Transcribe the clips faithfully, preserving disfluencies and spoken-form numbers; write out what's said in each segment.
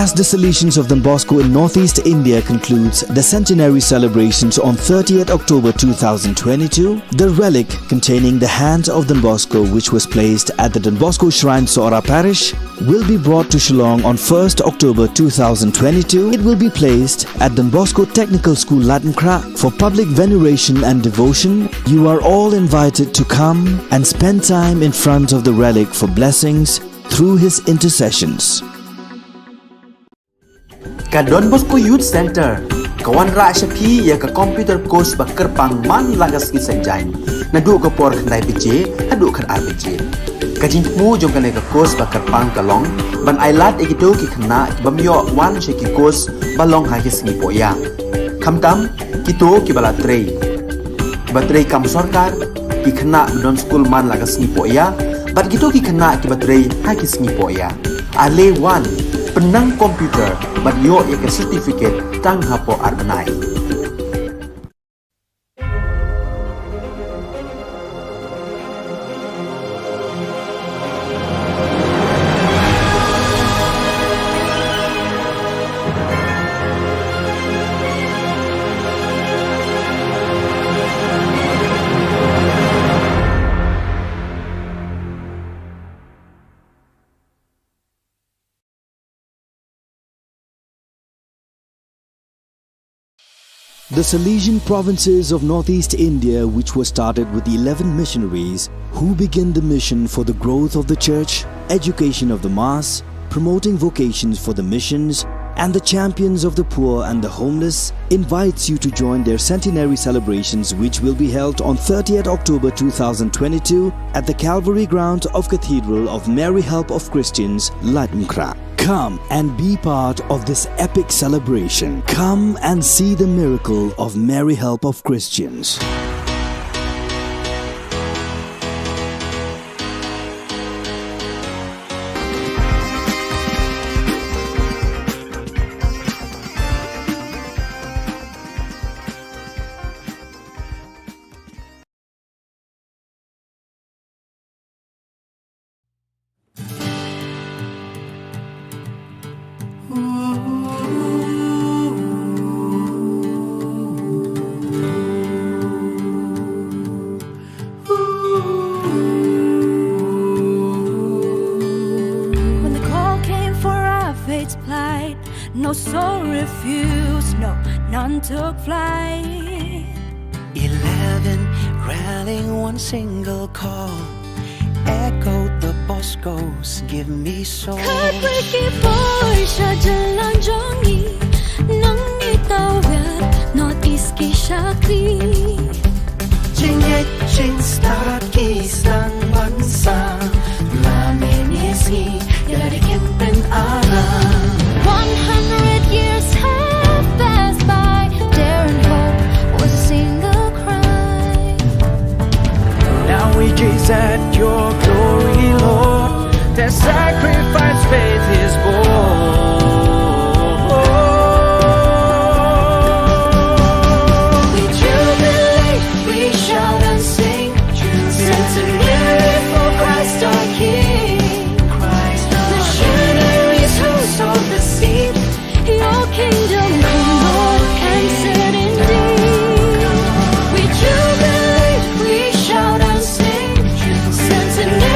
As the Salesians of Don Bosco in Northeast India concludes the centenary celebrations on thirtieth October two thousand twenty-two, the relic containing the hands of Don Bosco, which was placed at the Don Bosco Shrine, Sohra Parish, will be brought to Shillong on first October two thousand twenty-two. It will be placed at Don Bosco Technical School, Laitumkhrah, for public veneration and devotion. You are all invited to come and spend time in front of the relic for blessings through his intercessions. Ka Don Bosco Youth Centre ka wanrah sha phi ïa ka computer course ba kyrpang man la ka sngi Saitjaiñ, naduh ka por khyndai baje haduh khadar baje. Ka jingthmu jong kane ka course ba kyrpang ka long ban ailad ïa kito ki khynnah ki bym ïoh wan sha ki course ba long ha ki sngi pohïa. Khamtam kito kiba la trei, kiba trei kam sorkar, ki khynnah ba don skul man la ka sngi pohïa, bad kito ki khynnah kiba trei ha ki sngi pohïa. Ale wan, pynnang computer bad ïoh ïa ka certificate tang hapoh ar bnai. The Salesian provinces of Northeast India, which was started with eleven missionaries who began the mission for the growth of the church, education of the mass, promoting vocations for the missions, and the champions of the poor and the homeless, invites you to join their centenary celebrations, which will be held on thirtieth October two thousand twenty-two at the Calvary ground of Cathedral of Mary Help of Christians, Laitumkhrah. Come and be part of this epic celebration. Come and see the miracle of Mary Help of Christians. When the call came for our fate's plight, no soul refused, no, none took flight. Eleven rallying one single call, echoed the Bosco's "Give me soul." Khatwei ki poi sha jylla jong ngi, nang ngi tawit North East ki shakri. Jingngeit jingstad ki sdang ban sam, la mynne sngi ïa lade kin pynaram. One hundred years have passed by, dare and hope was a single cry. Now we gaze at your glory, Lord. Their sacrifice faith is born. We jubilate, we shout and sing, centenary for Christ our King. Christ our Missionaries who sowed the seed, your kingdom come, Lord, and set indeed. We jubilate, we shout and sing, centenary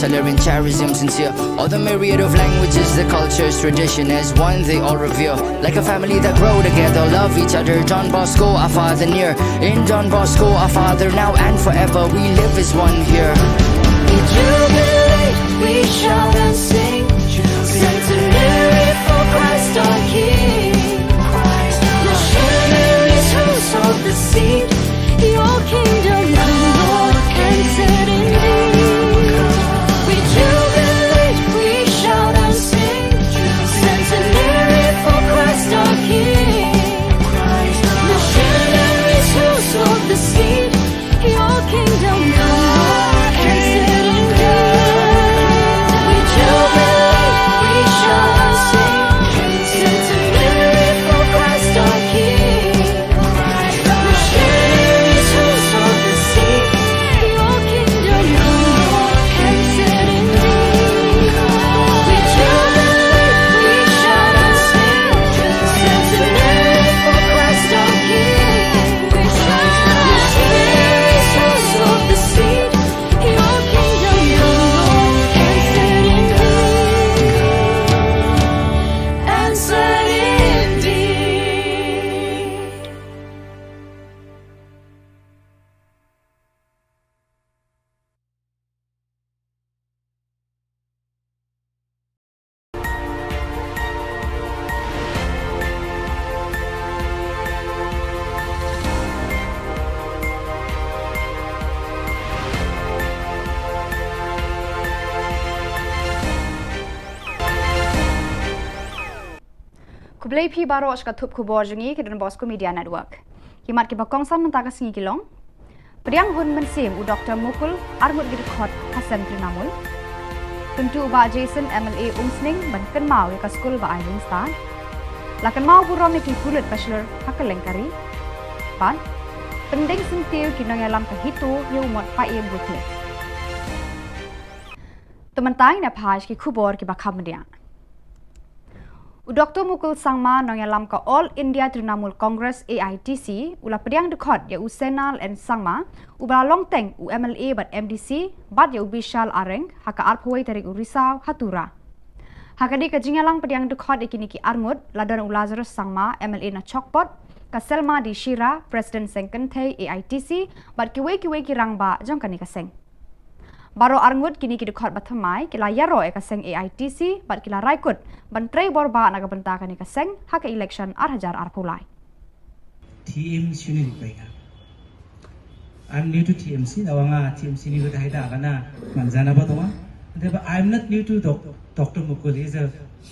Colour in charism sincere. All the myriad of languages, the cultures, tradition as one they all revere. Like a family that grow together, love each other. Don Bosco, our father near. In Don Bosco, our father now and forever. We live as one here. We jubilate, we shout and sing. Centenary for Christ our King. Missionaries who sowed the seed. Your kingdom come, Lord, and set indeed. We jubilate, we shout and sing. Centenary for Christ our King. Missionaries who sowed the seed. Your kingdom come, Lord, and set indeed. We jubilate, we shout and sing. Centenary for Christ our King. Khublei phi baroh sha ka thup khubor jong ngi ka Don Bosco Media Network. Ki mat kiba kongsan mynta ka sngi ki long: Pdiang hun mynsiem u Doktor Mukul, arngut ki dkhot ha seng Trinamool. Kyntu u Bah Jason M L A Umsning ban kynmaw ïa ka skul ba ai jingstad. La kynmaw burom ïa ki pulit ba shlur ha kylleng ka ri. Bad pyndeng syntiew ki nongïalam ka HITO ïa u mot paidbah. Te mynta ngin ïa phai sha ki khubor kiba kham bniah. U Doktor Mukul Sangma, nongïalam ka All India Trinamool Congress, A I T C, u la pdiang dkhot ïa u Senal N Sangma, uba la long teng u M L A bad M D C, bad ïa u Bishal Areng ha ka arphew wei tarik u Risaw ha Tura. Ha kane ka jingïalang pdiang dkhot ïa kine ki arngut, la don u Lazarus Sangma, M L A na Chokpot, ka Selma D Shira, President Seng Kynthei A I T C, bad kiwei kiwei ki rangbah jong kane ka seng. Baroh arngut kine ki dkhot ba thymmai ki la ïaroh ïa ka seng A I T C bad ki la rai kut ban trei bor bah na ka bynta kane ka seng ha ka election ar hajar arphew lai. T M C ni ri pai ka. I'm new to T M C, na wanga T M C ni ko ta haida kana manjana ba tuma. But I'm not new to doc- Doctor Mukul, he is a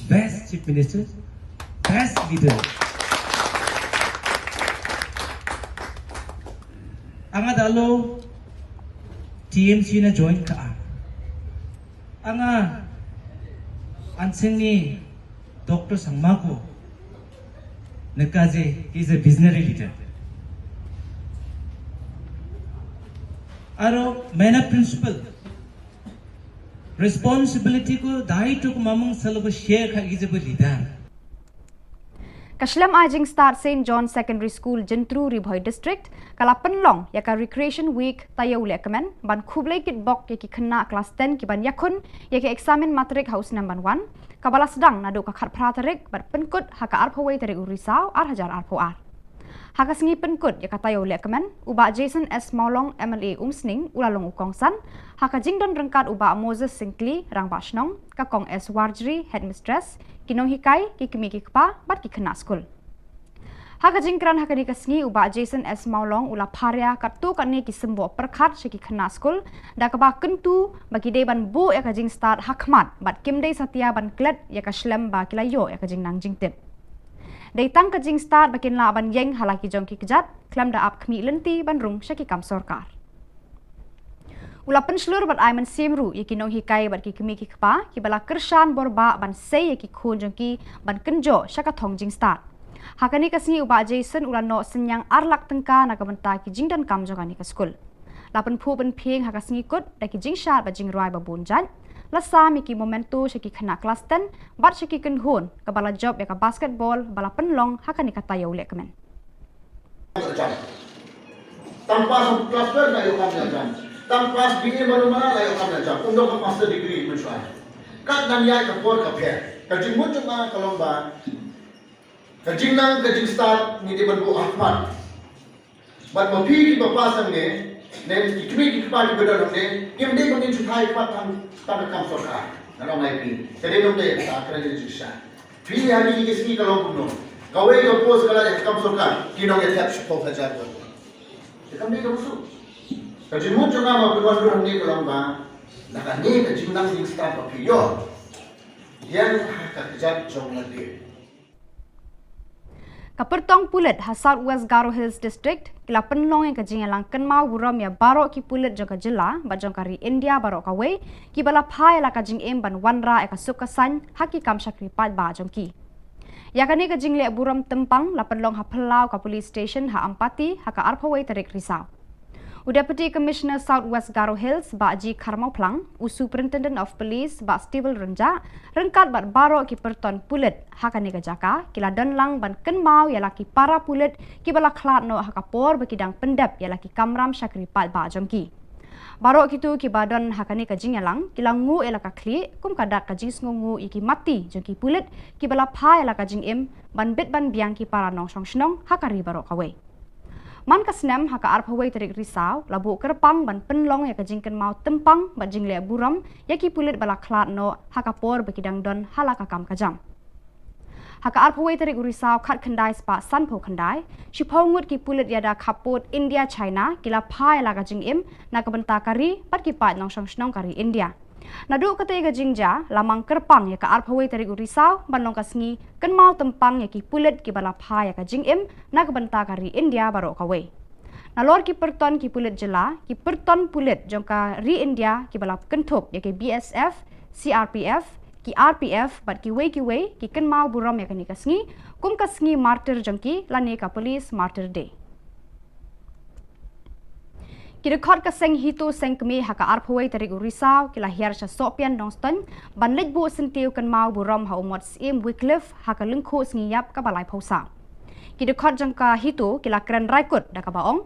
best chief minister, best leader. Anga dalo T M C na join ka. Anga anseng ni Doctor Sangma ko neka je, he is a visionary leader. Aro mena principle responsibility ko dai to ko mamung salo ba share kha ki jaba leader. Ka shlem ai jingstad Saint John Secondary School Jyntru Ri Bhoi District ka la pynlong ïa ka Recreation Week taïew lehkmen ban khublei kitbok ïa ki khynnah klas ten ki ban ïakhun ïa ka eksamin matrik ha u snem ban wan, kaba la sdang naduh ka khatphra tarik bad pynkut ha ka arphew wei tarik u Risaw ar hajar arphew ar. Ha ka sngi pynkut ïa ka taïew lehkmen, u Bah Jason S Mawlong M L A Umsning u la long u kongsan, ha ka jingdon ryngkat u Bah Moses Syngkli, Rangbah Shnong, ka Kong S Warjri, Headmistress, ki nonghikai, ki kmie ki kpa bad ki khynnah skul. Ha ka jingkren ha kane ka sngi, u Bah Jason S Mawlong u la pharia katto katne ki symboh pyrkhat sha ki khynnah skul, da kaba kyntu ba ki dei ban buh ïa ka jingstad ha khmat bad kim dei satia ban klet ïa ka shlem ba ki la ïoh ïa ka jingnang jingtip. Dei tang ka jingstad ba kin lah ban ïeng ha la ki jong ki kjat, khlem da ap khmih lynti ban rung sha ki kam sorkar. U la pynshlur bad ai mynsiem ruh ïa ki nonghikai bad ki kmie ki kpa kiba la kyrshan bor bah ban sei ïa ki khun jong ki ban kynjoh sha ka thong jingstad. Ha kane ka sngi u Bah Jason u la noh synñiang ar lak tyngka na ka bynta ki jingdonkam jong kane ka skul. La pynphuh pynphieng ha ka sngi kut da ki jingshad bad jingrwai ba bun jait. La sam ïa ki memento sha ki khynnah klas ten bad sha ki kynhun kaba la jop ïa ka basketball ba la pynlong ha kane ka taïew lehkmen. Tang pass of class twelve na ïoh kam ïa jam. Tang pass B A malu mala la ïoh kam na jam, um don ka master degree mynshuwa. Kat nang ïa ka por ka pher. Ka jingmut jong nga ka long ba ka jingnang ka jingstad ngi dei ban buh ha khmat. Bad ma phi kiba pass hangne, ne ki kmie ki kpa kiba don hangne, kim dei ban ngin shu thait pat tang tang ka kam sorkar. Nga ong ïa phi. Ka dei nongdei ka kren ka jingshisha. Phi ha kine ki sngi ka long kumno? Kawei ka post ka la ïa ka kam sorkar, ki nongïathep shiphew hajar won. Te kam dei kaba suk. Ka jingmut jong nga ma phi wan ruh hangne ka long ba na kane ka jingnang jingstad ba phi ïoh, ïeng ha ka kjat jong lade. Ka pyrtong pulit ha South West Garo Hills District ki la pynlong ïa ka jingïalang kynmaw burom ïa baroh ki pulit jong ka jylla bad jong ka ri India baroh kawei, kiba la phah ïa la ka jingim ban wanrah ïa ka suk ka saiñ ha ki kam shakri paidbah jong ki. Ïa kane ka jingleh burom tympang la pynlong ha phyllaw ka police station ha Ampati ha ka arphew wei tarik Risaw. U Deputy Commissioner South West Garo Hills, Bah G Kharmawphlang, u Superintendent of Police, Bah Stable Rynjah, ryngkat bad baroh ki pyrton pulit ha kane ka jaka, ki la don lang ban kynmaw ïa la ki para pulit kiba la khlad noh ha ka por ba ki dang pyndep ïa la ki kamram shakri paidbah jong ki. Baroh kito kiba don ha kane ka jingïalang, ki la nguh ïa la ka khlieh, kum ka dak ka jingsngewnguh ïa ki mati jong ki pulit kiba la phah ïa la ka jingim ban bit ban biang ki para nongshong shnong ha ka ri baroh kawei. Man ka snem ha ka arphew wei tarik Risaw, la buh kyrpang ban pynlong ïa ka jingkynmaw tympang bad jingleh burom ïa ki pulit ba la khlad noh ha ka por ba ki dang don ha la ka kam ka jam. Ha ka arphew wei tarik u Risaw khatkhyndai spah sanphew khyndai, shiphew ngut ki pulit ïada khappud India China ki la phah ïa la ka jingim na ka bynta ka ri bad ki paid nongshong shnong ka ri India. Naduh katei ka jingjia, la mang kyrpang ïa ka arphew wei tarik u Risaw ban long ka sngi kynmaw tympang ïa ki pulit kiba la phah ïa ka jingim na ka bynta ka ri India baroh kawei. Nalor ki pyrton ki pulit jylla, ki pyrton pulit jong ka ri India kiba la kynthup ïa ki B S F, C R P F, ki R P F bad kiwei kiwei, ki kynmaw burom ïa kane ka sngi kum ka sngi martyr jong ki lane ka Police Martyr Day. Ki dkhot ka seng HITO seng kmie ha ka arphew wei tarik u Risaw ki la hiar sha Sohpian Nongstoiñ ban leit buh syntiew kynmaw burom ha u mot Syiem Wycliffe ha ka lyngkhuh sngi ïap kaba laiphew saw. Ki dkhot jong ka HITO ki la kren raikut da kaba ong,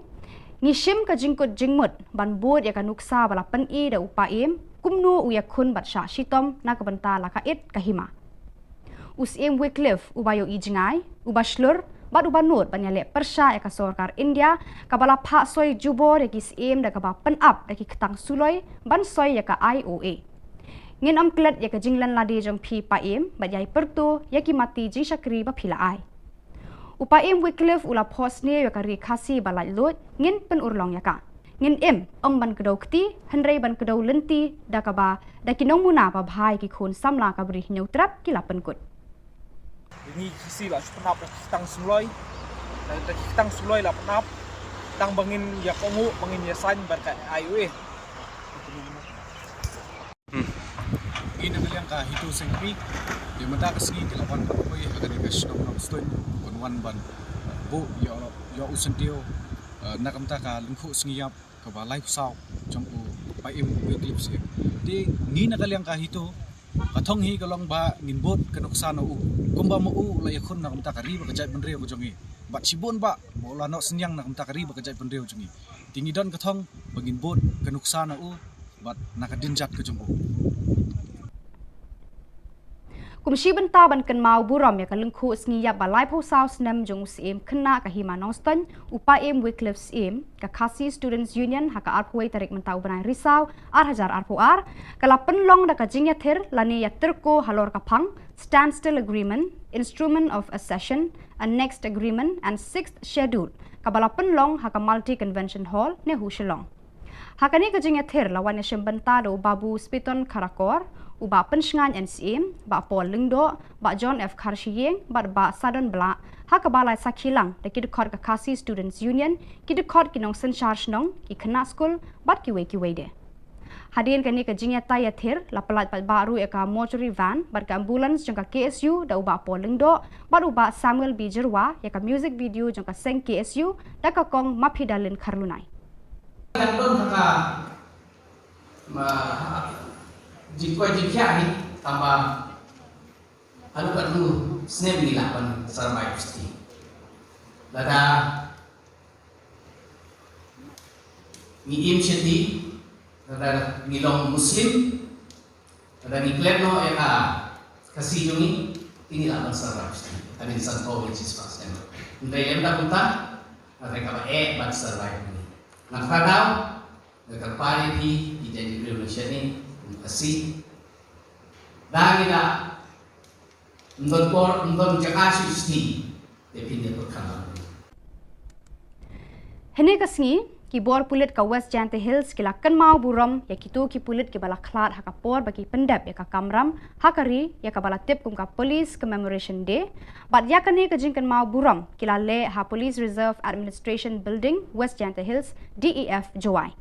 ngi shim ka jingkut jingmut ban bud ïa ka nuksa ba la pyni da u Paiem kumno u ïakhun bad shah shitom na ka bynta la ka it ka hima. U Syiem Wycliffe uba ïohi jngai, uba shlur bad uba nud ban ïaleh pyrshah ïa ka sorkar India kaba la phah soi jubor ïa ki syiem da kaba pynap da ki ktang suloi ban soi ïa ka I O A. Ngin ym klet ïa ka jinglen lade jong phi Paiem bad ïai pyrto ïa ki mati jingshakri ba phi la ai. U Paiem Wycliffe u la phohsniew ïa ka ri Khasi ba laitluid, ngin pynurlong ïa ka. Ngin im, ym ban kdew kti, hynrei ban kdew lynti da kaba da ki nongmuna ba bha ïa ki khun samla ka Bri Hynñiewtrep ki la pynkut. Ngi Khasi la shu pynap da ki ktang suloi, da ki ktang suloi la pynap, tang ba ngin ïa kohnguh, ba ngin ïa saiñ bad ka I O A. Ngi na ka liang ka HITO seng kmie, te mynta ka sngi te la wan ban poi ha kane ka shnong Nongstoiñ, ban wan ban buh ïa u, ïa u syntiew, eh, na ka bynta ka lyngkhuh sngi ïap kaba laiphew saw jong u Paiem Wycliffe Syiem. Te ngi na ka liang ka HITO, ka thong hi ka long ba ngin bud ka nuksa na u, kumba ma u la ïakhun na ka bynta ka ri bad ka jaitbynriew ka jong ngi. Bad shibun ba ma u la noh synñiang na ka bynta ka ri bad ka jaitbynriew jong ngi. Te ngi don ka thong ba ngin bud ka nuksa na u bad na ka dien jait ka jong u. Kum shi bynta ban kynmaw burom ïa ka lyngkhuh sngi ïap ba laiphew saw snem jong u Syiem khynnah ka hima Nongstoiñ, u Paiem Wycliffe Syiem, ka Khasi Students Union ha ka arphew wei tarik mynta u bnai Risaw ar hajar arphew ar, ka la pynlong da ka jingïathir lane ïatyrko halor ka phang Standstill Agreement, Instrument of Accession, Annexed Agreement and Sixth Schedule, kaba la pynlong ha ka Multi Convention Hall, NEHU Shillong. Ha kane ka jingïathir la wan ïashim bynta da u Babu Spiton Kharkor, u Bah Pynshngaiñ N Syiem, Bah Paul Lyngdoh, Bah John F Kharshiing bad Bah Sadon Blah, ha kaba la sakhi lang da ki dkhot ka Khasi Students Union, ki dkhot ki nongsynshar shnong, ki khynnah skul bad kiwei kiwei de. Hadien kane ka jingïatai ïathir, la pyllait paidbah ruh ïa ka mortuary van bad ka ambulance jong ka K S U da u Bah Paul Lyngdoh bad u Bah Samuel B Jyrwa, ïa ka music video jong ka seng K S U da ka kong Maphi Dalin Kharlunai. Kan don ha ka, ma, jingkoit jingkhiah hi, tangba haduh katno snem ngi lah ban sarbai psti. Lada ngi im shati, Lada ngi long Muslim, lada ngi klet noh ïa ka Khasi jong ngi, ngi lah ban survive. Hadien sanphew pajispañ snem. Hynrei lem da kumta, hynrei kaba eh ban survive ngi. Nga kyrpad, nga kyrpad ïa phi, ki jaitbynriew nongshad ngi, Khasi. Da ngi da ym don por, ym don jaka shuh shuh. Te phin ïa pyrkhat. Hynne ka sngi, ki bor pulit ka West Jaintia Hills ki la kynmaw burom ïa kito ki pulit kiba la khlad ha ka por ba ki pyndep ïa ka kamram ha ka ri, ïa kaba la tip kum ka Police Commemoration Day. Bad ïa kane ka jingkynmaw burom ki la leh ha Police Reserve Administration Building, West Jaintia Hills, D E F, Jowai.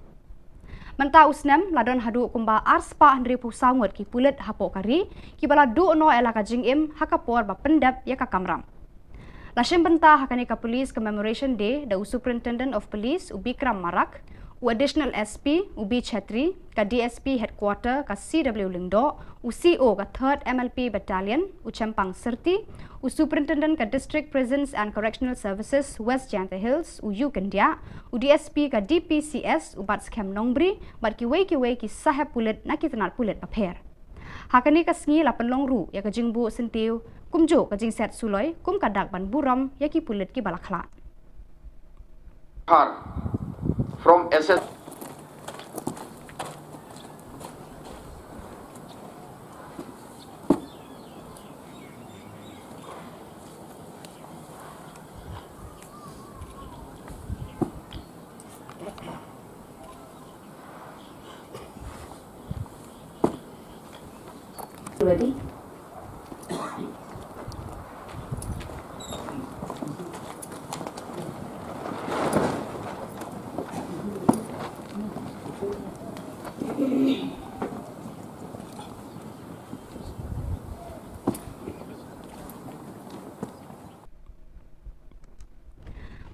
Mynta u snem la don haduh kumba arspah hynriewphew saw ngut ki pulit hapoh ka ri kiba la duh noh ïa la ka jingim ha ka por ba pyndep ïa ka kamram. La shim bynta ha kane ka Police Commemoration Day da u Superintendent of Police, u Bikram Marak, u Additional S P, u B Chhetri, ka D S P Headquarter, ka C W Lyngdoh, u C O ka Third M L P Battalion, u Chempang Syrti, u Superintendent ka District Prisons and Correctional Services West Jaintia Hills, u U Kyndiah, u D S P ka D P C S, u Batskhem Nongbri, bad kiwei kiwei ki sahep pulit na ki tnat pulit bapher. Ha kane ka sngi la pynlong ruh ïa ka jingbuh syntiew kumjuh ka jingset suloi kum ka dak ban burom ïa ki pulit kiba la khlad. Har from S S Ready?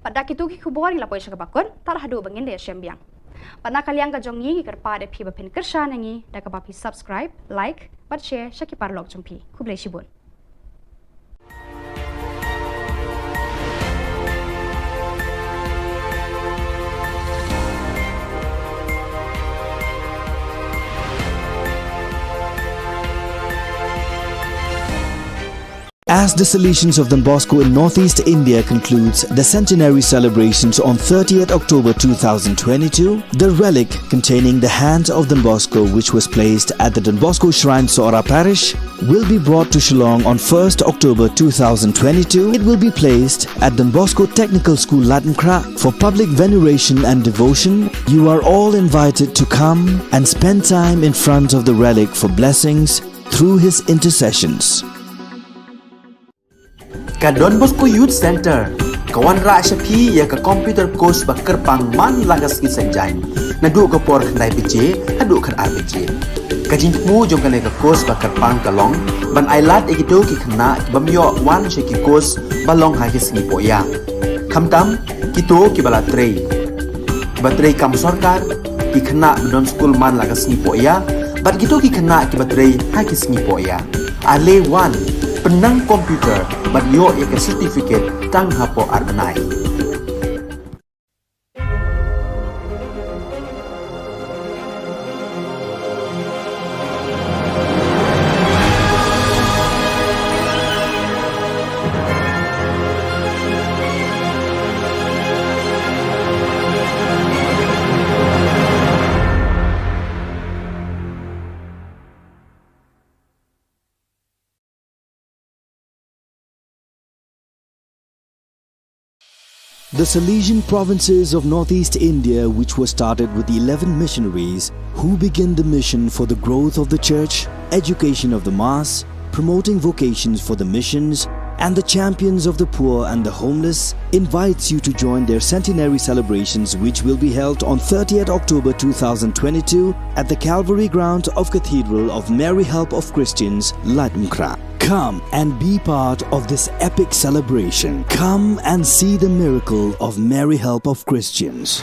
Bad da kito ki khubor ngi la poi sha kaba kut, tad haduh ba ngin da ïashem biang. Bad na ka liang ka jong ngi ngi kyrpad ïa phi ba phin kyrshan ïa ngi da kaba phi subscribe, like, bad share sha ki paralok jong phi. Khublei shibun. As the Salesians of Don Bosco in Northeast India concludes the centenary celebrations on thirtieth October two thousand twenty-two, the relic containing the hand of Don Bosco, which was placed at the Don Bosco Shrine, Sohra Parish, will be brought to Shillong on first October two thousand twenty-two. It will be placed at Don Bosco Technical School, Laitumkhrah, for public veneration and devotion. You are all invited to come and spend time in front of the relic for blessings through his intercessions. Ka Don Bosco Youth Centre ka wanrah sha phi ïa ka computer course ba kyrpang man la ka sngi Saitjaiñ, naduh ka por khyndai baje haduh khatar baje. Ka jingthmu jong kane ka course ba kyrpang ka long ban ailad ïa kito ki khynnah ki bym ïoh wan sha ki course ba long ha ki sngi pohïa, khamtam kito kiba la trei, kiba trei kam sorkar, ki khynnah ba don skul man la ka sngi pohïa, bad kito ki khynnah kiba trei ha ki sngi pohïa. Ale wan, pynnang computer bad ïoh ïa ka certificate tang hapoh ar bnai. The Salesian provinces of Northeast India, which was started with eleven missionaries who began the mission for the growth of the church, education of the mass, promoting vocations for the missions, and the champions of the poor and the homeless, invites you to join their centenary celebrations, which will be held on thirtieth October two thousand twenty-two at the Calvary Ground of Cathedral of Mary Help of Christians, Laitumkhrah. Come and be part of this epic celebration. Come and see the miracle of Mary Help of Christians.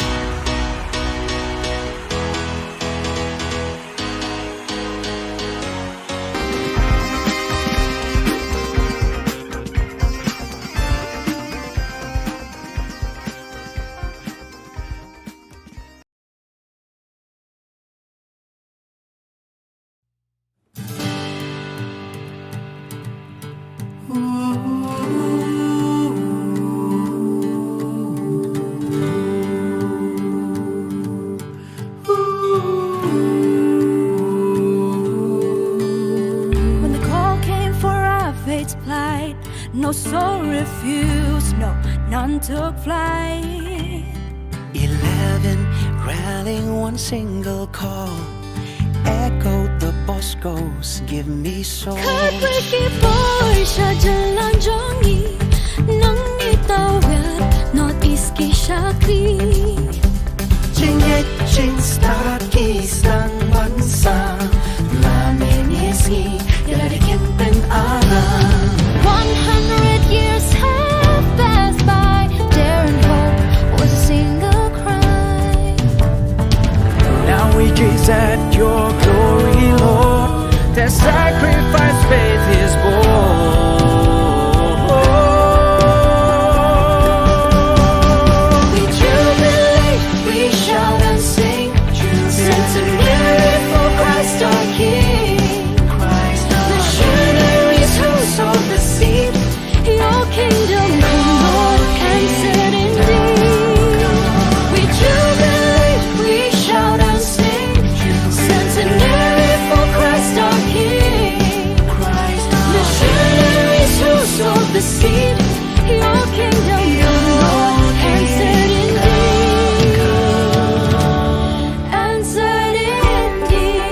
No soul refused, no, none took flight. Eleven rallying one single call. Echoed the Boscos, give me soul. Khatwei ki poi sha jylla jong ngi, nang ngi tawir, North East ki shakri. Jingngeit jingstad ki sdang ban sam, la mynne sngi, ïa lade kin pynaram. One hundred years have passed by, dare and hope was a single cry. Now we gaze at your glory, Lord. Their sacrifice faith is born. We jubilate, we shout and sing, centenary for Christ our King. Missionaries who sowed the seed, your kingdom come, Lord, and set indeed. We jubilate, we shout and sing, centenary for Christ our King. Missionaries who sowed the seed, your kingdom come, Lord, and set indeed. And set indeed.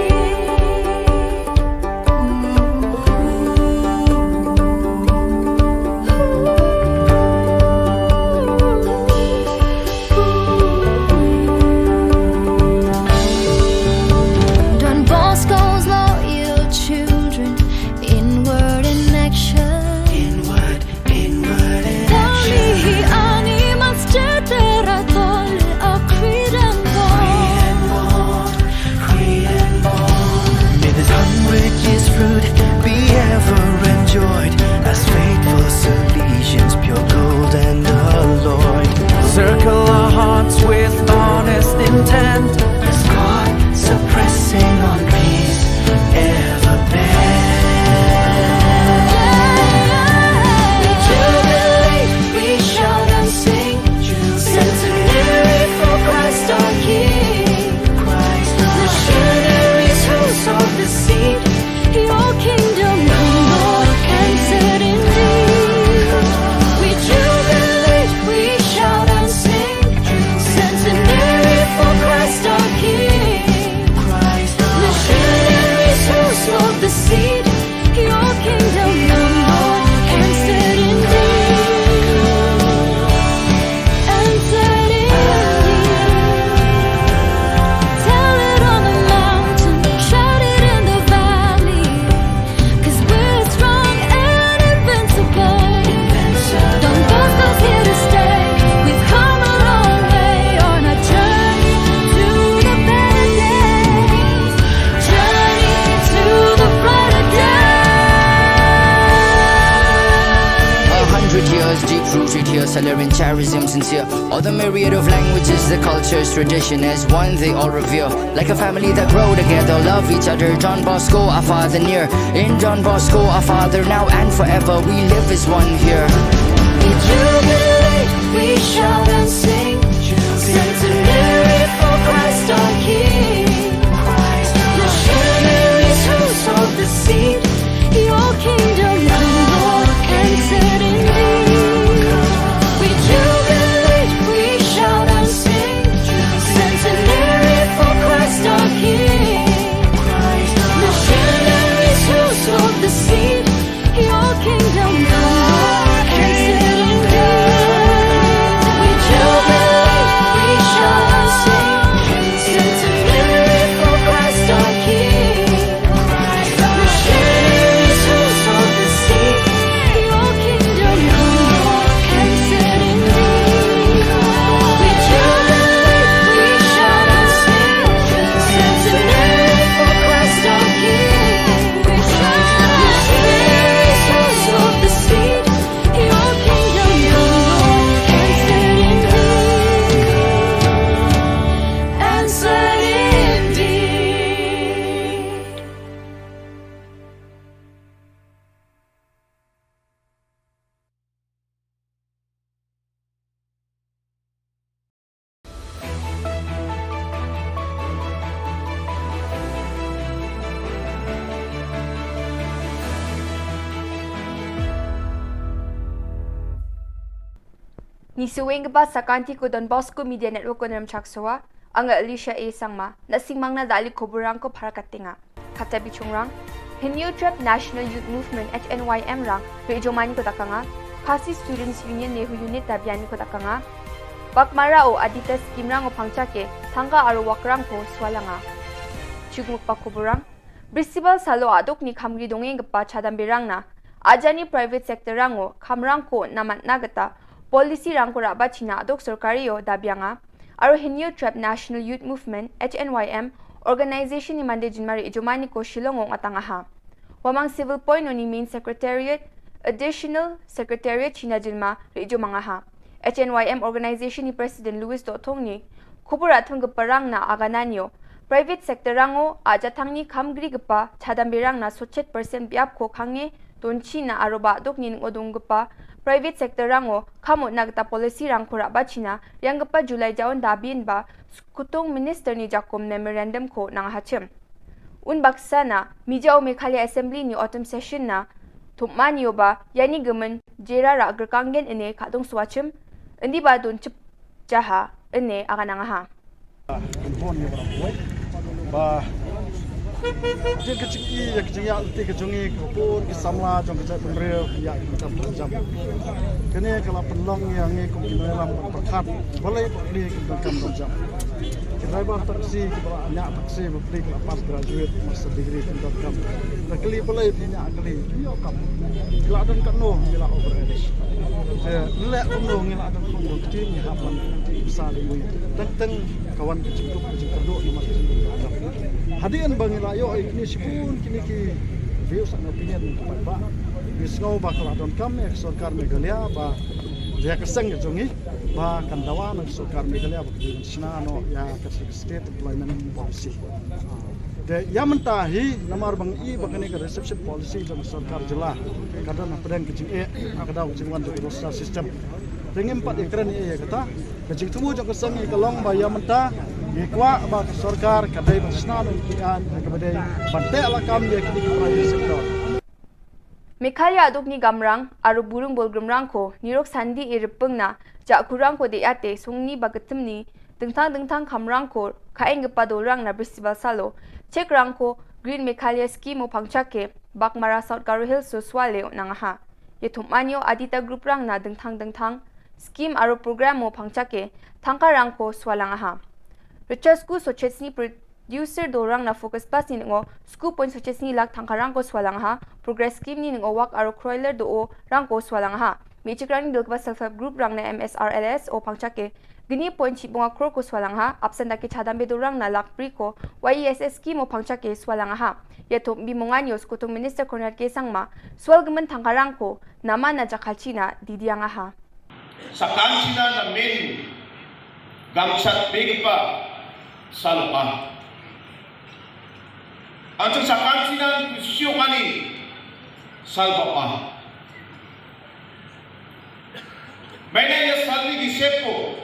Don Bosco's loyal children, inward in action. Inward, inward in action. Tang hi ani mas cetera tol a Cretan born. May this hundred years fruit be ever enjoyed as faithful Salesians, pure gold and alloyed, circle our hearts with honest intent. As God suppressing on peace ever bend. We jubilate, we shout and sing, centenary for Christ our King. Missionaries who sowed the seed, your kingdom come, Lord, and set indeed. We jubilate, we shout and sing, centenary for Christ our King. Missionaries who sowed the seed, your kingdom come, Lord, and set indeed. And set indeed. Tell it on the mountain, shout it in the valley. 'Cause we're strong and invincible. Don Bosco's here to stay. We've come a long way on our journey to the better days. Journey to the brighter days. A hundred years deep rooted here, Salerian charism sincere. All the myriad of languages, the cultures, tradition as one they all revere. Like a family that grow together, love each other. Don Bosco, our father near. In Don Bosco, our father now and forever, we live as one here. We jubilate, we shout and sing. Centenary for Christ our King. Missionaries who sowed the seed. Your kingdom come, Lord, and set indeed. We jubilate, we shout and sing. Centenary for Christ our King. Missionaries who sowed the seed. Your kingdom come, Lord, Ngi sngewbha ba sa ka ktien ko Don Bosco Media Network ko Nramchak Sowa, ong nga Alicia A Sangma, na sngewbha na da kali khubor rang ko phar ka tnga. Kata bishong rang, Hynñiewtrep National Youth Movement H N Y M rang, ri jomani ko da ka nga, Khasi Students Union NEHU Unit da biani ko da ka nga, Baghmara o Aditya Scheme rang o Phangcha ke, thangka aro wak rang ko swalanga. Chukmuk pa khubor rang, Bristibal salo aduk ni khamgri dongeng kpa chadam berang na, ajani private sector rang o, khamrang ko namat na gata, policy rang ko raba china aduk sorkari o da bianga, aro Hynñiewtrep National Youth Movement, H N Y M, organization ni mande jinmari ijomani ko Shillong o ngatanga ha. Wamang Civil Point o ni main secretariat, additional secretariat china jinma ri ijomanga ha. H N Y M organization ni president Louis Dothong ni, khubor athung ke parang na agananio, private sector rang o, aja thang ni khamgri kepa, chadam berang na sochet percent biap ko khange, don china aroba dok ni ngodong kepa, private sector rang o, khamot na gata policy rang ko raba china, riang kepa July jaon da bin ba, skutung minister ni jakum memorandum ko nang hachim. Un baksa na, mija o Meghalaya Assembly ni autumn session na, thumani o ba, yani gemen, jera ra gerkanggen ene kadung swachim, endi ba don chip jaha, ene agananga ha. Hon ya barang kuat. Ba. Jing ka jing i, ya ka jing ya, ti ka jong i, ka pun, ki samla, jong ka jait pemrel, ya, ki tam jam. Kene ka la penlong ya ngi kum ki nai lam perkat. Balai pepli ki tam jam. Ki driver taxi, ki ba nya taxi, pepli ki la pass graduate, master degree ki tam jam. Ta kali balai phi nya kali, yo kam. Ki la don kano, ki la over age. Je, le kano, ngi la don kano, ki ni hapan, ki sa di mui. Teng teng, kawan ka jingkup ka jingkyrduh namar ka jingkup ka jingkyrduh. Hadien ba ngi la ïoh ïa kine shibun kine ki views and opinion ki paidbah. Ngi sngew ba ka la donkam ïa ka sorkar Meghalaya ba ïa ka seng ka jong ngi ba kan dawa na ka sorkar Meghalaya ba ka dei ban shna noh ïa ka State Employment Policy. Te ïa mynta hi namar ba ngi i ba kane ka reception policy jong ka sorkar jylla ka don hapdeng ka jingeh ka daw ka jingwan jong ka roster system. Te ngim pat ïakren ïa kata. Ka jingthmu jong ka seng ngi ka long ba ïa mynta ngi kwah ba ka sorkar ka dei ban shna noh ki aiñ ha kaba dei ban teh lakam ïa kine ki private sector. Meghalaya aduk ni gamrang, aro burung bolgrim rang ko, nirok sandi i ripeng na, ja kurang ko de ate, sungni ba ketemni, dengtang dengtang kamrang ko, kaeng gepa dolrang na Bristibal salo, chek rang ko, Green Meghalaya Scheme o Phangcha ke, Baghmara South Garo Hills so swale o nangaha. Ye thumani o Aditya Group rang na dengtang dengtang, scheme aro program o Phangcha ke, thangka rang ko swalangaha. Richard School so chetsni producer do rang na Focus Plus ni ngo, sku point so chetsni lak thangka rang ko swalangaha, Progress Scheme ni ngo wak aro kroiler do o rang ko swalangaha. Michik rang ni dil kba self help group rang na M S R L S o Phangcha ke, gini point chi bunga kror ko swalangaha, absent da ke chadam be do rang na lak pri ko, Y E S S scheme o Phangcha ke swalangaha. Ye thumbi mongan yo skutung minister Conrad K Sangma, swal gemen thangka rang ko, nama na jakhalchi na didiangaha. Sakan China na men gamsat begpa salpa. Antu sakan China kusyo mani salpa. Maina ya salni di sepo.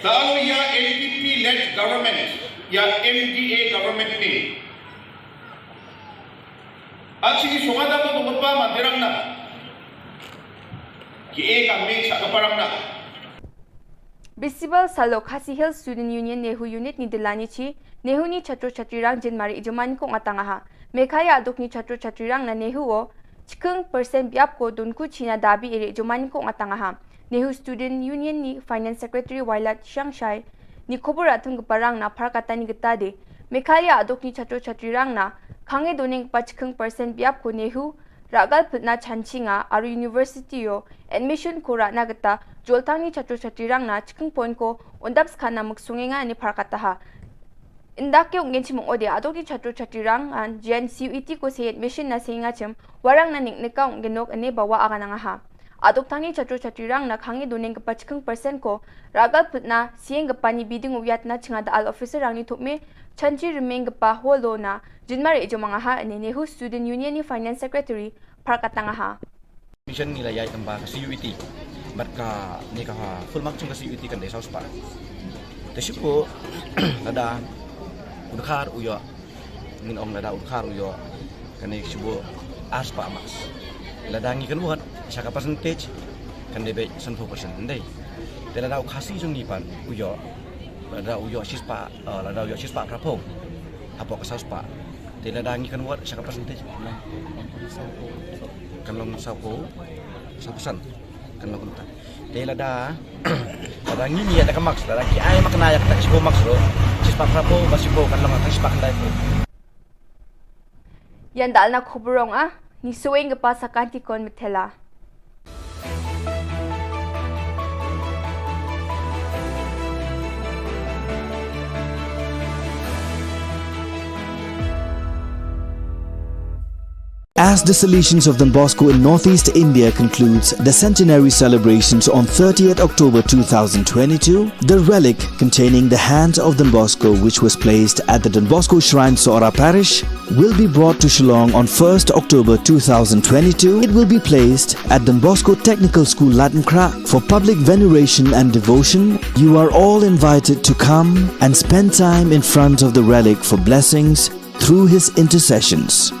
Dalo ya N P P led government, ya M D A government ni. Achi ki sumada mo mo pa ma derang na. Ki e ka me sa ka parang na. Bristibal salo Khasi Hills Student Union NEHU Unit ni dilani chi, NEHU ni chatro chatri rang jinmari ijomani ko ngatanga ha. Meghalaya aduk ni chatro chatri rang na NEHU o, chikeng percent biap ko dunku china dabi iri ijomani ko ngatanga ha. NEHU Student Union ni Finance Secretary Wailat Shangshai, ni khubor athung ke parang na phar kata ni geta de. Meghalaya aduk ni chatro chatri rang na, khange doning pa chikeng percent biap ko NEHU, ragal putna chanchi nga, aru university yo, admission ko rana geta, joltang ni chatro chatri rang na, chikeng point ko, undap skana muksunge nga ni phar kata ha. Indak ke ung gen chim ode adok ni chatro chatri rang an, jian C U E T ko se admission na se nga chim, warang na nik nika ung genok ene bawa aga nanga ha. Adok tang ni chatro chatri rang na khangi duneng kepa chikeng percent ko, ragal putna, sieng kepa ni biding uyat na chinga da al officer rang ni thukme, chanchi rimeng kepa holo na, jinmar e jomanga ha ene NEHU Student Union ni Finance Secretary, phar katanga ha. Mission ngi la ïaid tang ba ka C U E T. Bad ka ne ka ha full mark chung ka C U E T kan dei saw spah. Te shu ko lada u dkhar u ïoh. Ngin ong lada u dkhar u ïoh. Kane shu bo ar spah marks. Lada ngi kan wad sha ka percentage. Kan dei beit sanphew percent, ym dei. Te lada u Khasi jong ngi pat u ïoh, lada u ïoh shispah, eh, lada u ïoh shispah phraphew hapoh ka sawspah, te lada ngi convert sha ka percentage, kan long sawphew, saw percent. Kan long kumta. Te lada, lada ngi ïa da ka marks, lada ki ai mark na ïa ka shiphew marks ruh, shispah phraphew, ba shiphew kan long ka shispah khyndai phew. Ïa nda na khubor ong ah, ni suing ka pa sa kan ti kon metela. As the Salesians of Don Bosco in Northeast India concludes the centenary celebrations on thirtieth October two thousand twenty-two, the relic containing the hand of Don Bosco, which was placed at the Don Bosco Shrine, Sohra Parish, will be brought to Shillong on first October two thousand twenty-two. It will be placed at Don Bosco Technical School, Laitumkhrah, for public veneration and devotion. You are all invited to come and spend time in front of the relic for blessings through his intercessions.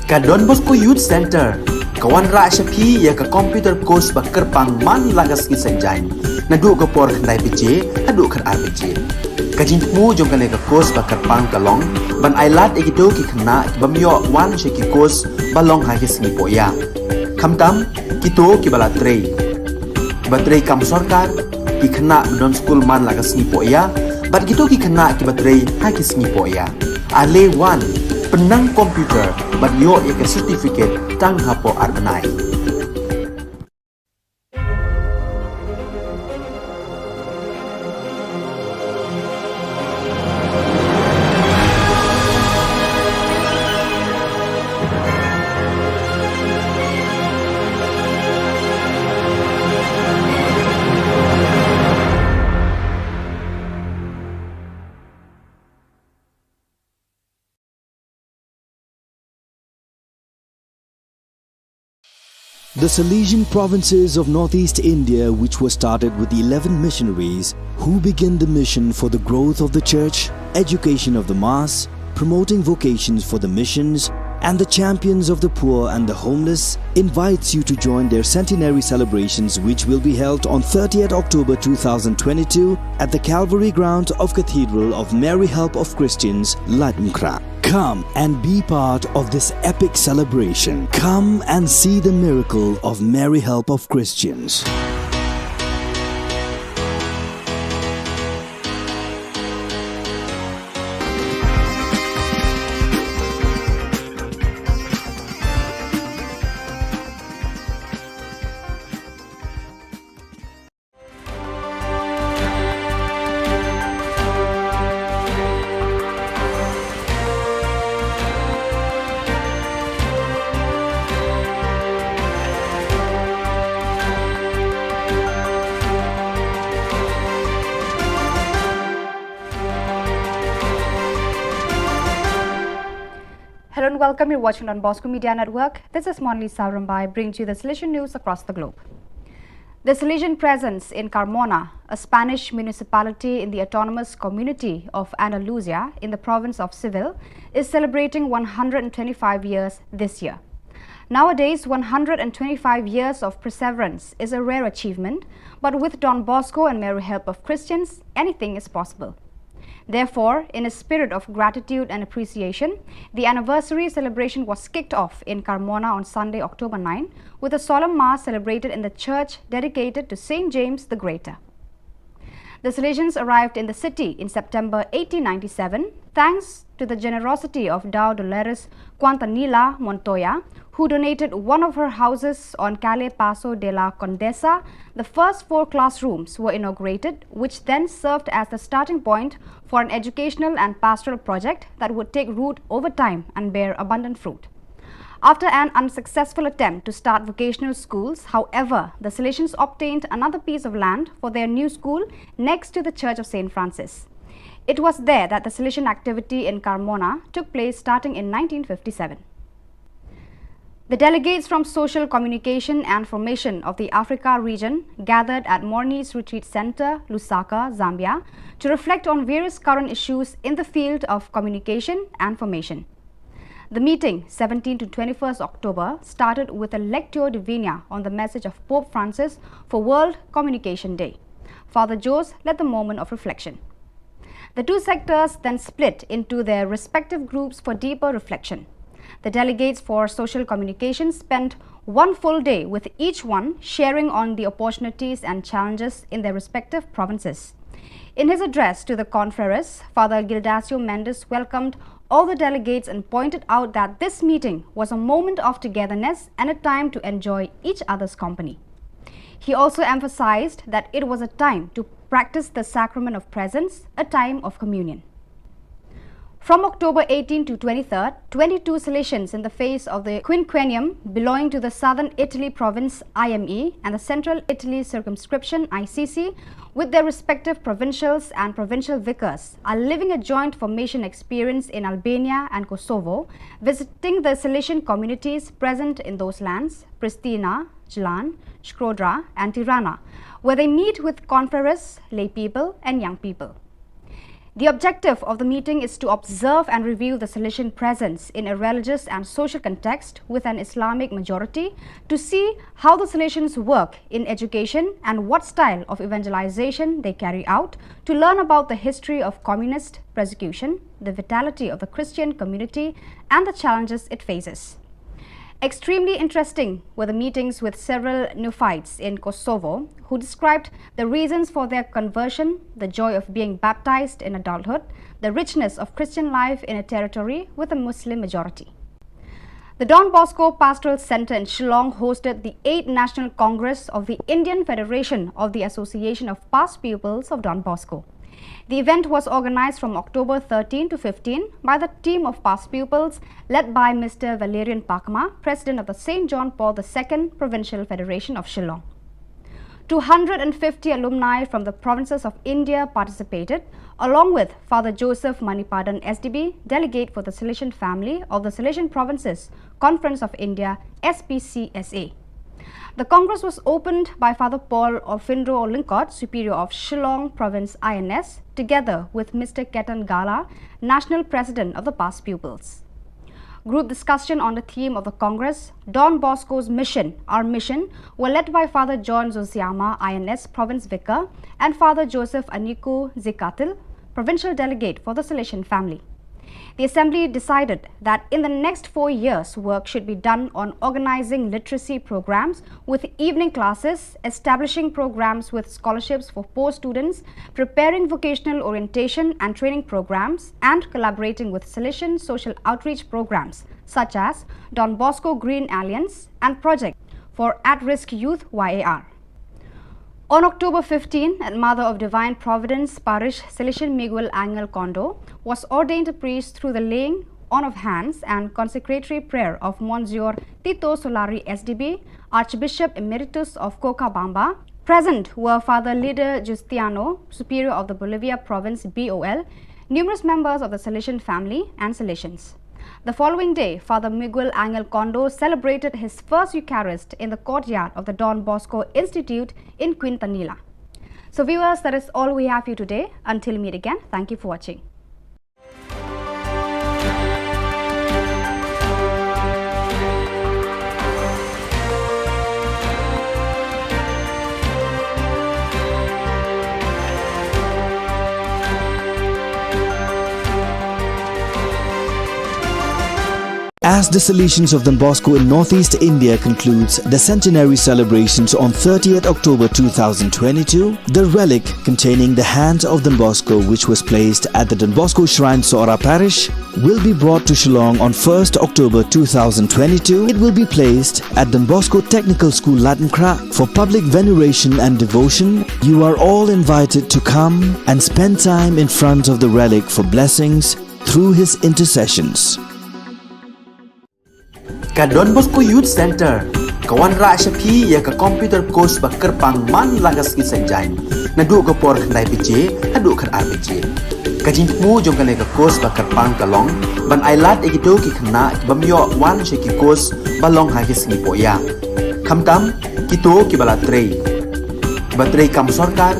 Ka Don Bosco Youth Center ka wanrah sha phi ïa ka computer course ba kyrpang man la ka sngi Saitjaiñ, naduh ka por khyndai baje haduh khatar baje. Ka jingthmu jong kane ka course ba kyrpang ka long ban ailad ïa kito ki khynnah ki bym ïoh wan sha ki course ba long ha ki sngi pohïa. Khamtam kito kiba la trei, kiba trei kam sorkar, ki khynnah ba don skul man la ka sngi pohïa, bad kito ki khynnah kiba trei ha ki sngi pohïa. Ale wan, pynnang computer bad ïoh ïa ka certificate tang hapoh ar bnai. The Salesian provinces of Northeast India, which were started with eleven missionaries who began the mission for the growth of the church, education of the mass, promoting vocations for the missions, and the champions of the poor and the homeless, invites you to join their centenary celebrations, which will be held on thirtieth October two thousand twenty-two at the Calvary ground of Cathedral of Mary Help of Christians, Laitumkhrah. Come and be part of this epic celebration. Come and see the miracle of Mary Help of Christians. Hello and welcome. You're watching Don Bosco Media Network. This is Monli Saurumbai, bringing to you the Salesian news across the globe. The Salesian presence in Carmona, a Spanish municipality in the autonomous community of Andalusia in the province of Seville, is celebrating one hundred and twenty-five years this year. Nowadays, one hundred and twenty-five years of perseverance is a rare achievement, but with Don Bosco and Mary Help of Christians, anything is possible. Therefore, in a spirit of gratitude and appreciation, the anniversary celebration was kicked off in Carmona on Sunday, October nine, with a solemn mass celebrated in the church dedicated to Saint James the Greater. The Salesians arrived in the city in September eighteen ninety-seven, thanks to the generosity of Dao Dolores Quintanilla Montoya, who donated one of her houses on Calle Paso de la Condesa. The first four classrooms were inaugurated, which then served as the starting point for an educational and pastoral project that would take root over time and bear abundant fruit. After an unsuccessful attempt to start vocational schools, however, the Salesians obtained another piece of land for their new school next to the Church of Saint Francis. It was there that the Salesian activity in Carmona took place starting in nineteen fifty-seven. The delegates from Social Communication and Formation of the Africa region gathered at Morni's Retreat Center, Lusaka, Zambia, to reflect on various current issues in the field of communication and formation. The meeting, seventeenth to twenty-first October, started with a Lectio Divina on the message of Pope Francis for World Communication Day. Father Jose led the moment of reflection. The two sectors then split into their respective groups for deeper reflection. The delegates for social communication spent one full day with each one sharing on the opportunities and challenges in their respective provinces. In his address to the confreres, Father Gildacio Mendes welcomed all the delegates and pointed out that this meeting was a moment of togetherness and a time to enjoy each other's company. He also emphasized that it was a time to practice the sacrament of presence, a time of communion. From October eighteenth to twenty-third, twenty-two Salesians in the face of the quinquennium belonging to the Southern Italy province I M E and the Central Italy circumscription I C C, with their respective provincials and provincial vicars, are living a joint formation experience in Albania and Kosovo, visiting the Salesian communities present in those lands, Pristina, Jlan, Shkodra, and Tirana, where they meet with confreres, lay people, and young people. The objective of the meeting is to observe and review the Salesian presence in a religious and social context with an Islamic majority, to see how the Salesians work in education and what style of evangelization they carry out, to learn about the history of communist persecution, the vitality of the Christian community, and the challenges it faces. Extremely interesting were the meetings with several neophytes in Kosovo who described the reasons for their conversion, the joy of being baptized in adulthood, the richness of Christian life in a territory with a Muslim majority. The Don Bosco Pastoral Center in Shillong hosted the eighth National Congress of the Indian Federation of the Association of Past Pupils of Don Bosco. The event was organized from October thirteen to fifteen by the team of past pupils led by Mister Valerian Pakma, President of the Saint John Paul the Second Provincial Federation of Shillong. Two hundred and fifty alumni from the provinces of India participated, along with Father Joseph Manipadan S D B, delegate for the Salesian family of the Salesian Provinces Conference of India, S P C S A. The Congress was opened by Father Paul Orfindro Lyngkot, Superior of Shillong Province I N S, together with Mister Ketan Gala, National President of the Past Pupils. Group discussion on the theme of the Congress, Don Bosco's Mission, Our Mission, were led by Father John Zosiama, I N S Province Vicar, and Father Joseph Aniku Zikatil, Provincial Delegate for the Salesian family. The Assembly decided that in the next four years, work should be done on organizing literacy programs with evening classes, establishing programs with scholarships for poor students, preparing vocational orientation and training programs, and collaborating with Salesian social outreach programs such as Don Bosco Green Alliance and Project for At-Risk Youth Y A R. On October fifteen, at Mother of Divine Providence Parish, Salesian Miguel Angel Kondo was ordained a priest through the laying on of hands and consecratory prayer of Monsignor Tito Solari S D B, Archbishop Emeritus of Cochabamba. Present were Father Lider Justiano, Superior of the Bolivia Province B O L, numerous members of the Salesian family, and Salesians. The following day, Father Miguel Angel Kondo celebrated his first Eucharist in the courtyard of the Don Bosco Institute in Quintanilla. So, viewers, that is all we have for you today. Until we meet again, thank you for watching. As the Salesians of Don Bosco in northeast India concludes the centenary celebrations on thirtieth October two thousand twenty-two, the relic containing the hands of Don Bosco, which was placed at the Don Bosco Shrine, Sohra Parish, will be brought to Shillong on first October two thousand twenty-two. It will be placed at Don Bosco Technical School, Latinkrah, for public veneration and devotion. You are all invited to come and spend time in front of the relic for blessings through his intercessions. Ka Don Bosco Youth Center ka wanrah sha phi ïa ka computer course ba kyrpang man la ka sngi Saitjaiñ, naduh ka por khyndai baje haduh khatar baje. Ka jingthmu jong kane ka course ba kyrpang ka long ban ailad ïa kito ki khynnah ki bym ïoh wan sha ki course ba long ha ki sngi pohïa, khamtam kito kiba la trei, kiba trei kam sorkar,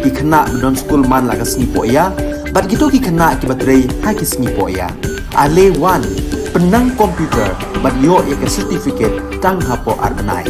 ki khynnah ba don skul man la ka sngi pohïa, bad kito ki khynnah kiba trei ha ki sngi pohïa. Ale wan, Pynang computer bad ïoh ïa ka certificate tang hapoh ar bnai.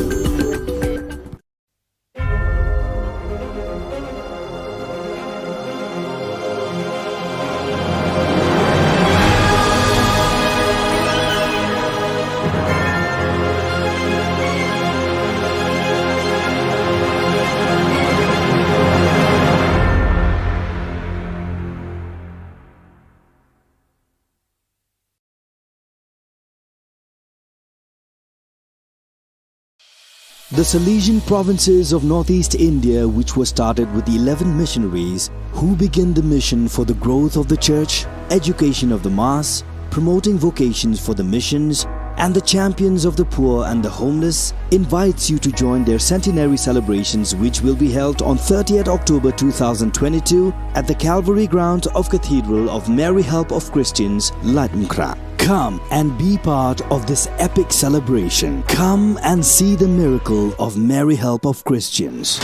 The Salesian provinces of northeast India, which were started with eleven missionaries who began the mission for the growth of the church, education of the mass, promoting vocations for the missions, and the champions of the poor and the homeless, invites you to join their centenary celebrations, which will be held on thirtieth October two thousand twenty-two at the Calvary ground of Cathedral of Mary Help of Christians, Laitumkhrah. Come and be part of this epic celebration. Come and see the miracle of Mary Help of Christians.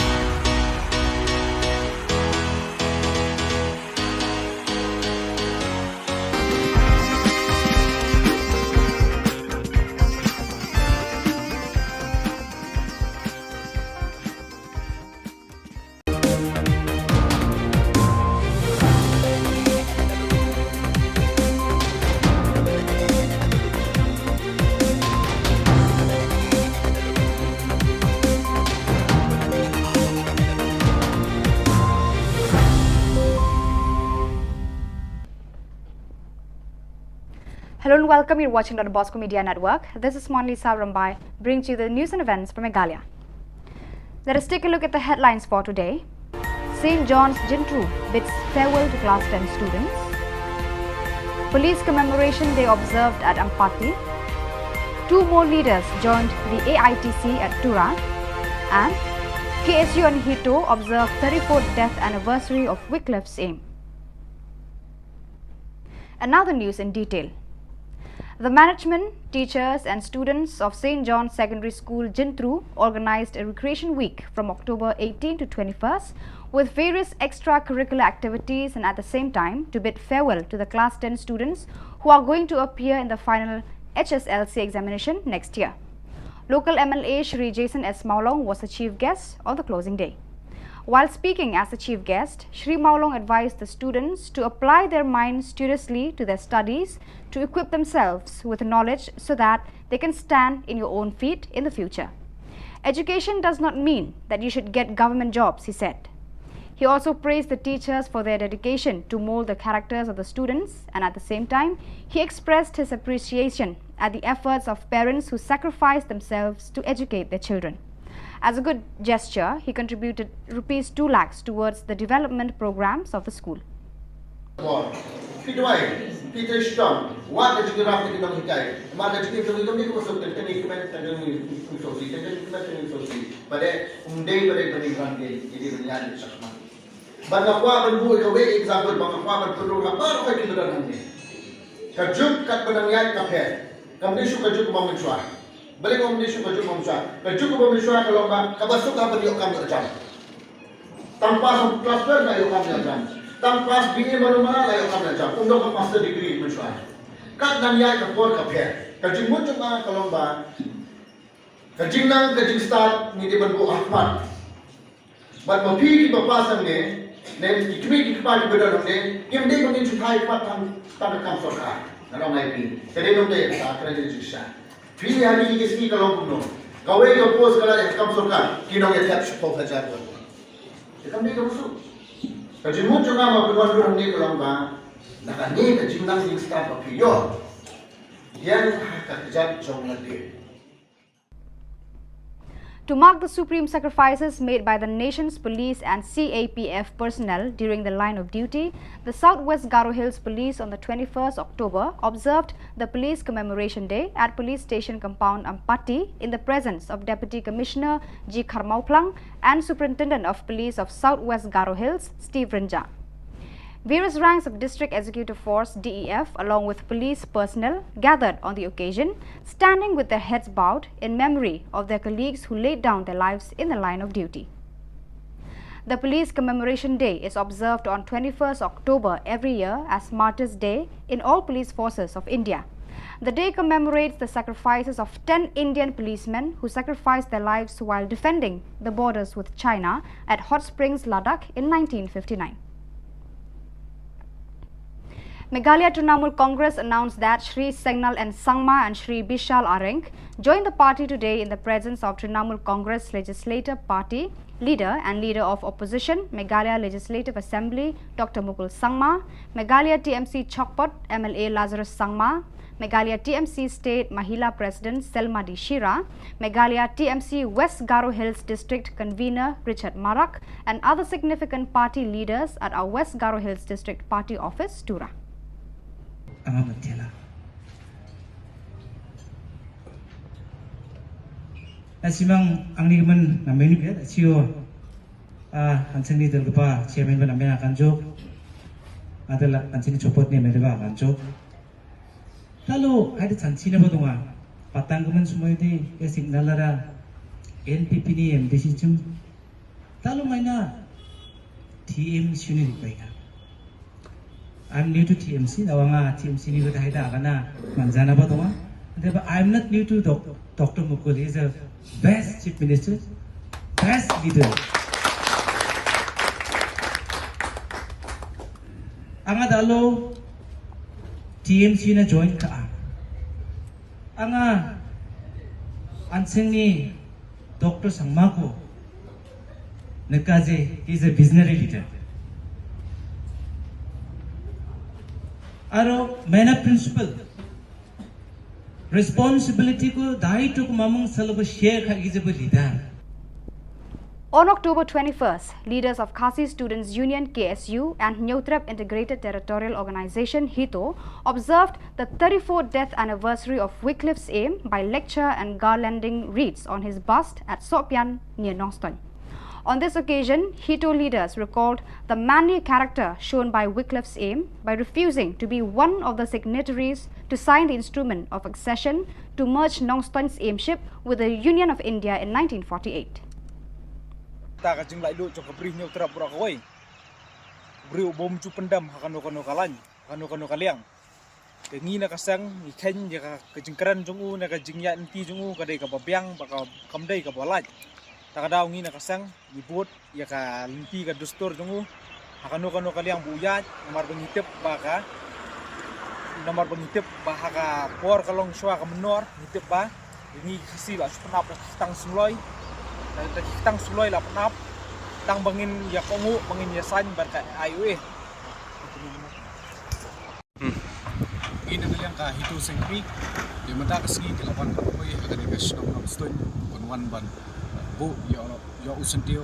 Hello and welcome. You're watching Don Bosco Media Network. This is Monlisa Rambai, bringing to you the news and events from Meghalaya. Let us take a look at the headlines for today. Saint John's Jintru bids farewell to class ten students. Police Commemoration Day observed at Ampati. Two more leaders joined the A I T C at Tura. And K S U and HITO observe thirty-fourth death anniversary of Wycliffe Same. And now the news in detail. The management, teachers, and students of Saint John's Secondary School, Jintru, organized a recreation week from October eighteen to twenty-first, with various extracurricular activities, and at the same time to bid farewell to the class ten students who are going to appear in the final H S L C examination next year. Local M L A Shri Jason S Mawlong was the chief guest on the closing day. While speaking as the chief guest, Shri Mawlong advised the students to apply their minds studiously to their studies to equip themselves with knowledge so that they can stand in your own feet in the future. "Education does not mean that you should get government jobs," he said. He also praised the teachers for their dedication to mold the characters of the students, and at the same time, he expressed his appreciation at the efforts of parents who sacrificed themselves to educate their children. As a good gesture, he contributed rupees two lakhs towards the development programs of the school. Phi duwai, phi trei shitom, wat ka jingïarap na ki nonghikai, namar ka jingim jong ngi kam dei kaba suk, tang ka jingkmen, tang ka jingsngewsih, tang ka jingkmen, tang ka jingsngewsih. Bad ym dei, bad ym dei ban ïaid, ym dei ban ïaid shakhmat. Bad nga kwah ban buh kawei ka example, bad nga kwah ban pynrung ha baroh ki ba don hangne. Ka juk katba nang ïaid ka pher. Kam dei shuh ka juk kaba mynshuwa. Balei kam dei shuh ka juk kaba mynshuwa? Ka juk kaba mynshuwa ka long ba kaba suk ka ban ïoh kam ïoh jam. Tang pass class twelve la ïoh kam ïoh jam. Tang pass B A mano mano la ïoh kam ïoh jam. Ym don ka master degree mynshuwa. Kat nang ïaid ka por ka pher. Ka jingmut jong nga ka long ba ka jingnang ka jingstad ngi dei ban buh ha khmat. Bad ma phi kiba pass hangne, ne ki kmie ki kpa kiba don hangne, kim dei ban ngin shu thait khmat tang, tang ka kam sorkar. Nga ong ïa phi. Ka dei nongdei ka kren ka jingshisha. Phi ha kine ki sngi ka long kumno? Kawei ka post ka la ïa ka kam sorkar, ki nongïathep shiphew hajar won. Te kam dei kaba suk. Ka jingmut jong nga ma phi wan ruh hangne ka long ba na kane ka jingnang jingstad ba phi ïoh, ïeng ha ka kjat jong lade. To mark the supreme sacrifices made by the nation's police and C A P F personnel during the line of duty, the South West Garo Hills Police on the twenty-first October observed the Police Commemoration Day at Police Station Compound, Ampati, in the presence of Deputy Commissioner G Kharmawphlang and Superintendent of Police of South West Garo Hills, Steve Rynjah. Various ranks of District Executive Force, D E F, along with police personnel gathered on the occasion, standing with their heads bowed in memory of their colleagues who laid down their lives in the line of duty. The Police Commemoration Day is observed on twenty-first October every year as Martyrs' Day in all police forces of India. The day commemorates the sacrifices of ten Indian policemen who sacrificed their lives while defending the borders with China at Hot Springs, Ladakh in nineteen fifty-nine. Meghalaya Trinamool Congress announced that Shri Sengnal N Sangma and Shri Bishal Areng joined the party today in the presence of Trinamool Congress Legislative Party leader and leader of opposition, Meghalaya Legislative Assembly, Doctor Mukul Sangma, Meghalaya T M C Chakpot M L A Lazarus Sangma, Meghalaya T M C State Mahila President Selma D Shira, Meghalaya T M C West Garo Hills District Convener Richard Marak, and other significant party leaders at our West Garo Hills District Party Office, Tura. Anga matela. Asimang angni kemen namen ni pia, asio, ah, anseng ni del kepa, chairman ba namen akan jok. Adela anseng ni Chakpot ni namen ba akan jok. Talo, ai de chanchi na ba tunga. Patang kemen semua itu, ya Sengnal Areng, N P P ni M D C chim. Talo maina T M C ni ri paina. I'm new to T M C, na wanga T M C ni ko dahai da kana manjana ba tunga. Deba, I'm not new to doc-, Doctor Mukul. He is a best chief minister, best leader. Anga dalo T M C na join ka. Anga anseng ni Doctor Sangma ko, neka je, he's a visionary leader. Aro, maina principle, responsibility ko, daito ko mamung salo ko share kha ki je ba leader. On October twenty-first, leaders of Khasi Students Union, K S U, and Hynñiewtrep Integrated Territorial Organization, HITO, observed the thirty-fourth death anniversary of Wycliffe Syiem by lecture and garlanding wreaths on his bust at Sohpian near Nongstoiñ. On this occasion, HITO leaders recalled the manly character shown by Wycliffe Syiem by refusing to be one of the signatories to sign the instrument of accession to merge Nongstoiñ Syiem with the Union of India in nineteen forty-eight. Ta ka jinglaitluid jong ka Bri Hynñiewtrep baroh kawei. Briew bym ju pyndem ha kano kano ka lain, ha kano kano ka liang. Te ngi na ka seng ngi kheiñ ïa ka, ka jingkren jong u, ne ka jingïaid lynti jong u ka dei kaba biang, ba ka, kam dei kaba lait. Ta ka daw ngi na ka seng ngi bud ïa ka lynti ka dustur jong u ha kano kano ka liang ba u ïaid, namar ba ngi tip ba ka, namar ba ngi tip ba ha ka por ka long shuwa ka mynnor, ngi tip ba ngi Khasi la shu pynap da ki ktang sngewloi, da, da ki ktang sngewloi la pynap, tang ba ngin ïa kohnguh, ba ngin ïa saiñ bad ka I O A. Ngi na ka liang ka HITO Seng Kmie, te mynta ka sngi ki la wan kawei ha kane ka shnong Nongstoiñ, wan wan ban buh ïa, ïa u syntiew,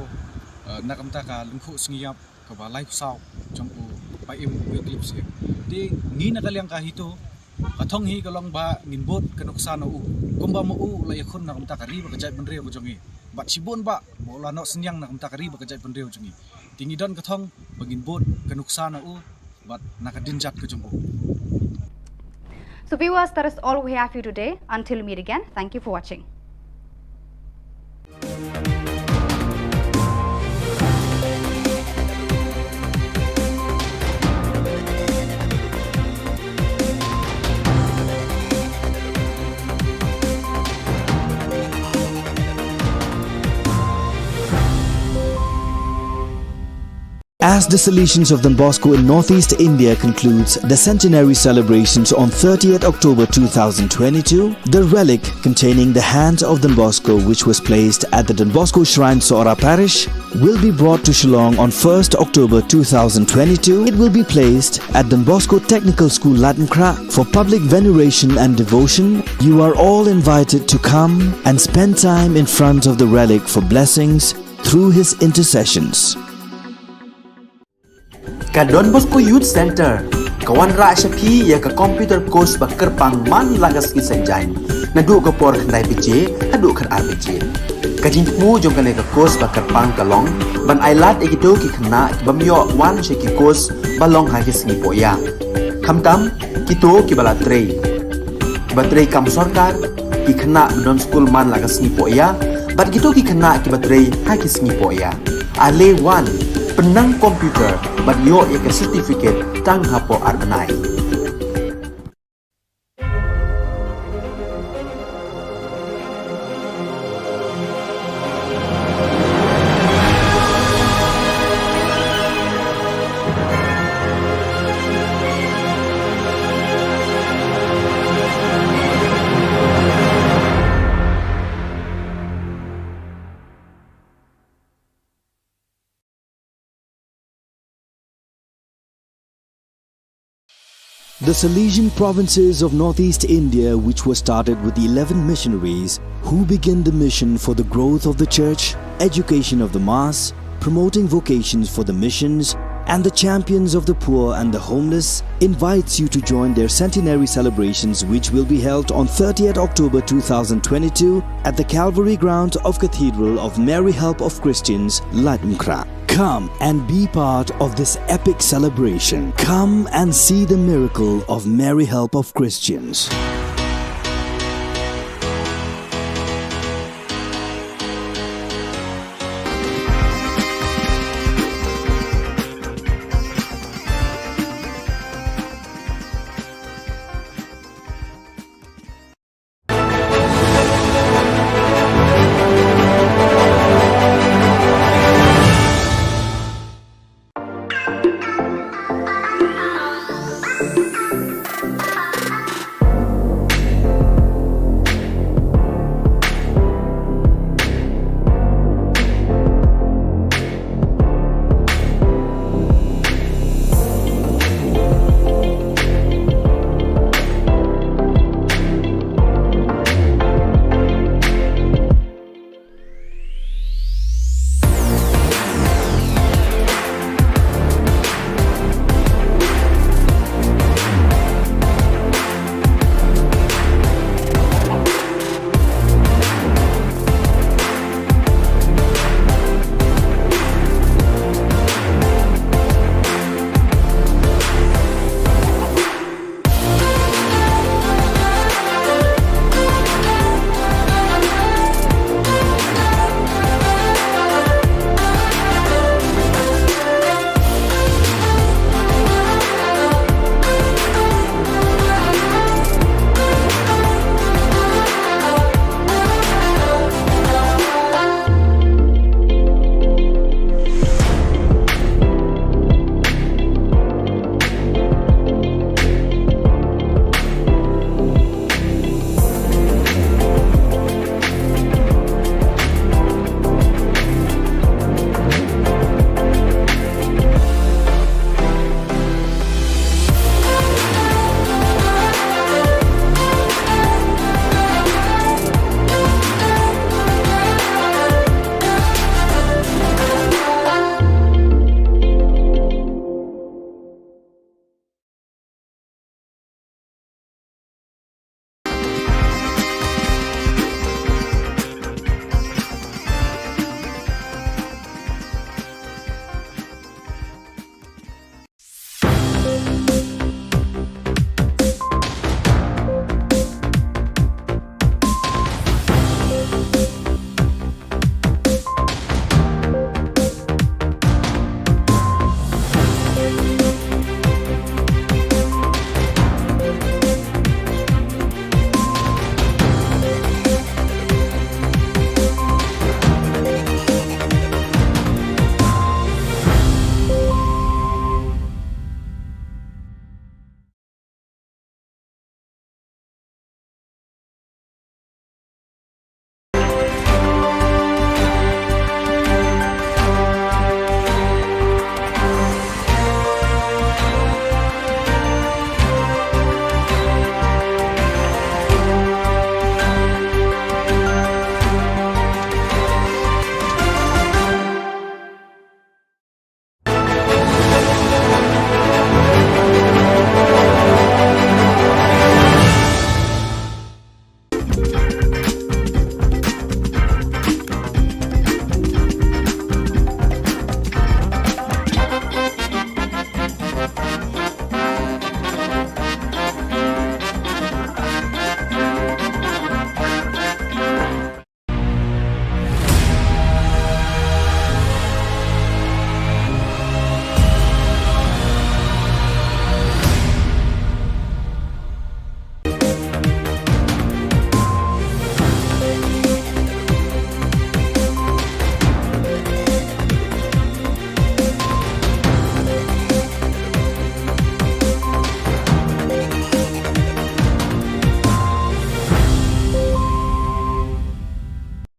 eh, na ka bynta ka lyngkhuh sngi ïap kaba laiphew jong u Paiem Wycliffe Syiem. Te ngi na ka liang ka HITO, ka thong hi ka long ba ngin bud ka nuksa na u, kumba ma u la ïakhun na ka bynta ka ri bad ka jaitbynriew ka jong ngi. Bad shibun ba ma u la noh synñiang na ka bynta ka ri bad ka jaitbynriew jong ngi. Te ngi don ka thong ba ngin bud ka nuksa na u bad na ka dien jait ka jong u. So viewers, that is all we have for you today. Until we meet again, thank you for watching. As the Salesians of Don Bosco in Northeast India concludes the centenary celebrations on thirtieth October two thousand twenty-two, the relic containing the hand of Don Bosco, which was placed at the Don Bosco Shrine, Sohra Parish, will be brought to Shillong on first October two thousand twenty-two. It will be placed at Don Bosco Technical School, Laitumkhrah, for public veneration and devotion. You are all invited to come and spend time in front of the relic for blessings through his intercessions. Ka Don Bosco Youth Centre ka wanrah sha phi ïa ka computer course ba kyrpang man la ka sngi Saitjaiñ, naduh ka por khyndai baje haduh khatar baje. Ka jingthmu jong kane ka course ba kyrpang ka long ban ailad ïa kito ki khynnah ki bym ïoh wan sha ki course ba long ha ki sngi pohïa. Khamtam kito kiba la trei, kiba trei kam sorkar, ki khynnah ba don skul man la ka sngi pohïa, bad kito ki khynnah kiba trei ha ki sngi pohïa. Ale wan, pynnang computer bad ïoh ïa ka certificate tang hapoh ar bnai. The Salesian provinces of northeast India, which was started with eleven missionaries who began the mission for the growth of the church, education of the mass, promoting vocations for the missions, and the champions of the poor and the homeless, invites you to join their centenary celebrations, which will be held on thirtieth October two thousand twenty-two at the Calvary Ground of Cathedral of Mary Help of Christians, Laitumkhrah. Come and be part of this epic celebration. Come and see the miracle of Mary Help of Christians.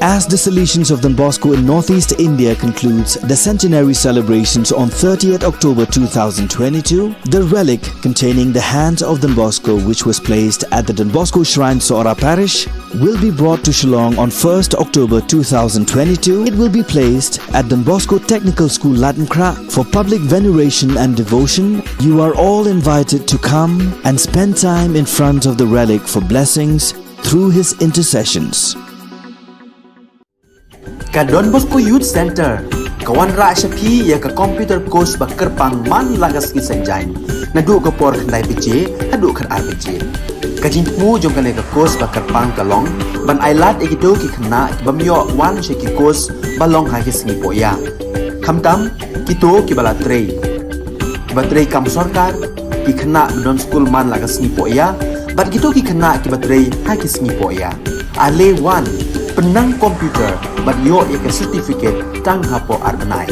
As the Salesians of Don Bosco in Northeast India concludes the centenary celebrations on thirtieth October two thousand twenty-two, the relic containing the hands of Don Bosco, which was placed at the Don Bosco Shrine, Sohra Parish, will be brought to Shillong on first October two thousand twenty-two. It will be placed at Don Bosco Technical School, Laitumkhrah, for public veneration and devotion. You are all invited to come and spend time in front of the relic for blessings through his intercessions. Ka Don Bosco Youth Centre ka wanrah sha phi ïa ka computer course ba kyrpang man la ka sngi Saitjaiñ, naduh ka por khyndai baje haduh khatar baje. Ka jingthmu jong kane ka course ba kyrpang ka long ban ailad ïa kito ki khynnah ki bym ïoh wan sha ki course ba long ha ki sngi pohïa, khamtam kito kiba la trei, kiba trei kam sorkar, ki khynnah ba don skul man la ka sngi pohïa, bad kito ki khynnah kiba trei ha ki sngi pohïa. Ale wan, pynnang computer bad ïoh ïa ka certificate tang hapoh ar bnai.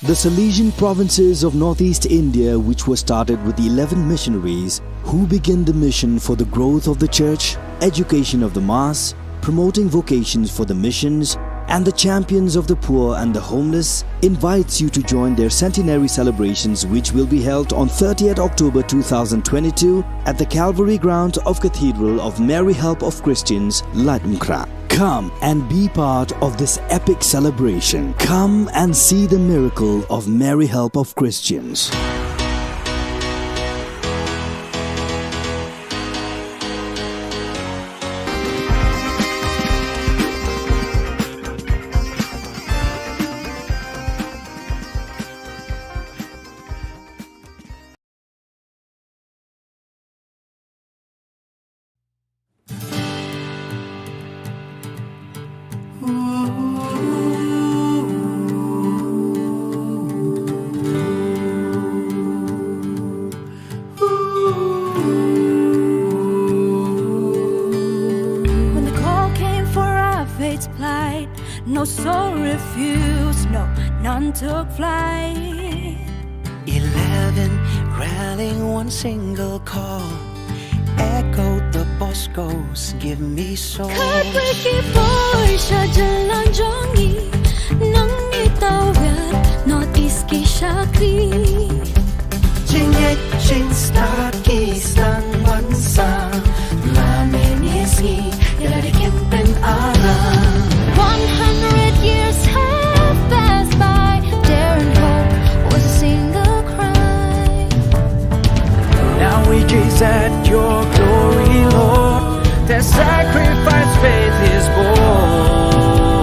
The Salesian provinces of Northeast India, which was started with eleven missionaries who began the mission for the growth of the church, education of the mass, promoting vocations for the missions, and the champions of the poor and the homeless, invites you to join their centenary celebrations, which will be held on thirtieth October two thousand twenty-two at the Calvary ground of Cathedral of Mary Help of Christians, Laitumkhrah. Come and be part of this epic celebration. Come and see the miracle of Mary Help of Christians. When the call came for our fate's plight, no soul refused, no, none took flight. Eleven rallying one single call, echoed the Bosco's "Give me soul." Kyrpad ki bor sha jylla jong ngi, nang ngi tawir North East ki shakri. Jingngeit jingstad ki sdang ban sah, la mynne sngi ïa lade kim pynaram. One hundred years have passed by, dare and hope was a single cry. Now we gaze at your glory, Lord. Their sacrifice faith is born.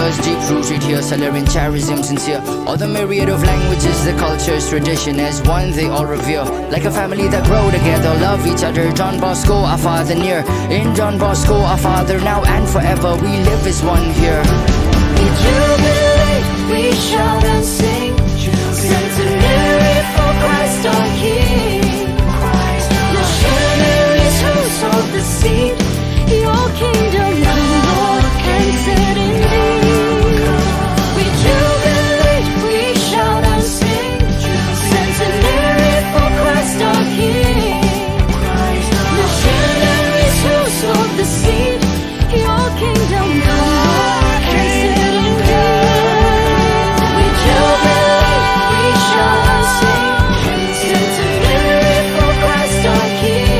Deep rooted here, Salarian charism sincere. All the myriad of languages, the cultures, tradition as one they all revere. Like a family that grow together, love each other. Don Bosco, our father near. In Don Bosco, our father now and forever. We live as one here. We jubilate, we shout and sing. Centenary for Christ our King. Missionaries who sowed the seed. Your kingdom come, Lord, planted indeed. We jubilate, we shout and sing. Centenary for Christ our King. Missionaries who sowed the seed. Your kingdom come, Lord, planted indeed. We jubilate, we shout and sing. Centenary for Christ our King.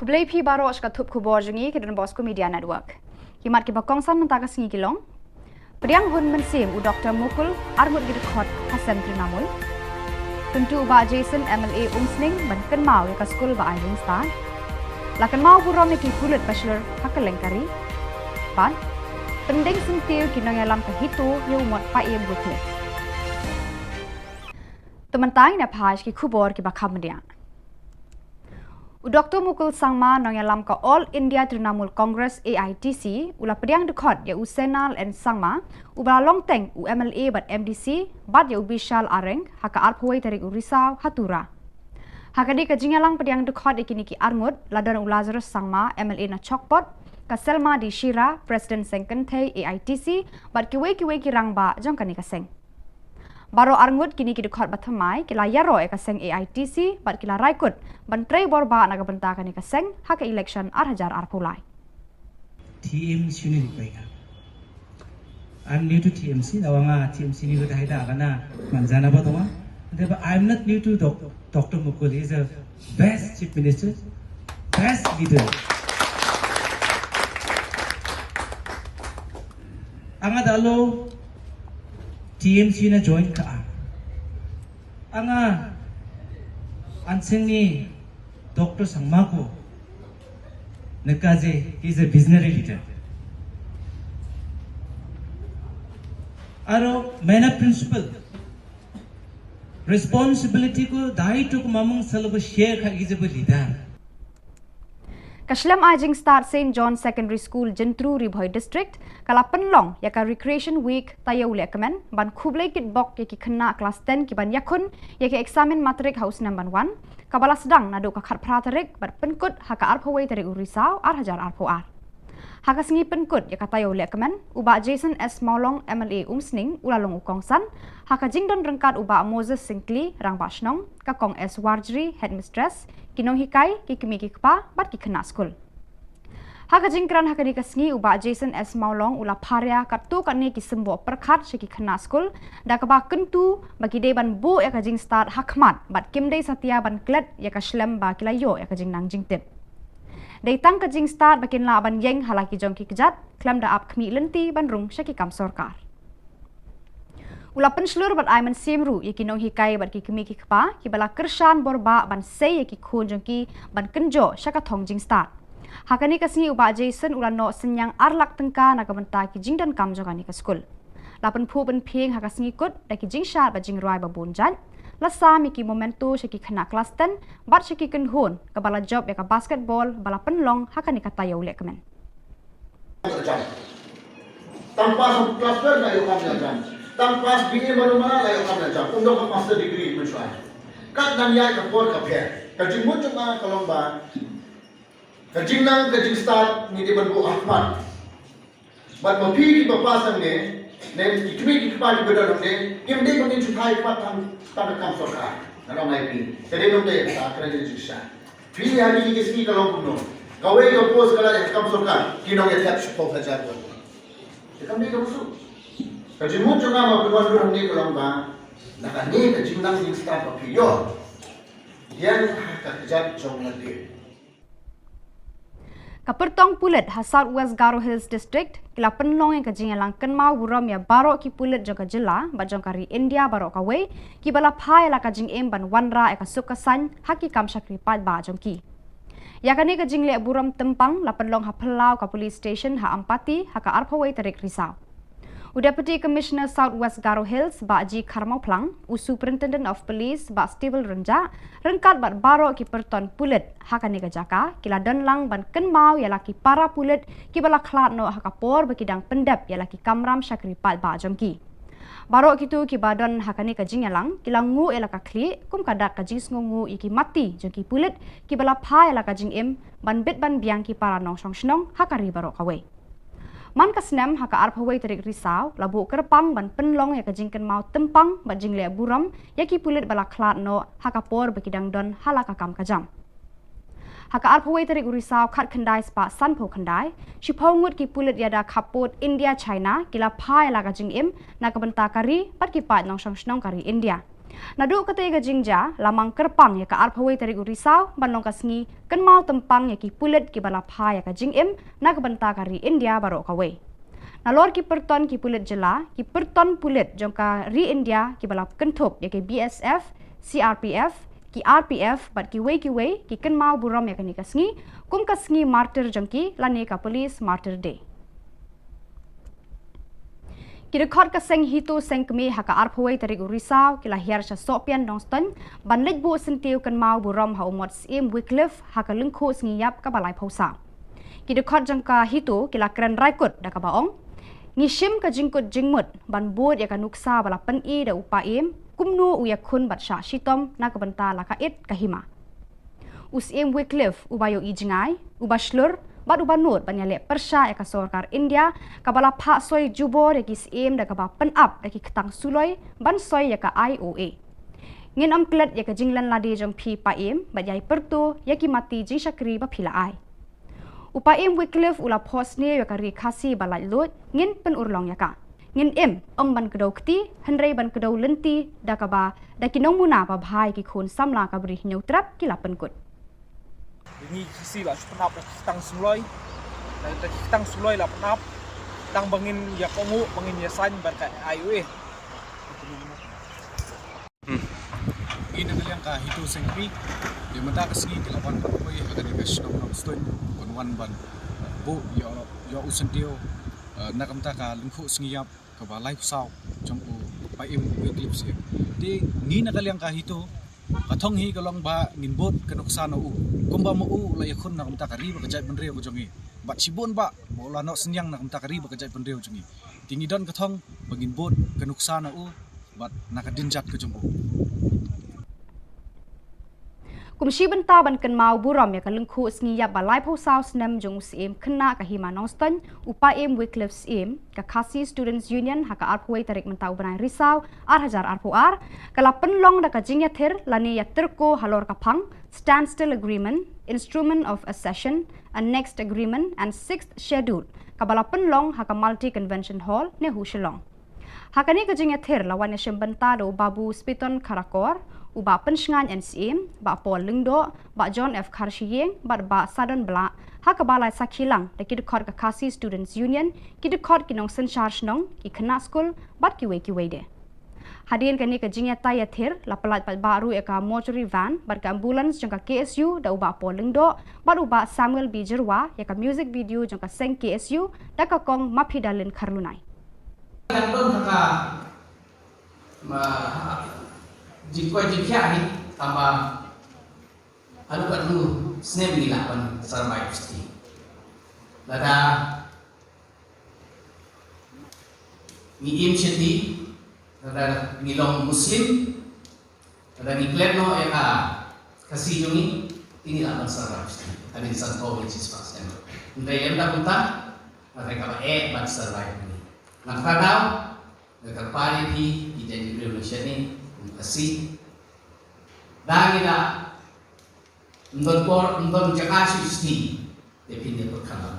Khublei phi baroh sha ka thup khubor jong ngi ka Don Bosco Media Network. Ki mat kiba kongsan mynta ka sngi ki long: Pdiang hun mynsiem u Doktor Mukul, arngut ki dkhot ha sem Trinamool. Kyntu u Bah Jason M L A Umsning ban kynmaw ïa ka skul ba ai jingstad. La kynmaw burom ïa ki pulit ba shlur ha kylleng ka ri. Bad pyndeng syntiew ki nongïalam ka HITO ïa u mot Paiem Buthe. Te mynta ngin ïa phai sha ki khubor kiba kham bniah. U Doktor Mukul Sangma, nongïalam ka All India Trinamool Congress, A I T C, u la pdiang dkhot ïa u Senal N Sangma, uba la long teng u M L A bad M D C, bad ïa u Bishal Areng ha ka arphew wei tarik u Risaw ha Tura. Ha kane ka jingïalang pdiang dkhot ïa kine ki arngut, la don u Lazarus Sangma, M L A na Chokpot, ka Selma D Shira, President Seng Kynthei A I T C, bad kiwei kiwei ki rangbah jong kane ka seng. Baroh arngut kine ki dkhot ba thymmai ki la ïaroh ïa ka seng A I T C bad ki la rai kut ban trei bor bah na ka bynta kane ka seng ha ka election ar hajar arphew lai. T M C ni ri paika. I'm new to T M C, na wanga T M C ni ko tahai da kana manjana ba tonga. But I'm not new to doc- Doctor Mukul, he is a best chief minister, best leader. Anga dalo T M C na join ka a. Anga anseng ni Doctor Sangma ko neka je, he is a visionary leader. Aro mena principle responsibility ko dai to ko mamung salo ko share kha ije bo leader. Ka shlem ai jingstad Saint John Secondary School, Jentru, Ri Bhoi District, ka la pynlong ïa ka Recreation Week taïew lehkmen ban khublei kitbok ïa ki khynnah klas ten ki ban ïakhun ïa ka eksamin matrik ha u snem ban wan, kaba la sdang naduh ka khatphra tarik bad pynkut ha ka arphew wei tarik u Risaw ar hajar arphew ar. Ha ka sngi pynkut ïa ka taïew lehkmen, u Bah Jason S Mawlong, M L A Umsning, u la long u kongsan ha ka jingdon ryngkat u Bah Moses Syngkli, Rangbah Shnong, ka Kong S Warjri, Headmistress, ki nonghikai, ki kmie ki kpa bad ki khynnah skul. Ha ka jingkren ha kane ka sngi, u Bah Jason S Mawlong u la pharia katto katne ki symboh pyrkhat sha ki khynnah skul da kaba kyntu ba ki dei ban buh ïa ka jingstad ha khmat bad kim dei satia ban klet ïa ka shlem ba ki la ïoh ïa ka jingnang jingtip. Dei tang ka jingstad ba kin lah ban ïeng ha la ki jong ki kjat khlem da ap khmih lynti ban rung sha ki kam sorkar. U la pynshlur bad ai mynsiem ruh ïa ki nonghikai bad ki kmie ki kpa kiba la kyrshan bor bah ban sei ïa ki khun jong ki ban kynjoh sha ka thong jingstad. Ha kane ka sngi, u Bah Jason u la noh synñiang ar lak tyngka na ka bynta ki jingdonkam jong kane ka skul. La pynphuh pynphieng ha ka sngi kut da ki jingshad bad jingrwai ba bun jait. La sam ïa ki memento sha ki khynnah klas ten bad sha ki kynhun kaba la jop ïa ka basketball ba la pynlong ha kane ka taïew lehkmen. Tam pass of class twelve na ïoh kam ïa jam. Tang pass B A mano mano la ïoh kam na jam, um don ka master degree mynshuwa. Kat nang ïa ka por ka pher. Ka jingmut jong nga ka long ba ka jingnang ka jingstad ngi dei ban buh ha khmat. Bad ma phi kiba pass hangne, ne ki kmie ki kpa kiba don hangne, kim dei ban ngin shu thait khmat tang tang ka kam sorkar. Nga ong ïa phi. Ka dei nongdei ka kren ka jingshisha. Phi ha kine ki sngi ka long kumno? Kawei ka post ka la ïa ka kam sorkar, ki nongïathep shiphew hajar won. Te kam dei kaba suk. Ka jingmut jong nga ma phi wan ruh hangne ka long ba na kane ka jingnang jingstad ba phi ïoh, ïeng ha ka kjat jong lade. Ka pyrtong pulit ha South West Garo Hills District ki la pynlong ïa ka jingïalang kynmaw burom ïa baroh ki pulit jong ka jylla bad jong ka ri India baroh kawei, kiba la phai ïa la ka jingim ban wanrah ïa ka suk ka saiñ ha ki kam shakri paidbah jong ki. Ïa kane ka jingleh burom tympang la pynlong ha phyllaw ka police station ha Ampati ha ka arphew wei tarik Risaw. U Deputy Commissioner South West Garo Hills, Bah G Kharmawphlang, u Superintendent of Police, Bah Stable Rynjah, ryngkat bad baroh ki pyrton pulit ha kane ka jaka, ki la don lang ban kynmaw ïa la ki para pulit kiba la khlad noh ha ka por ba ki dang pyndep ïa la ki kamram shakri paidbah jong ki. Baroh kito kiba don ha kane ka jingïalang, ki la nguh ïa la ka khlieh, kum ka dak ka jingsngewnguh ïa ki mati jong ki pulit kiba la phai ïa la ka jingim ban bit ban biang ki para nongshong shnong ha ka ri baroh kawei. Man ka snem ha ka arphew wei tarik Risaw, la buh kyrpang ban pynlong ïa ka jingkynmaw tympang bad jingleh burom ïa ki pulit ba la khlad noh ha ka por ba ki dang don ha la ka kam ka jam. Ha ka arphew wei tarik u Risaw khatkhyndai spah sanphew khyndai, shiphew ngut ki pulit ïada khappud India China ki la phai ïa la ka jingim na ka bynta ka ri bad ki paid nongshong shnong ka ri India. Naduh katei ka jingjia, la mang kyrpang ïa ka arphew wei tarik u Risaw ban long ka sngi kynmaw tympang ïa ki pulit kiba la phai ïa ka jingim na ka bynta ka ri India baroh kawei. Nalor ki pyrton ki pulit jylla, ki pyrton pulit jong ka ri India kiba la kynthup ïa ki B S F, C R P F, ki R P F bad kiwei kiwei, ki kynmaw burom ïa kane ka sngi kum ka sngi martyr jong ki lane ka Police Martyr Day. Ki dkhot ka seng HITO seng kmie ha ka arphew wei tarik u Risaw ki la hiar sha Sohpian Nongstoiñ ban leit buh syntiew kynmaw burom ha u mot Syiem Wycliffe ha ka lyngkhuh sngi ïap kaba laiphew saw. Ki dkhot jong ka HITO ki la kren raikut da kaba ong, ngi shim ka jingkut jingmut ban bud ïa ka nuksa ba la pyni da u Paiem kumno u ïakhun bad shah shitom na ka bynta la ka it ka hima. U Syiem Wycliffe uba ïohi jngai, uba shlur bad uba nud ban ïaleh pyrshah ïa ka sorkar India kaba la phah soi jubor ïa ki syiem da kaba pynap da ki ktang suloi ban soi ïa ka I O A. Ngin ym klet ïa ka jinglen lade jong phi Paiem bad ïai pyrto ïa ki mati jingshakri ba phi la ai. U Paiem Wycliffe u la phohsniew ïa ka ri Khasi ba laitluid, ngin pynurlong ïa ka. Ngin im, ym ban kdew kti, hynrei ban kdew lynti da kaba da ki nongmuna babha ïa ki khun samla ka Bri Hynñiewtrep ki la pynkut. Ngi Khasi la shu pynap da ki ktang suloi, da ki ktang suloi la pynap, tang ba ngin ïa kohnguh, ba ngin ïa saiñ bad ka I O A. Ngi na ka liang ka HITO seng kmie, te mynta ka sngi te la wan ban poi ha kane ka shnong Nongstoiñ, ban wan ban buh ïa, ïa u syntiew, eh, na ka bynta ka lyngkhuh sngi ïap kaba laiphew saw jong u Paiem Wycliffe Syiem. Te ngi na ka liang ka HITO, ka thong hi ka long ba ngin bud ka nuksa na u, kumba ma u la ïakhun na ka bynta ka ri bad ka jaitbynriew ka jong ngi. Bad shibun bah ba u la noh synñiang na ka bynta ka ri bad ka jaitbynriew jong ngi. Te ngi don ka thong ba ngin bud ka nuksa na u bad na ka dynjat ka jong u. Kum shi bynta ban kynmaw burom ïa ka lyngkhuh sngi ïap ba laiphew saw snem jong u Syiem khynnah ka hima Nongstoiñ, u Paiem Wycliffe Syiem, ka Khasi Students Union ha ka arphew wei tarik mynta u bnai Risaw ar hajar arphew ar, ka la pynlong da ka jingïathir lane ïatyrko halor ka phang Standstill Agreement, Instrument of Accession, Annexed Agreement and Sixth Schedule, kaba la pynlong ha ka Multi Convention Hall, NEHU Shillong. Ha kane ka jingïathir la wan ïashim bynta da u Babu Spiton Kharkor, u Bah Pynshngaiñ N Syiem, Bah Paul Lyngdoh, Bah John F Kharshiing bad Bah Sadon Blah, ha kaba la sakhi lang da ki dkhot ka Khasi Students Union, ki dkhot ki nongsynshar shnong, ki khynnah skul bad kiwei kiwei de. Hadien kane ka jingïatai ïathir, la pyllait paidbah ruh ïa ka mortuary van bad ka ambulance jong ka K S U da u Bah Paul Lyngdoh bad u Bah Samuel B Jyrwa, ïa ka music video jong ka seng K S U da ka kong Mapidalin Kharlunai. Kan don ha ka, ma, jingkoit jingkhiah hi, tangba haduh katno snem ngi lah ban sarbai psti. Lada ngi im shati, Lada ngi long Muslim, lada ngi klet noh ïa ka Khasi jong ngi, te ngi lah ban survive. Kane san phew phew percent. Hynrei ym da kumta, hynrei kaba eh ban survive ngi. Nangta daw, nga kyrpad ïa phi, ki jaitbynriew nation ne, kum Khasi. Da ngi da, ym don por, ym don jaka shuh shuh. Te phin ïa pyrkhat lang.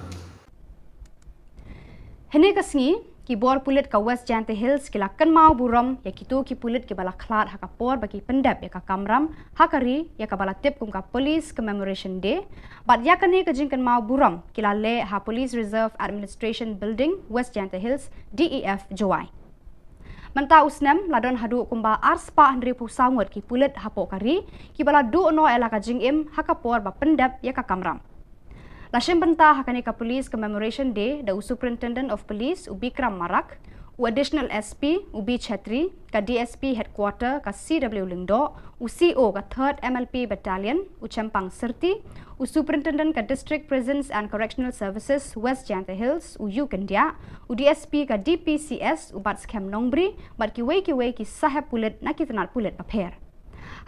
Hynne ka sngi, ki bor pulit ka West Jaintia Hills ki la kynmaw burom ïa kito ki pulit kiba la khlad ha ka por ba ki pyndep ïa ka kamram ha ka ri, ïa kaba la tip kum ka Police Commemoration Day. Bad ïa kane ka jingkynmaw burom ki la leh ha Police Reserve Administration Building, West Jaintia Hills, D E F, Jowai. Mynta u snem la don haduh kumba arspah hynriewphew saw ngut ki pulit hapoh ka ri kiba la duh noh ïa la ka jingim ha ka por ba pyndep ïa ka kamram. La shim bynta ha kane ka Police Commemoration Day da u Superintendent of Police u Bikram Marak, u Additional S P u B Chhetri, ka D S P Headquarter ka C W Lyngdoh, u C O ka Third M L P Battalion u Chempang Syrti, u Superintendent ka District Prisons and Correctional Services West Jaintia Hills u U Kyndiah, u D S P ka D P C S u Batskhem Nongbri, bad kiwei kiwei ki sahep pulit na ki tnat pulit bapher.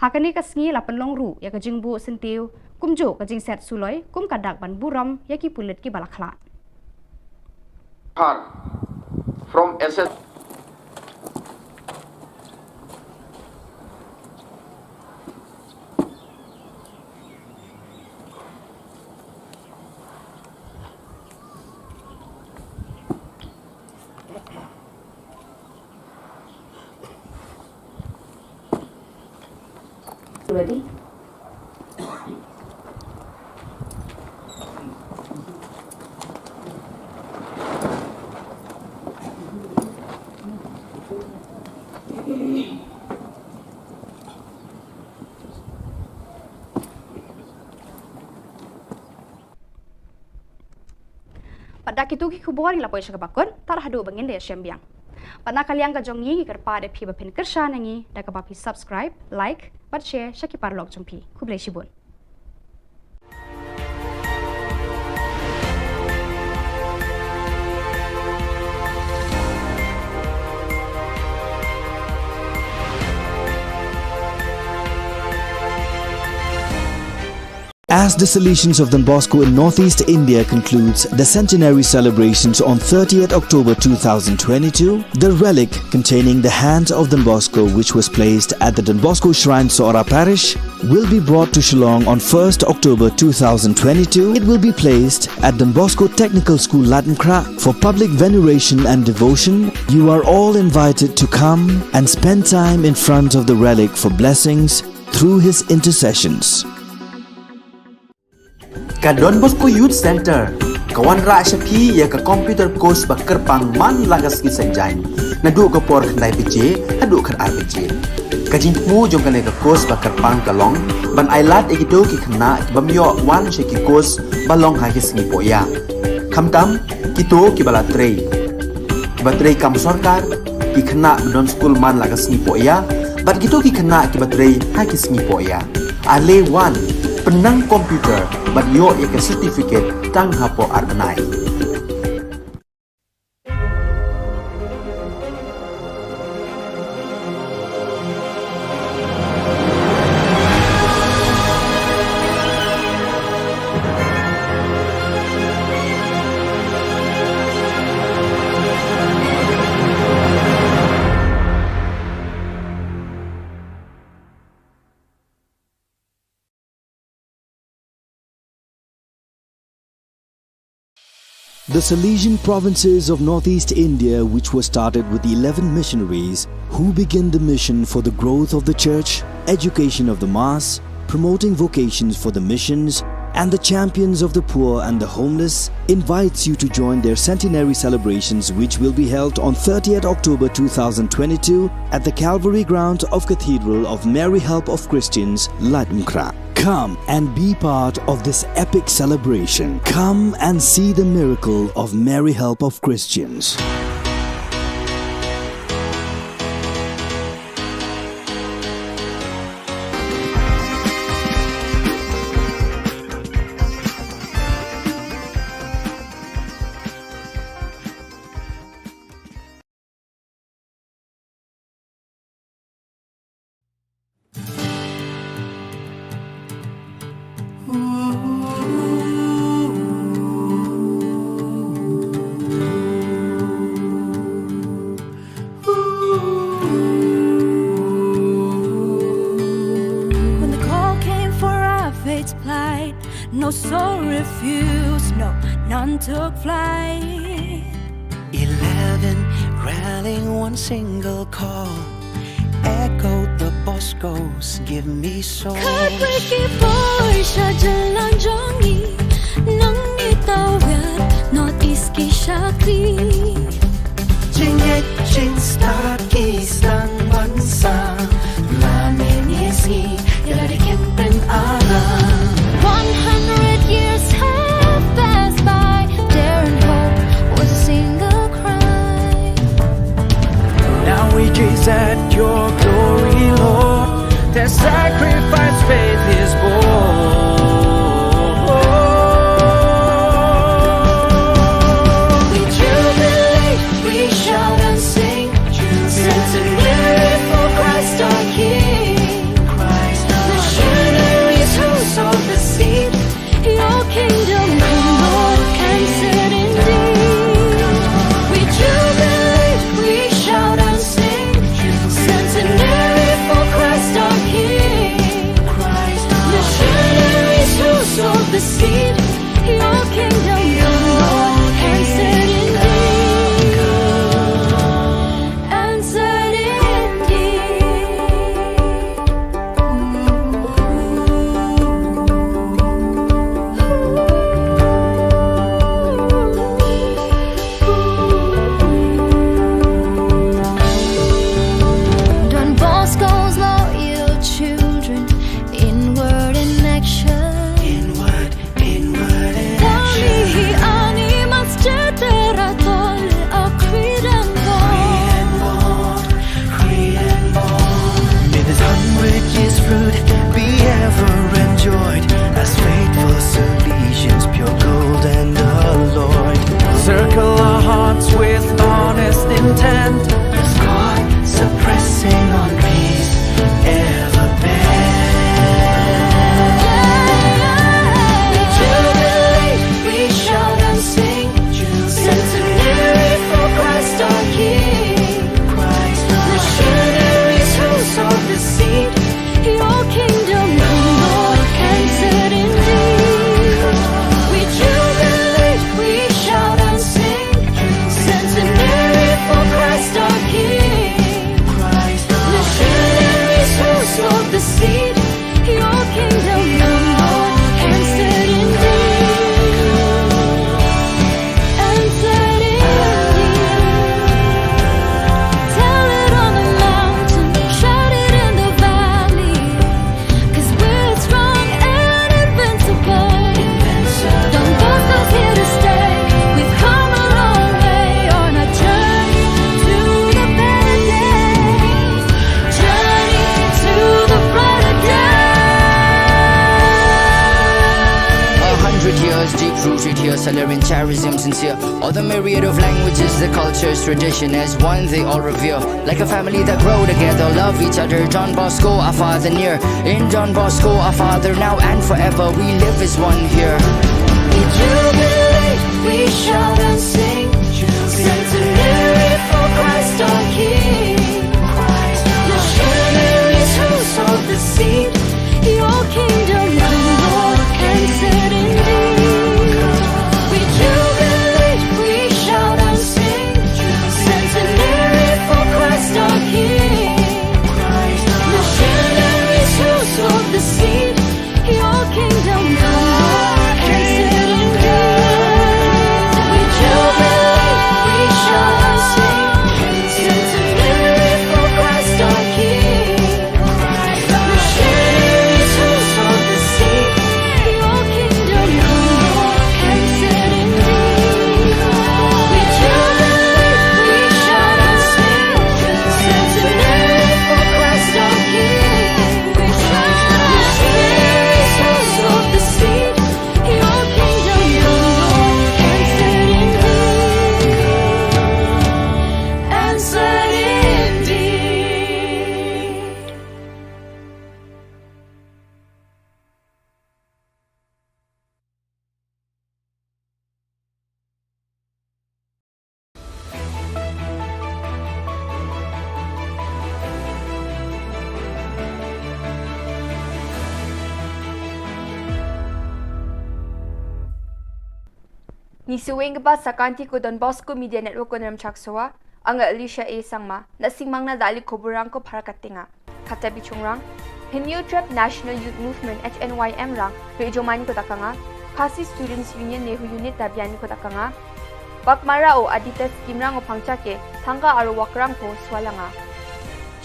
Ha kane ka sngi la pynlong ruh ïa ka jingbuh syntiew kumjuh ka jingset suloi kum ka dak ban burom ïa ki pulit kiba la khlad. Khan from S S Ready? Bad da kito ki khubor ngi la poi sha kaba kut, tad haduh ba ngin da ïashem biang. Bad na ka liang ka jong ngi ngi kyrpad ïa phi ba phin kyrshan ïa ngi da kaba phi subscribe, like bad share sha ki paralok jong phi. Khublei shibun. As the Salesians of Don Bosco in Northeast India concludes the centenary celebrations on thirtieth October two thousand twenty-two, the relic containing the hand of Don Bosco, which was placed at the Don Bosco Shrine, Sohra Parish, will be brought to Shillong on first October two thousand twenty-two. It will be placed at Don Bosco Technical School, Laitumkhrah, for public veneration and devotion. You are all invited to come and spend time in front of the relic for blessings through his intercessions. Ka Don Bosco Youth Centre ka wanrah sha phi ïa ka computer course ba kyrpang man la ka sngi Saitjaiñ, naduh ka por khyndai baje haduh khatar baje. Ka jingthmu jong kane ka course ba kyrpang ka long ban ailad ïa kito ki khynnah ki bym ïoh wan sha ki course ba long ha ki sngi pohïa, khamtam kito kiba la trei, kiba trei kam sorkar, ki khynnah ba don skul man la ka sngi pohïa, bad kito ki khynnah kiba trei ha ki sngi pohïa. Ale wan, pynnang computer bad ïoh ïa ka certificate tang hapoh ar bnai. The Salesian provinces of Northeast India, which was started with eleven missionaries who began the mission for the growth of the church, education of the mass, promoting vocations for the missions, and the champions of the poor and the homeless, invites you to join their centenary celebrations, which will be held on thirtieth October two thousand twenty-two at the Calvary Ground of Cathedral of Mary Help of Christians, Laitumkhrah. Come and be part of this epic celebration. Come and see the miracle of Mary Help of Christians. No soul refuse, no, none took flight. Eleven rallying one single call. Echoed the Boscos, give me soul. Khatwei ki poi sha jylla jong ngi, nang ngi tawit North East ki shakri. Jingngeit jingstad ki sdang ban sah, la mynne sngi ïa la dei kynpen alam. One hundred years have passed by, daring hope was a single cry. Now we gaze at your glory, Lord. Their sacrifice faith is born. We jubilate, we shout and sing. Centenary for Christ our King. Missionaries who sowed the seed. Your kingdom come, Lord, and set indeed. We jubilate, we shout and sing. Centenary for Christ our King. Missionaries who sowed the seed. Your kingdom come, Lord, and set indeed. And set indeed. Don Bosco's loyal children, inward in action. Inward, inward in action. Ani mas cetera tol a Cretan born. May this hundred years fruit be ever enjoyed as faithful Salesians, pure gold and alloyed. Circle our hearts with honest intent. As God suppressing on peace ever bent. We jubilate, we shout and sing. Centenary for Christ our King. Missionaries who sowed the seed. Your kingdom come, Lord, and set indeed. We jubilate, we shout and sing. Centenary for Christ our King. Missionaries who sowed the seed. Your kingdom come, Lord, and set indeed. And set indeed. Tell it on the mountain, shout it in the valley. 'Cause we're strong and invincible. Don Bosco's here to stay. We've come a long way on a journey to the better days. Journey to the brighter days. A hundred years deep rooted here, Salerian charism sincere. All the myriad of languages, the cultures, tradition, as one they all revere. Like a family that grow together, love each other. Don Bosco, our father near. In Don Bosco, our father now and forever. We live as one here. We jubilate, we shout and sing. Centenary for Christ our King. Missionaries who sowed the seed. Your kingdom come, Lord, and set indeed. We jubilate, we shout and sing. Centenary for Christ our King. Missionaries who sowed the seed. Your kingdom come, Lord, and set indeed. We jubilate. Isweng kaba sakanti ko Don Bosco Media Network ko Nrem Chaksoa, anga Alicia A Sangma, na singmang na dali ko burang ko phara katinga. Kata bichungrang, Hynñiewtrep National Youth Movement H N Y M rang, ri jomani ko takanga, Khasi Students Union Nehu Unit dabiani ko takanga, Bakmara o Adita Scheme rang o pangchake, thangka aro wakrang ko swalanga.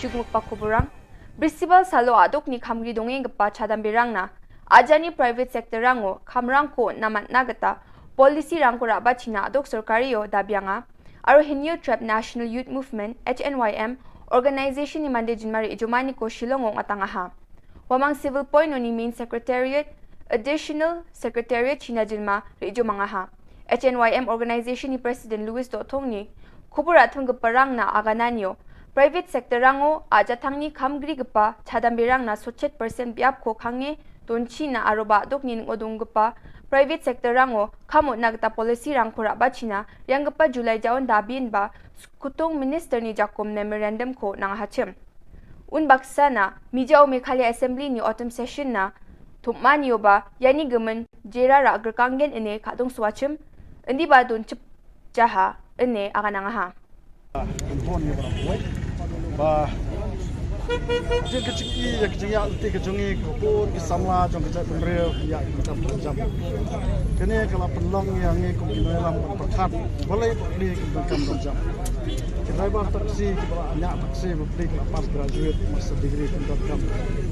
Chukmuk pa ko burang, Bristibal salo aduk ni khamri dongeng kepa chadam birang na. Ajani private sector rango, khamrang ko namat na geta, policy rang ko raba china aduk sorkari o dabianga. Aro Hynñiewtrep National Youth Movement, H N Y M, organization ni mande jinmari ijumani ko Shillong o ngatang aha. Wamang civil point o ni main secretariat, additional secretariat china jinma ri ijumang aha. H N Y M organization ni president Louis Dothong ni, Khubur athung ke perang na agananio. Private sector rango, aja thangni kham gri kepa, chadam birang na sochet percent biap ko khange, donchi na aroba dok ni ngodung kepa. Private sector rango, khamut na geta policy rang ko raba china, yang kepa July jaun dabin ba, skutung minister ni jakum memorandum ko nang hachim. Un baksa na, mija o Meghalaya Assembly ni autumn session na, thumani o ba, yani gemen, jera ra gerkanggen ene kadung swachim, endi ba don chip jaha, ene aganang aha. Kumpon ni barang kuwait. Ba. Jing ka jing i, ya ka jing ya, ti ka jong i, ka pun, ka samla, jong ka jait pemrel, ya ka jam jam. Kene ka la penlong ya ngi kum ki noi lam perkhat. Balai pekli ka jam jam. Ki driver taxi, ki bala nya taxi, pekli ka la pass graduate, master degree ka jam jam.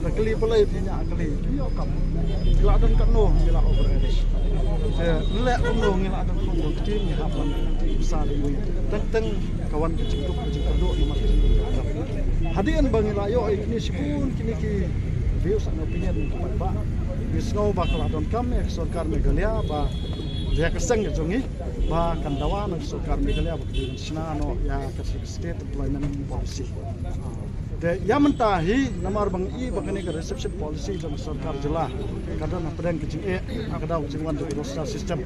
Da kli balai pekli nya kli, yo kam. Ki la don kano, ki la over age. Te, le kano, ngi la don kano, ki ni hap man, ki sa di ngi. Teng teng, kawan ka jingduk ka jingkyrduh namar ka jingduk. Hadien ba ngi la ïoh ïa kine shibun kine ki views and opinion kiba ba ngi sngew ba ka la donkam ïa ka sorkar Meghalaya ba ïa ka seng ka jong ngi ba kan dawa na ka sorkar Meghalaya ba ka dei ban shna noh ïa ka State Employment Policy. Te ïa mynta hi namar ba ngi i ba kane ka reception policy jong ka sorkar jylla ka don hapdeng ka jingeh ka daw ka jingwan jong ka roster system.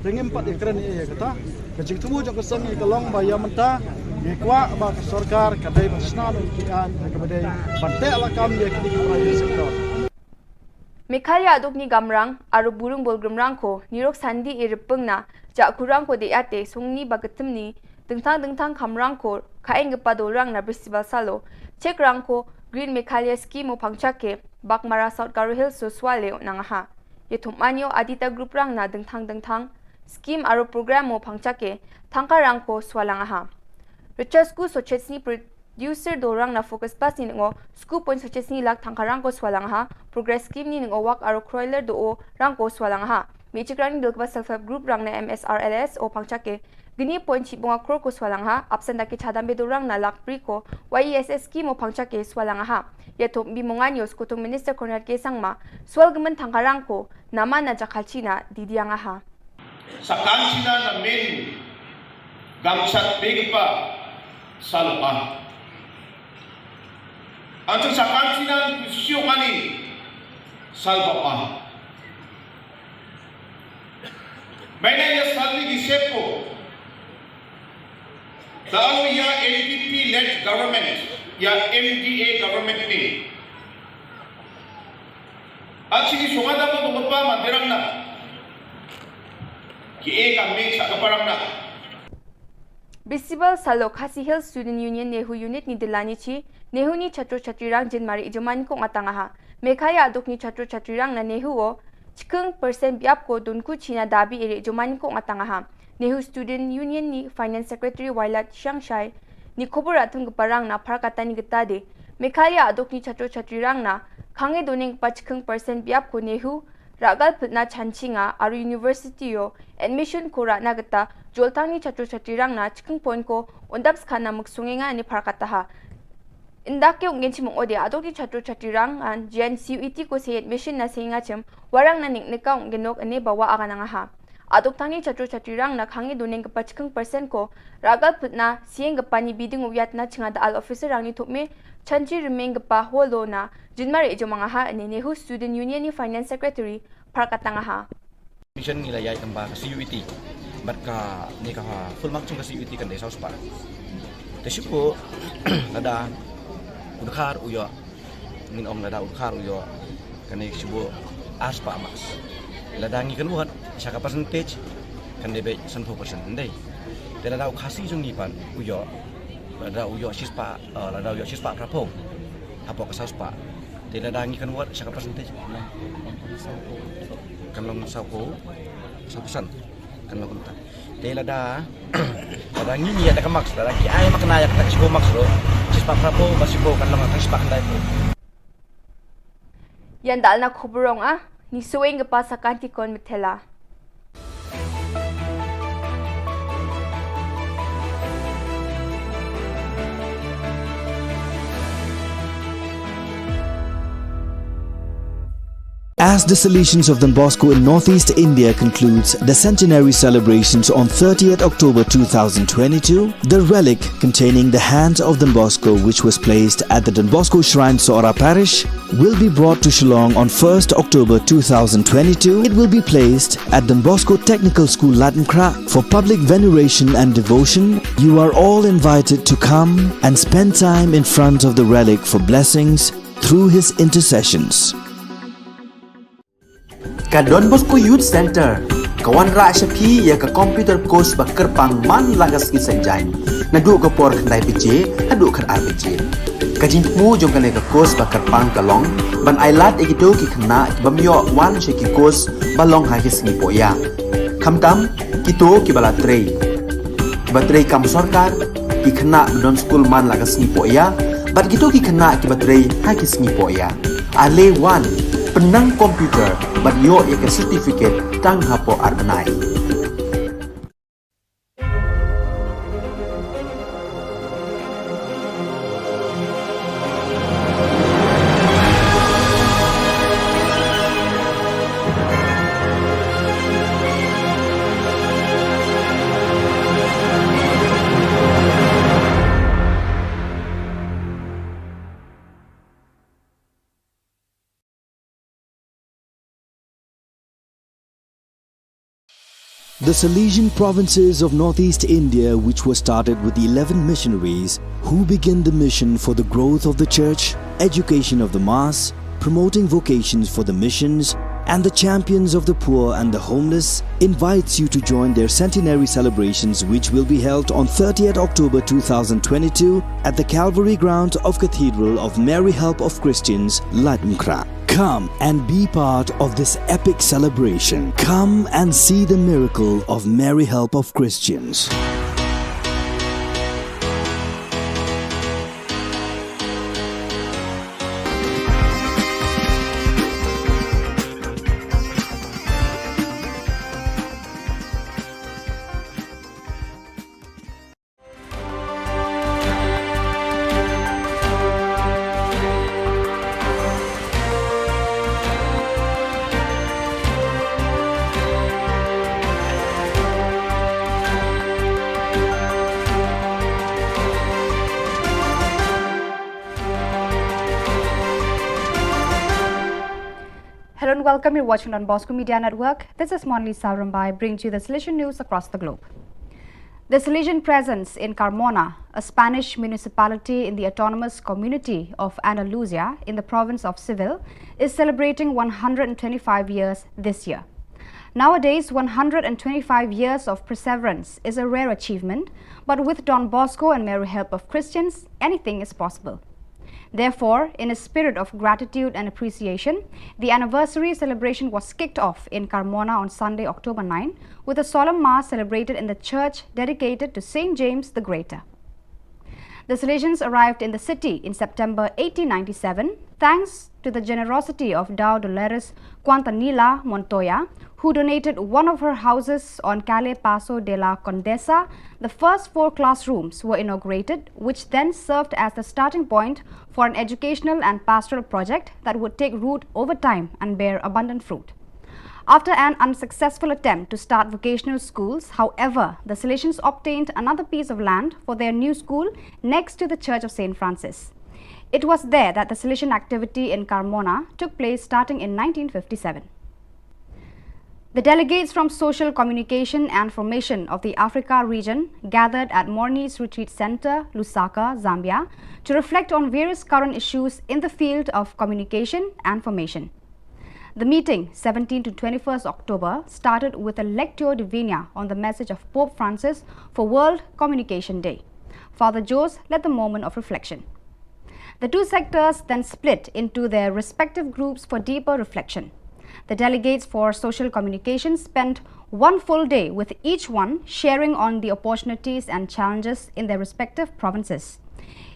Te ngim pat ïakren ïa kata. Ka jingthmu jong ka seng ngi ka long ba ïa mynta ngi kwah ba ka sorkar ka dei ban shna noh ki aiñ kaba dei ban teh lakam ïa kine ki private sector. Meghalaya aduk ni gamrang, aro burung bolgrim rang ko, nirok sandi i ripeng na, ja kurang ko de ate, sungni ba ketem ni, dengtang dengtang kamrang ko, kaeng kepa dorang na Bristibal salo, chek rang ko, Green Meghalaya Scheme o pangchake, Bakmara South Garo Hills so swale o nang aha. Ye thum anyo Adita Group rang na dengtang dengtang, scheme aro program o pangchake, thangka rang ko swalang aha. Richard School so chesni producer do rang na Focus Plus ni ngo, sku point so chesni lak thangka rang ko swalang aha, Progress Scheme ni ngo wak aro Kroiler do o rang ko swalang aha. Mi chik rang ni dil kaba self help group rang na M S R L S o pangchake, gini point chi bunga kror ko swalang aha, absent da ki chadam be do rang na lak pri ko, Y E S S scheme o pangchake swalang aha. Ye thum bi mongan yo skutung minister Conrad K Sangma, swal gemen thangka rang ko, nama na jakhalchi na didiang aha. Sakan china na min gamsat begpa salpa. Antu sakan china kusiok ani salpa. Maina ya sali di sepo. Talo ya N P P led government, ya M D A government ni. Achi ki sungada mo mo pa mandirang na. Ki e kami sa kaparang na. Bristibal salo Khasi Hills Student Union Nehu Unit ni dilani chi, Nehu ni chatro chatri rang jinmari ijumani ko ngatang aha. Meghalaya aduk ni chatro chatri rang na Nehu o, chikeng percent biap ko dunku china dabi iri ijumani ko ngatang aha. Nehu Student Union ni Finance Secretary Wailat Shangshai, ni khubur atum kepa rang na pharkatani getade. Meghalaya aduk ni chatro chatri rang na, khange doning pa chikeng percent biap ko Nehu, ragal putna chanchi nga, aru university yo, admission ko rana geta, joltang ni chatro chatri rang na, chikeng point ko, undap skana muksunge nga ni pharkataha. Indak ke ungen chimung ode, aduk ni chatro chatri rang, an, jian C U E T ko se admission na se nga chim, warang na nik nika ungen nok ane bawa aganang aha. Aduk tang ni chatro chatri rang na khange doning kepa chikeng percent ko, ragal putna, sieng kepa ni biding uyat na chinga da al officer rang ni thukme, chanchi rimeng kepa holo na, jinmari ijomang aha, ane Nehu Student Union ni Finance Secretary, pharkatang aha. Mission ngi la ïai tamba ka C U E T. Bad ka ne ka ha full mark chung ka C U E T kan dei saw spah. Te shu ko lada u dkhar u ïoh. Ngin ong lada u dkhar u ïoh. Kane shu bo ar spah marks. Lada ngi kan wad sha ka percentage. Kan dei beit sanphew percent, ym dei. Te lada u Khasi jong ngi pat u ïoh, lada u ïoh shispah, eh, lada u ïoh shispah phraphew hapoh ka sawspah, te lada ngi convert sha ka percentage, kan long sawphew, saw percent. Kan long kumta. Te lada, lada ngi, ngi ïa da ka marks, lada ki ai ma kane ïa kata ka shiphew marks ruh, shispah phraphew bad shiphew kan long ka shispah khyndai phew. Ïa nda na khubor ong ah, ngi shu ïeng ka pas ha ka Antikon Mithela. As the Salesians of Don Bosco in Northeast India concludes the centenary celebrations on thirtieth October two thousand twenty-two, the relic containing the hands of Don Bosco, which was placed at the Don Bosco Shrine, Sohra Parish, will be brought to Shillong on first October two thousand twenty-two. It will be placed at Don Bosco Technical School, Laitumkhrah, for public veneration and devotion. You are all invited to come and spend time in front of the relic for blessings through his intercessions. Ka Don Bosco Youth Centre ka wanrah sha phi ïa ka computer course ba kyrpang man la ka sngi Saitjaiñ, naduh ka por khyndai baje haduh khatar baje. Ka jingthmu jong kane ka course ba kyrpang ka long ban ailad ïa kito ki khynnah ki bym ïoh wan sha ki course ba long ha ki sngi pohïa. Khamtam kito kiba la trei, kiba trei kam sorkar, ki khynnah ba don skul man la ka sngi pohïa, bad kito ki khynnah kiba trei ha ki sngi pohïa. Ale wan, pynnang computer bad ïoh ïa ka certificate tang hapoh ar bnai. The Salesian provinces of Northeast India, which were started with eleven missionaries who began the mission for the growth of the church, education of the mass, promoting vocations for the missions, and the champions of the poor and the homeless, invites you to join their centenary celebrations, which will be held on thirtieth October two thousand twenty-two at the Calvary ground of Cathedral of Mary Help of Christians, Laitumkhrah. Come and be part of this epic celebration. Come and see the miracle of Mary Help of Christians. Hello and welcome. You're watching Don Bosco Media Network. This is Monlisa Rumbai, bringing to you the Salesian news across the globe. The Salesian presence in Carmona, a Spanish municipality in the autonomous community of Andalusia in the province of Seville, is celebrating one hundred and twenty-five years this year. Nowadays, one hundred and twenty-five years of perseverance is a rare achievement, but with Don Bosco and Mary Help of Christians, anything is possible. Therefore, in a spirit of gratitude and appreciation, the anniversary celebration was kicked off in Carmona on Sunday, October nine, with a solemn mass celebrated in the church dedicated to Saint James the Greater. The Salesians arrived in the city in September eighteen ninety-seven, thanks to the generosity of Dao Dolores Quintanilla Montoya, who donated one of her houses on Calle Paso de la Condesa. The first four classrooms were inaugurated, which then served as the starting point for an educational and pastoral project that would take root over time and bear abundant fruit. After an unsuccessful attempt to start vocational schools, however, the Salesians obtained another piece of land for their new school next to the Church of Saint Francis. It was there that the Salesian activity in Carmona took place starting in nineteen fifty-seven. The delegates from Social Communication and Formation of the Africa region gathered at Morni's Retreat Center, Lusaka, Zambia, to reflect on various current issues in the field of communication and formation. The meeting, seventeenth to twenty-first October, started with a Lectio Divina on the message of Pope Francis for World Communication Day. Father Jose led the moment of reflection. The two sectors then split into their respective groups for deeper reflection. The delegates for social communication spent one full day with each one sharing on the opportunities and challenges in their respective provinces.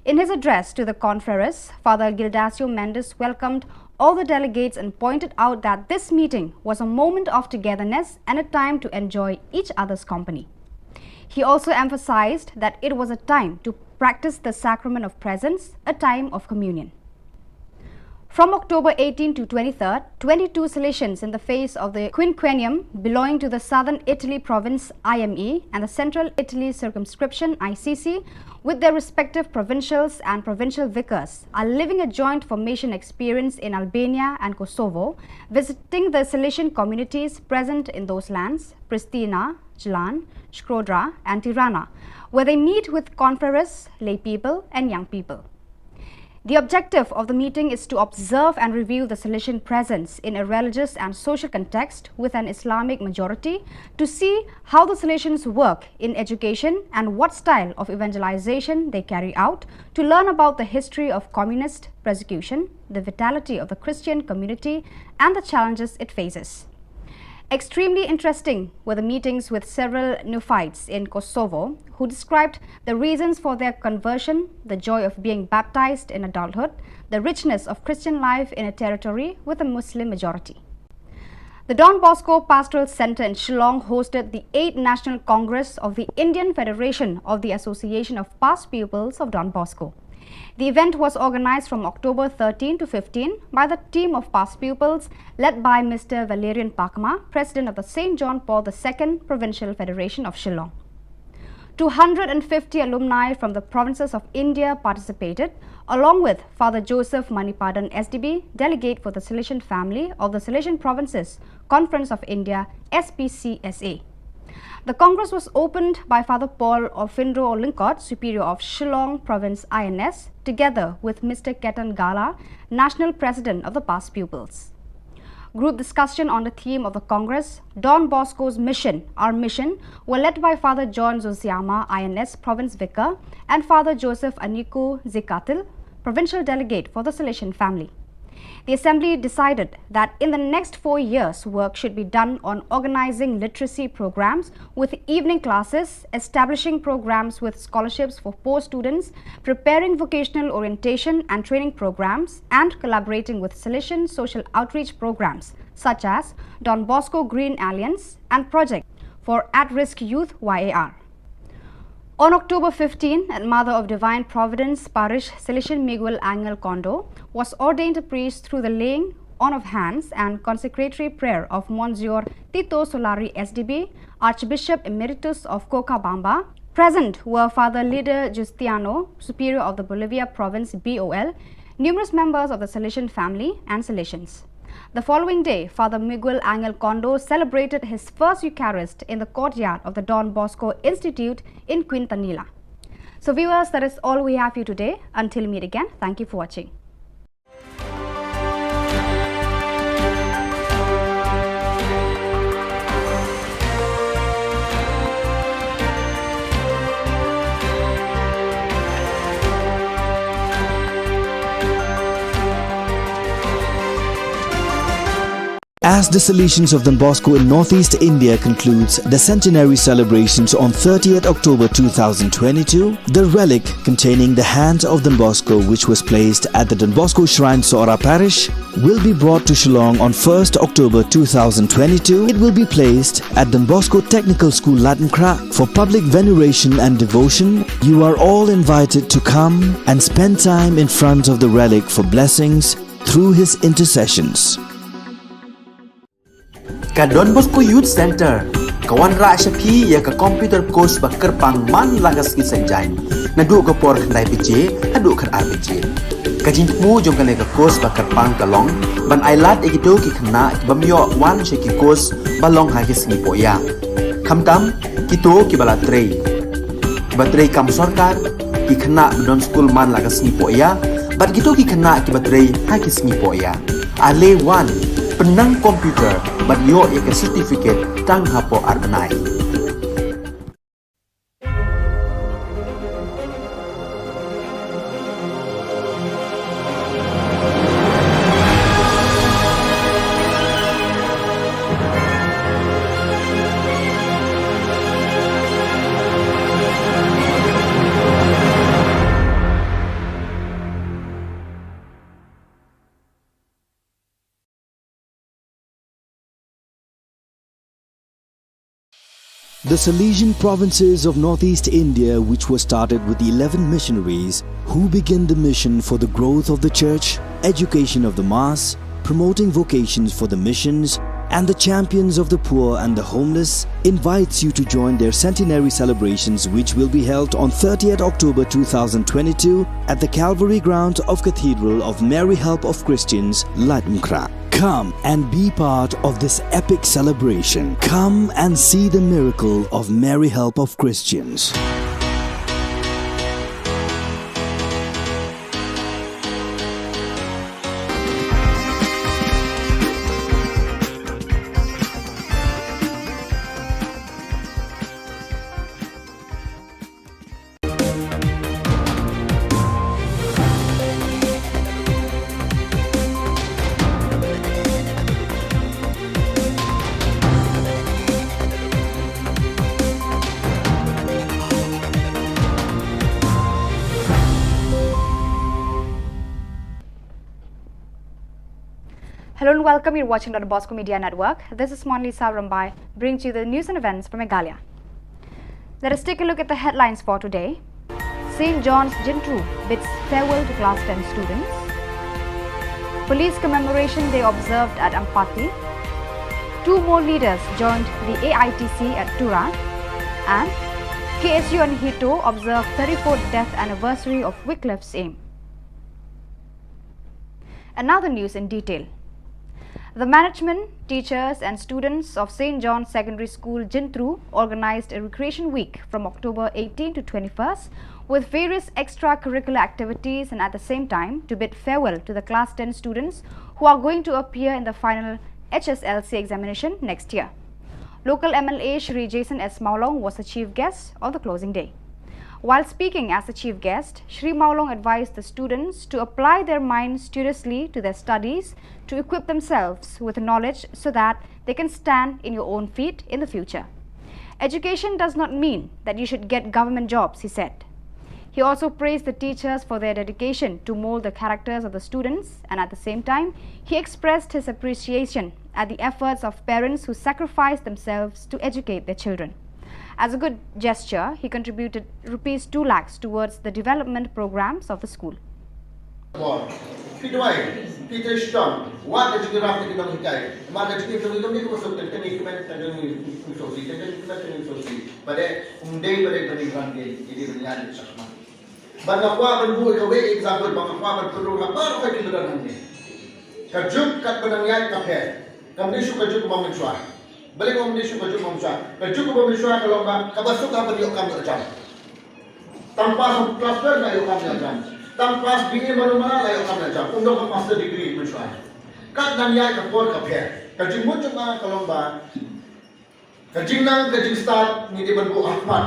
In his address to the confreres, Father Gildacio Mendes welcomed all the delegates and pointed out that this meeting was a moment of togetherness and a time to enjoy each other's company. He also emphasized that it was a time to practice the sacrament of presence, a time of communion. From October eighteenth to twenty-third, twenty-two Salesians in the face of the quinquennium belonging to the Southern Italy province I M E and the Central Italy circumscription I C C, with their respective provincials and provincial vicars, are living a joint formation experience in Albania and Kosovo, visiting the Salesian communities present in those lands, Pristina, Jlan, Shkodra, and Tirana, where they meet with confreres, lay people, and young people. The objective of the meeting is to observe and review the Salesian presence in a religious and social context with an Islamic majority, to see how the Salesians work in education and what style of evangelization they carry out, to learn about the history of communist persecution, the vitality of the Christian community, and the challenges it faces. Extremely interesting were the meetings with several neophytes in Kosovo who described the reasons for their conversion, the joy of being baptized in adulthood, the richness of Christian life in a territory with a Muslim majority. The Don Bosco Pastoral Center in Shillong hosted the eighth National Congress of the Indian Federation of the Association of Past Pupils of Don Bosco. The event was organized from October thirteen to fifteen by the team of past pupils led by Mister Valerian Pakma, President of the Saint John Paul the Second Provincial Federation of Shillong. Two hundred and fifty alumni from the provinces of India participated, along with Father Joseph Manipadan S D B, delegate for the Salesian family of the Salesian Provinces Conference of India, S P C S A. The Congress was opened by Father Paul Ofindro Lyngkot, Superior of Shillong Province I N S, together with Mister Ketan Gala, National President of the Past Pupils. Group discussion on the theme of the Congress, Don Bosco's Mission, Our Mission, were led by Father John Zosiama, I N S Province Vicar, and Father Joseph Aniko Zikatil, Provincial Delegate for the Salesian family. The Assembly decided that in the next four years, work should be done on organizing literacy programs with evening classes, establishing programs with scholarships for poor students, preparing vocational orientation and training programs, and collaborating with Salesian social outreach programs such as Don Bosco Green Alliance and Project for At-Risk Youth Y A R. On October fifteen, at Mother of Divine Providence Parish, Salesian Miguel Angel Kondo was ordained a priest through the laying on of hands and consecratory prayer of Monsignor Tito Solari S D B, Archbishop Emeritus of Cochabamba. Present were Father Lider Justiano, Superior of the Bolivia Province B O L, numerous members of the Salesian family, and Salesians. The following day, Father Miguel Angel Kondo celebrated his first Eucharist in the courtyard of the Don Bosco Institute in Quintanilla. So, viewers, that is all we have for you today. Until we meet again, thank you for watching. As the Salesians of Don Bosco in northeast India concludes the centenary celebrations on thirtieth October two thousand twenty-two, the relic containing the hands of Don Bosco, which was placed at the Don Bosco Shrine, Sohra Parish, will be brought to Shillong on first October two thousand twenty-two. It will be placed at Don Bosco Technical School, Latnkrah, for public veneration and devotion. You are all invited to come and spend time in front of the relic for blessings through his intercessions. Ka Don Bosco Youth Center ka wanrah sha phi ïa ka computer course ba kyrpang man la ka sngi Saitjaiñ, naduh ka por khyndai baje haduh khatar baje. Ka jingthmu jong kane ka course ba kyrpang ka long ban ailad ïa kito ki khynnah ki bym ïoh wan sha ki course ba long ha ki sngi pohïa, khamtam kito kiba la trei, kiba trei kam sorkar, ki khynnah ba don skul man la ka sngi pohïa, bad kito ki khynnah kiba trei ha ki sngi pohïa. Ale wan, Pynang computer bad ïoh ïa ka certificate tang hapoh ar bnai. The Salesian provinces of northeast India, which were started with eleven missionaries who began the mission for the growth of the church, education of the mass, promoting vocations for the missions, and the champions of the poor and the homeless, invites you to join their centenary celebrations, which will be held on thirtieth October two thousand twenty-two at the Calvary ground of Cathedral of Mary Help of Christians, Laitumkhrah. Come and be part of this epic celebration. Come and see the miracle of Mary Help of Christians. Hello and welcome. You're watching Don Bosco Media Network. This is Monlisa Rambai, bringing to you the news and events from Meghalaya. Let us take a look at the headlines for today. Saint John's Jintru bids farewell to Class ten students. Police Commemoration Day observed at Ampati. Two more leaders joined the A I T C at Tura. And K S U and HITO observe thirty-fourth death anniversary of Wycliffe's aim. Another news in detail. The management, teachers, and students of Saint John's Secondary School, Jintru, organized a recreation week from October eighteen to twenty-first, with various extracurricular activities, and at the same time to bid farewell to the class ten students who are going to appear in the final H S L C examination next year. Local M L A Shri Jason S Mawlong was the chief guest on the closing day. While speaking as the chief guest, Shri Mawlong advised the students to apply their minds studiously to their studies to equip themselves with knowledge so that they can stand in your own feet in the future. Education does not mean that you should get government jobs, he said. He also praised the teachers for their dedication to mold the characters of the students, and at the same time, he expressed his appreciation at the efforts of parents who sacrifice themselves to educate their children. As a good gesture, he contributed rupees two lakhs towards the development programs of the school. Phi duwai, phi trei shitom, wat ka jingïarap na ki nonghikai. Namar ka jingim jong ngi kam dei ka suk, teng teng ngi kmen, teng teng ngi suk si, teng teng ngi kmen, teng teng ngi suk si. Ba dei, um dei, ba dei, ba dei, ba dei, ba dei, ba dei, ba dei, ba dei. Bad nga kwah ban buh ïa kawei ka example, bad nga kwah ban pynrung ha baroh ki ba don hangne. Ka juk katba nang ïaid ka pher. Kam dei shuh ka juk kaba mynshuwa. Balei kam dei shuh ka juk kaba mynshuwa? Ka juk kaba mynshuwa ka long ba kaba suk ka ban ïoh kam ïoh jam. Tang pass klas twelve la ïoh kam ïoh jam. Tang pass B A mano mano la ïoh kam ïoh jam. Um don ka master degree mynshuwa. Kat nang ïaid ka por ka pher. Ka jingmut jong nga ka long ba ka jingnang ka jingstad ngi dei ban buh ha khmat.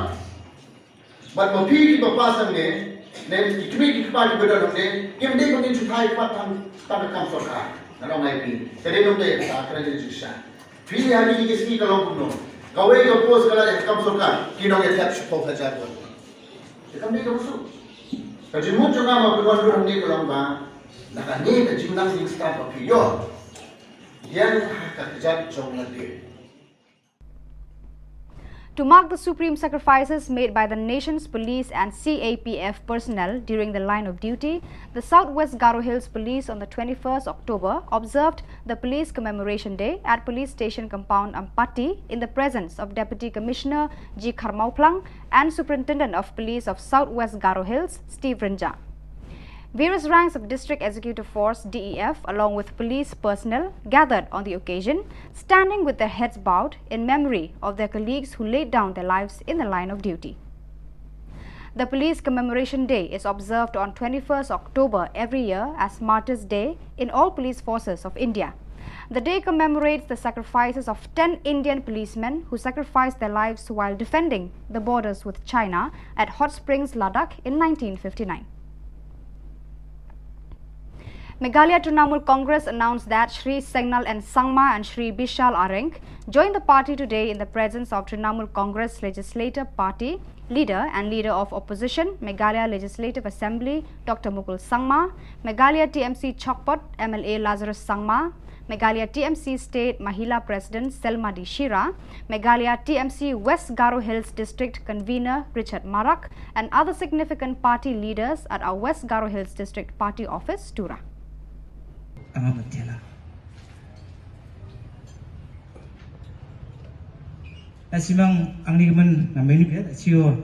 Bad ma phi kiba pass hangne, ne ki kmie ki kpa kiba don hangne, kim dei ban ngin shu thait pat tang, tang ka kam sorkar. Nga ong ïa phi. Ka dei nongdei ka kren ka jingshisha. Phi ha kine ki sngi ka long kumno? Kawei ka post ka la ïa ka kam sorkar, ki nongïathep shiphew hajar won. Te kam dei kaba suk. Ka jingmut jong nga ma phi wan ruh hangne ka long ba, na kane ka jingnang jingstad ba phi ïoh, ïeng ha ka kjat jong lade. To mark the supreme sacrifices made by the nation's police and C A P F personnel during the line of duty, the South West Garo Hills Police on the twenty-first October observed the Police Commemoration Day at Police Station Compound Ampati in the presence of Deputy Commissioner G Kharmawphlang and Superintendent of Police of South West Garo Hills, Steve Rynjah. Various ranks of District Executive Force, D E F, along with police personnel gathered on the occasion, standing with their heads bowed in memory of their colleagues who laid down their lives in the line of duty. The Police Commemoration Day is observed on twenty-first October every year as Martyrs' Day in all police forces of India. The day commemorates the sacrifices of ten Indian policemen who sacrificed their lives while defending the borders with China at Hot Springs, Ladakh in nineteen fifty-nine. Meghalaya Trinamool Congress announced that Shri Sengnal N Sangma and Shri Bishal Areng joined the party today in the presence of Trinamool Congress Legislative Party leader and leader of opposition, Meghalaya Legislative Assembly, Doctor Mukul Sangma, Meghalaya T M C Chakpot M L A Lazarus Sangma, Meghalaya T M C State Mahila President Selma D Shira, Meghalaya T M C West Garo Hills District Convener Richard Marak, and other significant party leaders at our West Garo Hills District Party Office, Tura. Anga matela. Asimang angni man na menu ya sio.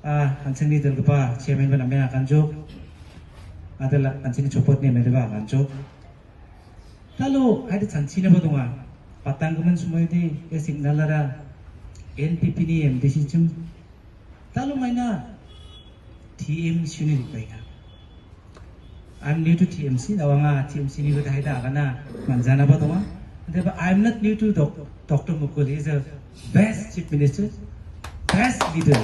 Ah, anseng ni dal kepa chairman ban amena kanjok. Adala anseng ni chopot ni menu ba kanjok. Lalu, ada sanksi na ba tunga. Patang kemen semua ini, ya signal ada N P P ni M D C cum. Lalu maina T M C ni baika. I'm new to T M C, lalu nga T M C ni ba dah dah kana manjana ba tunga. But I'm not new to doc, Doctor Mukul. He's a best chief minister, best leader.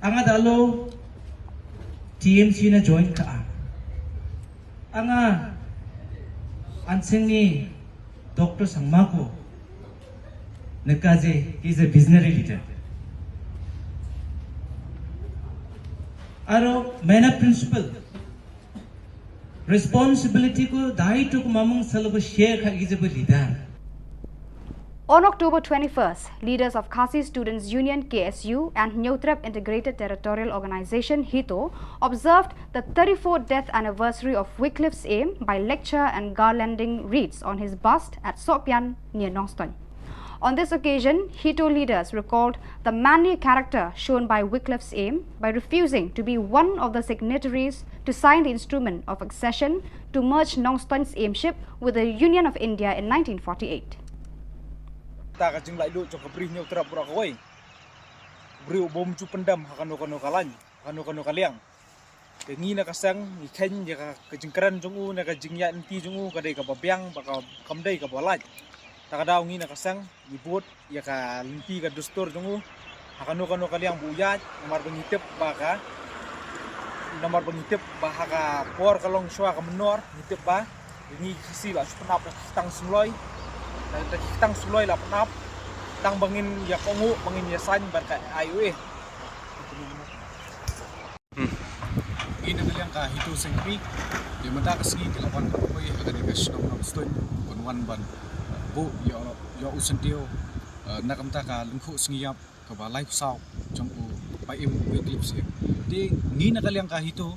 Anga dalo T M C na join ka a. Anga anseng ni Doctor Sangma ko neka je, he's a visionary leader. Aro maina principle, responsibility ko, daito ko mamung salo ko share ka is a leader. On October twenty-first, leaders of Khasi Students Union, K S U, and Hynñiewtrep Integrated Territorial Organization, HITO, observed the thirty-fourth death anniversary of Wycliffe Syiem by lecture and garlanding wreaths on his bust at Sohpian near Nongstoin. On this occasion, HITO leaders recalled the manly character shown by Wycliffe Syiem by refusing to be one of the signatories to sign the instrument of accession to merge Nongstoin Syiem with the Union of India in nineteen forty-eight. Ta ka jinglaitluid jong ka Bri Hynñiewtrep baroh kawei. Briew bym ju pyndem ha kano kano ka lain, ha kano kano ka liang. Te ngi na ka seng ngi kheiñ ïa ka, ka jingkren jong u, ne ka jingïaid lynti jong u ka dei kaba biang, ba ka, kam dei kaba lait. Ta ka daw ngi na ka seng ngi bud ïa ka lynti ka dustur jong u ha kano kano ka liang ba u ïaid, namar ba ngi tip ba ka, namar ba ngi tip ba ha ka por ka long shuwa ka mynnor, ngi tip ba ngi Khasi la shu pynap da ki ktang sngewloi, da, da ki ktang sngewloi la pynap, tang ba ngin ïa kohnguh, ba ngin ïa saiñ bad ka I O A. Ngi na ka liang ka HITO Seng Kmie, te mynta ka sngi ki la wan ban poi ha kane ka shnong Nongstoin, ban wan ban buh ïa, ïa u syntiew, eh, na ka bynta ka lyngkhuh sngi ïap kaba laiphew saw jong u Paiem Wycliffe Syiem. Te ngi na ka liang ka HITO,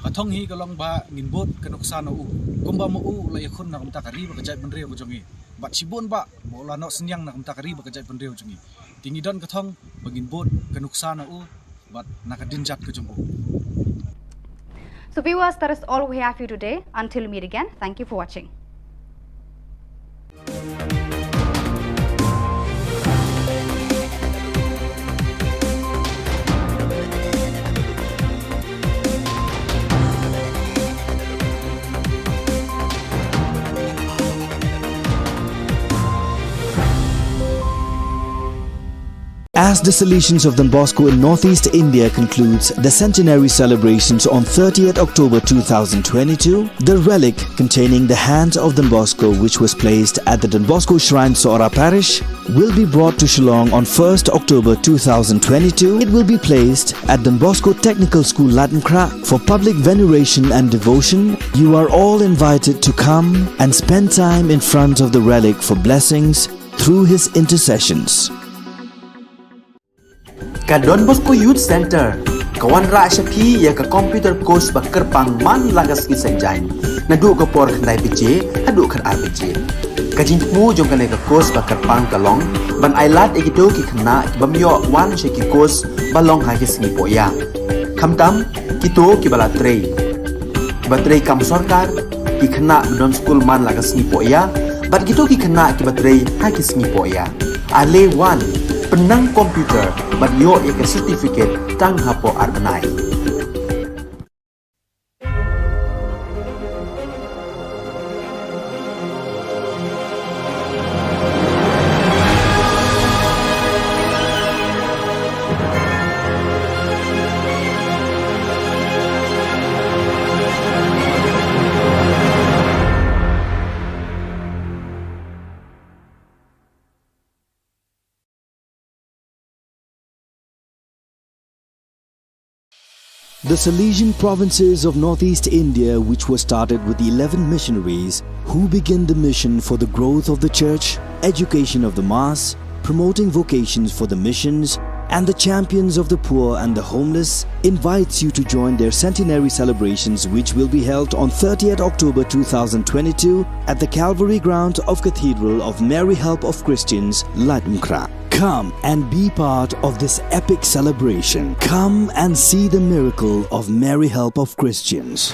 ka thong hi ka long ba ngin bud ka nuksa na u, kumba ma u la ïakhun na ka bynta ka ri bad ka jaitbynriew ka jong ngi. Bad shibun ba ma u la noh synñiang na ka bynta ka ri bad ka jaitbynriew jong ngi. Te ngi don ka thong ba ngin bud ka nuksa na u bad na ka dien jait ka jong u. So viewers, that is all we have for you today. Until we meet again, thank you for watching. As the Salesians of Don Bosco in Northeast India concludes the centenary celebrations on thirtieth October two thousand twenty-two, the relic containing the hands of Don Bosco, which was placed at the Don Bosco Shrine, Sohra Parish, will be brought to Shillong on first October two thousand twenty-two. It will be placed at Don Bosco Technical School, Ladngkrah, for public veneration and devotion. You are all invited to come and spend time in front of the relic for blessings through his intercessions. Ka Don Bosco Youth Centre ka wanrah sha phi ïa ka computer course ba kyrpang man la ka sngi Saitjaiñ, naduh ka por khyndai baje haduh khatar baje. Ka jingthmu jong kane ka course ba kyrpang ka long ban ailad ïa kito ki khynnah ki bym ïoh wan sha ki course ba long ha ki sngi pohïa, khamtam kito kiba la trei, kiba trei kam sorkar, ki khynnah ba don skul man la ka sngi pohïa, bad kito ki khynnah kiba trei ha ki sngi pohïa. Ale wan, pynnang computer bad ïoh ïa ka certificate tang hapoh ar bnai. The Salesian provinces of northeast India, which was started with eleven missionaries who began the mission for the growth of the church, education of the mass, promoting vocations for the missions, and the champions of the poor and the homeless, invites you to join their centenary celebrations, which will be held on thirtieth October two thousand twenty-two at the Calvary ground of Cathedral of Mary Help of Christians, Laitumkhrah. Come and be part of this epic celebration. Come and see the miracle of Mary Help of Christians.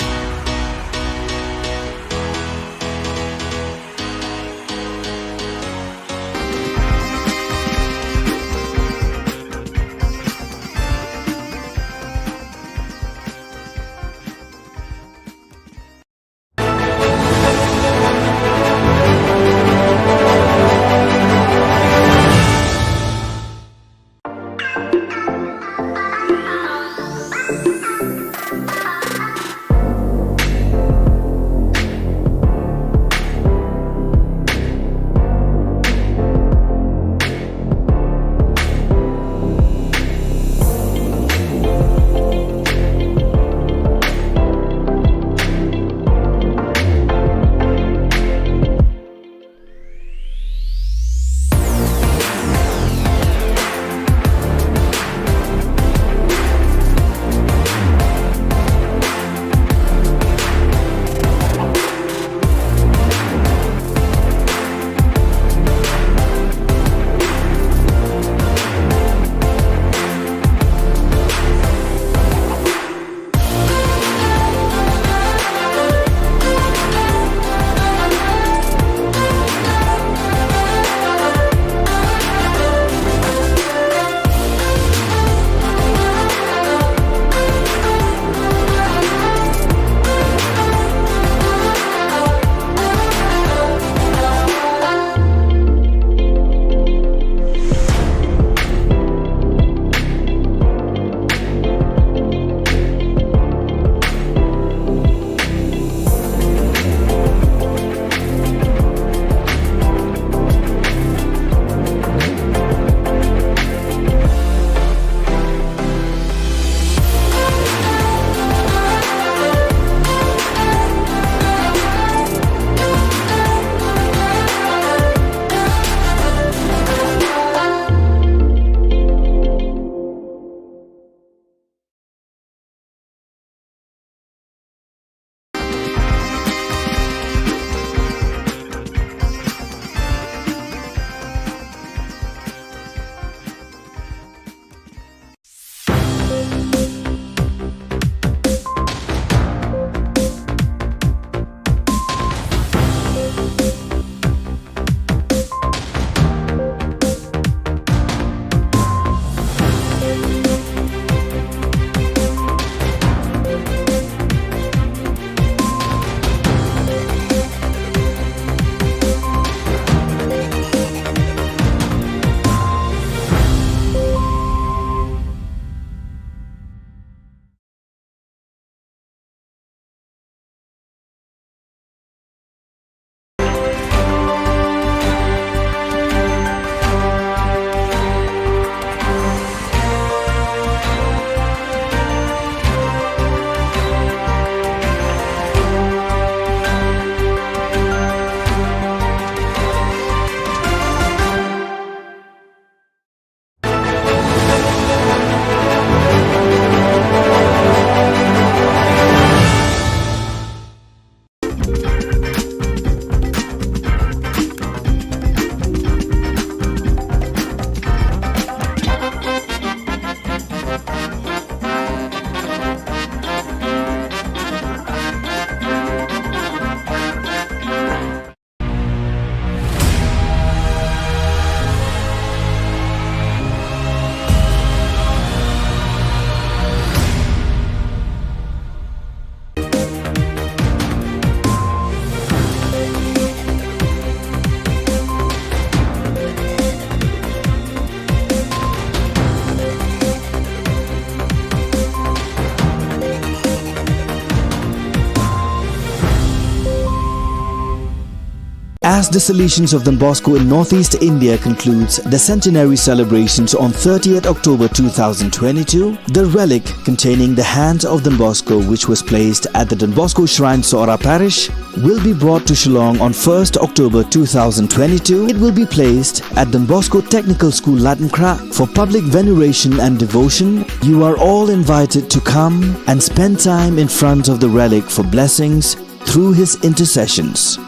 As the Salesians of Don Bosco in Northeast India concludes the centenary celebrations on thirtieth October two thousand twenty-two, the relic containing the hand of Don Bosco, which was placed at the Don Bosco Shrine, Sohra Parish, will be brought to Shillong on first October two thousand twenty-two. It will be placed at Don Bosco Technical School, Laitumkhrah, for public veneration and devotion. You are all invited to come and spend time in front of the relic for blessings through his intercessions.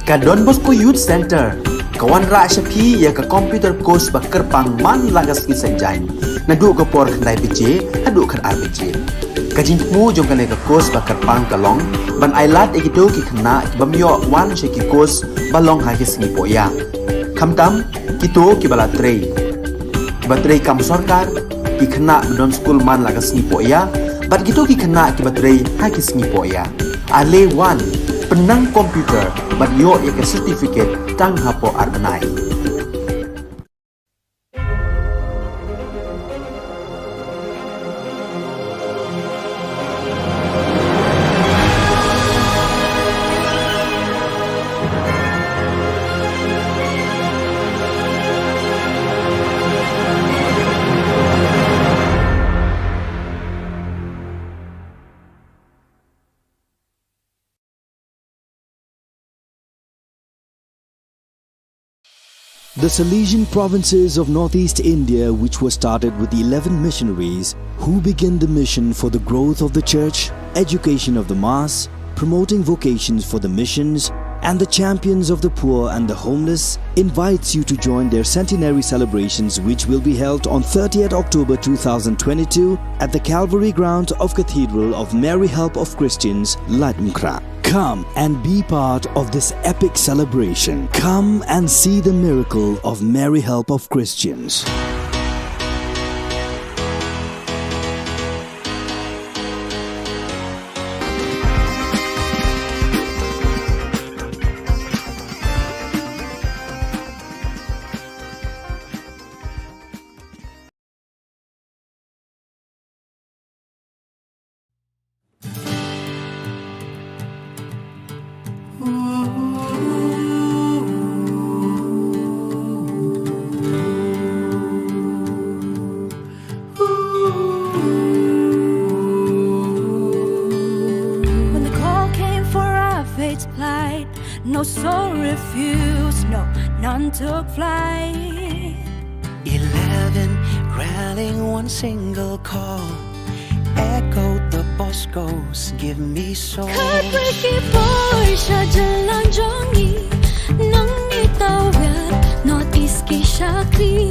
Ka Don Bosco Youth Centre ka wanrah sha phi ïa ka computer course ba kyrpang man la ka sngi Saitjaiñ, naduh ka por khyndai baje haduh khatar baje. Ka jingthmu jong kane ka course ba kyrpang ka long ban ailad ïa kito ki khynnah ki bym ïoh wan sha ki course ba long ha ki sngi pohïa, khamtam kito kiba la trei, kiba trei kam sorkar, ki khynnah ba don skul man la ka sngi pohïa, bad kito ki khynnah kiba trei ha ki sngi pohïa. Ale wan, pynnang computer bad ïoh ïa ka certificate tang hapoh ar bnai. The Salesian provinces of Northeast India, which was started with eleven missionaries who began the mission for the growth of the church, education of the mass, promoting vocations for the missions, and the champions of the poor and the homeless, invites you to join their centenary celebrations, which will be held on thirtieth October two thousand twenty-two at the Calvary ground of Cathedral of Mary Help of Christians, Laitumkhrah. Come and be part of this epic celebration. Come and see the miracle of Mary Help of Christians. When the call came for our faith flight, no soul refused, no, none took flight. Eleven rallying one single call. Echoed the Boscos, give me soul. Khatwei ki poi sha jylla jong ngi, nangne tawit North East ki shakri.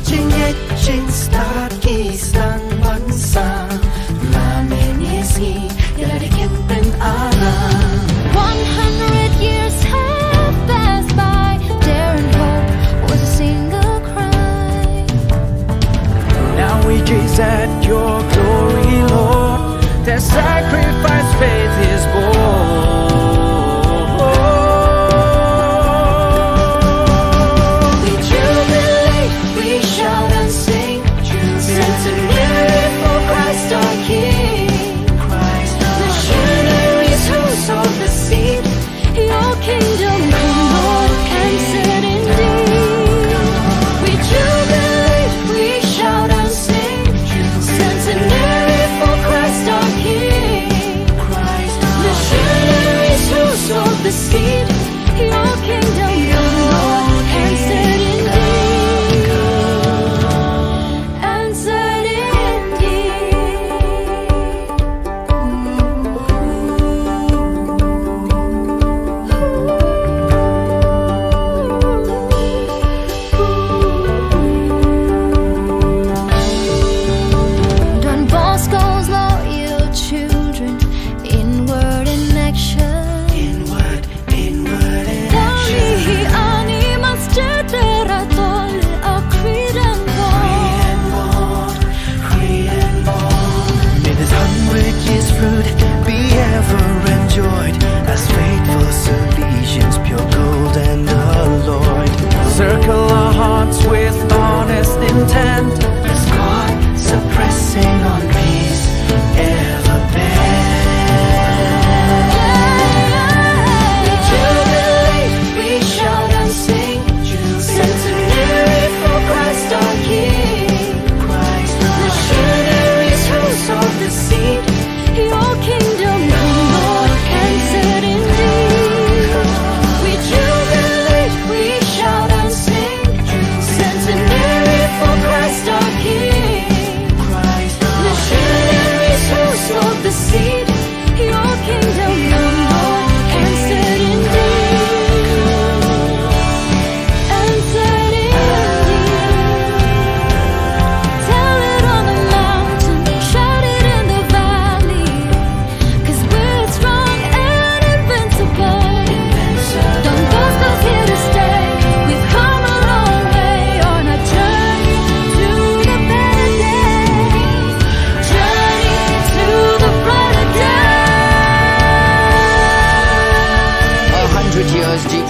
Jingngeit jingstad ki sdang ban sam, la mynne sngi ïa la dei kin pynaram. One hundred years have passed by, daring hope was a single cry. Now we gaze at your glory, Lord. Their sacrifice faith is born. We jubilate, we shout and sing, centenary for Christ our King. Christ our Missionaries who sowed the seed, your kingdom come, Lord, and set indeed. We jubilate, we shout and sing, centenary for Christ our King.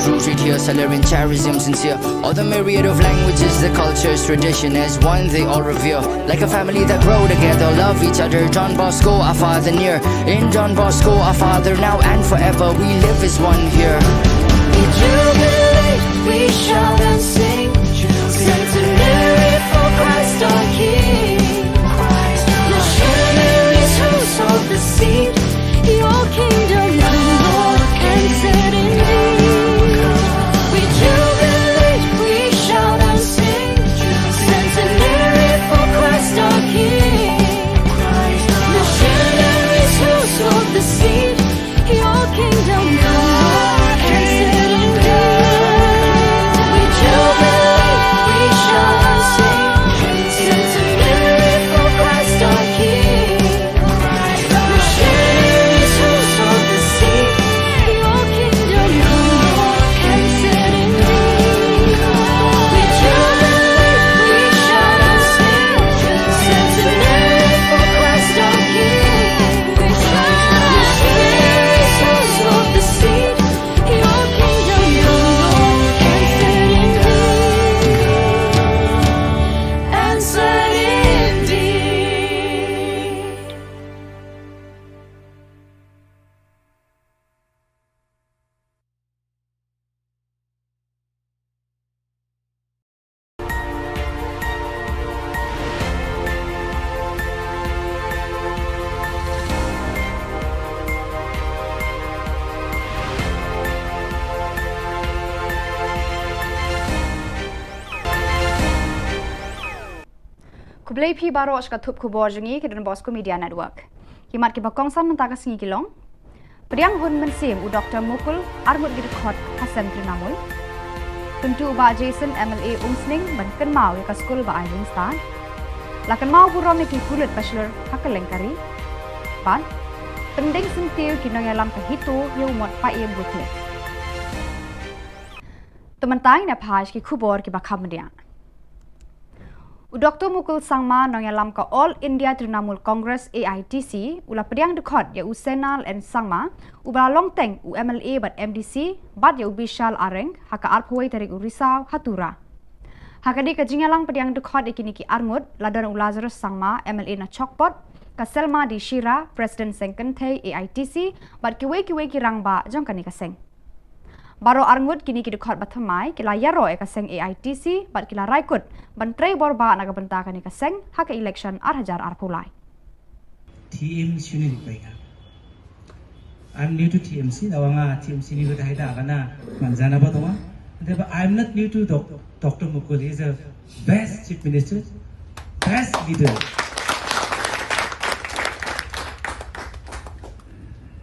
Rooted here, Salarian charism sincere. All the myriad of languages, the cultures, tradition as one they all revere. Like a family that grow together, love each other. Don Bosco, our father near. In Don Bosco, our father now and forever. We live as one here. We jubilate, we shout and sing. Centenary for Christ our King. Missionaries who sowed the seed. Your kingdom come, Lord, and set indeed. We jubilate, we shout and sing. Centenary for Christ our King. Missionaries who sowed the seed. Your kingdom come, Lord, and set indeed. We jubilate, we shout and sing. Centenary for Christ our King. Khublei phi baroh sha ka thup khubor jong ngi ka Don Bosco Media Network. Ki mat kiba kongsan mynta ka sngi ki long: Pdiang hun mynsiem u Doktor Mukul, arngut ki dkhot ha sem Trinamool. Kyntu u Bah Jason M L A Umsning ban kynmaw ïa ka skul ba ai jingstad. La kynmaw burom ïa ki pulit ba shlur ha kylleng ka ri. Bad pyndeng syntiew ki nongïalam ka HITO ïa u mot Paiem Buthe. Te mynta ngin ïa phai sha ki khubor kiba kham bniah. U Doktor Mukul Sangma, nongïalam ka All India Trinamool Congress, A I T C, u la pdiang dkhot ïa u Senal N Sangma, uba la long teng u M L A bad M D C, bad ïa u Bishal Areng ha ka arphew wei tarik u Risaw ha Tura. Ha kane ka jingïalang pdiang dkhot ïa kine ki arngut la don u Lazarus Sangma, M L A na Chokpot, ka Selma D Shira, President Seng Kynthei A I T C, bad kiwei kiwei ki rangbah jong kane ka seng. Baroh arngut kine ki dkhot ba thymmai ki la ïaroh ïa ka seng A I T C bad ki la rai kut ban trei bor bha na ka bynta kane ka seng ha ka election ar hajar arphew lai. T M C ne ni pega. I'm new to T M C, da wanga T M C ni ko dai da kana manjana ba tuma. But I'm not new to doc- Doctor Mukul. He's a best chief minister, best leader.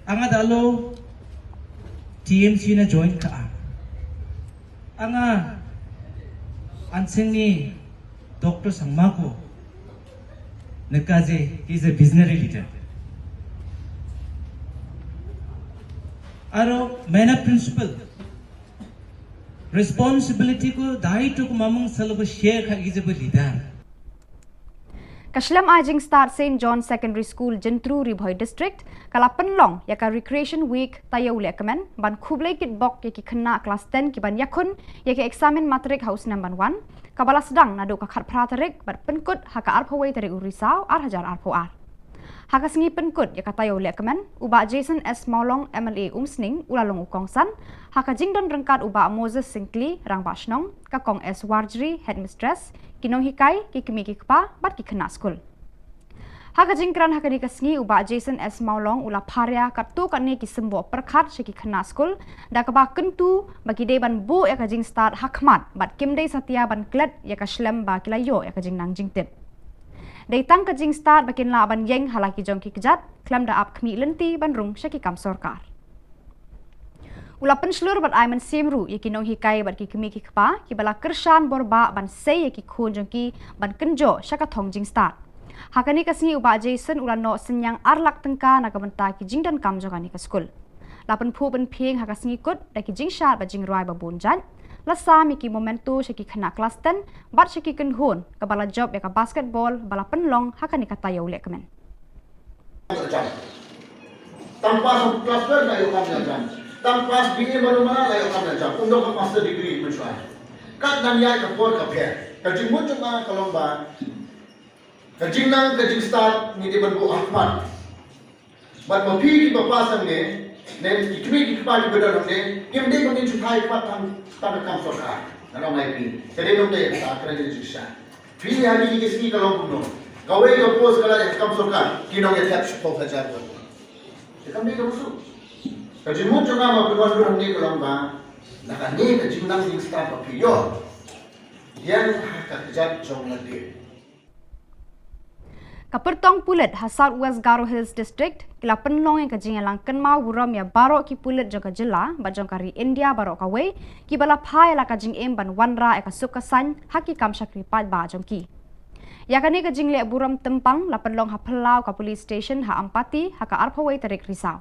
Anga dalo T M C na join ka a. Anga anseng ni Doctor Sangma ko neka je, he's a visionary leader. Aro mena principle responsibility ko dai to ko mamung salo ko share kha ki je ba leader. Ka shlem ai jingstad Saint John Secondary School Jyntru, Ri Bhoi District ka la pynlong ïa ka Recreation Week taïew lehkmen ban khublei kitbok ïa ki khynnah klas ten ki ban ïakhun ïa ka eksamin matrik ha u snem ban wan, kaba la sdang naduh ka khatphra tarik bad pynkut ha ka arphew wei tarik u Risaw ar hajar arphew ar. Ha ka sngi pynkut ïa ka taïew lehkmen, u Bah Jason S Mawlong, M L A Umsning, u la long u kongsan ha ka jingdon ryngkat u Bah Moses Syngkli, Rangbah Shnong, ka Kong S Warjri, Headmistress, ki nonghikai, ki kmie ki kpa bad ki khynnah skul. Ha ka jingkren ha kane ka sngi, u Bah Jason S Mawlong u la pharia katto katne ki symboh pyrkhat sha ki khynnah skul da kaba kyntu ba ki dei ban buh ïa ka jingstad ha khmat bad kim dei satia ban klet ïa ka shlem ba ki la ïoh ïa ka jingnang jingtip. Dei tang ka jingstad ba kin lah ban ïeng ha la ki jong ki kjat khlem da ap khmih lynti ban rung sha ki kam sorkar. U la pynshlur bad ai mynsiem ruh ïa ki nonghikai bad ki kmie ki kpa kiba la kyrshan bor bah ban sei ïa ki khun jong ki ban kynjoh sha ka thong jingstad. Ha kane ka sngi u Bah Jason u la noh synñiang ar lak tyngka na ka bynta ki jingdonkam jong kane ka skul. La pynphuh pynphieng ha ka sngi kut da ki jingshad bad jingrwai ba bun jait. La sam ïa ki memento sha ki khynnah klas ten bad sha ki kynhun kaba la jop ïa ka basketball ba la pynlong ha kane ka taïew lehkmen. Tang pass of class twelve na ïoh kam ïa jam. Tang pass B A baroh ma la ïoh kam na jam, um don ka master degree mynshuwa. Kat nang ïa ka por ka pher. Ka jingmut jong nga ka long ba ka jingnang ka jingstad ngi dei ban buh ha khmat. Bad ma phi kiba pass hangne, ne ki kmie ki kpa kiba don hangne, kim dei ban ngin shu thait khmat tang tang ka kam sorkar. Nga ong ïa phi. Ka dei nongdei ka kren ka jingshisha. Phi ha kine ki sngi ka long kumno? Kawei ka post ka la ïa ka kam sorkar, ki nongïathep shiphew hajar. Te kam dei kaba suk. Ka jingmut jong nga ma pynwan ruh hangne ka long ba na kane ka jingnang jingstad ba phi ïoh, ïeng ha ka kjat jong lade. Ka pyrtong pulit ha South West Garo Hills District ki la pynlong ïa ka jingïalang kynmaw burom ïa baroh ki pulit jong ka jylla bad jong ka ri India baroh kawei kiba la phai ïa la ka jingim ban wanrah ïa ka suk ka saiñ ha ki kam shakri paidbah jong ki. Ïa kane ka jingleh burom tympang la pynlong ha phyllaw ka police station ha Ampati ha ka arphew wei tarik Risaw.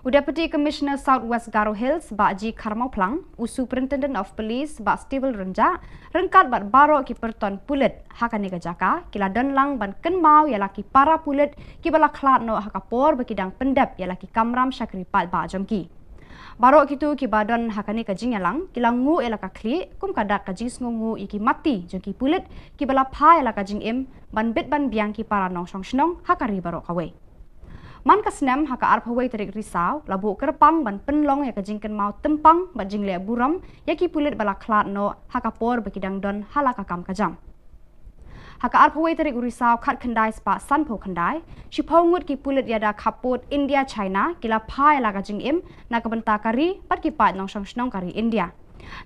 U Deputy Commissioner South West Garo Hills, Bah G Kharmawphlang, u Superintendent of Police, Bah Stable Rynjah, ryngkat bad baroh ki pyrton pulit ha kane ka jaka ki la don lang ban kynmaw ïa la ki para pulit kiba la khlad noh ha ka por ba ki dang pyndep ïa la ki kamram shakri paidbah jong ki. Baroh kito kiba don ha kane ka jingïalang ki la nguh ïa la ka khlieh kum ka dak ka jingsngewnguh ïa ki mati jong ki pulit kiba la phai ïa la ka jingim ban bit ban biang ki para nongshong shnong ha ka ri baroh kawei. Man ka snem ha ka arphew wei tarik Risaw la buh kyrpang ban pynlong ïa ka jingkynmaw tympang bad jingleh burom ïa ki pulit ba la khlad noh ha ka por ba ki dang don ha la ka kam ka jam. Ha ka arphew wei tarik Risaw khatkhyndai spah sanphew khyndai, shiphew ngut ki pulit ïada khappud India China ki la phai ïa la ka jingim na ka bynta ka ri bad ki paid nongshong shnong ka ri India.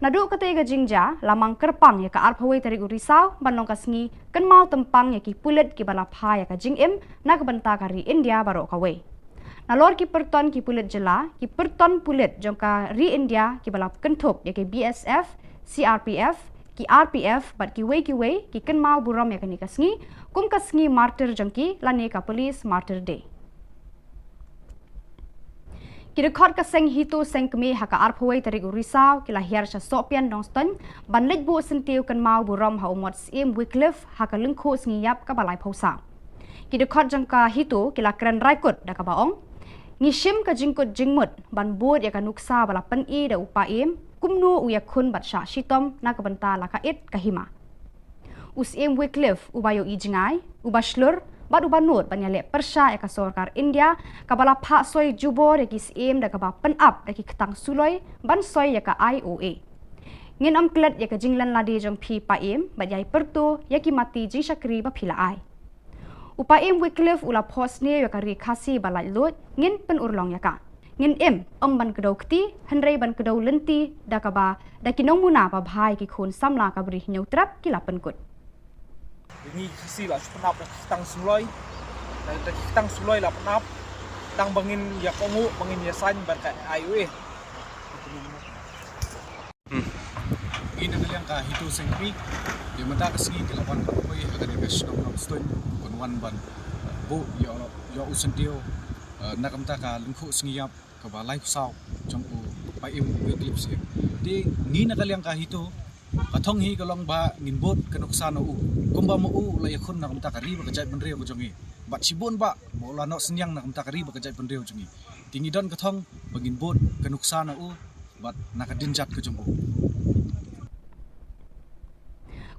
Naduh katei ka jingjia la mang kyrpang ïa ka arphew wei tarik u Risaw ban long ka sngi kynmaw tympang ïa ki pulit kiba la phai ïa ka jingim na ka bynta ka ri India baroh kawei. Nalor ki pyrton ki pulit jylla, ki pyrton pulit jong ka ri India kiba la kynthup ïa ki B S F, C R P F, ki R P F bad kiwei kiwei ki kynmaw burom ïa kane ka sngi kum ka sngi martyr jong ki lane ka Police Martyr Day. Ki dkhot ka seng HITO seng kmie ha ka arphew wei tarik u Risaw ki la hiar sha Sohpian Nongstoiñ ban leit buh syntiew kynmaw burom ha u Mot Syiem Wycliffe ha ka lyngkhuh sngi ïap kaba laiphew saw. Ki dkhot jong ka HITO ki la kren raikut da kaba ong, ngi shim ka jingkut jingmut ban bud ïa ka nuksa ba la pyni da u Paiem kumno u ïakhun bad shah shitom na ka bynta la ka it ka hima. U Syiem Wycliffe uba ïohi jngai, uba shlur bad uba nud ban ïaleh pyrshah ïa ka sorkar India kaba la phah soi jubor ïa ki syiem da kaba pynap da ki ktang suloi ban soi ïa ka I O A. Ngin ym klet ïa ka jinglen lade jong phi Paiem bad ïai pyrto ïa ki mati jingshakri ba phi la ai. U Paiem Wycliffe u la phohsniew ïa ka ri Khasi ba laitluid, ngin pynurlong ïa ka. Ngin im, ym ban kdew kti, hynrei ban kdew lynti da kaba da ki nongmuna ba bha ïa ki khun samla ka Bri Hynñiewtrep ki la pynkut. Ngi Khasi la shu pynap da ki ktang suloi, da ki ktang suloi la pynap, tang ba ngin ïa kohnguh, ba ngin ïa saiñ bad ka I O A. Ngi na ka liang ka HITO seng kmie, ïa mynta ka sngi ki la wan ban poi ha kane ka shnong Nongstoiñ ban wan ban buh ïa u syntiew, eh, na ka bynta ka lyngkhuh sngi ïap kaba laiphew saw jong u Paiem Wycliffe Syiem. Te ngi na ka liang ka HITO, ka thong hi ka long ba ngin bud ka nuksa na u kumba ma u la ïakhun na ka bynta ka ri bad ka jaitbynriew ka jong ngi. Bad shibun ba ma u la noh synñiang na ka bynta ka ri bad ka jaitbynriew jong ngi. Te ngi don ka thong ba ngin bud ka nuksa na u bad na ka dien jait ka jong u.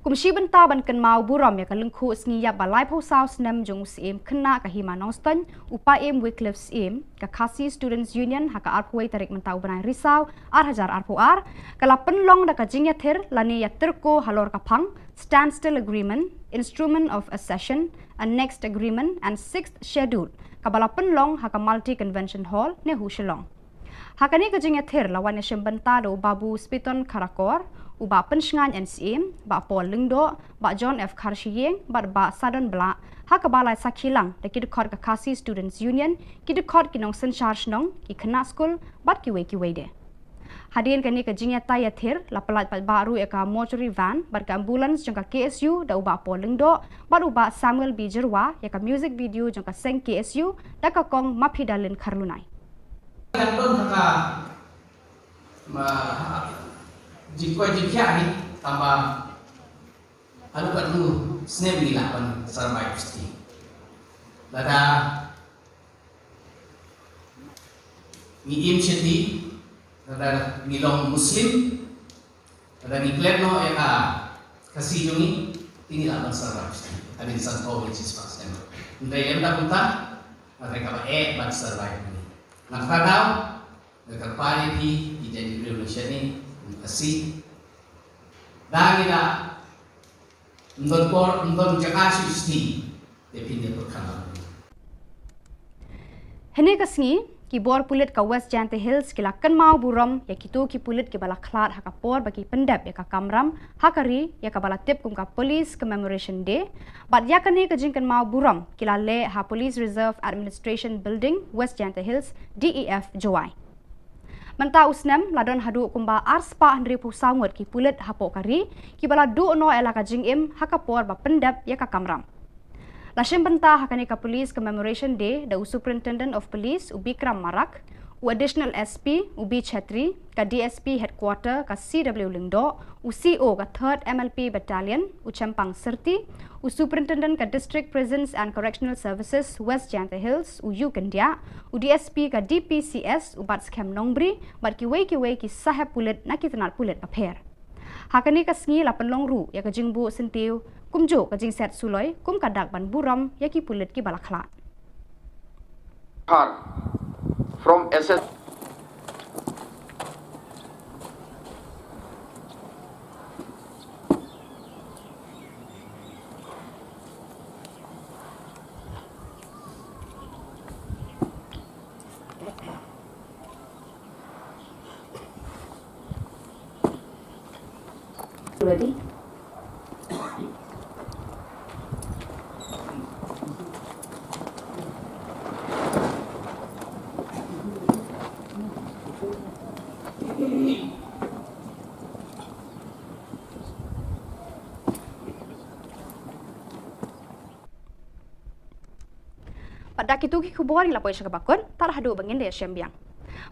Kum shi bynta ban kynmaw burom ïa ka lyngkhuh sngi ïap ba laiphew saw snem jong u Syiem khynnah ka hima Nongstoiñ, u Paiem Wycliffe Syiem, ka Khasi Students Union ha ka arphew wei tarik mynta u bnai Risaw ar hajar arphew ar, ka la pynlong da ka jingïathir lane ïatyrko halor ka phang Standstill Agreement, Instrument of Accession, Annexed Agreement and Sixth Schedule, kaba la pynlong ha ka Multi Convention Hall, NEHU Shillong. Ha kane ka jingïathir la wan ïashim bynta da u Babu Spiton Kharkor, u Bah Pynshngaiñ N Syiem, Bah Paul Lyngdoh, Bah John F Kharshiing bad Bah Sadon Blah, ha kaba la sakhi lang da ki dkhot ka Khasi Students Union, ki dkhot ki nongsynshar shnong, ki khynnah skul bad kiwei kiwei de. Hadien kane ka jingïatai ïathir la pyllait paidbah ruh ïa ka mortuary van bad ka ambulance jong ka K S U da u Bah Paul Lyngdoh bad u Bah Samuel B Jyrwa ïa ka music video jong ka seng K S U da ka kong Maphi Dalin Kharlunai. Kan don ha ka, ma, jingkoit jingkhiah hi, tangba haduh katno snem ngi lah ban sarmai psti. Lada ngi im shati, Lada ngi long Muslim, lada ngi klet noh ïa ka Khasi jong ngi, te ngi lah ban survive. Hadien sanphew ngi shispah snem. Hynrei lada kumta, hynrei kaba eh ban survive ngi. Nangta daw, nga kyrpad ïa phi, ki jait ki briew nongshad ngi, Khasi. Da ngi da, ym don por, ym don jaka shuh shuh. Te phin ïa pyrkhat. Hynne ka sngi, ki bor pulit ka West Jaintia Hills ki la kynmaw burom ïa kito ki pulit kiba la khlad ha ka por ba ki pyndep ïa ka kamram ha ka ri, ïa kaba la tip kum ka Police Commemoration Day, bad ïa kane ka jingkynmaw burom ki la leh ha Police Reserve Administration Building, West Jaintia Hills, D E F, Jowai. Mynta u snem la don haduh kumba arspah hynriewphew saw ngut ki pulit hapoh ka ri kiba la duh noh ïa la ka jingim ha ka por ba pyndep ïa ka kamram. La shim bynta ha kane ka Police Commemoration Day da u Superintendent of Police u Bikram Marak, u Additional S P u B Chhetri, ka D S P Headquarter ka C W Lyngdoh, u C O ka Third M L P Battalion u Chempang Syrti, u Superintendent ka District Prisons and Correctional Services West Jaintia Hills u U Kyndiah, u D S P ka D P C S u Batskhem Nongbri, bad kiwei kiwei ki sahep pulit na ki tnat pulit bapher. Ha kane ka sngi la pynlong ruh ïa ka jingbuh syntiew kumjuh ka jingset suloi kum ka dak ban burom ïa ki pulit kiba la khlad. Har from S S Ready? Bad da kito ki khubor ngi la poi sha kaba kut, tad haduh ba ngin da ïashem biang.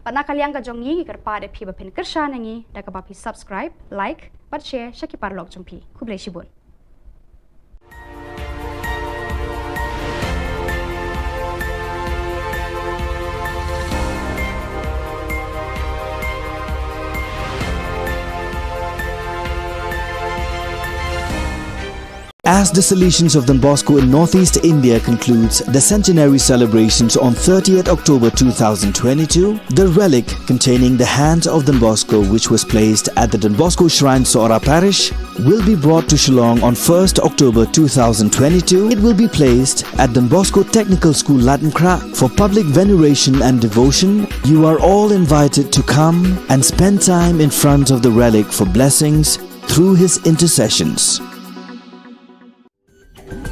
Bad na ka liang ka jong ngi ngi kyrpad ïa phi ba phin kyrshan ïa ngi da kaba phi subscribe, like bad share sha ki paralok jong phi. Khublei shibun. As the Salesians of Don Bosco in Northeast India concludes the centenary celebrations on thirtieth October two thousand twenty-two, the relic containing the hand of Don Bosco, which was placed at the Don Bosco Shrine, Sohra Parish, will be brought to Shillong on first October two thousand twenty-two. It will be placed at Don Bosco Technical School, Laitumkhrah, for public veneration and devotion. You are all invited to come and spend time in front of the relic for blessings through his intercessions.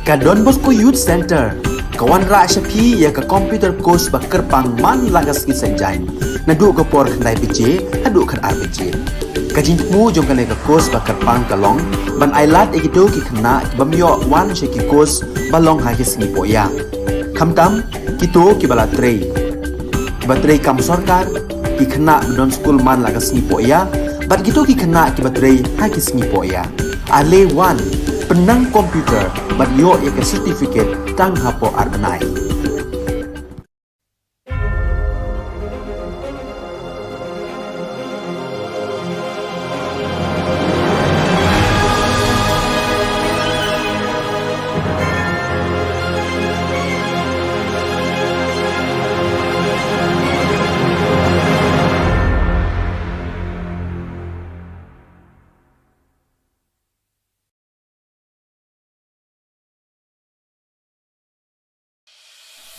Ka Don Bosco Youth Centre ka wanrah sha phi ïa ka computer course ba kyrpang man la ka sngi Saitjaiñ, naduh ka por khyndai baje haduh khatar baje. Ka jingthmu jong kane ka course ba kyrpang ka long ban ailad ïa kito ki khynnah ki bym ïoh wan sha ki course ba long ha ki sngi pohïa, khamtam kito kiba la trei, kiba trei kam sorkar, ki khynnah ba don skul man la ka sngi pohïa, bad kito ki khynnah kiba trei ha ki sngi pohïa. Ale wan, pynnang computer bad ïoh ïa ka certificate tang hapoh ar bnai.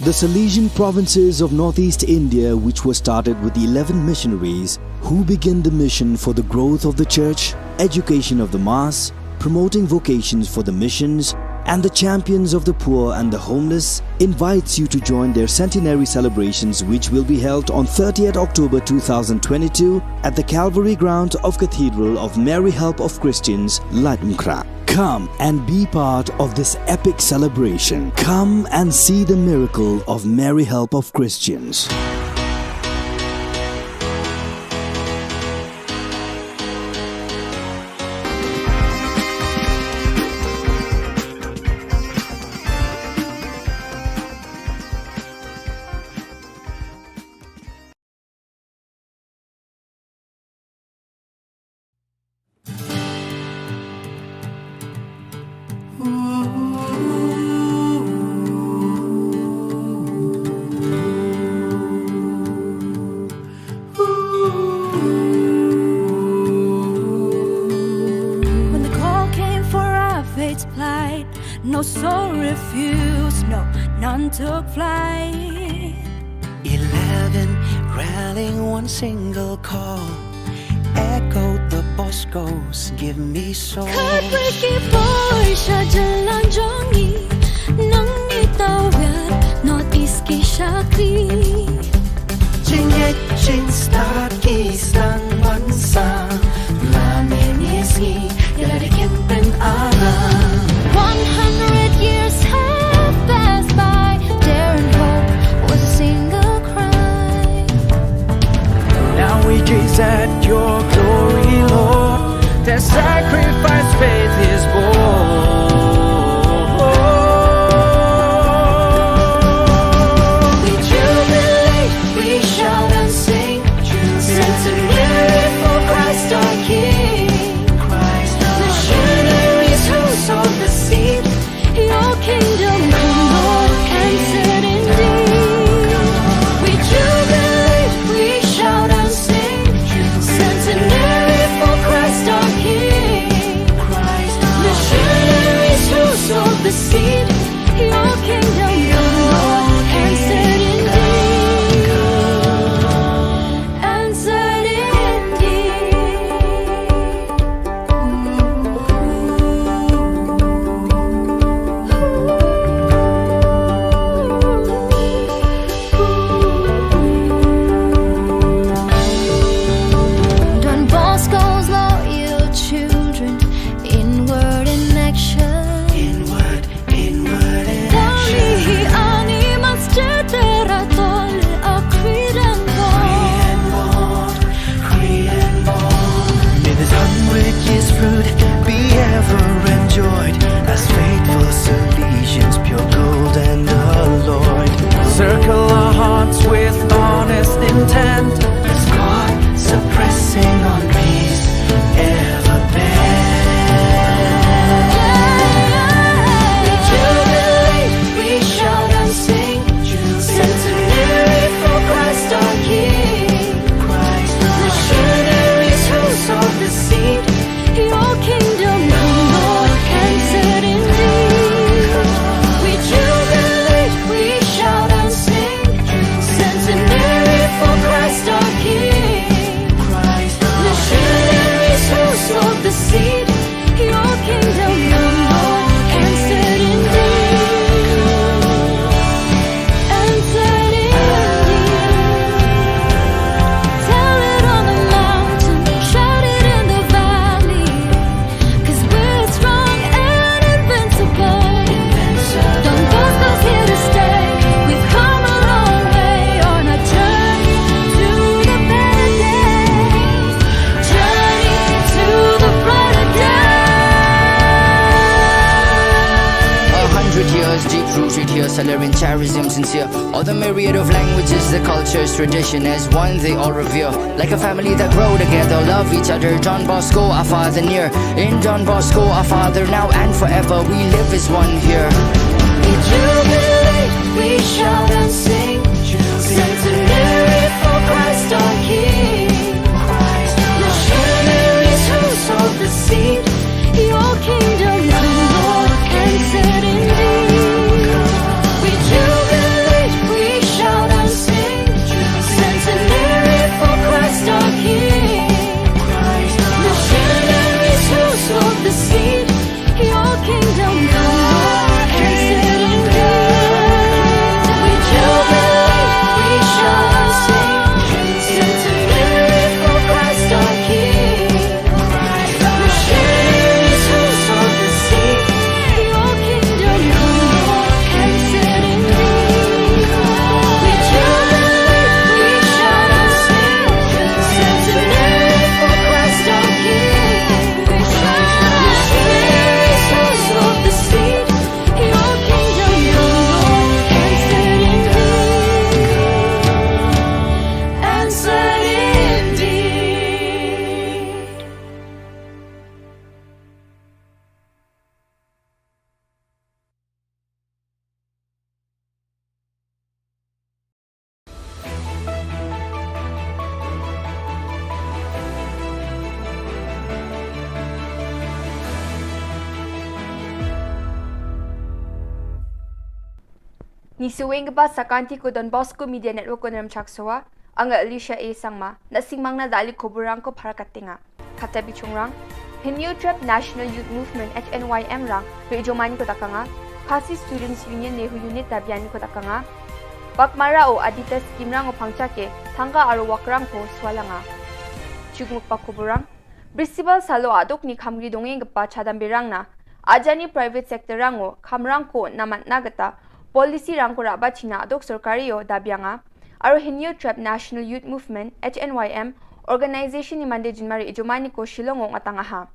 The Salesian provinces of Northeast India, which was started with the eleven missionaries who began the mission for the growth of the church, education of the mass, promoting vocations for the missions, and the champions of the poor and the homeless, invites you to join their centenary celebrations, which will be held on thirtieth October two thousand twenty-two at the Calvary Ground of Cathedral of Mary Help of Christians, Laitumkhrah. Come and be part of this epic celebration. Come and see the miracle of Mary Help of Christians. Took flight. Eleven, rallying one single call. Echo the Boscos, give me soul. Khatwei ki poi sha jylla jong ngi, nang ngi tawiar North East ki shakri. Jingngeit jingstad ki sdang ban sah, la mynne sngi ïa lade kin pynarap. One hundred years have passed by, daring hope was a single cry. Now we gaze at your glory, Lord. Their sacrifice faith is born. We jubilate, we shout and sing. Centenary for Christ our King. Missionaries who sowed the seed. Your kingdom come, Lord, and set indeed. We jubilate, we shout and sing. Centenary for Christ our King. Missionaries who sowed the seed. Your kingdom come, Lord, and set indeed. And set indeed. Don Bosco's loyal children, inward in action. Inward, inward in action. Dang hi ani mas cetera tol a kridan bor. May this hundred years fruit be ever enjoyed as faithful Salesians, pure gold and alloyed. Circle our hearts with honest intent as God suppressing on peace ever bent. We jubilate, we shout and sing. Centenary for Christ our King. Missionaries who sowed the seed. Your kingdom come, Lord, and set indeed. We jubilate, we shout and sing. Centenary for Christ our King. Missionaries who sowed the seed. Your kingdom come, Lord, and set indeed. And set indeed. Tell it on the mountain, shout it in the valley. 'Cause we're strong and invincible. Don Bosco's here to stay. We've come a long way on our journey to the better days. Journey to the brighter day. A hundred years deep rooted here, Salerian charism sincere. All the myriad of languages, the cultures, tradition as one, they all revere. Like a family that grow together, love each other. Don Bosco, our father near. In Don Bosco, our father now and forever. We live as one here. We jubilate, we shout and sing. Centenary for Christ our King. Missionaries who sowed the seed. Your kingdom come, Lord, and set indeed. We jubilate, we shout and sing. Centenary for Christ our King. Missionaries who sowed the seed. Your kingdom come, Lord, and set indeed. We Ngi sngewbha ba sa ka ktien ko Don Bosco Media Network ko Nremchak Sowa, ong nga Alicia A Sangma, na sngewbha na da kali khubor rang ko phara ka tnga. Kata bichungrang, Hynñiewtrep National Youth Movement H N Y M rang, ri jomani ko takanga, Khasi Students Union NEHU Unit da biani ko takanga, Baghmara o Aditya Scheme rang o Phangcha ke, thangka aro wakrang ko swalanga. Chukmuk pa khubor rang, Bristibal salo aduk ni khamgri dongeng kpa chadam berang na, ajani private sector rang o, khamrang ko namat na gata, policy rang ko raba china aduk sorkari o da bianga, aro Hynñiewtrep National Youth Movement, H N Y M, organization ni mande jinmari ijomani ko Shillong o ngatanga ha.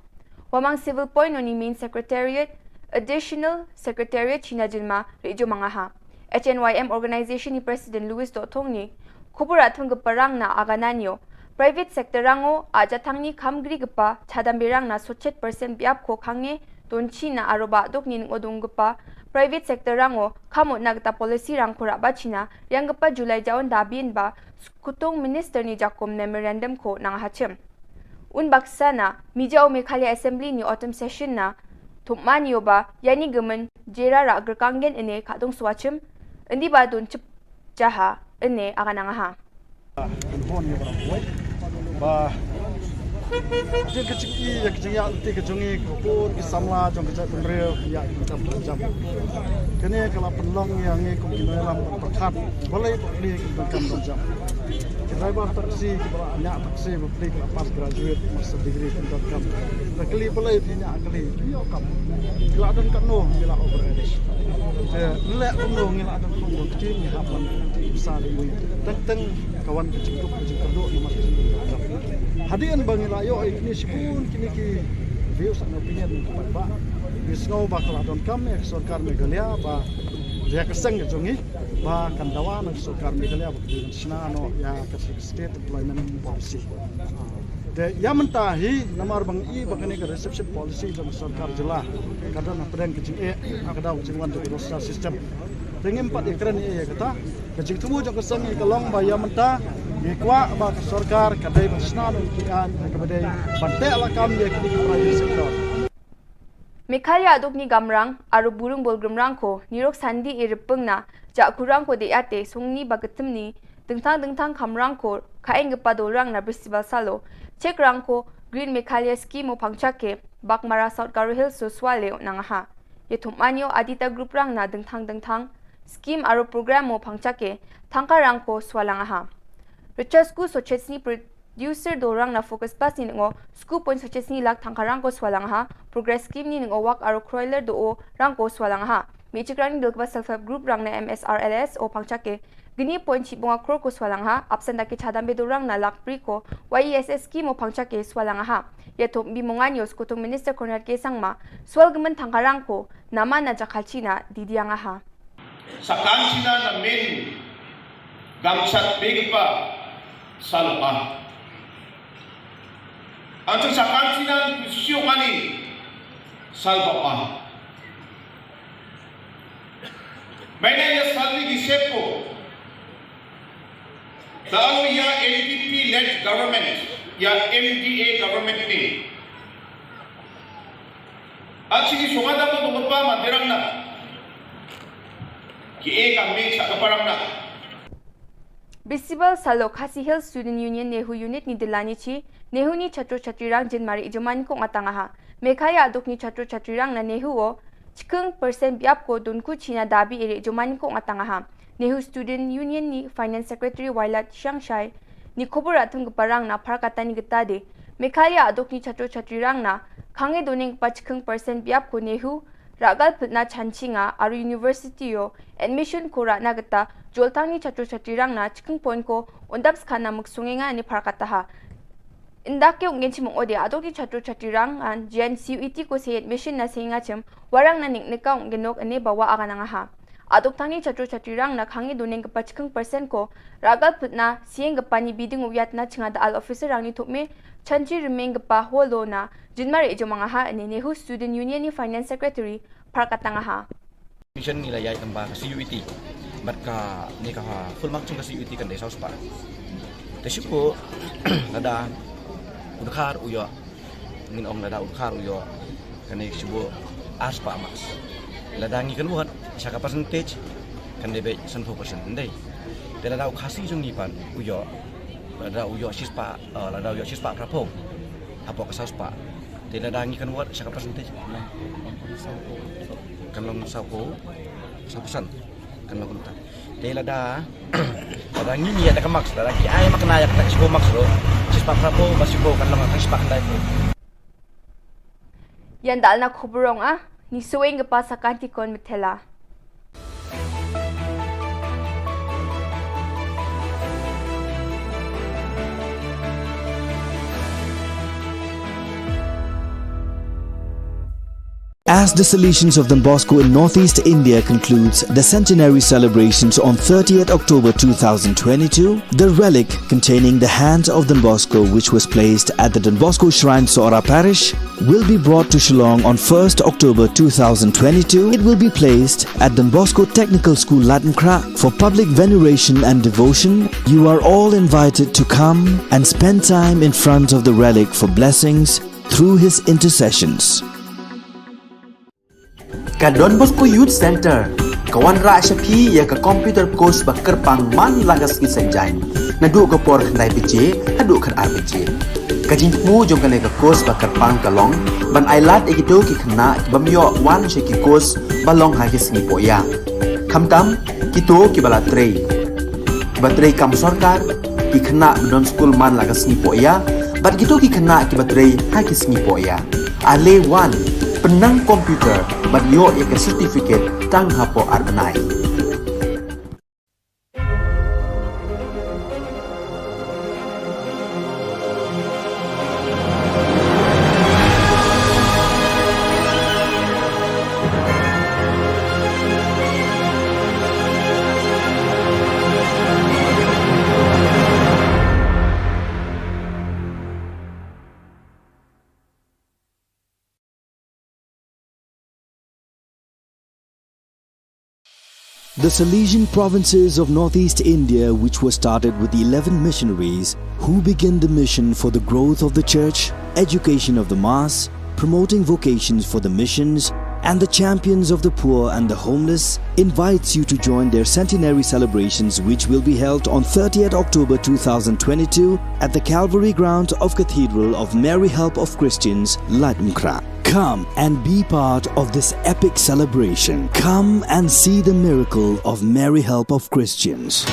Wamang Civil Point o ni main secretariat, additional secretariat china jinma ri ijomanga ha. H N Y M organization ni president Louis Dothong ni, khubor athung ke parang na agananio. Private sector rang o, aja thang ni khamgri kepa, chadam berang na sochet percent biap ko khange, donchi na aroba dok ni ngodung kepa, private sector rang o, khamo na gata policy rang ko raba china, riang kepa July jaun da bin ba, skutung minister ni jakum memorandum ko nang hachim. Un baksa na, mija o Meghalaya Assembly ni autumn session na, thumani o ba, yani gemen, jera ra gerkanggen ene kadung swachim, endi ba dun chip jaha, ene agananga ha. Kan hon ya barang kuai. Ba, jing ka jing i, ya ka jing ya, ti ka jong i, ka pun, ki samla, jong ka jait bynriew, ya, ki tam jam. Kane ka la pynlong ya ngi kum ki nongïalam pyrkhat. Balei pyrkhat ki donkam donkam. Ki driver taxi, ki ba la ñiah taxi, bapli ki la pass graduate, master degree ki donkam. Da kylli balei phi ñiah kylli, phi ïoh kam. Ki la don katno, ki la over age. Te, leh kumno ngi la don kumno, ki ngi hap ban, ki sa de mui. Teng teng, ka wan ka jingkup, ka jingkyrduh, namar ka jingkup. Hadien ba ngi la ïoh, kine shibun, kine ki views and opinion, ki paidbah. Ngi sngew ba ka la donkam, ïa ka sorkar Meghalaya, ba, ïa ka seng ka jong ngi. Ba kan dawa na ka sorkar Meghalaya ba ka dei ban shna noh ïa ka State Employment Policy. Te ïa mynta hi namar ba ngi i ba kane ka reservation policy jong ka sorkar jylla ka don hapdeng ka jingeh ka daw ka jingwan jong ka roster system. Te ngim pat ïakren ïa kata ka jingthmu jong ka seng hi ka long ba ïa mynta ngi kwah ba ka sorkar ka dei ban shna noh ki aiñ ha kaba dei ban teh lakam ïa kine ki private sector. Meghalaya aduk ni gamrang, aro burung bolgrim rang ko, nirok sandi i ripeng na, ja kurang ko de ate, sungni ba ketem ni, dengtang dengtang kamrang ko, kaeng gepa dorang na Bristibal salo, chek rang ko, Green Meghalaya Scheme o Phangcha ke, Baghmara South Garo Hills so swale o nangaha. Ye thumani o Aditya Group rang na dengtang dengtang, scheme aro program o Phangcha ke, thangka rang ko swalangaha. Richard School so chesni pre Diusir do rang na Focus Plus ni ngo, sku point sochesni lak thangka rang ko swalang ha, Progress Scheme ni ngo wak aro kroiler do o rang ko swalang ha. Mi chik rang ni dil kba self help group rang na M S R L S o Phangcha ke, gini point chi bunga kror ko swalang ha, absent da ke chadam be do rang na lak pri ko, Y E S S scheme o Phangcha ke swalang ha. Ya thum bi mongan yo skutung Minister Conrad K Sangma, swal gemen thangka rang ko, nama na jakhalchi na, didiang ha. Sakan China na men gamsat begpa salba. Antu sakan China kusio kani salba. Maina ya salni gisepo. Dalo ya N P P led government, ya M D A government ni. Achi ki sungada mo mo pa mandirang na. Ki e ka mix sa ka parang na. Bristibal salo Khasi Hills Student Union NEHU Unit ni dilani chi, NEHU ni chatro chatri rang jin mari ijuman ko ngatanga ha. Meghalaya aduk ni chatro chatri rang na NEHU o, chikung percent biap ko dun ku china dabi iri ijuman ko ngatanga ha. NEHU Student Union ni Finance Secretary Wailat Shangshai, ni khubor athung ke parang na phar kata ni geta de. Meghalaya aduk ni chatro chatri rang na, khange doning pa chikung percent biap ko NEHU, ragal putna chanchi nga, aru university yo, admission ko rana geta, joltang ni chatro chatri rang na, chikung point ko, undap skana muksunge nga ni phar kata ha. Indak ke ungen chimung ode, aduk ni chatro chatri rang, an, jian C U E T ko se admission na se nga chim, warang na nik nika ungen nok ene bawa aga nanga ha. Aduk tang ni chatro chatri rang na khangi duneng kepa chikung percent ko, ragal putna, sieng kepa ni biding uyat na chinga da al officer rang ni thukme, chanchi rimeng kepa holo na, jinmar ejomanga ha ene NEHU Student Union ni Finance Secretary, phar katanga ha. Mission ni la yai tamba ka C U E T, bat ka ni ka ha full mark chung ka C U E T kan dei saus pa. Te shuko, lada, udkhar uyo, ngin ong lada udkhar uyo, kane shubo ars pa mas. Lada ngi kan buat, saka percentage, Kan dei beit sanphew percent, ym dei. Te lada u Khasi jong ngi pat u ïoh, lada u ïoh shispah, eh, lada u ïoh shispah phraphew hapoh ka sawspah, te lada ngi convert sha ka percentage, kan long sawphew, saw percent. Kan long kumta. Te lada, lada ngi ïa da ka marks, lada ki ai marks na ïa ka shiphew marks ruh, shispah phraphew bad shiphew kan long ka shispah khyndai phew. Ïa nda na khubor ong ah, ngi sngewbha ka pas ha ka Kantikon Mithela. As the Salesians of Don Bosco in Northeast India concludes the centenary celebrations on thirtieth October two thousand twenty-two, the relic containing the hands of Don Bosco, which was placed at the Don Bosco Shrine, Sohra Parish, will be brought to Shillong on first October two thousand twenty-two. It will be placed at Don Bosco Technical School, Laitumkhrah, for public veneration and devotion. You are all invited to come and spend time in front of the relic for blessings through his intercessions. Ka Don Bosco Youth Centre ka wanrah sha phi ïa ka computer course ba kyrpang man la ka sngi Saitjaiñ, naduh ka por khyndai baje haduh khatar baje. Ka jingthmu jong kane ka course ba kyrpang ka long ban ai lad ïa kito ki khynnah ki bym ïoh wan sha ki course ba long ha ki sngi pohïa. Khamtam kito kiba la trei, kiba trei kam sorkar, ki khynnah ba don skul man la ka sngi pohïa, bad kito ki khynnah kiba trei ha ki sngi pohïa. Ale wan, pynnang computer bad ïoh ïa ka certificate tang hapoh ar bnai. The Salesian provinces of Northeast India, which was started with eleven missionaries who began the mission for the growth of the church, education of the mass, promoting vocations for the missions, and the champions of the poor and the homeless, invites you to join their centenary celebrations, which will be held on thirtieth October two thousand twenty-two at the Calvary ground of Cathedral of Mary Help of Christians, Laitumkhrah. Come and be part of this epic celebration. Come and see the miracle of Mary Help of Christians.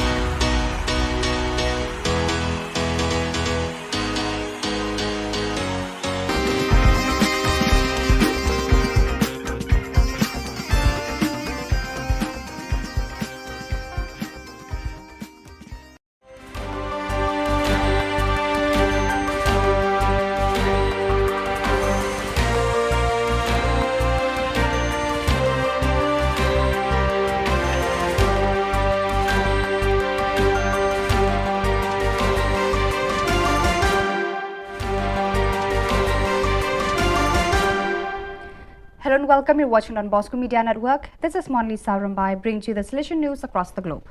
Hello and welcome. You're watching Don Bosco Media Network. This is Monli Sarumbai, bringing to you the Salesian news across the globe.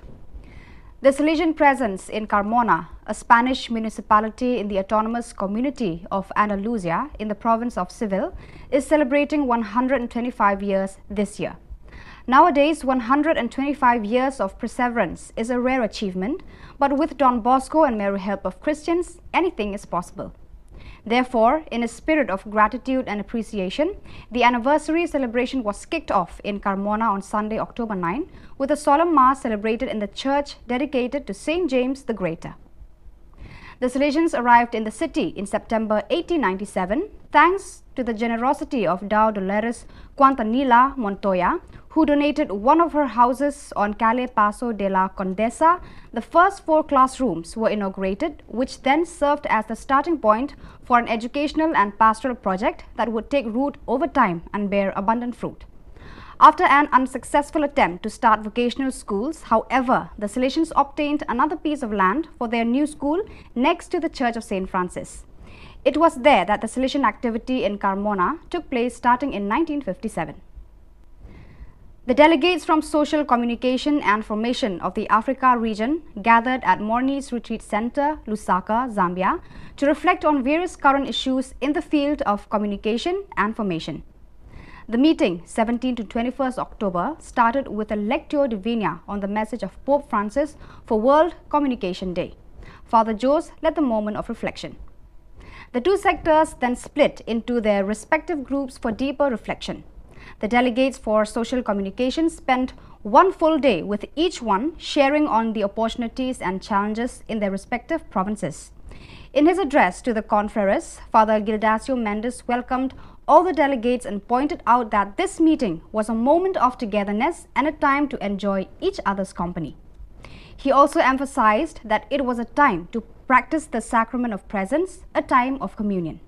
The Salesian presence in Carmona, a Spanish municipality in the autonomous community of Andalusia in the province of Seville, is celebrating one hundred and twenty-five years this year. Nowadays, one hundred and twenty-five years of perseverance is a rare achievement, but with Don Bosco and Mary Help of Christians, anything is possible. Therefore, in a spirit of gratitude and appreciation, the anniversary celebration was kicked off in Carmona on Sunday, October nine, with a solemn mass celebrated in the church dedicated to Saint James the Greater. The Salesians arrived in the city in September eighteen ninety-seven, thanks to the generosity of Dao Dolores Quintanilla Montoya, who donated one of her houses on Calle Paso de la Condesa. The first four classrooms were inaugurated, which then served as the starting point for an educational and pastoral project that would take root over time and bear abundant fruit. After an unsuccessful attempt to start vocational schools, however, the Salesians obtained another piece of land for their new school next to the Church of Saint Francis. It was there that the Salesian activity in Carmona took place starting in nineteen fifty-seven. The delegates from Social Communication and Formation of the Africa region gathered at Morni's Retreat Center, Lusaka, Zambia, to reflect on various current issues in the field of communication and formation. The meeting, seventeenth to twenty-first October, started with a Lectio Divina on the message of Pope Francis for World Communication Day. Father Jose led the moment of reflection. The two sectors then split into their respective groups for deeper reflection. The delegates for social communication spent one full day with each one sharing on the opportunities and challenges in their respective provinces. In his address to the confreres, Father Gildacio Mendes welcomed all the delegates and pointed out that this meeting was a moment of togetherness and a time to enjoy each other's company. He also emphasized that it was a time to practice the sacrament of presence, a time of communion.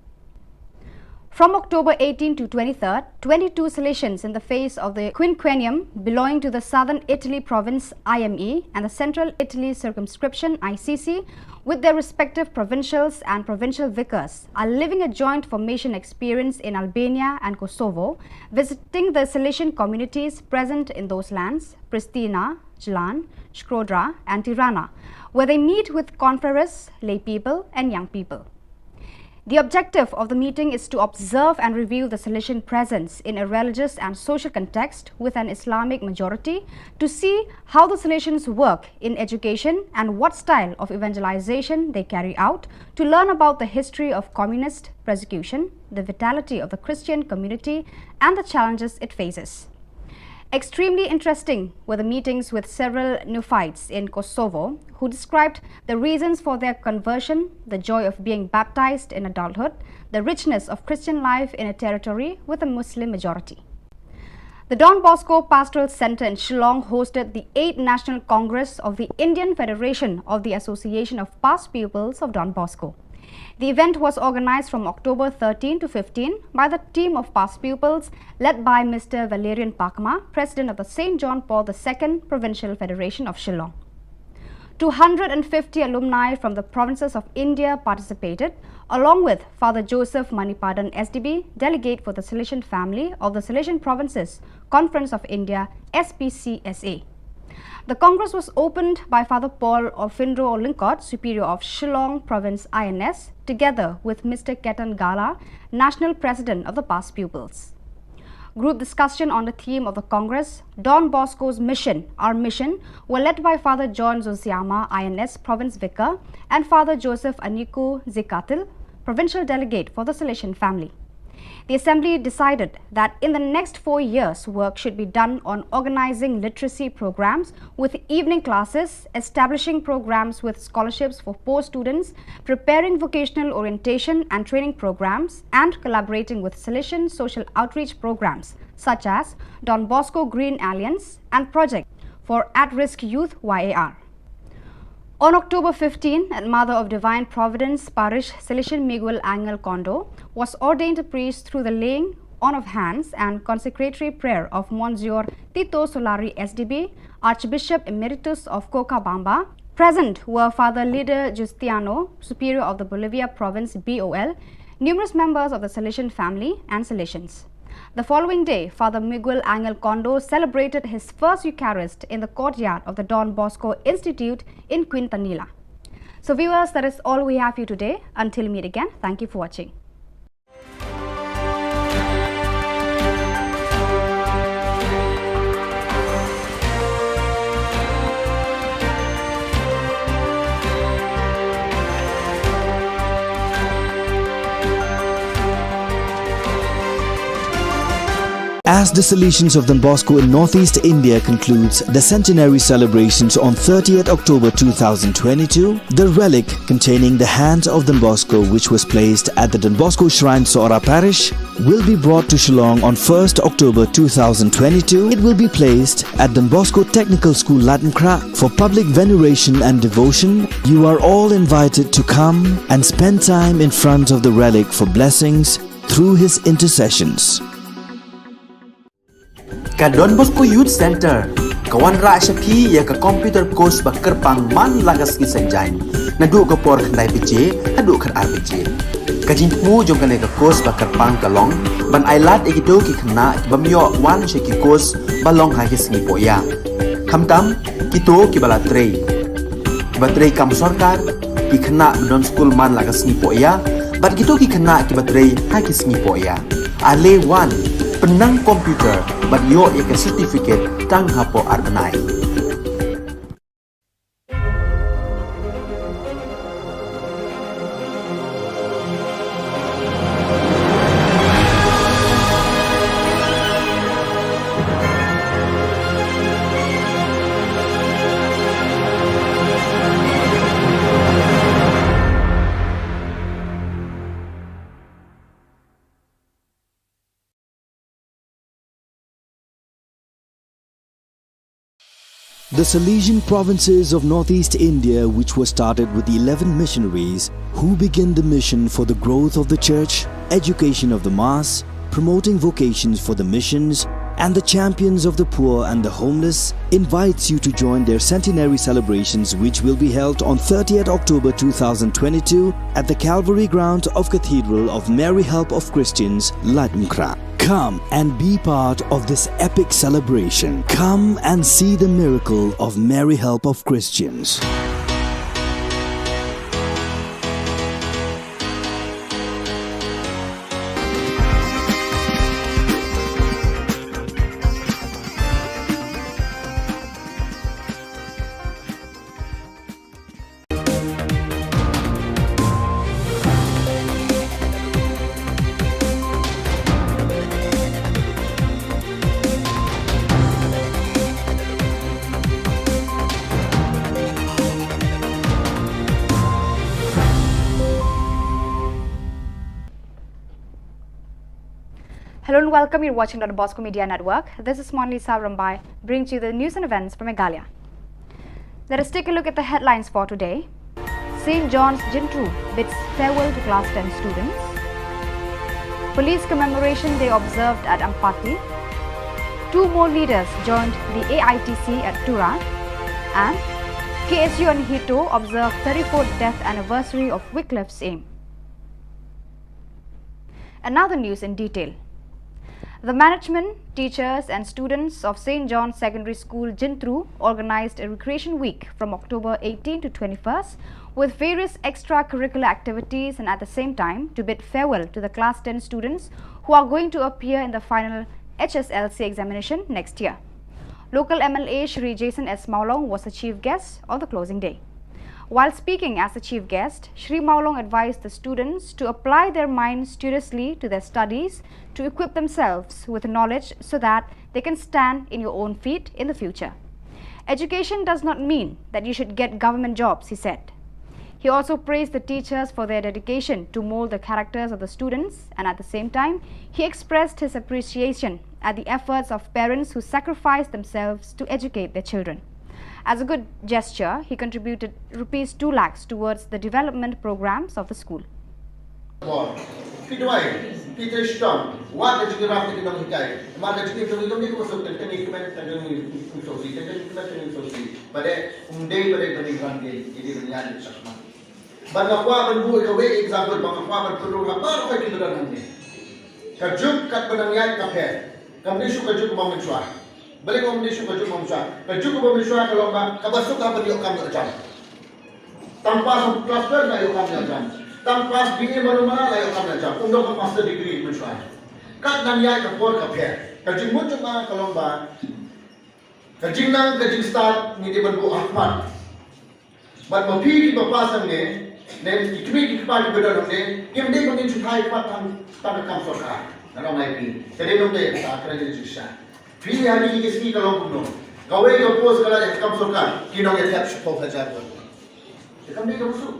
From October eighteenth to twenty-third, twenty-two Salesians in the face of the quinquennium belonging to the Southern Italy province I M E and the Central Italy circumscription I C C, with their respective provincials and provincial vicars, are living a joint formation experience in Albania and Kosovo, visiting the Salesian communities present in those lands, Pristina, Jalan, Shkodra, and Tirana, where they meet with confreres, lay people, and young people. The objective of the meeting is to observe and review the Salesian presence in a religious and social context with an Islamic majority, to see how the Salesians work in education and what style of evangelization they carry out, to learn about the history of communist persecution, the vitality of the Christian community, and the challenges it faces. Extremely interesting were the meetings with several neophytes in Kosovo who described the reasons for their conversion, the joy of being baptized in adulthood, the richness of Christian life in a territory with a Muslim majority. The Don Bosco Pastoral Center in Shillong hosted the eighth National Congress of the Indian Federation of the Association of Past Pupils of Don Bosco. The event was organized from October thirteen to fifteen by the team of past pupils led by Mister Valerian Pakma, President of the Saint John Paul the Second Provincial Federation of Shillong. Two hundred and fifty alumni from the provinces of India participated, along with Father Joseph Manipadan S D B, delegate for the Salesian family of the Salesian Provinces Conference of India, S P C S A. The Congress was opened by Father Paul Ofindro Lyngkot, Superior of Shillong Province I N S, together with Mister Ketan Gala, National President of the Past Pupils. Group discussion on the theme of the Congress, Don Bosco's Mission, Our Mission, were led by Father John Zosiama, I N S Province Vicar, and Father Joseph Aniku Zikatil, Provincial Delegate for the Salesian family. The Assembly decided that in the next four years, work should be done on organizing literacy programs with evening classes, establishing programs with scholarships for poor students, preparing vocational orientation and training programs, and collaborating with Salesian social outreach programs such as Don Bosco Green Alliance and Project for At-Risk Youth Y A R. On October fifteen, at Mother of Divine Providence Parish, Salesian Miguel Angel Kondo was ordained a priest through the laying on of hands and consecratory prayer of Monsignor Tito Solari S D B, Archbishop Emeritus of Cochabamba. Present were Father Lider Justiano, Superior of the Bolivia Province B O L, numerous members of the Salesian family, and Salesians. The following day, Father Miguel Angel Kondo celebrated his first Eucharist in the courtyard of the Don Bosco Institute in Quintanilla. So, viewers, that is all we have for you today. Until we meet again, thank you for watching. As the Salesians of Don Bosco in Northeast India concludes the centenary celebrations on thirtieth October two thousand twenty-two, the relic containing the hands of Don Bosco, which was placed at the Don Bosco Shrine, Sohra Parish, will be brought to Shillong on first October two thousand twenty-two. It will be placed at Don Bosco Technical School, Latnkrah, for public veneration and devotion. You are all invited to come and spend time in front of the relic for blessings through his intercessions. Ka Don Bosco Youth Center ka wanrah sha phi ïa ka computer course ba kyrpang man la ka sngi Saitjaiñ, naduh ka por khyndai baje haduh khatar baje. Ka jingthmu jong kane ka course ba kyrpang ka long ban ailad ïa kito ki khynnah ki bym ïoh wan sha ki course ba long ha ki sngi pohïa. Khamtam kito kiba la trei, kiba trei kam sorkar, ki khynnah ba don skul man la ka sngi pohïa, bad kito ki khynnah kiba trei ha ki sngi pohïa. Ale wan, Pynnang computer bad ïoh ïa ka certificate tang hapoh ar bnai. The Salesian provinces of northeast India, which were started with eleven missionaries who began the mission for the growth of the church, education of the mass, promoting vocations for the missions, and the champions of the poor and the homeless, invites you to join their centenary celebrations, which will be held on thirtieth October two thousand twenty-two at the Calvary ground of Cathedral of Mary Help of Christians, Laitumkhrah. Come and be part of this epic celebration. Come and see the miracle of Mary Help of Christians. Hello and welcome. You're watching Don Bosco Media Network. This is Monlisa Rambai, bringing to you the news and events from Meghalaya. Let us take a look at the headlines for today. Saint John's Jintru bids farewell to class ten students. Police Commemoration Day observed at Ampati. Two more leaders joined the A I T C at Tura. And K S U and HITO observe thirty-fourth death anniversary of Wycliffe Same. And now the news in detail. The management, teachers, and students of Saint John's Secondary School, Jintru, organized a recreation week from October eighteen to twenty-first, with various extracurricular activities, and at the same time to bid farewell to the class ten students who are going to appear in the final H S L C examination next year. Local M L A Shri Jason S Mawlong was the chief guest on the closing day. While speaking as the chief guest, Shri Mawlong advised the students to apply their minds studiously to their studies to equip themselves with knowledge so that they can stand in your own feet in the future. Education does not mean that you should get government jobs, he said. He also praised the teachers for their dedication to mold the characters of the students, and at the same time, he expressed his appreciation at the efforts of parents who sacrifice themselves to educate their children. As a good gesture, he contributed rupees two lakhs towards the development programs of the school. Phi duwai, phi trei shitom, wat ka jingïarap na ki nonghikai. Namar ka jingim jong ngi, jong ngi ka suk, teng teng ngi kmen, teng teng ngi suk shi, teng teng ngi kmen, teng teng ngi suk shi. Ba dei, um dei, ba dei, ba dei, ba dei, ba dei, ba dei, ba dei, ba dei. Bad nga kwah ban buh ïa kawei ka example, bad nga kwah ban pynrung ha baroh ki ba don hangne. Ka juk katba nang ïaid ka pher. Kam dei shuh ka juk kaba mynshuwa. Balei kam dei shuh ka juk kaba mynshuwa? Ka juk kaba mynshuwa ka long ba kaba suk ka ban ïoh kam ïoh jam. Tang pass class twelve la ïoh kam ïoh jam. Tang pass B A mano mano la ïoh kam ïoh jam. Um don ka master degree mynshuwa. Kat nang ïaid ka por ka pher. Ka jingmut jong nga ka long ba ka jingnang ka jingstad ngi dei ban buh ha khmat. Bad ma phi kiba pass hangne, ne ki kmie ki kpa kiba don hangne, kim dei ban ngin shu thait pat tang, tang ka kam sorkar. Nga ong ïa phi, ka dei nongdei ka kren ka jingshisha. Phi ha kine ki sngi ka long kumno? Kawei ka post ka la ïa ka kam sorkar, ki nongïathep shiphew hajar ngut. Te kam dei kaba suk.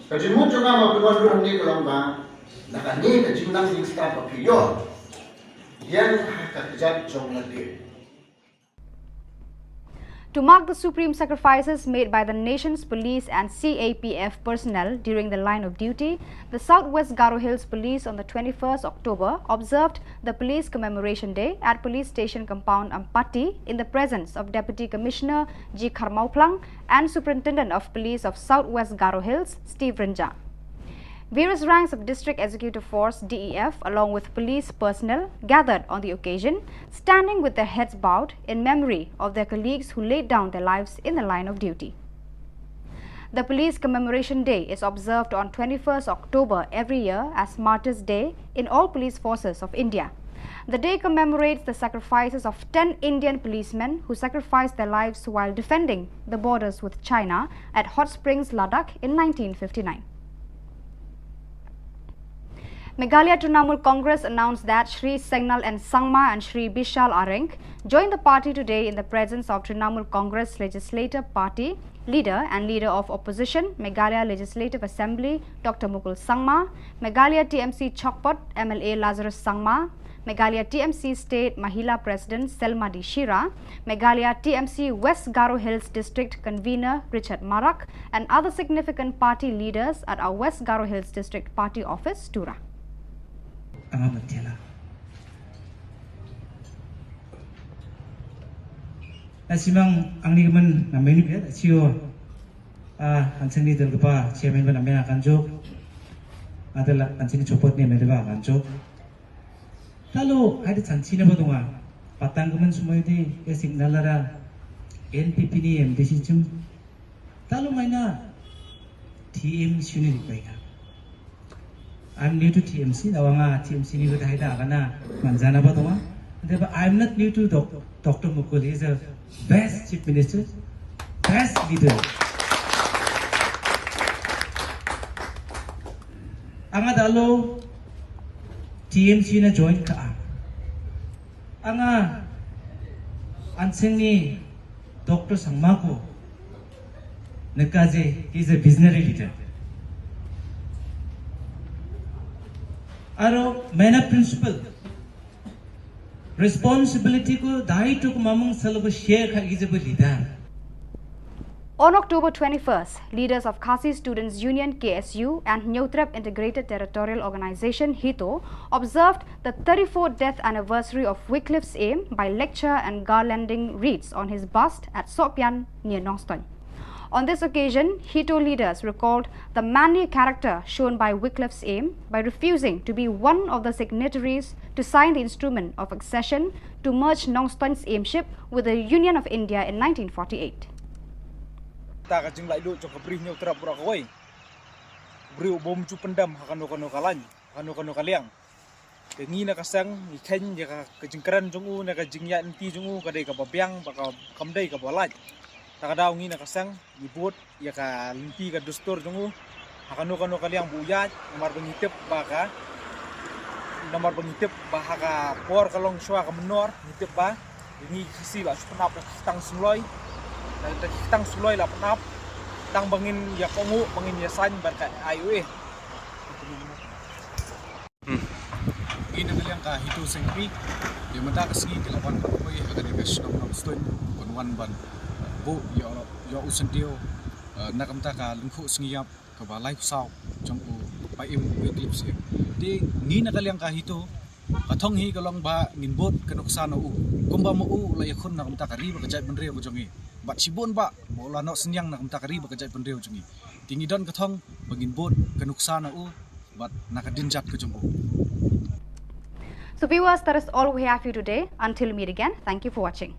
Ka jingmut jong nga ma phi wan ruh hangne ka long ba na kane ka jingnang jingstad ba phi ïoh, ïeng ha ka kjat jong lade. To mark the supreme sacrifices made by the nation's police and C A P F personnel during the line of duty, the South West Garo Hills Police on the twenty-first October observed the Police Commemoration Day at Police Station Compound, Ampati, in the presence of Deputy Commissioner G Kharmawphlang and Superintendent of Police of South West Garo Hills, Steve Rynjah. Various ranks of District Executive Force, D E F, along with police personnel gathered on the occasion, standing with their heads bowed in memory of their colleagues who laid down their lives in the line of duty. The Police Commemoration Day is observed on twenty-first October every year as Martyrs' Day in all police forces of India. The day commemorates the sacrifices of ten Indian policemen who sacrificed their lives while defending the borders with China at Hot Springs, Ladakh in nineteen fifty-nine. Meghalaya Trinamool Congress announced that Shri Sengnal N Sangma and Shri Bishal Areng joined the party today in the presence of Trinamool Congress Legislative Party leader and leader of opposition, Meghalaya Legislative Assembly, Doctor Mukul Sangma, Meghalaya T M C Chakpot M L A Lazarus Sangma, Meghalaya T M C State Mahila President Selma D Shira, Meghalaya T M C West Garo Hills District Convener Richard Marak, and other significant party leaders at our West Garo Hills District Party Office, Tura. Anga matela. Asimang angni man na menu ya, asio. Ah, anseng ni del kepa chairman ban amena kanjok. Adela anseng ni chopot ni amena kanjok. Talo, ai de chanchi na ba donga. Patang kemen sumai de, ya Sengnal ara N P P ni M D C chum. Talo maina T M C ni di paika. I'm new to T M C, da wanga T M C ni ko dai da kana manjana ba donga. But I'm not new to doc, Doctor Mukul. He's a best chief minister, best leader. Anga dalo T M C na join ka. Anga anseng ni Doctor Sangma ko neka je, he's a visionary leader. Aro maina principle, responsibility ko, daitu ko mamung salo ko share ka, he's a leader. On October twenty-first, leaders of Khasi Students Union, K S U, and Hynñiewtrep Integrated Territorial Organization, HITO, observed the thirty-fourth death anniversary of Wycliffe Syiem by lecture and garlanding wreaths on his bust at Sohpian near Nongstoiñ. On this occasion, HITO leaders recalled the manly character shown by Wycliffe Syiem by refusing to be one of the signatories to sign the instrument of accession to merge Nongstoiñ Syiem with the Union of India in nineteen forty-eight. Ta ka jinglaitluid jong ka Bri Hynñiewtrep baroh kawei. Briew bym ju pyndem ha kano kano ka lain, ha kano kano ka liang. Te ngi na ka seng ngi kheiñ ïa ka, ka jingkren jong u ne ka jingïaid lynti jong u ka dei kaba biang bad ka, kam dei kaba lait. Ta ka daw ngi na ka seng ngi bud ïa ka lynti ka dustur jong u ha kano kano ka liang ba u ïaid, namar ba ngi tip ba ka, namar ba ngi tip ba ha ka por ka long shuwa ka mynnor, ngi tip ba ngi Khasi la shu pynap da ki kyrteng sngewloi, da ki kyrteng sngewloi la pynap, tang ba ngin ïa kohnguh, ba ngin ïa saiñ bad ka I O A. Ngi na ka liang ka HITO Seng Kmie, ïa mynta ka sngi ki la wan ban poi ha kane ka shnong Nongstoiñ, ban wan ban buh ïa, ïa u syntiew, eh, na ka bynta ka lyngkhuh sngi ïap kaba laiphew saw jong u Paiem Wycliffe Syiem. Te ngi na ka liang ka HITO, ka thong hi ka long ba ngin bud ka nuksa na u, kumba ma u la ïakhun na ka bynta ka ri bad ka jaitbynriew ka jong ngi. Bad shibun ba ma u la noh synñiang na ka bynta ka ri bad ka jaitbynriew jong ngi. Te ngi don ka thong ba ngin bud ka nuksa na u bad na ka dien jait ka jong u. So viewers, that is all we have for you today. Until we meet again, thank you for watching.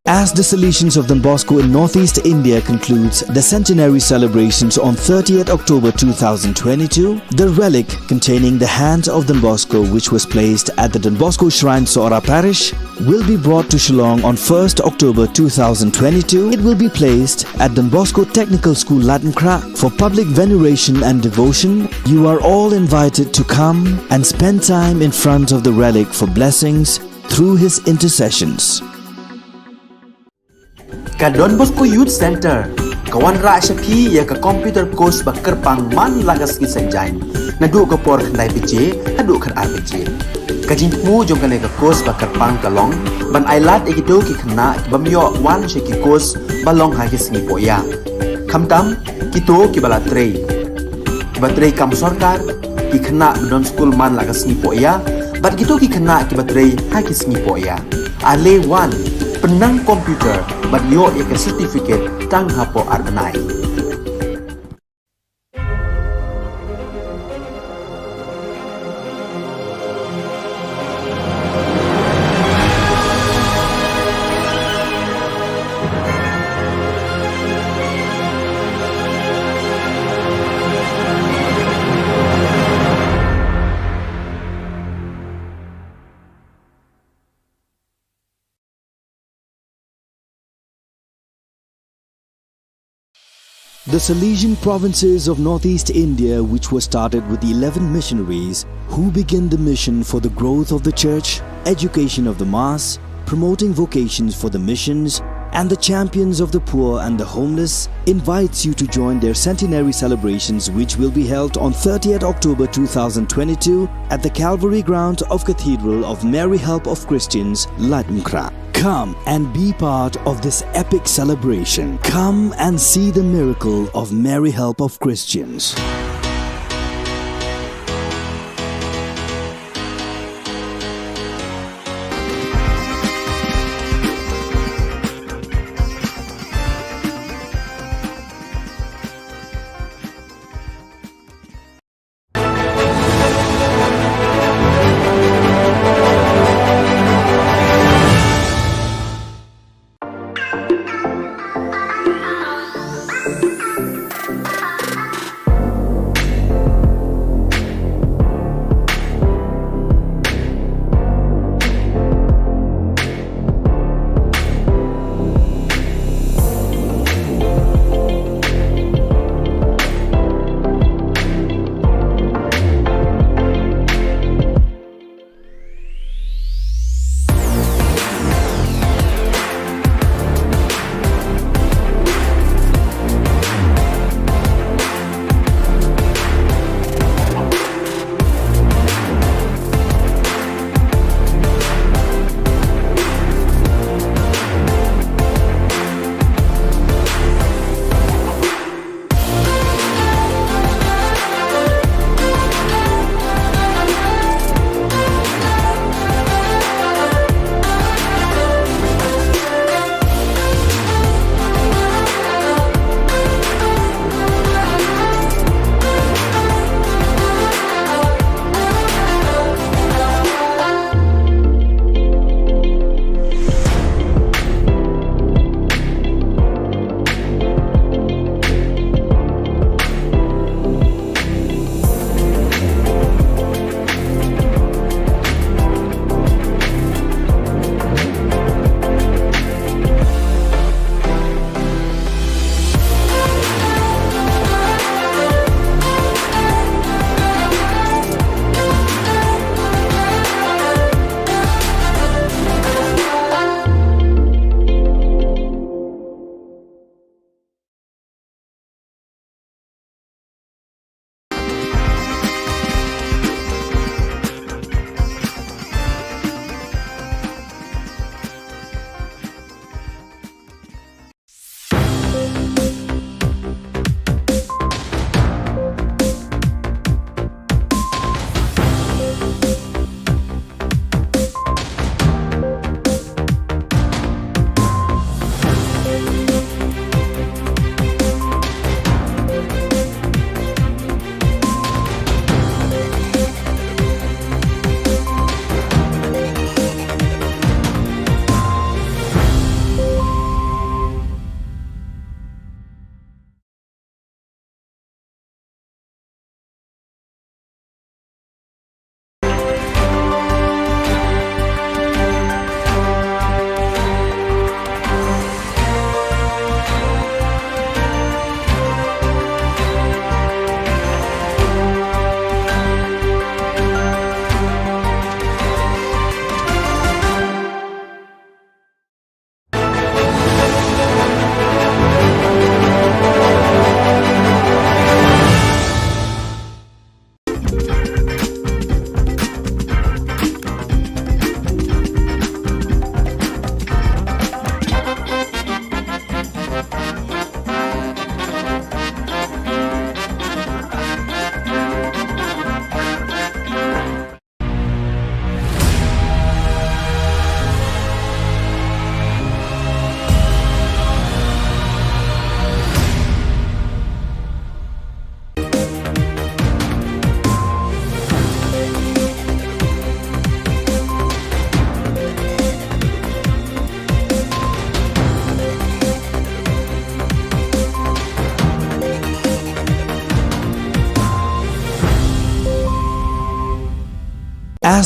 As the Salesians of Don Bosco in Northeast India concludes the centenary celebrations on thirtieth October two thousand twenty-two, the relic containing the hand of Don Bosco, which was placed at the Don Bosco Shrine, Sohra Parish, will be brought to Shillong on first October two thousand twenty-two. It will be placed at Don Bosco Technical School, Ladngkrah, for public veneration and devotion. You are all invited to come and spend time in front of the relic for blessings through his intercessions. Ka Don Bosco Youth Centre ka wanrah sha phi ïa ka computer course ba kyrpang man la ka sngi Saitjaiñ, naduh ka por khyndai baje haduh khatar baje. Ka jingthmu jong kane ka course ba kyrpang ka long ban ailad ïa kito ki khynnah ki bym ïoh wan sha ki course ba long ha ki sngi pohïa. Khamtam kito kiba la trei, kiba trei kam sorkar, ki khynnah ba don skul man la ka sngi pohïa, bad kito ki khynnah kiba trei ha ki sngi pohïa. Ale wan, pynnang computer bad ïoh ïa ka certificate tang hapoh ar bnai. The Salesian provinces of northeast India, which was started with eleven missionaries who began the mission for the growth of the church, education of the mass, promoting vocations for the missions, and the champions of the poor and the homeless, invites you to join their centenary celebrations, which will be held on thirtieth October two thousand twenty-two at the Calvary ground of Cathedral of Mary Help of Christians, Laitumkhrah. Come and be part of this epic celebration. Come and see the miracle of Mary Help of Christians.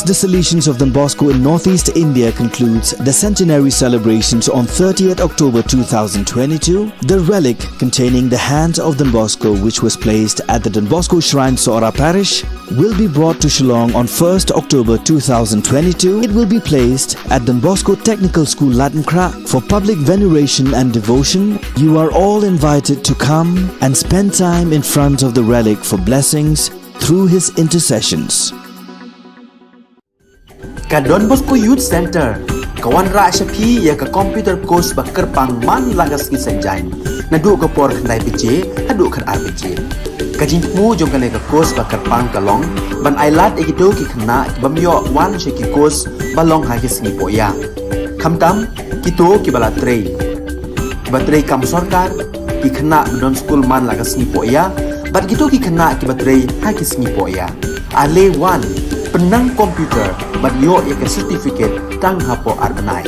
The Salesians of Don Bosco in Northeast India concludes the centenary celebrations on thirtieth October two thousand twenty-two. The relic containing the hand of Don Bosco, which was placed at the Don Bosco Shrine, Sohra Parish, will be brought to Shillong on first October two thousand twenty-two. It will be placed at Don Bosco Technical School, Laitumkhrah, for public veneration and devotion. You are all invited to come and spend time in front of the relic for blessings through his intercessions. Ka Don Bosco Youth Centre ka wanrah sha phi ïa ka computer course ba kyrpang man la ka sngi Saitjaiñ, naduh ka por khyndai baje haduh khatar baje. Ka jingthmu jong kane ka course ba kyrpang ka long ban ailad ïa kito ki khynnah ki bym ïoh wan sha ki course ba long ha ki sngi pohïa. Khamtam kito kiba la trei, kiba trei kam sorkar, ki khynnah ba don skul man la ka sngi pohïa, bad kito ki khynnah kiba trei ha ki sngi pohïa. Ale wan, pynnang computer bad ïoh ïa ka certificate tang hapoh ar bnai.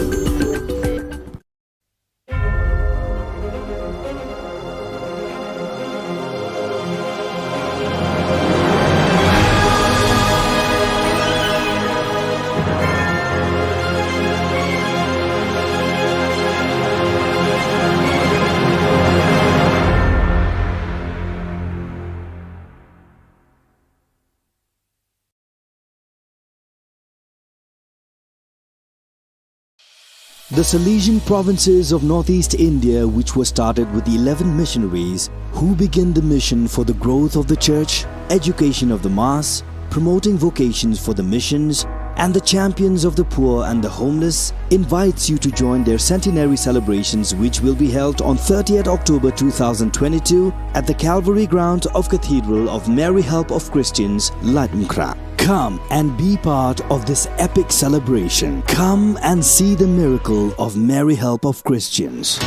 The Salesian provinces of Northeast India, which was started with eleven missionaries who began the mission for the growth of the church, education of the mass, promoting vocations for the missions, and the champions of the poor and the homeless, invites you to join their centenary celebrations, which will be held on thirtieth October two thousand twenty-two at the Calvary ground of Cathedral of Mary Help of Christians, Laitumkhrah. Come and be part of this epic celebration. Come and see the miracle of Mary Help of Christians.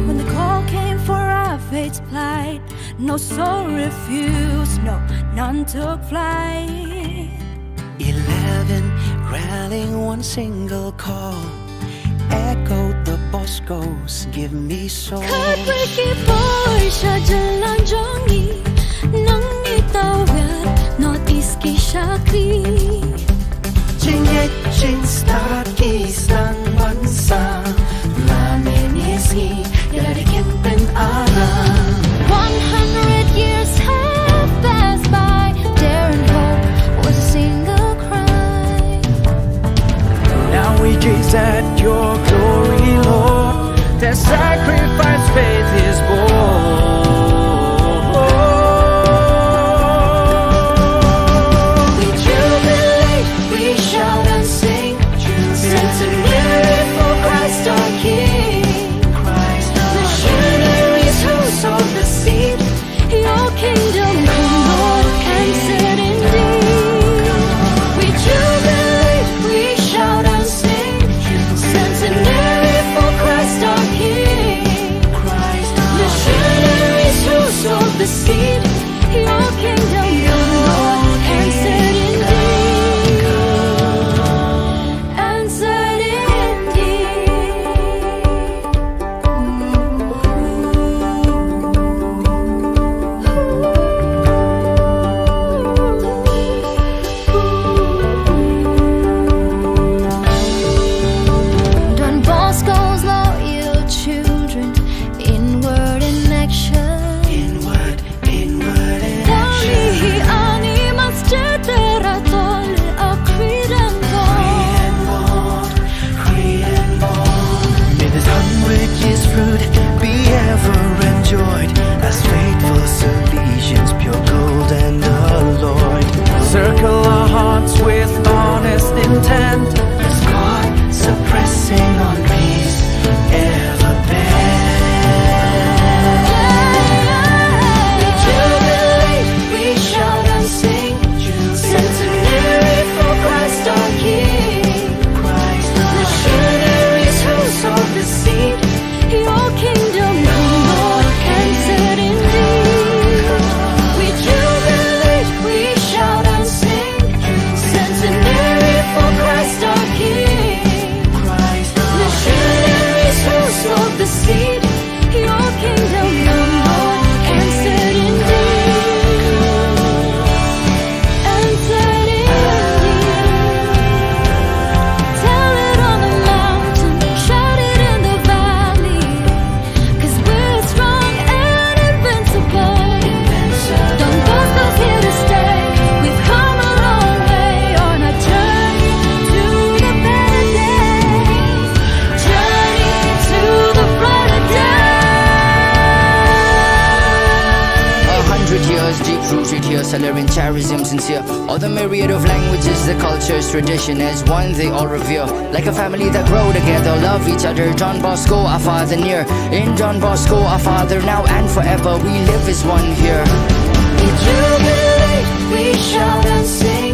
When the call came for our faith's plight, no soul refused, no, none took flight. Eleven rallying one single call, echoed the Boscos, give me soul. Khatwei ki bor sha jylla jong ngi, nang ngi tawiar North East ki shakri. Jingngeit jingstad ki sdang ban sah, la mynne sngi ïa la ki kyntien aram. One hundred years have passed by, dare and hope was a single cry. Now we gaze at your glory, Lord. Their sacrifice faith is born. We jubilate, we shout and sing, centenary for Christ our King. Christ our Missionaries who sowed the seed, your kingdom come, Lord, and set indeed. We jubilate, we shout and sing, centenary for Christ our King. Christ our Missionaries who sowed the seed, your kingdom come, Lord, and set indeed. And set indeed. Don Bosco's loyal children, in word and action, in word, in word and action. Dang hi ani mas cetera tol a creed and bond. Creed and bond. May this hundred years fruit be ever enjoyed, as faithful Salesians, pure gold and alloyed. Circle our hearts with honest intent, as God suppressing on peace ever bent. Charism sincere, all the myriad of languages, the cultures, tradition as one they all revere. Like a family that grow together, love each other. Don Bosco, our father near. In Don Bosco, our father now and forever, we live as one here. We jubilate, we shout and sing.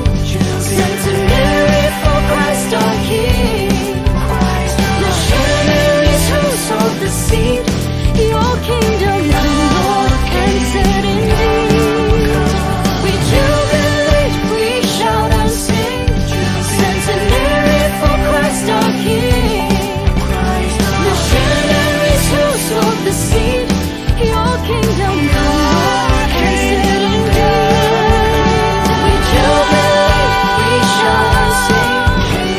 Centenary for Christ our King. Missionaries who sowed the seed. Your kingdom come, Lord, and set indeed. We jubilate, we shout and sing. Centenary for Christ our King. Missionaries who sowed the seed. Your kingdom come, Lord, and set indeed. We jubilate, we shout and sing.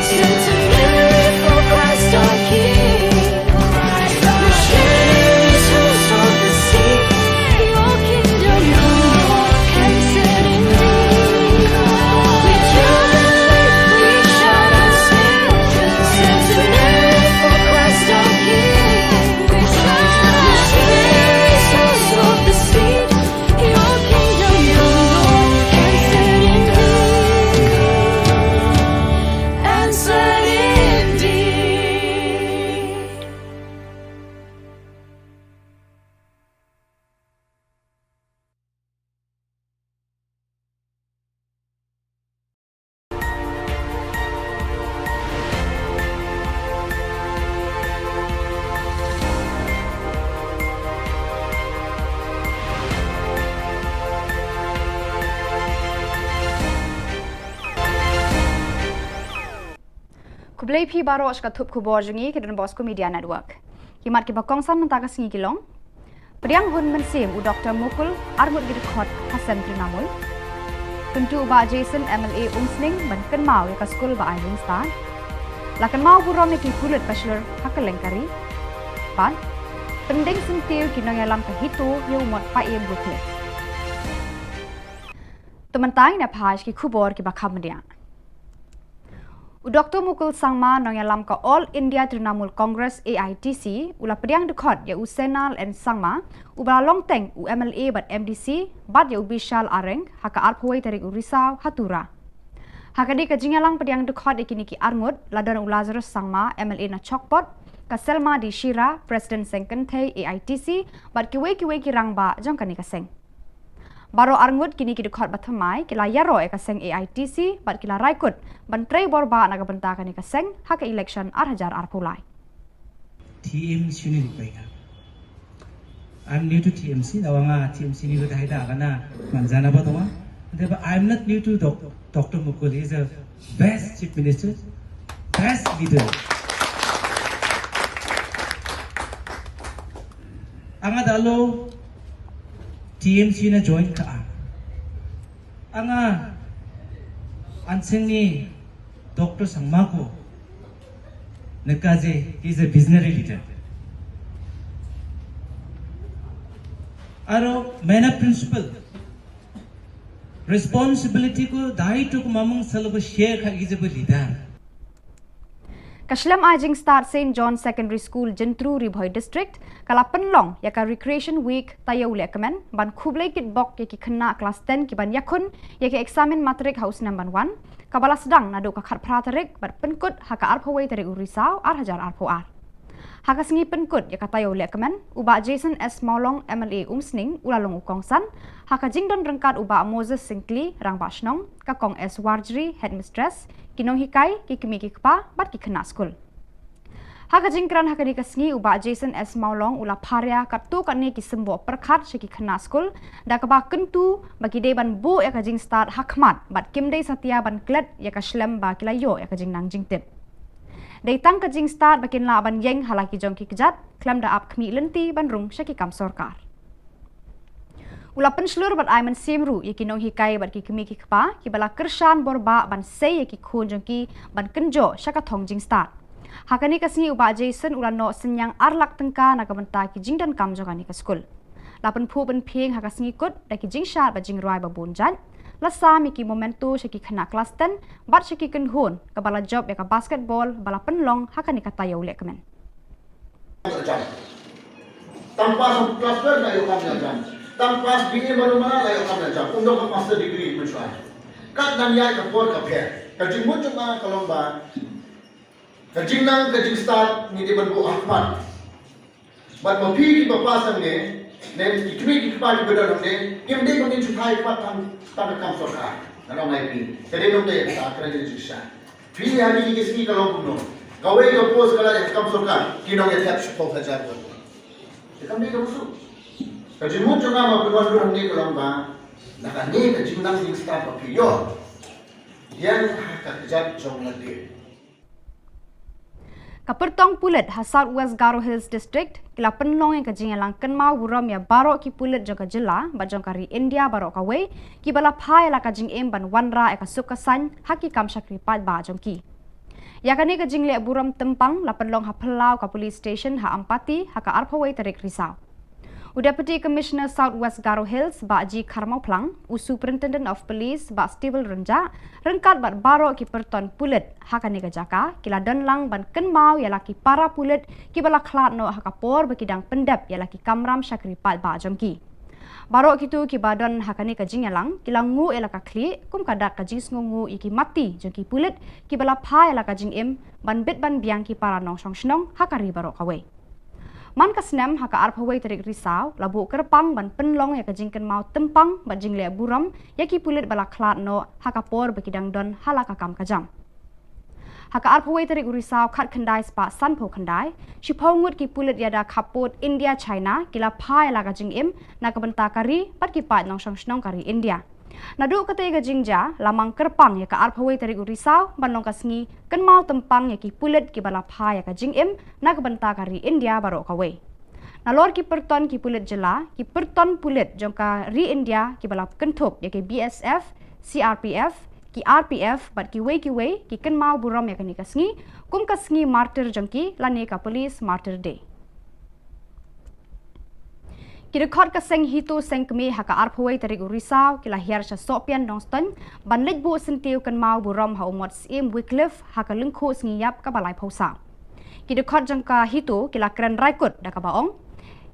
Centenary for Christ our King. Khublei phi baroh sha ka thup khubor jong ngi ka Don Bosco Media Network. Ki mat kiba kongsan mynta ka sngi ki long: Pdiang hun mynsiem u Doktor Mukul, arngut ki dkhot ha seng Trinamool. Kyntu u Bah Jason M L A Umsning ban kynmaw ïa ka skul ba ai jingstad. La kynmaw burom ïa ki pulit ba shlur ha kylleng ka ri. Bad pyndeng syntiew ki nongïalam ka HITO ïa u mot Paiem Buthe. Te mynta ngin ïa phai sha ki khubor kiba kham bniah. U Doktor Mukul Sangma, nongïalam ka All India Trinamool Congress, A I T C, u la pdiang dkhot ïa u Senal N Sangma, uba la long teng u M L A bad M D C, bad ïa u Bishal Areng ha ka arphew wei tarik u Risaw ha Tura. Ha kane ka jingïalang pdiang dkhot ïa kine ki arngut, la don u Lazarus Sangma, M L A na Chokpot, ka Selma D Shira, President Seng Kynthei A I T C, bad kiwei kiwei ki rangbah jong kane ka seng. Baroh arngut kine ki dkhot ba thymmai ki la ïaroh ïa ka seng A I T C bad ki la rai kut ban trei bor bah na ka bynta kane ka seng ha ka election ar hajar arphew lai. T M C ni rupai ka. I'm new to T M C, na wanga T M C ni rupai da kana manjana ba tonga. But I'm not new to doc- Doctor Mukul. He's a best chief minister, best leader. Anga dalo T M C na join ka ang. Anga anseng ni Doctor Sangma ko neka je, he's a visionary leader. Aro mena principle responsibility ko dai to ko mamung salo ko share kha ki jaba leader. Ka shlem ai jingstad Saint John Secondary School Jyntru Ri Bhoi District ka la pynlong ïa ka Recreation Week taïew lehkmen ban khublei kitbok ïa ki khynnah klas ten ki ban ïakhun ïa ka eksamin matrik ha u snem ban wan, kaba la sdang naduh ka khatphra tarik bad pynkut ha ka arphew wei tarik u Risaw ar hajar arphew ar. Ha ka sngi pynkut ïa ka taïew lehkmen, u Bah Jason S Mawlong M L A Umsning u la long u kongsan, ha ka jingdon ryngkat u Bah Moses Syngkli, Rangbah Shnong, ka Kong S Warjri, Headmistress, ki nonghikai, ki kmie ki kpa bad ki khynnah skul. Ha ka jingkren ha kane ka sngi, u Bah Jason S Mawlong u la pharia katto katne ki symboh pyrkhat sha ki khynnah skul, da kaba kyntu ba ki dei ban buh ïa ka jingstad ha khmat bad kim dei satia ban klet ïa ka shlem ba ki la ïoh ïa ka jingnang jingtip. Dei tang ka jingstad ba kin lah ban ïeng ha la ki jong ki kjat, khlem da ap khmih lynti ban rung sha ki kam sorkar. U la pynshlur bad ai mynsiem ruh ïa ki nonghikai bad ki kmie ki kpa kiba la kyrshan bor bah ban sei ïa ki khun jong ki ban kynjoh sha ka thong jingstad. Ha kane ka sngi u Bah Jason u la noh synñiang ar lak tyngka na ka bynta ki jingdonkam jong kane ka skul. La pynphuh pynphieng ha ka sngi kut da ki jingshad bad jingrwai ba bun jait. La sam ïa ki memento sha ki khynnah klas ten bad sha ki kynhun kaba la jop ïa ka basketball ba la pynlong ha kane ka taïew lehkmen. Tang pass klas twelve la ïoh kam la jam. Tang pass B A baroh mala la ïoh kam la jam. Um don ka master degree. Kat nang ïa ka por ka pher. Ka jingmut jong nga ka long ba ka jingnang ka jingstad ngi dei ban buh ha khmat. Bad ma phi ki ba pass hangne, ne ki kmie ki kpa ki ba don hangne, kim dei ban ngin shu thait pat tang tang ka kam sorkar. Nga ong ïa phi. Ka dei nongdei ka ta ka dei jingshisha. Phi ha kine ki sngi ka long kumno? Kawei ka post ka la ïa ka kam sorkar, ki nongïathep shiphew hajar. Te kam dei ka busuk. Ka jingmut jong nga ma phi wan ruh hangne ka long ba na kane ka jingnang jingstad ba phi ïoh. Ïa ha ka kjat jong lade. Ka pyrtong pulit ha South West Garo Hills District ki la pynlong ïa ka jingïalang kynmaw burom ïa baroh ki pulit jong ka jylla bad jong ka ri India baroh kawei, ki ba la phai ïa la ka jingim ban wanrah ïa ka suk ka saiñ ha ki kam shakri paidbah jong ki. Ïa kane ka jingleh burom tympang la pynlong ha phyllaw ka police station ha Ampati ha ka arphew wei tarik Risaw. U Deputy Commissioner South West Garo Hills, Bah G Kharmawphlang, u Superintendent of Police, Bah Stevil Rynjah, ryngkat bad baroh ki pyrton pulit ha kane ka jaka, ki la don lang ban kynmaw ïa la ki para pulit ki ba la khlad noh ha ka por ba ki dang pyndep ïa la ki kamram shakri paidbah jong ki. Baroh kito ki ba don ha kane ka jingïalang, ki la nguh ïa la ka khlieh, kum ka dak ka jingsngewnguh ïa ki mati jong ki pulit ki ba la phai ïa la ka jingim ban bit ban biang ki para nongshong shnong ha ka ri baroh kawei. Man ka snem ha ka arphew wei tarik Risaw, la buh kyrpang ban pynlong ïa ka jingkynmaw tympang bad jingleh burom ïa ki pulit ba la khlad noh ha ka por ba ki dang don ha la ka kam ka jam. Ha ka arphew wei tarik u Risaw khatkhyndai spah sanphew khyndai, shiphew ngut ki pulit ïada khappud India China ki la phai ïa la ka jingim na ka bynta ka ri bad ki paid nongshong shnong ka ri India. Naduh katei ka jingjia, la mang kyrpang ïa ka arphew wei tarik u Risaw ban long ka sngi kynmaw tympang ïa ki pulit ki ba la phai ïa ka jingim na ka bynta ka ri India baroh kawei. Nalor ki pyrton ki pulit jylla, ki pyrton pulit jong ka ri India ki ba la kynthup ïa ki B S F, C R P F, ki R P F bad kiwei kiwei ki kynmaw burom ïa kane ka sngi kum ka sngi martyr jong ki lane ka Police Martyr Day. Ki dkhot ka seng HITO seng kmie ha ka arphew wei tarik u Risaw ki la hiar sha Sohpian Nongstoiñ ban leit buh syntiew kynmaw burom ha u mot Syiem Wycliffe ha ka lyngkhuh sngi ïap ka ba laiphew saw. Ki dkhot jong ka HITO ki la kren raikut da kaba ong,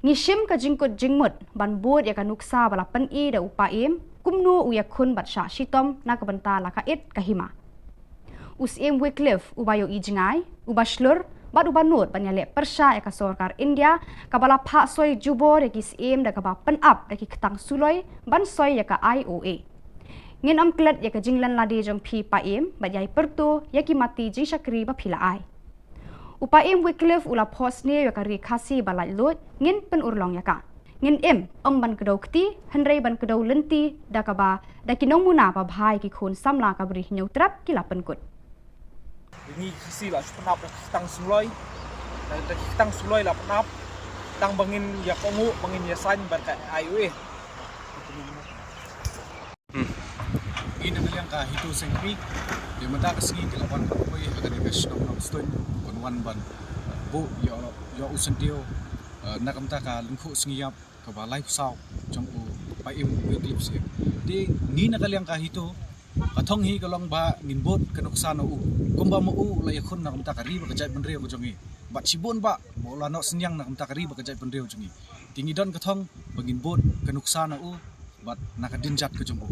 ngi shim ka jingkut jingmut ban bud ïa ka nuksa ba la pyni da u Paiem kumno u ïakhun bad shah shitom na ka bynta la ka it ka hima. U Syiem Wycliffe, u ba ïohi jngai, u ba shlur bad u ba nud ban ïaleh pyrshah ïa ka sorkar India ka ba la phah soi jubor ïa ki syiem da kaba pynap da ki ktang suloi ban soi ïa ka I O A. Ngin ym klet ïa ka jinglen lade jong phi Paiem bad ïai pyrto ïa ki mati jingshakri ba phi la ai. U Paiem Wycliffe u la phohsniew ïa ka ri Khasi ba laitluid, ngin pynurlong ïa ka. Ngin im, ym ban kdew kti, hynrei ban kdew lynti da kaba da ki nongmuna ba bha ïa ki khun samla ka Bri Hynñiewtrep ki la pynkut. Ngi Khasi la shu pynap da ki ktang suloi, da da ki ktang suloi la pynap, tang ba ngin ïa kohnguh, ba ngin ïa saiñ bad ka I O A. Ngi na ka liang ka HITO seng kmie, te mynta ka sngi ki la wan ban poi ha kane ka shnong Nongstoiñ, ban wan ban buh ïa u, ïa u syntiew, eh, na ka bynta ka lyngkhuh sngi ïap ka ba laiphew saw jong u Paiem Wycliffe Syiem. Te ngi na ka liang ka HITO, ka thong hi ka long ba ngin bud ka nuksa na u, kumba ma u la ïakhun na ka bynta ka ri bad ka jaitbynriew ka jong ngi. Bad shibun ba ma u la noh synñiang na ka bynta ka ri bad ka jaitbynriew jong ngi. Te ngi don ka thong ba ngin bud ka nuksa na u bad na ka dien jait ka jong u.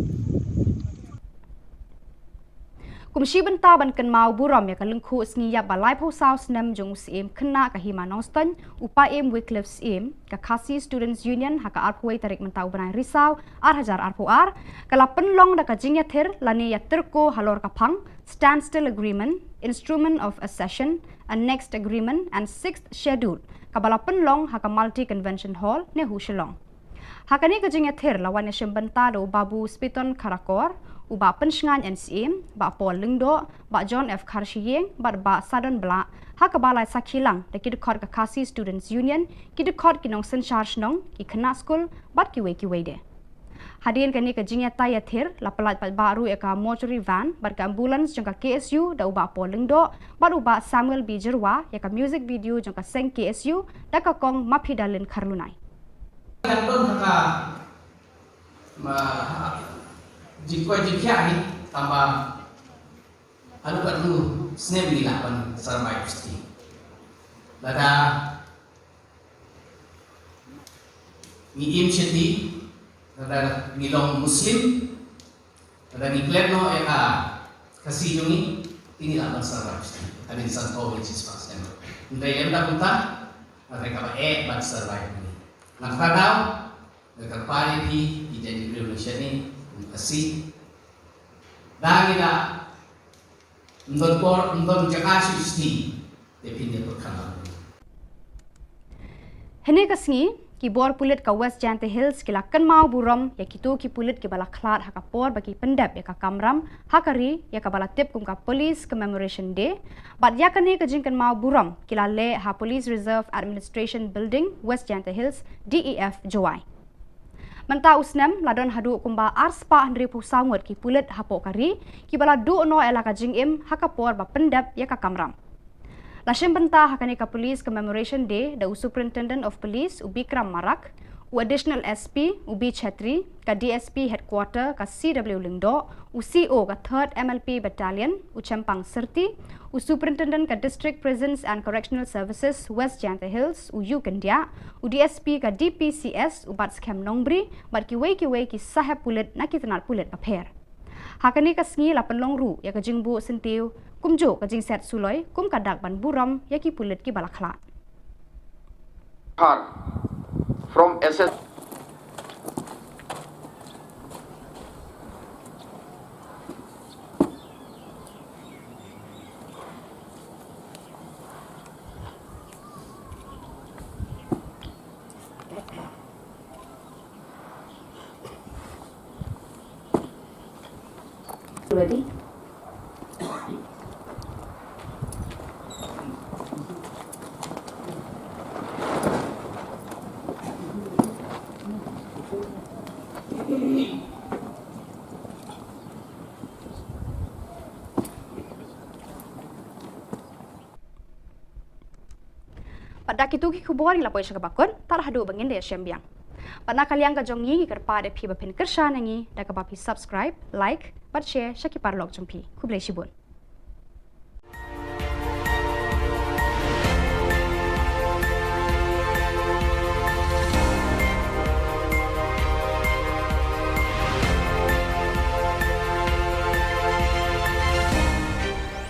Kum shi bynta ban kynmaw burom ïa ka lyngkhuh sngi ïap ba laiphew saw snem jong u Syiem khynnah ka hima Nongstoiñ, u Paiem Wycliffe Syiem, ka Khasi Students Union ha ka arphew wei tarik mynta u bnai Risaw ar hajar arphew ar, ka la pynlong da ka jingïathir lane ïatyrko halor ka phang Standstill Agreement, Instrument of Accession, Annexed Agreement and Sixth Schedule, ka ba la pynlong ha ka Multi Convention Hall, NEHU Shillong. Ha kane ka jingïathir la wan ïashim bynta da u Babu Spiton Kharkor, u Bah Pynshngaiñ N Syiem, Bah Paul Lyngdoh, Bah John F Kharshiing bad Bah Sadon Blah, ha kaba la sakhi lang da ki dkhot ka Khasi Students Union, ki dkhot ki nongsynshar shnong, ki khynnah skul bad kiwei kiwei de. Hadien kane ka jingïatai ïathir la pyllait paidbah ruh ïa ka mortuary van bad ka ambulance jong ka K S U da u Bah Paul Lyngdoh bad u Bah Samuel B Jyrwa, ïa ka music video jong ka seng K S U da ka kong Maphidalin Kharlunai. Kan don ha ka, ma, jingkwah jingkhiah hi, tangba haduh katno snem ngi lah ban sarmai psti. Lada ngi im shati, lada ngi long Muslim, Lada ngi klet noh ïa ka Khasi jong ngi, ngi lah ban survive. Hadien sanphew ngi chi spah snem. Hynrei ym da kumta, hynrei kaba eh ban survive ngi. Nga kyrpad ïa phi, ki jait ki briew nongshad ngi, Khasi. Da ngi da, ym don por, ym don jaka shuh shuh. Te phin ïa pyrkhat lang. Hynne ka sngi, ki bor pulit ka West Jaintia Hills ki la kynmaw burom ïa kito ki pulit kiba la khlad ha ka por ba ki pyndep ïa ka kamram ha ka ri, ïa kaba la tip kum ka Police Commemoration Day. Bad ïa kane ka jingkynmaw burom ki la leh ha Police Reserve Administration Building, West Jaintia Hills, D E F, Jowai. Mynta u snem la don haduh kumba arspah hynriewphew saw ngut ki pulit hapoh ka ri kiba la duh noh ïa la ka jingim ha ka por ba pyndep ïa ka kamram. La shim bynta ha kane ka Police Commemoration Day da u Superintendent of Police u Bikram Marak, u Additional S P u B Chhetri, ka D S P Headquarter ka C W Lyngdoh, u C O ka Third M L P Battalion u Chempang Syrti, u Superintendent ka District Prisons and Correctional Services West Jaintia Hills u U Kyndiah, u D S P ka D P C S u Batskhem Nongbri, bad kiwei kiwei ki sahep pulit na ki tnat pulit bapher. Ha kane ka sngi la pynlong ruh ïa ka jingbuh syntiew kumjuh ka jingset suloi kum ka dak ban burom ïa ki pulit kiba la khlad. Har from S S Ready? Bad da kito ki khubor ngi la poi sha kaba kut, tad haduh ba ngin da ïashem biang. Bad na ka liang ka jong ngi ngi kyrpad ïa phi ba phin kyrshan ïa ngi da kaba phi subscribe, like bad share sha ki paralok jong phi. Khublei shibun.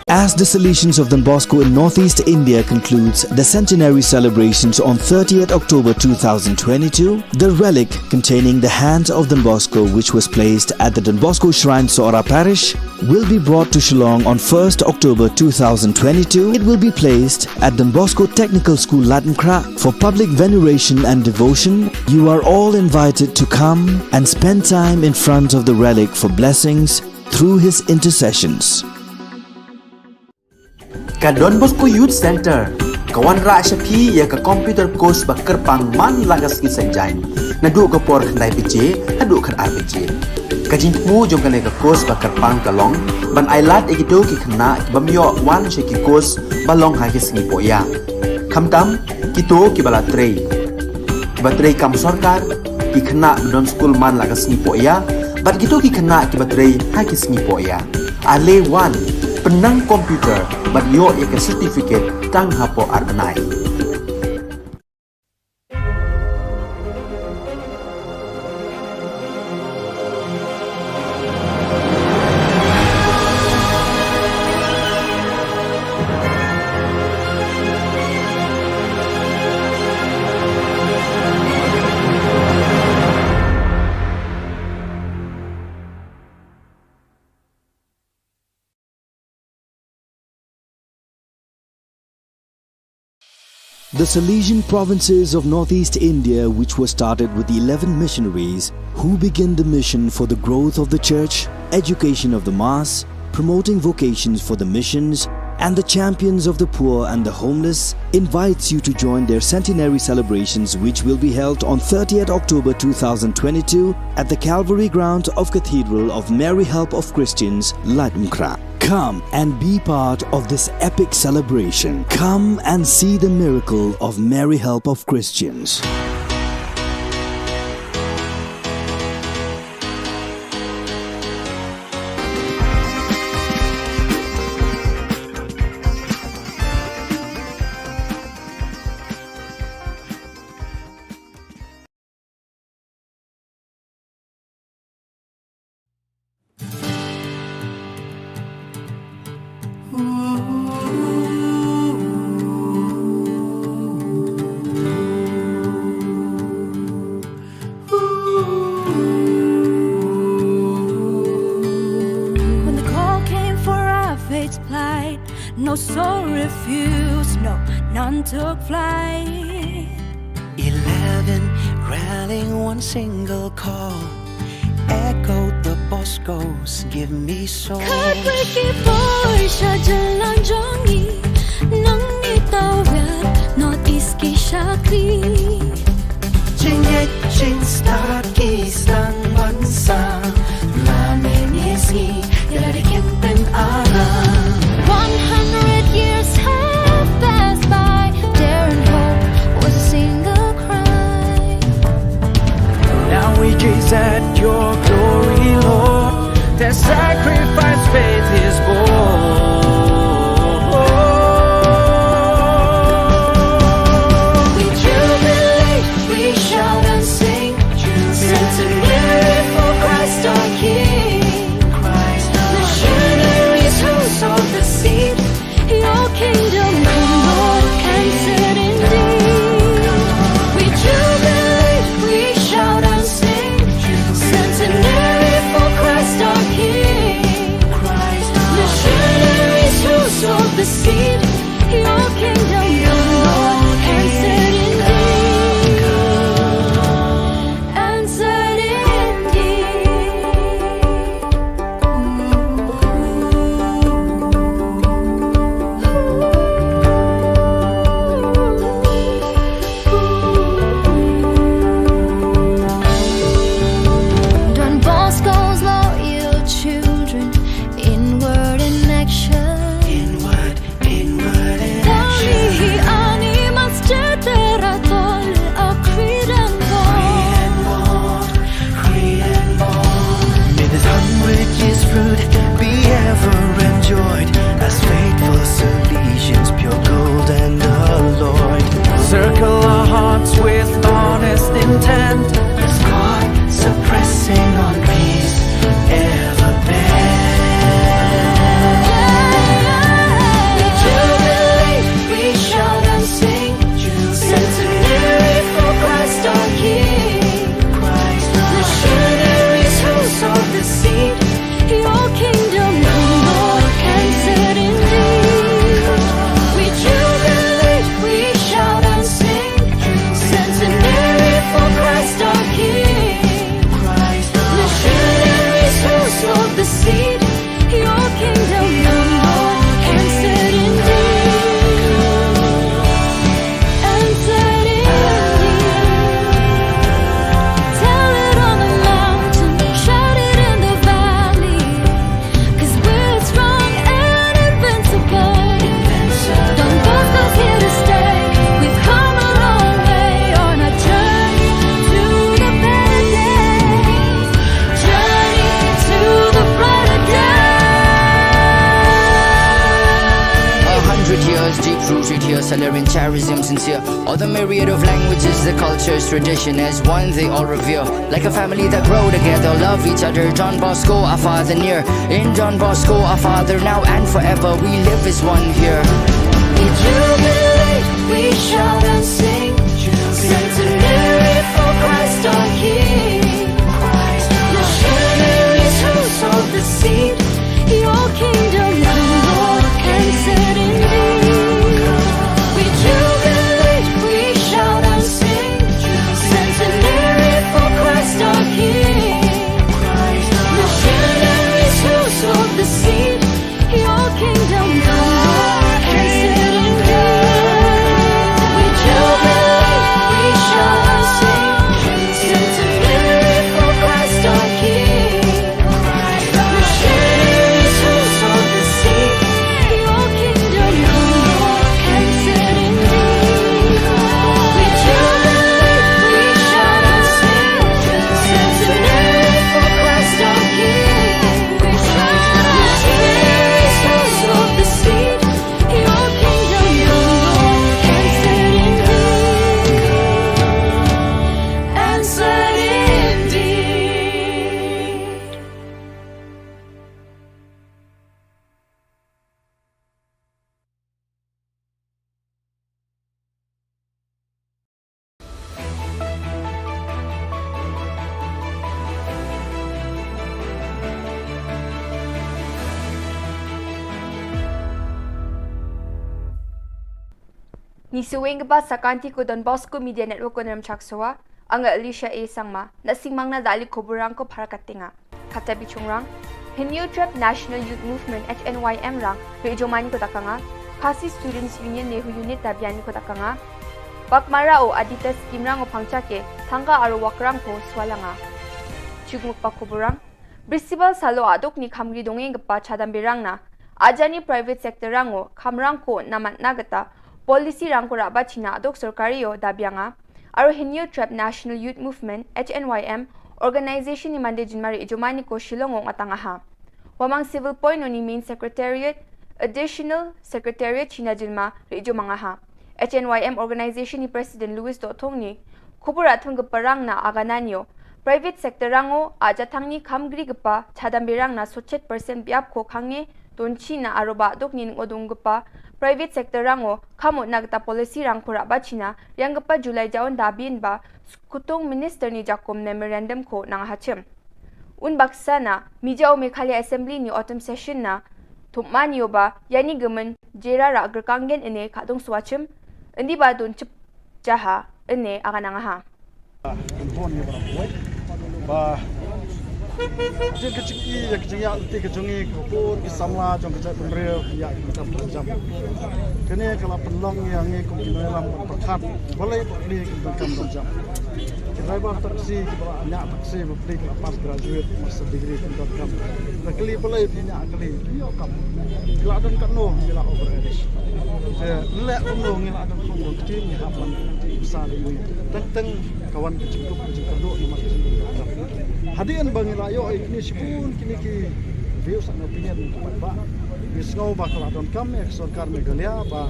As the Salesians of Don Bosco in Northeast India concludes the centenary celebrations on thirtieth October two thousand twenty-two, the relic containing the hand of Don Bosco, which was placed at the Don Bosco Shrine, Sohra Parish, will be brought to Shillong on first October two thousand twenty-two. It will be placed at Don Bosco Technical School, Laitumkhrah, for public veneration and devotion. You are all invited to come and spend time in front of the relic for blessings through his intercessions. Ka Don Bosco Youth Centre ka wanrah sha phi ïa ka computer course ba kyrpang man la ka sngi Saitjaiñ, naduh ka por khyndai baje haduh khatar baje. Ka jingthmu jong kane ka course ba kyrpang ka long ban ailad ïa kito ki khynnah ki bym ïoh wan sha ki course ba long ha ki sngi pohïa, khamtam kito kiba la trei, kiba trei kam sorkar, ki khynnah ba don skul man la ka sngi pohïa, bad kito ki khynnah kiba trei ha ki sngi pohïa. Ale wan, pynnang computer bad ïoh ïa ka certificate tang hapoh ar bnai. The Salesian provinces of Northeast India, which was started with the eleven missionaries who began the mission for the growth of the church, education of the mass, promoting vocations for the missions, and the champions of the poor and the homeless, invites you to join their centenary celebrations, which will be held on thirtieth October two thousand twenty-two at the Calvary grounds of Cathedral of Mary Help of Christians, Laitumkhrah. Come and be part of this epic celebration. Come and see the miracle of Mary Help of Christians. Its plight, no soul refused, no, none took flight. Eleven rallying one single call, echoed the Bosco's "Give me soul." Khatwei ki por sha jylla jong ngi, nang ngi tawiar North East ki shakri. Jingngeit jingstad ki sdang ban sah, la mynne sngi ïa la dei kin pynarap. One hundred years have passed by, dare and hope was a single cry. Now we gaze at your glory, Lord. Their sacrifice faith is born. We jubilate, we shout and sing, centenary for Christ our King. Missionaries who sowed the seed, your kingdom come, Lord, and set indeed. We jubilate, we shout and sing, centenary for Christ our King. Missionaries who sowed the seed, your kingdom come, Lord, and set indeed. And set indeed. Don Bosco's loyal children, inward in action. Inward, inward in action. Ani mas cetera tol a Kridan Bor. May this hundred years fruit be ever enjoyed, as faithful Salesians, pure gold and alloyed, circle our hearts with honest intent. Is God suppressing on peace ever bent? We jubilate, we shout and sing, centenary for Christ our King. Missionaries who sowed the seed, your kingdom come, Lord, and set indeed. We jubilate, we shout and sing, centenary for Christ our King. Missionaries who sowed the seed, your kingdom come, Lord, and set indeed. And set indeed. Tell it on the mountain, shout it in the valley, 'cause we're strong and invincible. Don Bosco's here to stay. We've come a long way on our journey to the better days. Journey to the brighter day. A hundred years deep rooted here, Salerian charism sincere. All the myriad of languages, the cultures, tradition as one they all revere. Like a family that grow together, love each other. Don Bosco, our father near. In Don Bosco, our father now and forever, we live as one here. We jubilate, we shout and sing, centenary for Christ our King. Missionaries who sowed the seed, your kingdom come, Lord, and set indeed. We jubilate, we shout and sing, centenary for Christ our King. Missionaries who sowed the seed, your kingdom come, Lord, and set indeed. We jubilate, we shout and Ngi sngewbha ba sa ka ktien ko Don Bosco Media Network ko Nremchak Sowa, ong nga Alicia A Sangma, na sngewbha na dali khubor rang ko phar ka tinga. Kata bichungrang, Hynñiewtrep National Youth Movement H N Y M rang, ri jomani ko takanga, Khasi Students Union Nehu Unit dabiani ko takanga, Baghmara o Aditya Scheme rang o phangchake, thangka aro wakrang ko swalanga. Chukmuk pa khubor rang, Bristibal salo aduk ni khamgri dongeng gepa chadam berang na, ajani private sector rang o, khamrang ko namat na geta, policy rang ko raba china aduk sorkari o dabianga, aro Hynñiewtrep National Youth Movement, H N Y M, organization ni mande jinmari ijomani ko Shillong o ngatanga ha. Wamang Civil Point o ni main secretariat, additional secretariat china jinma ri ijomanga ha. H N Y M organization ni president Louis Dothong ni, khubor athung gepa rang na agananio. Private sector rang o, aja thang ni khamgri gepa, chadam berang na sochet percent biap ko khange, don china aro ba dok ni ngodung gepa, private sector rang o, khamo na geta policy rang ko raba china, riang gepa July jaon dabin ba, skutung minister ni jakom memorandum ko nang hachim. Un baksa na, mija o Meghalaya Assembly ni autumn session na, thumman yoba, yani gemen, jera ra gerkanggen ene kadung swachim, endi ba don chip jaha, ene agananga ha. Kan hon ya ba wai. Ba. Jing ka jing i, ya ka jing ya, ti ka jing i, ka pur, ki samla, jong ka jai pemril, ya, ki tam jam. Kene ka la penlong ya ngi kum ki noi lam pemperkhat. Balai pekli ki tam jam. Ki driver taxi, ki bala nya taxi, pekli ki la pass graduate, master degree ki tam jam. Pekli balai pekli nya pekli, yo kam. Ki la don kano, ki la over age. Te, lek kano, ngi la don kano, ki ni hap lan. Sa ni. Teng teng kawan ka jingkup ka jingkyrduh namar ka jingkyrduh. Hadien ba ngi la ïoh ïa kine shibun kine ki views and opinion ki paidbah. Ngi sngew ba ka la donkam ïa ka sorkar Meghalaya ba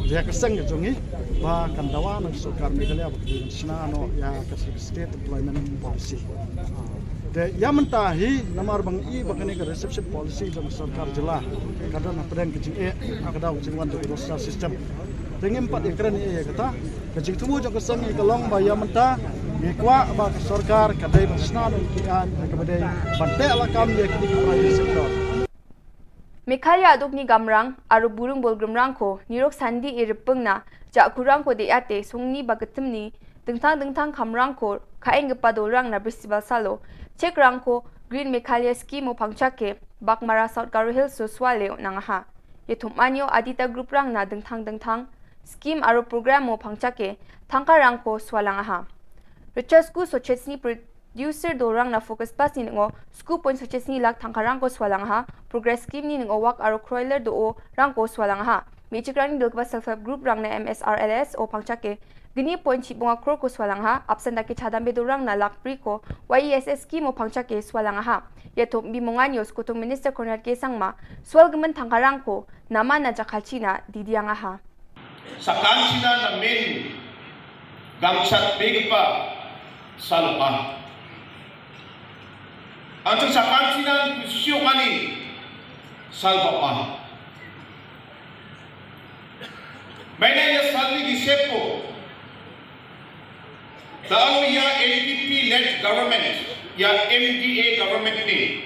ïa ka seng ka jong ngi ba kan dawa na ka sorkar Meghalaya ba ka dei ban shna noh ïa ka state employment policy. Te ïa mynta hi namar ba ngi i ba kane ka reservation policy jong ka sorkar jylla ka don hapdeng ka jingeh ka daw jingwan jong ka roster system. Te ngim pat ïakren ïa kata. Ka jingthmu jong ka seng ngi ka long ba ïa mynta ngi kwah ba ka sorkar ka dei ban shna noh ki aiñ kaba dei ban teh lakam ïa kine ki private sector. Meghalaya aduk ni gamrang, aro burung bol grimrang ko, nirok sandi i ripeng na, ja kurang ko de ate, sungni ba ketemni, dengtang dengtang kamrang ko, kaeng gepa dorang na Bristibal salo, chek rang ko, Green Meghalaya Scheme o pangchake, Baghmara South Garo Hills so swale o nangaha. Ye thumman yo Aditya Group rang na dengtang dengtang, scheme aro program o pangchake, thangka rang ko swalanga ha. Richard School so chesni producer do rang na Focus Plus ni ngo, school point so chesni lak thangka rang ko swalanga ha, progress scheme ni ngo wak aro kroiler do o rang ko swalanga ha. Mi chik rang ni dul kaba self help group rang na M S R L S o pangchake, gini point chi bunga kror ko swalanga ha, absent daki chadam be do rang na lak pri ko, Y E S S scheme o pangchake swalanga ha. Ye thum bi mongan yo skutung minister Conrad K Sangma, swal gemen thangka rang ko, nama na jakhalchi na didianga ha. Sakan china na min gamsat begpa salpa. Antung sakan china kusyo mani salpa. Maina ya salni gisepo. Tao ya N P P led government, ya M D A government ni.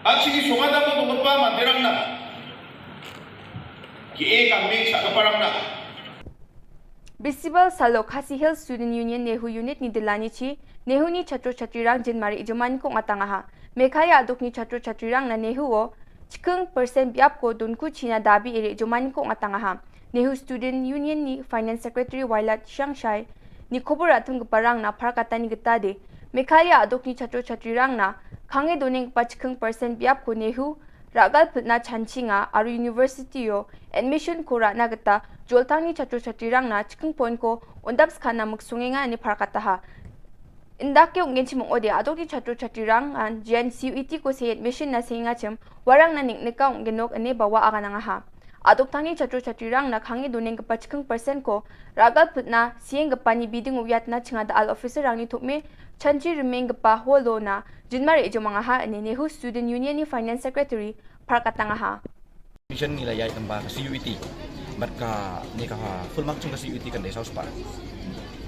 Achi ki sungada mo mo pa ma dirang na. Ki e ka ming sa ka parang na. Bristibal salo Khasi Hills Student Union Nehu Unit ni dilani chi, Nehu ni chatro chatri rang jin mari ijoman ko ngatanga ha. Meghalaya aduk ni chatro chatri rang na Nehu o, chikeng percent biap ko dun ku china dabi iri ijoman ko ngatanga ha. Nehu Student Union ni Finance Secretary Wailat Shangshai, ni khubor atum gepa rang na phar kata ni geta de. Meghalaya aduk ni chatro chatri rang na, khange doning pa chikeng percent biap ko Nehu, ragal putna chanchi nga, aru university yo, admission ko rana geta, joltang ni chatro chatri rang na, chikeng point ko, undap skana muksunge nga ni phar kata ha. Indak ke ung gen chimong ode, aduk ni chatro chatri rang, an, jian C U E T ko se admission na se nga chim, warang na nik nika ung genok ane bawa aga nanga ha. Aduk tang ni chatro chatri rang na khangi duning gepa chikeng percent ko, ragal putna, sieng gepa ni biding uyat na chinga da al officer rang ni thukme, chanchi rimeng gepa holo na, jinmar e jomanga ha ane Nehu Student Union ni Finance Secretary, phar katanga ha. Mission ngi la ïai tamba ka C U E T. Mat ka ni ka ha full mark chung ka C U E T kan dei saus pa.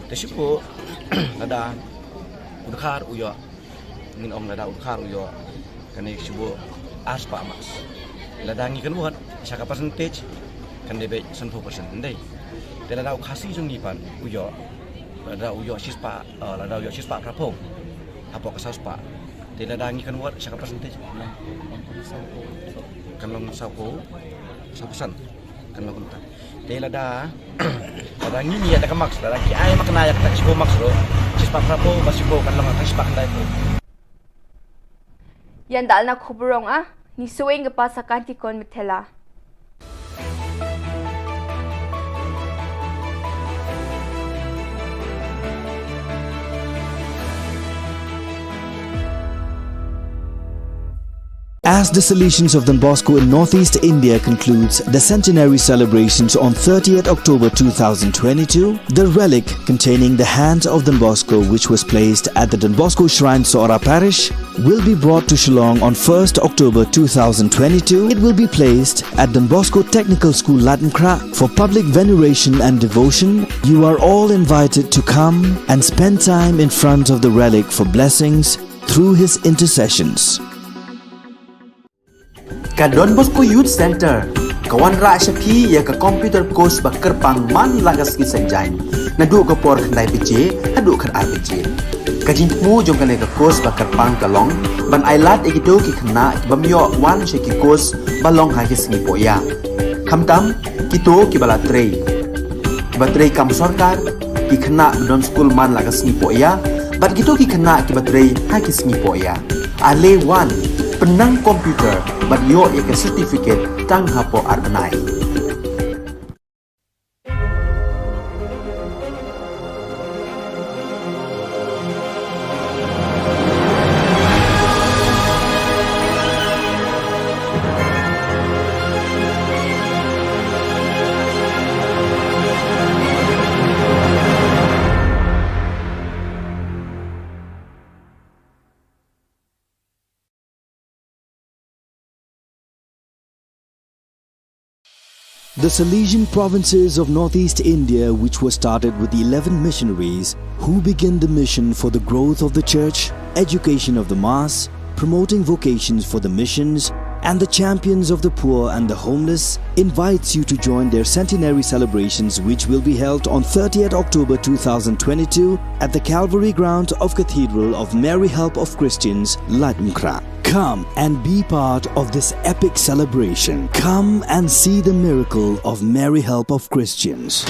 Te shipo, lada, udkhar uyo, ngin ong lada udkhar uyo, kane shipo, as pa mas. Lada ngi kan buat, saka percentage, Kan dei beit sanphew percent, ym dei. Te lada u Khasi jong ngi pat u ïoh, lada u ïoh shispah, eh, lada u ïoh shispah phraphew hapoh ka sawspah, te lada ngi convert sha ka percentage, kan long sawphew, saw percent. Kan long kumta. Te lada, lada ngi, ngi ïa da ka marks, lada ki ai marks na ïa ka shiphew marks ruh, shispah phraphew bad shiphew kan long ka shispah khyndaiphew. Ïa nda na khubor ong ah, ni suweng ka pa sa kan ti kon metela. As the Salesians of Don Bosco in Northeast India concludes the centenary celebrations on thirtieth October two thousand twenty-two, the relic containing the hands of Don Bosco, which was placed at the Don Bosco Shrine, Sohra Parish, will be brought to Shillong on first October two thousand twenty-two. It will be placed at Don Bosco Technical School, Laitumkhrah, for public veneration and devotion. You are all invited to come and spend time in front of the relic for blessings through his intercessions. Ka Don Bosco Youth Centre ka wanrah sha phi ïa ka computer course ba kyrpang man la ka sngi Saitjaiñ, naduh ka por khyndai baje haduh khatar baje. Ka jingthmu jong kane ka course ba kyrpang ka long ban ailad ïa kito ki khynnah ki bym ïoh wan sha ki course ba long ha ki sngi pohïa. Khamtam kito kiba la trei, kiba trei kam sorkar, ki khynnah ba don skul man la ka sngi pohïa, bad kito ki khynnah kiba trei ha ki sngi pohïa. Ale wan, pynnang computer bad ïoh ïa ka certificate tang hapoh ar bnai. The Salesian provinces of Northeast India, which was started with eleven missionaries who began the mission for the growth of the church, education of the mass, promoting vocations for the missions, and the champions of the poor and the homeless, invites you to join their centenary celebrations, which will be held on thirtieth October two thousand twenty-two at the Calvary ground of Cathedral of Mary Help of Christians, Laitumkhrah. Come and be part of this epic celebration. Come and see the miracle of Mary Help of Christians.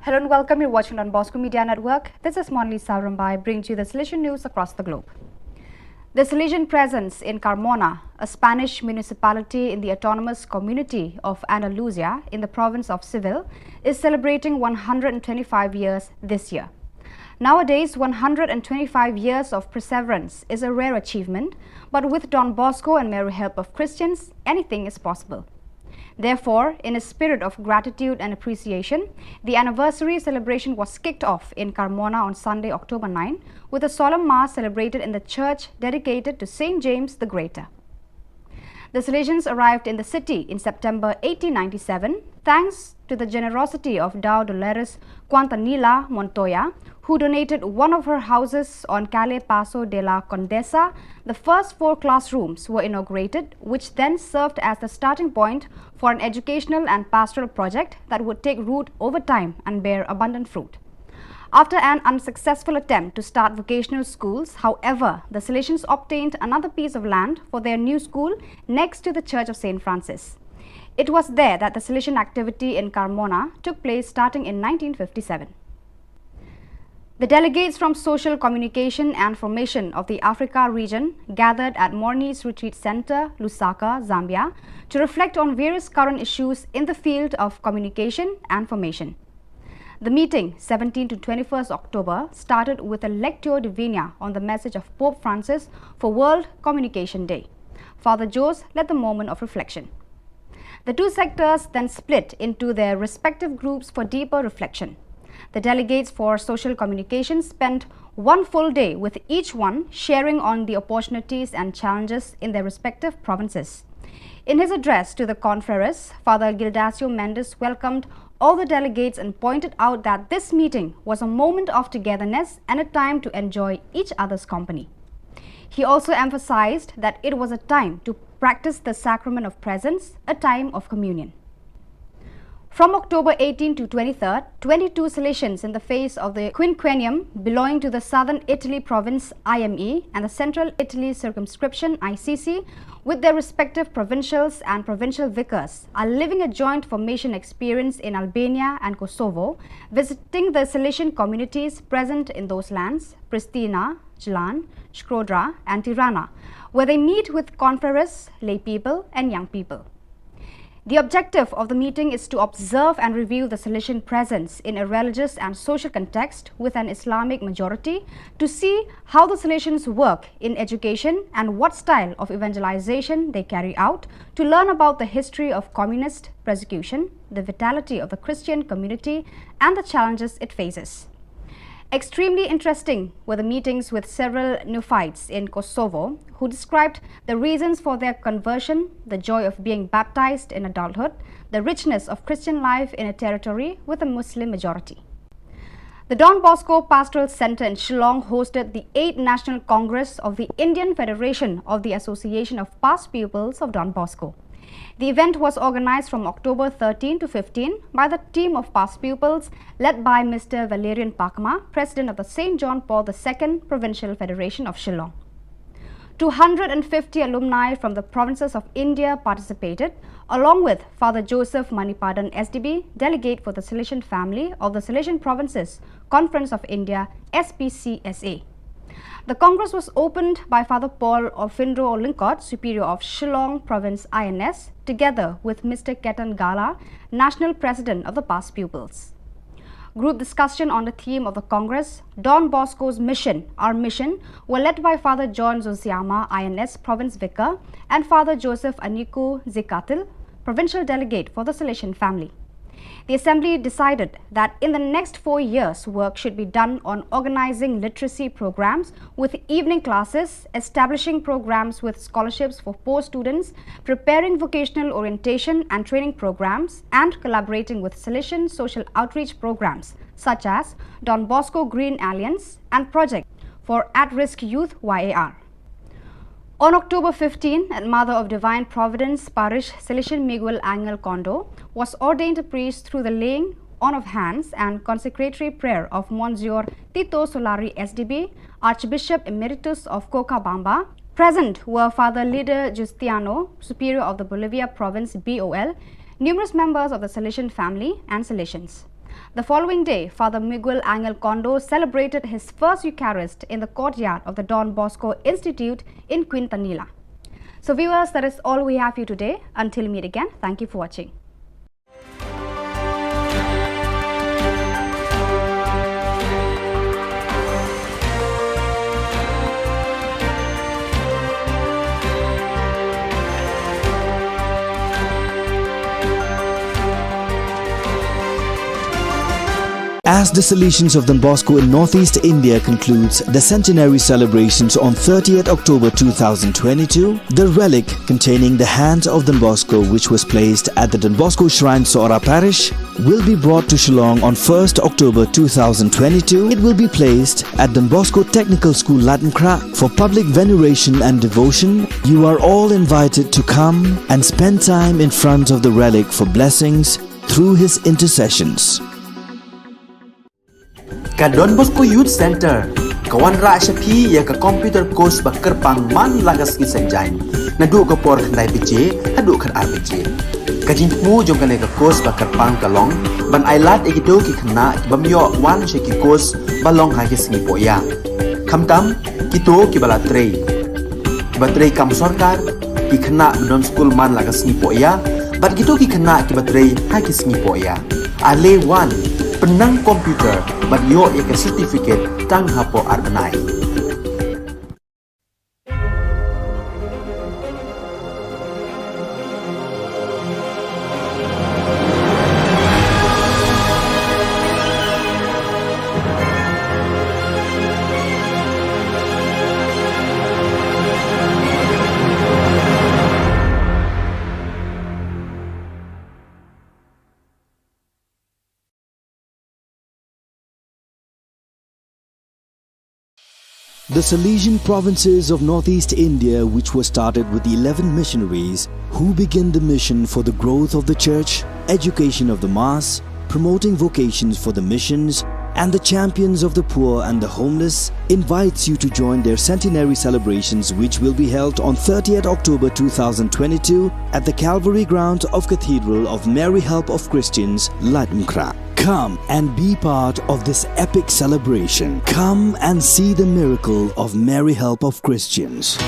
Hello and welcome. You're watching Don Bosco Media Network. This is Monli Saurumbai, bringing to you the Salesian news across the globe. The Salesian presence in Carmona, a Spanish municipality in the autonomous community of Andalusia in the province of Seville, is celebrating one hundred and twenty-five years this year. Nowadays, one hundred and twenty-five years of perseverance is a rare achievement, but with Don Bosco and Mary Help of Christians, anything is possible. Therefore, in a spirit of gratitude and appreciation, the anniversary celebration was kicked off in Carmona on Sunday, October nine, with a solemn mass celebrated in the church dedicated to Saint James the Greater. The Salesians arrived in the city in September eighteen ninety-seven, thanks to the generosity of Dao Dolores Quintanilla Montoya, who donated one of her houses on Calle Paso de la Condesa. The first four classrooms were inaugurated, which then served as the starting point for an educational and pastoral project that would take root over time and bear abundant fruit. After an unsuccessful attempt to start vocational schools, however, the Salesians obtained another piece of land for their new school next to the Church of Saint Francis. It was there that the Salesian activity in Carmona took place starting in nineteen fifty-seven. The delegates from Social Communication and Formation of the Africa region gathered at Morni's Retreat Center, Lusaka, Zambia, to reflect on various current issues in the field of communication and formation. The meeting, seventeenth to twenty-first October, started with a Lectio Divina on the message of Pope Francis for World Communication Day. Father Jose led the moment of reflection. The two sectors then split into their respective groups for deeper reflection. The delegates for social communication spent one full day with each one sharing on the opportunities and challenges in their respective provinces. In his address to the confreres, Father Gildacio Mendes welcomed all the delegates and pointed out that this meeting was a moment of togetherness and a time to enjoy each other's company. He also emphasized that it was a time to practice the sacrament of presence, a time of communion. From October eighteenth to twenty-third, twenty-two Salesians in the face of the quinquennium belonging to the Southern Italy province I M E and the Central Italy circumscription I C C, with their respective provincials and provincial vicars, are living a joint formation experience in Albania and Kosovo, visiting the Salesian communities present in those lands, Pristina, Jlan, Shkodra, and Tirana, where they meet with confreres, lay people, and young people. The objective of the meeting is to observe and review the Salesian presence in a religious and social context with an Islamic majority, to see how the Salesians work in education and what style of evangelization they carry out, to learn about the history of communist persecution, the vitality of the Christian community, and the challenges it faces. Extremely interesting were the meetings with several neophytes in Kosovo who described the reasons for their conversion, the joy of being baptized in adulthood, the richness of Christian life in a territory with a Muslim majority. The Don Bosco Pastoral Center in Shillong hosted the eighth National Congress of the Indian Federation of the Association of Past Pupils of Don Bosco. The event was organized from October thirteen to fifteen by the team of past pupils led by Mister Valerian Pakma, President of the Saint John Paul the Second Provincial Federation of Shillong. Two hundred and fifty alumni from the provinces of India participated, along with Father Joseph Manipadan S D B, delegate for the Salesian family of the Salesian Provinces Conference of India, S P C S A. The Congress was opened by Father Paul Orphindro Lyngkot, Superior of Shillong Province I N S, together with Mister Ketan Gala, National President of the Past Pupils. Group discussion on the theme of the Congress, Don Bosco's Mission, Our Mission, were led by Father John Zosiama, I N S Province Vicar, and Father Joseph Aniku Zikatil, Provincial Delegate for the Salesian family. The Assembly decided that in the next four years, work should be done on organizing literacy programs with evening classes, establishing programs with scholarships for poor students, preparing vocational orientation and training programs, and collaborating with Salesian social outreach programs such as Don Bosco Green Alliance and Project for At-Risk Youth Y A R. On October fifteen, at Mother of Divine Providence Parish, Salesian Miguel Angel Kondo was ordained a priest through the laying on of hands and consecratory prayer of Monsignor Tito Solari S D B, Archbishop Emeritus of Cochabamba. Present were Father Lider Justiano, Superior of the Bolivia Province B O L, numerous members of the Salesian family, and Salesians. The following day, Father Miguel Angel Kondo celebrated his first Eucharist in the courtyard of the Don Bosco Institute in Quintanilla. So, viewers, that is all we have for you today. Until we meet again, thank you for watching. As the Salesians of Don Bosco in Northeast India concludes the centenary celebrations on thirtieth October two thousand twenty-two, the relic containing the hands of Don Bosco, which was placed at the Don Bosco Shrine, Sohra Parish, will be brought to Shillong on first October two thousand twenty-two. It will be placed at Don Bosco Technical School, Latnkrah, for public veneration and devotion. You are all invited to come and spend time in front of the relic for blessings through his intercessions. Ka Don Bosco Youth Center ka wanrah sha phi ïa ka computer course ba kyrpang man la ka sngi Saitjaiñ, naduh ka por khyndai baje haduh khatar baje. Ka jingthmu jong kane ka course ba kyrpang ka long ban ailad ïa kito ki khynnah ki bym ïoh wan sha ki course ba long ha ki sngi pohïa, khamtam kito kiba la trei, kiba trei kam sorkar, ki khynnah ba don skul man la ka sngi pohïa, bad kito ki khynnah kiba trei ha ki sngi pohïa. Ale wan, Pynnang computer bad ïoh ïa ka certificate tang hapoh ar bnai. The Salesian provinces of northeast India, which were started with eleven missionaries who began the mission for the growth of the church, education of the mass, promoting vocations for the missions, and the champions of the poor and the homeless, invites you to join their centenary celebrations, which will be held on thirtieth October two thousand twenty-two at the Calvary grounds of Cathedral of Mary Help of Christians, Laitumkhrah. Come and be part of this epic celebration. Come and see the miracle of Mary Help of Christians.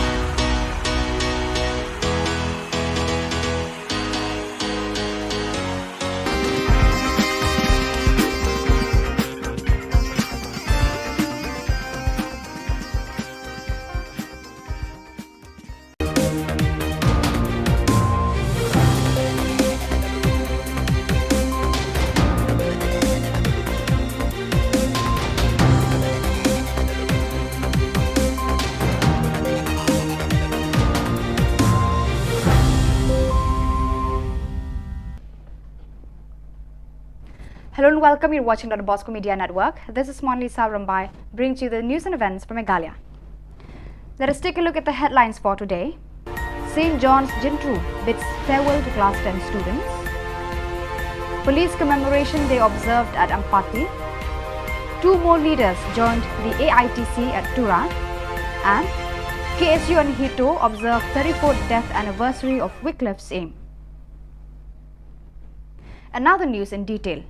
Hello and welcome. You're watching Don Bosco Media Network. This is Monlisa Rambai, bringing to you the news and events from Meghalaya. Let us take a look at the headlines for today. Saint John's Jintru bids farewell to Class ten students. Police Commemoration Day observed at Ampati. Two more leaders joined the A I T C at Tura. And K S U and HITO observe thirty-fourth death anniversary of Wycliffe's aim. And now the news in detail.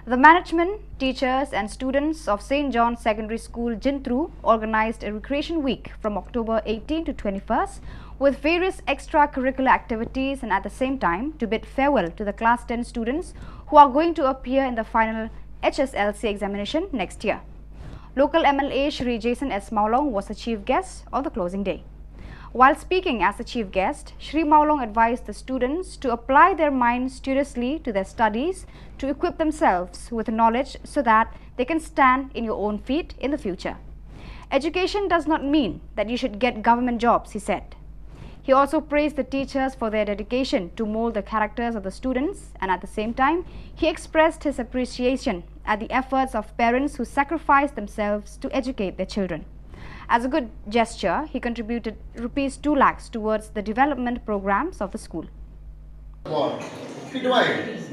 The management, teachers, and students of Saint John's Secondary School, Jintru, organized a recreation week from October eighteen to twenty-first, with various extracurricular activities, and at the same time to bid farewell to the class ten students who are going to appear in the final H S L C examination next year. Local M L A Shri Jason S Mawlong was the chief guest on the closing day. While speaking as the chief guest, Shri Mawlong advised the students to apply their minds studiously to their studies to equip themselves with knowledge so that they can stand in your own feet in the future. Education does not mean that you should get government jobs, he said. He also praised the teachers for their dedication to mold the characters of the students, and at the same time, he expressed his appreciation at the efforts of parents who sacrifice themselves to educate their children. As a good gesture, he contributed rupees two lakhs towards the development programs of the school. Phi duwai,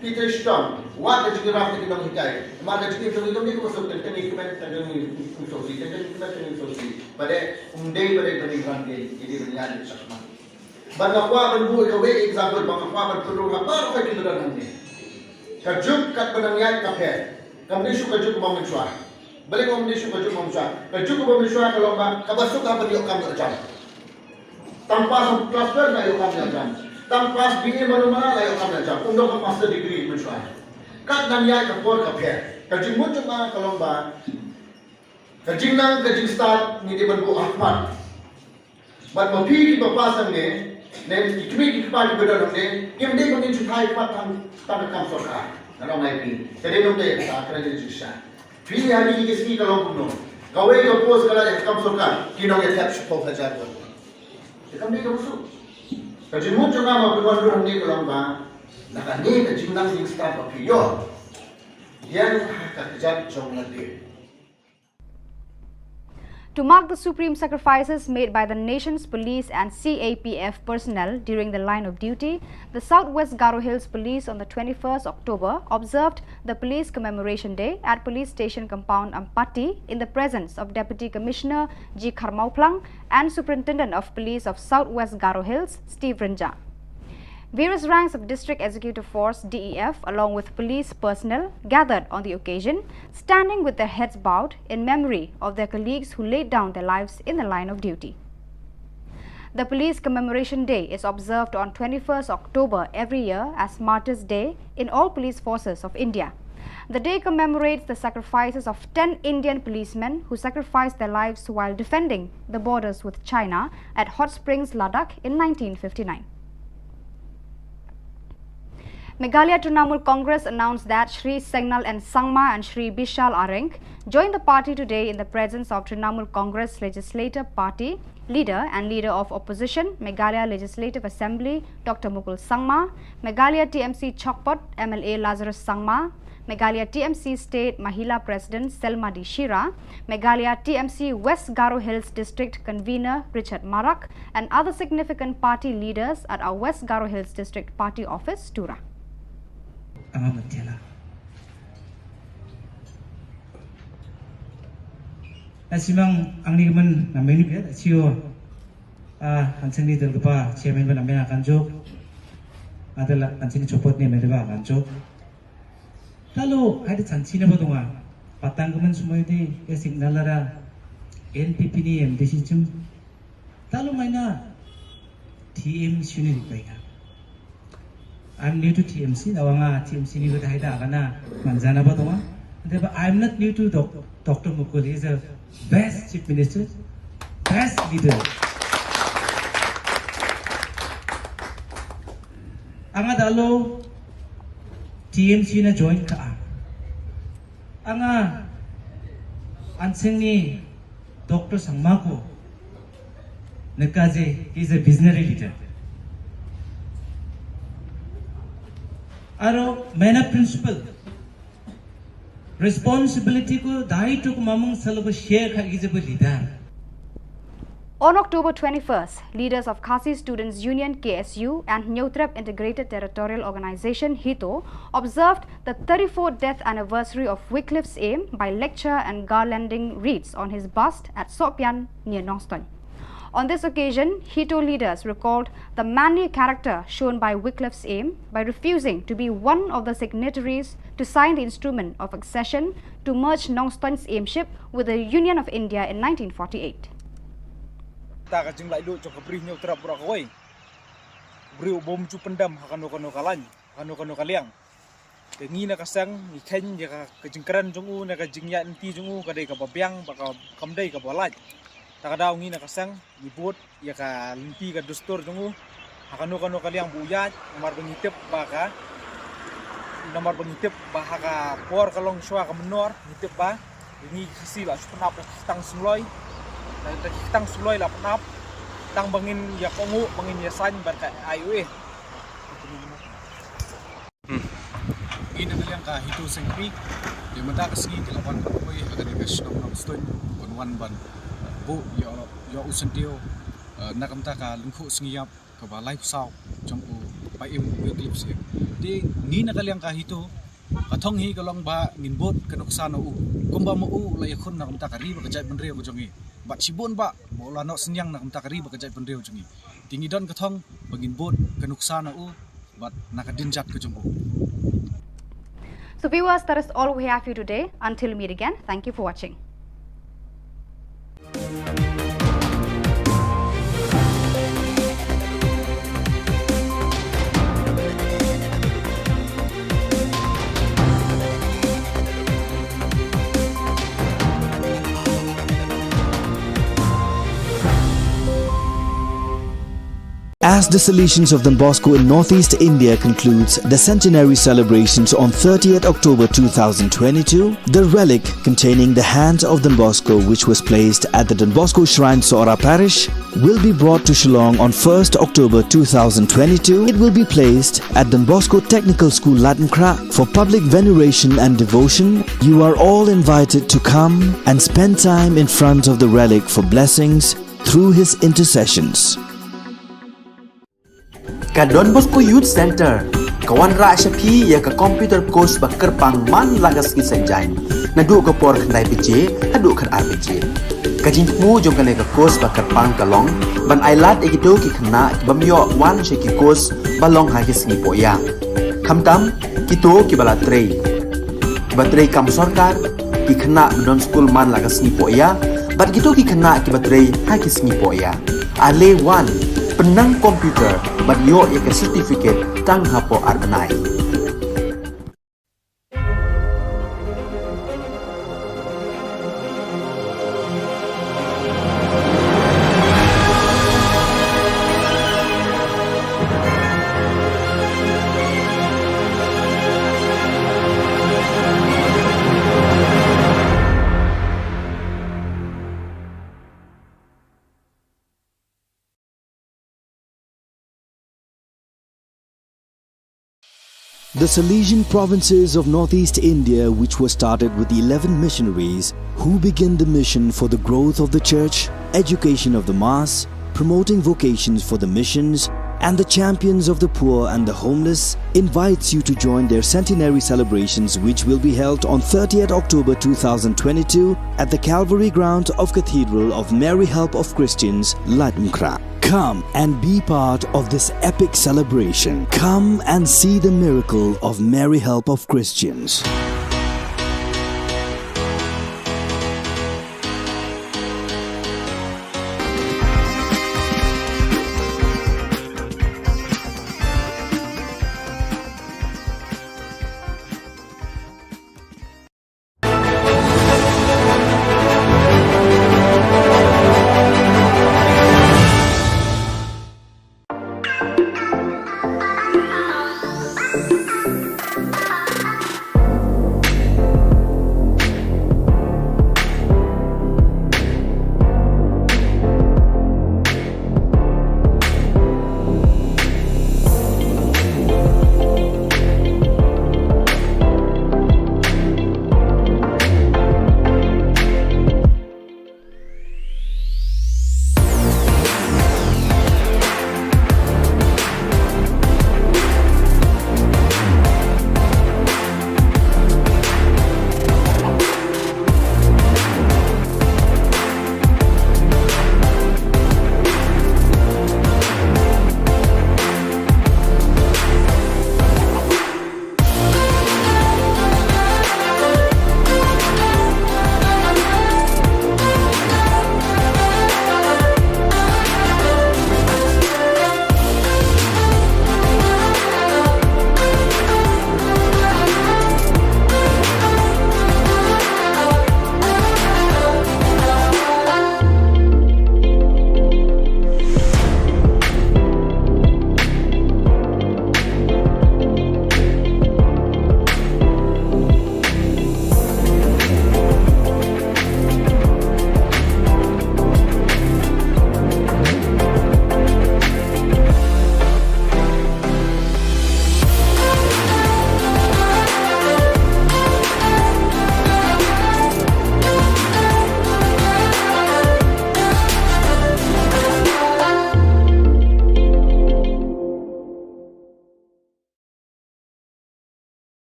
phi trei shitom, wat ka jingïarap na ki nonghikai. Namar ka jingim jong ngi ka mih ka suk, teng teng ngi kmen, teng teng ngi suk shi, teng teng ngi kmen, teng teng ngi suk shi. Ba dei, um dei, ba dei, ba dei, ba dei, ba dei, ba dei, ba dei, ba dei. Bad nga kwah ban buh ïa kawei ka example, bad nga kwah ban pynrung ha baroh ki ba don hangne. Ka juk katba nang ïaid ka pher. Kam dei shuh ka juk kaba mynshuwa. Balei kam dei shuh ka juk kaba mynshuwa? Ka juk kaba mynshuwa ka long ba kaba suk ka ban ïoh kam ïoh jam. Tang pass class twelve la ïoh kam ïoh jam. Tang pass B A mano mano la ïoh kam ïoh jam. Um don ka master degree mynshuwa. Kat nang ïaid ka por ka pher. Ka jingmut jong nga ka long ba ka jingnang ka jingstad ngi dei ban buh ha khmat. Bad ma phi kiba pass hangne, ne ki kmie ki kpa kiba don hangne, kim dei ban ngin shu thait pat tang, tang ka kam sorkar. Nga ong ïa phi. Ka dei nongtei ka sa, ka dei jingshisha. Phi ha kine ki sngi ka long kumno. Kawei ka post ka la ïa ka kam sorkar, ki nongïathep shiphew hajar ngut. Te kam dei kaba suk. Ka jingmut jong nga ma phi wan ruh hangne ka long ba, na kane ka jingnang jingstad ba phi ïoh, ïeng ha ka kjat jong lade. To mark the supreme sacrifices made by the nation's police and C A P F personnel during the line of duty, the South West Garo Hills Police on the twenty-first October observed the Police Commemoration Day at Police Station Compound, Ampati, in the presence of Deputy Commissioner G Kharmauplang and Superintendent of Police of South West Garo Hills, Steve Rynjah. Various ranks of District Executive Force, D E F, along with police personnel gathered on the occasion, standing with their heads bowed in memory of their colleagues who laid down their lives in the line of duty. The Police Commemoration Day is observed on twenty-first October every year as Martyrs' Day in all police forces of India. The day commemorates the sacrifices of ten Indian policemen who sacrificed their lives while defending the borders with China at Hot Springs, Ladakh in nineteen fifty-nine. Meghalaya Trinamool Congress announced that Shri Sengnal N Sangma and Shri Bishal Areng joined the party today in the presence of Trinamool Congress Legislative Party leader and leader of opposition, Meghalaya Legislative Assembly, Doctor Mukul Sangma, Meghalaya T M C Chakpot M L A Lazarus Sangma, Meghalaya T M C State Mahila President Selma D Shira, Meghalaya T M C West Garo Hills District Convener Richard Marak, and other significant party leaders at our West Garo Hills District Party Office, Tura. Anga matela. Asimang angni man na menu ya, asio. Ah, anseng ni del kepa chairman ban amena kanjok. Adela anseng ni chopot ni amena kanjok. Talo, ai de chanchi na ba donga. Patang kemen sumai de, ya Sengnal ara N P P ni M D C chim. Talo maina T M C ni ri painga. I'm new to T M C, na wanga T M C ni ba dai da kana manjana ba donga. Ante ba, I'm not new to doc-, Doctor Mukul. He's a best chief minister, best leader. Anga dalo T M C na join ka a. Anga anseng ni Doctor Sangma ko neka je, he's a visionary leader. Aro maina principle, responsibility ko, daitu ko mamung salo ko share kha ki je ba leader. On October twenty-first, leaders of Khasi Students Union, K S U, and Hynñiewtrep Integrated Territorial Organization, HITO, observed the thirty-fourth death anniversary of Wycliffe Syiem by lecture and garlanding wreaths on his bust at Sohpian near Nongstoiñ. On this occasion, HITO leaders recalled the manly character shown by Wycliffe Syiem by refusing to be one of the signatories to sign the instrument of accession to merge Nongstoiñ Syiem ship with the Union of India in nineteen forty-eight. Ta ka jinglaitluid jong ka Bri Hynñiewtrep baroh kawei. Briew bym ju pyndem ha kano kano ka lain, ha kano kano ka liang. Te ngi na ka seng ngi kheiñ ïa ka, ka jingkren jong u ne ka jingïaid lynti jong u ka dei kaba biang bad ka, kam dei kaba lait. Ta ka daw ngi na ka seng ngi bud ïa ka lynti ka dustur jong u ha kano kano ka liang ba u ïaid, namar ba ngi tip ba ka, namar ba ngi tip ba ha ka por ka long shuwa ka mynnor, ngi tip ba ngi Khasi la shu pynap da ki kyrtang sumloi, da, da ki kyrtang sumloi la pynap, tang ba ngin ïa kohnguh, ba ngin ïa saiñ bad ka I O A. Ngi na ka liang ka HITO Seng Kmie, te mynta ka sngi te la wan ka poi ha kane ka shnong Nongstoiñ, ban wan ban buh ïa, ïa u syntiew, eh, na ka bynta ka lyngkhuh sngi ïap kaba laiphew saw jong u Paiem Wycliffe Syiem. Te ngi na ka liang ka HITO, ka thong hi ka long ba ngin bud ka nuksa na u, kumba ma u la ïakhun na ka bynta ka ri bad ka jaitbynriew ka jong ngi. Bad shibun ba ma u la noh synñiang na ka bynta ka ri bad ka jaitbynriew jong ngi. Te ngi don ka thong ba ngin bud ka nuksa na u bad na ka dien jait ka jong u. So viewers, that is all we have for you today. Until we meet again, thank you for watching. As the Salesians of Don Bosco in Northeast India concludes the centenary celebrations on thirtieth October two thousand twenty-two, the relic containing the hands of Don Bosco, which was placed at the Don Bosco Shrine, Sohra Parish, will be brought to Shillong on first October two thousand twenty-two. It will be placed at Don Bosco Technical School, Laitumkhrah, for public veneration and devotion. You are all invited to come and spend time in front of the relic for blessings through his intercessions. Ka Don Bosco Youth Centre ka wanrah sha phi ïa ka computer course ba kyrpang man la ka sngi Saitjaiñ, naduh ka por khyndai baje haduh khatar baje. Ka jingthmu jong kane ka course ba kyrpang ka long ban ailad ïa kito ki khynnah ki bym ïoh wan sha ki course ba long ha ki sngi pohïa, khamtam kito kiba la trei, kiba trei kam sorkar, ki khynnah ba don skul man la ka sngi pohïa, bad kito ki khynnah kiba trei ha ki sngi pohïa. Ale wan, pynnang computer bad ïoh ïa ka certificate tang hapoh ar bnai. The Salesian provinces of northeast India, which was started with eleven missionaries who began the mission for the growth of the church, education of the mass, promoting vocations for the missions, and the champions of the poor and the homeless, invites you to join their centenary celebrations, which will be held on thirtieth October two thousand twenty-two at the Calvary ground of Cathedral of Mary Help of Christians, Laitumkhrah. Come and be part of this epic celebration. Come and see the miracle of Mary Help of Christians.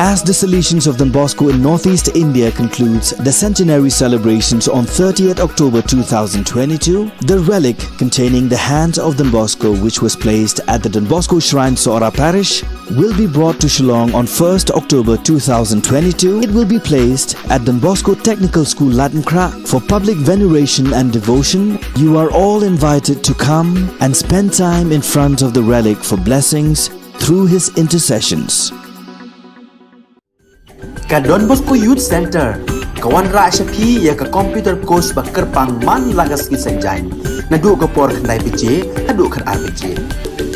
As the Salesians of Don Bosco in Northeast India concludes the centenary celebrations on thirtieth October two thousand twenty-two, the relic containing the hands of Don Bosco, which was placed at the Don Bosco Shrine, Sohra Parish, will be brought to Shillong on first October two thousand twenty-two. It will be placed at Don Bosco Technical School, Lutmkhrah, for public veneration and devotion. You are all invited to come and spend time in front of the relic for blessings through his intercessions. Ka Don Bosco Youth Centre ka wanrah sha phi ïa ka computer course ba kyrpang man la ka sngi Saitjaiñ, naduh ka por khyndai baje haduh khatar baje.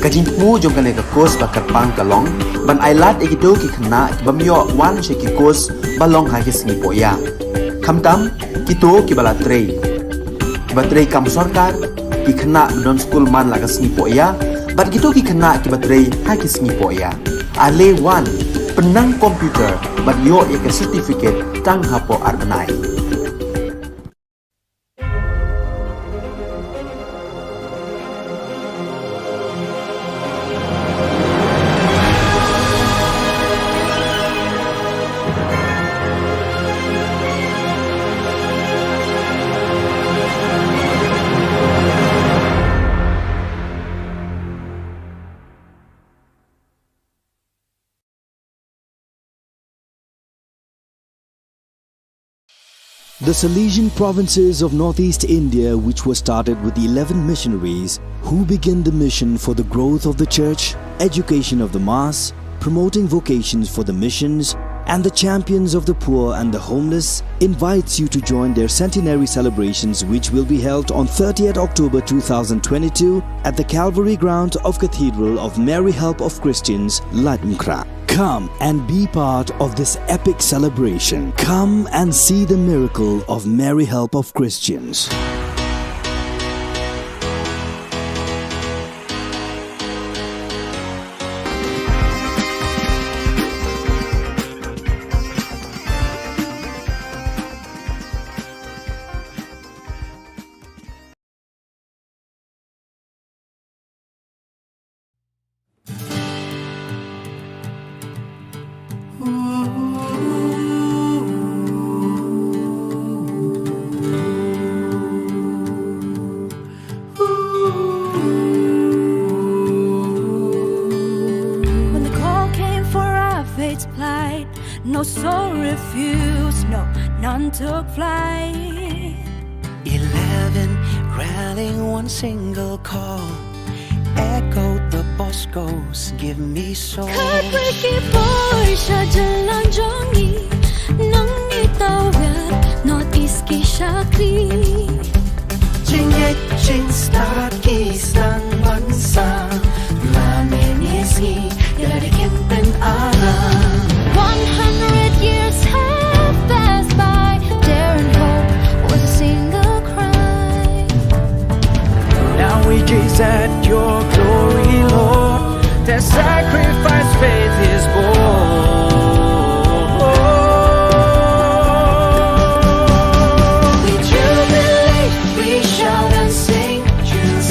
Ka jingthmu jong kane ka course ba kyrpang ka long ban ailad ïa kito ki khynnah ki bym ïoh wan sha ki course ba long ha ki sngi pohïa, khamtam kito kiba la trei, kiba trei kam sorkar, ki khynnah ba don skul man la ka sngi pohïa, bad kito ki khynnah kiba trei ha ki sngi pohïa. Ale wan, pynnang computer bad ïoh ïa ka certificate tang hapoh ar bnai. The Salesian provinces of Northeast India, which was started with eleven missionaries who began the mission for the growth of the church, education of the mass, promoting vocations for the missions, and the champions of the poor and the homeless, invites you to join their centenary celebrations, which will be held on thirtieth October two thousand twenty-two at the Calvary ground of Cathedral of Mary Help of Christians, Lutmkhrah. Come and be part of this epic celebration. Come and see the miracle of Mary Help of Christians. When the call came for our faith to plight, no soul refused, no, none took flight. Eleven rallying one single call, echoed the Boscos, give me soul. Khatwei ki bor sha jylla jong ngi, nang ngi tawir North East ki shakri. Jingngeit jingstad ki sdang ban sah, la ngi ngi sngi ïa la ki kem pynara. One hundred years have passed by, dare and hope was a single cry. Now we gaze at your glory, Lord. Their sacrifice faith is born. We jubilate, we shout and sing, Jews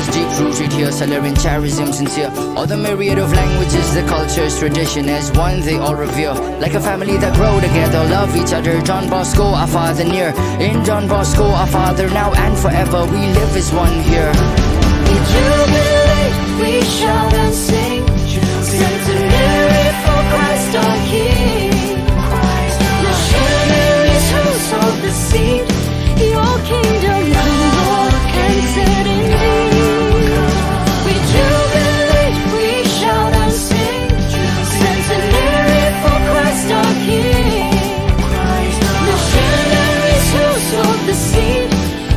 Deep rooted here, Salarian charism sincere. All the myriad of languages, the cultures, tradition as one they all revere. Like a family that grow together, love each other. Don Bosco, our father near. In Don Bosco, our father now and forever. We live as one here. We jubilate, we shout and sing. Centenary for Christ our King. Missionaries who sowed the seed. Your kingdom come, Lord, and set in me. We jubilate, we shout and sing. Centenary for Christ our King. Missionaries who sowed the seed.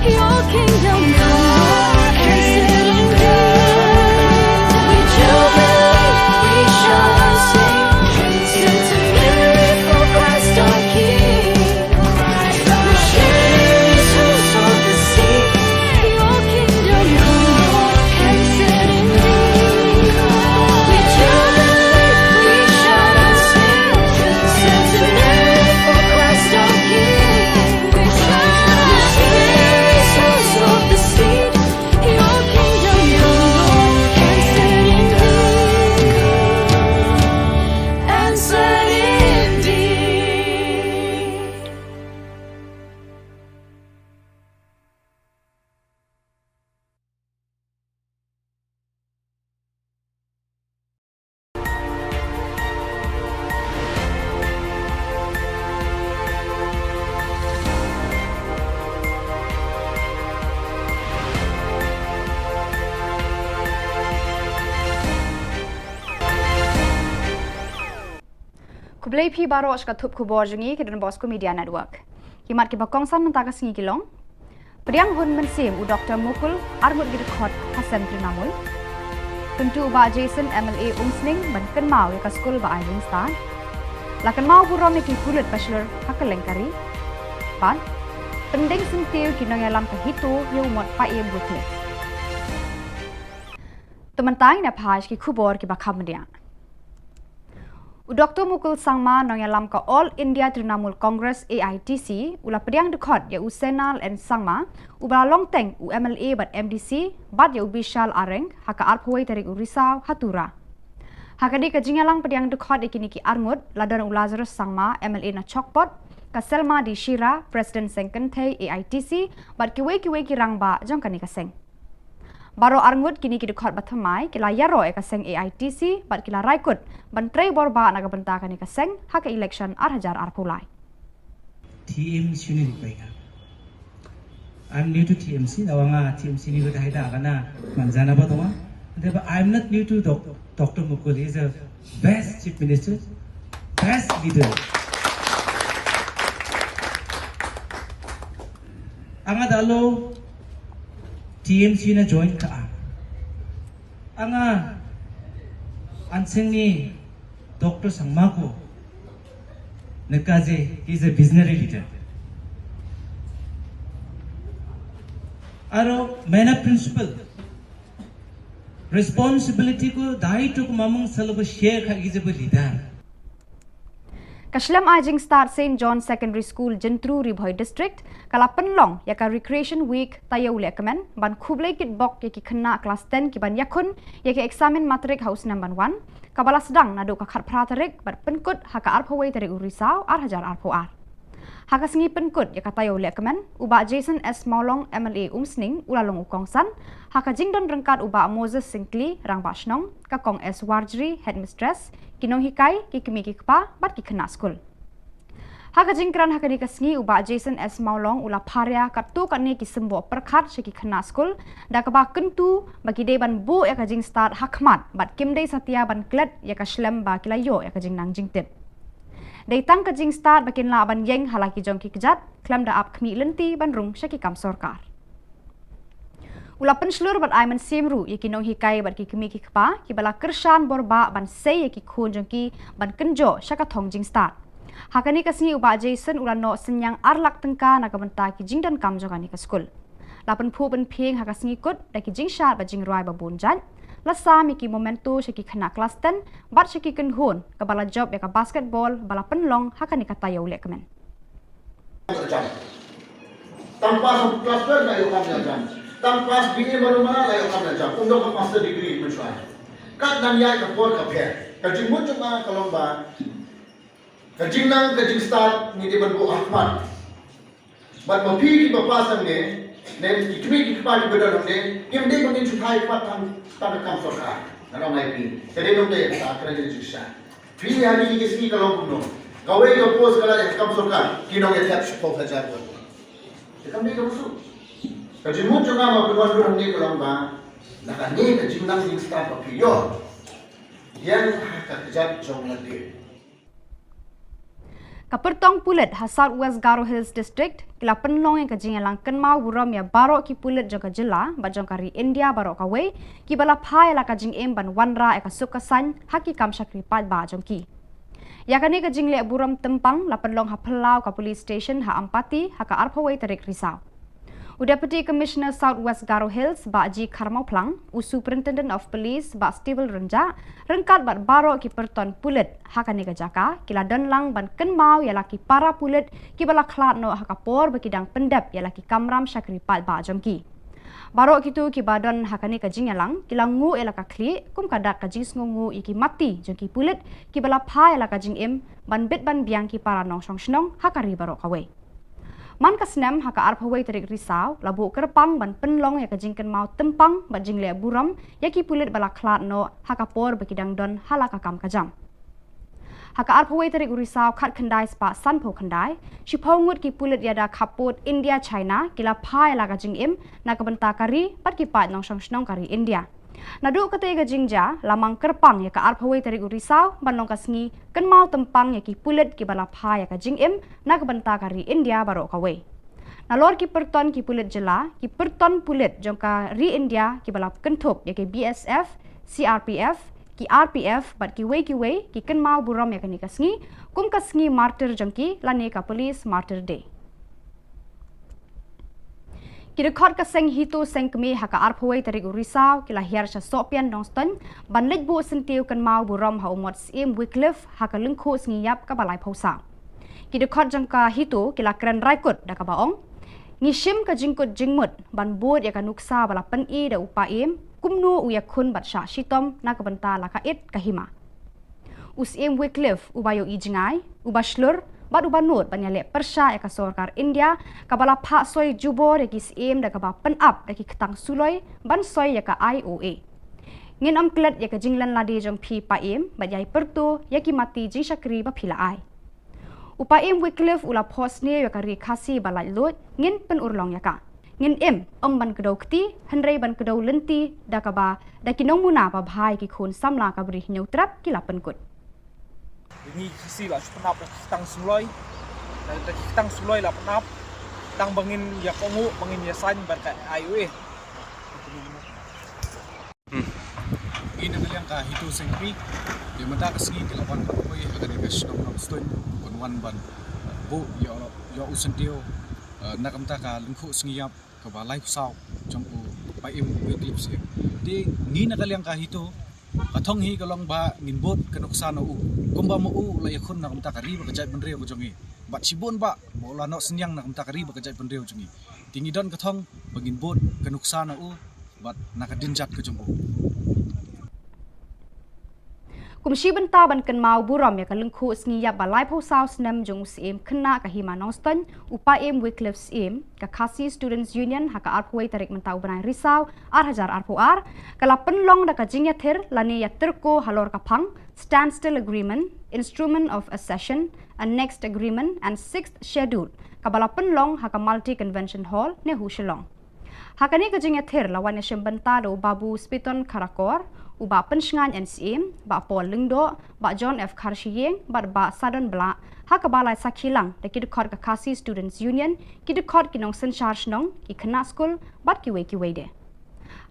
Your kingdom come, Lord, and set in me. We jubilate, we shout and sing. Centenary for Christ our King. Khublei phi baroh sha ka thup khubor jong ngi ka Don Bosco Media Network. Ki mat kiba kongsan mynta ka sngi ki long: Pdiang hun mynsiem u Doktor Mukul, arngut ki dkhot ha seng Trinamool. Kyntu u Bah Jason M L A Umsning ban kynmaw ïa ka skul ba ai jingstad. La kynmaw burom ïa ki pulit ba shlur ha kylleng ka ri. Bad pyndeng syntiew ki nongïalam ka HITO ïa u mot Paiem Buthe. Te mynta ngin ïa phai sha ki khubor kiba kham bniah. U Doktor Mukul Sangma, nongïalam ka All India Trinamool Congress, A I T C, u la pdiang dkhot ïa u Senal N Sangma, uba la long teng u M L A bad M D C, bad ïa u Bishal Areng ha ka arphew wei tarik u Risaw ha Tura. Ha kane ka jingïalang pdiang dkhot ïa kine ki arngut la don u Lazarus Sangma, M L A na Chokpot, ka Selma D Shira, President Seng Kynthei A I T C, bad kiwei kiwei ki rangbah jong kane ka seng. Baroh arngut kine ki dkhot ba thymmai ki la ïaroh ïa ka seng A I T C bad ki la rai kut ban trei bor bah na ka bynta kane ka seng ha ka election ar hajar arphew lai. T M C ni ri pai ka. I'm new to T M C, na wanga T M C ni ko dai da kana manjana ba tuma. But I'm not new to doc- Doctor Mukul. He's a best chief minister, best leader. Anga dalo T M C na join ka a. Anga anseng ni Doctor Sangma ko neka je, he's a visionary leader. Aro mena principle responsibility ko dai to ko mamung salo ko share kha ki je ba leader. Ka shlem ai jingstad Saint John Secondary School Jyntru, Ri Bhoi District ka la pynlong ïa ka Recreation Week taïew lehkmen ban khublei kitbok ïa ki khynnah klas ten ki ban ïakhun ïa ka eksamin matrik ha u snem ban wan, kaba la sdang naduh ka khatphra tarik bad pynkut ha ka arphew wei tarik u Risaw ar hajar arphew ar. Ha ka sngi pynkut ïa ka taïew lehkmen, u Bah Jason S Mawlong, M L A Umsning, u la long u kongsan ha ka jingdon ryngkat u Bah Moses Syngkli, Rangbah Shnong, ka Kong S Warjri, Headmistress, ki nonghikai, ki kmie ki kpa bad ki khynnah skul. Ha ka jingkren ha kane ka sngi, u Bah Jason S Mawlong u la pharia katto katne ki symboh pyrkhat sha ki khynnah skul, da kaba kyntu ba ki dei ban buh ïa ka jingstad ha khmat bad kim dei satia ban klet ïa ka shlem ba ki la ïoh ïa ka jingnang jingtip. Dei tang ka jingstad ba kin lah ban ïeng ha la ki jong ki kjat khlem da ap khmih lynti ban rung sha ki kam sorkar. U la pynshlur bad ai mynsiem ruh ïa ki nonghikai bad ki kmie ki kpa kiba la kyrshan bor bah ban sei ïa ki khun jong ki ban kynjoh sha ka thong jingstad. Ha kane ka sngi u Bah Jason u la noh synñiang ar lak tyngka na ka bynta ki jingdonkam jong kane ka skul. La pynphuh pynphieng ha ka sngi kut da ki jingshad bad jingrwai ba bun jait. La sam ïa ki memento sha ki khynnah klas ten bad sha ki kynhun kaba la jop ïa ka basketball ba la pynlong ha kane ka taïew lehkmen. Tang pass klas twelve na ïoh kam ïa jam. Tang pass B A malu mala la ïoh kam na jam, um don ka master degree mynshuwa. Kat nang ïa ka por ka pher. Ka jingmut jong nga ka long ba ka jingnang ka jingstad ngi dei ban buh ha khmat. Bad ma phi kiba pass hangne, ne ki kmie ki kpa kiba don hangne, kim dei ban ngin shu thait pat tang tang ka kam sorkar. Nga ong ïa phi. Ka dei nongdei ka kren ka jingshisha. Phi ha kine ki sngi ka long kumno? Kawei ka post ka la ïa ka kam sorkar, ki nongïathep shiphew hajar. Te kam dei kaba suk. Ka jingmut jong nga ma phi wan ruh hangne ka long ba na kane ka jingnang jingstad ba phi ïoh, ïeng ha ka kjat jong lade. Ka pyrtong pulit ha South West Garo Hills District ki la pynlong ïa ka jingïalang kynmaw burom ïa baroh ki pulit jong ka jylla bad jong ka ri India baroh kawei kiba la phai ïa la ka jingim ban wanrah ïa ka suk ka saiñ ha ki kam shakri paidbah jong ki. Ïa kane ka jingleh burom tympang la pynlong ha phyllaw ka police station ha Ampati ha ka arphew wei tarik Risaw. U Deputy Commissioner South West Garo Hills, Bah G Kharmawphlang, u Superintendent of Police, Bah Stable Rynjah, ryngkat bad baroh ki pyrton pulit ha kane ka jaka ki la don lang ban kynmaw ïa la ki para pulit kiba la khlad noh ha ka por ba ki dang pyndep ïa la ki kamram shakri paidbah jong ki. Baroh kito kiba don ha kane ka jingïalang ki la nguh ïa la ka khlieh kum ka dak ka jingsngewnguh ïa ki mati jong ki pulit kiba la phai ïa la ka jingim ban bit ban biang ki para nongshong shnong ha ka ri baroh kawei. Man ka snem ha ka arphew wei tarik Risaw la buh kyrpang ban pynlong ïa ka jingkynmaw tympang bad jingleh burom ïa ki pulit ba la khlad noh ha ka por ba ki dang don ha la ka kam ka jam. Ha ka arphew wei tarik u Risaw khatkhyndai spah sanphew khyndai, shiphew ngut ki pulit ïada khappud India China ki la phai ïa la ka jingim na ka bynta ka ri bad ki paid nongshong shnong ka ri India. Naduh katei ka jingjia la mang kyrpang ïa ka arphew wei tarik u Risaw ban long ka sngi kynmaw tympang ïa ki pulit kiba la phai ïa ka jingim na ka bynta ka ri India baroh kawei. Nalor ki pyrton ki pulit jylla, ki pyrton pulit jong ka ri India kiba la kynthup ïa ki B S F, C R P F, ki R P F bad kiwei kiwei ki kynmaw burom ïa kane ka sngi kum ka sngi martyr jong ki lane ka Police Martyr Day. Ki dkhot ka seng HITO seng kmie ha ka arphew wei tarik u Risaw ki la hiar sha Sohpian Nongstoiñ ban leit buh syntiew kynmaw burom ha u mot Syiem Wycliffe ha ka lyngkhuh sngi ïap kaba laiphew saw. Ki dkhot jong ka HITO ki la kren raikut da kaba ong, ngi shim ka jingkut jingmut ban bud ïa ka nuksa ba la pyni da u Paiem kumno u ïakhun bad shah shitom na ka bynta la ka it ka hima. U Syiem Wycliffe uba ïohi jngai, uba shlur bad uba nud ban ïaleh pyrshah ïa ka sorkar India kaba la phah soi jubor ïa ki syiem da kaba pynap da ki ktang suloi ban soi ïa ka I O A. Ngin ym klet ïa ka jinglen lade jong phi Paiem bad ïai pyrto ïa ki mati jingshakri ba phi la ai. U Paiem Wycliffe u la phohsniew ïa ka ri Khasi ba laitluid, ngin pynurlong ïa ka. Ngin im, ym ban kdew kti, hynrei ban kdew lynti da kaba da ki nongmuna ba bha ïa ki khun samla ka Bri Hynñiewtrep ki la pynkut. Ngi Khasi la shu pynap da ki ktang suloi, da ki ktang suloi la pynap, tang ba ngin ïa kohnguh, ba ngin ïa saiñ bad ka I O A. Ngi na ka liang ka HITO seng kmie, ïa mynta ka sngi ki la wan ban poi ha kane ka shnong Nongstoiñ, ban wan ban buh ïa u, ïa u syntiew, eh, na ka bynta ka lyngkhuh sngi ïap kaba laiphew saw jong u Paiem Wycliffe Syiem. Te ngi na ka liang ka HITO, ka thong hi ka long ba ngin bud ka nuksa na u, kumba ma u la ïakhun na ka bynta ka ri bad ka jaitbynriew ka jong ngi. Bad shibun ba ma u la noh synñiang na ka bynta ka ri bad ka jaitbynriew jong ngi. Te ngi don ka thong ba ngin bud ka nuksa na u bad na ka dien jait ka jong u. Kum shi bynta ban kynmaw burom ïa ka lyngkhuh sngi ïap ba laiphew saw snem jong u Syiem khynnah ka hima Nongstoiñ, u Paiem Wycliffe Syiem, ka Khasi Students Union ha ka arphew wei tarik mynta u bnai Risaw ar hajar arphew ar, ka la pynlong da ka jingïathir lane ïatyrko halor ka phang Standstill Agreement, Instrument of Accession, Annexed Agreement and Sixth Schedule, kaba la pynlong ha ka Multi Convention Hall, NEHU Shillong. Ha kane ka jingïathir la wan ïashim bynta da u Babu Spiton Kharkor, u Bah Pynshngaiñ N Syiem, Bah Paul Lyngdoh, Bah John F Kharshiing bad Bah Sadon Blah, ha kaba la sakhi lang da ki dkhot ka Khasi Students Union, ki dkhot ki nongsynshar shnong, ki khynnah skul bad kiwei kiwei de.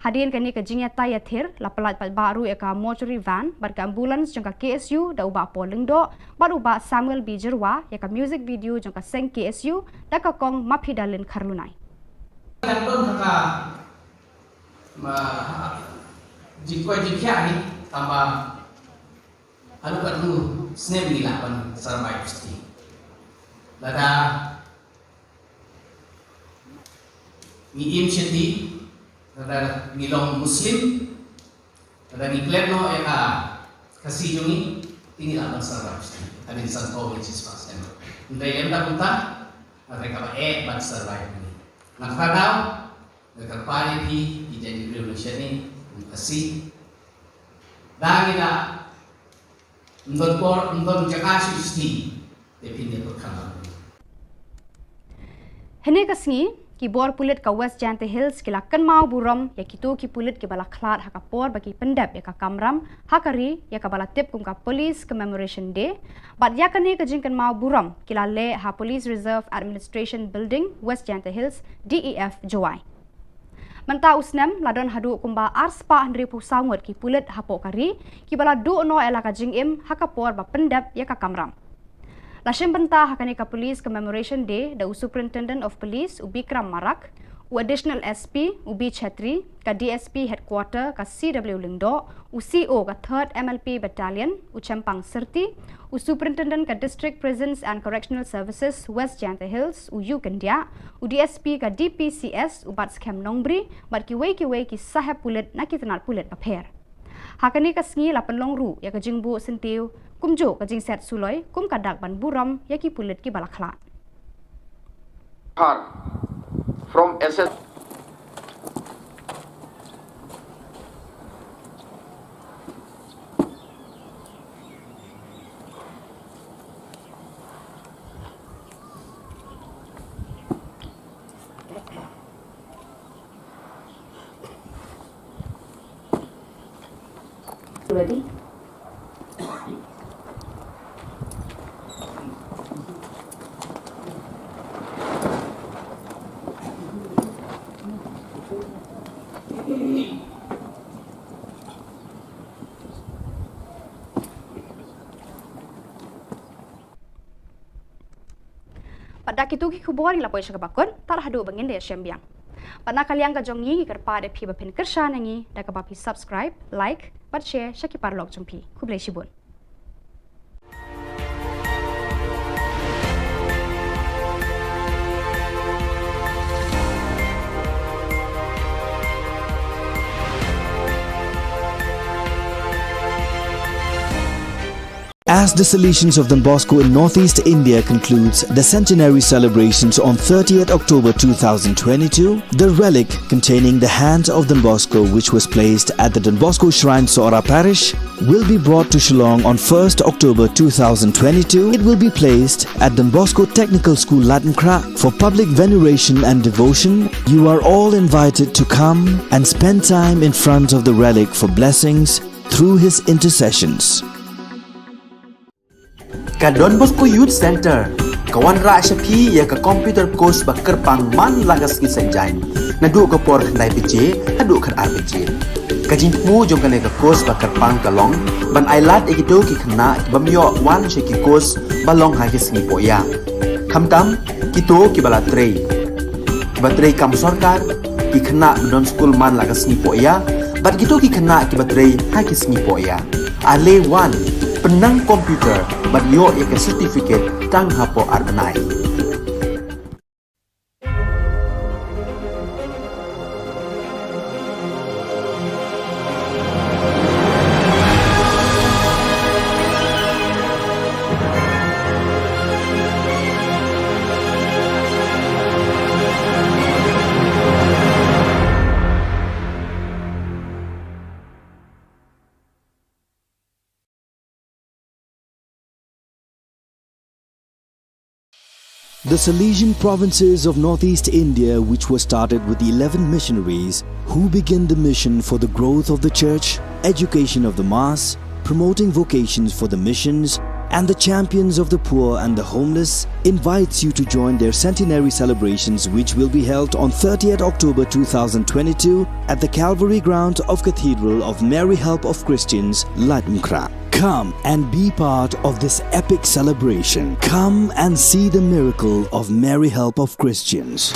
Hadien kane ka jingïatai ïathir la pyllait paidbah ruh ïa ka mortuary van bad ka ambulance jong ka K S U da u Bah Paul Lyngdoh bad u Bah Samuel B Jyrwa ïa ka music video jong ka seng K S U da ka kong Maphi Dalin Kharlunai. Kan don ha ka, ma, jingkwai jingkhiah hi, tangba haduh katno snem ngi lah ban sarbai psti. Lada ngi im shati, Lada ngi long Muslim, lada ngi klet noh ïa ka Khasi jong ngi, te ngi lah ban survive. Hadien san phew ngi cheese fast em. Hynrei lem da kumta, hynrei kaba eh ban survive ngi. Nga kyrpad, nga kyrpad ïa phi, ki jait ki briew nation ngi, Khasi. Da ngi da ym don por, ym don jaka shuh shuh. Te phin ïa pyrkhat. Hynne ka sngi, ki bor pulit ka West Jaintia Hills ki la kynmaw burom ïa kito ki pulit kiba la khlad ha ka por ba ki pyndep ïa ka kamram ha ka ri, ïa kaba la tip kum ka Police Commemoration Day. Bad ïa kane ka jingkynmaw burom ki la leh ha Police Reserve Administration Building, West Jaintia Hills, D E F, Jowai. Mynta u snem la don haduh kumba ar spah hynriew phew saw ngut ki pulit hapoh ka ri kiba la duh noh ïa la ka jingim ha ka por ba pyndep ïa ka kamram. La shim bynta ha kane ka Police Commemoration Day da u Superintendent of Police, u Bikram Marak, u Additional S P, u B Chhetri, ka D S P Headquarter, ka C W Lyngdoh, u C O ka Third M L P Battalion, u Chempang Syrti, u Superintendent ka District Prisons and Correctional Services West Jaintia Hills, u U Kyndiah, u D S P ka D P C S, u Batskhem Nongbri, bad kiwei kiwei ki sahep pulit na ki tnat pulit bapher. Ha kane ka sngi la pynlong ruh ïa ka jingbuh syntiew kumjuh ka jingset suloi kum ka dak ban burom ïa ki pulit kiba la khlad. Har from S S Ready? Bad da kito ki khubor ngi la poi sha kaba kut, tad haduh ba ngin da ïashem biang. Bad na ka liang ka jong ngi ngi kyrpad ïa phi ba phin kyrshan ïa ngi da kaba phi subscribe, like, bad share sha ki paralok jong phi. Khublei shibun. As the Salesians of Don Bosco in Northeast India concludes the centenary celebrations on thirtieth October two thousand twenty-two, the relic containing the hand of Don Bosco, which was placed at the Don Bosco Shrine, Sohra Parish, will be brought to Shillong on first October two thousand twenty-two. It will be placed at Don Bosco Technical School, Laitumkhrah, for public veneration and devotion. You are all invited to come and spend time in front of the relic for blessings through his intercessions. Ka Don Bosco Youth Centre ka wanrah sha phi ïa ka computer course ba kyrpang man la ka sngi Saitjaiñ, naduh ka por khyndai baje haduh khatar baje. Ka jingthmu jong kane ka course ba kyrpang ka long ban ailad ïa kito ki khynnah ki bym ïoh wan sha ki course ba long ha ki sngi pohïa. Khamtam kito kiba la trei, kiba trei kam sorkar, ki khynnah ba don skul man la ka sngi pohïa, bad kito ki khynnah kiba trei ha ki sngi pohïa. Ale wan, pynnang computer bad ïoh ïa ka certificate tang hapoh ar bnai. The Salesian provinces of Northeast India, which was started with eleven missionaries who began the mission for the growth of the church, education of the mass, promoting vocations for the missions, and the champions of the poor and the homeless, invites you to join their centenary celebrations, which will be held on thirtieth October two thousand twenty-two at the Calvary Ground of Cathedral of Mary Help of Christians, Laitumkhrah. Come and be part of this epic celebration. Come and see the miracle of Mary Help of Christians.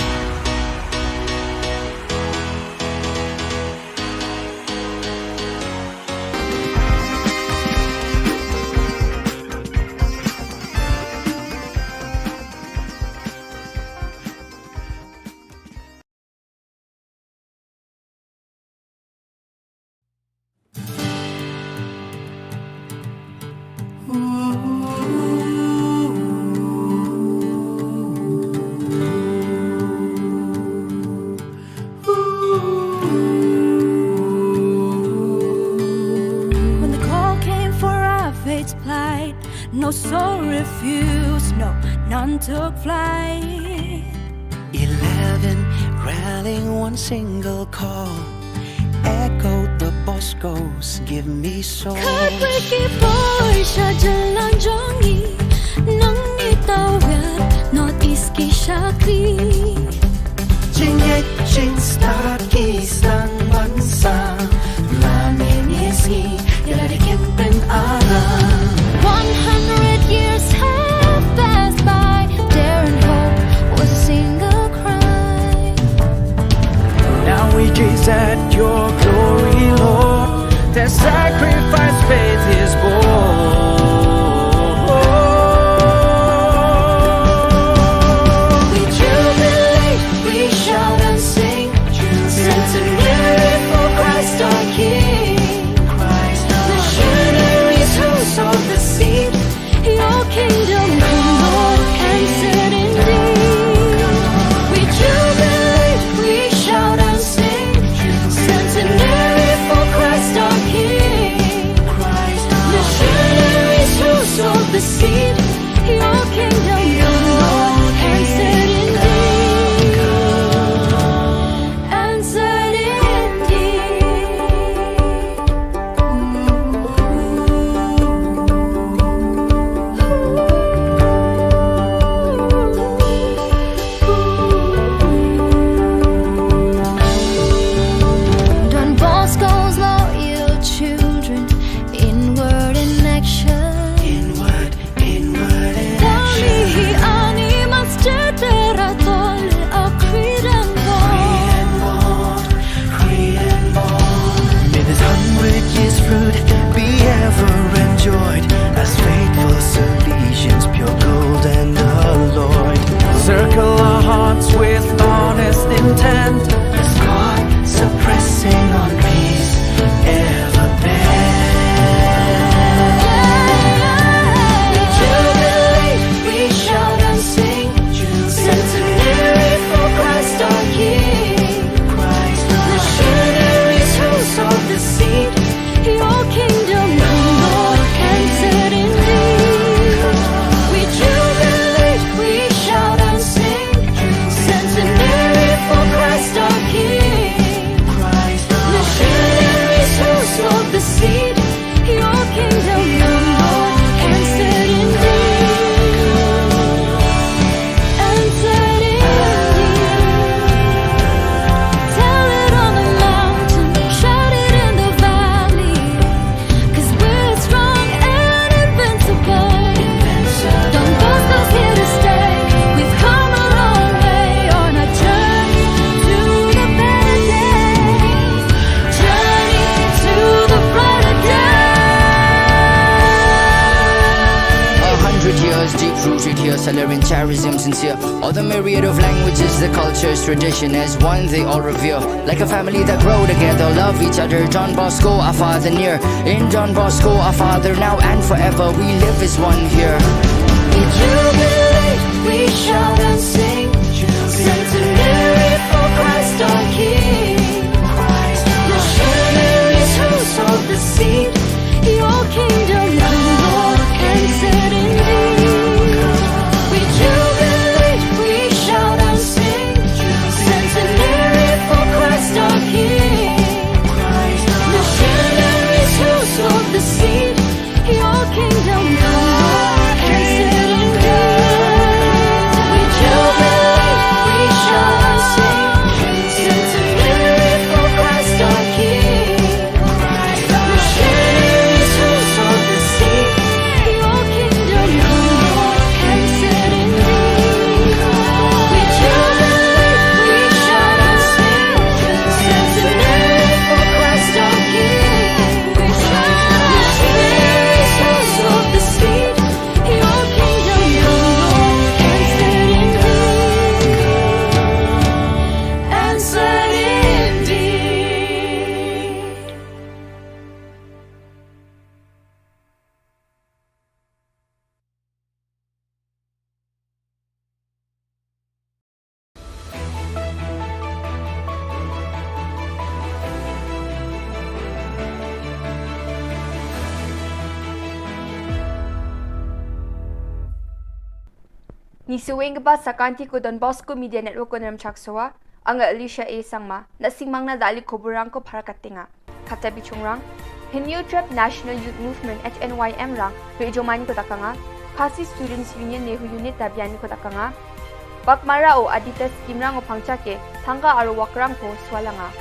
So refuse, no, none took flight. Eleven rallying one single call. Echoed the Boscos, give me soul. Khatwei ki poi sha jylla jong ngi, nang ngi tawiar North East ki shakri. Jingngeit jingstad ki sdang ban sam, la ngi ngi sngi ïa la ki kin pynara. One hundred years have passed by, dare and hope was a single cry. Now we gaze at your glory, Lord. Their sacrifice paid his bond. We jubilate, we shout and sing, centenary for Christ our King. Missionaries who sowed the seed, your kingdom come, Lord, and set indeed. We jubilate, we shout and sing, centenary for Christ our King. Missionaries who sowed the seed, your kingdom come, Lord, and set indeed. And set indeed. Don Bosco's loyal children, inward in action. Inward, inward in action. Tali hi ani mas cetera tol a Creed and Bond. May this hundred years fruit be ever enjoyed as faithful Salesians, pure gold and alloyed. Circle our hearts with honest intent as God suppressing on peace ever bend. We jubilate, we shout and sing, centenary for Christ our King. Missionaries who sowed the seed, your kingdom come, Lord, and set indeed. We jubilate, we shout and sing, centenary for Christ our King. Missionaries who sowed the seed, your kingdom come, Lord, and set indeed. And set indeed. Tell it on the mountain, shout it in the valley, 'cause we're strong and invincible. Don Bosco's here to stay. We've come a long way on a journey to the better days. Journey to the brighter days. A hundred years deep rooted here, Salerian charism sincere. All the myriad of languages, the cultures, tradition as one they all revere. Like a family that grow together, love each other. Don Bosco, our father near. In Don Bosco, our father now and forever. We live as one here. We jubilate, we shout and sing. Centenary for Christ our King. Missionaries who sowed the seed. Your kingdom come, Lord, and set indeed. We jubilate, we shout and sing. Centenary for Christ our King. Missionaries who sowed the seed. Your kingdom come, Lord, and set indeed. We jubilate. Ni shuwa ïa kaba sa ka ktien ko Don Bosco Media Network ko Nremchak Sowa, nga Alicia A Sangma, na sngewbha na da ïa ki khubor rangkhmat pharkat te nga. Kata ki chungrang, Hynñiewtrep National Youth Movement H N Y M rang, ri jumani ko da ka nga, Khasi Students Union NEHU Unit da biani ko da ka nga, Baghmara u Aditya Scheme rang u Phangcha ke, thangka aro wakrang ko swalanga.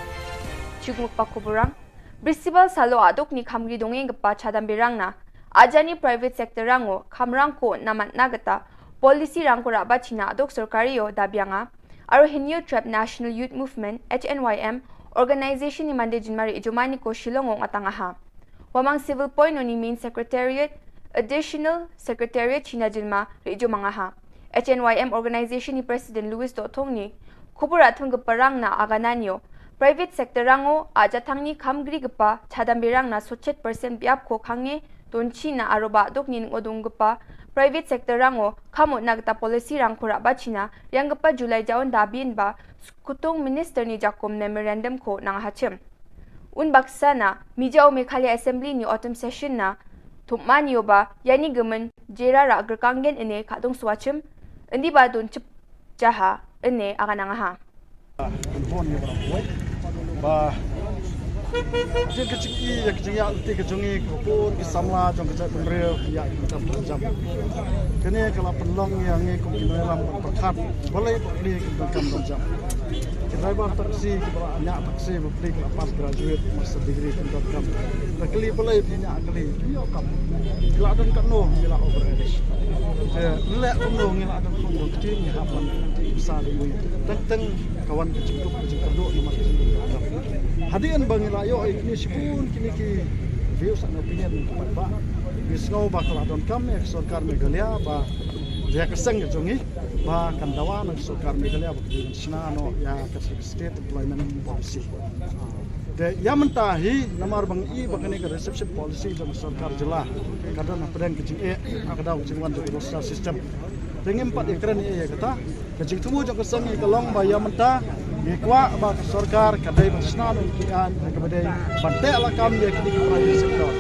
Chuk mukpa khubor rang, Bristibal Salo aduk ni khamri dongeng kapa chadam berang na, ajani private sector rang u, khamrang ko namat na kata, policy rang ko raba china aduk sorkari o da bianga, aro Hynñiewtrep National Youth Movement, H N Y M, organization ni mande jinmari ijumani ko Shillong o ngatanga ha. Wamang Civil Point o ni main secretariat, additional secretariat china jinma ri ijumanga ha. H N Y M organization ni president Louis Dothong ni, khubor athung ke parang na agananio. Private sector rang o, aja thang ni khamgri kepa, chadam berang na sochet percent biap ko khange, don china aro ba dok ni ngodong kepa, private sector rang o, khamut na kata policy rang ko raba china, riang kepa July jaun da bin ba, skutung minister ni jakum memorandum ko nang hachim. Un baksa na, mija u Meghalaya Assembly ni autumn session na, thumani o ba, yani gemen, jera ra gerkanggen ene kadung swachim, endi ba don chip jaha, ene agananga ha. Hon ya barang kuai. Ba. Jing ka jing i, ya ka jing ya, ti ka jong i, ka pun, ki samla, jong ka jait pemrel, ya, ki tam jam. Kene ka la pynlong ya ngi kum ki nongïalam pyrkhat. Balei ba pli ki donkam donkam. Ki driver taxi, ki ba la ñiah taxi, ba pli ki la pass graduate, master degree ki donkam. Da kylli balei phi ñiah kylli, phi ñiah kam. Ki la don katno, ki la over age. Te, leh kumno ngi la don kumno, ki ngi hap man, ki sa li ngi. Teng teng, ka wan ka jingkup, ka jingkyrduh, namar ka jingkyrduh. Hadien ba ngi la ïoh, kine shibun, kine ki views and opinion, ki paidbah. Ngi sngew ba ka la donkam, ïa ka sorkar Meghalaya, ba, ïa ka seng ka jong ngi, ba kan dawa na ka sorkar Meghalaya, ba ka jingshna noh, ïa ka State Employment Policy. Te ïa mynta hi namar ba ngi i ba kane ka reservation policy jong ka sorkar jylla ka don hapdeng ka jingeh ka dei ka jingwan jong ka roster system. Te ngim pat ïakren ïa kata ka jingthmu jong ka seng ka long ba ïa mynta ngi kwah ba ka sorkar ka dei ban shna noh ki aiñ kaba dei ban teh lakam ïa kine ki private sector.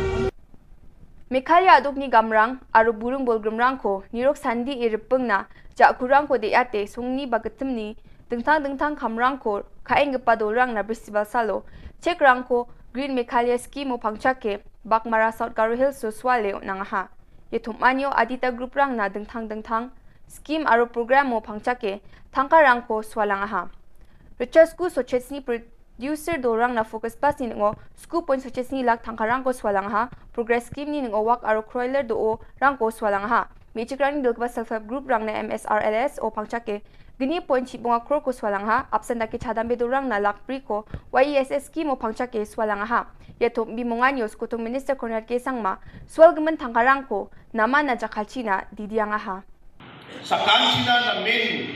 Meghalaya aduk ni gamrang, aro burung bolgrim rang ko, nirok sandi i ripeng na, ja kurang ko de ate, sungni ba ketem ni, dengtang dengtang kamrang ko, kaeng kepa dolrang na Bristibal Salo, chek rang ko, Green Meghalaya Scheme o Phangcha ke, Baghmara South Garo Hills so swale o nang ha. Ye thumani o Aditya Group rang na dengtang dengtang, scheme aro program o Phangcha ke, thangka rang ko swalang ha. Richard School so chesni pre Diu sir do rang na Focus Plus ni ngo, sku point sochesni lak thangka rang ko swalang ha, Progress Scheme ni ngo wak aro kroiler do o rang ko swalang ha. Mi chik rang ni dil kaba self help group rang na M S R L S o Phangcha ke, gni point chi bunga kror ko swalang ha, absent da ki chadam be do rang na lak pri ko, Y E S S scheme o Phangcha ke swalang ha. Ya thum bi mongan yo skutung Minister Conrad K Sangma, swal gemen thangka rang ko, nama na jakhalchi na, didiang ha. Sakan China na men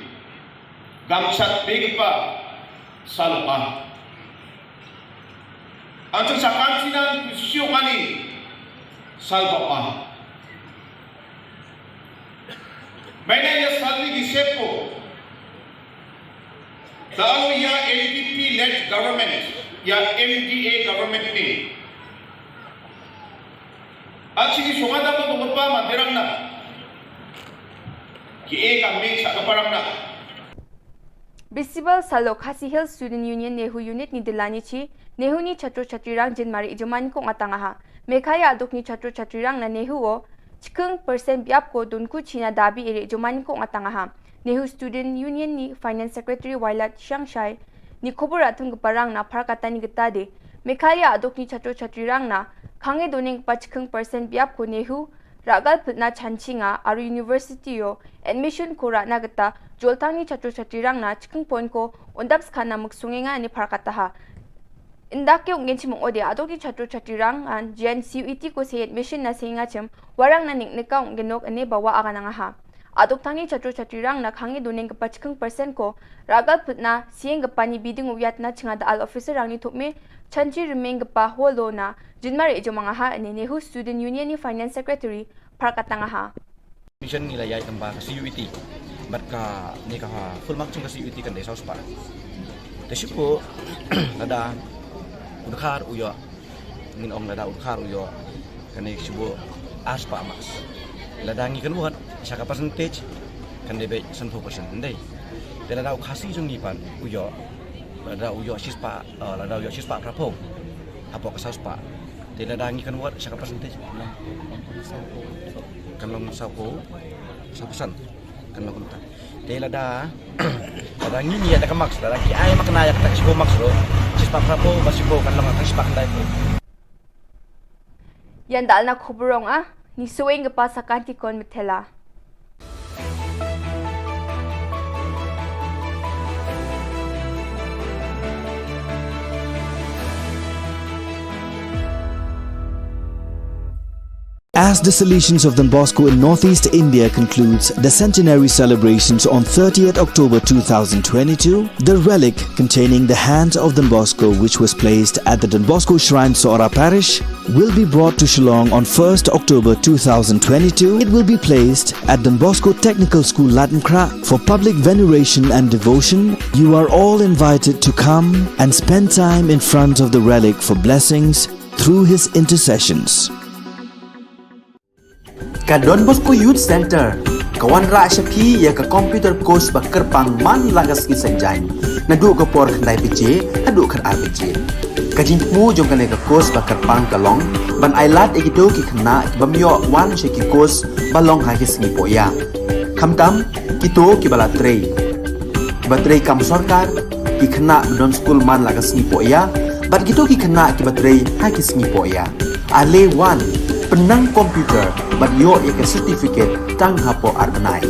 gamsat begpa salpa. Anchun sakan China kusyo mani salpa. Maina ya salni di sepo. Talo ya N P P led government, ya M D A government ni. Achi ki songada mo mo pa ma derang na. Ki e ka me sa ka parang na. Bristibal Salo Khasi Hills Student Union NEHU Unit ni dilani chi, NEHU ni chatro chatri rang jin mari ijuman ko ngatang ha. Meghalaya aduk ni chatro chatri rang na NEHU o, chikeng percent biap ko dun ku china dabi iri ijuman ko ngatang ha. NEHU Student Union ni Finance Secretary Wailat Shangshai, ni khubor athung ke parang na phar kata ni kata de. Meghalaya aduk ni chatro chatri rang na, khange doning pa chikeng percent biap ko NEHU, ragal putna chanchi nga, aru university yo, admission ko rana kata, joltang ni chatro chatri rang na, chikeng point ko, undap skana muksunge nga ni phar kata ha. Indak ke ungen chim ode adok ni chatro chatri rang an, jian C U E T ko se admission na se nga chim, warang na nik nika ungen nok ane bawa aga nang ha. Adok tang ni chatro chatri rang na khangi doning kepa chikeng percent ko, ragal putna, sieng kepa ni biding uyat na chinga da al officer rang ni thuk me, chanchi rimeng kepa holo na, jinmar e jomang ha ane NEHU Student Union ni Finance Secretary, phar katang ha. Mission ngi la ïai tamba ka C U E T. Bad ka ne ka ha full mark chung ka C U E T kan dei saw spah. Te shu ko lada u dkhar u ïoh. Ngin ong lada u dkhar u ïoh. Kane shu bo ar spah marks. Lada ngi kan wad sa ka percentage. Kan dei beit sanphew percent, ym dei. Te lada u Khasi jong ngi pat u ïoh, lada u ïoh shispah, eh, lada u ïoh shispah phraphew hapoh ka sawspah, te lada ngi convert sha ka percentage, kan long sawphew, saw percent. Kan long kumta. Te lada, lada ngi ïa da ka marks, lada ki ai mark na ïa kata ka shiphew marks ruh, shispah phraphew ba shiphew kan long ka shispah khyndaiphew. Ïa nda na khubor ong ah, ni suing ka pa sa kan ti kon metela. As the Salesians of Don Bosco in Northeast India concludes the centenary celebrations on thirtieth October two thousand twenty-two, the relic containing the hand of Don Bosco, which was placed at the Don Bosco Shrine, Sohra Parish, will be brought to Shillong on first October two thousand twenty-two. It will be placed at Don Bosco Technical School, Laitumkhrah, for public veneration and devotion. You are all invited to come and spend time in front of the relic for blessings through his intercessions. Ka Don Bosco Youth Centre ka wanrah sha phi ïa ka computer course ba kyrpang man la ka sngi Saitjaiñ, naduh ka por khyndai baje haduh khatar baje. Ka jingthmu jong kane ka course ba kyrpang ka long ban ailad ïa kito ki khynnah ki bym ïoh wan sha ki course ba long ha ki sngi pohïa. Khamtam kito kiba la trei, kiba trei kam sorkar, ki khynnah ba don skul man la ka sngi pohïa, bad kito ki khynnah kiba trei ha ki sngi pohïa. Ale wan, pynnang computer bad ïoh ïa ka certificate tang hapoh ar bnai.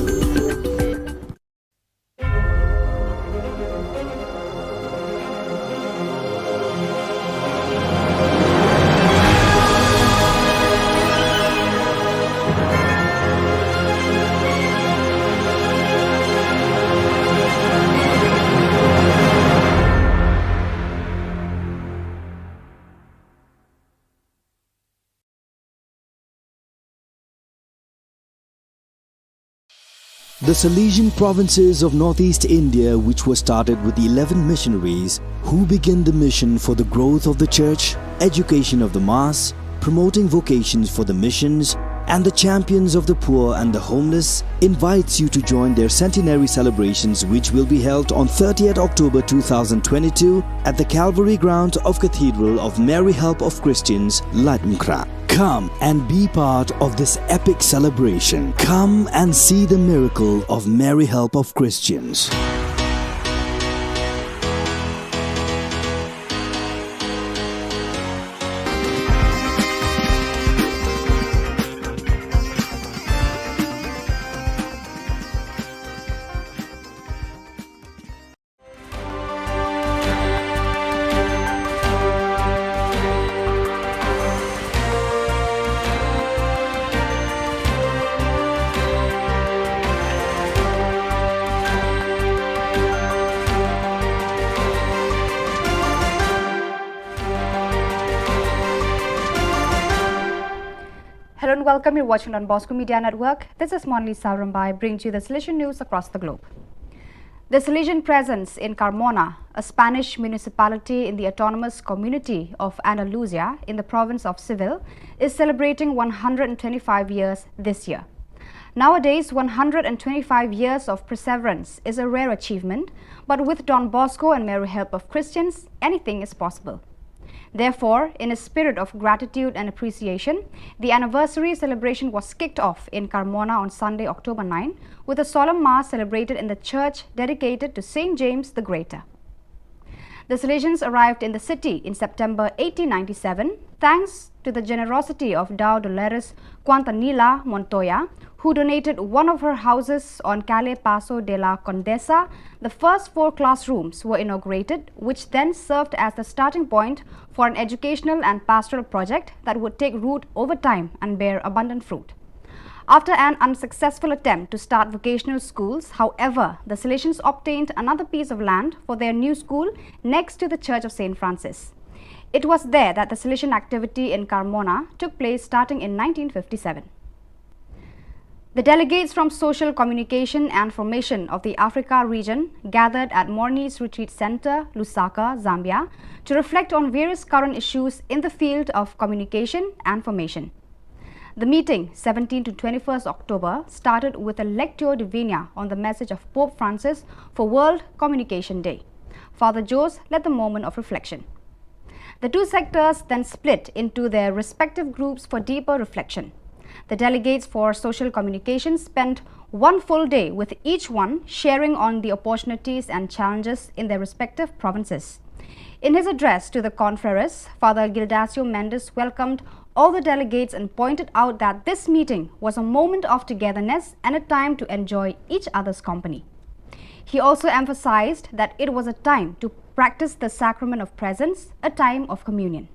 The Salesian provinces of Northeast India, which was started with eleven missionaries who began the mission for the growth of the church, education of the mass, promoting vocations for the missions, and the champions of the poor and the homeless, invites you to join their centenary celebrations, which will be held on thirtieth October two thousand twenty-two at the Calvary ground of Cathedral of Mary Help of Christians, Laitumkhrah. Come and be part of this epic celebration. Come and see the miracle of Mary Help of Christians. Hello and welcome. You're watching Don Bosco Media Network. This is Monli Saurumbai, bringing to you the Salesian news across the globe. The Salesian presence in Carmona, a Spanish municipality in the autonomous community of Andalusia in the province of Seville, is celebrating one hundred and twenty-five years this year. Nowadays, one hundred and twenty-five years of perseverance is a rare achievement, but with Don Bosco and Mary Help of Christians, anything is possible. Therefore, in a spirit of gratitude and appreciation, the anniversary celebration was kicked off in Carmona on Sunday, October nine, with a solemn mass celebrated in the church dedicated to Saint James the Greater. The Salesians arrived in the city in September eighteen ninety-seven, thanks to the generosity of Dao Dolores Quintanilla Montoya, who donated one of her houses on Calle Paso de la Condesa. The first four classrooms were inaugurated, which then served as the starting point for an educational and pastoral project that would take root over time and bear abundant fruit. After an unsuccessful attempt to start vocational schools, however, the Salesians obtained another piece of land for their new school next to the Church of Saint Francis. It was there that the Salesian activity in Carmona took place starting in nineteen fifty-seven. The delegates from Social Communication and Formation of the Africa region gathered at Morni's Retreat Center, Lusaka, Zambia, to reflect on various current issues in the field of communication and formation. The meeting, seventeenth to twenty-first October, started with a Lectio Divina on the message of Pope Francis for World Communication Day. Father Jose led the moment of reflection. The two sectors then split into their respective groups for deeper reflection. The delegates for social communication spent one full day with each one sharing on the opportunities and challenges in their respective provinces. In his address to the confreres, Father Gildacio Mendes welcomed all the delegates and pointed out that this meeting was a moment of togetherness and a time to enjoy each other's company. He also emphasized that it was a time to practice the sacrament of presence, a time of communion.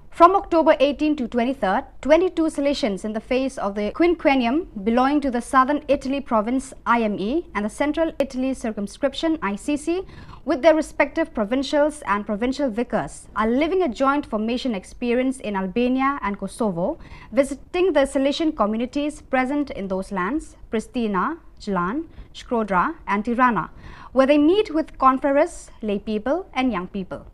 From October eighteenth to twenty-third, twenty-two Salesians in the face of the quinquennium belonging to the Southern Italy province I M E and the Central Italy circumscription I C C, with their respective provincials and provincial vicars, are living a joint formation experience in Albania and Kosovo, visiting the Salesian communities present in those lands, Pristina, Jalan, Shkodra, and Tirana, where they meet with confreres, lay people, and young people.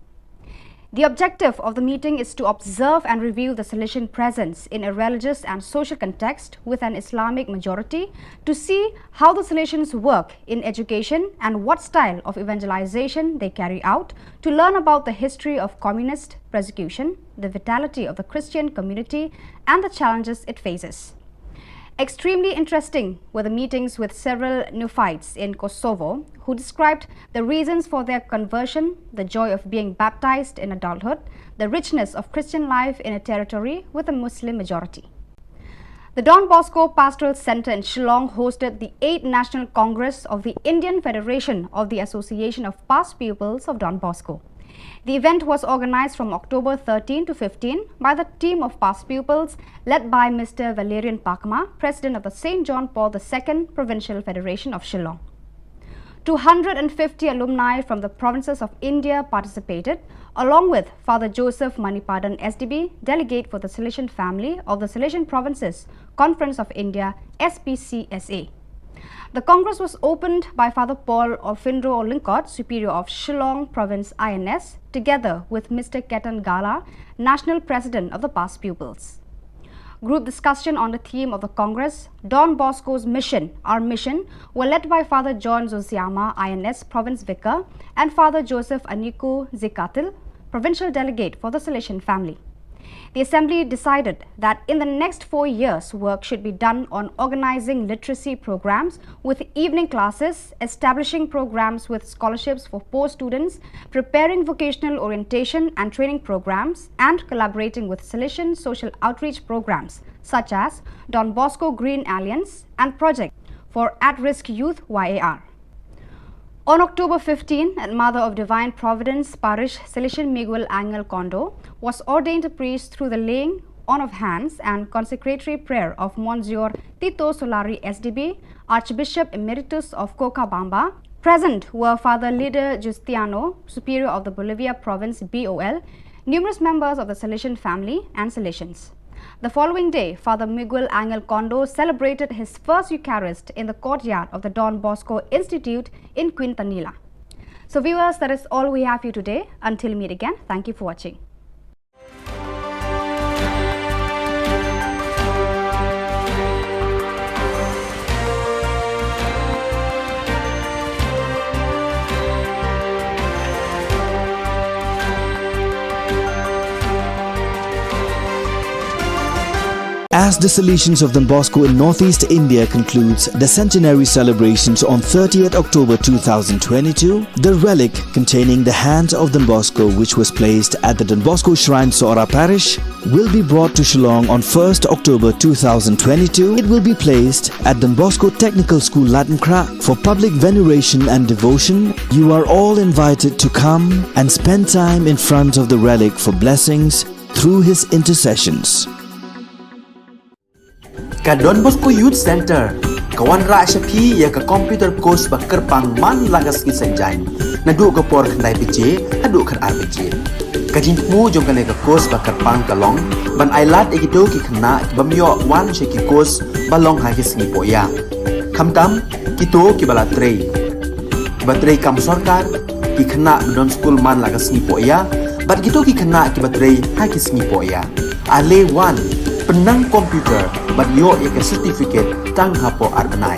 The objective of the meeting is to observe and review the Salesian presence in a religious and social context with an Islamic majority, to see how the Salesians work in education and what style of evangelization they carry out, to learn about the history of communist persecution, the vitality of the Christian community, and the challenges it faces. Extremely interesting were the meetings with several neophytes in Kosovo who described the reasons for their conversion, the joy of being baptized in adulthood, the richness of Christian life in a territory with a Muslim majority. The Don Bosco Pastoral Center in Shillong hosted the eighth National Congress of the Indian Federation of the Association of Past Pupils of Don Bosco. The event was organized from October thirteen to fifteen by the team of past pupils led by Mister Valerian Pakma, President of the Saint John Paul the Second Provincial Federation of Shillong. Two hundred and fifty alumni from the provinces of India participated, along with Father Joseph Manipadan S D B, delegate for the Salesian family of the Salesian Provinces Conference of India, S P C S A. The Congress was opened by Father Paul Orphindro Lyngkot, Superior of Shillong Province I N S, together with Mister Ketan Gala, National President of the Past Pupils. Group discussion on the theme of the Congress, Don Bosco's Mission, Our Mission, were led by Father John Zosiama, I N S Province Vicar, and Father Joseph Aniku Zikatil, Provincial Delegate for the Salesian family. The Assembly decided that in the next four years, work should be done on organizing literacy programs with evening classes, establishing programs with scholarships for poor students, preparing vocational orientation and training programs, and collaborating with Salesian social outreach programs such as Don Bosco Green Alliance and Project for At-Risk Youth Y A R. On October fifteen, at Mother of Divine Providence Parish, Salesian Miguel Angel Kondo was ordained a priest through the laying on of hands and consecratory prayer of Monsignor Tito Solari S D B, Archbishop Emeritus of Cochabamba. Present were Father Lider Justiano, Superior of the Bolivia Province B O L, numerous members of the Salesian family, and Salesians. The following day, Father Miguel Angel Kondo celebrated his first Eucharist in the courtyard of the Don Bosco Institute in Quintanilla. So, viewers, that is all we have for you today. Until we meet again, thank you for watching. As the Salesians of Don Bosco in northeast India concludes the centenary celebrations on thirtieth October two thousand twenty-two, the relic containing the hands of Don Bosco, which was placed at the Don Bosco Shrine, Sohra Parish, will be brought to Shillong on first October two thousand twenty-two. It will be placed at Don Bosco Technical School, Latenkhrah, for public veneration and devotion. You are all invited to come and spend time in front of the relic for blessings through his intercessions. Ka Don Bosco Youth Center ka wanrah sha phi ïa ka computer course ba kyrpang man la ka sngi Saitjaiñ, naduh ka por khyndai baje haduh khatar baje. Ka jingthmu jong kane ka course ba kyrpang ka long ban ailad ïa kito ki khynnah ki bym ïoh wan sha ki course ba long ha ki sngi pohïa, khamtam kito kiba la trei, kiba trei kam sorkar, ki khynnah ba don skul man la ka sngi pohïa, bad kito ki khynnah kiba trei ha ki sngi pohïa. Ale wan, Pynang computer bad ïoh ïa ka certificate tang hapoh ar bnai.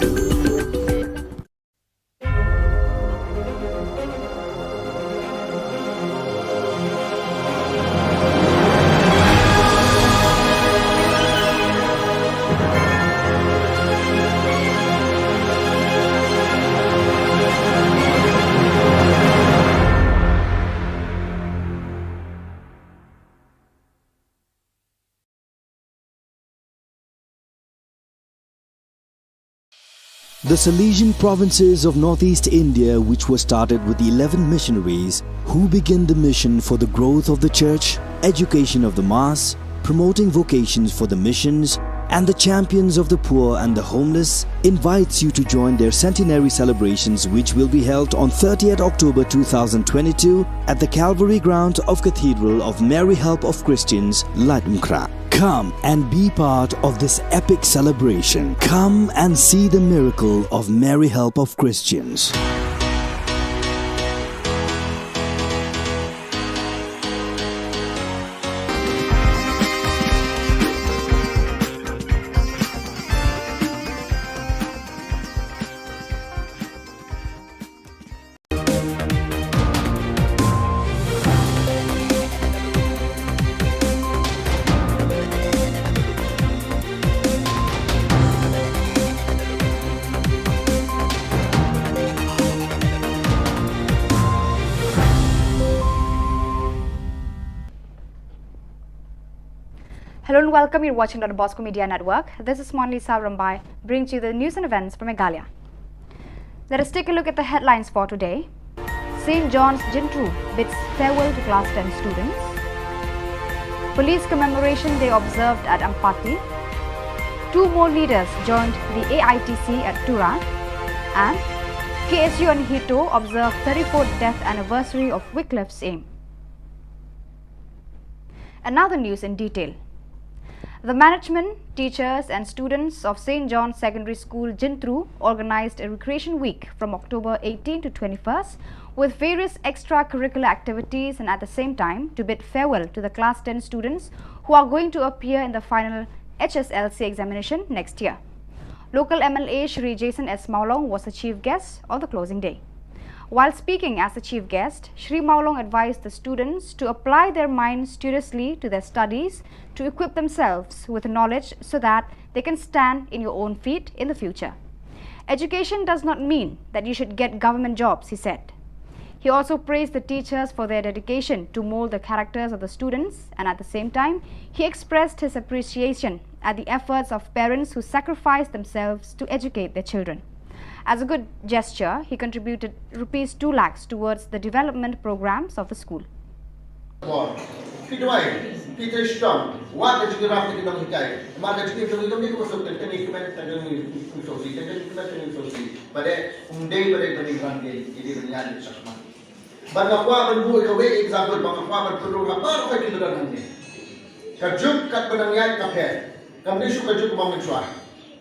The Salesian provinces of northeast India, which were started with eleven missionaries who began the mission for the growth of the church, education of the mass, promoting vocations for the missions, and the champions of the poor and the homeless, invites you to join their centenary celebrations, which will be held on thirtieth October two thousand twenty-two at the Calvary ground of Cathedral of Mary Help of Christians, Laitumkhrah. Come and be part of this epic celebration. Come and see the miracle of Mary Help of Christians. Hello and welcome. You're watching Don Bosco Media Network. This is Monlisa Rambai, bringing to you the news and events from Meghalaya. Let us take a look at the headlines for today. Saint John's Jintru bids farewell to Class ten students. Police Commemoration Day observed at Ampati. Two more leaders joined the A I T C at Tura. And K S U and HITO observe thirty-fourth death anniversary of Wycliffe's aim. And now the news in detail. The management, teachers, and students of Saint John's Secondary School, Jintru, organized a recreation week from October eighteen to twenty-first, with various extracurricular activities, and at the same time to bid farewell to the class ten students who are going to appear in the final H S L C examination next year. Local M L A Shri Jason S Mawlong was the chief guest on the closing day. While speaking as the chief guest, Shri Mawlong advised the students to apply their minds studiously to their studies to equip themselves with knowledge so that they can stand in your own feet in the future. Education does not mean that you should get government jobs, he said. He also praised the teachers for their dedication to mold the characters of the students, and at the same time, he expressed his appreciation at the efforts of parents who sacrifice themselves to educate their children. As a good gesture, he contributed rupees two lakhs towards the development programs of the school. Phi duwai, phi trei shitom, wat ka jingïarap ka jingdon hikai. Namar ka jingim jong ngi kam dei kum suk, tang tang ngi kmen, tang ngi suk si, tang ngi kmen, tang ngi suk si. Bad ym dei, bad ym dei ban ïaid, ïaid ban ïaid sha khmat. Bad nga kwah ban buh kawei example, bad nga kwah ban pynrung ha baroh ki ba don hangne. Ka juk katba nang ïaid ka pher. Kam dei shuh ka juk kaba mynshuwa.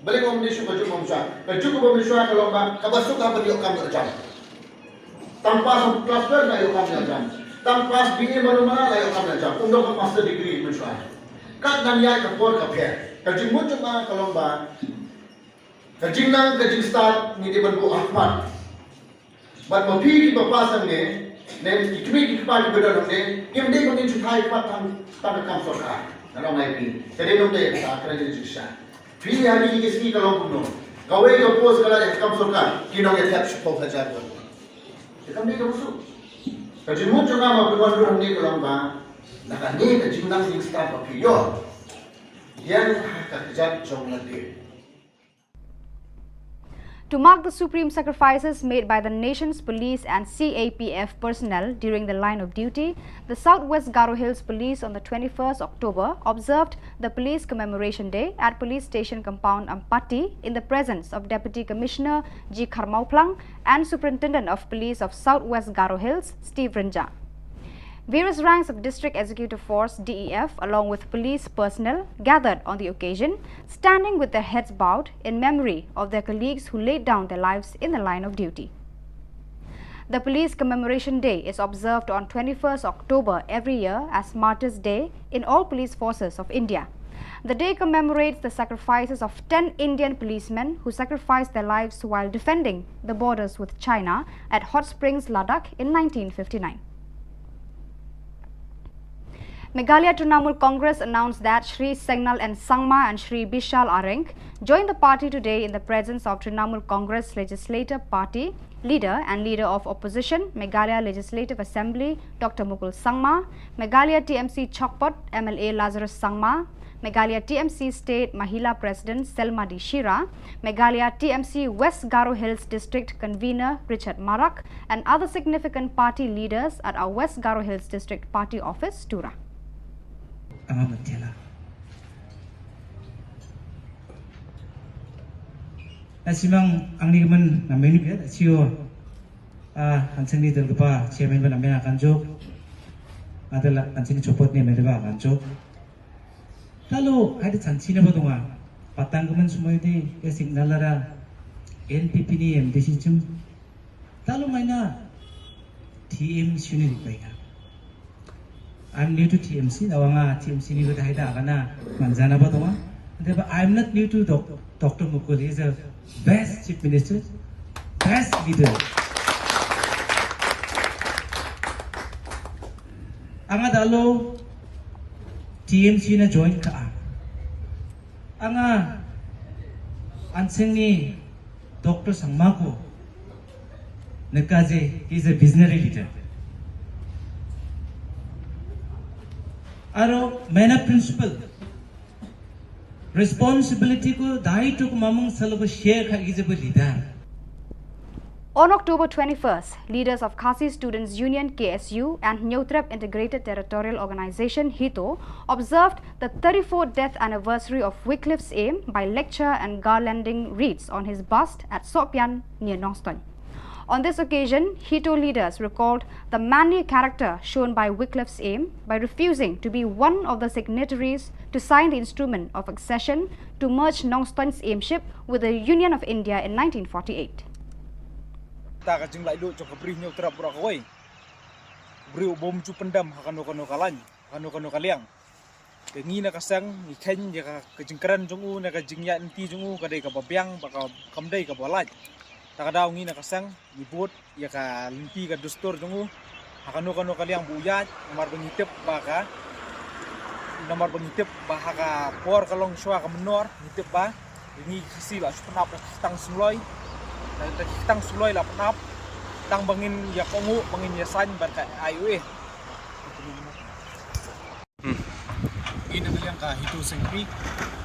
Balei kam dei shuh ka juk kaba mynshuwa? Ka juk kaba mynshuwa ka long ba kaba suk ka ban ïoh kam ïoh jam. Tang pass klas twelve la ïoh kam ïoh jam. Tang pass B A mano mano la ïoh kam ïoh jam. Ym don ka master degree mynshuwa. Kat nang ïaid ka por ka pher. Ka jingmut jong nga ka long ba ka jingnang ka jingstad ngi dei ban buh ha khmat. Bad ma phi kiba pass hangne, ne ki kmie ki kpa kiba don hangne, kim dei ban ïeng shuh ha khmat tang, tang ka kam sorkar. Nga ong ïa phi. Ka dei nongtei ka, ka dei jingshisha. Phi ha kine ki sngi ka long kumno? Kawei ka post ka la dei ha ka kam sorkar, ki nongïathep shiphew hajar don. Te kam dei kaba suk. Ka jingmut jong nga ma phi wan dur hangne ka long ba na kane ka jingnang jingstad ba phi ïoh, ïeng ha ka kjat jong lade. To mark the supreme sacrifices made by the nation's police and C A P F personnel during the line of duty, the South West Garo Hills Police on the twenty-first October observed the Police Commemoration Day at Police Station Compound, Ampati, in the presence of Deputy Commissioner G Kharmawphlang and Superintendent of Police of South West Garo Hills, Steve Rynjah. Various ranks of District Executive Force, D E F, along with police personnel gathered on the occasion, standing with their heads bowed in memory of their colleagues who laid down their lives in the line of duty. The Police Commemoration Day is observed on twenty-first October every year as Martyrs' Day in all police forces of India. The day commemorates the sacrifices of ten Indian policemen who sacrificed their lives while defending the borders with China at Hot Springs, Ladakh in nineteen fifty-nine. Meghalaya Trinamool Congress announced that Shri Sengnal N Sangma and Shri Bishal Areng joined the party today in the presence of Trinamool Congress Legislative Party leader and leader of opposition, Meghalaya Legislative Assembly, Doctor Mukul Sangma, Meghalaya T M C Chakpot M L A Lazarus Sangma, Meghalaya T M C State Mahila President Selma D Shira, Meghalaya T M C West Garo Hills District Convener Richard Marak, and other significant party leaders at our West Garo Hills District Party Office, Tura. Anga matela. Asimang angni man na menu ya, sio. Ah, anseng ni tel kepa chairman ban amena kanjok. Adala anseng ni chopot ni amena kanjok. Talo, ada chanchi na ba tunga. Patang kemen semua ini, ya signal ada N P P ni M D C chim. Talo maina T M C ni di painga. I'm new to T M C, na wanga T M C ni ko dahai da kana manjana ba tunga. Deba, I'm not new to doc-, Doctor Mukul. He is a best chief minister, best leader. Anga dalo T M C na join ka. Anga anseng ni Doctor Sangma ko neka je, he is a visionary leader. Aro maina principle, responsibility ko, daito ko mamung salo ko share ka, he is a leader. On October twenty-first, leaders of Khasi Students Union, K S U, and Hynñiewtrep Integrated Territorial Organization, HITO, observed the thirty-fourth death anniversary of Wycliffe Syiem by lecture and garlanding wreaths on his bust at Sohpian near Nongstoiñ. On this occasion, HITO leaders recalled the manly character shown by Wycliffe Syiem by refusing to be one of the signatories to sign the instrument of accession to merge Nongstoiñ Syiem with the Union of India in nineteen forty-eight. Ta ka jinglaitluid jong ka Bri Hynñiewtrep baroh kawei. Briew bym ju pyndem ha kano kano ka lain, ha kano kano ka liang. Te ngi na ka seng ngi kheiñ ïa ka, ka jingkren jong u, na ka jingïaid lynti jong u, ka dei kaba biang, ba ka, kam dei kaba lait. Ta ka daw ngi na ka seng ngi bud ïa ka lynti ka dustur jong u ha kano kano ka liang ba u ïaid, namar ba ngi tip ba ka, namar ba ngi tip ba ha ka por ka long shuwa ka mynnor, ngi tip ba ngi Khasi la shu pynap da ki kyrteng sngewloi, da, da ki kyrteng sngewloi la pynap, tang ba ngin ïa kohnguh, ba ngin ïa saiñ bad ka I O A. Hmm. Ngi na ka liang ka HITO Seng Kri,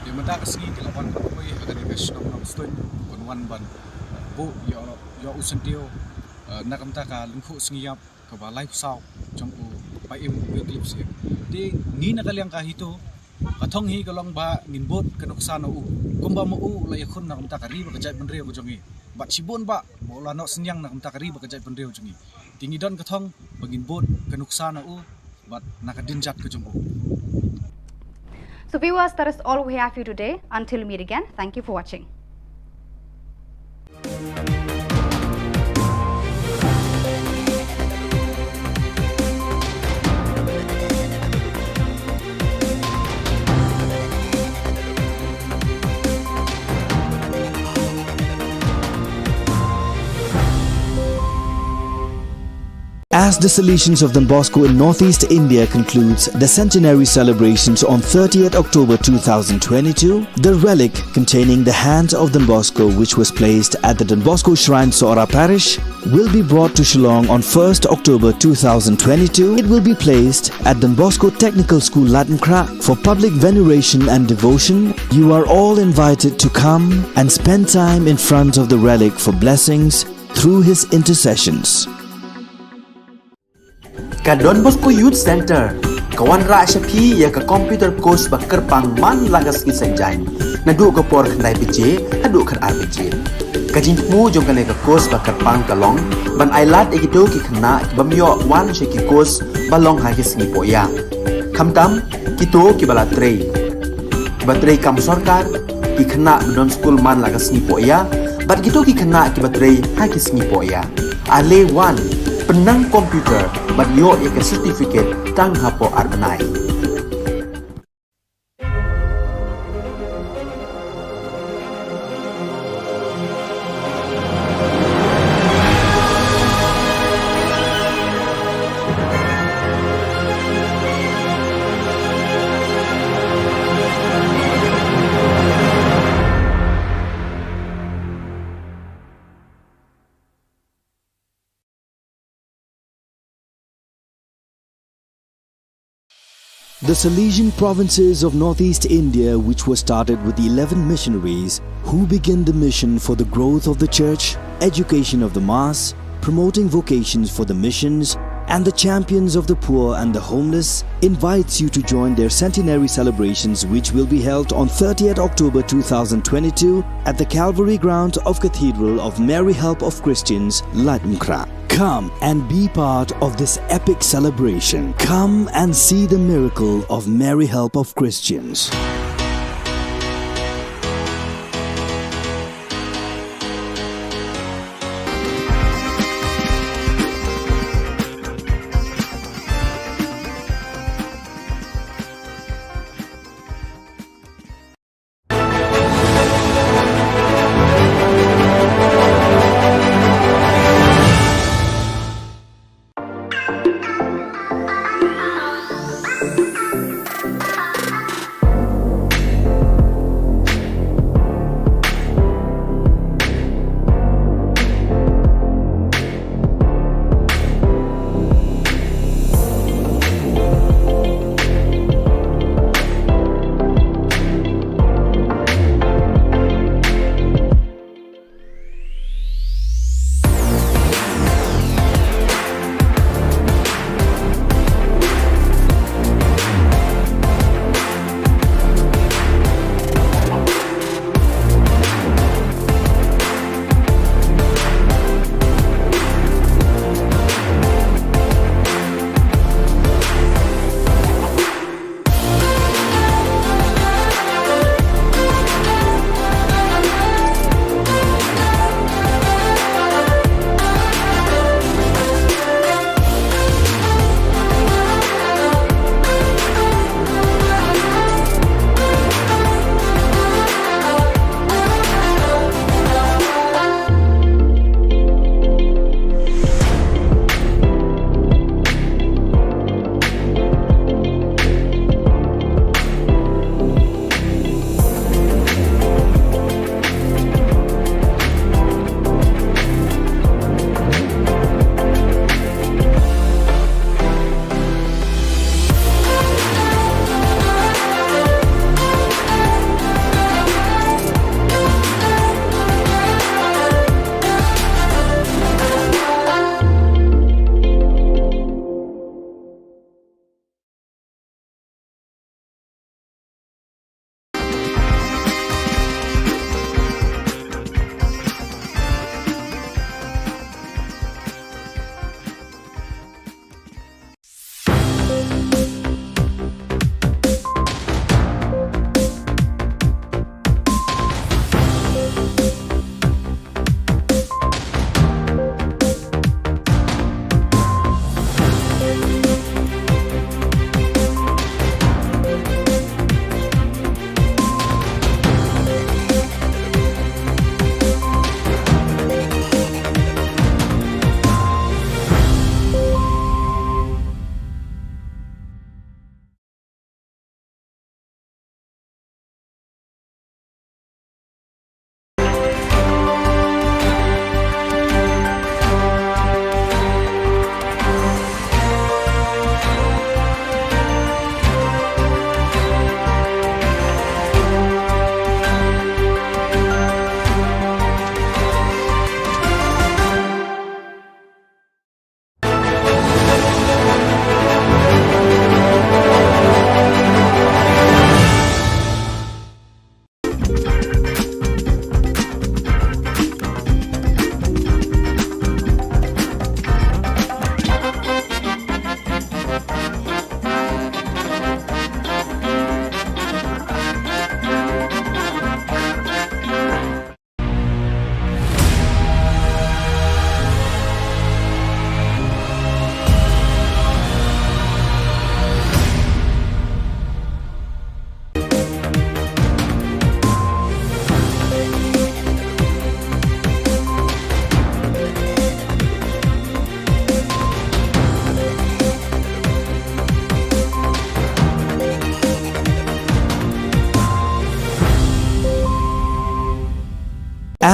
te mynta ka sngi ki la wan ban poi ha kane ka shnong Nongstoiñ, ban wan ban buh ïa, ïa u syntiew, eh, na ka bynta ka lyngkhuh sngi ïap kaba laiphew saw jong u Paiem Wycliffe Syiem. Te ngi na ka liang ka HITO, ka thong hi ka long ba ngin bud ka nuksa na u, kumba ma u la ïakhun na ka bynta ka ri bad ka jaitbynriew ka jong ngi. Bad shibun ba, ba u la noh synñiang na ka bynta ka ri bad ka jaitbynriew jong ngi. Te ngi don ka thong ba ngin bud ka nuksa na u bad na ka dien jait ka jong u. So viewers, that is all we have for you today. Until we meet again, thank you for watching. As the Salesians of Don Bosco in Northeast India concludes the centenary celebrations on thirtieth October two thousand twenty-two, the relic containing the hand of Don Bosco, which was placed at the Don Bosco Shrine, Sohra Parish, will be brought to Shillong on first October two thousand twenty-two. It will be placed at Don Bosco Technical School, Latnkrah, for public veneration and devotion. You are all invited to come and spend time in front of the relic for blessings through his intercessions. Ka Don Bosco Youth Centre ka wanrah sha phi ïa ka computer course ba kyrpang man la ka sngi Saitjaiñ, naduh ka por khyndai baje haduh khatar baje. Ka jingthmu jong kane ka course ba kyrpang ka long ban ailad ïa kito ki khynnah ki bym ïoh wan sha ki course ba long ha ki sngi pohïa. Khamtam kito kiba la trei, kiba trei kam sorkar, ki khynnah ba don skul man la ka sngi pohïa, bad kito ki khynnah kiba trei ha ki sngi pohïa. Ale wan, pynnang computer bad ïoh ïa ka certificate tang hapoh ar bnai. The Salesian provinces of northeast India, which was started with eleven missionaries who began the mission for the growth of the church, education of the mass, promoting vocations for the missions, and the champions of the poor and the homeless, invites you to join their centenary celebrations, which will be held on thirtieth October two thousand twenty-two at the Calvary ground of Cathedral of Mary Help of Christians, Laitumkhrah. Come and be part of this epic celebration. Come and see the miracle of Mary Help of Christians.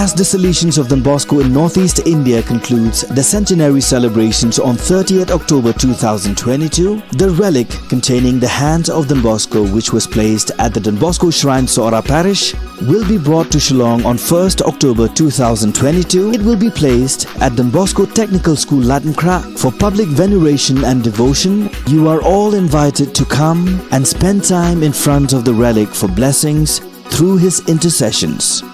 As the Salesians of Don Bosco in Northeast India concludes the centenary celebrations on thirtieth October two thousand twenty-two, the relic containing the hands of Don Bosco, which was placed at the Don Bosco Shrine, Sohra Parish, will be brought to Shillong on first October two thousand twenty-two. It will be placed at Don Bosco Technical School, Laitumkhrah, for public veneration and devotion. You are all invited to come and spend time in front of the relic for blessings through his intercessions.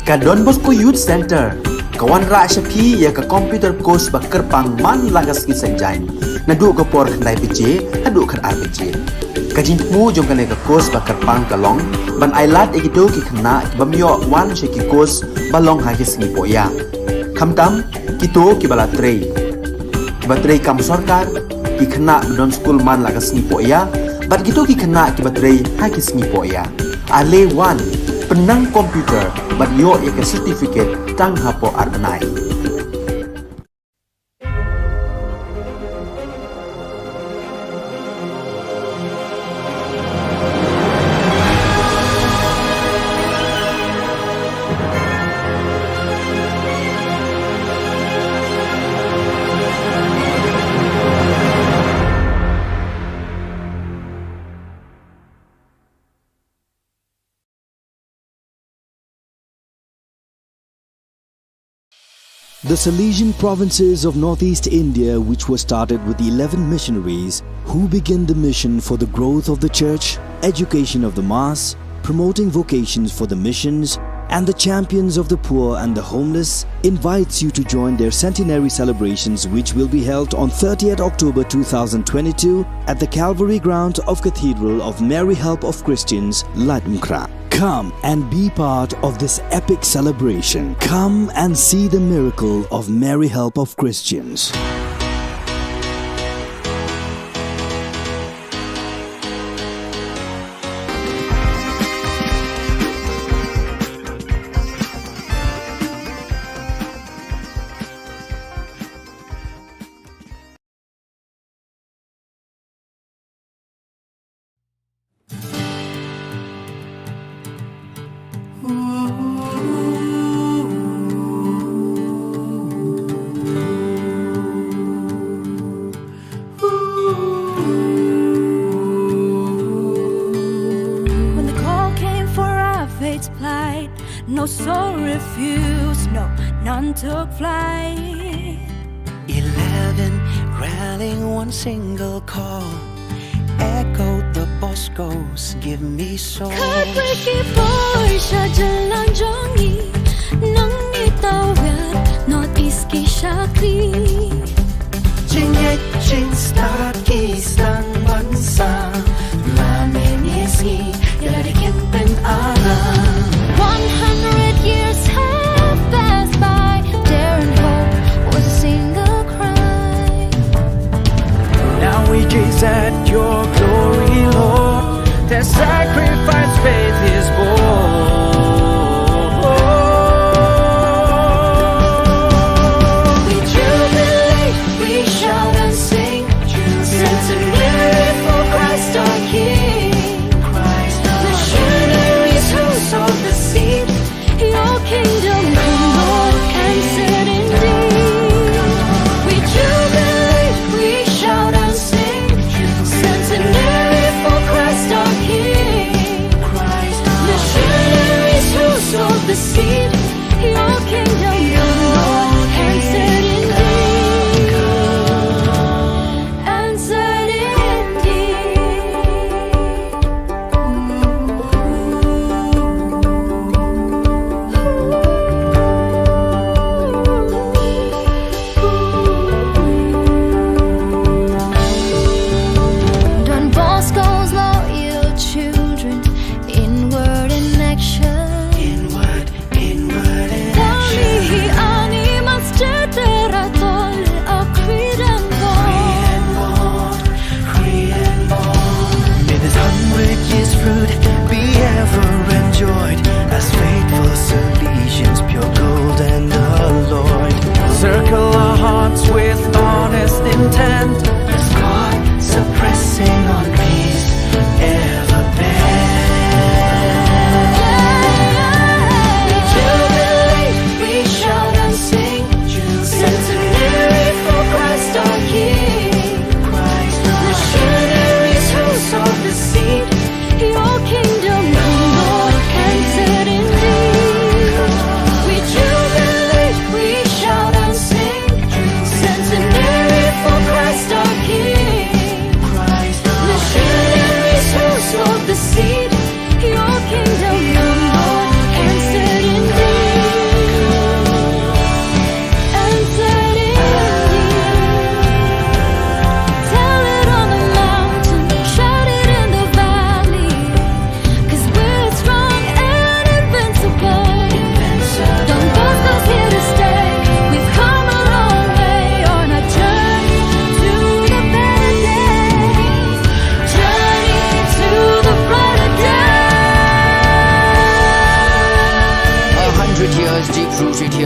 Ka Don Bosco Youth Centre ka wanrah sha phi ïa ka computer course ba kyrpang man la ka sngi Saitjaiñ, naduh ka por khyndai baje haduh khatar baje. Ka jingthmu jong kane ka course ba kyrpang ka long ban ailad ïa kito ki khynnah ki bym ïoh wan sha ki course ba long ha ki sngi pohïa, khamtam kito kiba la trei, kiba trei kam sorkar, ki khynnah ba don skul man la ka sngi pohïa, bad kito ki khynnah kiba trei ha ki sngi pohïa. Ale wan, pynnang computer bad ïoh ïa ka certificate tang hapoh ar bnai. The Salesian provinces of Northeast India, which was started with eleven missionaries who began the mission for the growth of the church, education of the mass, promoting vocations for the missions, and the champions of the poor and the homeless, invites you to join their centenary celebrations, which will be held on thirtieth October two thousand twenty-two at the Calvary ground of Cathedral of Mary Help of Christians, Laitumkhrah. Come and be part of this epic celebration. Come and see the miracle of Mary Help of Christians. When the call came for our faith to plight, no soul refused, no, none took flight. Eleven rallying one single call, echoed the Bosco's "Give me soul." Khatwei ki poi sha jylla jong ngi, nang ngi tawit North East ki shakri. Jingngeit jingstad ki sdang ban sam, la mynne sngi ïa la ki pynara. One hundred years have passed by, dare and hope was a single cry. Now we gaze at your glory, Lord. Their sacrifice faith is born. We jubilate, we shout and sing, centenary for Christ our King. Christ our King. Missionaries who sowed the seed, your kingdom come, Lord, and set indeed. We jubilate, we shout and sing, centenary for Christ our King. Christ our King.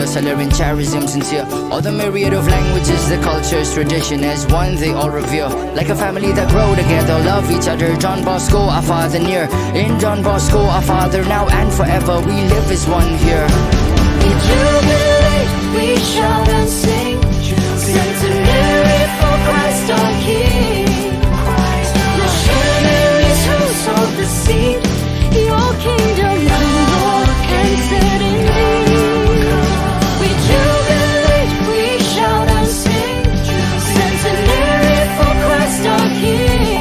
Salary and charism sincere. All the myriad of languages, the cultures, tradition as one they all revere. Like a family that grow together, love each other. Don Bosco, our father near. In Don Bosco, our father now and forever. We live as one here. We jubilate, we shout and sing. Centenary for Christ our King. Missionaries who sowed the seed. Your kingdom come, Lord, and set indeed. We jubilate, we shout and sing. Centenary for Christ our King.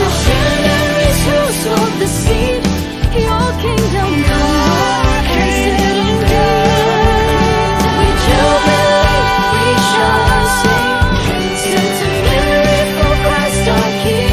Missionaries who sowed the seed. Your kingdom come, Lord, and set indeed. We jubilate, we shout and sing. Centenary for Christ our King.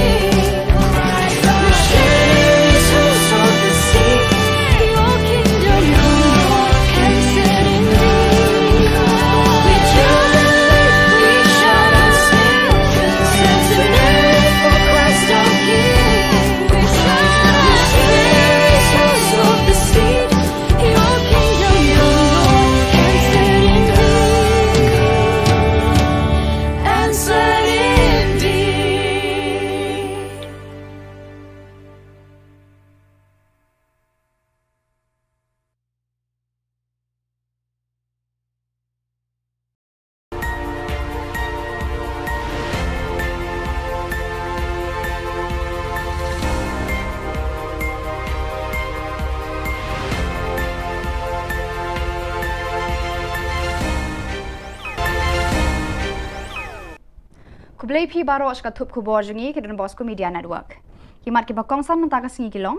Khublei phi baroh sha ka thup khubor jong ngi ka Don Bosco Media Network. Ki mat kiba kongsan mynta ka sngi ki long: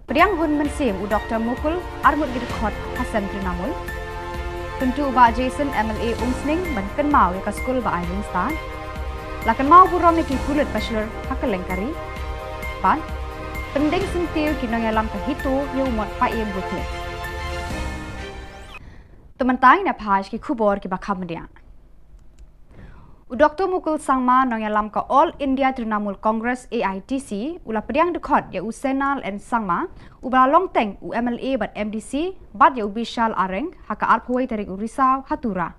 Pdiang hun mynsiem u Doktor Mukul, arngut ki dkhot ha seng Trinamool. Kyntu u Bah Jason M L A Umsning ban kynmaw ïa ka skul ba ai jingstad. La kynmaw burom ïa ki pulit ba shlur ha kylleng ka ri. Bad pyndeng syntiew ki nongïalam ka HITO ïa u mot Paiem Wycliffe. To mynta ngin ïa phai sha ki khubor kiba kham bniah. U Doktor Mukul Sangma, nongïalam ka All India Trinamool Congress, A I T C, u la pdiang dkhot ïa u Senal N Sangma, uba la long teng u M L A bad M D C, bad ïa u Bishal Areng ha ka arphew wei tarik u Risaw ha Tura.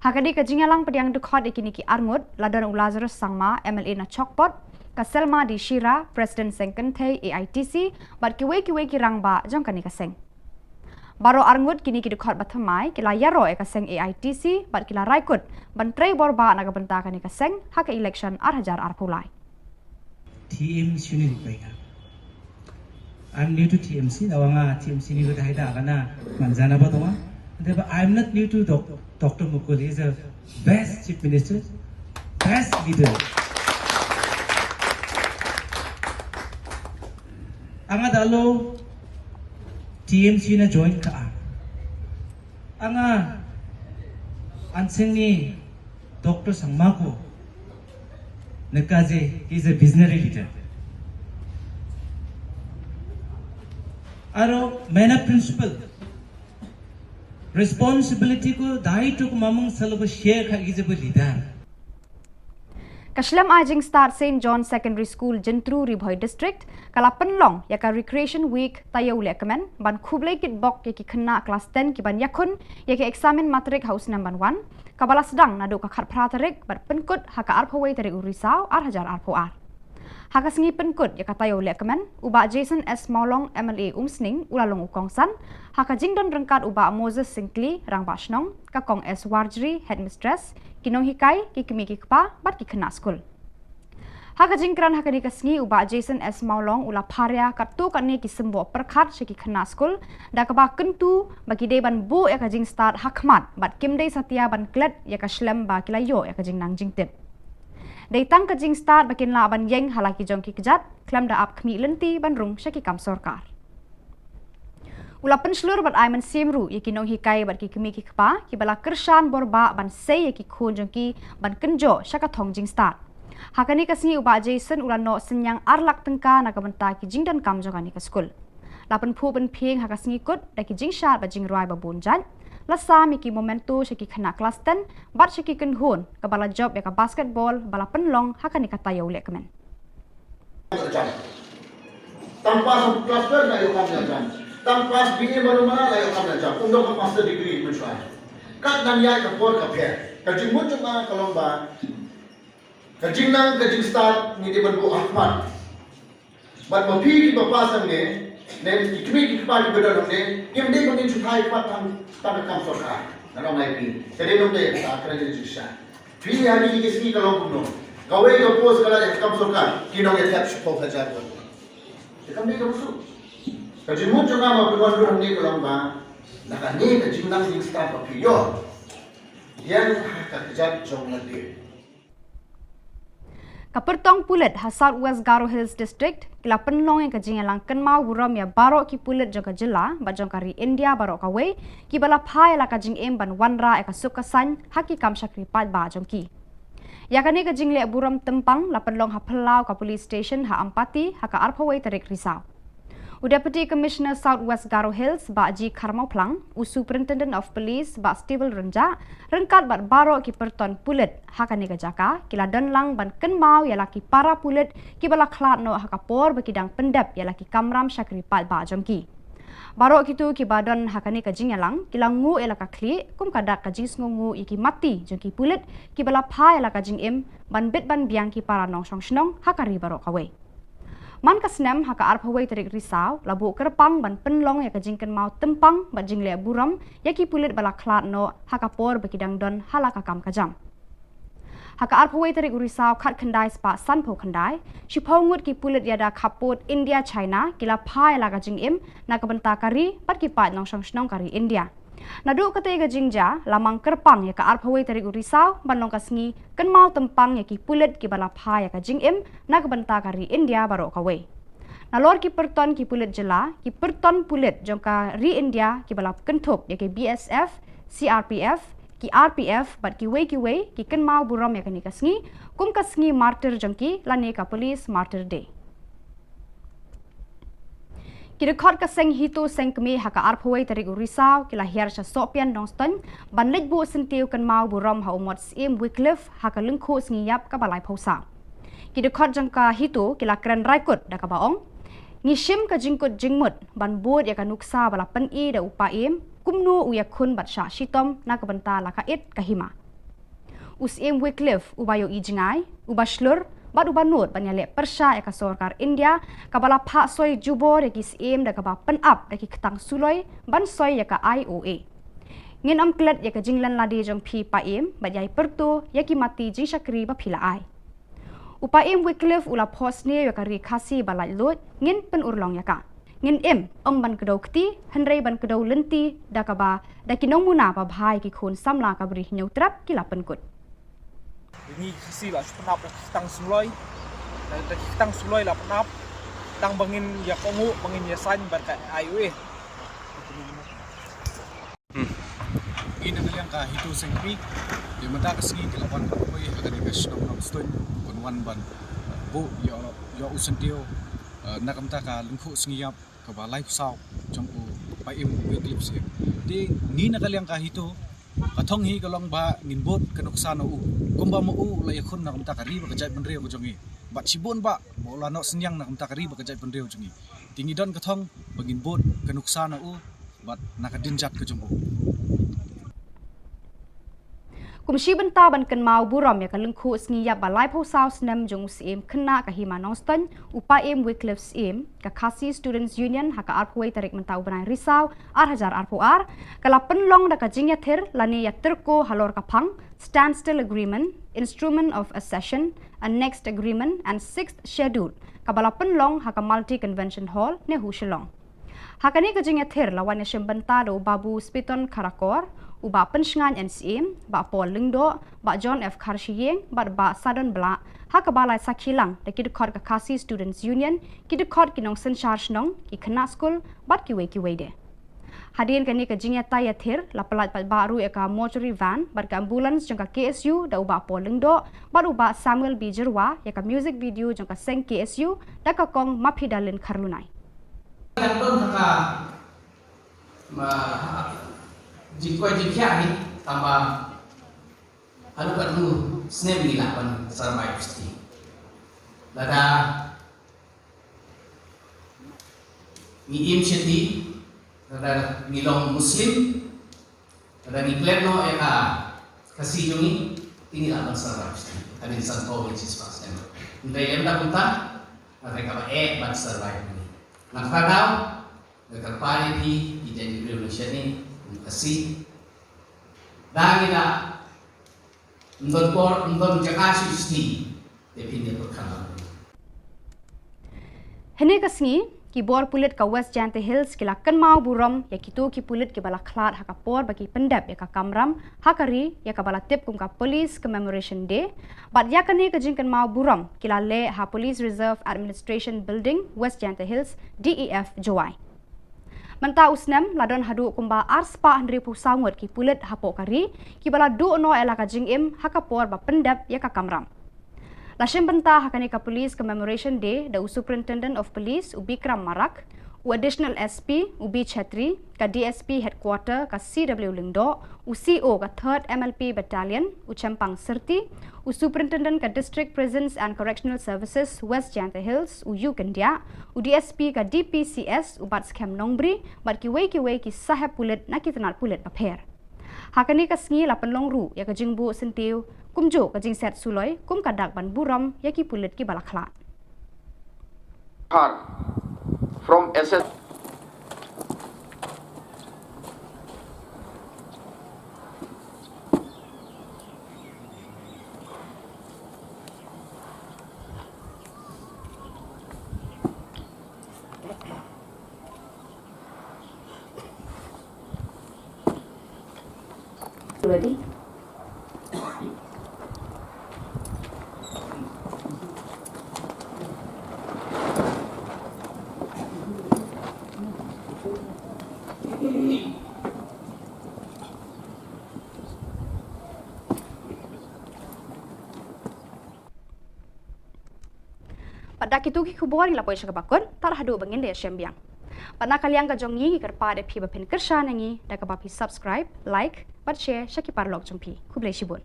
Ha kane ka jingïalang pdiang dkhot ïa kine ki arngut la don u Lazarus Sangma, M L A na Chokpot, ka Selma D Shira, President Seng Kynthei A I T C, bad kiwei kiwei ki rangbah jong kane ka seng. Baroh arngut kine ki dkhot ba thymmai ki la ïaroh ïa ka seng A I T C bad ki la rai kut ban trei bor bah na ka bynta kane ka seng ha ka election ar hajar arphew lai. T M C ni ri pai ka. I'm new to T M C, da wanga T M C ni ko dai da kana manjana ba tonga. But I'm not new to doc- Doctor Mukul. He's a best chief minister, best leader. Anga da lo T M C na join ka a. Anga anseng ni Doctor Sangma ko na ka je, he's a visionary leader. Aro mena principle responsibility ko dai to ko mamung salo ko share ka he's a leader. Ka shlem ai jingstad Saint John Secondary School Jyntru, Ri Bhoi District, ka la pynlong ïa ka Recreation Week taïew lehkmen ban khublei kitbok ïa ki khynnah klas ten ki ban ïakhun ïa ka eksamin matrik ha u snem ban wan, kaba la sdang naduh ka khatphra tarik bad pynkut ha ka arphew wei tarik u Risaw ar hajar arphew ar. Ha ka sngi pynkut ïa ka taïew lehkmen, u Bah Jason S Mawlong, M L A Umsning, u la long u kongsan, ha ka jingdon ryngkat u Bah Moses Syngkli, Rangbah Shnong, ka Kong S Warjri, Headmistress, ki nonghikai, ki kmie ki kpa bad ki khynnah skul. Ha ka jingkren ha kane ka sngi, u Bah Jason S Mawlong u la pharia katto katne ki symboh pyrkhat sha ki khynnah skul, da kaba kyntu ba ki dei ban buh ïa ka jingstad ha khmat bad kim dei satia ban klet ïa ka shlem ba ki la ïoh ïa ka jingnang jingtip. Dei tang ka jingstad ba kin lah ban ïeng ha la ki jong ki kjat khlem da ap khmih lynti ban rung sha ki kam sorkar. U la pynshlur bad ai mynsiem ruh ïa ki nonghikai bad ki kmie ki kpa kiba la kyrshan bor bah ban sei ïa ki khun jong ki ban kynjoh sha ka thong jingstad. Ha kane ka sngi u Bah Jason u la noh synñiang ar lak tyngka na ka bynta ki jingdonkam jong kane ka skul. La pynphuh pynphieng ha ka sngi kut da ki jingshad bad jingrwai ba bun jait. La sam ïa ki memento sha ki khynnah klas ten bad sha ki kynhun, kaba la jop ïa ka basketball ba la pynlong ha kane ka taïew lehkmen. Tang pass klas twelve na ïoh kam ïa jam. Tang pass B A mano mano la ïoh kam na jam, um don ka master degree mynshuwa. Kat nang ïa ka por ka pher. Ka jingmut jong nga ka long ba ka jingnang ka jingstad ngi dei ban buh ha khmat. Bad ma phi kiba pass hangne, ne ki kmie ki kpa kiba don hangne, kim dei ban ngin shu thait khmat tang tang ka kam sorkar. Nga ong ïa phi. Ka dei nongdei ka kren ka jingshisha. Phi ha kine ki sngi ka long kumno? Kawei ka post ka la ïa ka kam sorkar, ki nongïathep shiphew hajar. Te kam dei kaba suk. Ka jingmut jong nga ma phi wan ruh hangne ka long ba na kane ka jingnang jingstad ba phi ïoh, ïeng ha ka kjat jong lade. Ka pyrtong pulit ha South West Garo Hills District ki la pynlong ïa ka jingïalang kynmaw burom ïa baroh ki pulit jong ka jylla bad jong ka ri India baroh kawei kiba la phai ïa la ka jingim ban wanrah ïa ka suk ka saiñ ha ki kam shakri paidbah jong ki. Ïa kane ka jingleh burom tympang la pynlong ha phyllaw ka police station ha Ampati ha ka arphew wei tarik Risaw. U Deputy Commissioner South West Garo Hills, Bah G Kharmawphlang, u Superintendent of Police, Bah Stable Rynjah, ryngkat bad baroh ki pyrton pulit ha kane ka jaka ki la don lang ban kynmaw ïa la ki para pulit kiba la khlad noh ha ka por ba ki dang pyndep ïa la ki kamram shakri paidbah jong ki. Baroh kito kiba don ha kane ka jingïalang ki la nguh ïa la ka khlieh kum ka dak ka jingsngewnguh ïa ki mati jong ki pulit kiba la phai ïa la ka jingim ban bit ban biang ki para nongshong shnong ha ka ri baroh kawei. Man ka snem ha ka arphew wei tarik Risaw la buh kyrpang ban pynlong ïa ka jingkynmaw tympang bad jingleh burom ïa ki pulit ba la khlad noh ha ka por ba ki dang don ha la ka kam ka jam. Ha ka arphew wei tarik Risaw khatkhyndai spah sanphew khyndai, shiphew ngut ki pulit ïada khappud India China ki la phai ïa la ka jingim na ka bynta ka ri bad ki paid nongshong shnong ka ri India. Naduh katei ka jingjia la mang kyrpang ïa ka arphew wei tarik u Risaw ban long ka sngi kynmaw tympang ïa ki pulit kiba la phai ïa ka jingim na ka bynta ka ri India baroh kawei. Nalor ki pyrton ki pulit jylla, ki pyrton pulit jong ka ri India kiba la kynthup ïa ki B S F, C R P F, ki R P F bad kiwei kiwei ki kynmaw burom ïa kane ka sngi kum ka sngi martyr jong ki lane ka Police Martyr Day. Ki dkhot ka seng HITO seng kmie ha ka arphew wei tarik u Risaw ki la hiar sha Sohpian Nongstoiñ ban leit buh syntiew kynmaw burom ha u Mot Syiem Wycliffe ha ka lyngkhuh sngi ïap kaba laiphew saw. Ki dkhot jong ka HITO ki la kren raikut da kaba ong, ngi shim ka jingkut jingmut ban bud ïa ka nuksa ba la pyni da u Paiem kumno u ïakhun bad shah shitom na ka bynta la ka it ka hima. U Syiem Wycliffe uba ïohi jngai, uba shlur bad uba nud ban ïaleh pyrshah ïa ka sorkar India kaba la phah soi jubor ïa ki syiem da kaba pynap da ki ktang suloi ban soi ïa ka I O A. Ngin ym klet ïa ka jinglen lade jong phi Paiem bad ïai pyrto ïa ki mati jingshakri ba phi la ai. U Paiem Wycliffe u la phohsniew ïa ka ri Khasi ba laitluid, ngin pynurlong ïa ka. Ngin im, ym ban kdew kti, hynrei ban kdew lynti da kaba da ki nongmuna ba bha ïa ki khun samla ka Bri Hynñiewtrep ki la pynkut. Ngi Khasi la shu pynap da ki ktang suloi, da, da ki ktang suloi la pynap, tang ba ngin ïa kohnguh, ba ngin ïa saiñ bad ka I O A. Ngi na ka liang ka HITO seng kmie, te mynta ka sngi ki la wan ban poi ha kane ka shnong Nongstoiñ, ban wan ban buh ïa, ïa u syntiew, eh, na ka bynta ka lyngkhuh sngi ïap kaba laiphew saw jong u Paiem Wycliffe Syiem. Te ngi na ka liang ka HITO, ka thong hi ka long ba ngin bud ka nuksa na u, kumba ma u la ïakhun na ka bynta ka ri bad ka jaitbynriew ka jong ngi. Bad shibun ba, ba u la noh synñiang na ka bynta ka ri bad ka jaitbynriew jong ngi. Te ngi don ka thong ba ngin bud ka nuksa na u bad na ka dien jait ka jong u. Kum shi bynta ban kynmaw burom ïa ka lyngkhuh sngi ïap ba laiphew saw snem jong u Syiem khynnah ka hima Nongstoiñ, u Paiem Wycliffe Syiem, ka Khasi Students Union ha ka arphew wei tarik mynta u bnai Risaw ar hajar arphew ar, ka la pynlong da ka jingïathir lane ïatyrko halor ka phang Standstill Agreement, Instrument of Accession, Annexed Agreement and Sixth Schedule, kaba la pynlong ha ka Multi Convention Hall, NEHU Shillong. Ha kane ka jingïathir la wan ïashim bynta da u Babu Spiton Kharkor, u Bah Pynshngain N Syiem, Bah Paul Lyngdoh, Bah John F Kharshiing bad Bah Sadon Blah, ha kaba la sakhi lang da ki dkhot ka Khasi Students Union, ki dkhot ki nongsynshar shnong, ki khynnah skul bad kiwei kiwei de. Hadien kane ka jingïatai ïathir la pyllait paidbah ruh ïa ka mortuary van bad ka ambulance jong ka K S U da u Bah Paul Lyngdoh bad u Bah Samuel B Jyrwa ïa ka music video jong ka seng K S U da ka kong Maphi Dalin Kharlunai. Kan don ha ka, ma, jingkoit jingkhiah hi, tangba haduh katno snem ngi lah ban sarbai psti. Lada ngi im shati, Lada ngi long Muslim, lada ngi klet noh ïa ka Khasi jong ngi, te ngi lah ban survive. Ka dei san phew phew spah snem. Hynrei lada kumta, ka dei kaba eh ban survive ngi. Nga kyrpad, nga kyrpad ïa phi, ki jong ngi briew nation ngi, kum Khasi. Da ngi da Ym don por, ym don jaka shuh shuh. Te phin ïa pyrkhat. Hynne ka sngi, ki bor pulit ka West Jaintia Hills ki la kynmaw burom ïa kito ki pulit kiba la khlad ha ka por ba ki pyndep ïa ka kamram ha ka ri, ïa kaba la tip kum ka Police Commemoration Day. Bad ïa kane ka jingkynmaw burom ki la leh ha Police Reserve Administration Building, West Jaintia Hills, D E F, Jowai. Mynta u snem la don haduh kumba ar spah hynriew phew saw ngut ki pulit hapoh ka ri kiba la duh noh ïa la ka jingim ha ka por ba pyndep ïa ka kamram. La shim bynta ha kane ka Police Commemoration Day da u Superintendent of Police u Bikram Marak, u Additional S P u B Chhetri, ka D S P Headquarter ka C W Lyngdoh, u C O ka Third M L P Battalion u Chempang Syrti, u Superintendent ka District Prisons and Correctional Services West Jaintia Hills u U Kyndiah, u D S P ka D P C S u Batskhem Nongbri, bad kiwei kiwei ki sahep pulit na ki tnat pulit bapher. Ha kane ka sngi la pynlong ruh ïa ka jingbuh syntiew kumjuh ka jingset suloi kum ka dak ban burom ïa ki pulit kiba la khlad. Har from S S Ready? Bad da kito ki khubor ngi la poi sha kaba kut, tad haduh ba ngin da ïashem biang. Bad na ka liang ka jong ngi ngi kyrpad ïa phi ba phin kyrshan ïa ngi da kaba phi subscribe, like bad share sha ki paralok jong phi. Khublei shibun.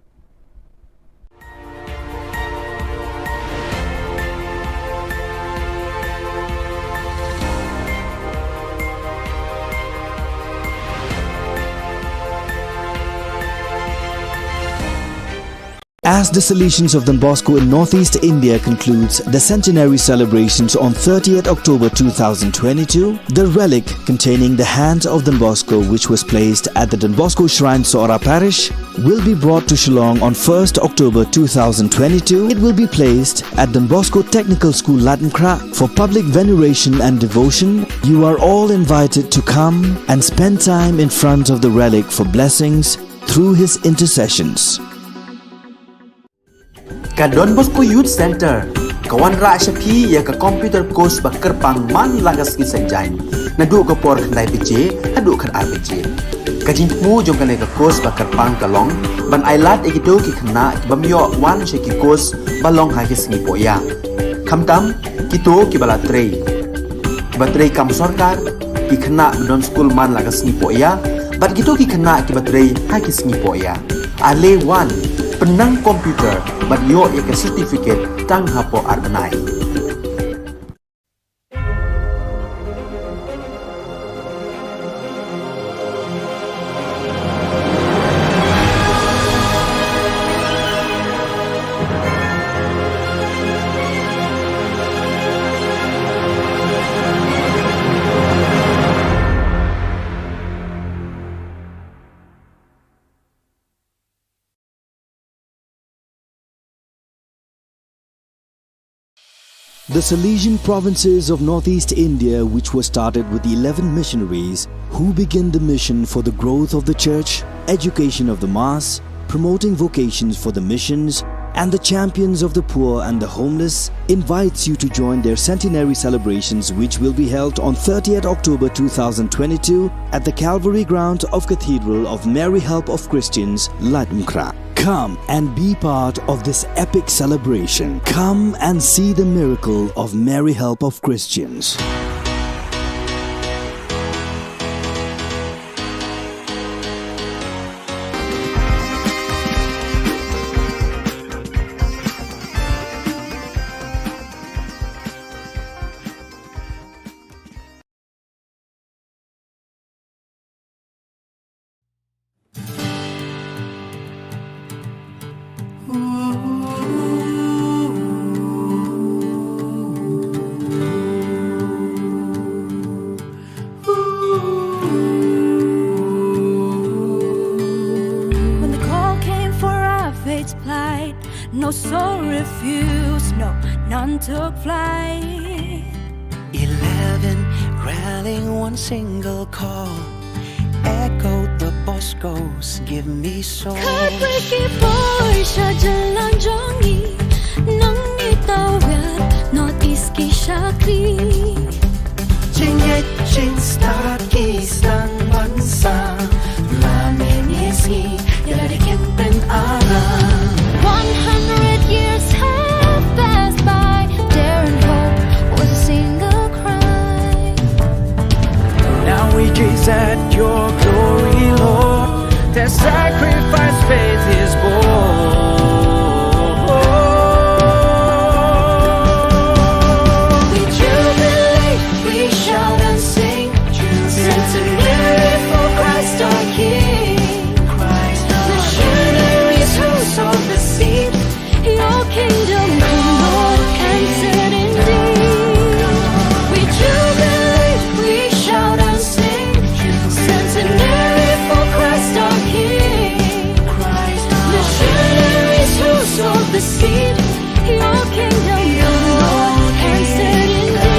As the Salesians of Don Bosco in Northeast India concludes the centenary celebrations on thirtieth October two thousand twenty-two, the relic containing the hand of Don Bosco, which was placed at the Don Bosco Shrine, Sohra Parish, will be brought to Shillong on first October two thousand twenty-two. It will be placed at Don Bosco Technical School, Laitumkhrah, for public veneration and devotion. You are all invited to come and spend time in front of the relic for blessings through his intercessions. Ka Don Bosco Youth Centre ka wanrah sha phi ïa ka computer course ba kyrpang man la ka sngi Saitjaiñ, naduh ka por khyndai baje haduh khatar baje. Ka jingthmu jong kane ka course ba kyrpang ka long ban ailad ïa kito ki khynnah ki bym ïoh wan sha ki course ba long ha ki sngi pohïa, khamtam kito kiba la trei, kiba trei kam sorkar, ki khynnah ba don skul man la ka sngi pohïa, bad kito ki khynnah kiba trei ha ki sngi pohïa. Ale wan, pynnang computer bad ïoh ïa ka certificate tang hapoh ar bnai. The Salesian provinces of Northeast India, which was started with eleven missionaries who began the mission for the growth of the church, education of the mass, promoting vocations for the missions, and the champions of the poor and the homeless, invites you to join their centenary celebrations, which will be held on thirtieth October two thousand twenty-two at the Calvary Ground of Cathedral of Mary Help of Christians, Laitumkhrah. Come and be part of this epic celebration. Come and see the miracle of Mary Help of Christians. So refuse, no, none took flight. Eleven, rallying one single call. Echoed the Boscos, give me soul. Kyrpad ïa ki poi sha jylla jong ngi, nang ngi tawir North East ki shakri. Jingngeit jingstad ki sdang ban sam, la mynne sngi ïa la dei kin pynaram. One hundred years have passed by, daring hope was a single cry. Now we gaze at your glory, Lord. Their sacrifice faith is born. We jubilate, we shout and sing. Centenary for Christ our King. Missionaries who sowed the seed, your kingdom come, Lord, answered indeed. We jubilate, we shout and sing. Centenary for Christ our King. Missionaries who sowed the seed, your kingdom come, Lord, answered indeed.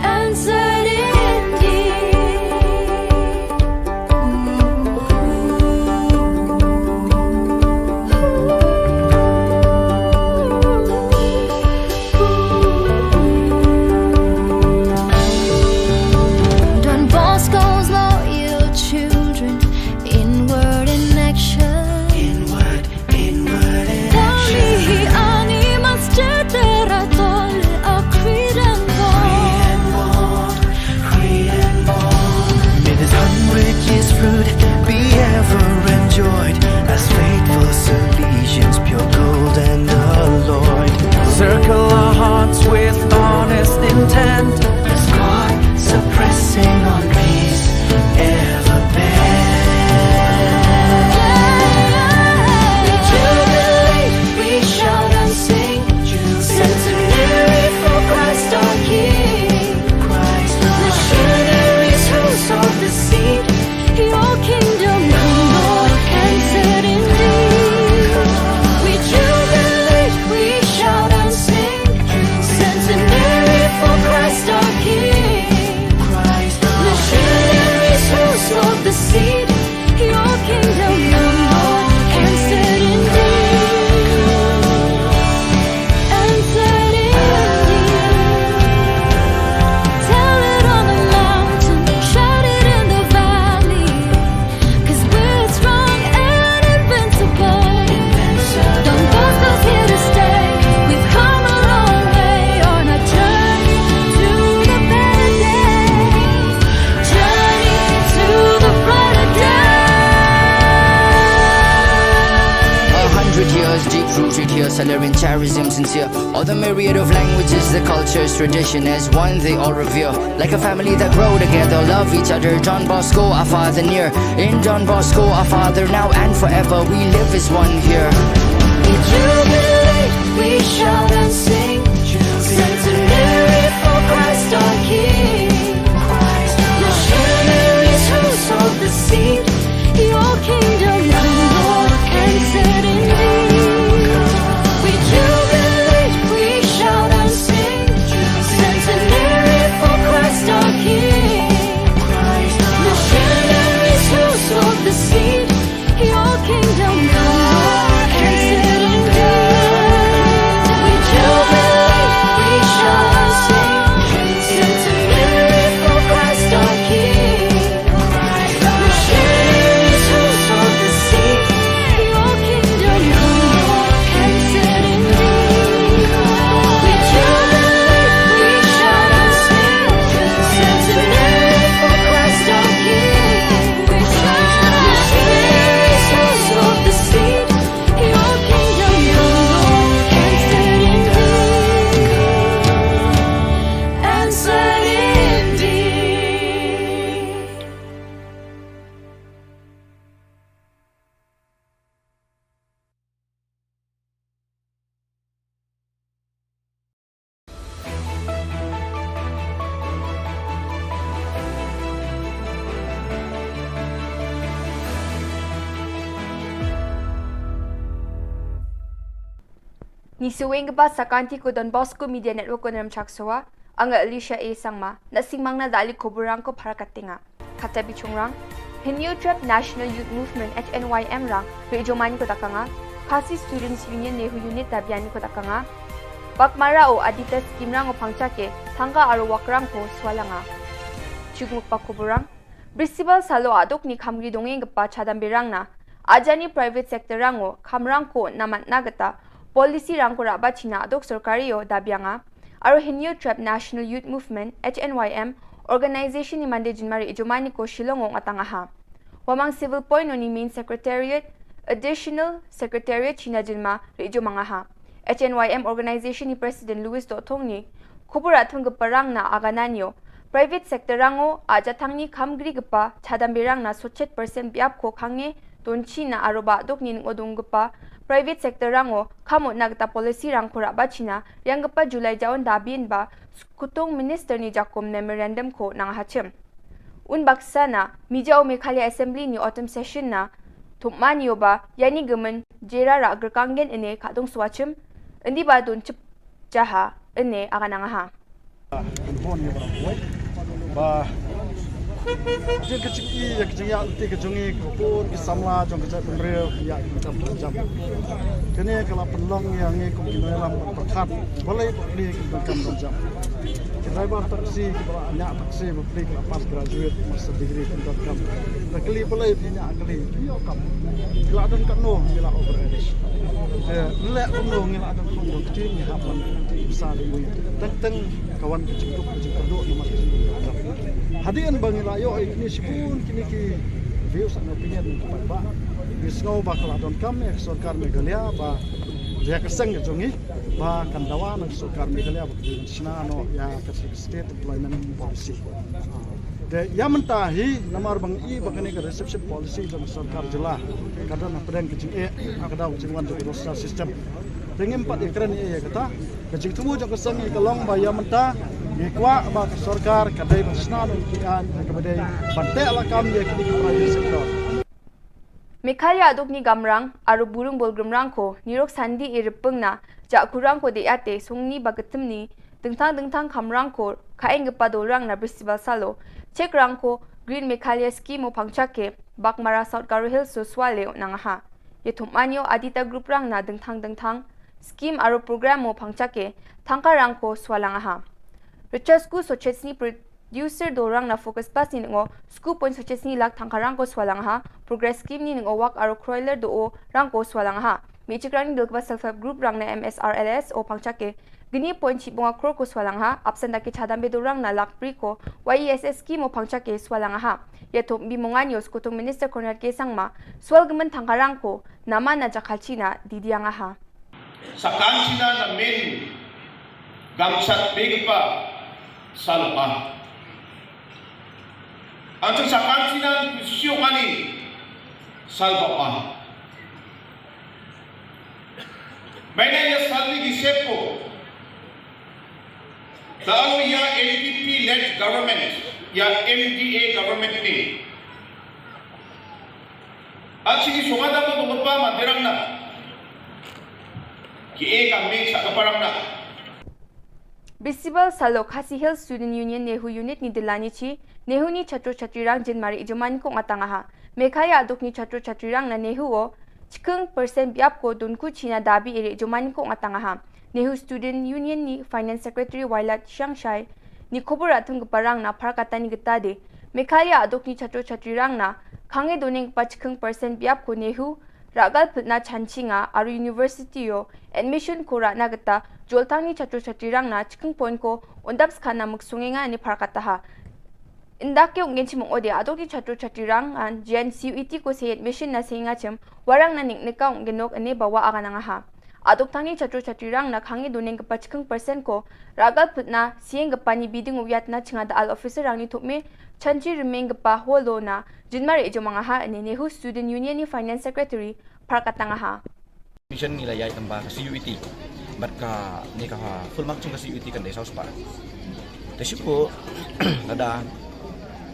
Answered indeed. Don Bosco's loyal children, inward in action. Inward, inward in action. Dami hi ani mas cetera tol a Cretan born. May this hundred years fruit be ever enjoyed as faithful Salesians, pure gold and alloyed. Circle our hearts with honest intent as God suppressing on peace ever bent. We jubilate, we shout and sing, centenary for Christ our King. Missionaries who sowed the seed, your kingdom come, Lord, answered indeed. We jubilate, we shout and sing, centenary for Christ our King. Missionaries who sowed the seed, your kingdom come, Lord, answered indeed. Answered indeed. Tell it on the mountain, shout it in the valley, 'cause we're strong and invincible. Don Bosco's here to stay. We've come a long way on our journey to the better days. Journey to the brighter day. A hundred years deep rooted here, Salerian charism sincere. All the myriad of languages, the cultures, tradition as one they all revere. Like a family that grow together, love each other. Don Bosco, our father near. In Don Bosco, our father now and forever. We live as one here. We jubilate, we shout and sing. Centenary for Christ our King. Missionaries who sowed the seed, your kingdom come, Lord, answered indeed. We jubilate, we shout and sing. Centenary for Christ our King. Missionaries who sowed the seed, your kingdom come, Lord, answered Ngi sngewbha ba sa ka ktien ko Don Bosco Media Network ko Nremchak Sowa, ong nga Alicia A Sangma, na sngewbha na da kali khubor rang ko phara ka tinga. Kata bichungrang, Hynñiewtrep National Youth Movement H N Y M rang, ri jomani ko takanga, Khasi Students Union NEHU Unit da biani ko takanga, Bakmara o Adita Scheme rang o pangchake, thangka aro wakrang ko swalanga. Chukmuk pa khubor rang, Bristibal salo aduk ni khamgri dongeng kapa chadam berang na, ajani private sector rang o, khamrang ko namat na gata, policy rang ko raba china aduk sorkari o da bianga, aro Hynñiewtrep National Youth Movement, H N Y M, organization ni mande jinmari ijomani ko Shillong o ngatanga ha. Wamang Civil Point o ni main secretariat, additional secretariat china jinma ri ijomanga ha. H N Y M organization ni president Louis Dothong ni, khubor athung ke parang na agananio. Private sector rang o, aja thang ni khamgri kapa, chadam berang na sochet percent biap ko khange, donchi na aroba dok ni ngodung kapa, private sector rang o, khamo na gata policy rang ko raba china, riang kapa July jaon da bin ba, skutung minister ni jakum memorandum ko nang hachim. Un baksa na, mija o Meghalaya Assembly ni autumn session na, thumani o ba, yani gemen, jera ra gerkanggen ene kadung swachim, endi ba dun chip jaha, ene agananga ha. Bon ya barang boy. Ba. Jing ka jing i, ya ka jing ya, ti ka jing i, ko pun, ki samla, jong ka jat bumril, ya, ki jam, jam. Kene ka la pynlong ya ngi kum ki nongïalam pyrkhat. Balei ba pli ki donkam donkam. Ki driver taxi, ki ba la ñiah taxi, ba pli ki la pass graduate, master degree ki donkam. Da kylli balei phi ñiah kylli, phi ïoh kam. Ki la don katno, ngi la over age. Te, leh kumno ngi la don kumno, kti ngi hap man, kti sa de ngi. Teng teng ka wan ka jingduk ka jingkyrduh namar ka jingduk. Hadien ba ngi la ïoh ïa kine shibun kine ki views and opinion ki paidbah. Ngi sngew ba ka la donkam ïa ka sorkar Meghalaya ba ïa ka seng ka jong ngi ba kan dawa na ka sorkar Meghalaya ba ka jingshna noh ïa ka State Employment Policy. Te ïa mynta hi namar ba ngi i ba kane ka reception policy jong ka sorkar jylla ka don hapdeng ka jingeh ka daw ka jingwan jong ka roster system. Te ngim pat ïakren ïa kata. Ka jingthmu jong ka seng ngi ka long ba ïa mynta ngi kwah ba ka sorkar ka dei ban shna noh ki aiñ ha kaba dei ban teh lakam ïa kine ki private sector. Meghalaya aduk ni gamrang, aro burung bolgrim rang ko, nirok sandi i ripeng na, ja kurang ko de ate, sungni ba ketem ni, dengtang dengtang kamrang ko, kaeng gepa dorang na Bristibal salo, chek rang ko, Green Meghalaya Scheme o pangchake, Bakmara South Garo Hills so swale o nangaha. Ye thumani o Adita Group rang na dengtang dengtang, scheme aro program o pangchake, thangka rang ko swalangaha. Richard School so chesni pre Diusir do rang na Focus Plus ni ngo, sku point sochesni lak thangka rang ko swalang ha, Progress Scheme ni ngo wak aro kroiler do o rang ko swalang ha. Mi chik rang ni dil kba self help group rang na M S R L S o pangchake. Gini point chi bunga kror ko swalang ha, absent da ki chadam be do rang na lak pri ko, Y E S S scheme o pangchake swalang ha. Ya thum bi mongan yo skutung Minister Conrad K Sangma, swal gemen thangka rang ko, nama na jakhalchi na, didiang ha. Sakan China na men gamsat begpa salpa. Antu sakan China sio kani salpa. Maina ya salni di sepo. Lalu ya N P P led government, ya M D A government ni. Achi ki sumada mo mo pa ma dirang na. Ki e ka me sa ka parang na. Bristibal salo Khasi Hills Student Union NEHU Unit ni dilani chi, NEHU ni chatro chatri rang jin mari ijuman ko ngatanga ha. Meghalaya aduk ni chatro chatri rang na NEHU o, chikeng percent biap ko dunku china dabi iri ijuman ko ngatanga ha. NEHU Student Union ni Finance Secretary Wailat Shangshai, ni khubor athung ke parang na phar kata ni geta de. Meghalaya aduk ni chatro chatri rang na, khange doning pa chikeng percent biap ko NEHU, ragal putna chanchi nga, aru university yo, admission ko rana geta, joltang ni chatro chatri rang na, chikeng point ko, undap skana muksunge nga ni phar kata ha. Indak ke ungen chimong ode, aduk ni chatro chatri rang, an, jian C U E T ko se admission na se nga chim, warang na nik nika ungen nok ene bawa aga nanga ha. Aduk tang ni chatro chatri rang na khangi duneng kepa chikeng percent ko, ragal putna, sieng kepa ni biding uyat na chinga da al officer rang ni thukme, chanchi rimeng kepa holo na, jinmar ejomanga ha ene NEHU Student Union ni Finance Secretary, phar katanga ha. Mission ni la yai tamba ka C U E T. Bat ka ni ka ha full mark chung ka C U E T kan dei saus pa. Te shuko lada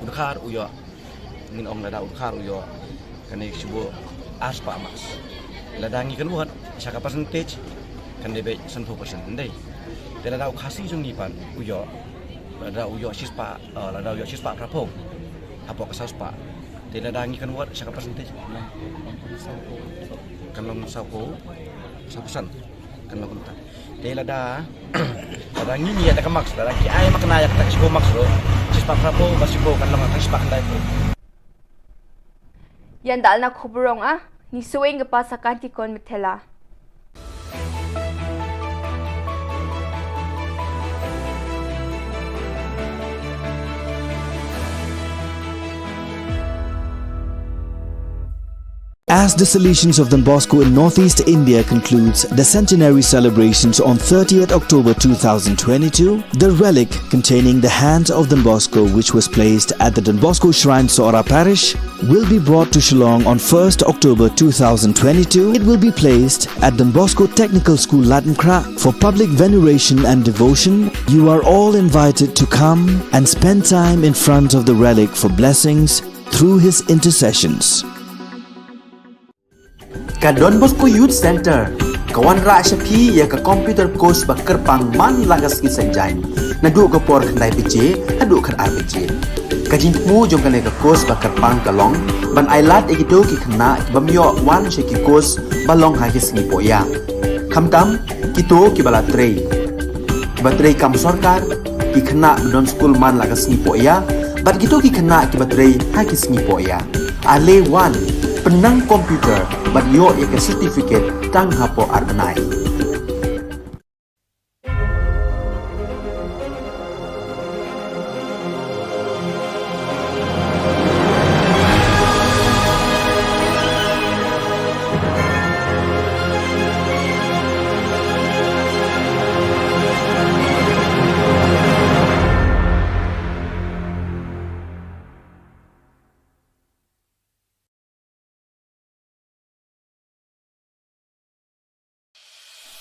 udkhar uyo. Ngin ong lada udkhar uyo. Kane shubo arspah marks. Lada ngi kan wad sha ka percentage Kan dei beit sanphew percent, ym dei. Te lada u Khasi jong ngi pat u ïoh, lada u ïoh shispah, eh, lada u ïoh shispah phraphew hapoh ka sawspah, te lada ngi convert sha ka percentage, kan long sawphew, saw percent. Kan long kumta. Te lada, lada ngi ïa da ka marks, lada ki ai mark na ïa ka tak shiphew marks ruh, shispah phraphew ba shiphew kan long ka shispah khyndai phew. Ïa nda na khubor ong ah, ni suweng ka pa sa kan ki kon methela. As the Salesians of Don Bosco in Northeast India concludes the centenary celebrations on thirtieth October two thousand twenty-two, the relic containing the hands of Don Bosco, which was placed at the Don Bosco Shrine, Sohra Parish, will be brought to Shillong on first October two thousand twenty-two. It will be placed at Don Bosco Technical School, Laitumkhrah, for public veneration and devotion. You are all invited to come and spend time in front of the relic for blessings through his intercessions. Ka Don Bosco Youth Center ka wanrah sha phi ïa ka computer course ba kyrpang man la ka sngi Saitjaiñ, naduh ka por khyndai baje haduh khatar baje. Ka jingthmu jong kane ka course ba kyrpang ka long ban ailad ïa kito ki khynnah ki bym ïoh wan sha ki course ba long ha ki sngi poh ïa, khamtam kito kiba la trei, kiba trei kam sorkar, ki khynnah ba don skul man la ka sngi poh ïa, bad kito ki khynnah kiba trei ha ki sngi poh ïa. Ale wan, pynnang computer bad ïoh ïa ka certificate tang hapoh ar bnai.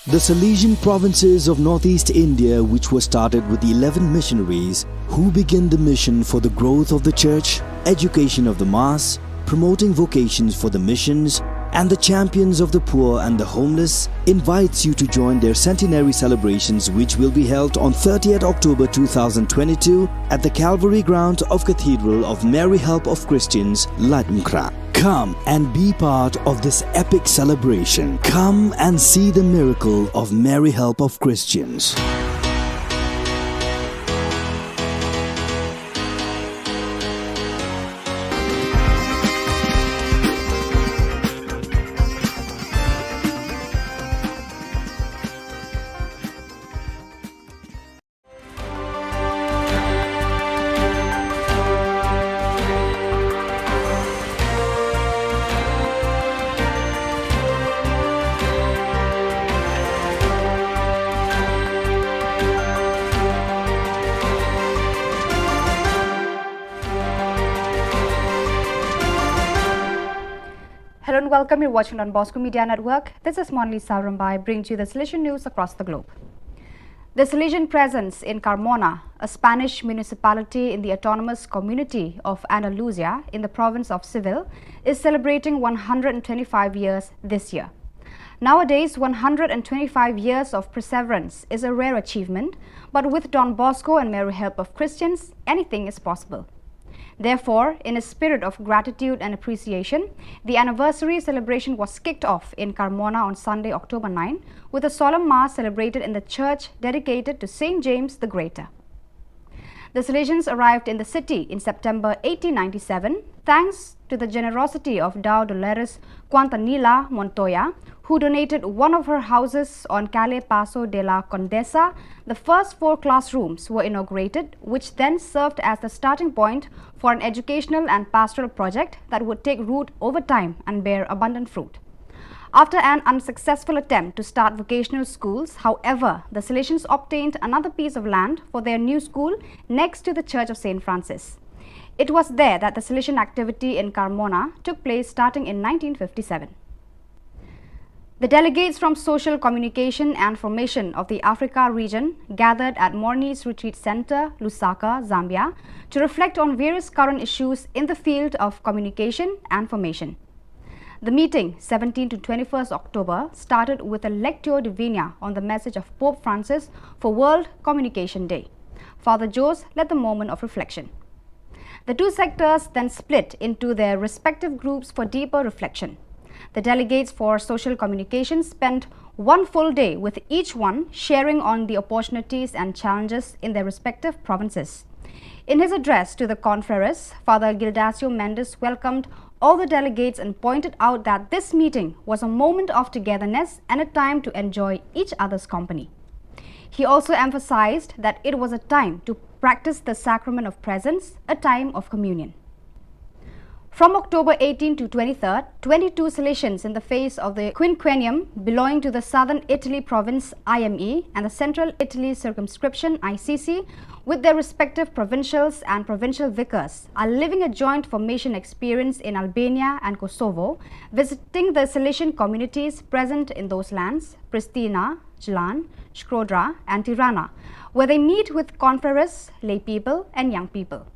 The Salesian provinces of Northeast India, which was started with eleven missionaries who began the mission for the growth of the church, education of the mass, promoting vocations for the missions, and the champions of the poor and the homeless, invites you to join their centenary celebrations, which will be held on thirtieth October two thousand twenty-two at the Calvary ground of Cathedral of Mary Help of Christians, Laitumkhrah. Come and be part of this epic celebration. Come and see the miracle of Mary Help of Christians. Hello and welcome. You're watching Don Bosco Media Network. This is Monli Saurumbai, bringing to you the Salesian news across the globe. The Salesian presence in Carmona, a Spanish municipality in the autonomous community of Andalusia in the province of Seville, is celebrating one hundred and twenty-five years this year. Nowadays, one hundred and twenty-five years of perseverance is a rare achievement, but with Don Bosco and Mary Help of Christians, anything is possible. Therefore, in a spirit of gratitude and appreciation, the anniversary celebration was kicked off in Carmona on Sunday, October nine, with a solemn mass celebrated in the church dedicated to Saint James the Greater. The Salesians arrived in the city in September eighteen ninety-seven, thanks to the generosity of Dao Dolores Quintanilla Montoya, who donated one of her houses on Calle Paso de la Condesa. The first four classrooms were inaugurated, which then served as the starting point for an educational and pastoral project that would take root over time and bear abundant fruit. After an unsuccessful attempt to start vocational schools, however, the Salesians obtained another piece of land for their new school next to the Church of Saint Francis. It was there that the Salesian activity in Carmona took place starting in nineteen fifty-seven. The delegates from Social Communication and Formation of the Africa region gathered at Morni's Retreat Center, Lusaka, Zambia, to reflect on various current issues in the field of communication and formation. The meeting, seventeenth to twenty-first October, started with a Lectio Divina on the message of Pope Francis for World Communication Day. Father Jose led the moment of reflection. The two sectors then split into their respective groups for deeper reflection. The delegates for social communication spent one full day with each one sharing on the opportunities and challenges in their respective provinces. In his address to the confreres, Father Gildacio Mendes welcomed all the delegates and pointed out that this meeting was a moment of togetherness and a time to enjoy each other's company. He also emphasized that it was a time to practice the sacrament of presence, a time of communion. From October eighteenth to twenty-third, twenty-two Salesians in the face of the quinquennium belonging to the Southern Italy province I M E and the Central Italy circumscription I C C, with their respective provincials and provincial vicars, are living a joint formation experience in Albania and Kosovo, visiting the Salesian communities present in those lands, Pristina, Jlan, Shkodra, and Tirana, where they meet with confreres, lay people, and young people.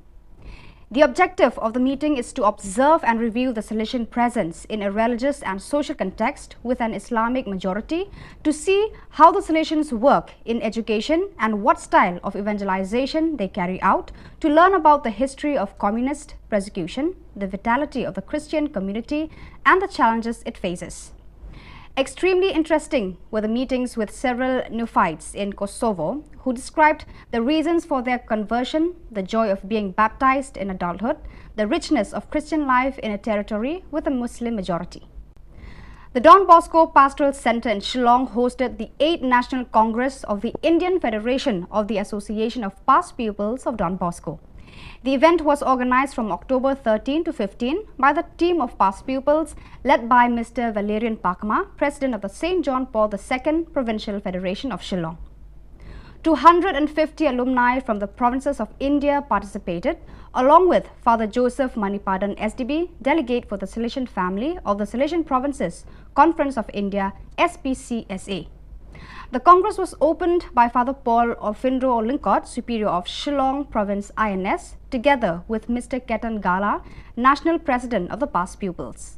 The objective of the meeting is to observe and review the Salesian presence in a religious and social context with an Islamic majority, to see how the Salesians work in education and what style of evangelization they carry out, to learn about the history of communist persecution, the vitality of the Christian community, and the challenges it faces. Extremely interesting were the meetings with several neophytes in Kosovo who described the reasons for their conversion, the joy of being baptized in adulthood, the richness of Christian life in a territory with a Muslim majority. The Don Bosco Pastoral Center in Shillong hosted the eighth National Congress of the Indian Federation of the Association of Past Pupils of Don Bosco. The event was organized from October thirteen to fifteen by the team of past pupils led by Mister Valerian Pakma, President of the Saint John Paul the Second Provincial Federation of Shillong. Two hundred and fifty alumni from the provinces of India participated, along with Father Joseph Manipadan S D B, delegate for the Salesian family of the Salesian Provinces Conference of India, S P C S A. The Congress was opened by Father Paul Orfindro Lyngkot, Superior of Shillong Province I N S, together with Mister Ketan Gala, National President of the Past Pupils.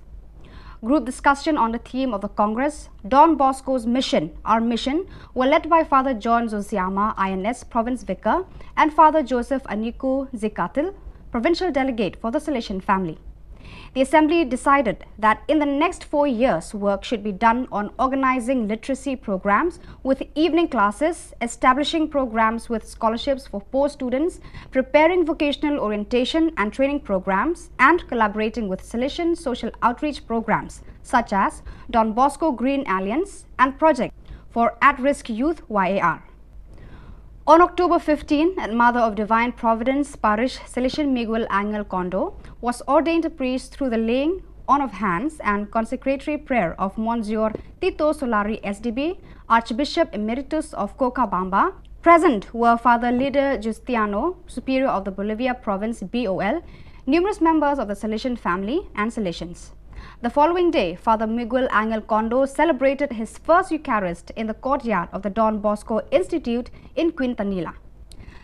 Group discussion on the theme of the Congress, Don Bosco's Mission, Our Mission, were led by Father John Zosiama, I N S Province Vicar, and Father Joseph Aniku Zikatil, Provincial Delegate for the Salesian family. The Assembly decided that in the next four years, work should be done on organizing literacy programs with evening classes, establishing programs with scholarships for poor students, preparing vocational orientation and training programs, and collaborating with Salesian social outreach programs such as Don Bosco Green Alliance and Project for At-Risk Youth Y A R. On October fifteen, at Mother of Divine Providence Parish, Salesian Miguel Angel Kondo was ordained a priest through the laying on of hands and consecratory prayer of Monsignor Tito Solari S D B, Archbishop Emeritus of Cochabamba. Present were Father Lider Justiano, Superior of the Bolivia Province B O L, numerous members of the Salesian family, and Salesians. The following day, Father Miguel Angel Kondo celebrated his first Eucharist in the courtyard of the Don Bosco Institute in Quintanilla.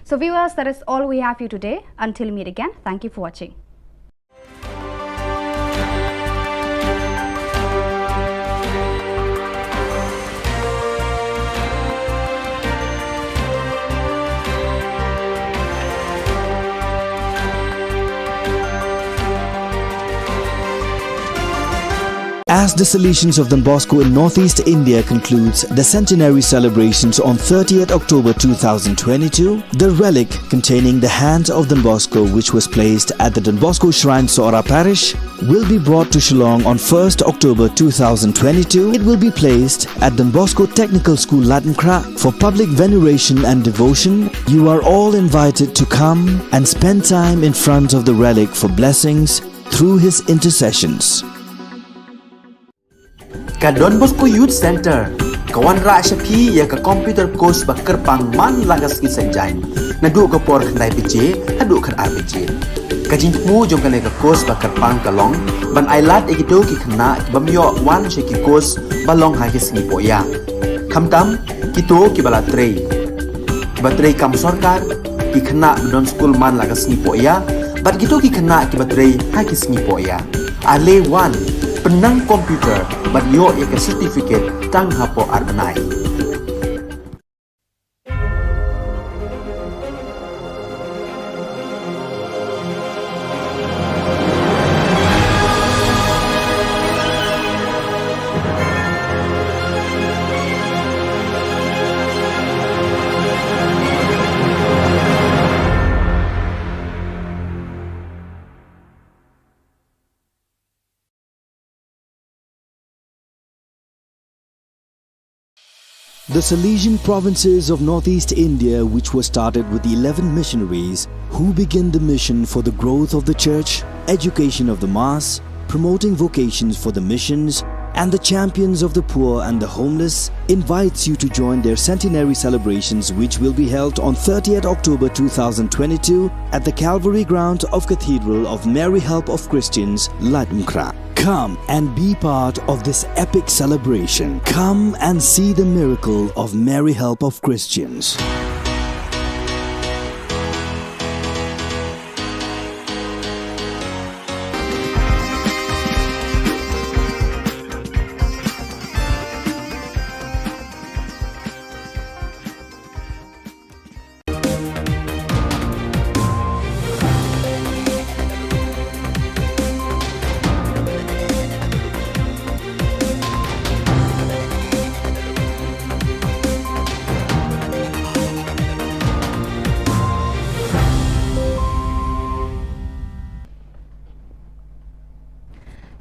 So, viewers, that is all we have for you today. Until we meet again, thank you for watching. As the Salesians of Don Bosco in Northeast India concludes the centenary celebrations on thirtieth October two thousand twenty-two, the relic containing the hand of Don Bosco, which was placed at the Don Bosco Shrine, Sohra Parish, will be brought to Shillong on first October two thousand twenty-two. It will be placed at Don Bosco Technical School, Latinkrah, for public veneration and devotion. You are all invited to come and spend time in front of the relic for blessings through his intercessions. Ka Don Bosco Youth Center ka wanrah sha phi ïa ka computer course ba kyrpang man la ka sngi Saitjaiñ, naduh ka por khyndai baje haduh khatar baje. Ka jingthmu jong kane ka course ba kyrpang ka long ban ailad ïa kito ki khynnah ki bym ïoh wan sha ki course ba long ha ki sngi pohïa. Khamtam kito kiba la trei, kiba trei kam sorkar, ki khynnah ba don skul man la ka sngi pohïa, bad kito ki khynnah kiba trei ha ki sngi pohïa. Ale wan, Pynang computer bad ïoh ïa ka certificate tang hapoh ar bnai. The Salesian provinces of northeast India, which were started with eleven missionaries who began the mission for the growth of the church, education of the mass, promoting vocations for the missions, and the champions of the poor and the homeless, invites you to join their centenary celebrations, which will be held on thirtieth October two thousand twenty-two at the Calvary ground of Cathedral of Mary Help of Christians, Laitumkhrah. Come and be part of this epic celebration. Come and see the miracle of Mary Help of Christians.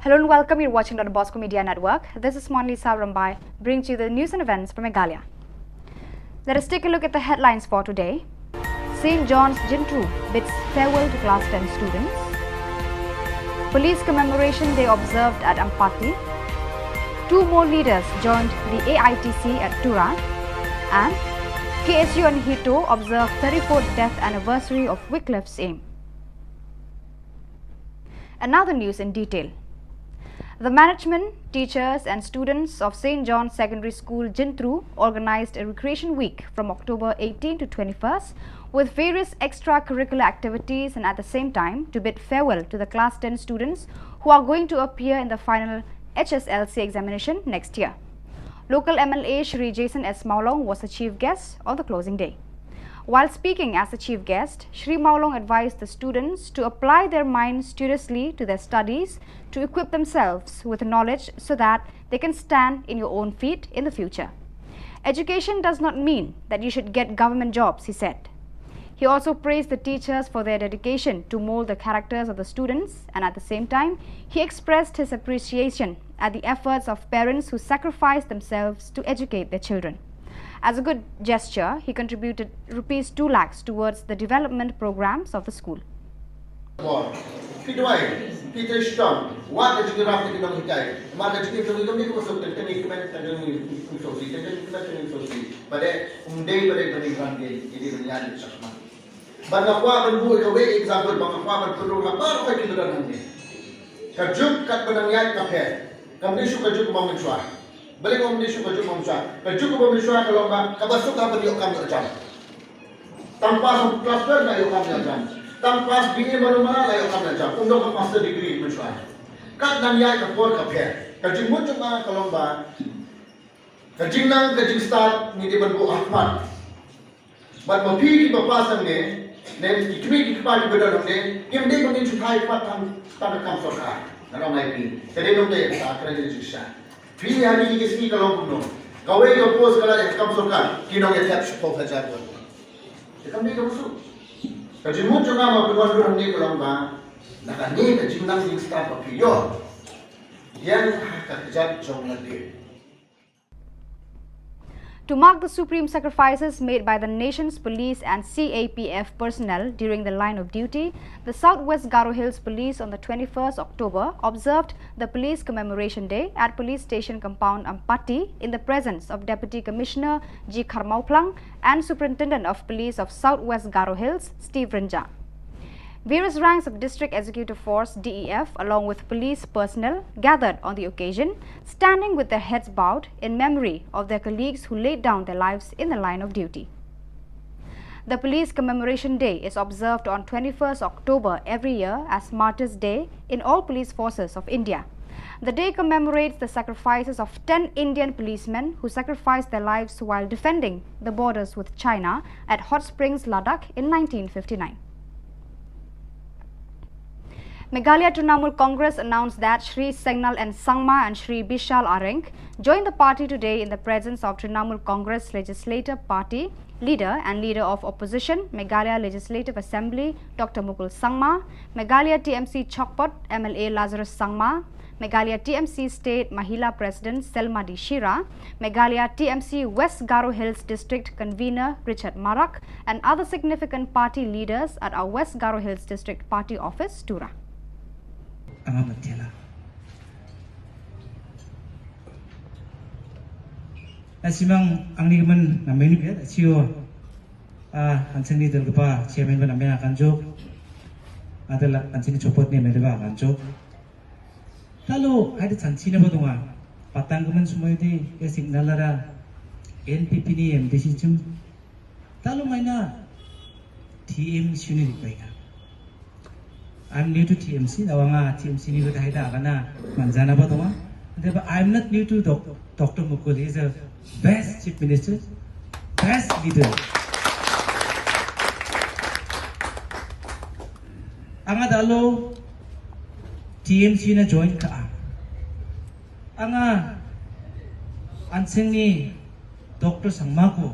Hello and welcome. You're watching Don Bosco Media Network. This is Monlisa Rambai, bringing to you the news and events from Meghalaya. Let us take a look at the headlines for today. Saint John's Jintru bids farewell to class ten students. Police Commemoration Day observed at Ampati. Two more leaders joined the A I T C at Tura. And K S U and HITO observe thirty-fourth death anniversary of Wycliffe's aim. And now the news in detail. The management, teachers, and students of Saint John's Secondary School, Jintru, organized a recreation week from October eighteen to twenty-first, with various extracurricular activities, and at the same time to bid farewell to the class ten students who are going to appear in the final H S L C examination next year. Local M L A Shri Jason S Mawlong was the chief guest on the closing day. While speaking as the chief guest, Shri Mawlong advised the students to apply their minds studiously to their studies to equip themselves with knowledge so that they can stand in your own feet in the future. "Education does not mean that you should get government jobs," he said. He also praised the teachers for their dedication to mold the characters of the students, and at the same time, he expressed his appreciation at the efforts of parents who sacrificed themselves to educate their children. As a good gesture, he contributed rupees two lakhs towards the development programs of the school. Phi duwai, phi trei shitom, wat ka jingïarap na ki nonghikai, namar ka jingim jong ngi kam dei kum suk, teng teng ngi kmen, teng teng ngi suk shi, teng teng ngi kmen, teng teng ngi suk shi. Ba dei, ym dei ba dei ban ïaid ban ïaid, ïa dei ban ïaid shakhmat. Ba nga kwah ban buh kawei example, ba nga kwah ban pynrung ha baroh ki ba don hangne. Ka juk katba nang ïaid ka pher. Kam dei shuh ka juk kaba mynshuwa. Balei kam dei shuh ka juk kaba mynshuwa? Ka juk kaba mynshuwa ka long ba kaba suk ka ban ïoh kam ïoh jam. Tang pass class twelve la ïoh kam ïoh jam. Tang pass B A mano mano la ïoh kam ïoh jam. Ym don ka master degree mynshuwa. Kat nang ïaid ka por ka pher. Ka jingmut jong nga ka long ba ka jingnang ka jingstad ngi dei ban buh ha khmat. Bad ma phi kiba pass hangne, ne ki kmie ki kpa kiba don hangne, kim dei ban ngin shu thait pat tang, tang ka kam sorkar. Nga ong ïa phi. Ka dei nongtei ka kren ka jingshisha. Phi ha kine ki sngi ka long kumno? Kawei ka post ka la ïa ka kam sorkar, ki nongïathep shiphew hajar won. Te kam dei kaba suk. Ka jingmut jong nga ma phi wan dur hangne ka long ba, na kane ka jingnang jingstad ba phi ïoh, ïeng ha ka kjat jong lade. To mark the supreme sacrifices made by the nation's police and C A P F personnel during the line of duty, the South West Garo Hills Police on the twenty-first October observed the Police Commemoration Day at Police Station Compound, Ampati, in the presence of Deputy Commissioner G Kharmawphlang and Superintendent of Police of South West Garo Hills, Steve Rynjah. Various ranks of District Executive Force, D E F, along with police personnel gathered on the occasion, standing with their heads bowed in memory of their colleagues who laid down their lives in the line of duty. The Police Commemoration Day is observed on twenty-first October every year as Martyrs' Day in all police forces of India. The day commemorates the sacrifices of ten Indian policemen who sacrificed their lives while defending the borders with China at Hot Springs, Ladakh in nineteen fifty-nine. Meghalaya Trinamool Congress announced that Shri Sengnal N Sangma and Shri Bishal Areng joined the party today in the presence of Trinamool Congress Legislative Party leader and leader of opposition, Meghalaya Legislative Assembly, Doctor Mukul Sangma, Meghalaya T M C Chakpot M L A Lazarus Sangma, Meghalaya T M C State Mahila President Selma D Shira, Meghalaya T M C West Garo Hills District Convener Richard Marak, and other significant party leaders at our West Garo Hills District Party Office, Tura. Anga matela. Asimang angni man na menu ya, asio. Ah, anseng ni dal kapa, chairman ban amena kanjok. Adala anseng ni chopot ni amena kanjok. Talo, ada chanchi na ba tunga. Patang kemen semua itu, ya signal ada. N P P ni M D C chim. Talo maina T M C ni baika. I'm new to T M C, na wanga T M C ni ba dahai da kana manjana ba tunga. Deba, I'm not new to doc-, Doctor Mukul. He is a best chief minister, best leader. Anga dalo T M C na join ka. Anga anseng ni Doctor Sangma ko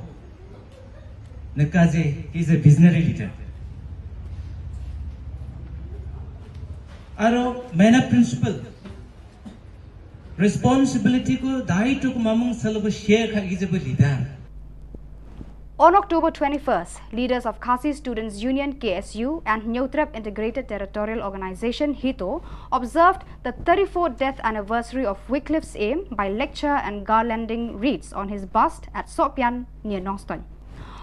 neka je, he is a visionary leader. Aro maina principle, responsibility ko, daito ko mamung salo ko share ka, he is a leader. On October twenty-first, leaders of Khasi Students Union, K S U, and Hynñiewtrep Integrated Territorial Organization, HITO, observed the thirty-fourth death anniversary of Wycliffe Syiem by lecture and garlanding wreaths on his bust at Sohpian near Nongstoiñ.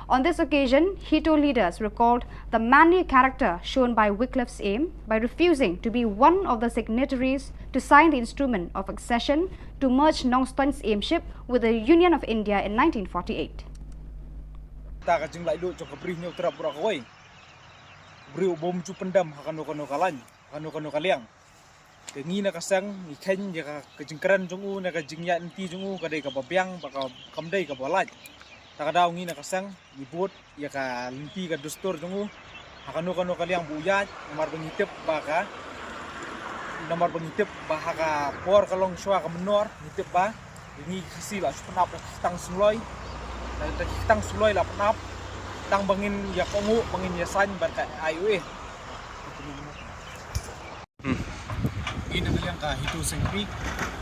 On this occasion, HITO leaders recalled the manly character shown by Wycliffe Syiem by refusing to be one of the signatories to sign the instrument of accession to merge Nongstoiñ Syiem with the Union of India in nineteen forty-eight. Ta ka jinglaitluid jong ka Bri Hynñiewtrep baroh kawei. Briew bym ju pyndem ha kano kano ka lain, ha kano kano ka liang. Te ngi na ka seng ngi kheiñ ïa ka, ka jingkren jong u, na ka jingïaid lynti jong u, ka dei kaba biang, ba ka, kam dei kaba lait. Ta ka daw ngi na ka seng ngi bud ïa ka lynti ka dustur jong u ha kano kano ka liang ba u ïaid, namar ba ngi tip ba ka, namar ba ngi tip ba ha ka por ka long shuwa ka mynnor, ngi tip ba ngi Khasi la shu pynap da ki kyrteng sngewloi, da, da ki kyrteng sngewloi la pynap, tang ba ngin ïa kohnguh, ba ngin ïa saiñ bad ka I O A. Ngi na ka liang ka HITO Seng Kmie,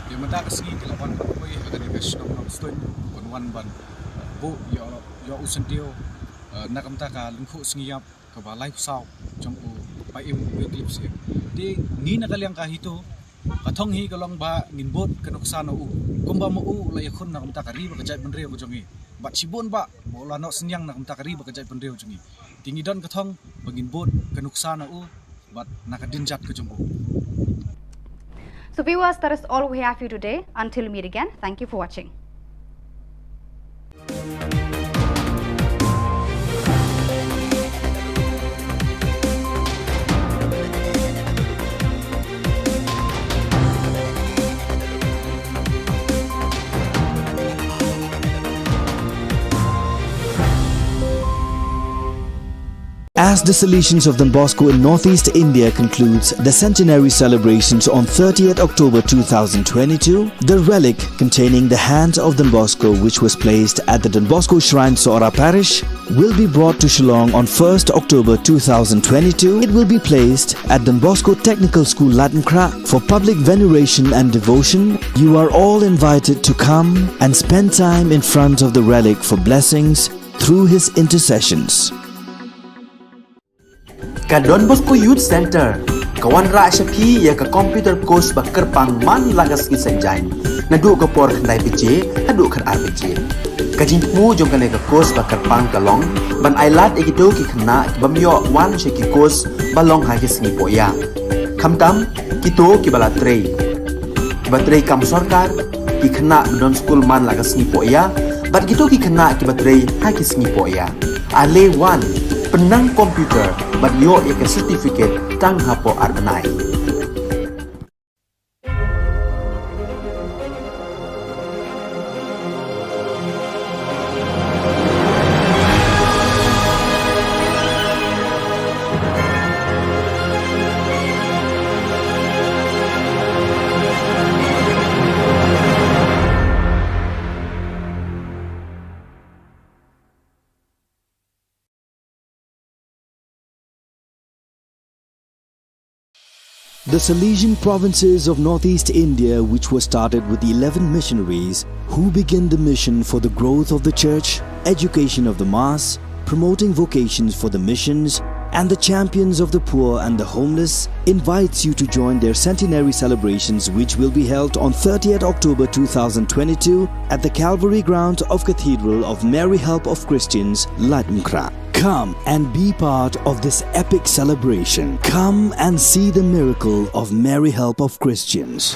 ïa mynta ka sngi ki la wan ban poi ha kane ka shnong Nongstoiñ, ban wan ban buh ïa, ïa u syntiew, eh, na ka bynta ka lyngkhuh sngi ïap kaba laiphew saw jong u Paiem Wycliffe Syiem. Te ngi na ka liang ka HITO, ka thong hi ka long ba ngin bud ka nuksa na u, kumba ma u la ïakhun na ka bynta ka ri bad ka jaitbynriew ka jong ngi. Bad shibun ba ma u la noh synñiang na ka bynta ka ri bad ka jaitbynriew jong ngi. Te ngi don ka thong ba ngin bud ka nuksa na u bad na ka dien jait ka jong u. So viewers, that is all we have for you today. Until we meet again, thank you for watching. As the Salesians of Don Bosco in Northeast India concludes the centenary celebrations on thirtieth October two thousand twenty-two, the relic containing the hand of Don Bosco, which was placed at the Don Bosco Shrine, Sohra Parish, will be brought to Shillong on first October two thousand twenty-two. It will be placed at Don Bosco Technical School, Latnkrah, for public veneration and devotion. You are all invited to come and spend time in front of the relic for blessings through his intercessions. Ka Don Bosco Youth Centre ka wanrah sha phi ïa ka computer course ba kyrpang man la ka sngi Saitjaiñ, naduh ka por khyndai baje haduh khatar baje. Ka jingthmu jong kane ka course ba kyrpang ka long ban ailad ïa kito ki khynnah ki bym ïoh wan sha ki course ba long ha ki sngi pohïa, khamtam kito kiba la trei, kiba trei kam sorkar, ki khynnah ba don skul man la ka sngi pohïa, bad kito ki khynnah kiba trei ha ki sngi pohïa. Ale wan, pynnang computer bad ïoh ïa ka certificate tang hapoh ar bnai. The Salesian provinces of northeast India, which was started with eleven missionaries who began the mission for the growth of the church, education of the mass, promoting vocations for the missions, and the champions of the poor and the homeless, invites you to join their centenary celebrations, which will be held on thirtieth October two thousand twenty-two at the Calvary Ground of Cathedral of Mary Help of Christians, Laitumkhrah. Come and be part of this epic celebration. Come and see the miracle of Mary Help of Christians.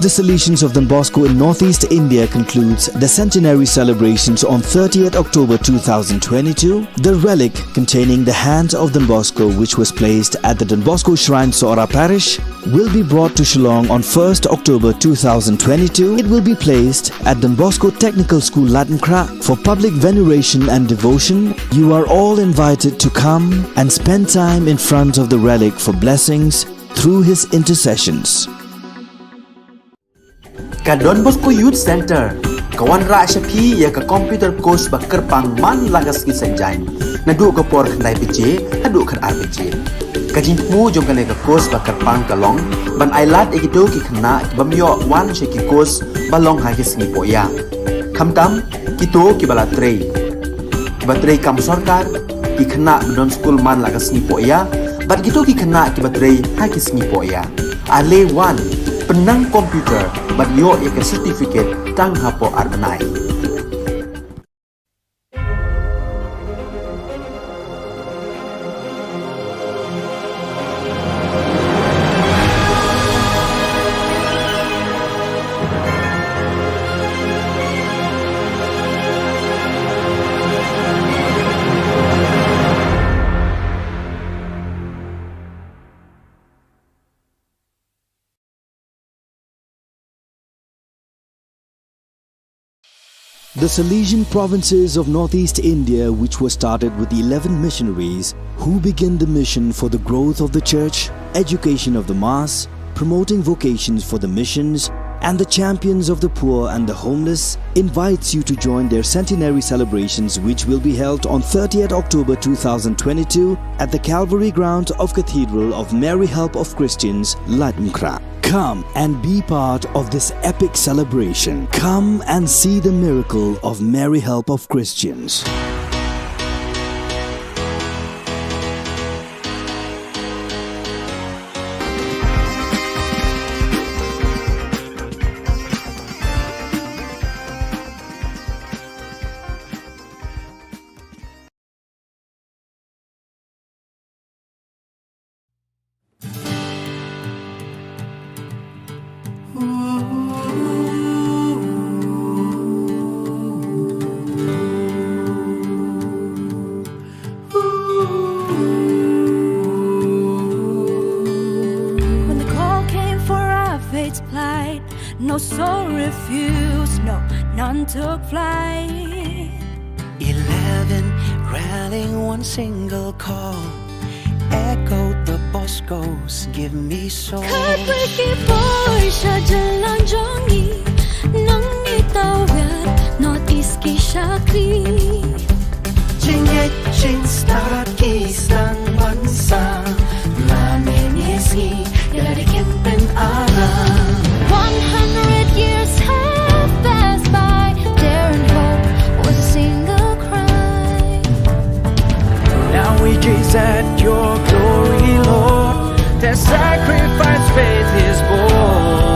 The Salesians of Don Bosco in Northeast India concludes the centenary celebrations on thirtieth October two thousand twenty-two. The relic containing the hand of Don Bosco, which was placed at the Don Bosco Shrine, Sohra Parish, will be brought to Shillong on first October two thousand twenty-two. It will be placed at Don Bosco Technical School, Laitumkhrah, for public veneration and devotion. You are all invited to come and spend time in front of the relic for blessings through his intercessions. Ka Don Bosco Youth Centre ka wanrah sha phi ïa ka computer course ba kyrpang man la ka sngi Saitjaiñ, naduh ka por khyndai baje haduh khatar baje. Ka jingthmu jong kane ka course ba kyrpang ka long ban ailad ïa kito ki khynnah ki bym ïoh wan sha ki course ba long ha ki sngi pohïa. Khamtam kito kiba la trei, kiba trei kam sorkar, ki khynnah ba don skul man la ka sngi pohïa, bad kito ki khynnah kiba trei ha ki sngi pohïa. Ale wan, pynnang computer bad ïoh ïa ka certificate tang hapoh ar bnai. The Salesian provinces of Northeast India, which was started with eleven missionaries who began the mission for the growth of the church, education of the mass, promoting vocations for the missions, and the champions of the poor and the homeless, invites you to join their centenary celebrations, which will be held on thirtieth October two thousand twenty-two at the Calvary ground of Cathedral of Mary Help of Christians, Laitumkhrah. Come and be part of this epic celebration. Come and see the miracle of Mary Help of Christians. When the call came for our fate's plight, no soul refused, no, none took flight. Eleven rallying one single call, echoed the Boscos, give me soul. Khatwei ki bor sha jylla jong ngi, nangne tawir North East ki shakri. Jingngeit jingstad ki sdang ban sah, la mynne sngi ïa lade kin pynara. One hundred years have passed by, dare and hope was a single cry. Now we gaze at your glory, Lord. Their sacrifice, faith is born.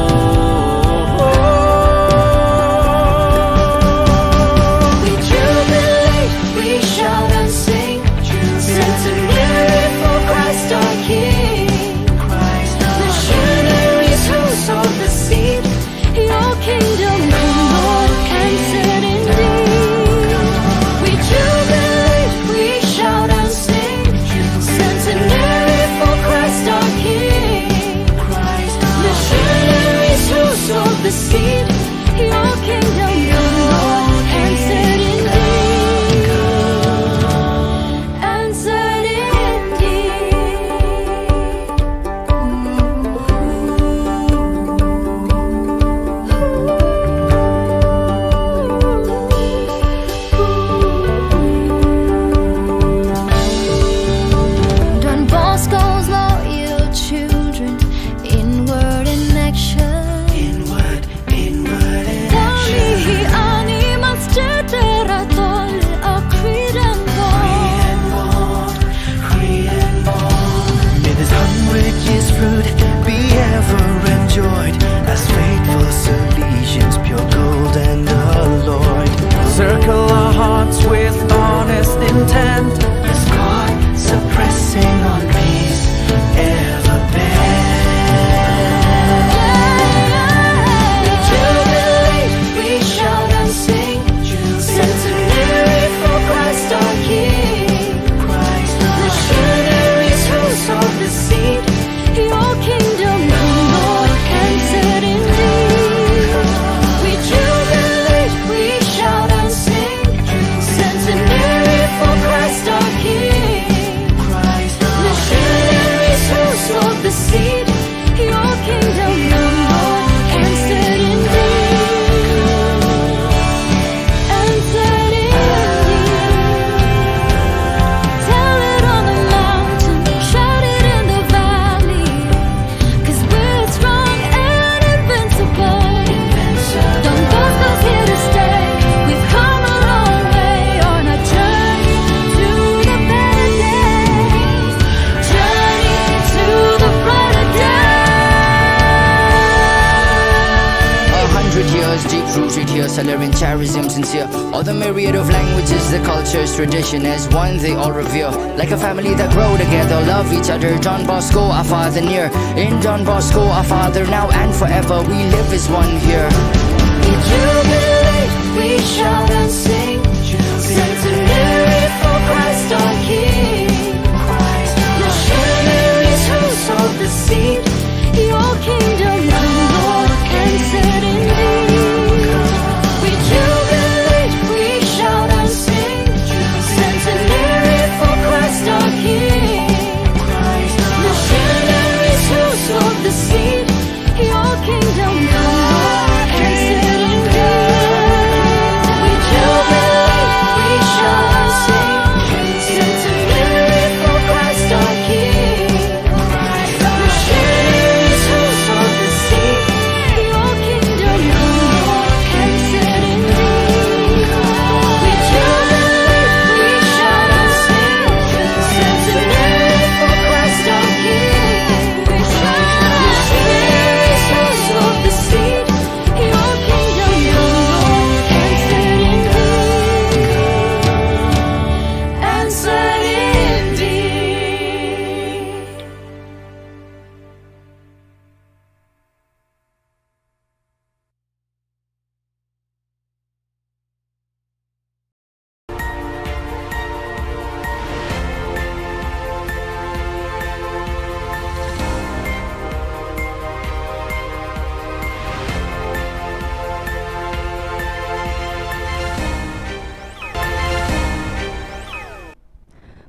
Tears deep rooted here, salary and charism sincere. All the myriad of languages, the cultures, tradition as one they all revere. Like a family that grow together, love each other. Don Bosco, our father near. In Don Bosco, our father now and forever. We live as one here. We jubilate, we shout and sing. Centenary for Christ our King. Missionaries who sowed the seed. Your kingdom come, Lord, and set indeed. We jubilate, we shout and sing. Centenary for Christ our King. Missionaries who sowed the seed. Your kingdom come, Lord, and set indeed. We jubilate, we shout and sing. Centenary for Christ our King.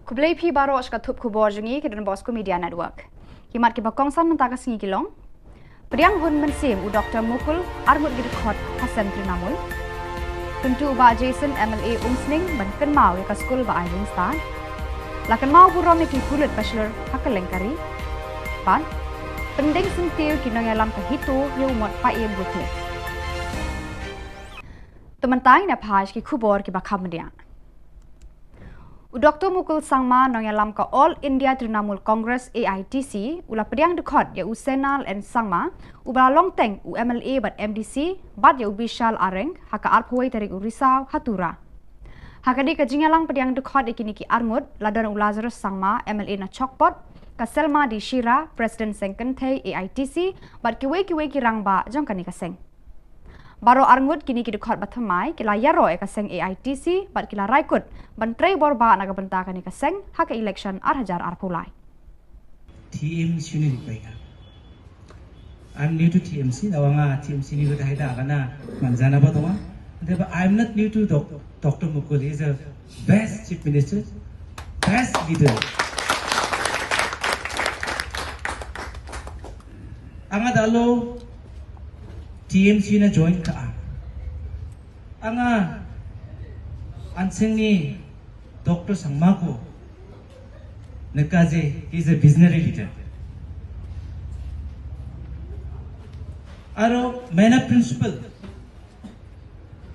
Khublei phi baroh sha ka thup khubor jong ngi ka Don Bosco Media Network. Ki mat kiba kongsan mynta ka sngi ki long: Pdiang hun mynsiem u Doktor Mukul, arngut ki dkhot ha seng Trinamool. Kyntu u Bah Jason, M L A Umsning, ban kynmaw ïa ka skul ba ai jingstad. La kynmaw burom ïa ki pulit ba shlur ha kylleng ka ri. Bad pyndeng syntiew ki nongïalam ka HITO ïa u mot Paiem Buthe. Te mynta ngin ïa phai sha ki khubor kiba kham bniah. U Doktor Mukul Sangma, nongïalam ka All India Trinamool Congress, A I T C, u la pdiang dkhot ïa u Senal N Sangma, uba la long teng u M L A bad M D C, bad ïa u Bishal Areng, ha ka arphew wei tarik u Risaw ha Tura. Ha kane ka jingïalang pdiang dkhot ïa kine ki arngut, la don u Lazarus Sangma, M L A na Chokpot, ka Selma D Shira, President Seng Kynthei A I T C, bad kiwei kiwei ki rangbah jong kane ka seng. Baroh arngut kine ki dkhot ba thymmai ki la ïaroh ïa ka seng A I T C bad ki la rai kut ban trei bor bah na ka bynta kane ka seng ha ka election ar hajar arphew lai. T M C ne ri pai ka. I'm new to T M C, na wanga T M C ni ko dai da kana manjana ba tuma. But I'm not new to doc- Doctor Mukul. He's a best chief minister, best leader. Anga dalo T M C na join ka a. Anga anseng ni Doctor Sangma ko neka je, he's a visionary leader. Aro mena principal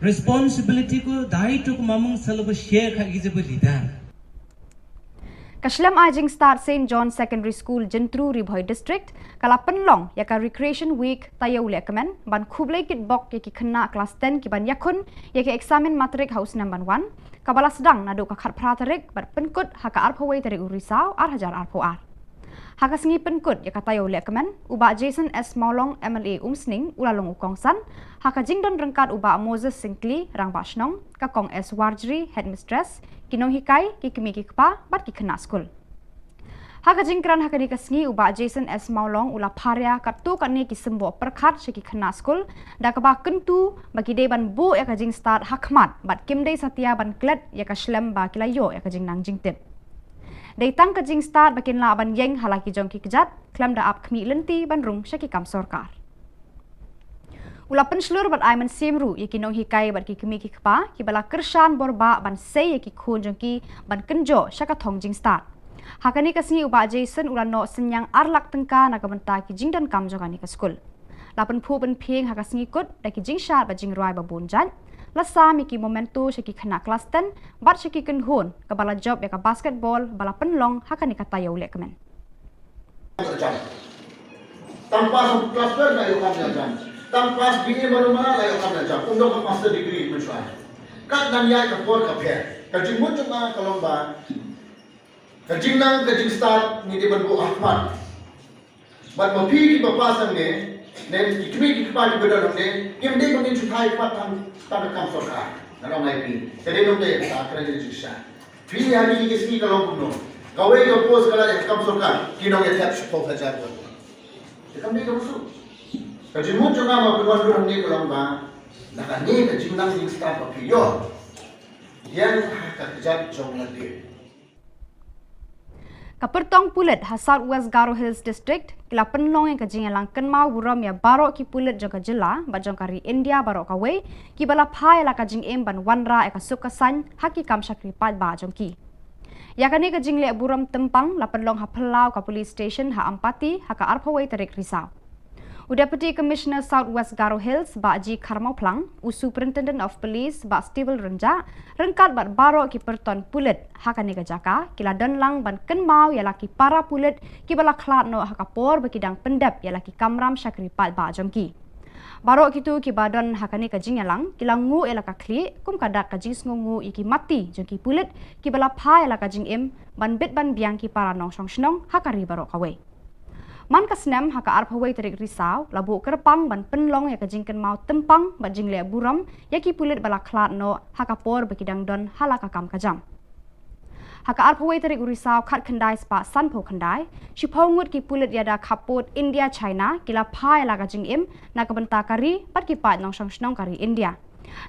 responsibility ko dai to ko mamung salo ba share kha ki je ba leader. Ka shlem ai jingstad Saint John Secondary School, Jyntru, Ri Bhoi District, ka la pynlong ïa ka Recreation Week taïew lehkmen, ban khublei kitbok ïa ki khynnah klas ten ki ban ïakhun ïa ka eksamin matrik ha u snem ban wan, kaba la sdang naduh ka khatphra tarik bad pynkut ha ka arphew wei tarik u Risaw ar hajar arphew ar. Ha ka sngi pynkut ïa ka taïew lehkmen, u Bah Jason S Mawlong, M L A Umsning, u la long u kongsan ha ka jingdon ryngkat u Bah Moses Syngkli, Rangbah Shnong, ka Kong S Warjri, Headmistress, ki nonghikai, ki kmie ki kpa bad ki khynnah skul. Ha ka jingkren ha kane ka sngi, u Bah Jason S Mawlong u la pharia katto katne ki symboh pyrkhat sha ki khynnah skul, da kaba kyntu ba ki dei ban buh ïa ka jingstad ha khmat bad kim dei satia ban klet ïa ka shlem ba ki la ïoh ïa ka jingnang jingtip. Dei tang ka jingstad ba kin lah ban ïeng ha la ki jong ki kjat, khlem da ap khmih lynti ban rung sha ki kam sorkar. U la pynshlur bad ai mynsiem ruh ïa ki nonghikai bad ki kmie ki kpa kiba la kyrshan bor bah ban sei ïa ki khun jong ki ban kynjoh sha ka thong jingstad. Ha kane ka sngi u Bah Jason u la noh synñiang ar lak tyngka na ka bynta ki jingdonkam jong kane ka skul. La pynphuh pynphieng ha ka sngi kut da ki jingshad bad jingrwai ba bun jait. La sam ïa ki memento sha ki khynnah klas ten bad sha ki kynhun kaba la jop ïa ka basketball ba la pynlong ha kane ka taïew lehkmen. Tang pass klas ten na ïoh kam ïa jam. Tang pass B A mano mano la ïoh kam na jam, um don ka master degree mynshuwa. Kat nang ïa ka por ka pher. Ka jingmut jong nga ka long ba ka jingnang ka jingstad ngi dei ban buh ha khmat. Bad ma phi kiba pass hangne, ne ki kmie ki kpa kiba don hangne, ngim dei ban ngin shu thait pat tang tang ka kam sorkar. Nga ong ïa phi. Ka dei nongdei ka kren ka jingshisha. Phi ha kine ki sngi ka long kumno? Kawei ka post ka la ïa ka kam sorkar, ki nongïathep shiphew hajar. Te kam dei kaba suk. Ka jingmut jong nga ma phi wan ruh hangne ka long ba na kane ka jingnang jingstad ba phi ïoh, ïeng ha ka kjat jong lade. Ka pyrtong pulit ha South West Garo Hills District ki la pynlong ïa ka jingïalang kynmaw burom ïa baroh ki pulit jong ka jylla bad jong ka ri India baroh kawei kiba la phai ïa la ka jingim ban wanrah ïa ka suk ka saiñ ha ki kam shakri paidbah jong ki. Ïa kane ka jingleh burom tympang la pynlong ha phyllaw ka police station ha Ampati ha ka arphew wei tarik Risaw. U Deputy Commissioner South West Garo Hills, Bah G Kharmawphlang, u Superintendent of Police, Bah Stevil Rynjah, ryngkat bad baroh ki pyrton pulit ha kane ka jaka ki la don lang ban kynmaw ïa la ki para pulit kiba la khlad noh ha ka por ba ki dang pyndep ïa la ki kamram shakri paidbah jong ki. Baroh kito kiba don ha kane ka jingïalang ki la nguh ïa la ka khlieh kum ka dak ka jingsngewnguh ïa ki mati jong ki pulit kiba la phai ïa la ka jingim ban bit ban biang ki para nongshong shnong ha ka ri baroh kawei. Man ka snem ha ka arphew wei tarik Risaw la buh kyrpang ban pynlong ïa ka jingkynmaw tympang bad jingleh burom ïa ki pulit ba la khlad noh ha ka por ba ki dang don ha la ka kam ka jam. Ha ka arphew wei tarik u Risaw khatkhyndai spah sanphew khyndai, shiphew ngut ki pulit ïada khappud India China ki la phai ïa la ka jingim na ka bynta ka ri bad ki paid nongshong shnong ka ri India.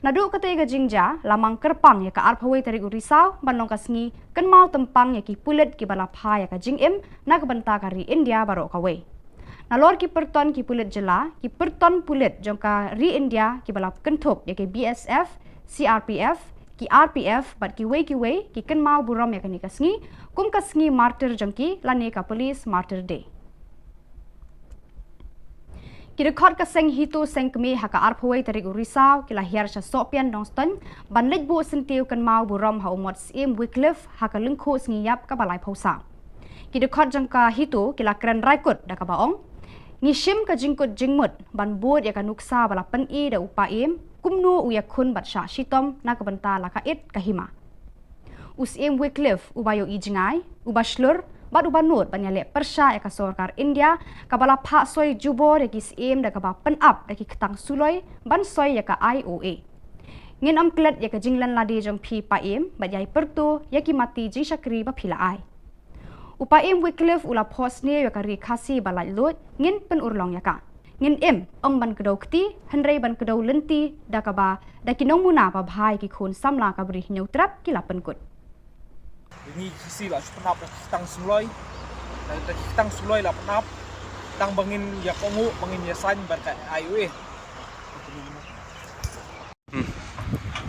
Naduh katei ka jingjia la mang kyrpang ïa ka arphew wei tarik u Risaw ban long ka sngi kynmaw tympang ïa ki pulit kiba la phai ïa ka jingim na ka bynta ka ri India baroh kawei. Nalor ki pyrton ki pulit jylla, ki pyrton pulit jong ka ri India kiba la kynthup ïa ki B S F, C R P F, ki R P F bad kiwei kiwei ki kynmaw burom ïa kane ka sngi kum ka sngi martyr jong ki lane ka Police Martyr Day. Ki dkhot ka seng HITO seng kmie ha ka arphew wei tarik u Risaw ki la hiar sha Sohpian Nongstoiñ ban leit buh syntiew kynmaw burom ha u Mot Syiem Wycliffe ha ka lyngkhuh sngi ïap kaba laiphew saw. Ki dkhot jong ka HITO ki la kren raikut da kaba ong, ngi shim ka jingkut jingmut ban bud ïa ka nuksa ba la pyni da u Paiem kumno u ïakhun bad shah shitom na ka bynta la ka it ka hima. U Syiem Wycliffe uba ïohi jngai, uba shlur bad uba nud ban ïaleh pyrshah ïa ka sorkar India kaba la phah soi jubor ïa ki syiem da kaba pynap da ki ktang suloi ban soi ïa ka I O A. Ngin ym klet ïa ka jinglen lade jong phi Paiem bad ïai pyrto ïa ki mati jingshakri ba phi la ai. U Paiem Wycliffe u la phohsniew ïa ka ri Khasi ba laitluid, ngin pynurlong ïa ka. Ngin im, ym ban kdew kti, hynrei ban kdew lynti da kaba da ki nongmuna ba bha ïa ki khun samla ka Bri Hynñiewtrep ki la pynkut. Ngi Khasi la shu pynap da ki ktang suloi, da ki ktang suloi la pynap, tang ba ngin ïa kohnguh, ba ngin ïa saiñ bad ka I O A.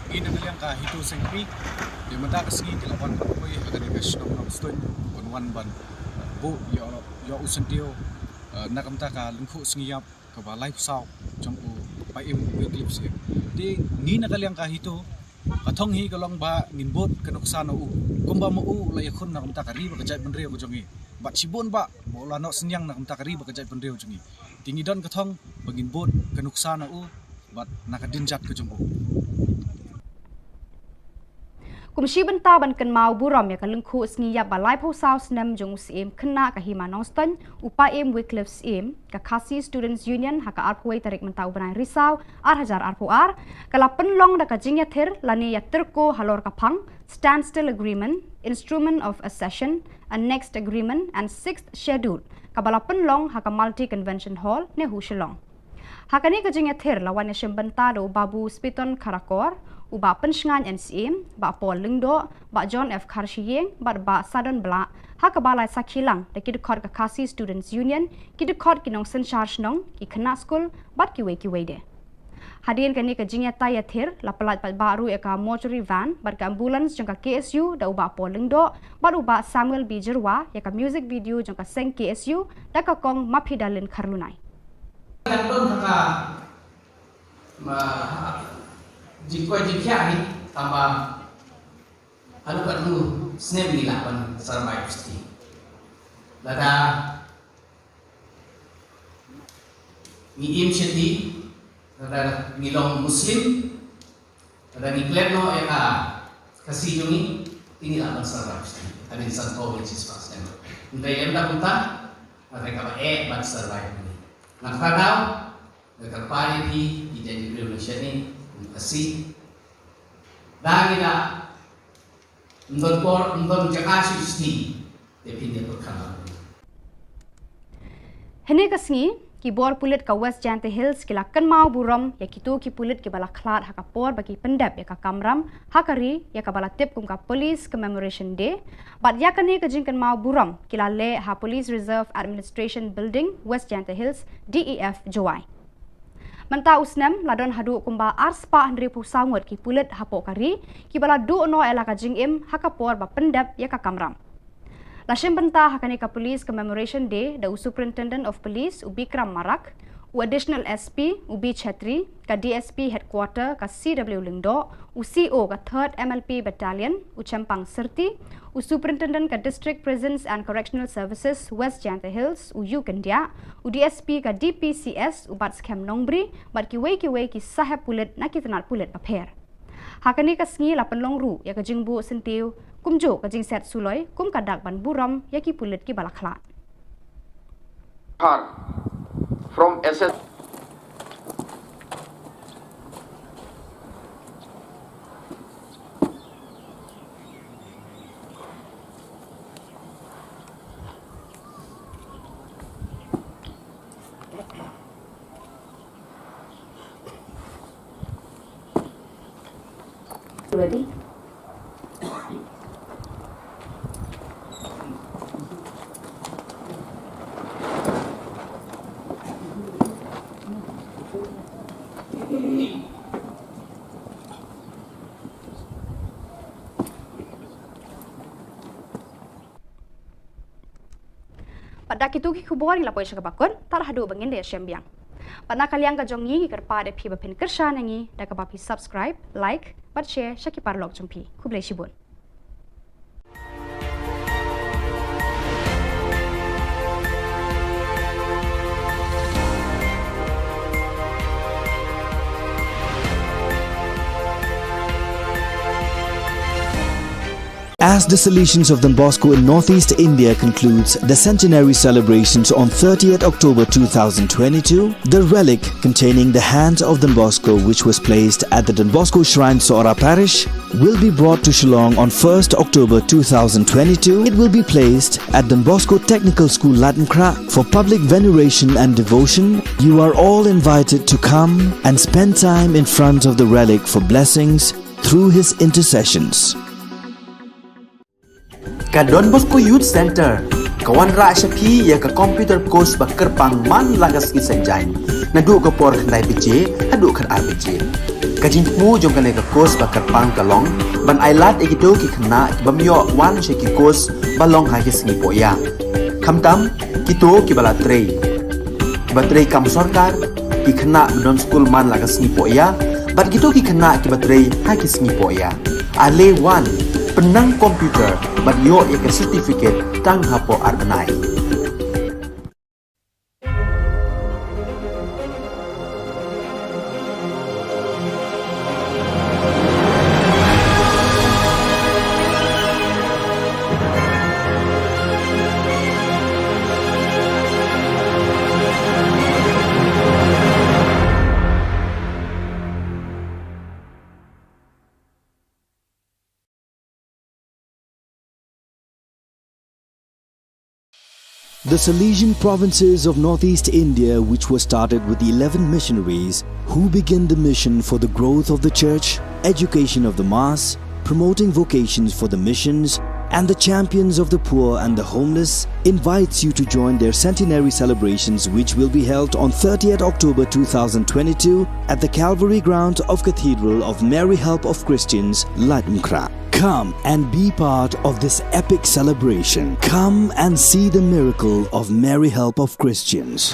Ngi na ka liang ka HITO seng kmie, ïa mynta ka sngi ki la wan ban poi ha kane ka shnong Nongstoiñ, ban wan ban buh ïa u, ïa u syntiew, eh, na ka bynta ka lyngkhuh sngi ïap kaba laiphew saw jong u Paiem Wycliffe Syiem. Te ngi na ka liang ka HITO, ka thong hi ka long ba ngin bud ka nuksa na u, kumba ma u la ïakhun na ka bynta ka ri bad ka jaitbynriew ka jong ngi. Bad shibun ba ma u la noh synñiang na ka bynta ka ri bad ka jaitbynriew jong ngi. Te ngi don ka thong ba ngin bud ka nuksa na u bad na ka dien jait ka jong u. Kum shi bynta ban kynmaw burom ïa ka lyngkhuh sngi ïap ba laiphew saw snem jong u Syiem khynnah ka hima Nongstoiñ, u Paiem Wycliffe Syiem, ka Khasi Students Union ha ka arphew wei tarik mynta u bnai Risaw ar hajar arphew ar, ka la pynlong da ka jingïathir lane ïatyrko halor ka phang Standstill Agreement, Instrument of Accession, Annexed Agreement and Sixth Schedule, kaba la pynlong ha ka Multi Convention Hall, NEHU Shillong. Ha kane ka jingïathir la wan ïashim bynta da u Babu Spiton Kharkor, u Bah Pynshngaiñ N Syiem, Bah Paul Lyngdoh, Bah John F Kharshiing bad Bah Sadon Blah, ha kaba la sakhi lang da ki dkhot ka Khasi Students Union, ki dkhot ki nongsynshar shnong, ki khynnah skul bad kiwei kiwei de. Hadien kane ka jingïatai ïathir la pyllait paidbah ruh ïa ka mortuary van bad ka ambulance jong ka K S U da u Bah Paul Lyngdoh bad u Bah Samuel B Jyrwa ïa ka music video jong ka seng K S U da ka kong Maphi Dalin Kharlunai. Kan don ha ka, ma, jingkoit jingkhiah hi, tangba haduh katno snem ngi lah ban sarmai psti. Lada ngi im shati, Lada ngi long Muslim, lada ngi klet noh ïa ka Khasi jong ngi, te ngi lah ban survive. Hadien sanphew ngi chi spah snem. Hynrei lem da kumta, hynrei kaba eh ban survive ngi. Nangta daw, nga kyrpad ïa phi, ki jait ki briew nongshad ngi, kum Khasi. Da ngi da ym don por, ym don jaka shuh shuh. Te phin ïa pyrkhat. Hynne ka sngi, ki bor pulit ka West Jaintia Hills ki la kynmaw burom ïa kito ki pulit kiba la khlad ha ka por ba ki pyndep ïa ka kamram ha ka ri ïa kaba la tip kum ka Police Commemoration Day, bad ïa kane ka jingkynmaw burom ki la leh ha Police Reserve Administration Building, West Jaintia Hills, D E F, Jowai. Mynta u snem la don haduh kumba arspah hynriewphew saw ngut ki pulit hapoh ka ri kiba la duh noh ïa la ka jingim ha ka por ba pyndep ïa ka kamram. La shim bynta ha kane ka Police Commemoration Day da u Superintendent of Police u Bikram Marak, u Additional S P u B Chhetri, ka D S P Headquarter ka C W Lyngdoh, u C O ka Third M L P Battalion u Chempang Syrti, u Superintendent ka District Prisons and Correctional Services West Jaintia Hills u U Kyndiah, u D S P ka D P C S u Batskhem Nongbri, bad kiwei kiwei ki sahep pulit na ki tnat pulit bapher. Ha kane ka sngi la pynlong ruh ïa ka jingbuh syntiew kumjuh ka jingset suloi kum ka dak ban burom ïa ki pulit kiba la khlad. Har from S S Ready? Bad da kito ki khubor ngi la poi sha kaba kut, tad haduh ba ngin da ïashem biang. Bad na ka liang ka jong ngi ngi kyrpad ïa phi ba phin kyrshan ïa ngi da kaba phi subscribe, like bad share sha ki paralok jong phi. Khublei shibun. As the Salesians of Don Bosco in Northeast India concludes the centenary celebrations on thirtieth October two thousand twenty-two, the relic containing the hand of Don Bosco, which was placed at the Don Bosco Shrine, Sohra Parish, will be brought to Shillong on first October two thousand twenty-two. It will be placed at Don Bosco Technical School, Laitumkhrah, for public veneration and devotion. You are all invited to come and spend time in front of the relic for blessings through his intercessions. Ka Don Bosco Youth Centre ka wanrah sha phi ïa ka computer course ba kyrpang man la ka sngi Saitjaiñ, naduh ka por khyndai baje haduh khatar baje. Ka jingthmu jong kane ka course ba kyrpang ka long ban ailad ïa kito ki khynnah ki bym ïoh wan sha ki course ba long ha ki sngi pohïa. Khamtam kito kiba la trei, kiba trei kam sorkar, ki khynnah ba don skul man la ka sngi pohïa, bad kito ki khynnah kiba trei ha ki sngi pohïa. Ale wan, pynnang computer bad ïoh ïa ka certificate tang hapoh ar bnai. The Salesian provinces of Northeast India, which was started with eleven missionaries who began the mission for the growth of the church, education of the mass, promoting vocations for the missions, and the champions of the poor and the homeless, invites you to join their centenary celebrations, which will be held on thirtieth October two thousand twenty-two at the Calvary Ground of Cathedral of Mary Help of Christians, Laitumkhrah. Come and be part of this epic celebration. Come and see the miracle of Mary Help of Christians.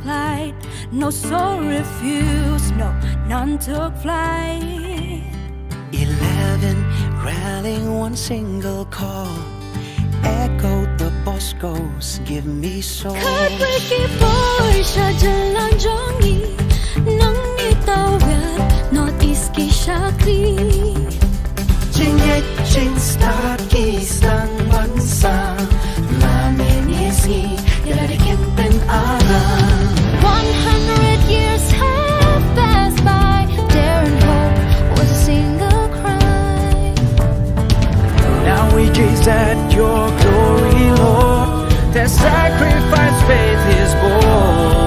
flight. No soul refused, no, none took flight. Eleven rallying one single call. Echoed the Bosco's Give Me Soul. Khatwei ki poi sha jylla jong ngi, nang ngi tawiar North East ki shakri. Jingngeit jingstad ki sdang ban sah, la mynne sngi ïa la dei kin pynaram. One hundred years have passed by, dare and hope was a single cry. Now we gaze at your glory, Lord. Their sacrifice faith is born.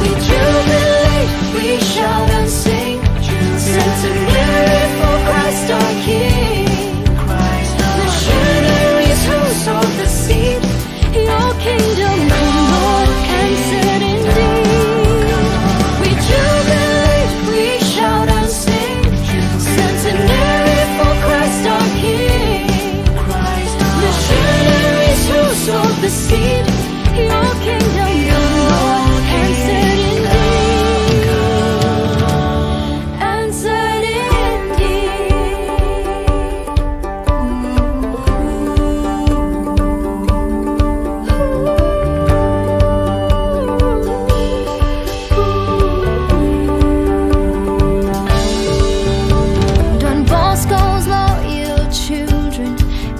We jubilate, we shout and sing, centenary for Christ our King. Missionaries who sowed the seed, your kingdom come, Lord, answered indeed. We jubilate, we shout and sing, centenary for Christ our King. Missionaries who sowed the seed, your kingdom come, Lord, answered indeed. Answered indeed. Don Bosco's loyal children,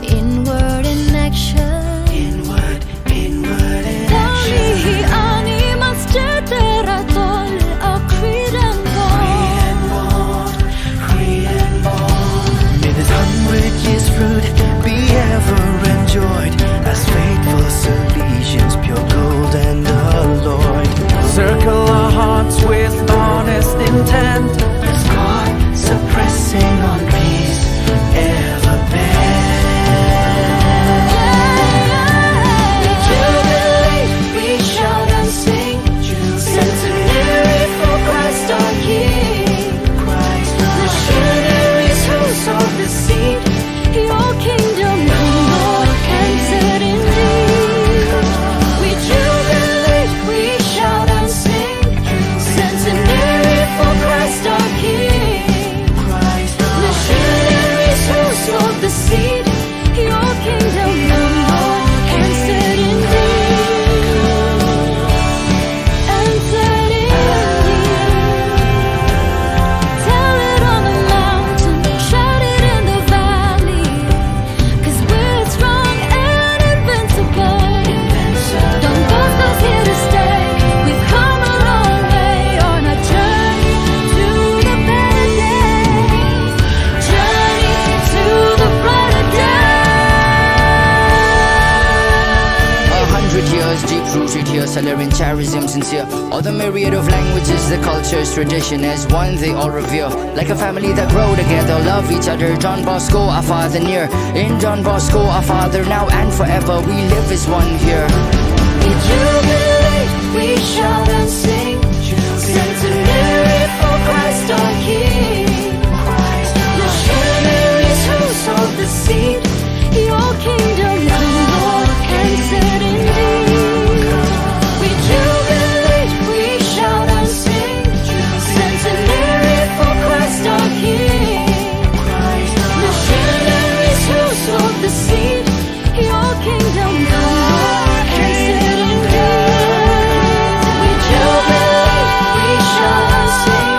inward in action. Inward, inward in action. Dang hi ani mas jatera tol a Korean born. Korean born, Korean born. May this hundred years fruit be ever enjoyed, as faithful Salesians, pure gold and alloyed. Circle our hearts with honest intent, as God suppressing on peace ever bent. We jubilate, we shout and sing, centenary for Christ our King. Missionaries who sowed the seed, your kingdom come, Lord, answered indeed. We jubilate, we shout and sing, centenary for Christ our King. Missionaries who sowed the seed, your kingdom come, Lord, answered indeed. Answered indeed. Tell it on the mountain, shout it in the valley, 'cause we're strong and invincible. Don Bosco's here to stay. We've come a long way on our journey to the better days. Journey to the brighter day. A hundred years deep rooted here, Salerian charism sincere. All the myriad of languages, the cultures, tradition as one they all revere. Like a family that grow together, love each other. Don Bosco, our father near. In Don Bosco, our father now and forever, we live as one here. We jubilate, we shout and sing, centenary for Christ our King. Missionaries who sowed the seed, your kingdom come, Lord, answered indeed. We jubilate, we shout and sing, centenary for Christ our King. Missionaries who sowed the seed, your kingdom come, Lord, answered indeed. We jubilate, we shout and sing,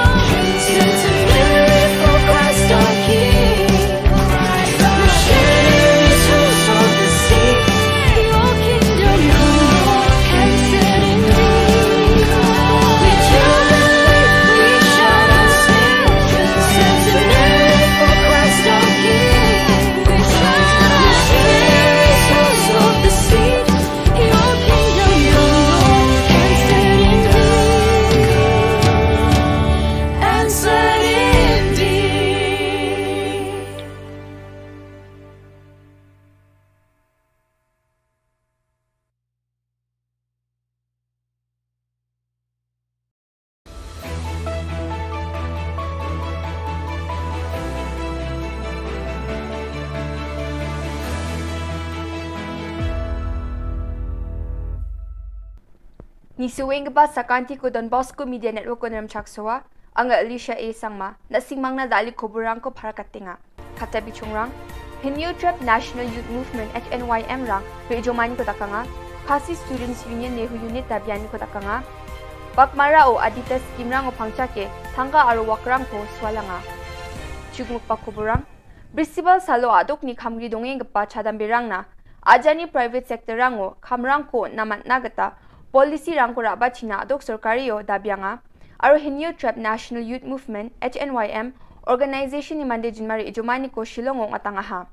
Ngi sngewbha ba sa ka ktien ko Don Bosco Media Network ko Nremchak Sowa, ong nga Alicia A Sangma, na sngewbha na da kali khubor rang ko phara ka tnga. Kata bishong rang, Hynñiewtrep National Youth Movement H N Y M rang, ri jomani ko da ka nga, Khasi Students Union NEHU Unit da biani ko da ka nga, Baghmara o Aditya Scheme rang o Phangcha ke, thangka aro wak rang ko swalanga. Chukmuk pa khubor rang, Bristibal salo aduk ni khamgri dongeng kpa chadam berang na, ajani private sector rang o, khamrang ko namat na gata, policy rang ko raba china aduk sorkari o da bianga, aro Hynñiewtrep National Youth Movement, H N Y M, organization ni mande jinmari ijomani ko Shillong o ngatanga ha.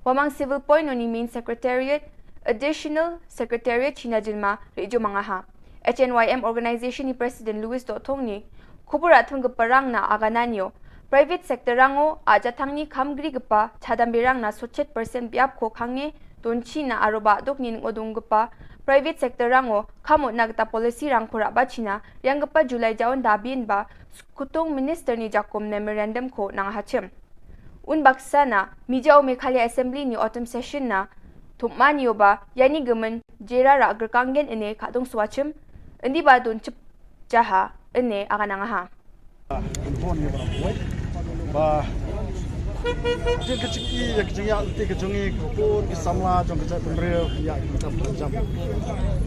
Wamang Civil Point o ni main secretariat, additional secretariat china jinma ri ijomanga ha. H N Y M organization ni president Louis Dothong ni, khubor athung ke parang na agananio. Private sector rang o, aja thang ni khamgri kepa, chadam berang na sochet percent biap ko khange, donchi na aroba dok ni ngodung kepa, private sector rang o, khamot na gata policy rang ko raba china, riang kepa July jaun da bin ba, skutung minister ni jakum memorandum ko nang hachim. Un baksa na, mija o Meghalaya Assembly ni autumn session na, thumani o ba, yani gemen, jera ra gerkanggen ene kadung swachim, endi ba don chip jaha, ene agananga ha. Hon ya barang kuat. Ba. Jing ka jing i, ya ka jing ya, ti ka jong i, ka pun, ki samla, jong ka jait pemrel, ya, ki tam jam.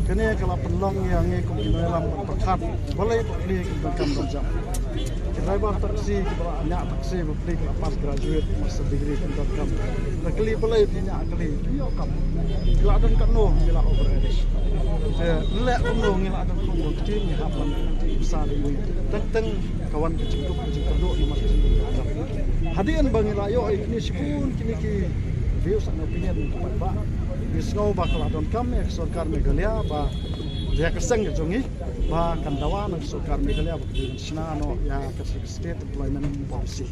Kene ka la penlong ya ngi kum ki nai lam pen pakat. Balai pepli ki tam jam. Ki driver taxi, ki bra nya taxi, pepli ki la pass graduate, master degree ki tam jam. La kli balai pepli nya kli, yo kam. Ki la don kano, ki la over age. Je, le kano, ngi la don kano, ki ni hap lam, ki sa di ngi. Teng teng, kawan ka jingkup ka jingkyrduh namar ka jingkyrduh. Hadien ba ngi la ïoh ïa kine shibun kine ki views and opinion ki paidbah. Ngi sngew ba ka la donkam ïa ka sorkar Meghalaya ba ïa ka seng ka jong ngi ba kan dawa na ka sorkar Meghalaya ba ka dei ban shna noh ïa ka State Employment Policy.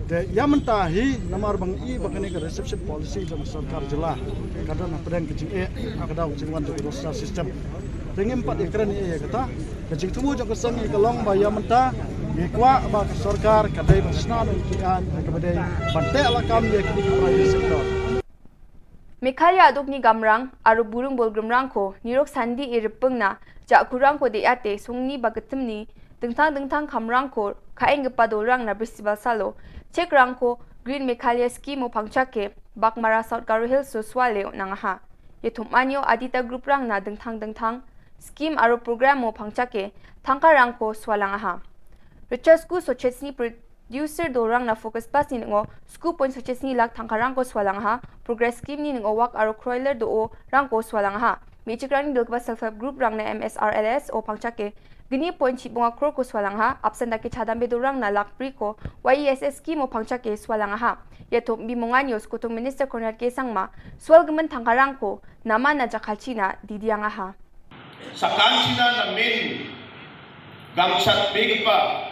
Te ïa mynta hi namar ba ngi i ba kane ka reception policy jong ka sorkar jylla ka don hapdeng ka jingeh ka daw ka jingwan jong ka roster system. Te ngim pat ïakren ïa kata. Ka jingthmu jong ka seng ngi ka long ba ïa mynta ngi kwah ba ka sorkar ka dei ban shna noh ki aiñ ha kaba dei ban teh lakam ïa kine ki private sector. Meghalaya aduk ni gamrang, aro burung bol grimrang ko, nirok sandi i ripeng na, ja kurang ko de ate, sungni ba ketemni, dengtang dengtang kamrang ko, kaeng gepa dorang na Bristibal salo, chek rang ko, Green Meghalaya Scheme o Phangcha ke, Baghmara South Garo Hills so swale o nangaha. Ye thumani o Aditya Group rang na dengtang dengtang, scheme aro program o Phangcha ke, thangka rang ko swalang aha. Richard School so chesni producer do rang na Focus Plus ni ngo, school point so chesni lak thangka rang ko swalang aha, progress scheme ni ngo wak aro kroiler do o rang ko swalang aha. Mi chik rang ni dil kba self help group rang na M S R L S o Phangcha ke, gini point chi bunga kror ko swalang aha, absent da ke chadam be do rang na lak pri ko, Y E S S scheme o Phangcha ke swalang aha. Ye thumbi mongan yo skutung minister Conrad K Sangma, swal gemen thangka rang ko, nama na jakhalchi na didiang aha. Sakan China na men gamsat begpa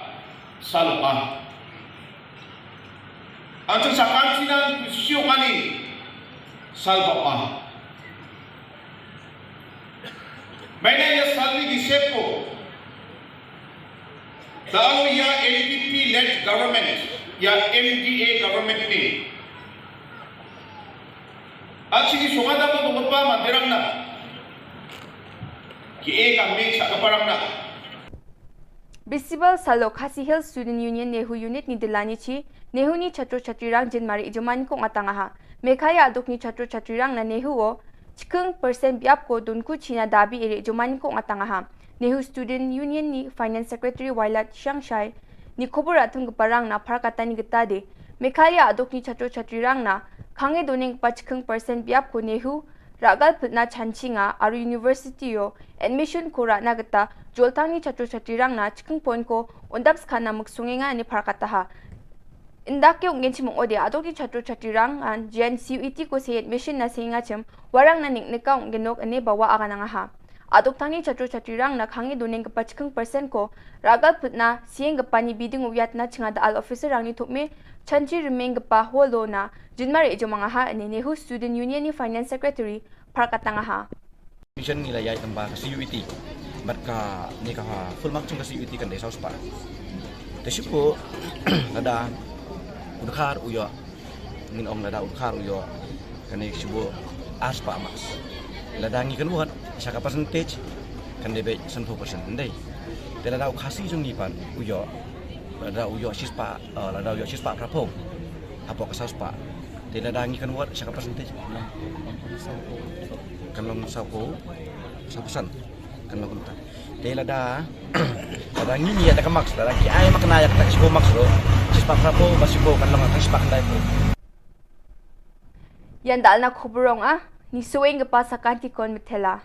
salpa. Antu sakan China kusio kani salpa. Maina ya salni gisepo. Dalo ya N P P led government, ya M D A government ni. Achi ki sungada mo mo pa mandirang na. Ki e ka mix sa ka parang na. Bristibal salo Khasi Hills Student Union NEHU Unit ni dilani chi, NEHU ni chatro chatri rang jin mari ijomani ko ngatang aha. Meghalaya aduk ni chatro chatri rang na NEHU o, chikeng percent biap ko dunku china dabi iri ijomani ko ngatang aha. NEHU Student Union ni Finance Secretary Wailat Shangshai, ni khubor athung kepa rang na phar kata ni geta de. Meghalaya aduk ni chatro chatri rang na, khange doning pa chikeng percent biap ko NEHU, ragal putna chanchi nga, aru university yo, admission ko rana geta, joltang ni chatro chatri rang na, chikeng point ko, undap skana muksunge nga ni phar kata ha. Indak ke ung gen chim ode, aduk ni chatro chatri rang, an, jian C U E T ko se admission na se nga chim, warang na nik nika ung genok ane bawa aga nang aha. Aduk tang ni chatro chatri rang na khangi duneng kepa chikeng percent ko, ragal putna, sieng kepa ni biding uyat na chinga da al officer rang ni thukme, chanchi rimeng kepa holo na, jinmar e jomang aha ane NEHU Student Union ni Finance Secretary, phar katang aha. Mission ni la yai tamba ka C U E T. Bat ka ni ka ha full mark chung ka C U E T kan dei saus pa. Te shuko, lada, udkhar uyo, ngin ong lada udkhar uyo, kane shubo ars pa mas. Lada ngi kan buat, saka percentage, Kan dei beit sanphew percent, ym dei. Te lada u Khasi jong ngi pat u ïoh, lada u ïoh shispah, eh, lada u ïoh shispah phraphew hapoh ka sawspah, te lada ngi convert sha ka percentage, kan long sawphew, saw percent. Kan long kumta. Te lada, lada ngi ïa da ka marks, lada ki ai mark na ïa kata ka shiphew marks ruh, shispah phraphew ba shiphew kan long ka shispah khyndai phew. Ïa nda na khubor ong ah, ni suweng ka pa sa kan ki kon methela.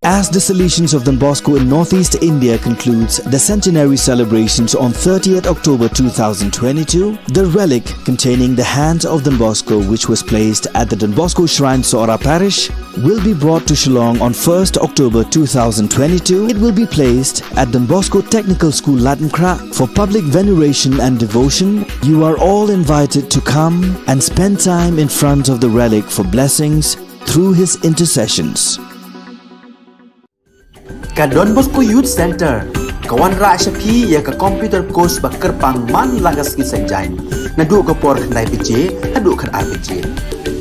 As the Salesians of Don Bosco in Northeast India concludes the centenary celebrations on thirtieth October two thousand twenty-two, the relic containing the hands of Don Bosco, which was placed at the Don Bosco Shrine, Sohra Parish, will be brought to Shillong on first October two thousand twenty-two. It will be placed at Don Bosco Technical School, Laitumkhrah, for public veneration and devotion. You are all invited to come and spend time in front of the relic for blessings through his intercessions. Ka Don Bosco Youth Center ka wanrah sha phi ïa ka computer course ba kyrpang man la ka sngi Saitjaiñ, naduh ka por khyndai baje haduh khatar baje.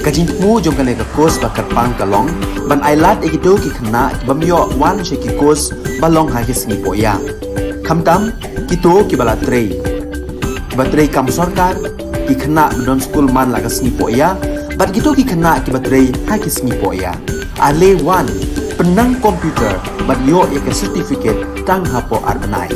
Ka jingthmu jong kane ka course ba kyrpang ka long ban ai lad ïa kito ki khynnah ki bym ïoh wan sha ki course ba long ha ki sngi pohïa, khamtam kito kiba la trei, kiba trei kam sorkar, ki khynnah ba don skul man la ka sngi pohïa, bad kito ki khynnah kiba trei ha ki sngi pohïa. Ale wan, pynnang computer bad ïoh ïa ka certificate tang hapoh ar bnai.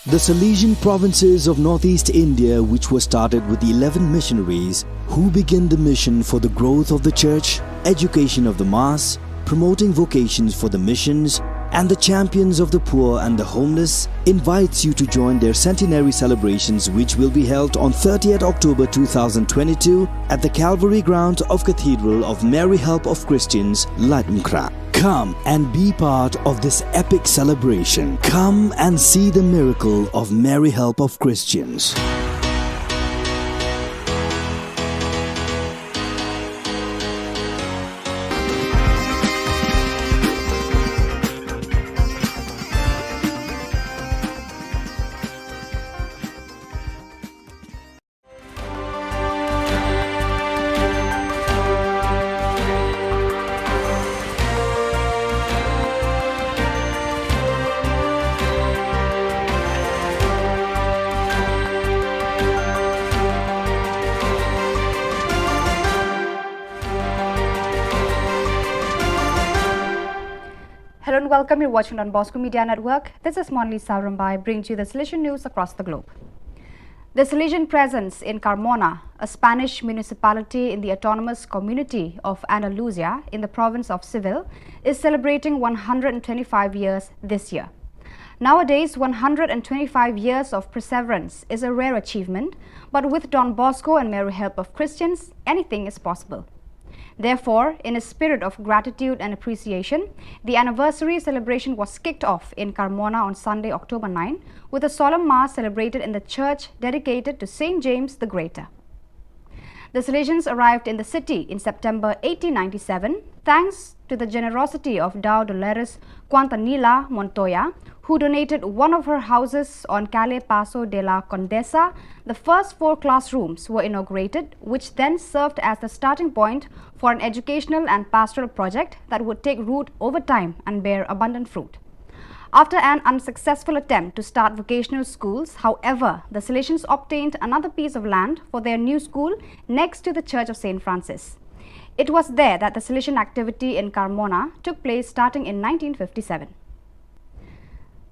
The Salesian provinces of Northeast India, which was started with eleven missionaries who began the mission for the growth of the church, education of the mass, promoting vocations for the missions, and the champions of the poor and the homeless, invites you to join their centenary celebrations, which will be held on thirtieth October two thousand twenty-two at the Calvary ground of Cathedral of Mary Help of Christians, Laitumkhrah. Come and be part of this epic celebration. Come and see the miracle of Mary Help of Christians. Hello and welcome. You're watching Don Bosco Media Network. This is Monli Sarumbai, bringing to you the Salesian news across the globe. The Salesian presence in Carmona, a Spanish municipality in the autonomous community of Andalusia in the province of Seville, is celebrating one hundred and twenty-five years this year. Nowadays, one hundred and twenty-five years of perseverance is a rare achievement, but with Don Bosco and Mary Help of Christians, anything is possible. Therefore, in a spirit of gratitude and appreciation, the anniversary celebration was kicked off in Carmona on Sunday, October nine, with a solemn mass celebrated in the church dedicated to Saint James the Greater. The Salesians arrived in the city in September eighteen ninety-seven, thanks to the generosity of Dao Dolores Quintanilla Montoya, who donated one of her houses on Calle Paso de la Condesa. The first four classrooms were inaugurated, which then served as the starting point for an educational and pastoral project that would take root over time and bear abundant fruit. After an unsuccessful attempt to start vocational schools, however, the Salesians obtained another piece of land for their new school next to the Church of Saint Francis. It was there that the Salesian activity in Carmona took place starting in nineteen fifty-seven.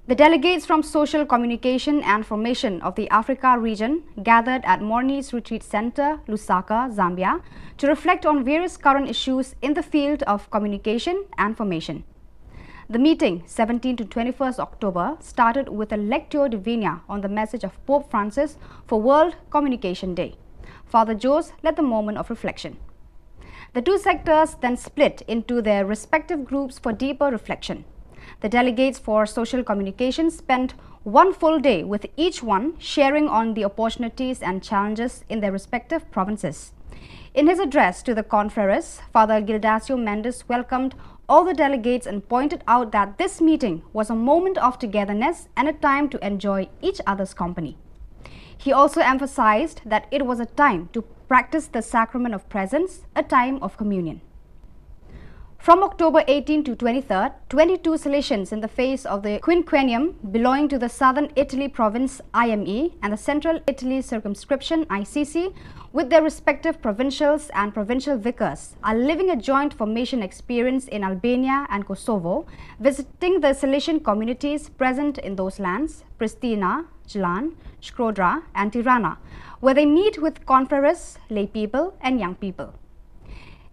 The delegates from Social Communication and Formation of the Africa region gathered at Morni's Retreat Center, Lusaka, Zambia, to reflect on various current issues in the field of communication and formation. The meeting, seventeenth to twenty-first October, started with a Lectio Divina on the message of Pope Francis for World Communication Day. Father Jose led the moment of reflection. The two sectors then split into their respective groups for deeper reflection. The delegates for social communication spent one full day with each one sharing on the opportunities and challenges in their respective provinces. In his address to the confreres, Father Gildacio Mendes welcomed all the delegates and pointed out that this meeting was a moment of togetherness and a time to enjoy each other's company. He also emphasized that it was a time to practice the sacrament of presence, a time of communion. From October eighteenth to twenty-third, twenty-two Salesians in the face of the quinquennium belonging to the Southern Italy province I M E and the Central Italy circumscription I C C, with their respective provincials and provincial vicars, are living a joint formation experience in Albania and Kosovo, visiting the Salesian communities present in those lands, Pristina, Jalan, Shkodra, and Tirana, where they meet with confreres, lay people, and young people.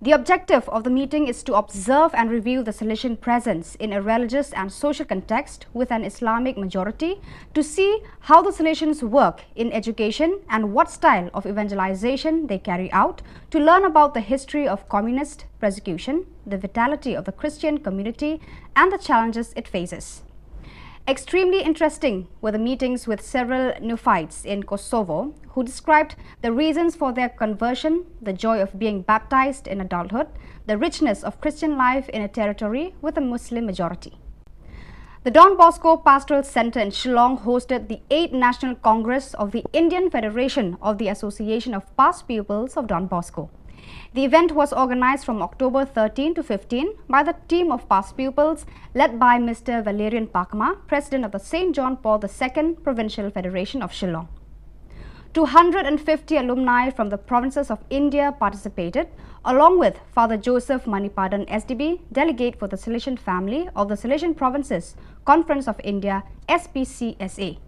The objective of the meeting is to observe and review the Salesian presence in a religious and social context with an Islamic majority, to see how the Salesians work in education and what style of evangelization they carry out, to learn about the history of communist persecution, the vitality of the Christian community, and the challenges it faces. Extremely interesting were the meetings with several neophytes in Kosovo who described the reasons for their conversion, the joy of being baptized in adulthood, the richness of Christian life in a territory with a Muslim majority. The Don Bosco Pastoral Center in Shillong hosted the eighth National Congress of the Indian Federation of the Association of Past Pupils of Don Bosco. The event was organized from October thirteen to fifteen by the team of past pupils led by Mister Valerian Pakma, President of the Saint John Paul the Second Provincial Federation of Shillong. Two hundred and fifty alumni from the provinces of India participated, along with Father Joseph Manipadan S D B, delegate for the Salesian family of the Salesian Provinces Conference of India, S P C S A.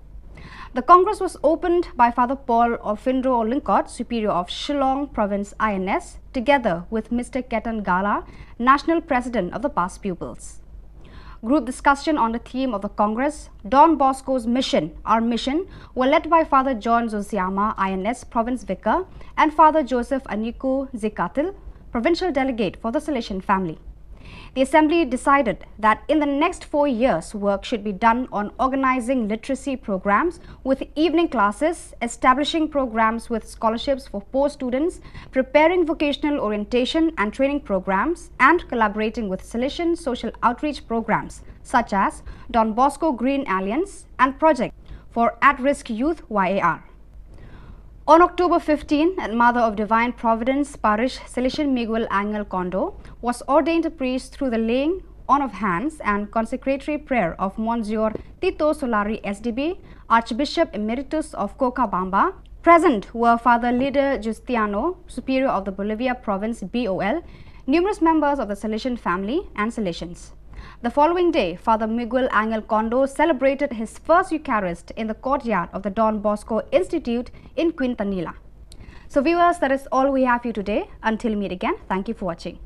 The Congress was opened by Father Paul Orphindro Lyngkot, Superior of Shillong Province I N S, together with Mister Ketan Gala, National President of the Past Pupils. Group discussion on the theme of the Congress, Don Bosco's Mission, Our Mission, were led by Father John Zosiama, I N S Province Vicar, and Father Joseph Aniku Zikatil, Provincial Delegate for the Salesian family. The Assembly decided that in the next four years, work should be done on organizing literacy programs with evening classes, establishing programs with scholarships for poor students, preparing vocational orientation and training programs, and collaborating with Salesian social outreach programs such as Don Bosco Green Alliance and Project for At-Risk Youth Y A R. On October fifteen, at Mother of Divine Providence Parish, Salesian Miguel Angel Kondo was ordained a priest through the laying on of hands and consecratory prayer of Monsignor Tito Solari S D B, Archbishop Emeritus of Cochabamba. Present were Father Leader Justiano, Superior of the Bolivia Province B O L, numerous members of the Salesian family, and Salesians. The following day, Father Miguel Angel Kondo celebrated his first Eucharist in the courtyard of the Don Bosco Institute in Quintanilla. So, viewers, that is all we have for you today. Until we meet again, thank you for watching.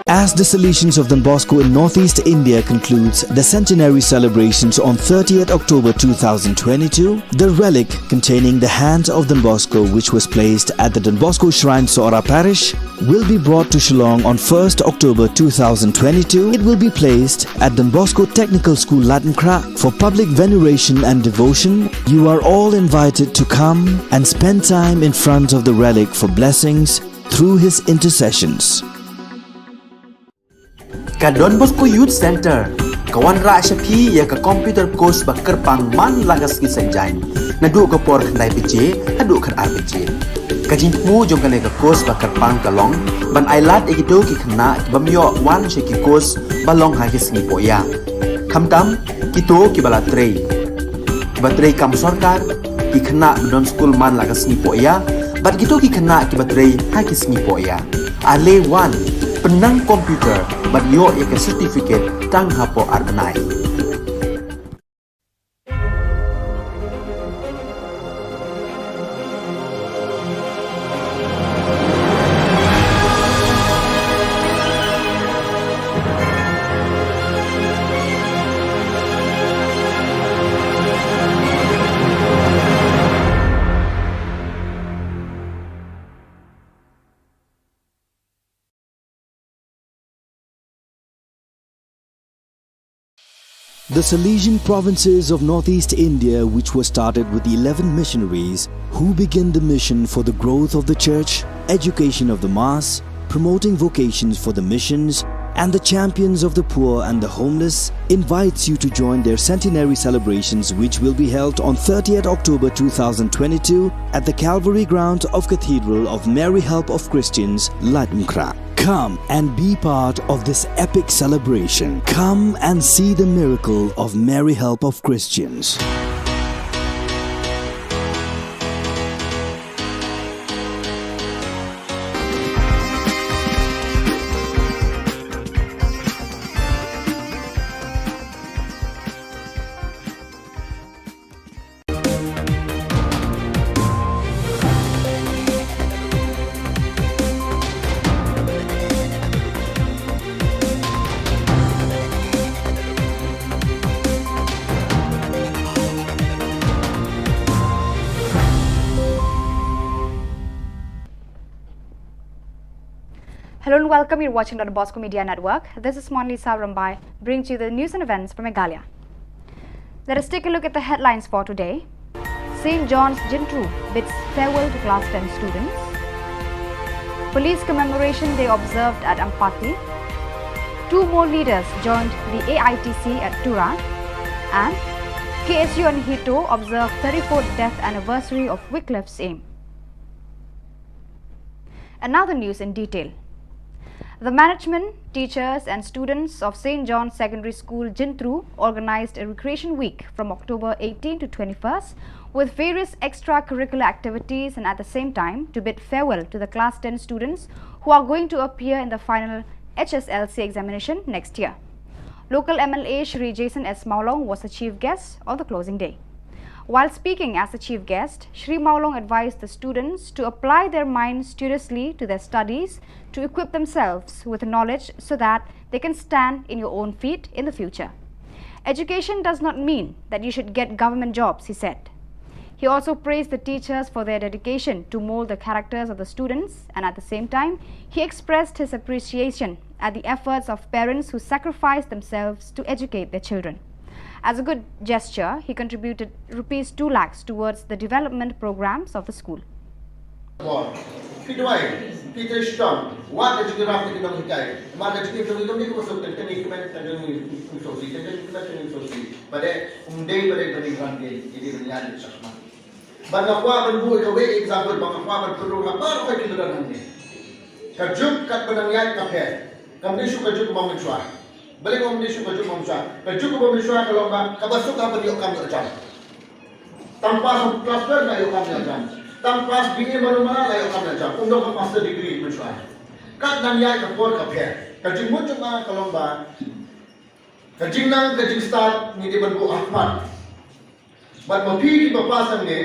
As the Salesians of Don Bosco in Northeast India concludes the centenary celebrations on thirtieth October two thousand twenty-two, the relic containing the hands of Don Bosco, which was placed at the Don Bosco Shrine, Sohra Parish, will be brought to Shillong on first October two thousand twenty-two. It will be placed at Don Bosco Technical School, Latenkhrah, for public veneration and devotion. You are all invited to come and spend time in front of the relic for blessings through his intercessions. Ka Don Bosco Youth Center ka wanrah sha phi ïa ka computer course ba kyrpang man la ka sngi Saitjaiñ, naduh ka por khyndai baje haduh khatar baje. Ka jingthmu jong kane ka course ba kyrpang ka long ban ailad ïa kito ki khynnah ki bym ïoh wan sha ki course ba long ha ki sngi pohïa, khamtam kito kiba la trei, kiba trei kam sorkar, ki khynnah ba don skul man la ka sngi pohïa, bad kito ki khynnah kiba trei ha ki sngi pohïa. Ale wan, Nang computer bad ïoh ïa ka certificate tang hapoh ar bnai. The Salesian provinces of northeast India, which were started with eleven missionaries who began the mission for the growth of the church, education of the mass, promoting vocations for the missions, and the champions of the poor and the homeless, invites you to join their centenary celebrations, which will be held on thirtieth October two thousand twenty-two at the Calvary ground of Cathedral of Mary Help of Christians, Laitumkhrah. Come and be part of this epic celebration. Come and see the miracle of Mary Help of Christians. Hello and welcome. You're watching Don Bosco Media Network. This is Monlisa Rambai, bringing to you the news and events from Meghalaya. Let us take a look at the headlines for today. Saint John's Jintru bids farewell to class ten students. Police Commemoration Day observed at Ampati. Two more leaders joined the A I T C at Tura. And K S U and HITO observe thirty-fourth death anniversary of Wycliffe Same. And now the news in detail. The management, teachers, and students of Saint John's Secondary School, Jintru, organized a recreation week from October eighteen to twenty-first, with various extracurricular activities, and at the same time to bid farewell to the class ten students who are going to appear in the final H S L C examination next year. Local M L A Shri Jason S Mawlong was the chief guest on the closing day. While speaking as the chief guest, Shri Mawlong advised the students to apply their minds studiously to their studies to equip themselves with knowledge so that they can stand in your own feet in the future. Education does not mean that you should get government jobs, he said. He also praised the teachers for their dedication to mold the characters of the students, and at the same time, he expressed his appreciation at the efforts of parents who sacrifice themselves to educate their children. As a good gesture, he contributed rupees two lakhs towards the development programs of the school. Phi duwai, phi trei shitom, wat ka jingïarap na ki nonghikai. Namar ka jingim jong ngi kam dei kum suk, teng teng ngi kmen, teng teng ngi suk si, teng teng ngi kmen, teng teng ngi suk si. Ba dei, um dei, ba dei, ba dei, ba dei, ba dei, ba dei, ba dei, ba dei. Bad nga kwah ban buh ïa kawei ka example, bad nga kwah ban pynrung ha baroh ki lynti hangne. Ka juk katba nang ïaid ka pher. Kam dei shuh ka juk kaba mynshuwa. Balei kam dei shuh ka juk kaba mynshuwa? Ka juk kaba mynshuwa ka long ba kaba suk ka ban ïoh kam ïoh jam. Tang pass class twelve la ïoh kam ïoh jam. Tang pass B A mano mano la ïoh kam ïoh jam. Um don ka master degree mynshuwa. Kat nang ïaid ka por ka pher. Ka jingmut jong nga ka long ba ka jingnang ka jingstad ngi dei ban buh ha khmat. Bad ma phi kiba pass hangne,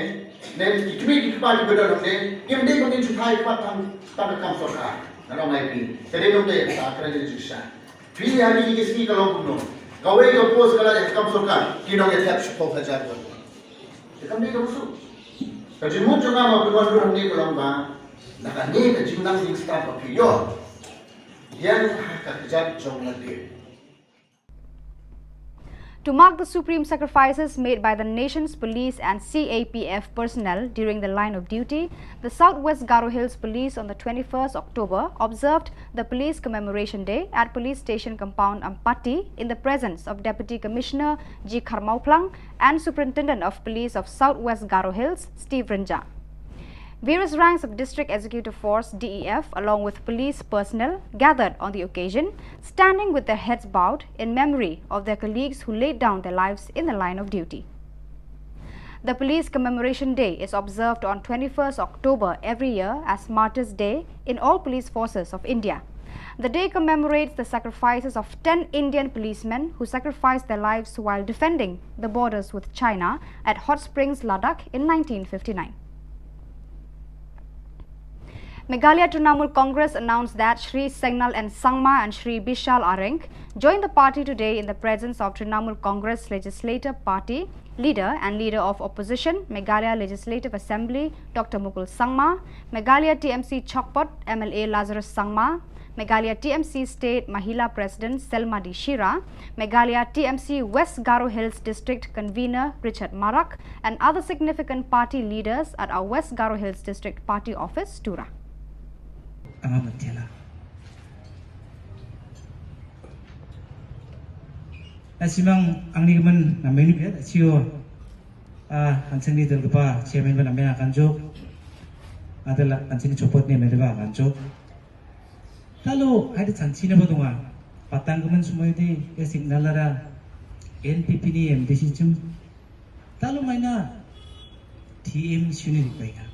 ne ki kmie ki kpa kiba don hangne, kim dei ban ngin shu thait pat tang, tang ka kam sorkar. Nga ong ïa phi. Ka dei nongdei ka kren ka jingshisha. Phi ha kine ki sngi ka long kumno? Kawei ka post ka la ïa ka kam sorkar, ki nongïathep shiphew hajar won. Te kam dei kaba suk. Ka jingmut jong nga ma phi wan ruh hangne ka long ba na kane ka jingnang jingstad ba phi ïoh, ïeng ha ka kjat jong lade. To mark the supreme sacrifices made by the nation's police and C A P F personnel during the line of duty, the South West Garo Hills Police on the twenty-first October observed the Police Commemoration Day at Police Station Compound Ampati in the presence of Deputy Commissioner G Kharmawphlang and Superintendent of Police of South West Garo Hills, Steve Rynjah. Various ranks of District Executive Force, D E F, along with police personnel gathered on the occasion, standing with their heads bowed in memory of their colleagues who laid down their lives in the line of duty. The Police Commemoration Day is observed on twenty-first October every year as Martyrs' Day in all police forces of India. The day commemorates the sacrifices of ten Indian policemen who sacrificed their lives while defending the borders with China at Hot Springs, Ladakh in nineteen fifty-nine. Meghalaya Trinamool Congress announced that Shri Sengnal N Sangma and Shri Bishal Areng joined the party today in the presence of Trinamool Congress Legislative Party leader and leader of opposition, Meghalaya Legislative Assembly, Doctor Mukul Sangma, Meghalaya T M C Chakpot M L A Lazarus Sangma, Meghalaya T M C State Mahila President Selma D Shira, Meghalaya T M C West Garo Hills District Convener Richard Marak, and other significant party leaders at our West Garo Hills District Party Office, Tura. Anga matela. Asimang angni kemen namen ni pia, asio, ah, anseng ni del kepa, chairman ba namen akan jok. Adela anseng ni chopot ni namen ba akan jok. Talo, ai de chanchi na ba tunga. Patang kemen semua itu, ya signal ada. N P P ni M D C chum. Talo maina T M C ni pai ka.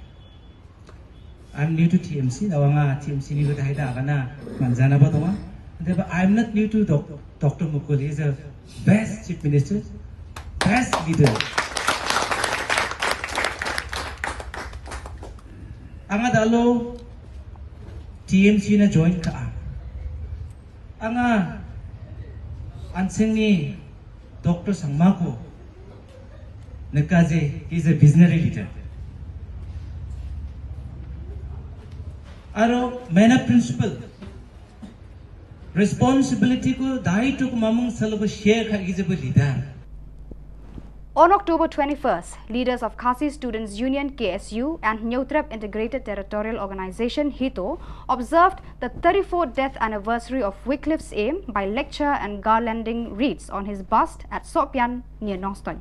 I'm new to T M C, na wanga T M C ni ba tahai da kana manjana ba tunga. Ante ba, I'm not new to doc-, Doctor Mukul. He's a best chief minister, best leader. Anga dalo T M C na join ka. Anga anseng ni Doctor Sangma ko neka je, he's a visionary leader. Aro maina principle, responsibility ko, daito ko mamung salo ba share ka ki je ba leader. On October twenty-first, leaders of Khasi Students Union, K S U, and Hynñiewtrep Integrated Territorial Organization, HITO, observed the thirty-fourth death anniversary of Wycliffe's aim by lecture and garlanding wreaths on his bust at Sohpian near Nongstoiñ.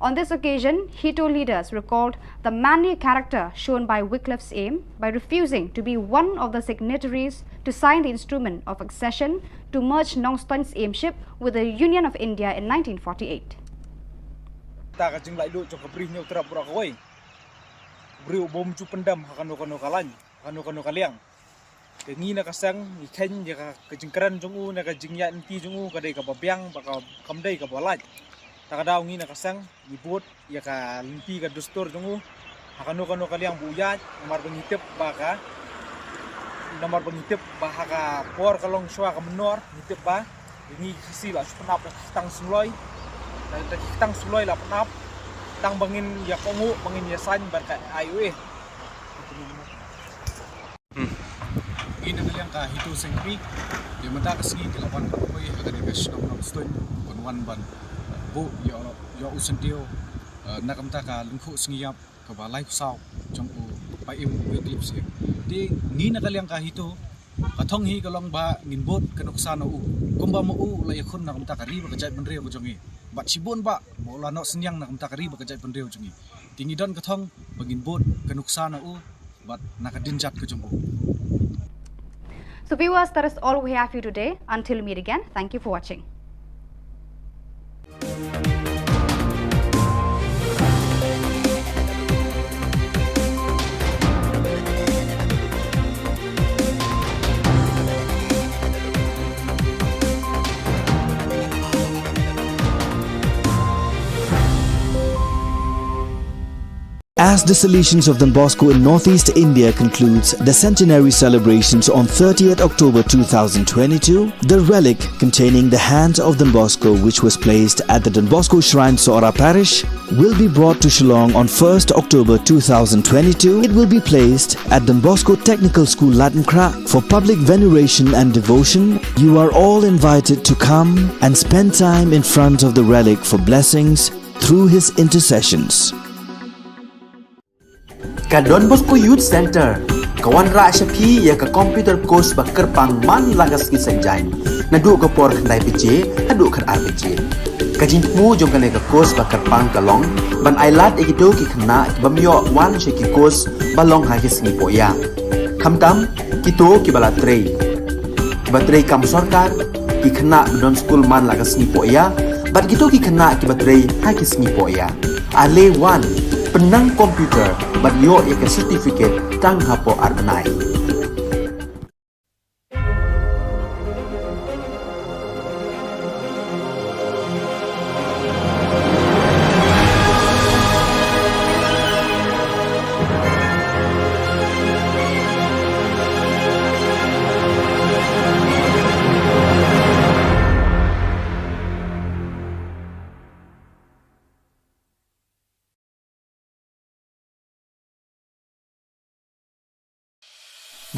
On this occasion, HITO leaders recalled the manly character shown by Wycliffe's aim by refusing to be one of the signatories to sign the instrument of accession to merge Nongstoiñ's aimship with the Union of India in nineteen forty-eight. Ta ka jinglaitluid jong ka Bri Hynñiewtrep baroh kawei. Bri u bym ju pyndem ha kano kano ka lain, ha kano kano ka liang. Te ngi na ka seng ngi kheiñ ïa ka, ka jingkren jong u, na ka jingïaid lynti jong u, ka dei kaba biang, ba ka, kam dei kaba lait. Ta ka daw ngi na ka seng ngi bud ïa ka lynti ka dustur jong u ha kano kano ka liang ba u ïaid, namar ba ngi tip ba ka, namar ba ngi tip ba ha ka por ka long shuwa ka mynnor, ngi tip ba ngi ki Khasi la shu pynap da ki ktang sumloi, da, da ki ktang sumloi la pynap, tang ba ngin ïa kohnguh, ba ngin ïa saiñ bad ka I O A. Ngi na ka liang ka HITO Seng Kmie, ïa mynta ka sngi ki la wan ban poi ha kane ka shnong Nongstoiñ, ban wan ban buh ïa, ïa u syntiew, eh, na ka bynta ka lyngkhuh sngi ïap kaba laiphew saw jong u Paiem Wycliffe's aim. Te ngi na ka liang ka HITO, ka thong hi ka long ba ngin bud ka nuksa na u, kumba ma u la ïakhun na ka bynta ka ri bad ka jaitbynriew ka jong ngi. Bad shibun ba ma u la noh synñiang na ka bynta ka ri bad ka jaitbynriew jong ngi. Te ngi don ka thong ba ngin bud ka nuksa na u bad na ka dien jait ka jong u. So viewers, that is all we have for you today. Until we meet again, thank you for watching. As the Salesians of Don Bosco in northeast India concludes the centenary celebrations on thirtieth October two thousand twenty-two, the relic containing the hand of Don Bosco, which was placed at the Don Bosco Shrine, Sohra Parish, will be brought to Shillong on first October two thousand twenty-two. It will be placed at Don Bosco Technical School, Latnkrah, for public veneration and devotion. You are all invited to come and spend time in front of the relic for blessings through his intercessions. Ka Don Bosco Youth Centre ka wanrah sha phi ïa ka computer course ba kyrpang man la ka sngi Saitjaiñ, naduh ka por khyndai baje haduh khatar baje. Ka jingthmu jong kane ka course ba kyrpang ka long ban ailad ïa kito ki khynnah ki bym ïoh wan sha ki course ba long ha ki sngi pohïa. Khamtam kito kiba la trei, kiba trei kam sorkar, ki khynnah ba don skul man la ka sngi pohïa, bad kito ki khynnah kiba trei ha ki sngi pohïa. Ale wan, pynnang computer bad ïoh ïa ka certificate tang hapoh ar bnai.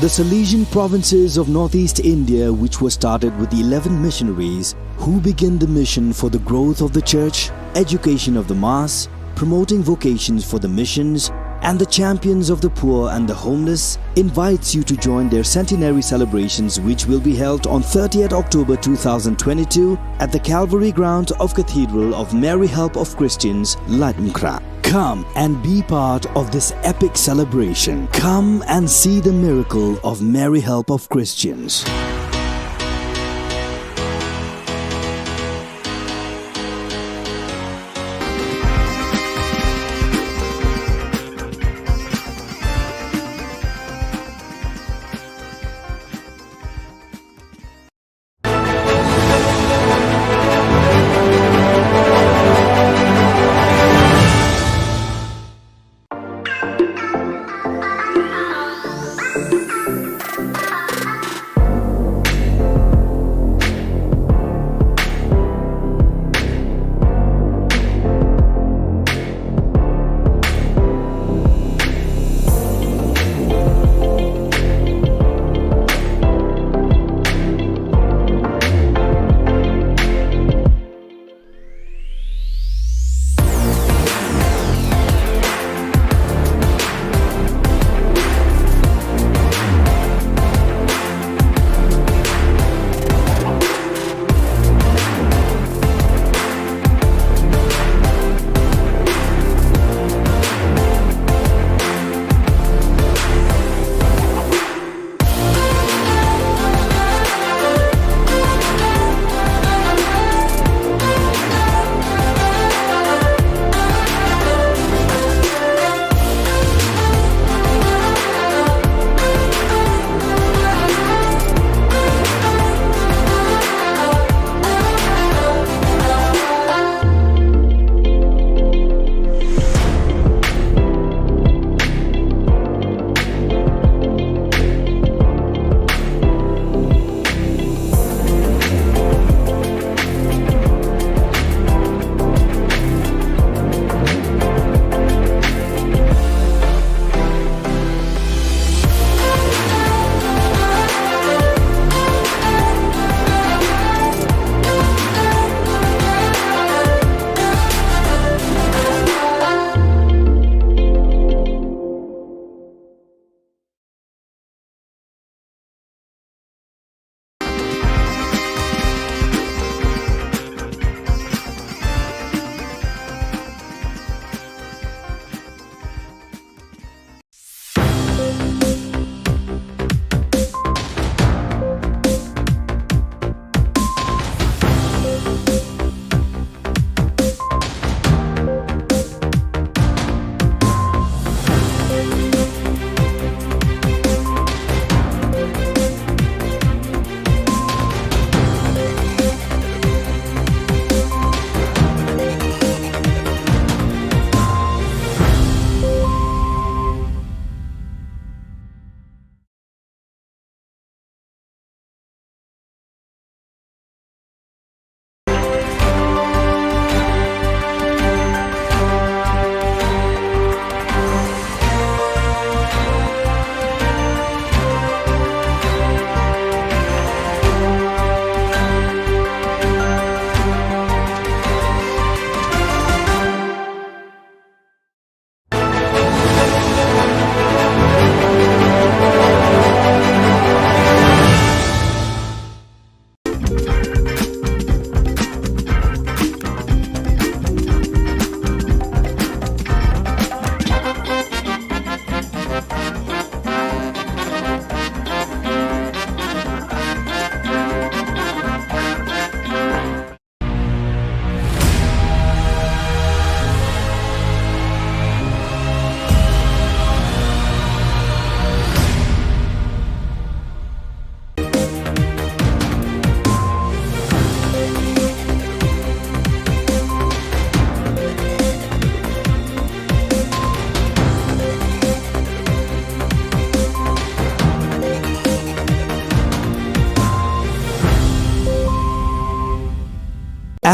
The Salesian provinces of northeast India, which was started with eleven missionaries who began the mission for the growth of the church, education of the mass, promoting vocations for the missions, and the champions of the poor and the homeless, invites you to join their centenary celebrations, which will be held on thirtieth October two thousand twenty-two at the Calvary grounds of Cathedral of Mary Help of Christians, Laitumkhrah. Come and be part of this epic celebration. Come and see the miracle of Mary Help of Christians.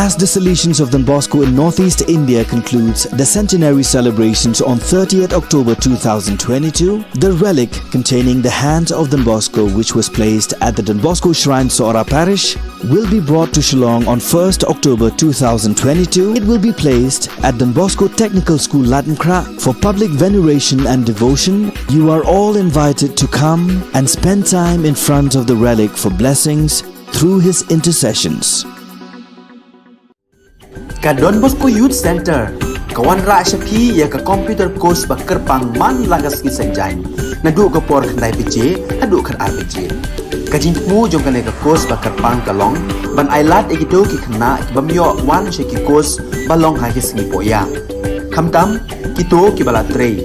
As the Salesians of Don Bosco in Northeast India concludes the centenary celebrations on thirtieth October two thousand twenty-two, the relic containing the hands of Don Bosco, which was placed at the Don Bosco Shrine, Sohra Parish, will be brought to Shillong on first October two thousand twenty-two. It will be placed at Don Bosco Technical School, Lutmkhrah, for public veneration and devotion. You are all invited to come and spend time in front of the relic for blessings through his intercessions. Ka Don Bosco Youth Centre ka wanrah sha phi ïa ka computer course ba kyrpang man la ka sngi Saitjaiñ, naduh ka por khyndai baje haduh khatar baje. Ka jingthmu jong kane ka course ba kyrpang ka long ban ailad ïa kito ki khynnah ki bym ïoh wan sha ki course ba long ha ki sngi pohïa. Khamtam kito kiba la trei,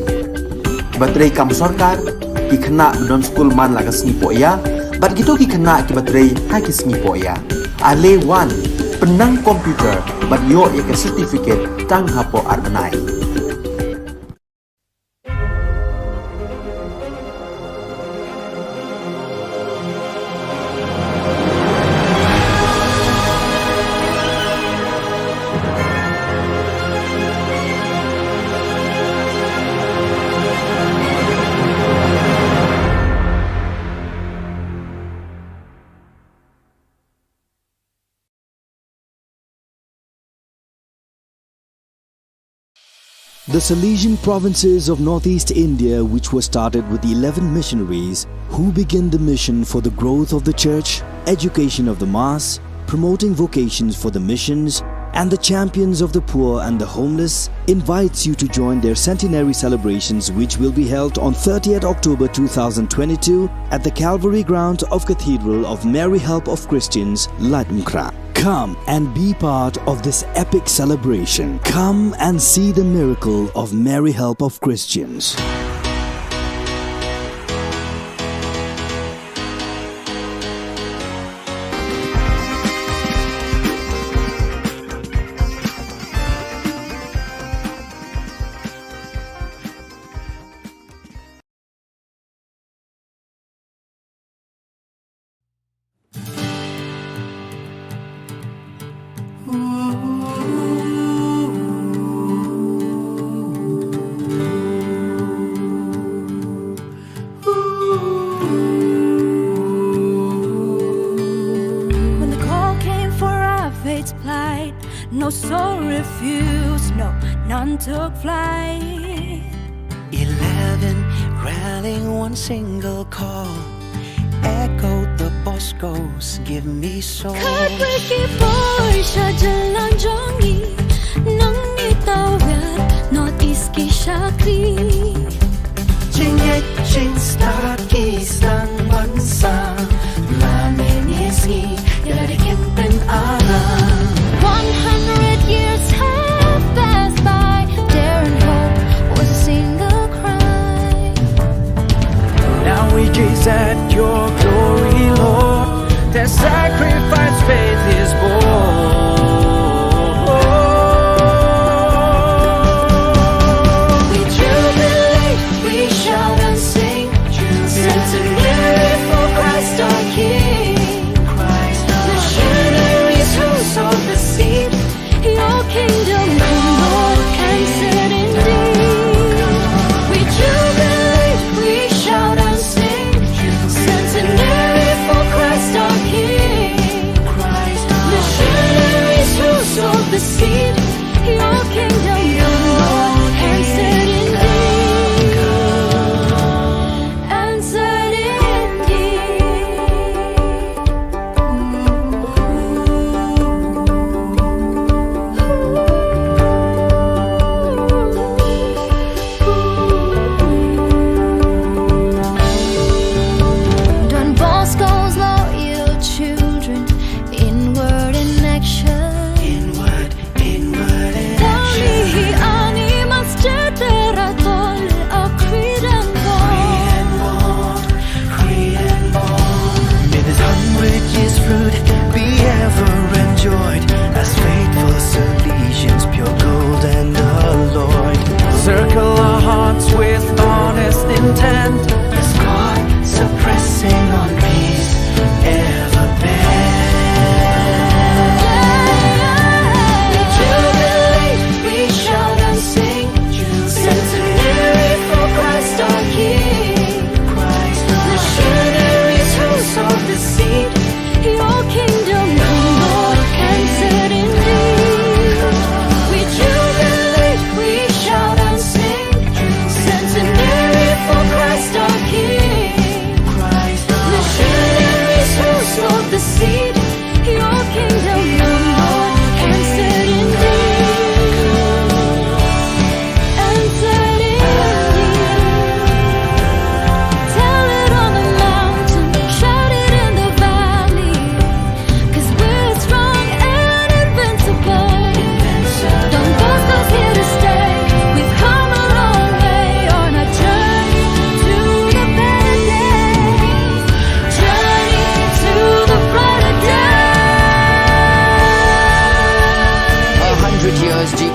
kiba trei kam sorkar, ki khynnah ba don skul man la ka sngi pohïa, bad kito ki khynnah kiba trei ha ki sngi pohïa. Ale wan, pynnang computer bad ïoh ïa ka certificate tang hapoh ar bnai. The Salesian provinces of Northeast India, which was started with eleven missionaries who began the mission for the growth of the church, education of the mass, promoting vocations for the missions, and the champions of the poor and the homeless, invites you to join their centenary celebrations, which will be held on thirtieth October two thousand twenty-two at the Calvary grounds of Cathedral of Mary Help of Christians, Lutmkhrah. Come and be part of this epic celebration. Come and see the miracle of Mary Help of Christians. When the call came for our fate's plight, no soul refused, no, none took flight. Eleven rallying one single call, echoed the Boscos, give me soul. Khatwei ki bor sha jylla jong ngi, nangne tawit North East ki shakri. Jingngeit jingstad ki sdang ban sah, la mynne sngi ïa lade kim pynaram. One hundred years have passed by, dare and hope was a single cry. Now we gaze at your glory, Lord. Their sacrifice faith is born. We jubilate, we shout and sing. Centenary for Christ our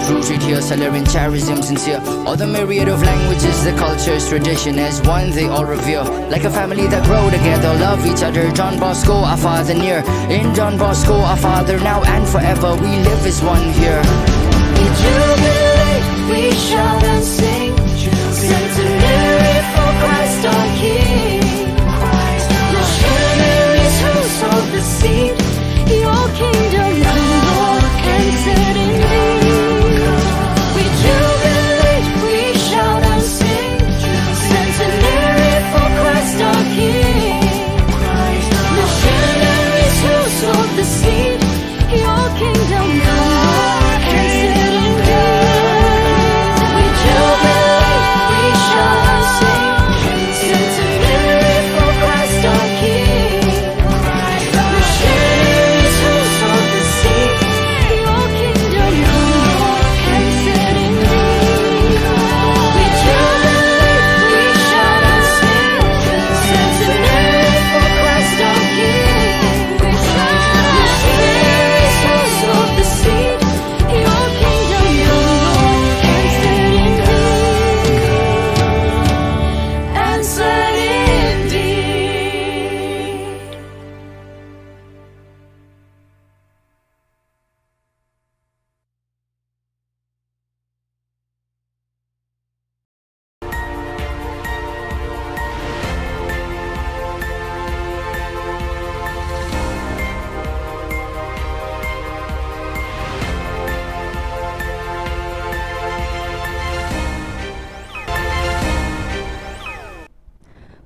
Rooted here, salary and charism sincere. All the myriad of languages, the cultures, tradition as one they all revere. Like a family that grow together, love each other. Don Bosco, our father near. In Don Bosco, our father now and forever. We live as one here. We jubilate, we shout and sing. Centenary for Christ our King. Missionaries who sowed the seed. Your kingdom come, Lord, and set indeed. We jubilate, we shout and sing. Centenary for Christ our King. Missionaries who sowed the seed. Your kingdom come, Lord, and set indeed. We jubilate, we shout and sing. Centenary for Christ our King.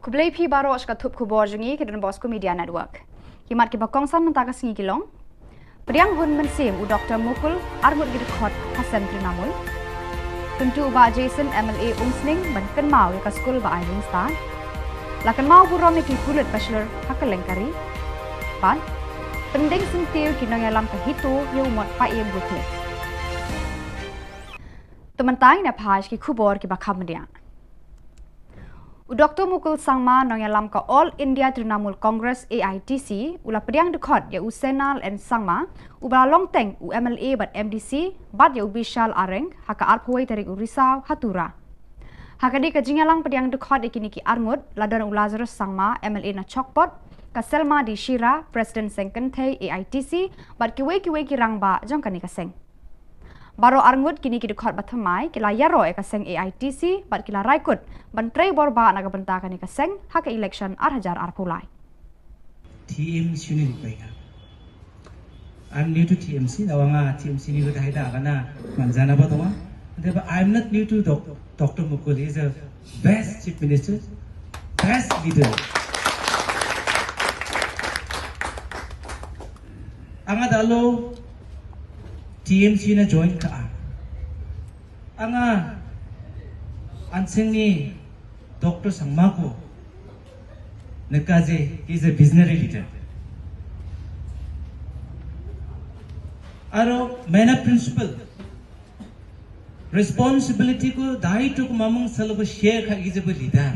Khublei phi baroh sha ka thup khubor jong ngi ka Don Bosco Media Network. Ki mat kiba kongsan mynta ka sngi ki long: Pdiang hun mynsiem u Doktor Mukul, arngut ki dkhot ha seng Trinamool. Kyntu u Bah Jason M L A Umsning ban kynmaw ïa ka skul ba ai jingstad. La kynmaw burom ïa ki pulit bachelor ha kylleng ka ri. Bad pyndeng syntiew ki nongïalam ka HITO ïa u mot Paiem Buthe. To mynta ngin ïa phai sha ki khubor kiba kham bniah. U Doktor Mukul Sangma, nongïalam ka All India Trinamool Congress, A I T C, u la pdiang dkhot ïa u Senal N Sangma, uba la long teng u M L A bad M D C, bad ïa u Bishal Areng ha ka arphew wei tarik u Risaw ha Tura. Ha kane ka jingïalang pdiang dkhot ïa kine ki arngut la don u Lazarus Sangma, M L A na Chokpot, ka Selma D Shira, President Seng Kynthei A I T C, bad kiwei kiwei ki rangbah jong kane ka seng. Baroh arngut kine ki dkhot ba thymmai ki la ïaroh ïa ka seng A I T C bad ki la rai kut ban trei bor bha na ka bynta kane ka seng ha ka election ar hajar arphew lai. T M C ni bai nga. I'm new to T M C, na wanga T M C ni ko dai da kana manjana ba tuma. But I'm not new to doc- Doctor Mukul. He's a best chief minister, best leader. Anga dalo T M C na join ka a. Anga anseng ni Doctor Sangma ko neka je, he's a visionary leader. Aro mena principle responsibility ko dai to ko mamung salo ko share kha ki je bo leader.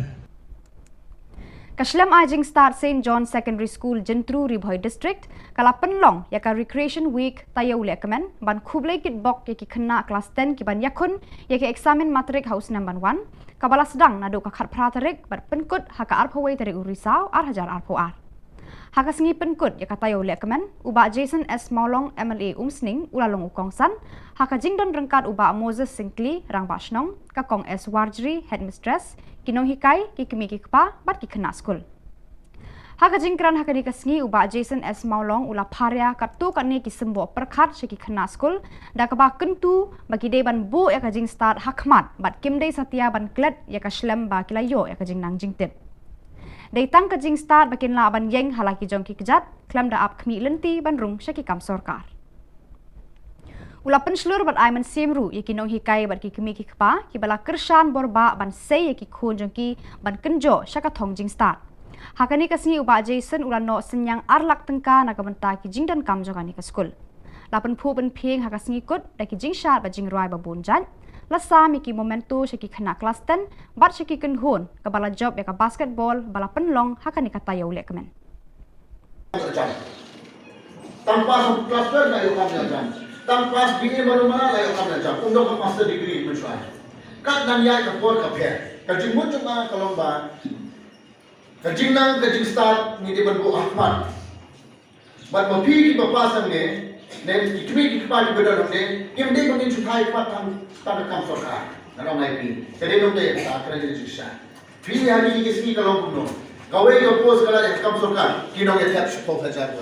Ka shlem ai jingstad Saint John Secondary School Jyntru, Ri Bhoi District ka la pynlong ïa ka Recreation Week taïew lehkmen ban khublei kitbok ïa ki khynnah klas ten ki ban ïakhun ïa ka eksamin matrik ha u snem ban wan, kaba la sdang naduh ka khatphra tarik bad pynkut ha ka arphew wei tarik u Risaw ar hajar arphew ar. Ha ka sngi pynkut ïa ka taïew lehkmen, u Bah Jason S Mawlong, M L A Umsning, u la long u kongsan ha ka jingdon ryngkat u Bah Moses Syngkli, Rangbah Shnong, ka Kong S Warjri, Headmistress, ki nonghikai, ki kmie ki kpa bad ki khynnah skul. Ha ka jingkren ha kane ka sngi, u Bah Jason S Mawlong u la pharia katto katne ki symboh pyrkhat sha ki khynnah skul da kaba kyntu ba ki dei ban buh ïa ka jingstad ha khmat bad kim dei satia ban klet ïa ka shlem ba ki la ïoh ïa ka jingnang jingtip. Dei tang ka jingstad ba kin lah ban ïeng ha la ki jong ki kjat khlem da ap khmih lynti ban rung sha ki kam sorkar. U la pynshlur bad ai mynsiem ruh ïa ki nonghikai bad ki kmie ki kpa kiba la kyrshan bor bah ban sei ïa ki khun jong ki ban kynjoh sha ka thong jingstad. Ha kane ka sngi u Bah Jason u la noh synñiang ar lak tyngka na ka bynta ki jingdonkam jong kane ka skul. La pynphuh pynphieng ha ka sngi kut da ki jingshad bad jingrwai ba bun jait. La sam ïa ki memento sha ki khynnah klas ten bad sha ki kynhun kaba la jop ïa ka basketball ba la pynlong ha kane ka taïew lehkmen. Tang pass klas twelve na ïoh kam ïa jam. Tang pass B A mano mano la ïoh kam na jam, um don ka master degree mynshuwa. Kat nang ïa ka por ka pher. Ka jingmut jong nga ka long ba ka jingnang ka jingstad ngi dei ban buh ha khmat. Bad ma phi kiba pass hangne, ne ki kmie ki kpa kiba don hangne, kim dei ban ngin shu thait khmat tang tang ka kam sorkar. Nga ong ïa phi. Ka dei nongdei ka kren ka jingshisha. Phi ha kine ki sngi ka long kumno? Kawei ka post ka la ïa ka kam sorkar, ki nongïathep shiphew hajar.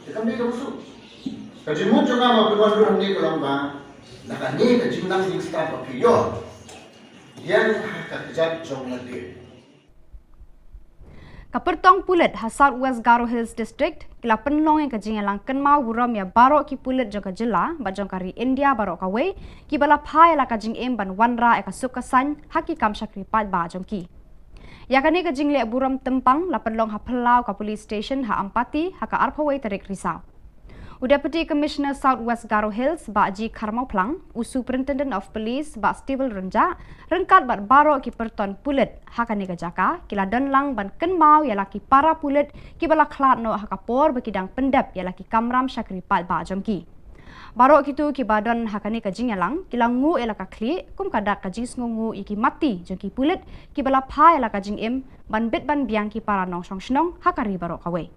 Te kam dei kaba suk. Ka jingmut jong nga ma phi wan ruh hangne ka long ba na kane ka jingnang jingstad ba phi ïoh, ïeng ha ka kjat jong lade. Ka pyrtong pulit ha South West Garo Hills District ki la pynlong ïa ka jingïalang kynmaw burom ïa baroh ki pulit jong ka jylla bad jong ka ri India baroh kawei kiba la phai ïa la ka jingim ban wanrah ïa ka suk ka saiñ ha ki kam shakri paidbah jong ki. Ïa kane ka jingleh burom tympang la pynlong ha phyllaw ka police station ha Ampati ha ka arphew wei tarik Risaw. U Deputy Commissioner South West Garo Hills, Bah G Kharmawphlang, u Superintendent of Police, Bah Stable Rynjah, ryngkat bad baroh ki pyrton pulit ha kane ka jaka ki la don lang ban kynmaw ïa la ki para pulit kiba la khlad noh ha ka por ba ki dang pyndep ïa la ki kamram shakri paidbah jong ki. Baroh kito kiba don ha kane ka jingïalang ki la nguh ïa la ka khlieh kum ka dak ka jingsngewnguh ïa ki mati jong ki pulit kiba la phai ïa la ka jingim ban bit ban biang ki para nongshong shnong ha ka ri baroh kawei.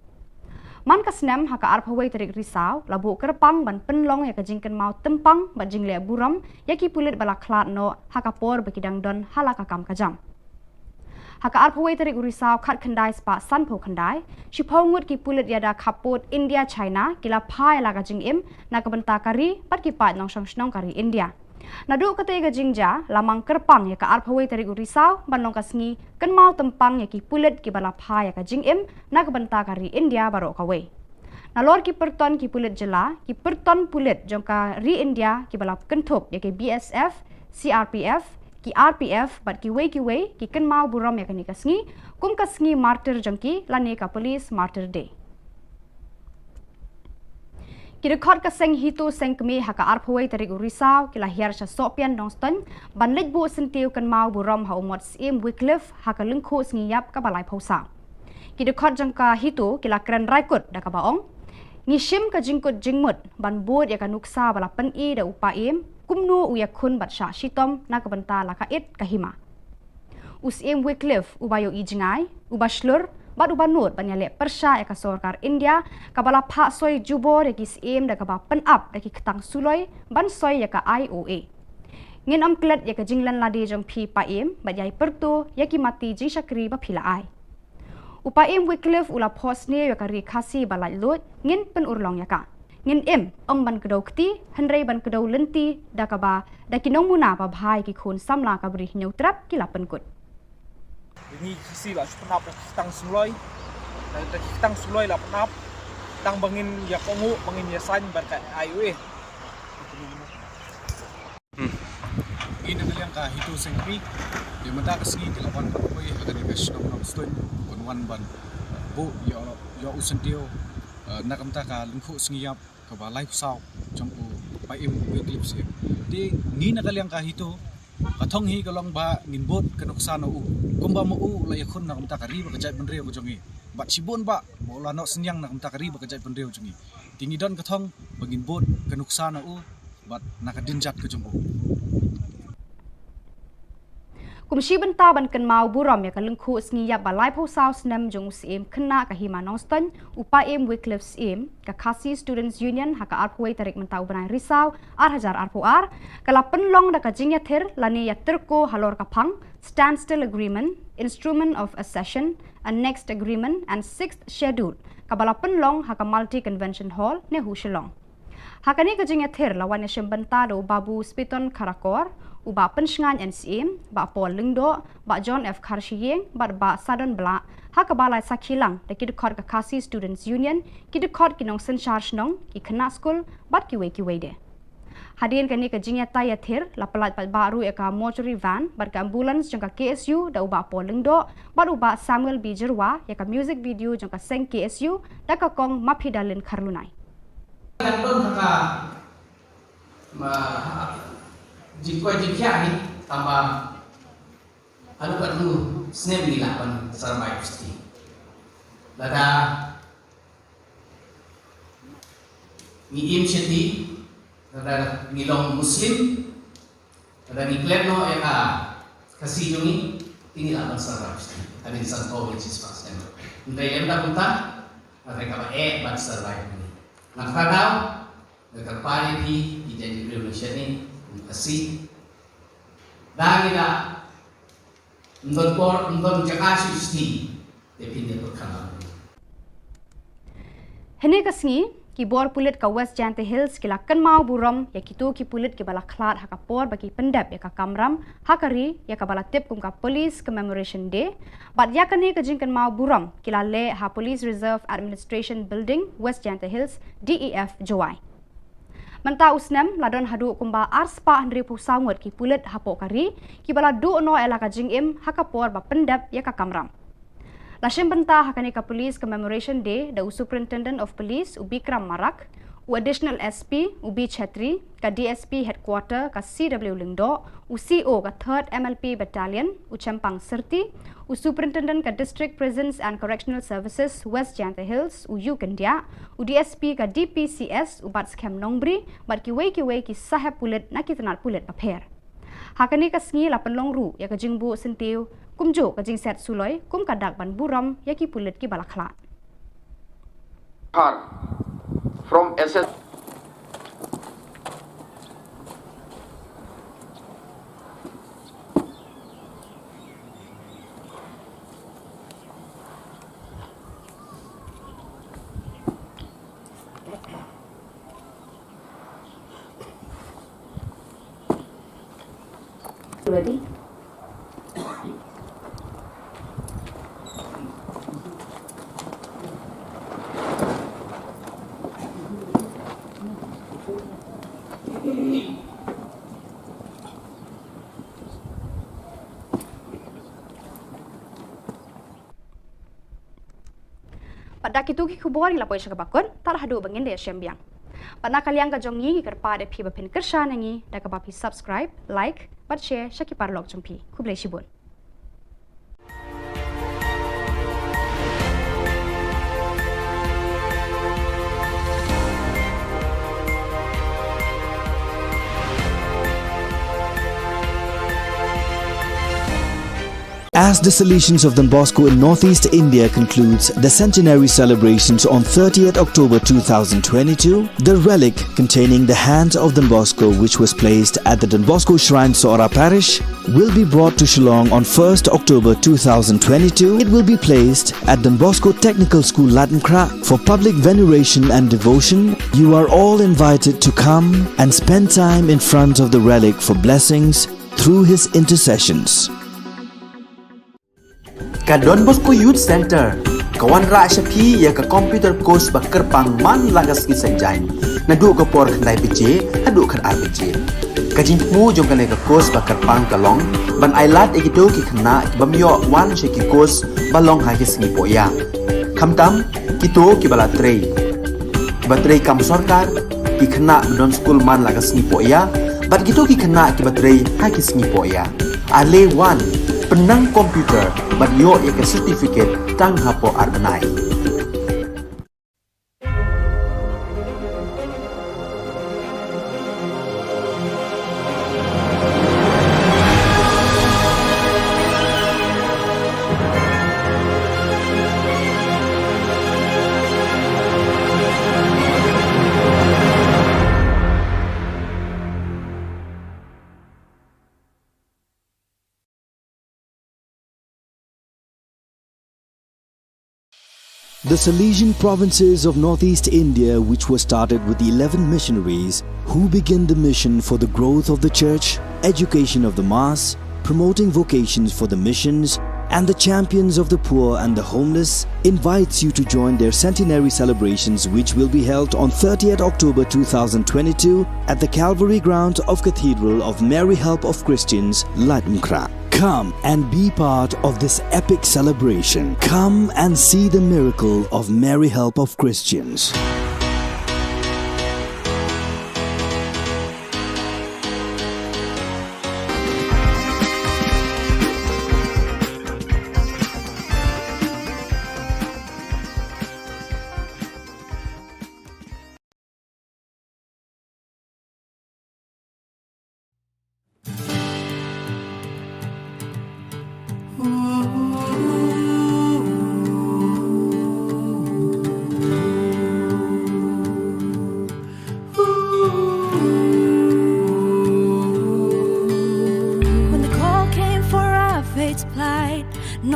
Man ka snem ha ka arphew wei tarik Risaw la buh kyrpang ban pynlong ïa ka jingkynmaw tympang bad jingleh burom ïa ki pulit ba la khlad noh ha ka por ba ki dang don ha la ka kam ka jam. Ha ka arphew wei tarik Risaw khatkhyndai spah sanphew khyndai, shiphew ngut ki pulit ïada khappud India China ki la phai ïa la ka jingim na ka bynta ka ri bad ki paid nongshong shnong ka ri India. Naduh katei ka jingjia la mang kyrpang ïa ka arphew wei tarik u Risaw ban long ka sngi kynmaw tympang ïa ki pulit kiba la phai ïa ka jingim na ka bynta ka ri India baroh kawei. Nalor ki pyrton ki pulit jylla, ki pyrton pulit jong ka ri India kiba la kynthup ïa ki B S F, C R P F, ki R P F bad kiwei kiwei ki kynmaw burom ïa kane ka sngi kum ka sngi martyr jong ki lane ka Police Martyr Day. Ki dkhot ka seng HITO seng kmie ha ka arphew wei tarik u Risaw ki la hiar sha Sohpian Nongstoiñ ban leit buh syntiew kynmaw burom ha u Mot Syiem Wycliffe ha ka lyngkhuh sngi ïap kaba laiphew saw. Ki dkhot jong ka HITO ki la kren raikut da kaba ong, ngi shim ka jingkut jingmut ban bud ïa ka nuksa ba la pyni da u Paiem kumno u ïakhun bad shah shitom na ka bynta la ka it ka hima. U Syiem Wycliffe uba ïohi jngai, uba shlur bad uba nud ban ïaleh pyrshah ïa ka sorkar India kaba la phah soi jubor ïa ki syiem da kaba pynap da ki ktang suloi ban soi ïa ka I O A. Ngin ym klet ïa ka jinglen lade jong phi Paiem bad ïai pyrto ïa ki mati jingshakri ba phi la ai. U Paiem Wycliffe u la phohsniew ïa ka ri Khasi ba laitluid, ngin pynurlong ïa ka. Ngin im, ym ban kdew kti, hynrei ban kdew lynti da kaba da ki nongmuna babha ïa ki khun samla ka Bri Hynñiewtrep ki la pynkut. Ngi Khasi la shu pynap da ki ktang suloi, da ki ktang suloi la pynap, tang ba ngin ïa kohnguh, ba ngin ïa saiñ bad ka I O A. Ngi na ka liang ka HITO seng kmie, ïa mynta ka sngi ki la wan ban poi ha kane ka shnong Nongstoiñ, ban wan ban buh ïa u syntiew, eh, na ka bynta ka lyngkhuh sngi ïap kaba laiphew saw jong u Paiem Wycliffe Syiem. Te ngi na ka liang ka HITO, ka thong hi ka long ba ngin bud ka nuksa na u kumba ma u la ïakhun na ka bynta ka ri bad ka jaitbynriew ka jong ngi. Bad shibun ba ma u la noh synñiang na ka bynta ka ri bad ka jaitbynriew jong ngi. Te ngi don ka thong ba ngin bud ka nuksa na u bad na ka dien jait ka jong u. Kum shi bynta ban kynmaw burom ïa ka lyngkhuh sngi ïap ba laiphew saw snem jong u Syiem khynnah ka hima Nongstoiñ, u Paiem Wycliffe Syiem, ka Khasi Students Union ha ka arphew wei tarik mynta u bnai Risaw ar hajar arphew ar, ka la pynlong da ka jingïathir lane ïatyrko halor ka phang Standstill Agreement, Instrument of Accession, Annexed Agreement and Sixth Schedule, kaba la pynlong ha ka Multi Convention Hall, NEHU Shillong. Ha kane ka jingïathir la wan ïashim bynta da u Babu Spiton Kharkor, u Bah Pynshngaiñ N Syiem, Bah Paul Lyngdoh, Bah John F Kharshiing bad Bah Sadon Blah, ha kaba la sakhi lang da ki dkhot ka Khasi Students Union, ki dkhot ki nongsynshar shnong, ki khynnah skul bad kiwei kiwei de. Hadien kane ka jingïatai ïathir la pyllait paidbah ruh ïa ka mortuary van bad ka ambulance jong ka K S U da u Bah Paul Lyngdoh bad u Bah Samuel B Jyrwa ïa ka music video jong ka seng K S U da ka kong Maphi Dalin Kharlunai. Ka don ha ka, ma, jingkoit jingkhiah hi, tangba haduh katno snem ngi lah ban sarbai psti. Lada ngi im shati, Lada ngi long Muslim, lada ngi klet noh ïa ka Khasi jong ngi, te ngi lah ban survive. Hadien san phew phew snem. Hynrei ym da kumta, hynrei kaba eh ban survive ngi. Nga kyrpad, nga kyrpad ïa phi, ki jait ki briew nongshad ngi, kum Khasi. Da ngi da ym don por, ym don jaka shuh shuh. Te phin ïa pyrkhat. Hynne ka sngi, ki bor pulit ka West Jaintia Hills ki la kynmaw burom ïa kito ki pulit kiba la khlad ha ka por ba ki pyndep ïa ka kamram ha ka ri, ïa kaba la tip kum ka Police Commemoration Day, bad ïa kane ka jingkynmaw burom ki la leh ha Police Reserve Administration Building, West Jaintia Hills, D E F, Jowai. Mynta u snem la don haduh kumba arspah hynriewphew saw ngut ki pulit hapoh ka ri kiba la duh noh ïa la ka jingim ha ka por ba pyndep ïa ka kamram. La shim bynta ha kane ka Police Commemoration Day da u Superintendent of Police u Bikram Marak, u Additional S P u B Chhetri, ka D S P Headquarter ka C W Lyngdoh, u C O ka Third M L P Battalion u Chempang Syrti, u Superintendent ka District Prisons and Correctional Services West Jaintia Hills u U Kyndiah, u D S P ka D P C S u Batskhem Nongbri, bad kiwei kiwei ki sahep pulit na ki tnat pulit bapher. Ha kane ka sngi la pynlong ruh ïa ka jingbuh syntiew kumjuh ka jingset suloi kum ka dak ban burom ïa ki pulit kiba la khlad. Har from S S Ready? Bad da kito ki khubor ngi la poi sha kaba kut, tad haduh ba ngin da ïashem biang. Bad na ka liang ka jong ngi, ngi kyrpad ïa phi ba phin kyrshan ïa ngi da kaba phi subscribe, like bad share sha ki paralok jong phi. Khublei shibun. As the Salesians of Don Bosco in Northeast India concludes the centenary celebrations on thirtieth October two thousand twenty-two, the relic containing the hand of Don Bosco, which was placed at the Don Bosco Shrine, Sohra Parish, will be brought to Shillong on first October two thousand twenty-two. It will be placed at Don Bosco Technical School, Laitumkhrah, for public veneration and devotion. You are all invited to come and spend time in front of the relic for blessings through his intercessions. Ka Don Bosco Youth Centre ka wanrah sha phi ïa ka computer course ba kyrpang man la ka sngi Saitjaiñ, naduh ka por khyndai baje haduh khatar baje. Ka jingthmu jong kane ka course ba kyrpang ka long ban ailad ïa kito ki khynnah ki bym ïoh wan sha ki course ba long ha ki sngi poh ïa. Khamtam kito kiba la trei, kiba trei kam sorkar, ki khynnah ba don skul man la ka sngi poh ïa, bad kito ki khynnah kiba trei ha ki sngi poh ïa. Ale wan, pynnang computer bad ïoh ïa ka certificate tang hapoh ar bnai. The Salesian provinces of Northeast India, which was started with eleven missionaries who began the mission for the growth of the church, education of the mass, promoting vocations for the missions, and the champions of the poor and the homeless, invites you to join their centenary celebrations, which will be held on thirtieth October two thousand twenty-two at the Calvary Ground of Cathedral of Mary Help of Christians, Laitumkhrah. Come and be part of this epic celebration. Come and see the miracle of Mary Help of Christians.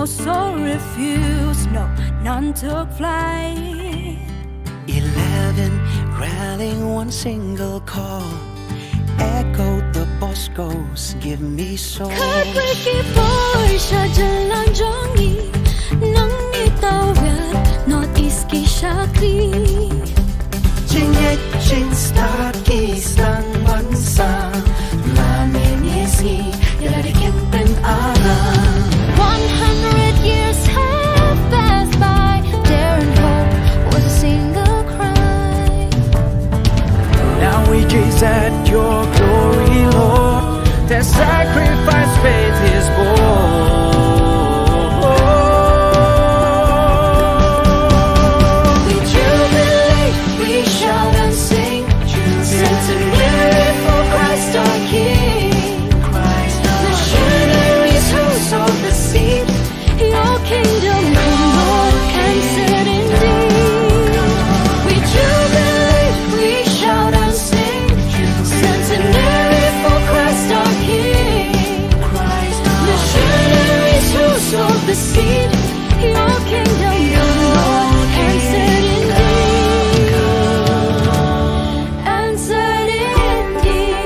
So refuse, no, none took flight. Eleven rallying one single call. Echoed the Boscos, give me soul. Khatwei ki poi sha jylla jong ngi, nang ngi tawir North East ki shakri. Jingngeit jingstad ki sdang ban sam, la ngi ngi sngi ïa la dei kin pynara. One hundred years have passed by, daring hope was a single cry. Now we gaze at your glory, Lord. Their sacrifice faith is born. We jubilate, we shout and sing, centenary for Christ our King. Missionaries who sowed the seed, your kingdom come, Lord, and set indeed. We jubilate, we shout and sing, centenary for Christ our King. Missionaries who sowed the seed, your kingdom come, Lord, and set indeed. And set indeed.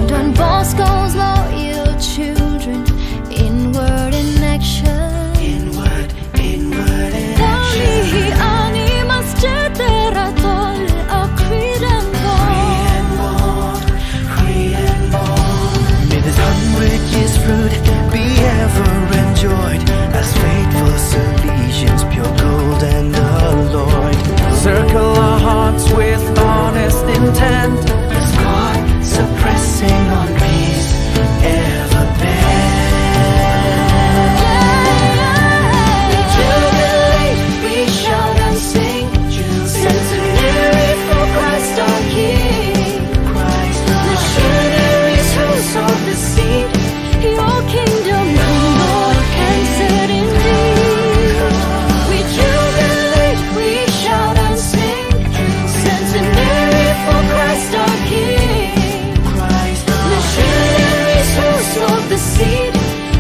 Don Bosco's loyal children, inward in action. Inward, inward in action. Tang hi ani masjid teratol akridan bor. May this hundred years fruit be ever enjoyed, as faithful Salesians, pure gold and alloyed, circle our hearts with honest intent, as God suppressing on peace ever bent. We jubilate, we shout and sing, centenary for Christ our King. Missionaries who sowed the seed, your kingdom come, Lord, and set indeed. We jubilate, we shout and sing, centenary for Christ our King. Missionaries who sowed the seed,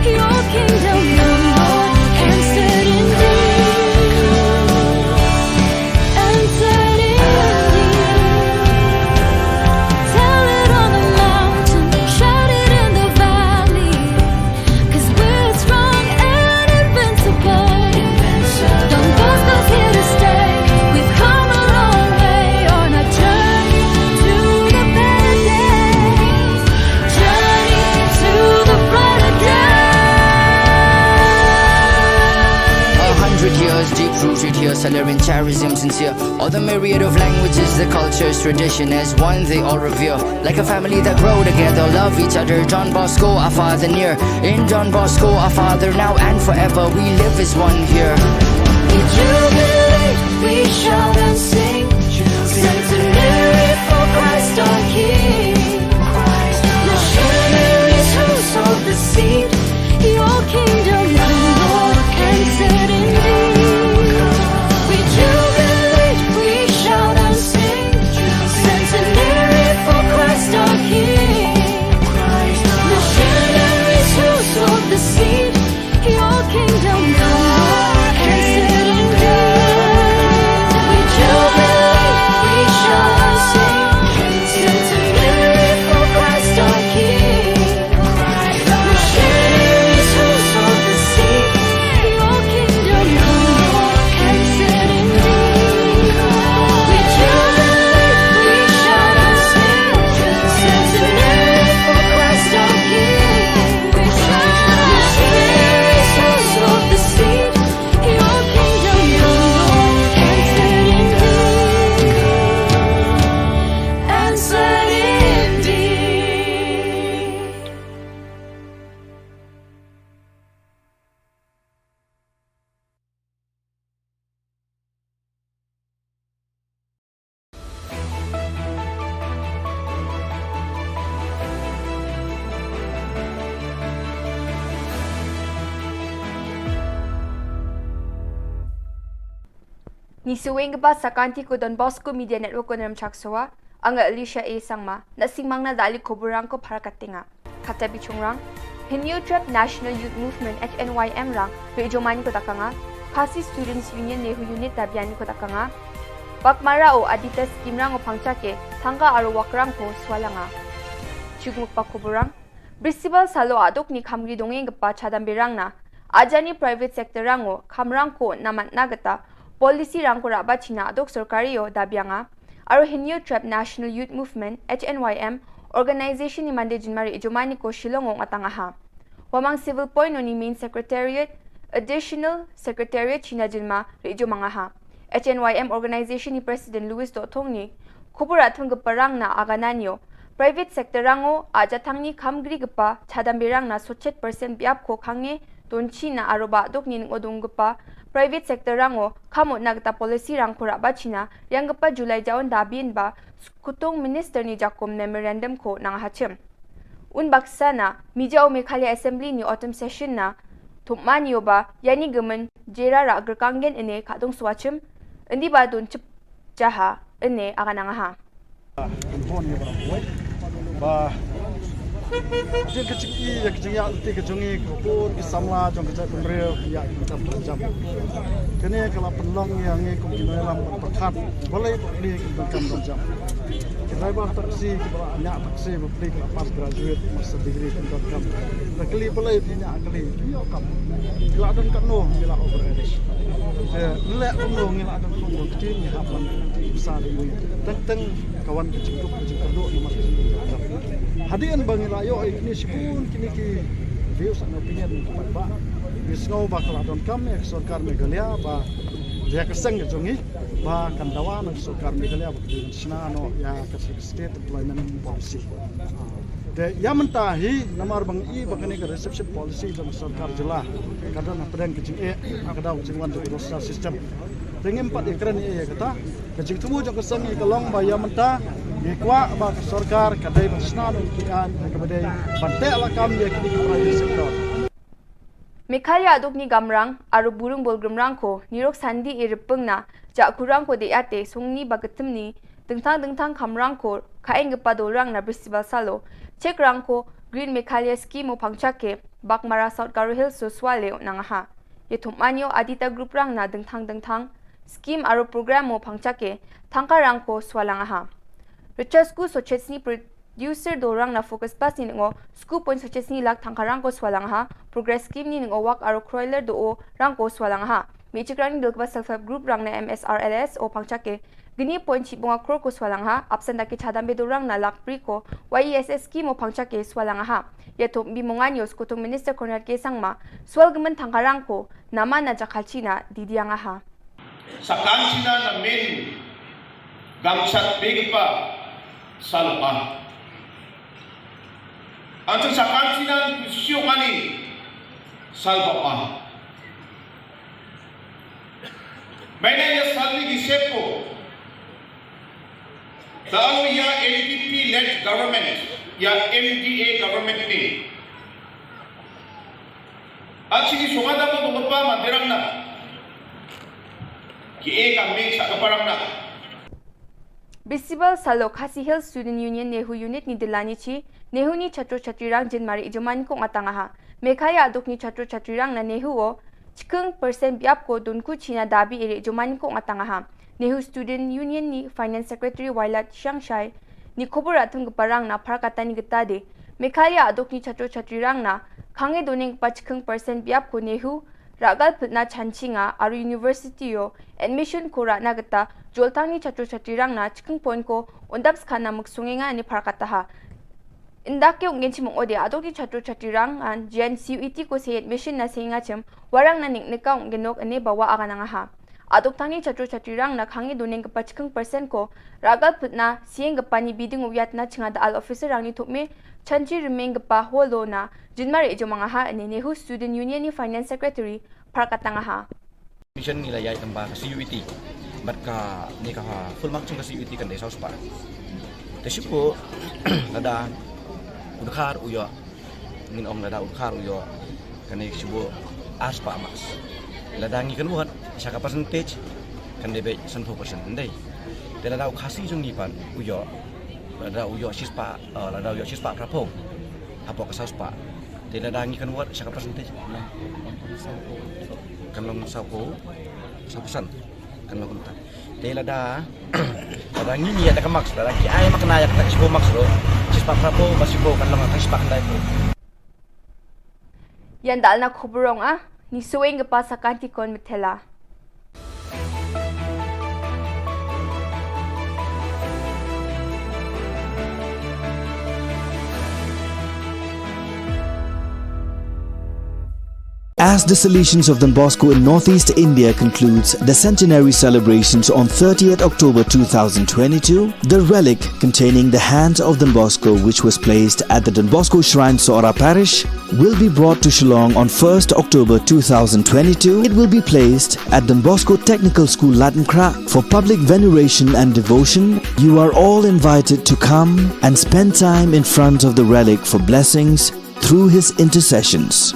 your kingdom come, Lord, and set indeed. And set indeed. Tell it on the mountain, shout it in the valley, 'cause we're strong and invincible. Don Bosco's here to stay. We've come a long way on our journey to the better days. Journey to the brighter day. A hundred years deep rooted here, Salerian charism sincere. All the myriad of languages, the cultures, tradition as one, they all revere. Like a family that grow together, love each other. Don Bosco, our father near. In Don Bosco, our father now and forever. We live as one here. We jubilate, we shout and sing. Centenary for Christ our King. Missionaries who sowed the seed. Your kingdom come, Lord, and set indeed. We jubilate, we shout and sing. Centenary for Christ our King. Missionaries who sowed the seed. Your kingdom come, Lord, and set indeed. We jubilate. Ngi sngewbha ba sa ka ktien ko Don Bosco Media Network ko Nremchak Sowa, ong nga Alicia A Sangma, na sngewbha na da kali khubor rang ko phar ka tnga. Kata bishong rang, Hynñiewtrep National Youth Movement H N Y M rang, ri jomani ko da ka nga, Khasi Students Union NEHU Unit da biani ko da ka nga, Baghmara o Aditya Scheme rang o Phangcha ke, thangka aro wak rang ko swalanga. Chugmuk pa khubor rang, Bristibal salo aduk ni khamgri dongeng kpa chadam berang na, ajani private sector rang o, khamrang ko namat na gata, policy rang ko raba china aduk sorkari o da bianga, aro Hynñiewtrep National Youth Movement, H N Y M, organization ni mande jinmari ijomani ko Shillong o ngatanga ha. Wamang Civil Point o ni main secretariat, additional secretariat china jinma ri ijomanga ha. H N Y M organization ni president Louis Dothong ni, khubor athung ke parang na agananio. Private sector rang o, aja thang ni khamgri kepa, chadam berang na sochet percent biap ko khange, don china aro ba dok ni ngodong kepa, private sector rang o, khamot na gata policy rang ko raba china, riang kepa July jaon da bin ba, skutung minister ni jakom memorandum ko nang hachim. Un baksa na, mija o Meghalaya Assembly ni autumn session na, thumani o ba, yani gemen, jera ra gerkanggen ene kadung swachim, endi ba don chip jaha, ene agananga ha. Kan pon ïa ba wei. Ba. Jing ka jingïa, ka jingïa lynti ka jong ngi, ka pur ki samla jong ka jaitbynriew, ïa ki tam jam. Kane ka la pynlong ïa ngi kum ki nongïalam ban pyrkhat. Balei ba pli ki donkam donkam. Ki driver taxi, ki ba la ñiah taxi, ba pli ki la pass graduate, master degree ki donkam. Da kylli balei phi ñiah kylli, phi ñiah kam. Ki la don katno, ki la over age. Te, ngi leh kumno, ngi la don kumno, ki ngi hap ban, sa di ngi. Teng teng, ka wan ka jingkup, ka jingkyrduh, namar ka jingkup. Hadien ba ngi la ïoh, ïa kine shibun, kine ki views and opinion, ki paidbah. Ngi sngew ba ka la donkam, ïa ka sorkar Meghalaya, ba, ïa ka seng ka jong ngi, ba kan dawa na ka sorkar Meghalaya, ba ka dei ban shna noh, ïa ka State Employment Policy. Te ïa mynta hi namar ba ngi i ba kane ka reservation policy jong ka sorkar jylla ka don hapdeng ka jingeh ka dei ka jingwan jong ka roster system. Te ngim pat ïakren ïa kata ka jingthmu jong ka seng ngi ka long ba ïa mynta ngi kwah ba ka sorkar ka dei ban shna noh ki aiñ kaba dei ban teh lakam ïa kine ki private sector. Meghalaya aduk ni gamrang, aro burung bolgrim rang ko, nirok sandi i ripeng na, ja kurang ko de ate, sungni ba ketem ni, dengtang dengtang kamrang ko, kaeng gepa dolrang na Bristibal salo, chek rang ko, Green Meghalaya Scheme o Phangcha ke, Baghmara South Garo Hills so swale o nang ha. Ye thumani o Aditya Group rang na dengtang dengtang, scheme aro program o Phangcha ke, thangka rang ko swalang ha. Richard School so chesni pre Diu sir do rang na Focus Plus ni ngo, sku point sochesni lak thangka rang ko swalang ha, Progress Scheme ni ngo wak aro kroiler do o rang ko swalang ha. Mi chik rang ni dil kba self help group rang na M S R L S o Phangcha ke, gini point chi bunga kror ko swalang ha, absent da ki chadam be do rang na lak pri ko, Y E S S scheme o Phangcha ke swalang ha. Ya thum bi mongan yo skutung Minister Conrad K Sangma, swal gemen thangka rang ko, nama na jakhalchi na, didiang ha. Sakan China na men gangchat begpa salpa. Anchun sakan China kusyo mani salpa. Maina ya salni gisepo. Talo ya N P P led government, ya M D A government ni. Achi ki sungada mo mo pa mandirang na. Ki e ka meng sa ka parang na. Bristibal salo Khasi Hills Student Union NEHU Unit ni dilani chi, NEHU ni chatro chatri rang jin mari ijuman ko ngatanga ha. Meghalaya aduk ni chatro chatri rang na NEHU o, chikeng percent biap ko dunku china dabi iri ijuman ko ngatanga ha. NEHU Student Union ni Finance Secretary Wailat Shangshai, ni khubor athung ke parang na phar kata ni geta de. Meghalaya aduk ni chatro chatri rang na, khange doning pa chikeng percent biap ko NEHU, ragal putna chanchi nga aru university yo, admission ko rana geta, joltang ni chatro chatri rang na, chikeng point ko, undap skana muksunge nga ni phar kata ha. Indak ke ungen chimong ode aduk ni chatro chatri rang an, jian C U E T ko se admission na se nga chim, warang na ning nika ungen nok ane bawa aga nanga ha. Aduk tang ni chatro chatri rang na khangi duneng kepa chikeng percent ko, ragal putna, sieng kepa ni biding uyat na chinga da al officer rang ni thukme, chanchi rimeng kepa holo na, jinmar ejomanga ha ane NEHU Student Union ni Finance Secretary, phar katanga ha. Mission ngi la ïai tamba ka C U E T. Bad ka ne ka ha full mark chung ka C U E T kan dei saw spah. Te shuko lada udkhar uyo. Ngin ong lada udkhar uyo. Kane shuko ar spah marks. Lada ngi kan buat sha ka percentage. Kan dei beit sanphew percent, ym dei. Te lada u Khasi jong ngi pat u ïoh, lada u ïoh shispah, eh, lada u ïoh shispah phraphew hapoh ka sawspah, te lada ngi convert sha ka percentage, kan long sawphew, saw percent. Kan long kumta. Te lada, lada ngi ïa da ka marks, lada ki ai mark na ïa ka shiphew marks ruh, shispah phraphew, ba shiphew kan long ka shispah khyndai phew. Ïa nda na khubor ong a, ni sueng ka pa sa kan ti kon metela. As the Salesians of Don Bosco in Northeast India concludes the centenary celebrations on thirtieth October two thousand twenty-two, the relic containing the hands of Don Bosco, which was placed at the Don Bosco Shrine, Sohra Parish, will be brought to Shillong on first October two thousand twenty-two. It will be placed at Don Bosco Technical School, Laitumkhrah, for public veneration and devotion. You are all invited to come and spend time in front of the relic for blessings through his intercessions.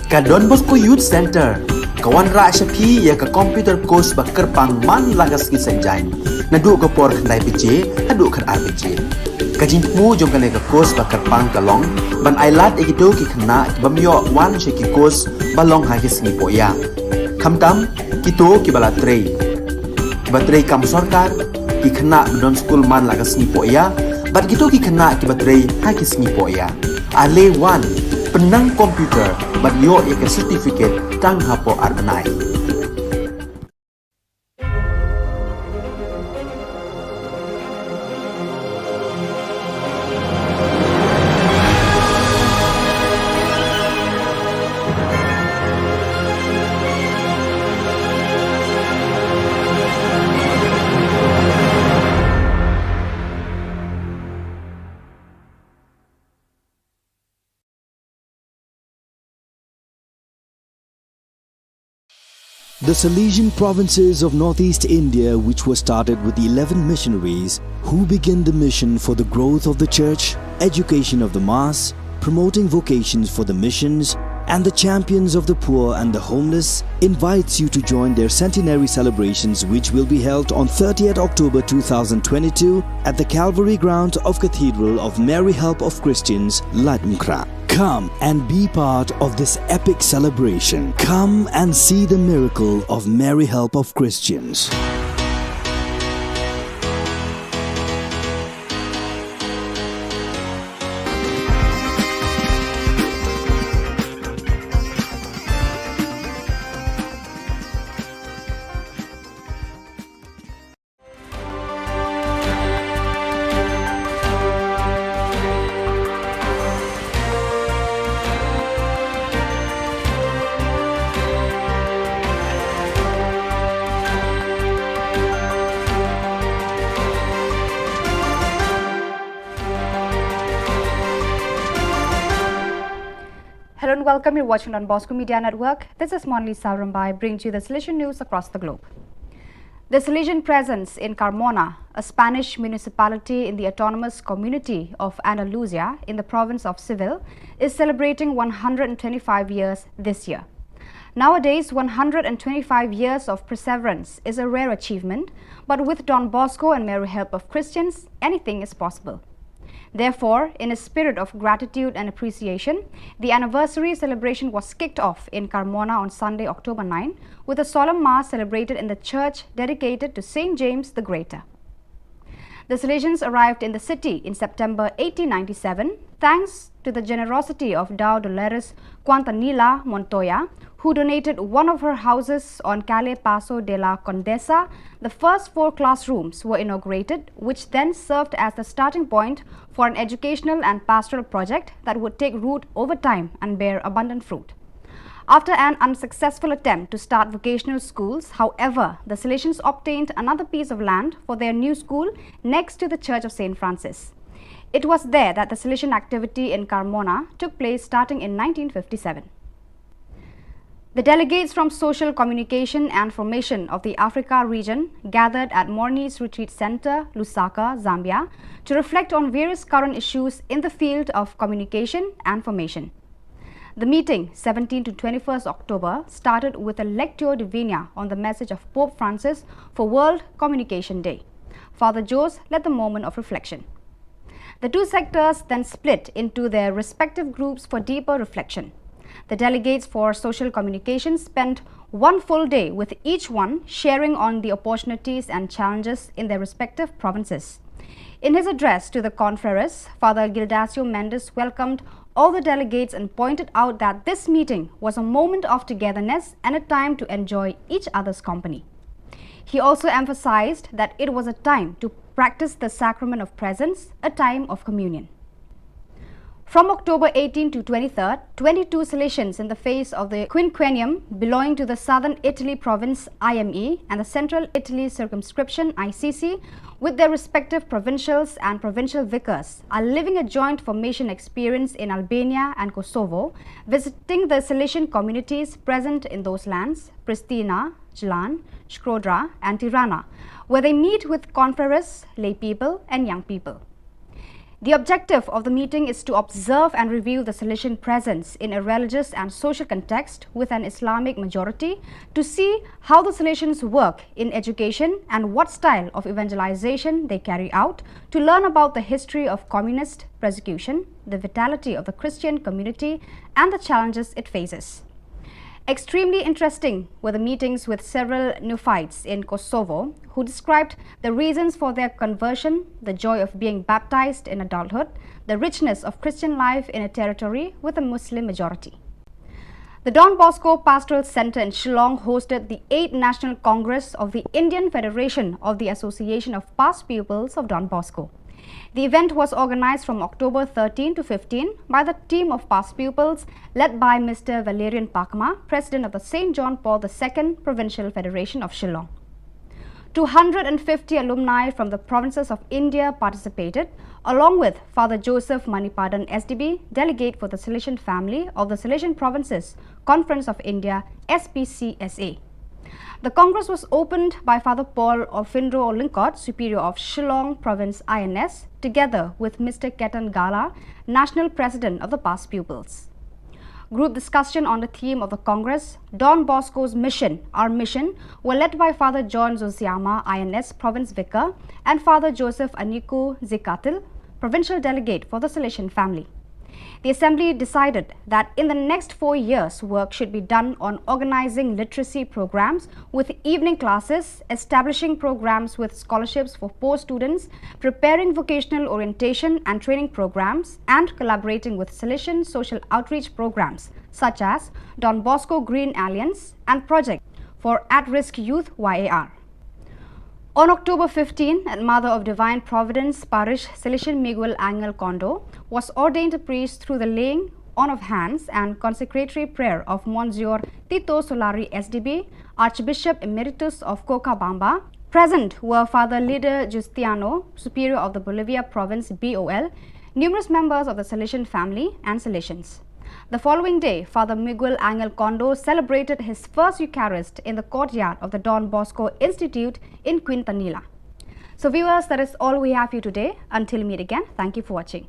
Ka Don Bosco Youth Centre ka wanrah sha phi ïa ka computer course ba kyrpang man la ka sngi Saitjaiñ, naduh ka por khyndai baje haduh khatar baje. Ka jingthmu jong kane ka course ba kyrpang ka long ban ailad ïa kito ki khynnah ki bym ïoh wan sha ki course ba long ha ki sngi pohïa. Khamtam kito kiba la trei, kiba trei kam sorkar, ki khynnah ba don skul man la ka sngi pohïa, bad kito ki khynnah kiba trei ha ki sngi pohïa. Ale wan, pynnang computer bad ïoh ïa ka certificate tang hapoh ar bnai. The Salesian provinces of Northeast India, which was started with eleven missionaries who began the mission for the growth of the church, education of the mass, promoting vocations for the missions, and the champions of the poor and the homeless, invites you to join their centenary celebrations, which will be held on thirtieth October two thousand twenty-two at the Calvary ground of Cathedral of Mary Help of Christians, Laitumkhrah. Come and be part of this epic celebration. Come and see the miracle of Mary Help of Christians. Hello and welcome. You're watching Don Bosco Media Network. This is Monli Salrambai, bringing to you the Salesian news across the globe. The Salesian presence in Carmona, a Spanish municipality in the autonomous community of Andalusia in the province of Seville, is celebrating one hundred and twenty-five years this year. Nowadays, one hundred and twenty-five years of perseverance is a rare achievement, but with Don Bosco and Mary Help of Christians, anything is possible. Therefore, in a spirit of gratitude and appreciation, the anniversary celebration was kicked off in Carmona on Sunday, October nine, with a solemn mass celebrated in the church dedicated to Saint James the Greater. The Salesians arrived in the city in September eighteen ninety-seven, thanks to the generosity of Dao Dolores Quintanilla Montoya, who donated one of her houses on Calle Paso de la Condesa. The first four classrooms were inaugurated, which then served as the starting point for an educational and pastoral project that would take root over time and bear abundant fruit. After an unsuccessful attempt to start vocational schools, however, the Salesians obtained another piece of land for their new school next to the Church of Saint Francis. It was there that the Salesian activity in Carmona took place starting in nineteen fifty-seven. The delegates from Social Communication and Formation of the Africa region gathered at Morni's Retreat Center, Lusaka, Zambia, to reflect on various current issues in the field of communication and formation. The meeting, seventeenth to twenty-first October, started with a Lectio Divina on the message of Pope Francis for World Communication Day. Father Jose led the moment of reflection. The two sectors then split into their respective groups for deeper reflection. The delegates for social communication spent one full day with each one sharing on the opportunities and challenges in their respective provinces. In his address to the confreres, Father Gildacio Mendes welcomed all the delegates and pointed out that this meeting was a moment of togetherness and a time to enjoy each other's company. He also emphasized that it was a time to practice the sacrament of presence, a time of communion. From October eighteenth to twenty-third, twenty-two Salesians in the face of the quinquennium belonging to the Southern Italy province I M E and the Central Italy circumscription I C C, with their respective provincials and provincial vicars, are living a joint formation experience in Albania and Kosovo, visiting the Salesian communities present in those lands, Pristina, Jlan, Shkodra, and Tirana, where they meet with confreres, lay people, and young people. The objective of the meeting is to observe and review the Salesian presence in a religious and social context with an Islamic majority, to see how the Salesians work in education and what style of evangelization they carry out, to learn about the history of communist persecution, the vitality of the Christian community, and the challenges it faces. Extremely interesting were the meetings with several neophytes in Kosovo who described the reasons for their conversion, the joy of being baptized in adulthood, the richness of Christian life in a territory with a Muslim majority. The Don Bosco Pastoral Center in Shillong hosted the eighth National Congress of the Indian Federation of the Association of Past Pupils of Don Bosco. The event was organized from October thirteen to fifteen by the team of past pupils led by Mister Valerian Pakma, President of the Saint John Paul the Second Provincial Federation of Shillong. Two hundred and fifty alumni from the provinces of India participated, along with Father Joseph Manipadan S D B, delegate for the Salesian family of the Salesian Provinces Conference of India, S P C S A. The Congress was opened by Father Paul Orfindro Lyngkot, Superior of Shillong Province I N S, together with Mister Ketan Gala, National President of the Past Pupils. Group discussion on the theme of the Congress, Don Bosco's Mission, Our Mission, were led by Father John Zosiama, I N S Province Vicar, and Father Joseph Aniku Zikatil, Provincial Delegate for the Salesian family. The Assembly decided that in the next four years, work should be done on organizing literacy programs with evening classes, establishing programs with scholarships for poor students, preparing vocational orientation and training programs, and collaborating with Salesian social outreach programs such as Don Bosco Green Alliance and Project for At-Risk Youth Y A R. On October fifteen, at Mother of Divine Providence Parish, Salesian Miguel Angel Kondo was ordained a priest through the laying on of hands and consecratory prayer of Monsignor Tito Solari S D B, Archbishop Emeritus of Cochabamba. Present were Father Lider Justiano, Superior of the Bolivia Province B O L, numerous members of the Salesian family, and Salesians. The following day, Father Miguel Angel Kondo celebrated his first Eucharist in the courtyard of the Don Bosco Institute in Quintanilla. So, viewers, that is all we have for you today. Until we meet again, thank you for watching.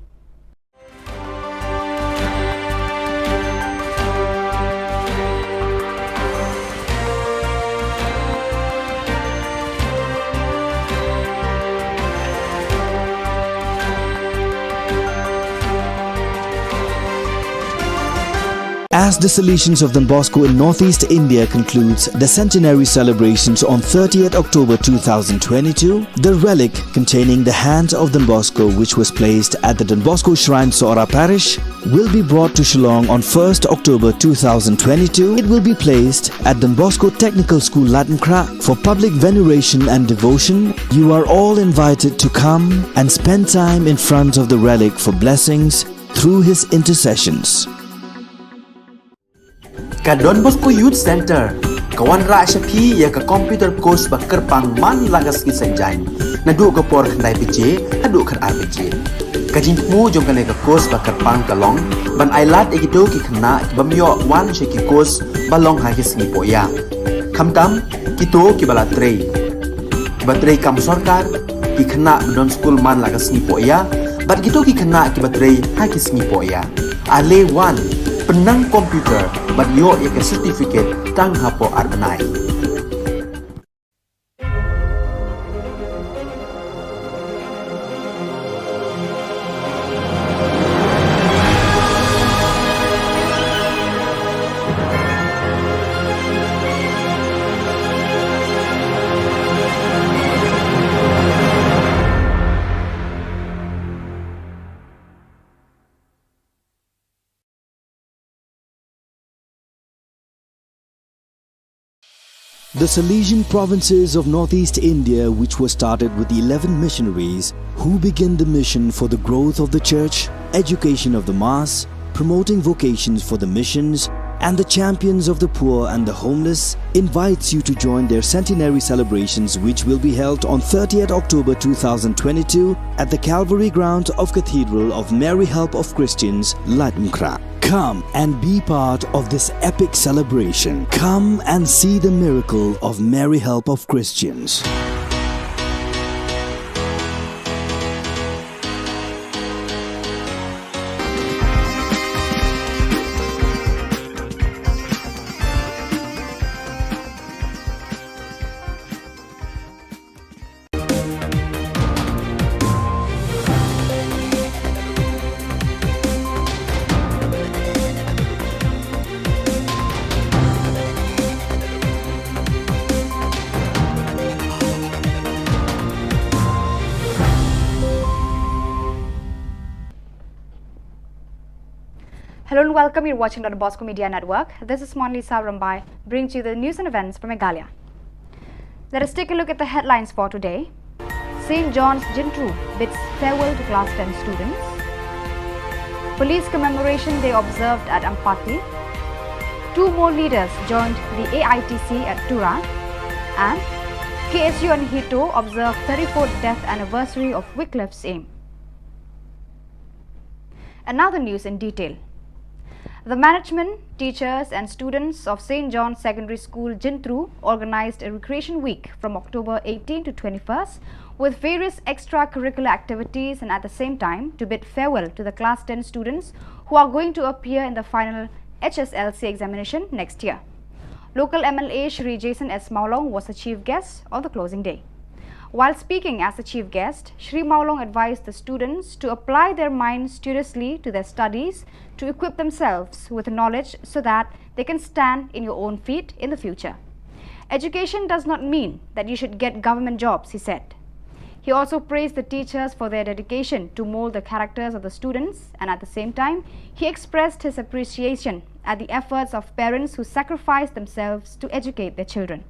As the Salesians of Don Bosco in Northeast India concludes the centenary celebrations on thirtieth October two thousand twenty-two, the relic containing the hand of Don Bosco, which was placed at the Don Bosco Shrine, Sohra Parish, will be brought to Shillong on first October two thousand twenty-two. It will be placed at Don Bosco Technical School, Latnkrah, for public veneration and devotion. You are all invited to come and spend time in front of the relic for blessings through his intercessions. Ka Don Bosco Youth Center ka wanrah sha phi ïa ka computer course ba kyrpang man la ka sngi Saitjaiñ, naduh ka por khyndai baje haduh khatar baje. Ka jingthmu jong kane ka course ba kyrpang ka long ban ailad ïa kito ki khynnah ki bym ïoh wan sha ki course ba long ha ki sngi pohïa, khamtam kito kiba la trei, kiba trei kam sorkar, ki khynnah ba don skul man la ka sngi pohïa, bad kito ki khynnah kiba trei ha ki sngi pohïa. Ale wan, Pynang computer bad ïoh ïa ka certificate tang hapoh ar bnai. The Salesian provinces of northeast India, which were started with eleven missionaries who began the mission for the growth of the church, education of the mass, promoting vocations for the missions, and the champions of the poor and the homeless, invites you to join their centenary celebrations, which will be held on thirtieth October two thousand twenty-two at the Calvary ground of Cathedral of Mary Help of Christians, Laitumkhrah. Come and be part of this epic celebration. Come and see the miracle of Mary Help of Christians. Hello and welcome. You're watching Don Bosco Media Network. This is Monlisa Rambai, bringing to you the news and events from Meghalaya. Let us take a look at the headlines for today. Saint John's Jintru bids farewell to Class ten students. Police Commemoration Day observed at Ampati. Two more leaders joined the A I T C at Tura. And K S U and HITO observe thirty-fourth death anniversary of Wycliffe's aim. And now the news in detail. The management, teachers, and students of Saint John's Secondary School, Jintru, organized a recreation week from October eighteen to twenty-first, with various extracurricular activities, and at the same time to bid farewell to the class ten students who are going to appear in the final H S L C examination next year. Local M L A Shri Jason S Mawlong was the chief guest on the closing day. While speaking as the chief guest, Shri Mawlong advised the students to apply their minds studiously to their studies to equip themselves with knowledge so that they can stand in your own feet in the future. "Education does not mean that you should get government jobs," he said. He also praised the teachers for their dedication to mold the characters of the students, and at the same time, he expressed his appreciation at the efforts of parents who sacrifice themselves to educate their children.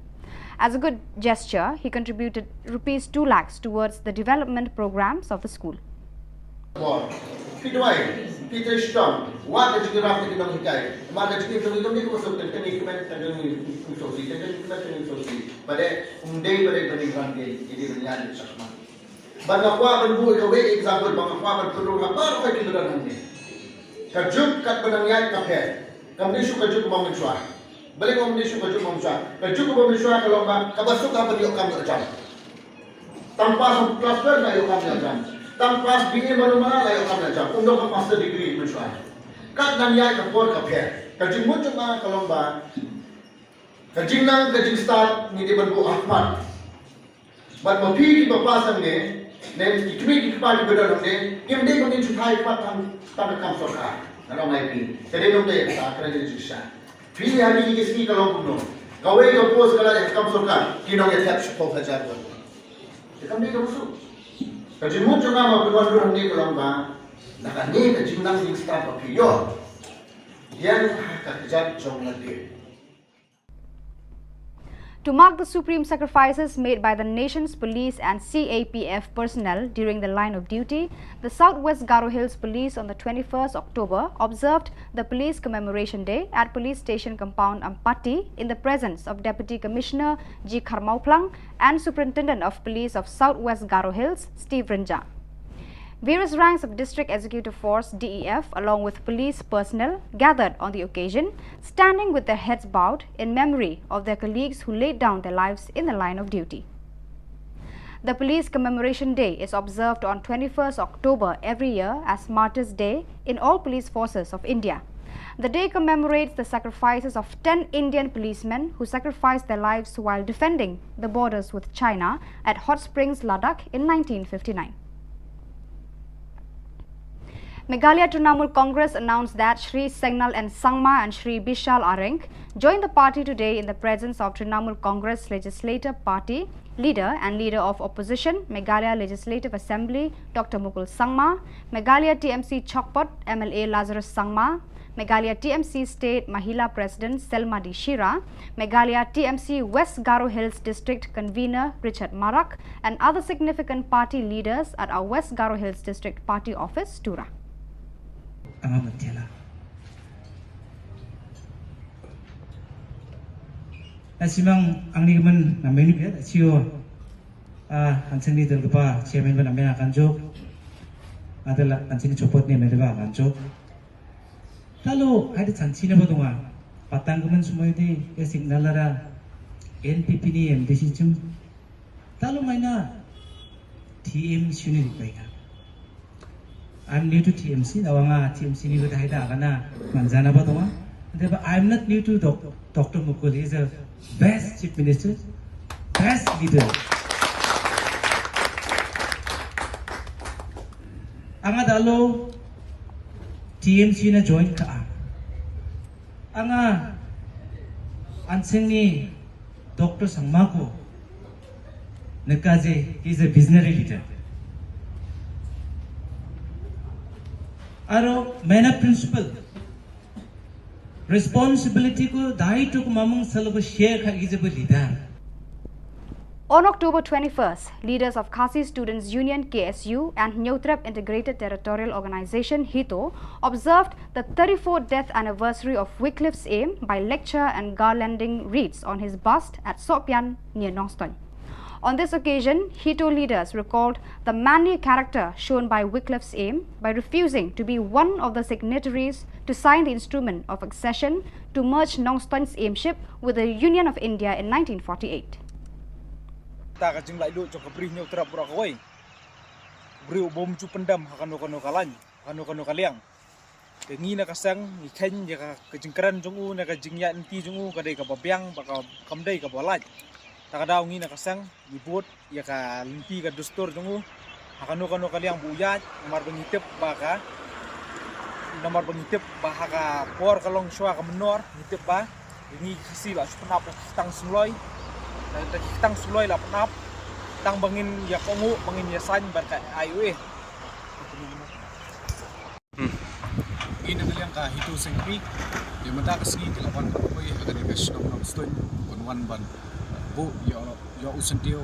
As a good gesture, he contributed rupees two lakhs towards the development programs of the school. Phi duwai, phi trei shitom, wat ka jingïarap na ki nonghikai, wat ka jingïarap na ki nonghikai, ka jingïarap na ki nonghikai, ka jingïarap na ki nonghikai. Bad ym dei, bad ym dei ban ïaid, ïaid ban ïaid sha khmat. Bad nga kwah ban buh kawei example, bad nga kwah ban pynrung ha baroh ki ba don hangne. Ka juk kat ba nang ïaid ka pher. Kam dei shuh ka juk ba mynshuwa. Balei kam dei shuh ka juk ba mynshuwa? Ka juk ba mynshuwa ka long ba kaba suk ka ban ïoh kam ïoh jam. Tang pass class twelve la ïoh kam ïoh jam. Tang pass B A mano mano la ïoh kam ïoh jam. Um don ka master degree mynshuwa. Kat nang ïaid ka por ka pher. Ka jingmut jong nga ka long ba ka jingnang ka jingstad ngi dei ban buh ha khmat. Bad ma phi kiba pass hangne, ne ki kmie ki kpa kiba don hangne, kim dei ban ïeng jingthait khmat tang, tang ka kam sorkar. Nga ong ïa phi. Ka dei nongtei ka, ka dei jingshisha. Phi ha kine ki sngi ka long kumno? Kawei ka post ka la ïa ka kam sorkar, ki nongïathep shiphew hajar won. Te kam dei kaba suk. Ka jingmut jong nga ma phi wan ruh hangne ka long ba na kane ka jingnang jingstad ba phi ïoh, ïeng ha ka kjat jong lade. To mark the supreme sacrifices made by the nation's police and C A P F personnel during the line of duty, the South West Garo Hills Police on the twenty-first October observed the Police Commemoration Day at Police Station Compound, Ampati, in the presence of Deputy Commissioner G Kharmawphlang and Superintendent of Police of South West Garo Hills, Steve Rynjah. Various ranks of District Executive Force, D E F, along with police personnel gathered on the occasion, standing with their heads bowed in memory of their colleagues who laid down their lives in the line of duty. The Police Commemoration Day is observed on twenty-first October every year as Martyrs' Day in all police forces of India. The day commemorates the sacrifices of ten Indian policemen who sacrificed their lives while defending the borders with China at Hot Springs, Ladakh in nineteen fifty-nine. Meghalaya Trinamool Congress announced that Shri Sengnal N Sangma and Shri Bishal Areng joined the party today in the presence of Trinamool Congress Legislative Party leader and leader of opposition, Meghalaya Legislative Assembly, Doctor Mukul Sangma, Meghalaya T M C Chakpot M L A Lazarus Sangma, Meghalaya T M C State Mahila President Selma D Shira, Meghalaya T M C West Garo Hills District Convener Richard Marak, and other significant party leaders at our West Garo Hills District Party Office, Tura. Anga matela. Asimang angni kemen namenu ya, asio, ah, anseng ni tel kepa chairman ben amena kanjok. Adala anseng ni chopot ni amena kanjok. Talo, ada chanchi na ba tunga. Patang kemen semua itu, ya signal ada N P P ni M D C chim. Talo maina T M C ni dipaika. I'm new to T M C, nawanga T M C ni ba dahai da kana manjana ba tunga. Deba, I'm not new to doc-, Doctor Mukul. He is a best chief minister, best leader. Anga dalo T M C na join ka. Anga anseng ni Doctor Sangma ko neka je, he is a visionary leader. Aro maina principle, responsibility ko, daito ko mamung salo ko share ka, he is a leader. On October twenty-first, leaders of Khasi Students Union, K S U, and Hynñiewtrep Integrated Territorial Organization, HITO, observed the thirty-fourth death anniversary of Wycliffe Syiem by lecture and garlanding wreaths on his bust at Sohpian near Nongstoiñ. On this occasion, HITO leaders recalled the manly character shown by Wycliffe Syiem by refusing to be one of the signatories to sign the instrument of accession to merge Nongstoiñ Syiem with the Union of India in nineteen forty-eight. Ta ka jinglaitluid jong ka Bri Hynñiewtrep baroh kawei. Briew bym ju pyndem ha kano kano ka lain, ha kano kano ka liang. Te ngi na ka seng ngi kheiñ ïa ka, ka jingkren jong u, na ka jingïaid lynti jong u, ka dei kaba biang, ba ka, kam dei kaba lait. Ta ka daw ngi na ka seng ngi bud ïa ka lynti ka dustur jong u ha kano kano ka liang ba u ïaid, namar ba ngi tip ba ka, namar ba ngi tip ba ha ka por ka long shuwa ka mynnor, ngi tip ba ngi Khasi la shu pynap da ki ktang sngewloi, da, da ki ktang sngewloi la pynap, tang ba ngin ïa kohnguh, ba ngin ïa saiñ bad ka I O A. Ngi na ka liang ka HITO Seng Kmie, ïa mynta ka sngi ki la wan ban poi ha kane ka shnong Nongstoiñ, ban wan ban buh ïa, ïa u syntiew,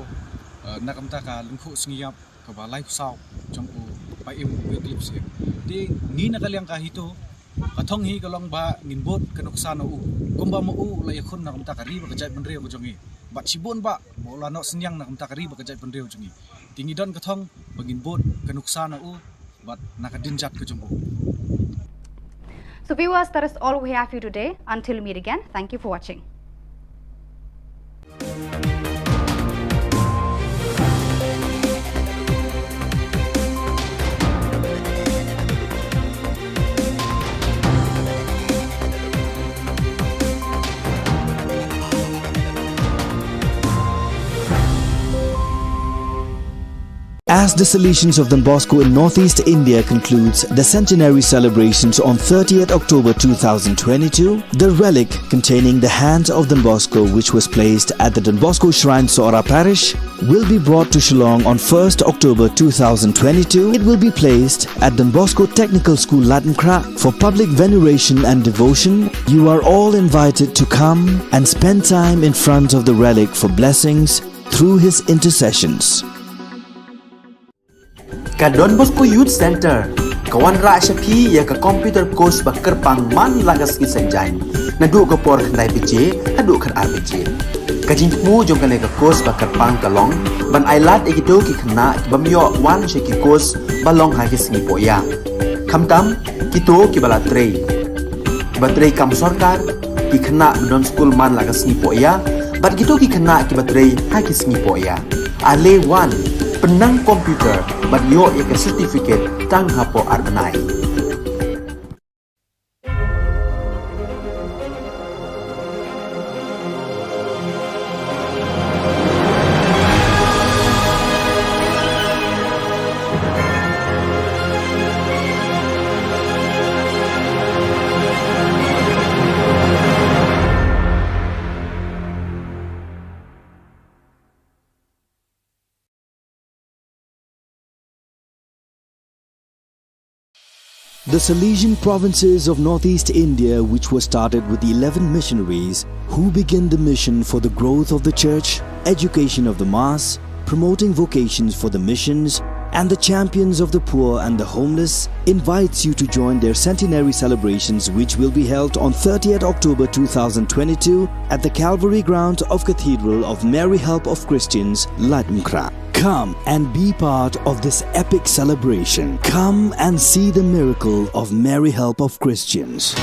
eh, na ka bynta ka lyngkhuh sngi ïap kaba laiphew saw jong u Paiem Wycliffe Syiem. Te ngi na ka liang ka HITO, ka thong hi ka long ba ngin bud ka nuksa na u, kumba ma u la ïakhun na ka bynta ka ri bad ka jaitbynriew ka jong ngi. Bad shibun ba ma u la noh synñiang na ka bynta ka ri bad ka jaitbynriew jong ngi. Te ngi don ka thong ba ngin bud ka nuksa na u bad na ka dien jait ka jong u. So viewers, that is all we have for you today. Until we meet again, thank you for watching. As the Salesians of Don Bosco in Northeast India concludes the centenary celebrations on thirtieth October two thousand twenty-two, the relic containing the hand of Don Bosco, which was placed at the Don Bosco Shrine, Sohra Parish, will be brought to Shillong on first October two thousand twenty-two. It will be placed at Don Bosco Technical School, Latnkrah, for public veneration and devotion. You are all invited to come and spend time in front of the relic for blessings through his intercessions. Ka Don Bosco Youth Centre ka wanrah sha phi ïa ka computer course ba kyrpang man la ka sngi Saitjaiñ, naduh ka por khyndai baje haduh khatar baje. Ka jingthmu jong kane ka course ba kyrpang ka long ban ailad ïa kito ki khynnah ki bym ïoh wan sha ki course ba long ha ki sngi pohïa. Khamtam kito kiba la trei, kiba trei kam sorkar, ki khynnah ba don skul man la ka sngi pohïa, bad kito ki khynnah kiba trei ha ki sngi pohïa. Ale wan, pynnang computer bad ïoh ïa ka certificate tang hapoh ar bnai. The Salesian provinces of northeast India, which were started with eleven missionaries who began the mission for the growth of the church, education of the mass, promoting vocations for the missions, and the champions of the poor and the homeless, invites you to join their centenary celebrations, which will be held on thirtieth October two thousand twenty-two at the Calvary ground of Cathedral of Mary Help of Christians, Laitumkhrah. Come and be part of this epic celebration. Come and see the miracle of Mary Help of Christians.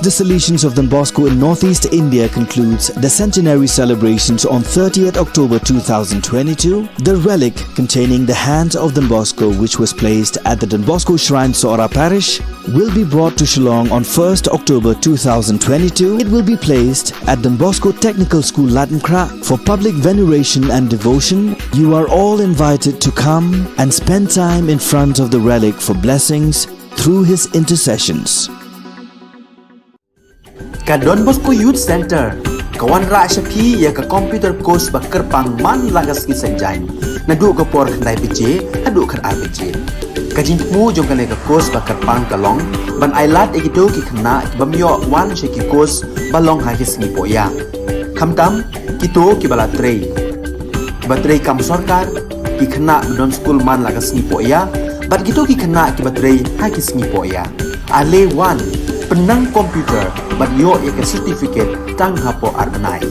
The Salesians of Don Bosco in Northeast India concludes the centenary celebrations on thirtieth October two thousand twenty-two. The relic containing the hands of Don Bosco, which was placed at the Don Bosco Shrine, Sohra Parish, will be brought to Shillong on first October two thousand twenty-two. It will be placed at Don Bosco Technical School, Laitumkhrah, for public veneration and devotion. You are all invited to come and spend time in front of the relic for blessings through his intercessions. Ka Don Bosco Youth Centre ka wanrah sha phi ïa ka computer course ba kyrpang man la ka sngi Saitjaiñ, naduh ka por khyndai baje haduh khatar baje. Ka jingthmu jong kane ka course ba kyrpang ka long ban ailad ïa kito ki khynnah ki bym ïoh wan sha ki course ba long ha ki sngi pohïa, khamtam kito kiba la trei, kiba trei kam sorkar, ki khynnah ba don skul man la ka sngi pohïa, bad kito ki khynnah kiba trei ha ki sngi pohïa. Ale wan, pynnang computer bad ïoh ïa ka certificate tang hapoh ar bnai.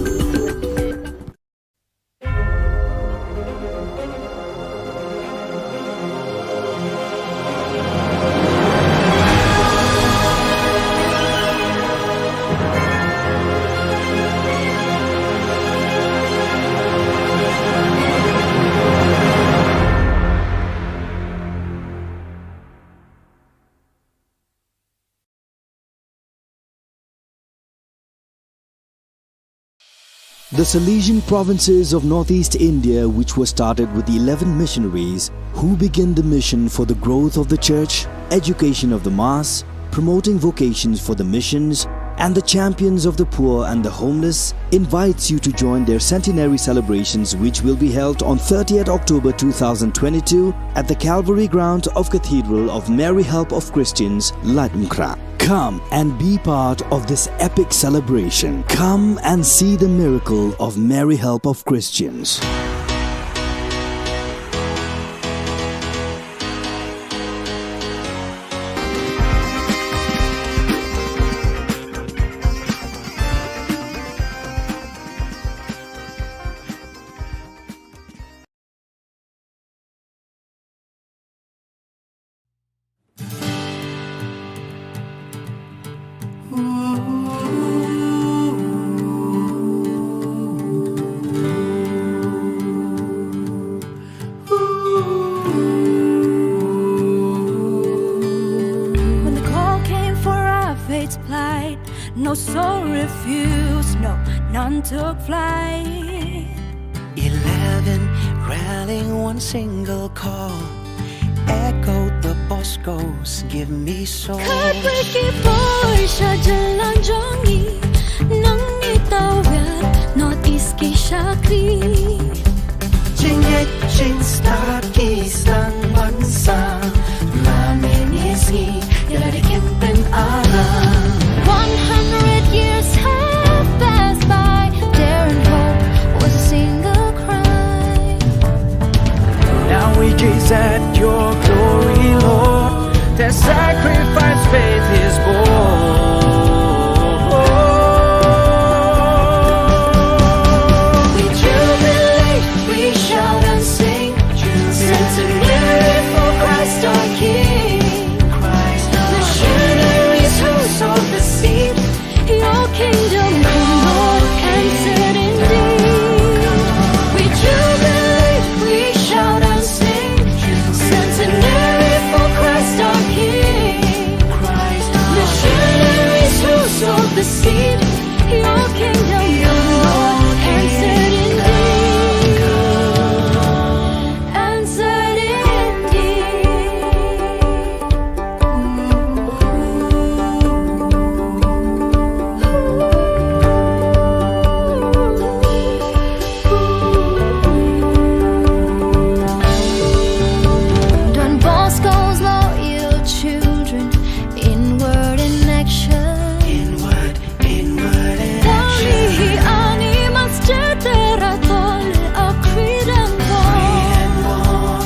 The Salesian provinces of Northeast India, which was started with eleven missionaries who began the mission for the growth of the church, education of the mass, promoting vocations for the missions, and the champions of the poor and the homeless, invites you to join their centenary celebrations, which will be held on thirtieth October two thousand twenty-two at the Calvary ground of Cathedral of Mary Help of Christians, Laitumkhrah. Come and be part of this epic celebration. Come and see the miracle of Mary Help of Christians. When the call came for our faith to plight, no soul refused, no, none took flight. Eleven rallying one single call, echoed the Boscos, give me soul. Khatwei ki poi sha jylla jong ngi, nang ngi tawiar North East ki shakri. Jingngeit jingstad ki sdang ban sah, la mynne sngi ïa lade kin pynarap. One hundred years have passed by, dare and hope was a single cry. Now we gaze at your glory, Lord. Their sacrifice faith is born. We jubilate, we shout and sing, centenary for Christ our King. Missionaries who sowed the seed, your kingdom come, Lord, answered indeed. We jubilate, we shout and sing, centenary for Christ our King. Missionaries who sowed the seed, your kingdom come, Lord, answered indeed. Answered indeed. Don Bosco's loyal children, in word and action. Inward. Tali hi ani mas cetera tol a kri dan bor.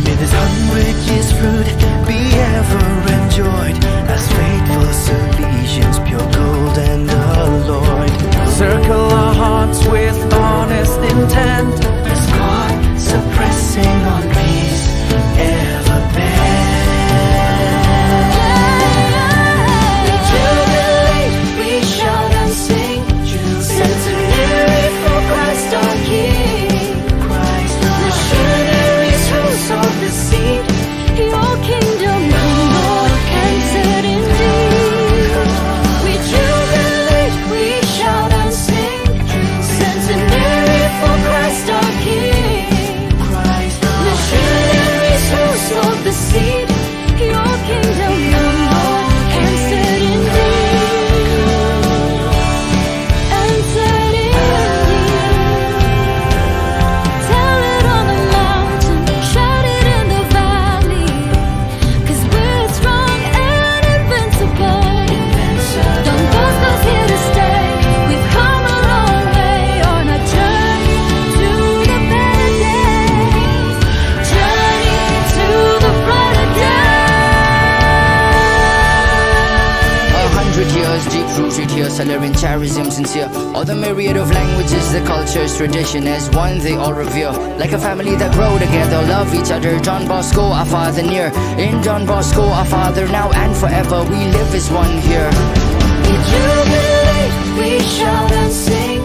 May this hundred years fruit be ever enjoyed as faithful Salesians, pure gold and alloyed. Circle our hearts with honest intent. As God suppressing on peace ever bent. Salary and charism sincere. All the myriad of languages, the cultures, tradition as one, they all revere. Like a family that grow together, love each other. Don Bosco, our father near. In Don Bosco, our father now and forever, we live as one here. We jubilate, we shout and sing.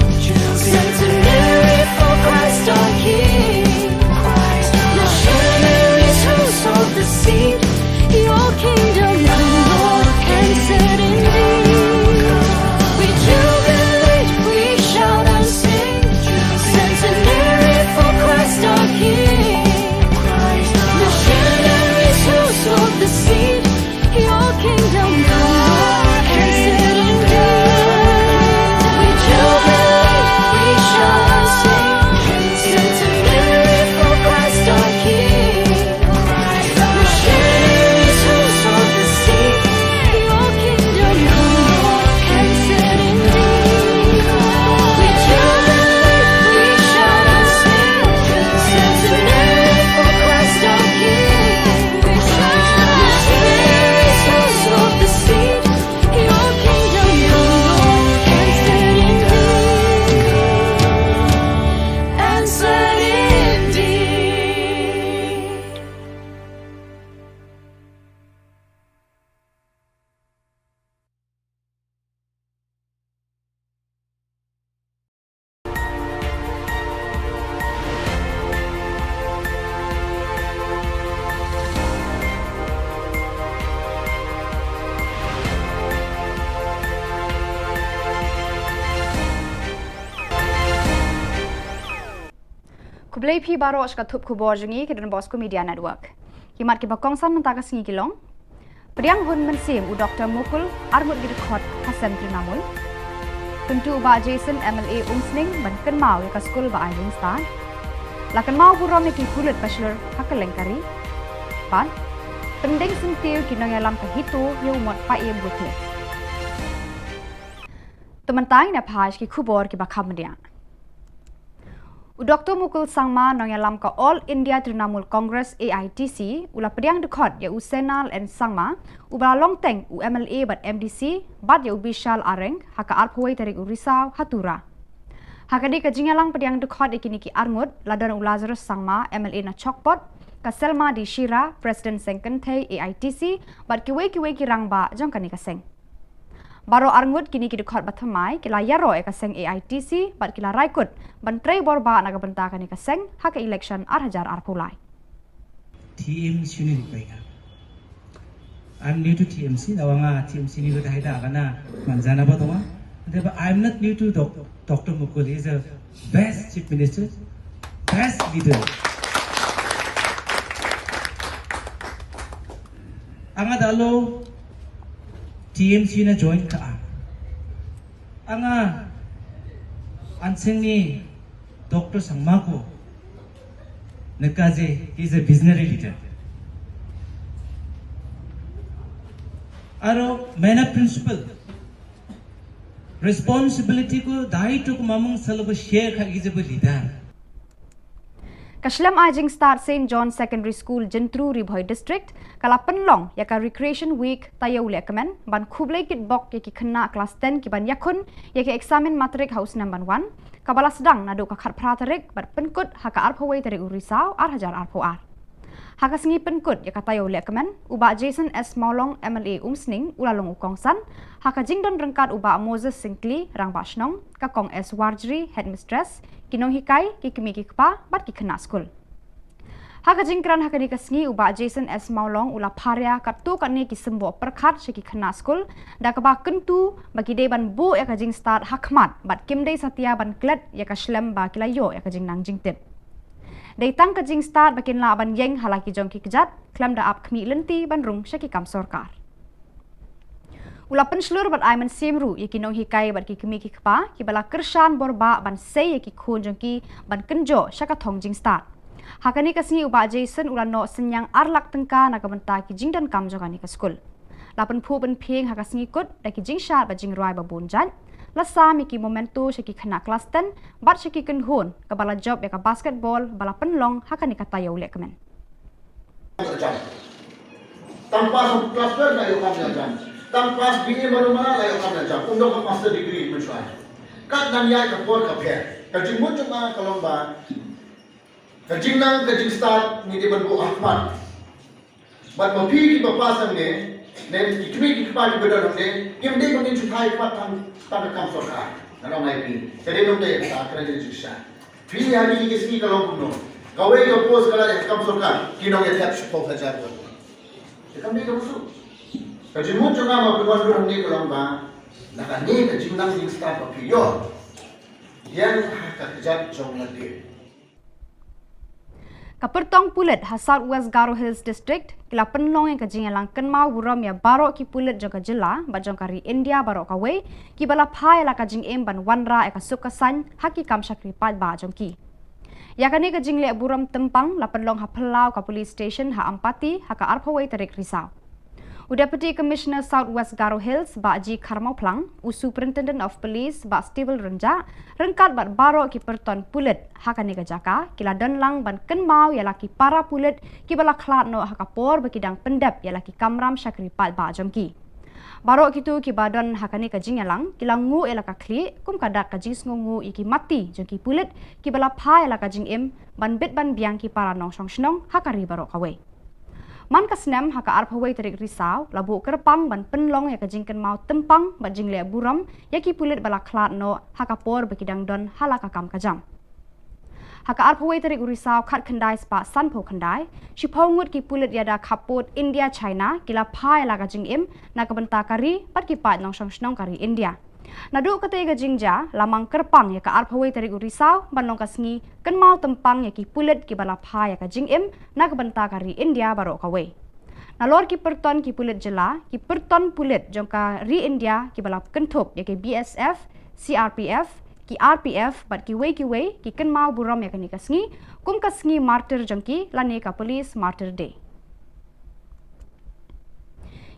Centenary for Christ our King. Missionaries who sowed the seed. Your kingdom come, Lord, and set indeed. We jubilate, we shout and sing. Centenary for Christ our King. Missionaries who sowed the seed. Your kingdom come, Lord, and set indeed. We jubilate, we shout and sing. Centenary for Christ our King. Khublei phi baroh sha ka thup khubor jong ngi ka Don Bosco Media Network. Ki mat kiba kongsan mynta ka sngi ki long: Pdiang hun mynsiem u Doktor Mukul, arngut ki dkhot ha seng Trinamool. Kyntu u Bah Jason M L A Umsning ban kynmaw ïa ka skul ba ai jingstad. La kynmaw burom ïa ki pulit ba shlur ha kylleng ka ri. Bad pyndeng syntiew ki nongïalam ka HITO ïa u mot Paiem Buthe. Te mynta ngin ïa phai sha ki khubor kiba kham bniah. U Doktor Mukul Sangma, nongïalam ka All India Trinamool Congress, A I T C, u la pdiang dkhot ïa u Senal N Sangma, uba la long teng u M L A bad M D C, bad ïa u Bishal Areng ha ka arphew wei tarik u Risaw ha Tura. Ha kane ka jingïalang pdiang dkhot ïa kine ki arngut la don u Lazarus Sangma, M L A na Chokpot, ka Selma D Shira, President Seng Kynthei A I T C, bad kiwei kiwei ki rangbah jong kane ka seng. Baroh arngut kine ki dkhot ba thymmai ki la ïaroh ïa ka seng A I T C bad ki la rai kut ban trei bor bah na ka bynta kane ka seng ha ka election ar hajar arphew lai. T M C ni ri paika. I'm new to T M C, na wanga T M C ni ri ta haida kana manjana ba tonga. But I'm not new to doc- Doctor Mukul. He's a best chief minister, best leader. Anga dalo T M C na join ka a. Anga anseng ni Doctor Sangma ko neka je, he's a visionary leader. Aro mena principle responsibility ko, daitw ko mamung salo ba share kha ki jaba leader. Ka shlem ai jingstad Saint John Secondary School, Jyntru, Ri Bhoi District, ka la pynlong ïa ka Recreation Week taïew lehkmen ban khublei kitbok ïa ki khynnah klas ten ki ban ïakhun ïa ka eksamin matrik ha u snem ban wan, kaba la sdang naduh ka khatphra tarik bad pynkut ha ka arphew wei tarik u Risaw ar hajar arphew ar. Ha ka sngi pynkut ïa ka taïew lehkmen, u Bah Jason S Mawlong, M L A Umsning, u la long u kongsan, ha ka jingdon ryngkat u Bah Moses Syngkli, Rangbah Shnong, ka Kong S Warjri, Headmistress, ki nonghikai, ki kmie ki kpa bad ki khynnah skul. Ha ka jingkren ha kane ka sngi, u Bah Jason S Mawlong u la pharia katto katne ki symboh pyrkhat sha ki khynnah skul, da kaba kyntu ba ki dei ban buh ïa ka jingstad ha khmat bad kim dei satia ban klet ïa ka shlem ba ki la ïoh ïa ka jingnang jingtip. Dei tang ka jingstad ba kin lah ban ïeng ha la ki jong ki kjat, khlem da ap khmih lynti ban rung sha ki kam sorkar. U la pynshlur bad ai mynsiem ruh ïa ki nonghikai bad ki kmie ki kpa kiba la kyrshan bor bah ban sei ïa ki khun jong ki ban kynjoh sha ka thong jingstad. Ha kane ka sngi u Bah Jason u la noh synñiang ar lak tyngka na ka bynta ki jingdonkam jong kane ka skul. La pynphuh pynphieng ha ka sngi kut da ki jingshad bad jingrwai ba bun jait. La sam ïa ki memento sha ki khynnah klas ten bad sha ki kynhun, kaba la jop ïa ka basketball ba la pynlong ha kane ka taïew lehkmen. Tang pass of class twelve na ïoh kam ïa jam. Tang pass B A malu mala la ïoh kam na jam, um don ka master degree mynshuwa. Kat nang ïa ka por ka pher. Ka jingmut jong nga ka long ba ka jingnang ka jingstad ngi dei ban buh ha khmat. Bad ma phi kiba pass hangne, ne ki kmie ki kpa kiba don hangne, kim dei ban ngin shu thait khmat tang tang ka kam sorkar. Nga ong ïa phi. Ka dei nongdei ka ta ka dei jingshisha. Phi ha kine ki sngi ka long kumno? Kawei ka post ka la dei ka kam sorkar, ki nongïathep shiphew hajar. Te kam dei kaba suk. Ka jingmut jong nga ma phi wan ruh hangne ka long ba na kane ka jingnang jingstad ba phi ïoh, ïeng ha ka kjat jong lade. Ka pyrtong pulit ha South West Garo Hills District ki la pynlong ïa ka jingïalang kynmaw burom ïa baroh ki pulit jong ka jylla bad jong ka ri India baroh kawei kiba la phai ïa la ka jingim ban wanrah ïa ka suk ka saiñ ha ki kam shakri paidbah jong ki. Ïa kane ka jingleh burom tympang la pynlong ha phyllaw ka police station ha Ampati ha ka arphew wei tarik Risaw. U Deputy Commissioner South West Garo Hills, Bah G Kharmawphlang, u Superintendent of Police, Bah Stewell Rynjah, ryngkat bad baroh ki pyrton pulit ha kane ka jaka ki la don lang ban kynmaw ïa la ki para pulit kiba la khlad noh ha ka por ba ki dang pyndep ïa la ki kamram shakri paidbah jong ki. Baroh kito kiba don ha kane ka jingïalang ki la nguh ïa la ka khlieh kum ka dak ka jingsngewnguh ïa ki mati jong ki pulit kiba la phai ïa la ka jingim ban bit ban biang ki para nongshong shnong ha ka ri baroh kawei. Man ka snem ha ka arphew wei tarik Risaw la buh kyrpang ban pynlong ïa ka jingkynmaw tympang bad jingleh burom ïa ki pulit ba la khlad noh ha ka por ba ki dang don ha la ka kam ka jam. Ha ka arphew wei tarik u Risaw khatkhyndai spah sanphew khyndai, shiphew ngut ki pulit ïada khappud India China ki la phai ïa la ka jingim na ka bynta ka ri bad ki paid nongshong shnong ka ri India. Naduh katei ka jingjia la mang kyrpang ïa ka arphew wei tarik u Risaw ban long ka sngi kynmaw tympang ïa ki pulit kiba la phai ïa ka jingim na ka bynta ka ri India baroh kawei. Nalor ki pyrton ki pulit jylla, ki pyrton pulit jong ka ri India kiba la kynthup ïa ki B S F, C R P F, ki R P F bad kiwei kiwei ki kynmaw burom ïa kane ka sngi kum ka sngi martyr jong ki lane ka Police Martyr Day.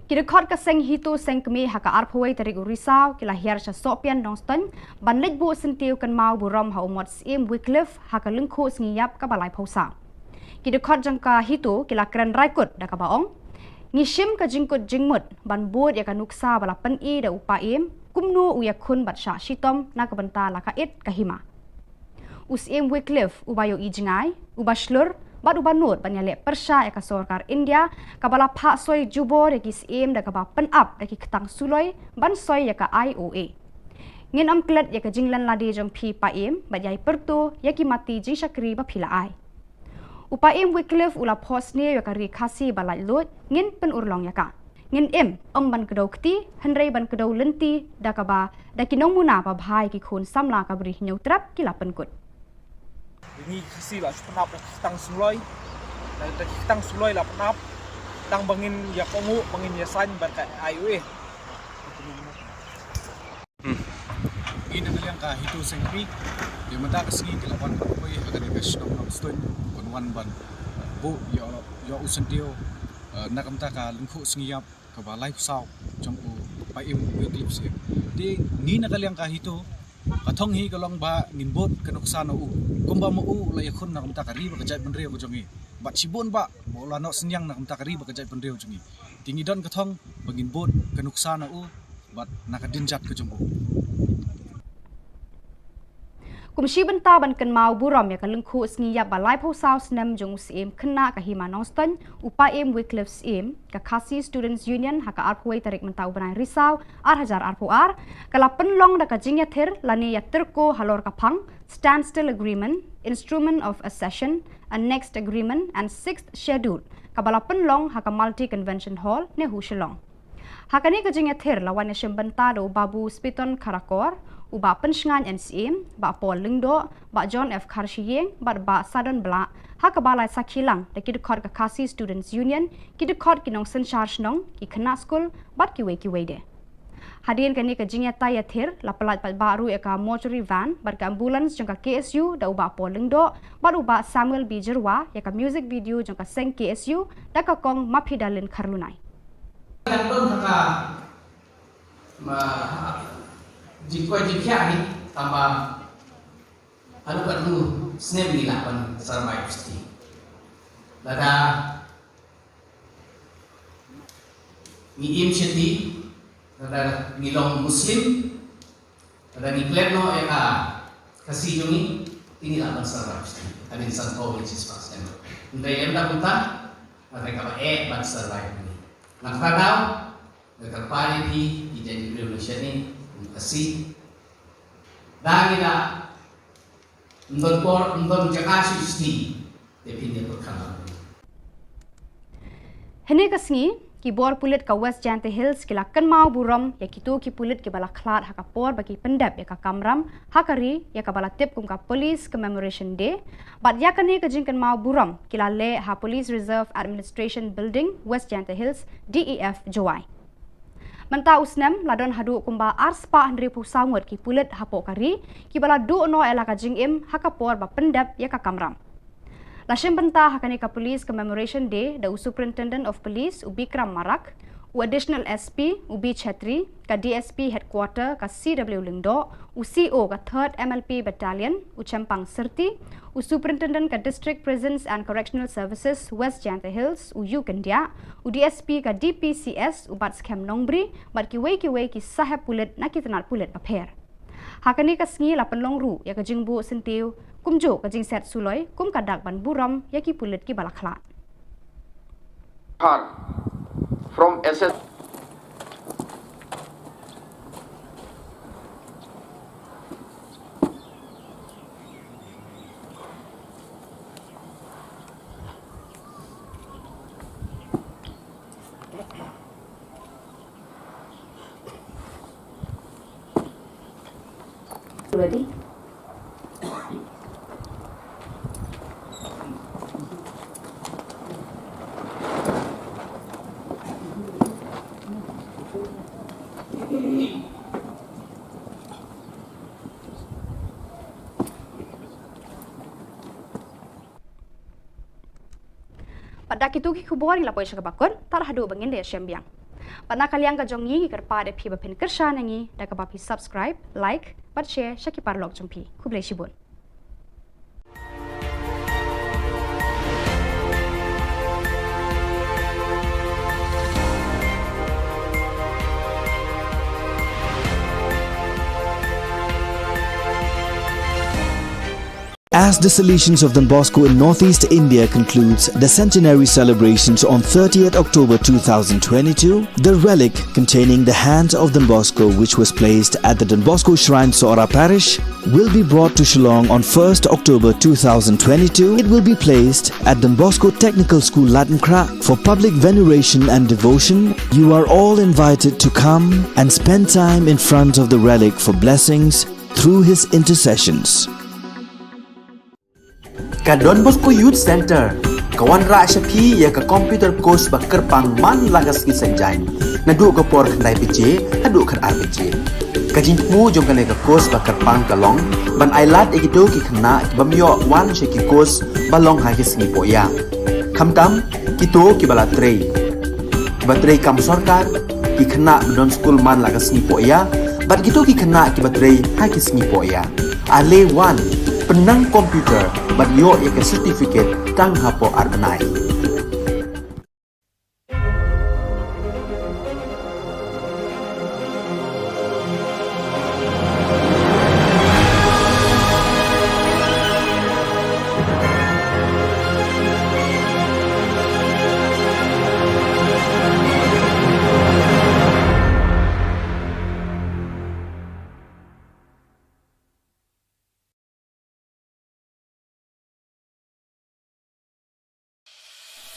Ki dkhot ka seng HITO seng kmie ha ka arphew wei tarik u Risaw ki la hiar sha Sohpian Nongstoiñ ban leit buh syntiew kynmaw burom ha u mot Syiem Wycliffe ha ka lyngkhuh sngi ïap kaba laiphew saw. Ki dkhot jong ka HITO ki la kren raikut da kaba ong, ngi shim ka jingkut jingmut ban bud ïa ka nuksa ba la pyni da u Paiem kumno u ïakhun bad shah shitom na ka bynta la ka it ka hima. U Syiem Wycliffe uba ïohi jngai, uba shlur bad uba nud ban ïaleh pyrshah ïa ka sorkar India kaba la phah soi jubor ïa ki syiem da kaba pynap da ki ktang suloi ban soi ïa ka I O A. Ngin ym klet ïa ka jinglen lade jong phi Paiem bad ïai pyrto ïa ki mati jingshakri ba phi la ai. U Paiem Wycliffe u la phohsniew ïa ka ri Khasi ba laitluid, ngin pynurlong ïa ka. Ngin im, ym ban kdew kti, hynrei ban kdew lynti da kaba da ki nongmuna ba bha ïa ki khun samla ka Bri Hynñiewtrep ki la pynkut. Ngi Khasi la shu pynap da ki ktang suloi, da ki ktang suloi la pynap, tang ba ngin ïa kohnguh, ba ngin ïa saiñ bad ka I O A. Ngi na ka liang ka HITO seng kmie, ïa mynta ka sngi ki la wan ban poi ha kane ka shnong Nongstoiñ, ban wan ban buh ïa u, ïa u syntiew, eh, na ka bynta ka lyngkhuh sngi ïap kaba laiphew saw jong u Paiem Wycliffe Syiem. Te ngi na ka liang ka HITO, ka thong hi ka long ba ngin bud ka nuksa na u, kumba ma u la ïakhun na ka bynta ka ri bad ka jaitbynriew ka jong ngi. Bad shibun ba ma u la noh synñiang na ka bynta ka ri bad ka jaitbynriew jong ngi. Te ngi don ka thong ba ngin bud ka nuksa na u bad na ka dien jait ka jong u. Kum shi bynta ban kynmaw burom ïa ka lyngkhuh sngi ïap ba laiphew saw snem jong u Syiem khynnah ka hima Nongstoiñ, u Paiem Wycliffe Syiem, ka Khasi Students Union ha ka arphew wei tarik mynta u bnai Risaw ar hajar arphew ar, ka la pynlong da ka jingïathir lane ïatyrko halor ka phang Standstill Agreement, Instrument of Accession, Annexed Agreement and Sixth Schedule, kaba la pynlong ha ka Multi Convention Hall, NEHU Shillong. Ha kane ka jingïathir la wan ïashim bynta da u Babu Spiton Kharkor, u Bah Pynshngaiñ N Syiem, Bah Paul Lyngdoh, Bah John F Kharshiing bad Bah Sadon Blah, ha kaba la sakhi lang da ki dkhot ka Khasi Students Union, ki dkhot ki nongsynshar shnong, ki khynnah skul bad kiwei kiwei de. Hadien kane ka jingïatai ïathir la pyllait paidbah ruh ïa ka mortuary van bad ka ambulance jong ka K S U da u Bah Paul Lyngdoh bad u Bah Samuel B Jyrwa, ïa ka music video jong ka seng K S U da ka kong Mapidalin Kharlunai. Kan don ha ka, ma, jingkoit jingkhiah hi, tangba haduh katno snem ngi lah ban survive sati. Lada ngi im shati, Lada ngi long Muslim, lada ngi klet noh ïa ka Khasi jong ngi, te ngi lah ban survive. Hadien sanphew ne shispah snem. Hynrei ym da kumta, hynrei kaba eh ban survive ngi. Nangta daw, nga kyrpad ïa phi, ki jaitbynriew nongshad ne, kum Khasi. Da ngi da, ym don por, ym don jaka shuh shuh. Te phin ïa pyrkhat lang. Hynne ka sngi, ki bor pulit ka West Jaintia Hills ki la kynmaw burom ïa kito ki pulit kiba la khlad ha ka por ba ki pyndep ïa ka kamram ha ka ri, ïa kaba la tip kum ka Police Commemoration Day. Bad ïa kane ka jingkynmaw burom ki la leh ha Police Reserve Administration Building, West Jaintia Hills, D E F, Jowai. Mynta u snem la don haduh kumba arspah hynriewphew saw ngut ki pulit hapoh ka ri kiba la duh noh ïa la ka jingim ha ka por ba pyndep ïa ka kamram. La shim bynta ha kane ka Police Commemoration Day da u Superintendent of Police u Bikram Marak, u Additional S P u B Chhetri, ka D S P Headquarter ka C W Lyngdoh, u C O ka Third M L P Battalion u Chempang Syrti, u Superintendent ka District Prisons and Correctional Services West Jaintia Hills u U Kyndiah, u D S P ka D P C S u Batskhem Nongbri, bad kiwei kiwei ki sahep pulit na ki tnat pulit bapher. Ha kane ka sngi la pynlong ruh ïa ka jingbuh syntiew kumjuh ka jingset suloi kum ka dak ban burom ïa ki pulit kiba la khlad. Khan from S S. Ready? Bad da kito ki khubor ngi la poi sha kaba kut, tad haduh ba ngin da ïashem biang. Bad na ka liang ka jong ngi ngi kyrpad ïa phi ba phin kyrshan ïa ngi da kaba phi subscribe, like bad share sha ki paralok jong phi. Khublei shibun. As the Salesians of Don Bosco in Northeast India concludes the centenary celebrations on thirtieth October two thousand twenty-two, the relic containing the hand of Don Bosco, which was placed at the Don Bosco Shrine, Sohra Parish, will be brought to Shillong on first October two thousand twenty-two. It will be placed at Don Bosco Technical School, Laitumkhrah, for public veneration and devotion. You are all invited to come and spend time in front of the relic for blessings through his intercessions. Ka Don Bosco Youth Centre ka wanrah sha phi ïa ka computer course ba kyrpang man la ka sngi Saitjaiñ, naduh ka por khyndai baje haduh khatar baje. Ka jingthmu jong kane ka course ba kyrpang ka long ban ailad ïa kito ki khynnah ki bym ïoh wan sha ki course ba long ha ki sngi pohïa, khamtam kito kiba la trei, kiba trei kam sorkar, ki khynnah ba don skul man la ka sngi pohïa, bad kito ki khynnah kiba trei ha ki sngi pohïa. Ale wan, pynnang computer bad ïoh ïa ka certificate tang hapoh ar bnai.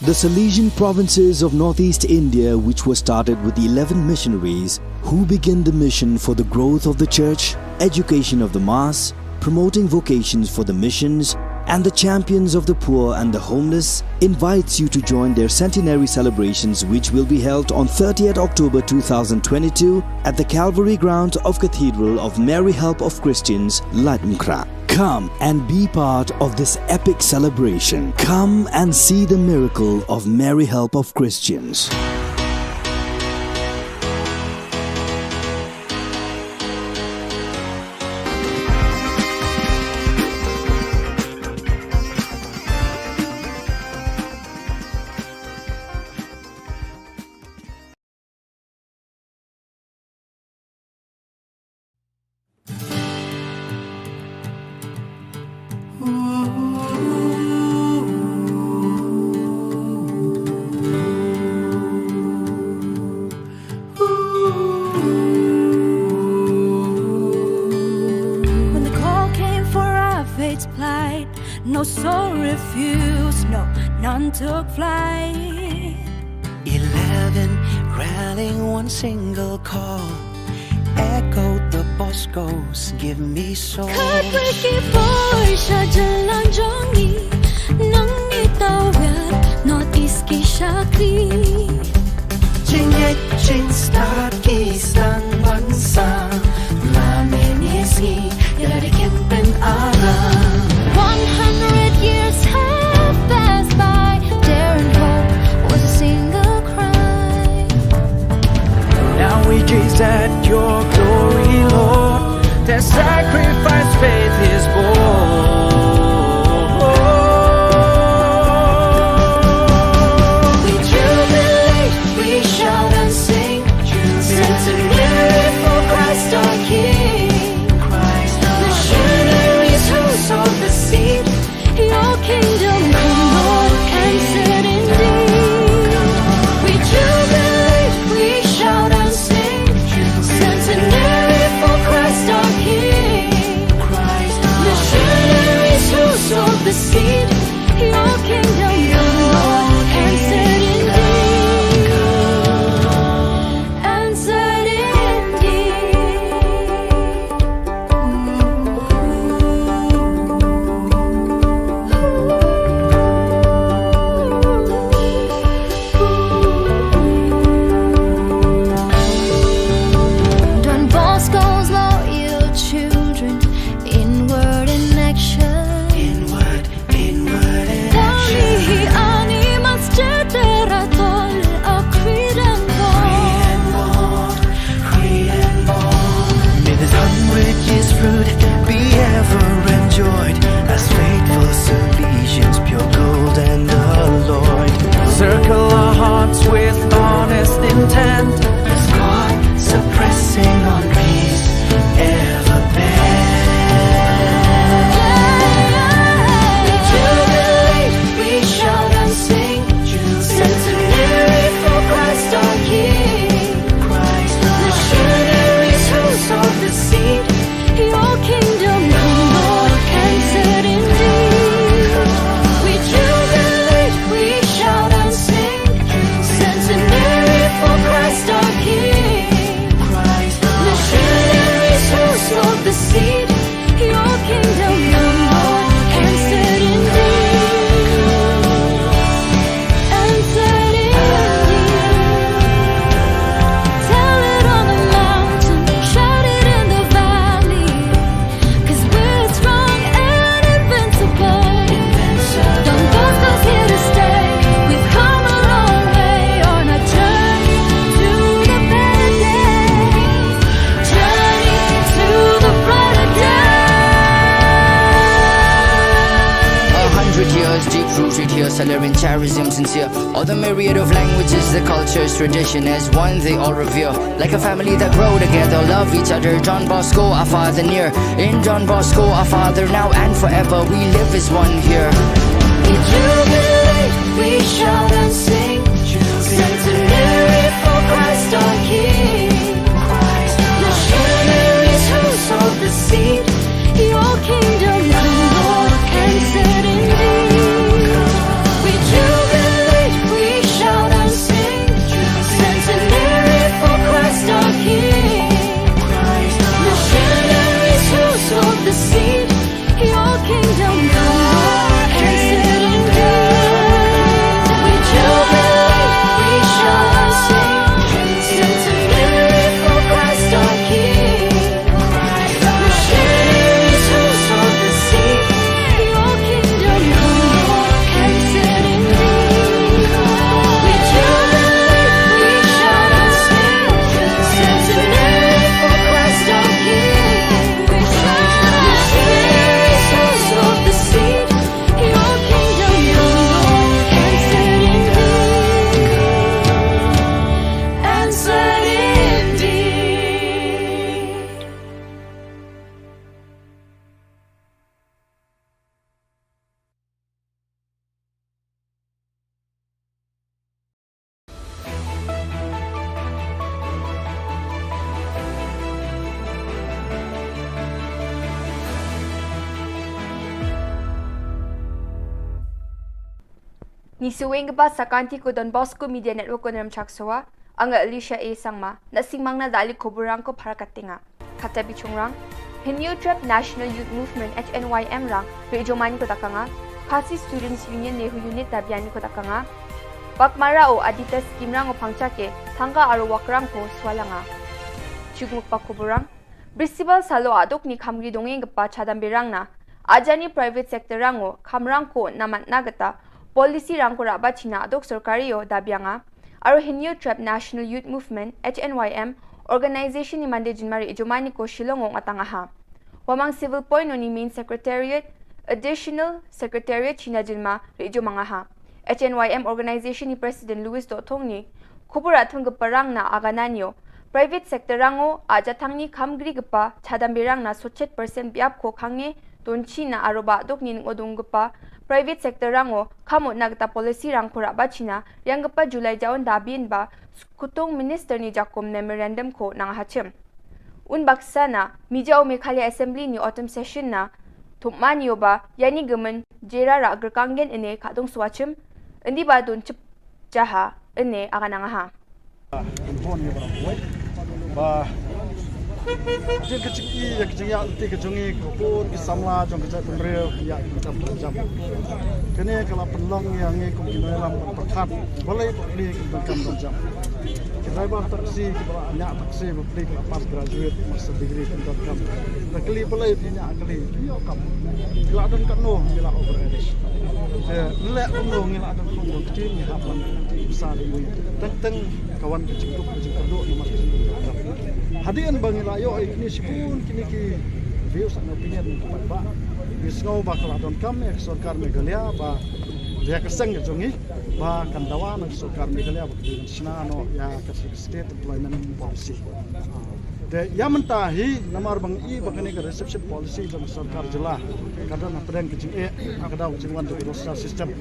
The Salesian provinces of Northeast India, which was started with eleven missionaries who began the mission for the growth of the church, education of the mass, promoting vocations for the missions, and the champions of the poor and the homeless, invites you to join their centenary celebrations, which will be held on thirtieth October two thousand twenty-two at the Calvary Ground of Cathedral of Mary Help of Christians, Laitumkhrah. Come and be part of this epic celebration. Come and see the miracle of Mary Help of Christians. Flight, no soul refused, no, none took flight. Eleven, rallying one single call. Echoed the Boscos, give me soul. Khatwei ki por sha jylla jong ngi, nang ngi tawir, North East ki shakri. Jingngeit jingstad ki sdang ban sam, la mynne sngi ïa la dei kin pynaram. One hundred years have passed by, daring hope was a single cry. Now we gaze at your glory, Lord. Their sacrifice faith is born. We jubilate, we shout and sing, centenary for Christ our King. Missionaries who sowed the seed, your kingdom come, Lord, answered indeed. We jubilate, we shout and sing, centenary for Christ our King. Missionaries who sowed the seed, your kingdom come, Lord, answered indeed. Answered indeed. Don Bosco's loyal children, inward in action. Inward, inward in action. Ani mas cetera tol a Cretan born. Cretan born, Cretan born. May this hundred years fruit be ever enjoyed, as faithful Salesians, pure gold and alloyed. Circle our hearts with honest intent, as God suppressing on peace ever bent. We jubilate, we shout and sing, centenary for Christ our King. Missionaries who sowed the seed, your kingdom come, Lord, answered indeed. We jubilate, we shout and sing, centenary for Christ our King. Missionaries who sowed the seed, your kingdom come, Lord, answered indeed. Answered indeed. Tell it on the mountain, shout it in the valley, 'cause we're strong and invincible. Don Bosco's here to stay. We've come a long way on our journey to the better days. Journey to the brighter days. A hundred years deep rooted here, Salerian charism sincere. All the myriad of languages, the cultures, tradition as one, they all revere. Like a family that grow together, love each other. Don Bosco, our father near. In Don Bosco, our father now and forever, we live as one here. We jubilate, we shout and sing, centenary for Christ our King. Missionaries who sowed the seed, your kingdom come, Lord, answered indeed. We jubilate, we shout and sing, centenary for Christ our King. Missionaries who sowed the seed, your kingdom come, Lord, answered indeed. We jubilate. Ngi sngewbha ba sa ka ktien ko Don Bosco Media Network ko Nremchak Sowa, ong nga Alicia A Sangma, na sngewbha na da kali khubor rang ko phara ka tnga. Kata bishong rang, Hynñiewtrep National Youth Movement H N Y M rang, ri jomani ko da ka nga, Khasi Students Union NEHU Unit da biani ko da ka nga, Baghmara o Aditya Scheme rang o Phangcha ke, thangka aro wak rang ko swalanga. Chukmuk pa khubor rang, Bristibal salo aduk ni khamgri dongeng kpa chadam berang na, ajani private sector rang o, khamrang ko namat na gata, policy rang ko raba china aduk sorkari o da bianga, aro Hynñiewtrep National Youth Movement, H N Y M, organization ni mande jinmari ijomani ko Shillong o ngatanga ha. Wamang Civil Point o ni main secretariat, additional secretariat china jinma ri ijomanga ha. H N Y M organization ni president Louis Dothong ni, khubor athung ke parang na agananio. Private sector rang o, aja thang ni khamgri kepa, chadam berang na sochet percent biap ko khange, donchi na aroba dok ni ngodung kepa, private sector rang o, khamot na gata policy rang ko raba china, riang kepa July jaun da bin ba, skutung minister ni jakum memorandum ko nang hachim. Un baksa na, mija o Meghalaya Assembly ni autumn session na, thumani o ba, yani gemen, jera ra gerkanggen ene kadung swachim, endi ba don chip jaha, ene agananga ha. Bon ye ba wei. Ba. Jing ka jing i, ya ka jing ya, ti ka jong i, ko pun, ki samla, jong ka jait pun reo, ya, ki tam pun jam. Kene ka la pun long ya, ngi kum ki noi lam pun pakat. Balai pun ni, ki pun kam dong jam. Ki driver taxi, ki ba nya taxi, pun ni, ki la pass graduate, master degree, pun dong kam. Da kali balai, pi nya kali, pi yo kam. Ki la dong kat no, ki la over age. Je, le kum no, ngi la dong kum no, ki ni hap man, sa di ni. Teng teng, kawan ka jingkup ka jingkyrduh namar ka jingkyrduh. Hadien ba ngi la ïoh ïa kine shibun kine ki views and opinion ki pat ba ngi sngew ba ka la donkam ïa ka sorkar Meghalaya ba ïa ka seng ka jong ngi ba kan dawa na ka sorkar Meghalaya ba ka dei ban shna noh ïa ka State Employment Policy. Te ïa mynta hi namar ba ngi i ba kane ka reception policy jong ka sorkar jylla ka don hapdeng ka jingeh ka daw ka jingwan jong ka roster system.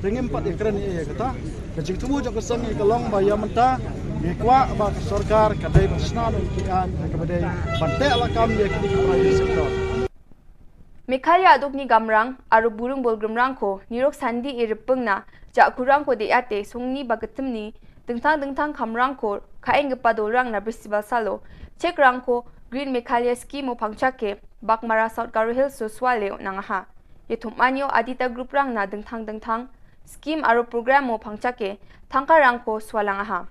Te ngim pat ïakren ïa kata. Ka jingthmu jong ka seng ngi ka long ba ïa mynta ngi kwah ba ka sorkar ka dei ban shna noh ki aiñ ha kaba dei ban teh lakam ïa kine ki private sector. Meghalaya aduk ni gamrang, aro burung bolgrim rang ko, nirok sandi i ripeng na, ja kurang ko de ate, sungni ba ketem ni, dengtang dengtang kamrang ko, kaeng gepa dorang na Bristibal salo, chek rang ko, Green Meghalaya Scheme o Phangcha ke, Baghmara South Garo Hills so swale o nangaha. Ye thumani o Aditya Group rang na dengtang dengtang, scheme aro program o Phangcha ke, thangka rang ko swalang aha.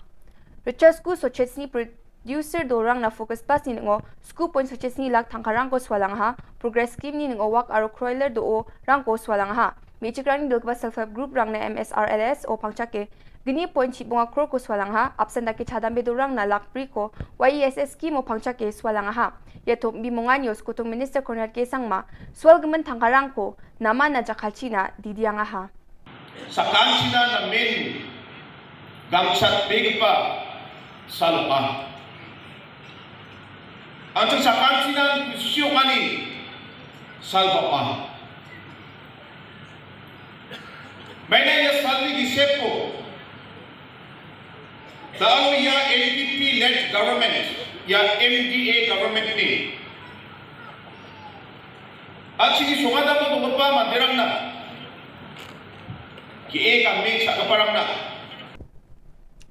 Richard School so chetsni producer do rang na Focus Plus ni ngo, school point so chetsni lak thangka rang ko swalang aha, progress scheme ni ngo wak aro kroiler do o rang ko swalang aha. Mi chik rang ni dil kba self help group rang na M S R L S o Phangcha ke, gini point chi bunga kror ko swalang aha, absent da ke chadam be do rang na lak pri ko, Y E S S scheme o Phangcha ke swalang aha. Ye thumbi mongan yo skutung minister Conrad K Sangma, swal gemen thangka rang ko, nama na jakhalchi na didiang aha. Sakan China na men gamsat begpa salpa. Antung sakan China kusyo kani salpa. Maina ya salni gisepo. Talo ya N P P led government, ya M D A government ni. Achi ki sungada mo ko pa mandirang na. Ki e ka meng sa ka parang na.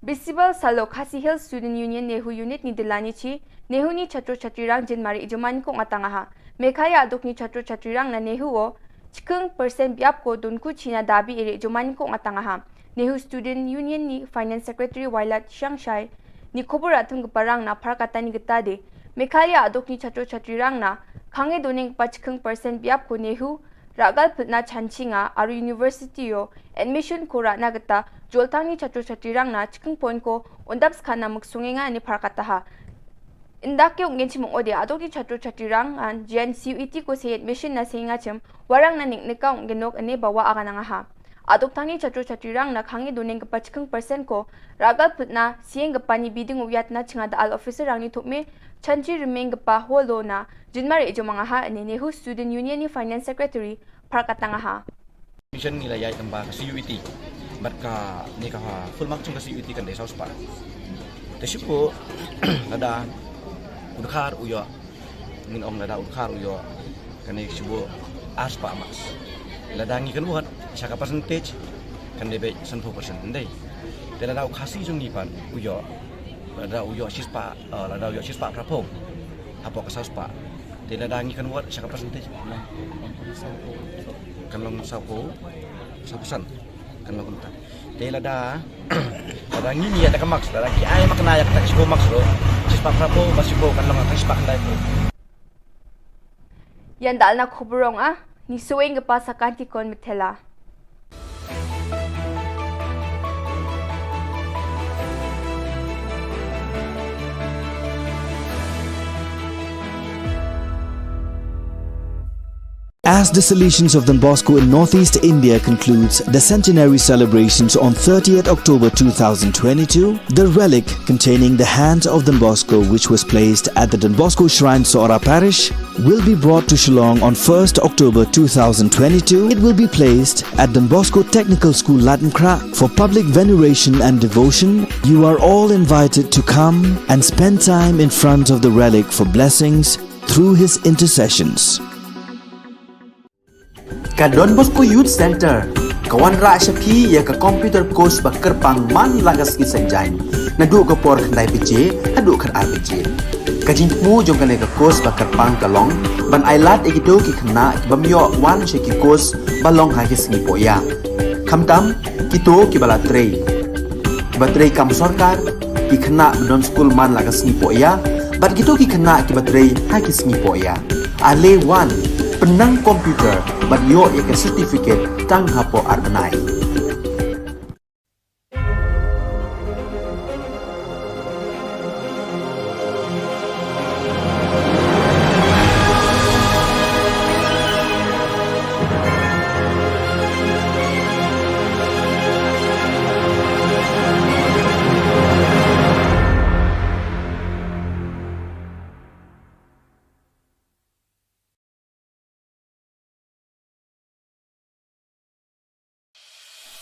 Bristibal salo Khasi Hills Student Union NEHU Unit ni dilani chi, NEHU ni chatro chatri rang jinmari ijomani ko ngatang aha. Meghalaya aduk ni chatro chatri rang na NEHU o, chikeng percent biap ko dunku china dabi iri ijomani ko ngatang aha. NEHU Student Union ni Finance Secretary Wailadshang Shai, ni khubor athung kepa rang na phar kata ni geta de. Meghalaya aduk ni chatro chatri rang na, khange doning pa chikeng percent biap ko NEHU, ragal putna chanchi nga, aru university yo, admission ko rana geta, joltang ni chatro chatri rang na, chikeng point ko, undap skana muksunge nga ni phar kata ha. Indak ke ung gen chim ode adok ni chatro chatri rang an, jian C U E T ko se admission na se nga chim, warang na nik nika ung genok ane bawa aga nang aha. Adok tang ni chatro chatri rang na khangi duneng kepa chikeng percent ko, ragal putna, sieng kepa ni biding uyat na chinga da al officer rang ni thukme, chanchi rimeng kepa holo na, jinmar e jomang aha ane NEHU Student Union ni Finance Secretary, phar katang aha. Mission ngi la ïai tamba ka C U E T. Bad ka ne ka ha full mark chung ka C U E T kan dei saw spah. Te shu ko lada u dkhar u ïoh, ngin ong lada u dkhar u ïoh, kane shu bo ar spah marks. Lada ngi kan wad sha ka percentage, Kan dei beit sanphew percent, ym dei. Te lada u Khasi jong ngi pat u ïoh, lada u ïoh shispah, eh, lada u ïoh shispah phraphew hapoh ka sawspah, te lada ngi convert sha ka percentage, kan long sawphew, saw percent. Kan long kumta. Te lada, lada ngi ïa da ka marks, lada ki ai mark na ïa kata ka shiphew marks ruh, shispah phraphew bad shiphew kan long ka shispah khyndaiphew. Ïa nda na khubor ong ah, ngi sngewbha pass ha ka kyrteng Mithela. As the Salesians of Don Bosco in Northeast India concludes the centenary celebrations on thirtieth October two thousand twenty-two, the relic containing the hands of Don Bosco, which was placed at the Don Bosco Shrine, Sohra Parish, will be brought to Shillong on first October two thousand twenty-two. It will be placed at Don Bosco Technical School, Laitumkhrah, for public veneration and devotion. You are all invited to come and spend time in front of the relic for blessings through his intercessions. Ka Don Bosco Youth Centre ka wanrah sha phi ïa ka computer course ba kyrpang man la ka sngi Saitjaiñ, naduh ka por khyndai baje haduh khatar baje. Ka jingthmu jong kane ka course ba kyrpang ka long ban ailad ïa kito ki khynnah ki bym ïoh wan sha ki course ba long ha ki sngi pohïa, khamtam kito kiba la trei, kiba trei kam sorkar, ki khynnah ba don skul man la ka sngi pohïa, bad kito ki khynnah kiba trei ha ki sngi pohïa. Ale wan, pynnang computer bad ïoh ïa ka certificate tang hapoh ar bnai.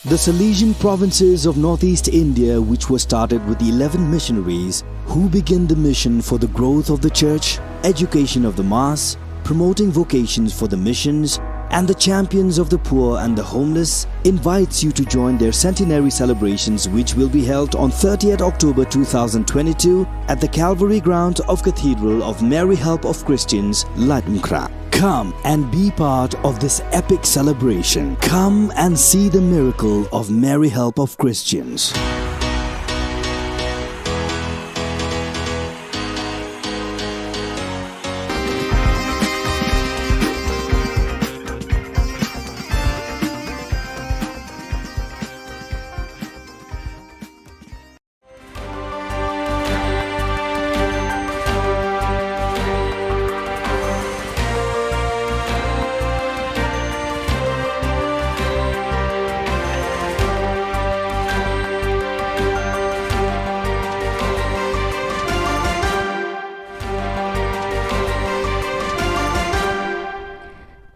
The Salesian provinces of Northeast India, which was started with eleven missionaries who began the mission for the growth of the church, education of the mass, promoting vocations for the missions, and the champions of the poor and the homeless, invites you to join their centenary celebrations, which will be held on thirtieth October two thousand twenty-two at the Calvary ground of Cathedral of Mary Help of Christians, Laitumkhrah. Come and be part of this epic celebration. Come and see the miracle of Mary Help of Christians.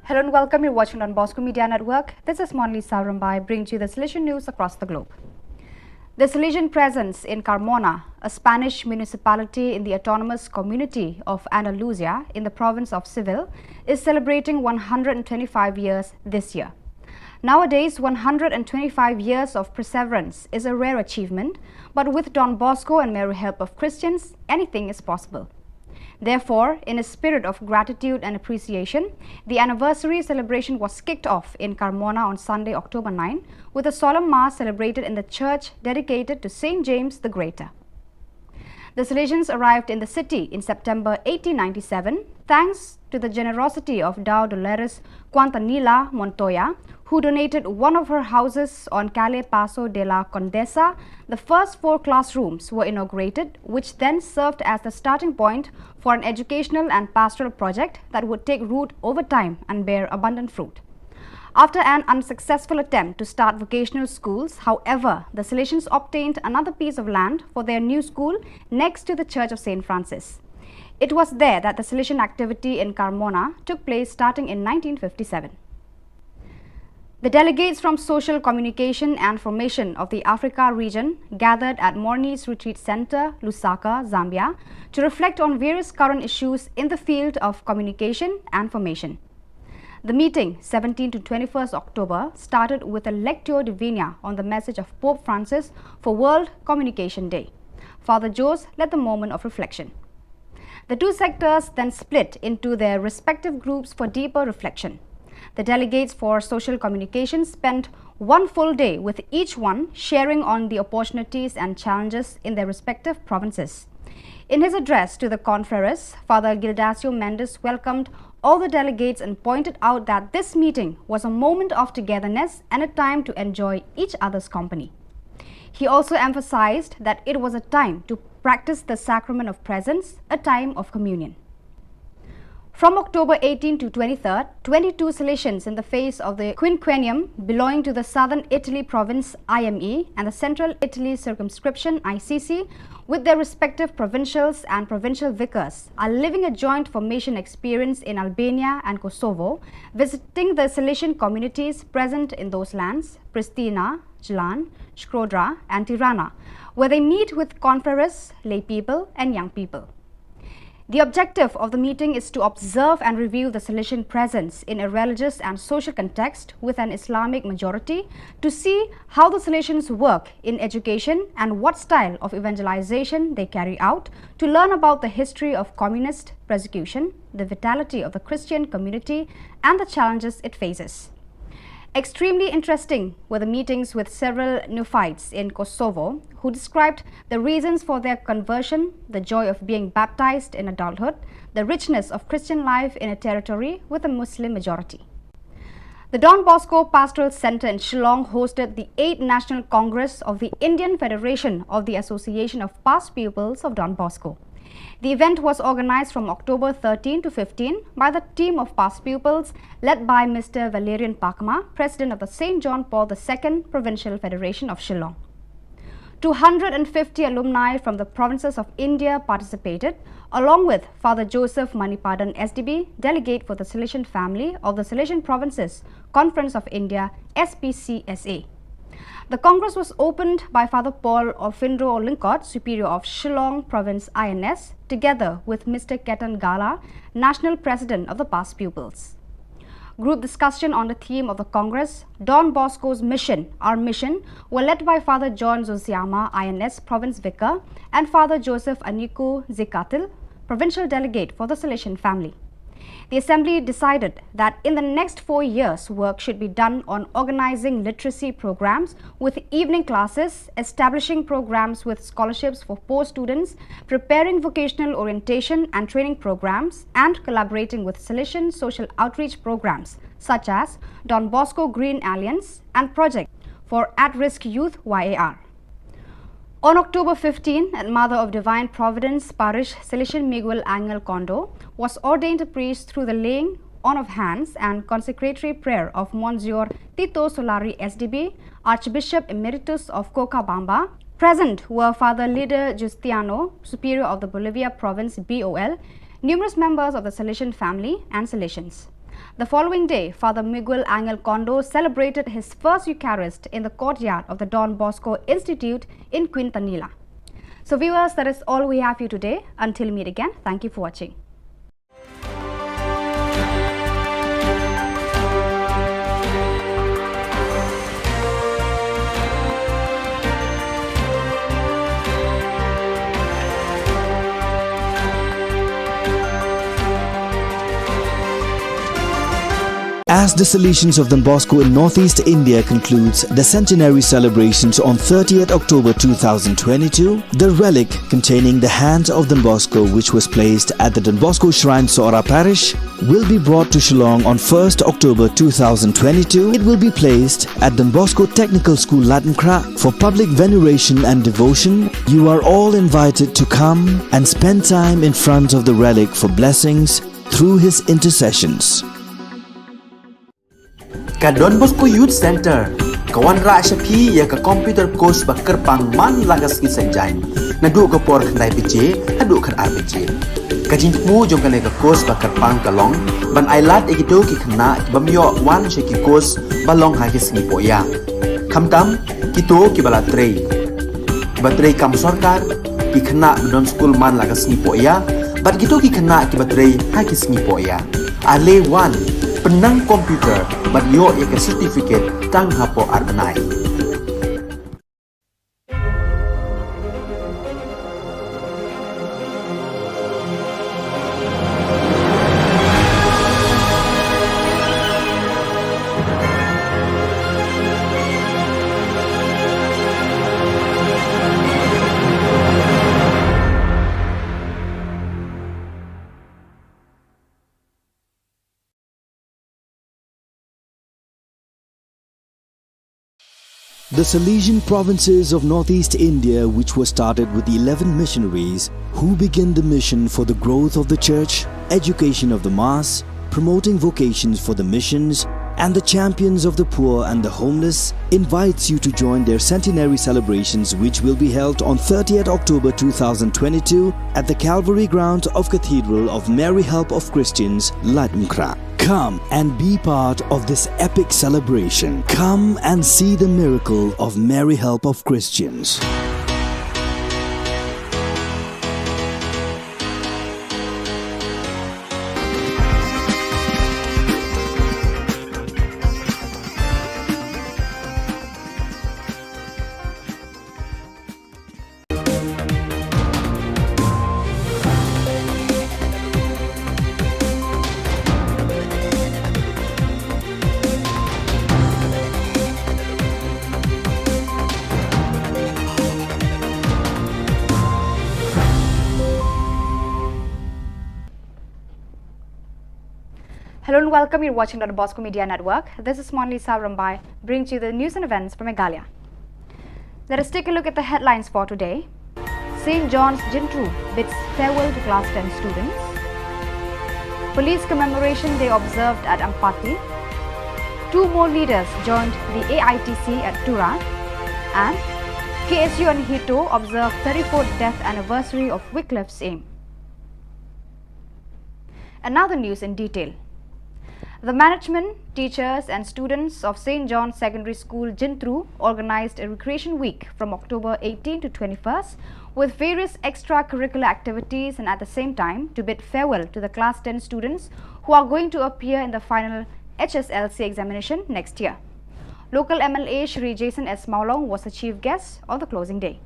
Hello and welcome. You're watching Don Bosco Media Network. This is Monli Sarambai, bringing to you the Salesian news across the globe. The Salesian presence in Carmona, a Spanish municipality in the autonomous community of Andalusia in the province of Seville, is celebrating one hundred and twenty-five years this year. Nowadays, one hundred and twenty-five years of perseverance is a rare achievement, but with Don Bosco and Mary Help of Christians, anything is possible. Therefore, in a spirit of gratitude and appreciation, the anniversary celebration was kicked off in Carmona on Sunday, October nine, with a solemn mass celebrated in the church dedicated to Saint James the Greater. The Salesians arrived in the city in September eighteen ninety-seven, thanks to the generosity of Dao Dolores Quintanilla Montoya, who donated one of her houses on Calle Paso de la Condesa. The first four classrooms were inaugurated, which then served as the starting point for an educational and pastoral project that would take root over time and bear abundant fruit. After an unsuccessful attempt to start vocational schools, however, the Salesians obtained another piece of land for their new school next to the Church of Saint Francis. It was there that the Salesian activity in Carmona took place starting in nineteen fifty-seven. The delegates from Social Communication and Formation of the Africa region gathered at Morni's Retreat Center, Lusaka, Zambia, to reflect on various current issues in the field of communication and formation. The meeting, seventeenth to twenty-first October, started with a Lectio Divina on the message of Pope Francis for World Communication Day. Father Jose led the moment of reflection. The two sectors then split into their respective groups for deeper reflection. The delegates for social communication spent one full day with each one sharing on the opportunities and challenges in their respective provinces. In his address to the confreres, Father Gildacio Mendes welcomed all the delegates and pointed out that this meeting was a moment of togetherness and a time to enjoy each other's company. He also emphasized that it was a time to practice the sacrament of presence, a time of communion. From October eighteenth to twenty-third, twenty-two Salesians in the face of the quinquennium belonging to the Southern Italy province I M E and the Central Italy circumscription I C C, with their respective provincials and provincial vicars, are living a joint formation experience in Albania and Kosovo, visiting the Salesian communities present in those lands, Pristina, Jlan, Shkodra, and Tirana, where they meet with confreres, lay people, and young people. The objective of the meeting is to observe and review the Salesian presence in a religious and social context with an Islamic majority, to see how the Salesians work in education and what style of evangelization they carry out, to learn about the history of communist persecution, the vitality of the Christian community, and the challenges it faces. Extremely interesting were the meetings with several neophytes in Kosovo who described the reasons for their conversion, the joy of being baptized in adulthood, the richness of Christian life in a territory with a Muslim majority. The Don Bosco Pastoral Center in Shillong hosted the eighth National Congress of the Indian Federation of the Association of Past Pupils of Don Bosco. The event was organized from October thirteen to fifteen by the team of past pupils led by Mister Valerian Pakma, President of the Saint John Paul the Second Provincial Federation of Shillong. Two hundred fifty alumni from the provinces of India participated, along with Father Joseph Manipadan S D B, delegate for the Salesian family of the Salesian Provinces Conference of India, S P C S A. The Congress was opened by Father Paul Orfindo Lyngkot, Superior of Shillong Province I N S, together with Mister Ketan Gala, National President of the Past Pupils. Group discussion on the theme of the Congress, Don Bosco's Mission, Our Mission, were led by Father John Zosiama, I N S Province Vicar, and Father Joseph Aniku Zikatil, Provincial Delegate for the Salesian family. The Assembly decided that in the next four years, work should be done on organizing literacy programs with evening classes, establishing programs with scholarships for poor students, preparing vocational orientation and training programs, and collaborating with Salesian social outreach programs such as Don Bosco Green Alliance and Project for At-Risk Youth Y A R. On October fifteen, at Mother of Divine Providence Parish, Salesian Miguel Angel Kondo was ordained a priest through the laying on of hands and consecratory prayer of Monsignor Tito Solari S D B, Archbishop Emeritus of Cochabamba. Present were Father Lider Justiano, Superior of the Bolivia Province B O L, numerous members of the Salesian family, and Salesians. The following day, Father Miguel Angel Kondo celebrated his first Eucharist in the courtyard of the Don Bosco Institute in Quintanilla. So, viewers, that is all we have for you today. Until we meet again, thank you for watching. As the Salesians of Don Bosco in Northeast India concludes the centenary celebrations on thirtieth October two thousand twenty-two, the relic containing the hands of Don Bosco, which was placed at the Don Bosco Shrine, Sohra Parish, will be brought to Shillong on first October two thousand twenty-two. It will be placed at Don Bosco Technical School, Latnkrah, for public veneration and devotion. You are all invited to come and spend time in front of the relic for blessings through his intercessions. Ka Don Bosco Youth Center ka wanrah sha phi ïa ka computer course ba kyrpang man la ka sngi Saitjaiñ, naduh ka por khyndai baje haduh khatar baje. Ka jingthmu jong kane ka course ba kyrpang ka long ban ailad ïa kito ki khynnah ki bym ïoh wan sha ki course ba long ha ki sngi pohïa, khamtam kito kiba la trei, kiba trei kam sorkar, ki khynnah ba don skul man la ka sngi pohïa, bad kito ki khynnah kiba trei ha ki sngi pohïa. Ale wan, Pynnang computer bad ïoh ïa ka certificate tang hapoh ar bnai. The Salesian provinces of northeast India, which were started with eleven missionaries who began the mission for the growth of the church, education of the mass, promoting vocations for the missions, and the champions of the poor and the homeless, invites you to join their centenary celebrations, which will be held on thirtieth October two thousand twenty-two at the Calvary grounds of Cathedral of Mary Help of Christians, Laitumkhrah. Come and be part of this epic celebration. Come and see the miracle of Mary Help of Christians. Hello and welcome. You're watching the Bosco Media Network. This is Monlisa Rambai, bringing to you the news and events from Meghalaya. Let us take a look at the headlines for today. Saint John's Jintru bids farewell to class ten students. Police Commemoration Day observed at Ampati. Two more leaders joined the A I T C at Tura. And K S U and HITO observe thirty-fourth death anniversary of Wycliffe's aim. And now the news in detail. The management, teachers, and students of Saint John's Secondary School, Jintru, organized a recreation week from October eighteen to twenty-first, with various extracurricular activities and at the same time to bid farewell to the class ten students who are going to appear in the final H S L C examination next year. Local M L A Shri Jason S Mawlong was the chief guest on the closing day.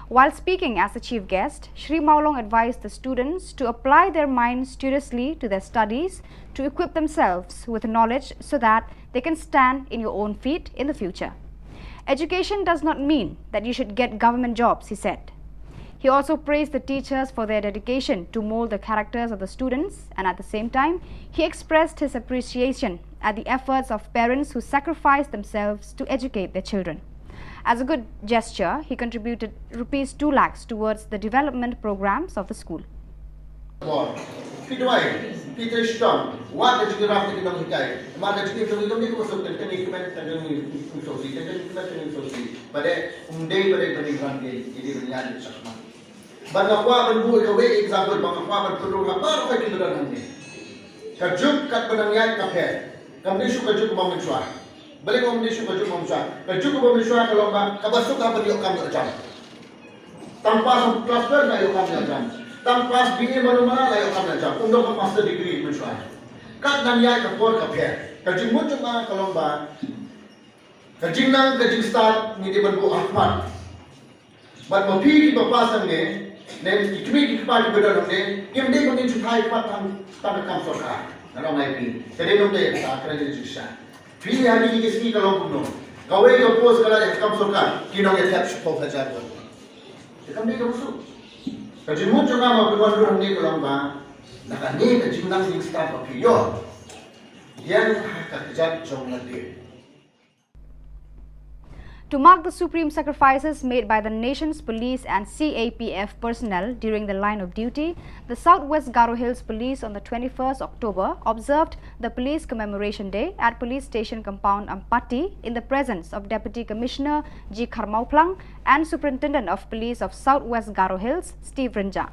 While speaking as the chief guest, Shri Mawlong advised the students to apply their minds studiously to their studies to equip themselves with knowledge so that they can stand in your own feet in the future. Education does not mean that you should get government jobs, he said. He also praised the teachers for their dedication to mold the characters of the students, and at the same time, he expressed his appreciation at the efforts of parents who sacrifice themselves to educate their children. As a good gesture, he contributed rupees two lakhs towards the development programs of the school. Phi duwai, phi trei shitom, wat ka jingïarap na ki nonghikai. Namar ka jingïarap na ki nonghikai, ka suk tang tang ki kmen, tang tang ki suk si, tang tang ki kmen, tang tang ki suk si. Ba dei, um dei, ba dei, ba dei, ba dei, ba dei, ba dei, ba dei, ba dei. Bad nga kwah ban buh ïa kawei ka example, bad nga kwah ban pynrung ha baroh ki ba don hangne. Ka juk kat ba nang ïaid ka pher. Kam dei shuh ka juk ba mynshuwa. Balei kam dei shuh ka juk ba mynshuwa? Ka juk ba mynshuwa ka long ba kaba suk ka ban ïoh kam ïoh jam. Tang pass class twelve la ïoh kam ïoh jam. Tang pass B A mano mano la ïoh kam ïoh jam. Um don ka master degree mynshuwa. Kat nang ïaid ka por ka pher. Ka jingmut jong nga ka long ba ka jingnang ka jingstad ngi dei ban buh ha khmat. Bad ma phi kiba pass hangne, ne ki kmie ki kpa kiba don hangne, kim dei ban ngin shu thait pat tang, tang ka kam sorkar. Nga ong ïa phi. Ka dei nongdei ka, ka dei jingshisha. Phi ha kine ki sngi ka long kumno? Kawei ka post ka la ïa ka kam sorkar, ki nongïathep shiphew hajar ngut. Te kam dei kaba suk. Ka jingmut jong nga ma phi wan ruh hangne ka long ba, na kane ka jingnang jingstad ba phi ïoh, ïeng ha ka kjat jong lade. To mark the supreme sacrifices made by the nation's police and C A P F personnel during the line of duty, the South West Garo Hills Police on the twenty-first October observed the Police Commemoration Day at Police Station Compound, Ampati, in the presence of Deputy Commissioner G Kharmawphlang and Superintendent of Police of South West Garo Hills, Steve Rynjah.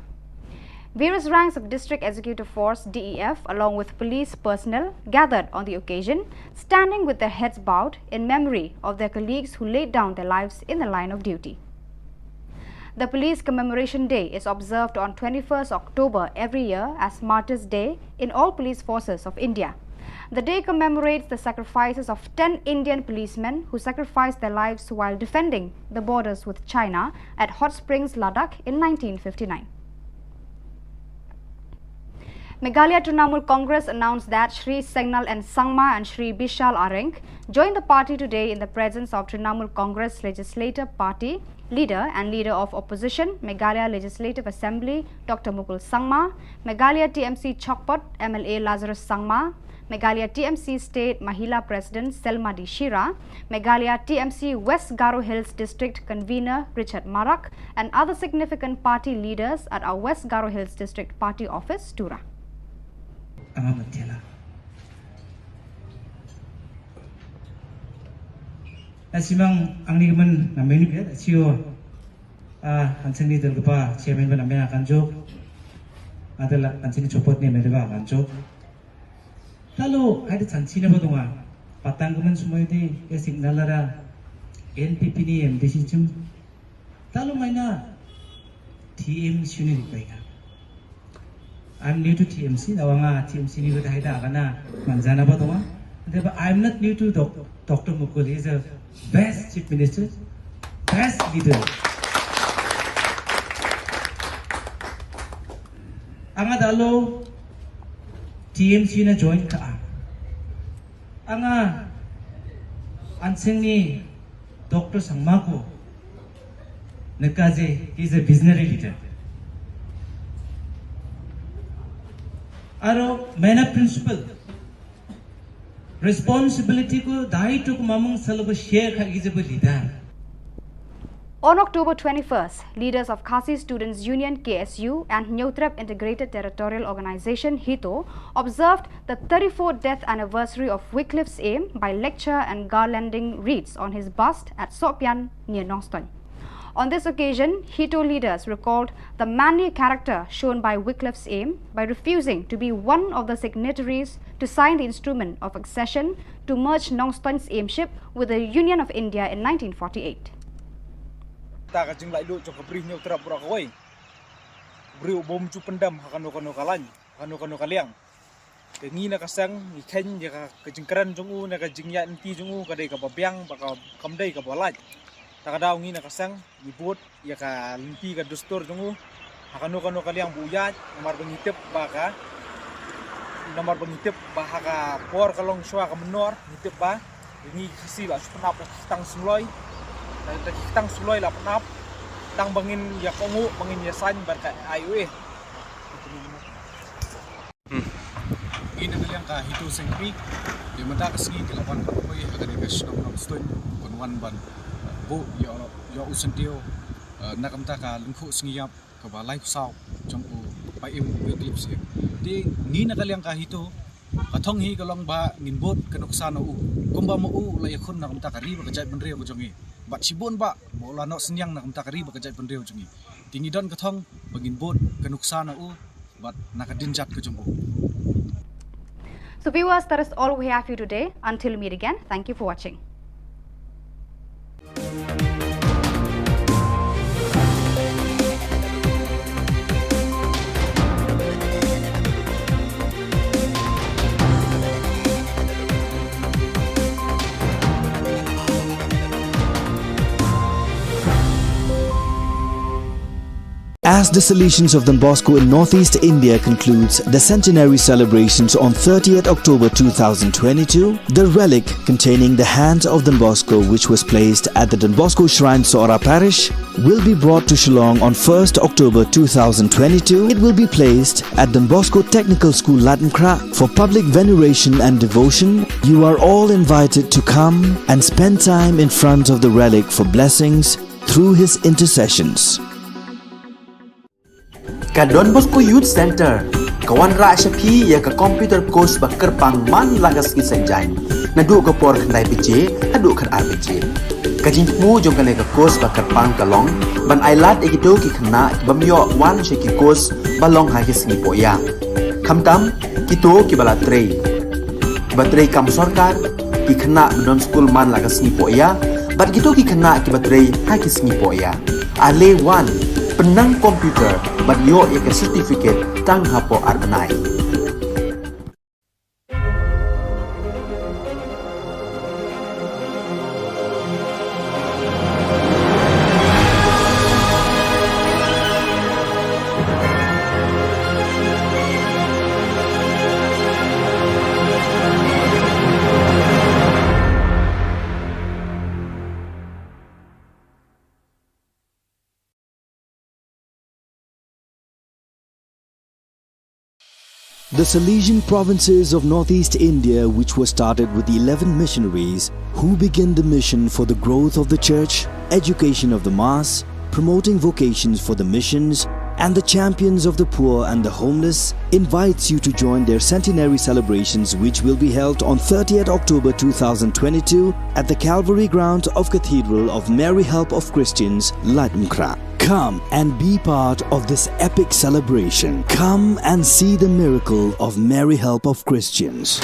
Various ranks of District Executive Force, D E F, along with police personnel gathered on the occasion, standing with their heads bowed in memory of their colleagues who laid down their lives in the line of duty. The Police Commemoration Day is observed on twenty-first October every year as Martyrs' Day in all police forces of India. The day commemorates the sacrifices of ten Indian policemen who sacrificed their lives while defending the borders with China at Hot Springs, Ladakh in nineteen fifty-nine. Meghalaya Trinamool Congress announced that Shri Sengnal N Sangma and Shri Bishal Areng joined the party today in the presence of Trinamool Congress Legislative Party leader and leader of opposition, Meghalaya Legislative Assembly, Doctor Mukul Sangma, Meghalaya T M C Chakpot M L A Lazarus Sangma, Meghalaya T M C State Mahila President Selma D Shira, Meghalaya T M C West Garo Hills District Convener Richard Marak, and other significant party leaders at our West Garo Hills District Party Office, Tura. Anga matela. Asimang angni man na menu ya, asio. Ah, anseng ni del kepa chairman ban amena kanjok. Adela anseng ni chopot ni amena kanjok. Talo, ai de chanchi na ba donga. Patang kemen sumai de, ya Sengnal ara N P P ni M D C chim. Talo maina T M C ni ri paika. I'm new to T M C, na wanga T M C ni ba dai da kana manjana ba donga. Deba, I'm not new to doc-, Doctor Mukul. He's a best chief minister, best leader. Anga dalo T M C na join ka a. Anga anseng ni Doctor Sangma ko neka je, he's a visionary leader. Aro maina principle, responsibility ko, daitu ko mamung salo ko share ka, he's a leader. On October twenty-first, leaders of Khasi Students Union, K S U, and Hynñiewtrep Integrated Territorial Organization, HITO, observed the thirty-fourth death anniversary of Wycliffe Syiem by lecture and garlanding wreaths on his bust at Sohpian near Nongstoiñ. On this occasion, HITO leaders recalled the manly character shown by Wycliffe Syiem by refusing to be one of the signatories to sign the instrument of accession to merge Nongstoiñ Syiem ship with the Union of India in nineteen forty-eight. Ta ka jinglaitluid jong ka Bri Hynñiewtrep baroh kawei. Briew bym ju pyndem ha kano kano ka lain, ha kano kano ka liang. Te ngi na ka seng ngi kheiñ ïa ka, ka jingkren jong u, ne ka jingïaid lynti jong u, ka dei kaba biang, ba ka, kam dei kaba lait. Ta ka daw ngi na ka seng ngi bud ïa ka lynti ka dustur jong u ha kano kano ka liang ba u ïaid, namar ba ngi tip ba ka, namar ba ngi tip ba ha ka por ka long shuwa ka mynnor, ngi tip ba ngi Khasi la shu pynap da ki ktang sumloi, da, da ki ktang sumloi la pynap, tang ba ngin ïa kohnguh, ba ngin ïa saiñ bad ka I O A. Ngi na ka liang ka HITO Seng Kmie, ïa mynta ka sngi ki la wan ban poi ha kane ka shnong Nongstoiñ, ban wan ban buh ïa, ïa u syntiew, eh, na ka bynta ka lyngkhuh sngi ïap kaba laiphew saw jong u Paiem Wycliffe Syiem. Te ngi na ka liang ka HITO, ka thong hi ka long ba ngin bud ka nuksa na u, kumba ma u la ïakhun na ka bynta ka ri bad ka jaitbynriew ka jong ngi. Bad shibun ba ma u la noh synñiang na ka bynta ka ri bad ka jaitbynriew jong ngi. Te ngi don ka thong ba ngin bud ka nuksa na u bad na ka dien jait ka jong u. So viewers, that is all we have for you today. Until we meet again, thank you for watching. As the Salesians of Don Bosco in Northeast India concludes the centenary celebrations on thirtieth October two thousand twenty-two, the relic containing the hands of Don Bosco, which was placed at the Don Bosco Shrine, Sohra Parish, will be brought to Shillong on first October two thousand twenty-two. It will be placed at Don Bosco Technical School, Laitumkhrah, for public veneration and devotion. You are all invited to come and spend time in front of the relic for blessings through his intercessions. Ka Don Bosco Youth Centre ka wanrah sha phi ïa ka computer course ba kyrpang man la ka sngi Saitjaiñ, naduh ka por khyndai baje haduh khatar baje. Ka jingthmu jong kane ka course ba kyrpang ka long ban ailad ïa kito ki khynnah ki bym ïoh wan sha ki course ba long ha ki sngi pohïa, khamtam kito kiba la trei, kiba trei kam sorkar, ki khynnah ba don skul man la ka sngi pohïa, bad kito ki khynnah kiba trei ha ki sngi pohïa. Ale wan, pynnang computer bad ïoh ïa ka certificate tang hapoh ar bnai. The Salesian provinces of northeast India, which was started with eleven missionaries who began the mission for the growth of the church, education of the mass, promoting vocations for the missions, and the champions of the poor and the homeless, invites you to join their centenary celebrations, which will be held on thirtieth October two thousand twenty-two at the Calvary ground of Cathedral of Mary Help of Christians, Laitumkhrah. Come and be part of this epic celebration. Come and see the miracle of Mary Help of Christians.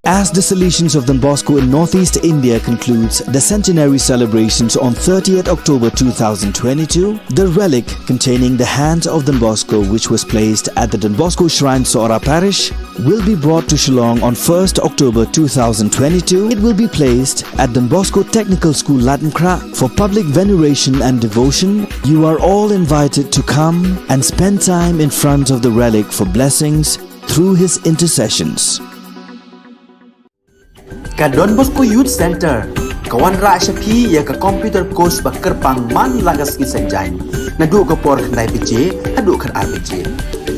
As the Salesians of Don Bosco in Northeast India concludes the centenary celebrations on thirtieth October two thousand twenty-two, the relic containing the hands of Don Bosco, which was placed at the Don Bosco Shrine, Sohra Parish, will be brought to Shillong on first October two thousand twenty-two. It will be placed at Don Bosco Technical School, Lutmkhrah, for public veneration and devotion. You are all invited to come and spend time in front of the relic for blessings through his intercessions. Ka Don Bosco Youth Centre ka wanrah sha phi ïa ka computer course ba kyrpang man la ka sngi Saitjaiñ, naduh ka por khyndai baje haduh khatar baje.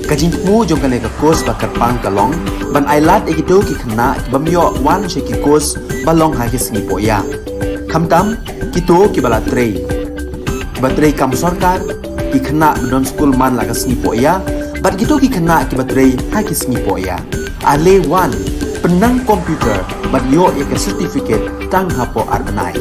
Ka jingthmu jong kane ka course ba kyrpang ka long ban ailad ïa kito ki khynnah ki bym ïoh wan sha ki course ba long ha ki sngi pohïa. Khamtam kito kiba la trei, kiba trei kam sorkar, ki khynnah ba don skul man la ka sngi pohïa, bad kito ki khynnah kiba trei ha ki sngi pohïa. Ale wan, pynnang computer bad ïoh ïa ka certificate tang hapoh ar bnai.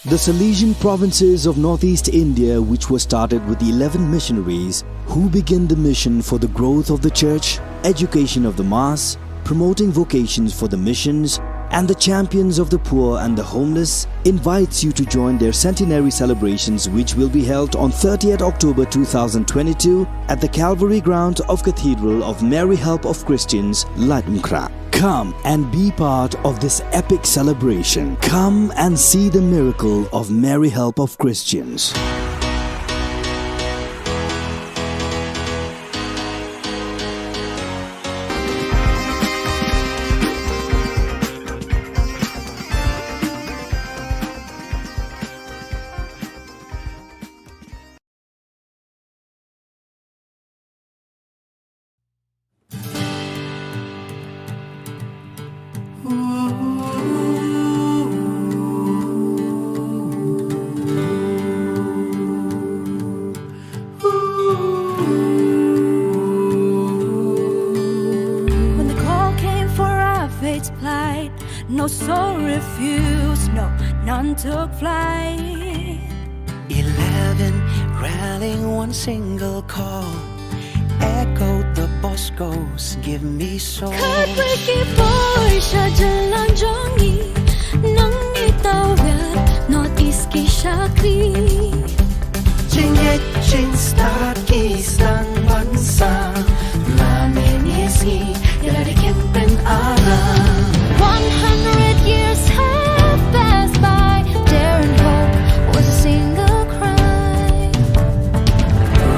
The Salesian provinces of Northeast India, which was started with eleven missionaries who began the mission for the growth of the church, education of the mass, promoting vocations for the missions, and the champions of the poor and the homeless, invites you to join their centenary celebrations, which will be held on thirtieth October two thousand twenty-two at the Calvary grounds of Cathedral of Mary Help of Christians, Lutmkhrah. Come and be part of this epic celebration. Come and see the miracle of Mary Help of Christians. When the call came for our faith to plight, no soul refused, no, none took flight. Eleven rallying one single call, echoed the Bosco's "Give me soul." Khatwei ki poi sha jylla jong ngi, nangne tawit North East ki shakri. Jingngeit jingstad ki sdang ban sah, la mynne sngi ïa lade kim pynaram. One hundred years have passed by, dare and hope was a single cry.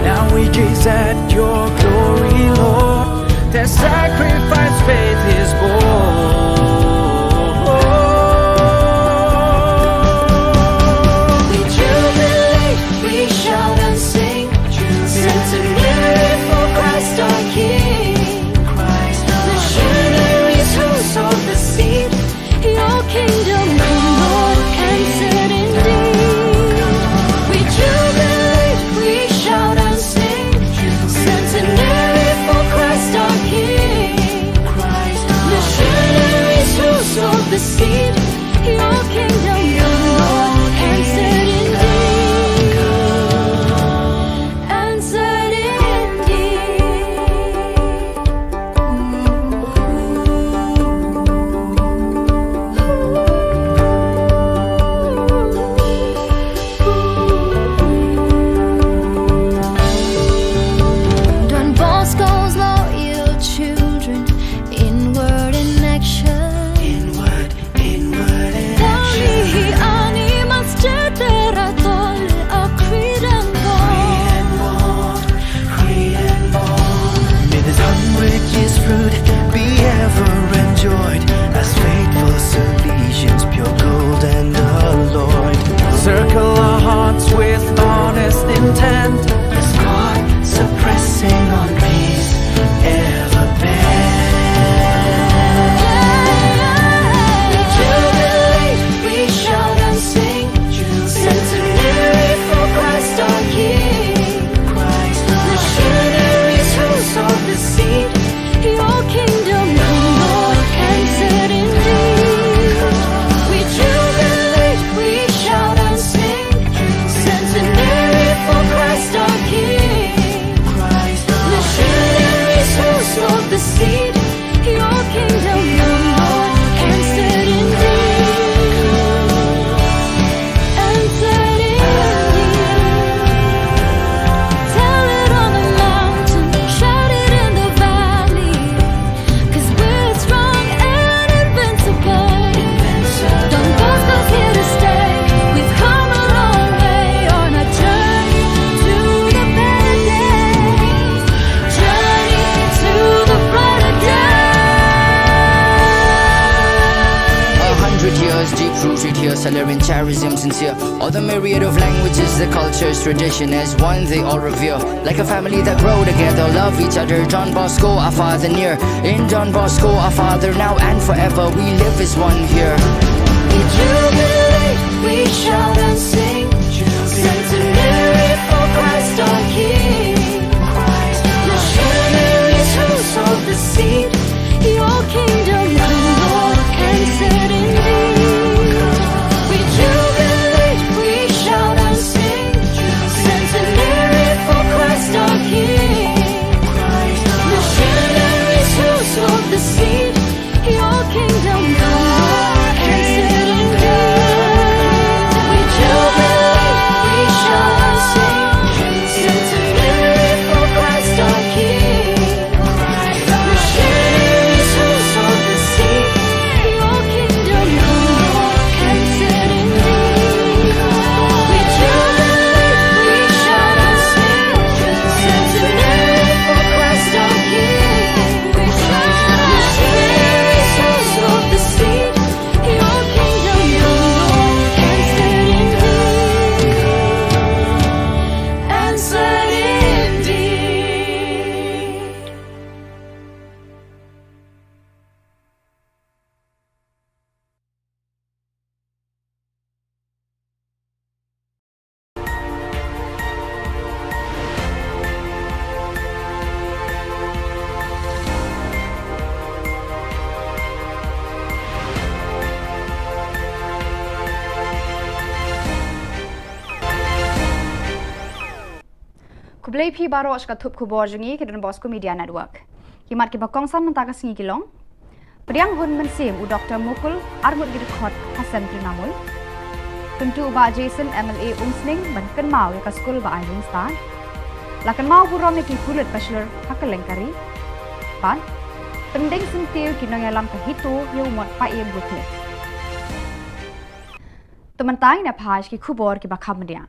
Now we gaze at your glory, Lord. Their sacrifice faith is born. We jubilate, we shout and sing, centenary for Christ our King. Christ our King. Missionaries who sowed the seed, your kingdom come, Lord, answered indeed. We jubilate, we shout and sing, centenary for Christ our King. Christ our King. Missionaries who sowed the seed, your kingdom come, Lord, answered indeed. Answered indeed. Don Bosco's loyal children, inward in action. Inward, inward. Tears deep rooted here, salary and charism sincere. All the myriad of languages, the cultures, tradition as one they all revere. Like a family that grow together, love each other. Don Bosco, our father near. In Don Bosco, our father now and forever. We live as one here. We jubilate, we shout and sing. Centenary for Christ our King. Missionaries who sowed the seed. Your kingdom come, Lord, and set indeed. We jubilate, we shout and sing. Centenary for Christ our King. Missionaries who sowed the seed. Your kingdom come, Lord, and set indeed. We jubilate, we shout and sing. Centenary for Christ our King. Khublei phi baroh sha ka thup khubor jong ngi ka Don Bosco Media Network. Ki mat kiba kongsan mynta ka sngi ki long: Pdiang hun mynsiem u Doktor Mukul, arngut ki dkhot ha seng Trinamool. Kyntu u Bah Jason, M L A Umsning, ban kynmaw ïa ka skul ba ai jingstad. La kynmaw burom ïa ki pulit ba shlur ha kylleng ka ri. Bad pyndeng syntiew ki nongïalam ka HITO ïa u mot Paiem Wycliffe. To mynta ngin ïa phai sha ki khubor kiba kham bniah.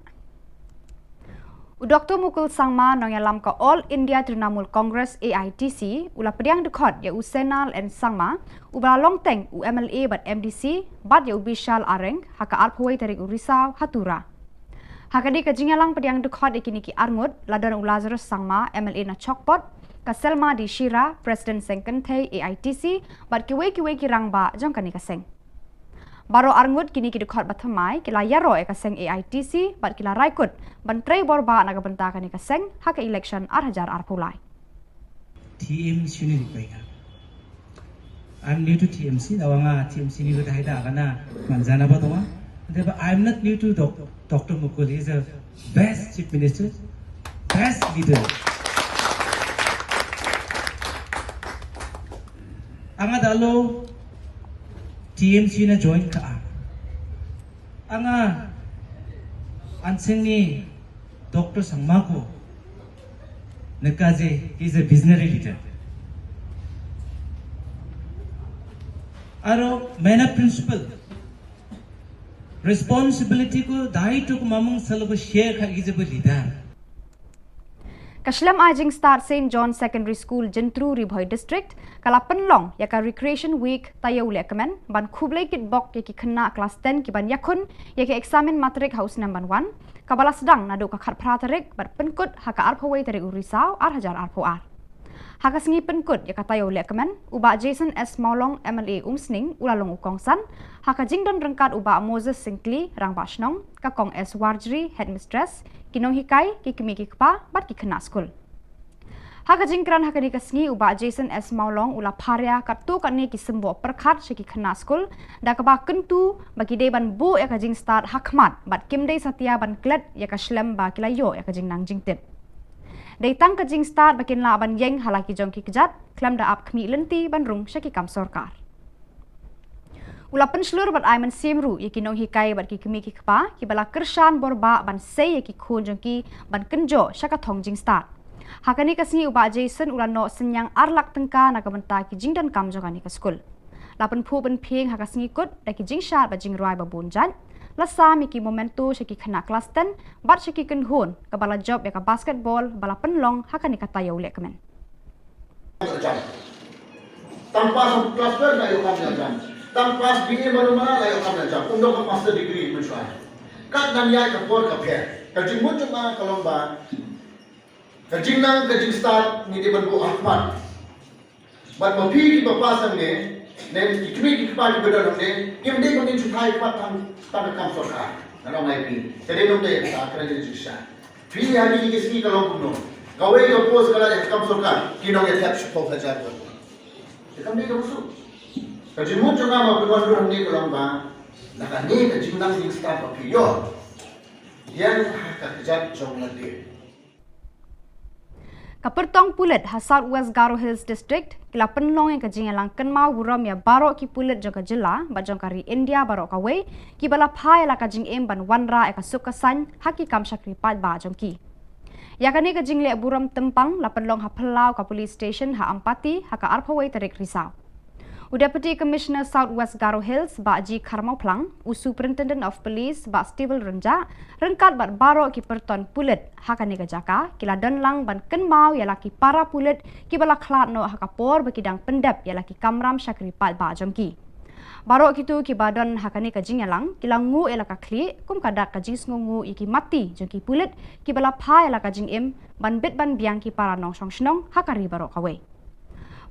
U Doktor Mukul Sangma, nongïalam ka All India Trinamool Congress, A I T C, u la pdiang dkhot ïa u Senal N Sangma, uba la long teng u M L A bad M D C, bad ïa u Bishal Areng, ha ka arphew wei tarik u Risaw ha Tura. Ha kane ka jingïalang pdiang dkhot ïa kine ki arngut, la don u Lazarus Sangma, M L A na Chokpot, ka Selma D Shira, President Seng Kynthei A I T C, bad kiwei kiwei ki rangbah jong kane ka seng. Baroh arngut kine ki dkhot ba thymmai ki la ïaroh ïa ka seng A I T C bad ki la rai kut ban trei bor bah na ka bynta kane ka seng ha ka election ar hajar arphew lai. T M C ni ri pai ka. I'm new to T M C, da wanga T M C ni ri dai da kana manjana ba tuma. But I'm not new to doc- Doctor Mukul, he is a best chief minister, best leader. Anga da lo T M C na join ka a. Anga an seng ni Doctor Sangma ko na ka je, he is a visionary leader. Aro mena principle responsibility ko, daitwa ko mamung salo ko share kha ki jaba leader. Ka shlem ai jingstad Saint John Secondary School, Jyntru, Ri Bhoi District, ka la pynlong ïa ka Recreation Week taïew lehkmen ban khublei kitbok ïa ki khynnah klas ten ki ban ïakhun ïa ka eksamin matrik ha u snem ban wan, kaba la sdang naduh ka khatphra tarik bad pynkut ha ka arphew wei tarik u Risaw ar hajar arphew ar. Ha ka sngi pynkut ïa ka taïew lehkmen, u Bah Jason S Mawlong, M L A Umsning, u la long u kongsan ha ka jingdon ryngkat u Bah Moses Syngkli, Rangbah Shnong, ka Kong S Warjri, Headmistress, ki nonghikai, ki kmie ki kpa bad ki khynnah skul. Ha ka jingkren ha kane ka sngi, u Bah Jason S Mawlong u la pharia katto katne ki symboh pyrkhat sha ki khynnah skul, da kaba kyntu ba ki dei ban buh ïa ka jingstad ha khmat bad kim dei satia ban klet ïa ka shlem ba ki la ïoh ïa ka jingnang jingtip. Dei tang ka jingstad ba kin lah ban ïeng ha la ki jong ki kjat khlem da ap khmih lynti ban rung sha ki kam sorkar. U la pynshlur bad ai mynsiem ruh ïa ki nonghikai bad ki kmie ki kpa kiba la kyrshan bor bah ban sei ïa ki khun jong ki ban kynjoh sha ka thong jingstad. Ha kane ka sngi u Bah Jason u la noh synñiang ar lak tyngka na ka bynta ki jingdonkam jong kane ka skul. La pynphuh pynphieng ha ka sngi kut da ki jingshad bad jingrwai ba bun jait. La sam ïa ki memento sha ki khynnah klas ten bad sha ki kynhun kaba la jop ïa ka basketball ba la pynlong ha kane ka taïew lehkmen. Tang pass klas twelve nga ïoh kam ïa jam. Tang pass B A mano mano la ïoh kam na jam, um don ka master degree mynshuwa. Kat nang ïa ka por ka pher. Ka jingmut jong nga ka long ba ka jingnang ka jingstad ngi dei ban buh ha khmat. Bad ma phi kiba pass hangne, ne ki kmie ki kpa kiba don hangne, kim dei ban ngin shu thait khmat tang tang ka kam sorkar. Nga ong ïa phi. Ka dei nongdei ka kren ka jingshisha. Phi ha kine ki sngi ka long kumno? Kawei ka post ka la ïa ka kam sorkar, ki nongïathep shiphew hajar. Te kam dei kaba suk. Ka jingmut jong nga ma phi wan ruh hangne ka long ba na kane ka jingnang jingstad ba phi ïoh, ïeng ha ka kjat jong lade. Ka pyrtong pulit ha South West Garo Hills District ki la pynlong ïa ka jingïalang kynmaw burom ïa baroh ki pulit jong ka jylla bad jong ka ri India baroh kawei kiba la phai ïa la ka jingim ban wanrah ïa ka suk ka saiñ ha ki kam shakri paidbah jong ki. Ïa kane ka jingleh burom tympang la pynlong ha phyllaw ka police station ha Ampati ha ka arphew wei tarik Risaw. U Deputy Commissioner South West Garo Hills, Bah G Kharmawphlang, u Superintendent of Police, Bah Stephen Rynjah, ryngkat bad baroh ki pyrton pulit ha kane ka jaka ki la don lang ban kynmaw ïa la ki para pulit kiba la khlad noh ha ka por ba ki dang pyndep ïa la ki kamram shakri paidbah jong ki. Baroh kito kiba don ha kane ka jingïalang ki la nguh ïa la ka khlieh kum ka dak ka jingsngewnguh ïa ki mati jong ki pulit kiba la phai ïa la ka jingim ban bit ban biang ki para nongshong shnong ha ka ri baroh kawei.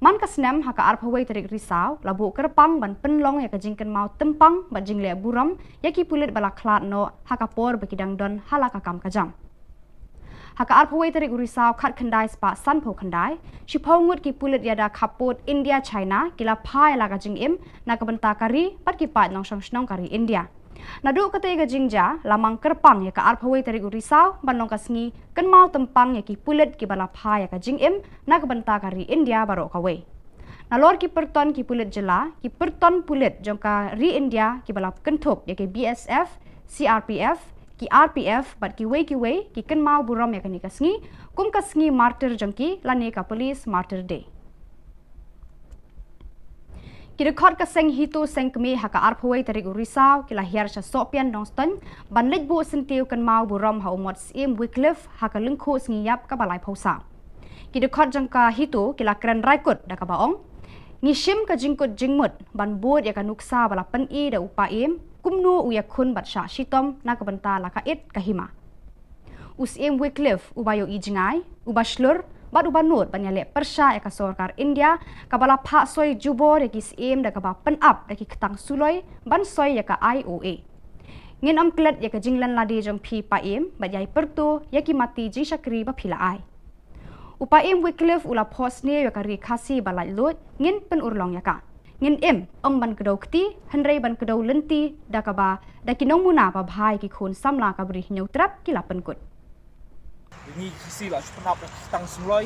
Man ka snem ha ka arphew wei tarik Risaw la buh kyrpang ban pynlong ïa ka jingkynmaw tympang bad jingleh burom ïa ki pulit ba la khlad noh ha ka por ba ki dang don ha la ka kam ka jam. Ha ka arphew wei tarik Risaw khatkhyndai spah sanphew khyndai, shiphew ngut ki pulit ïada khappud India China ki la phai ïa la ka jingim na ka bynta ka ri bad ki paid nongshong shnong ka ri India. Naduh katei ka jingjia la mang kyrpang ïa ka arphew wei tarik u Risaw ban long ka sngi kynmaw tympang ïa ki pulit kiba la phai ïa ka jingim na ka bynta ka ri India baroh kawei. Nalor ki pyrton ki pulit jylla, ki pyrton pulit jong ka ri India kiba la kynthup ïa ki B S F, C R P F, ki R P F bad kiwei kiwei ki kynmaw burom ïa kane ka sngi kum ka sngi martyr jong ki lane ka Police Martyr Day. Ki dkhot ka seng HITO seng kmie ha ka arphew wei tarik u Risaw ki la hiar sha Sohpian Nongstoiñ ban leit buh syntiew kynmaw burom ha u Mot Syiem Wycliffe ha ka lyngkhuh sngi ïap kaba laiphew saw. Ki dkhot jong ka HITO ki la kren raikut da kaba ong, ngi shim ka jingkut jingmut ban bud ïa ka nuksa ba la pyni da u Paiem kumno u ïakhun bad shah shitom na ka bynta la ka it ka hima. U Syiem Wycliffe uba ïohi jngai, uba shlur bad uba nud ban ïaleh pyrshah ïa ka sorkar India kaba la phah soi jubor ïa ki syiem da kaba pynap da ki ktang suloi ban soi ïa ka I O A. Ngin ym klet ïa ka jinglen lade jong phi Paiem bad ïai pyrto ïa ki mati jingshakri ba phi la ai. U Paiem Wycliffe u la phohsniew ïa ka ri Khasi ba laitluid, ngin pynurlong ïa ka. Ngin im, ym ban kdew kti, hynrei ban kdew lynti da kaba da ki nongmuna ba bha ïa ki khun samla ka Bri Hynñiewtrep ki la pynkut. Ngi Khasi la shu pynap da ki ktang suloi,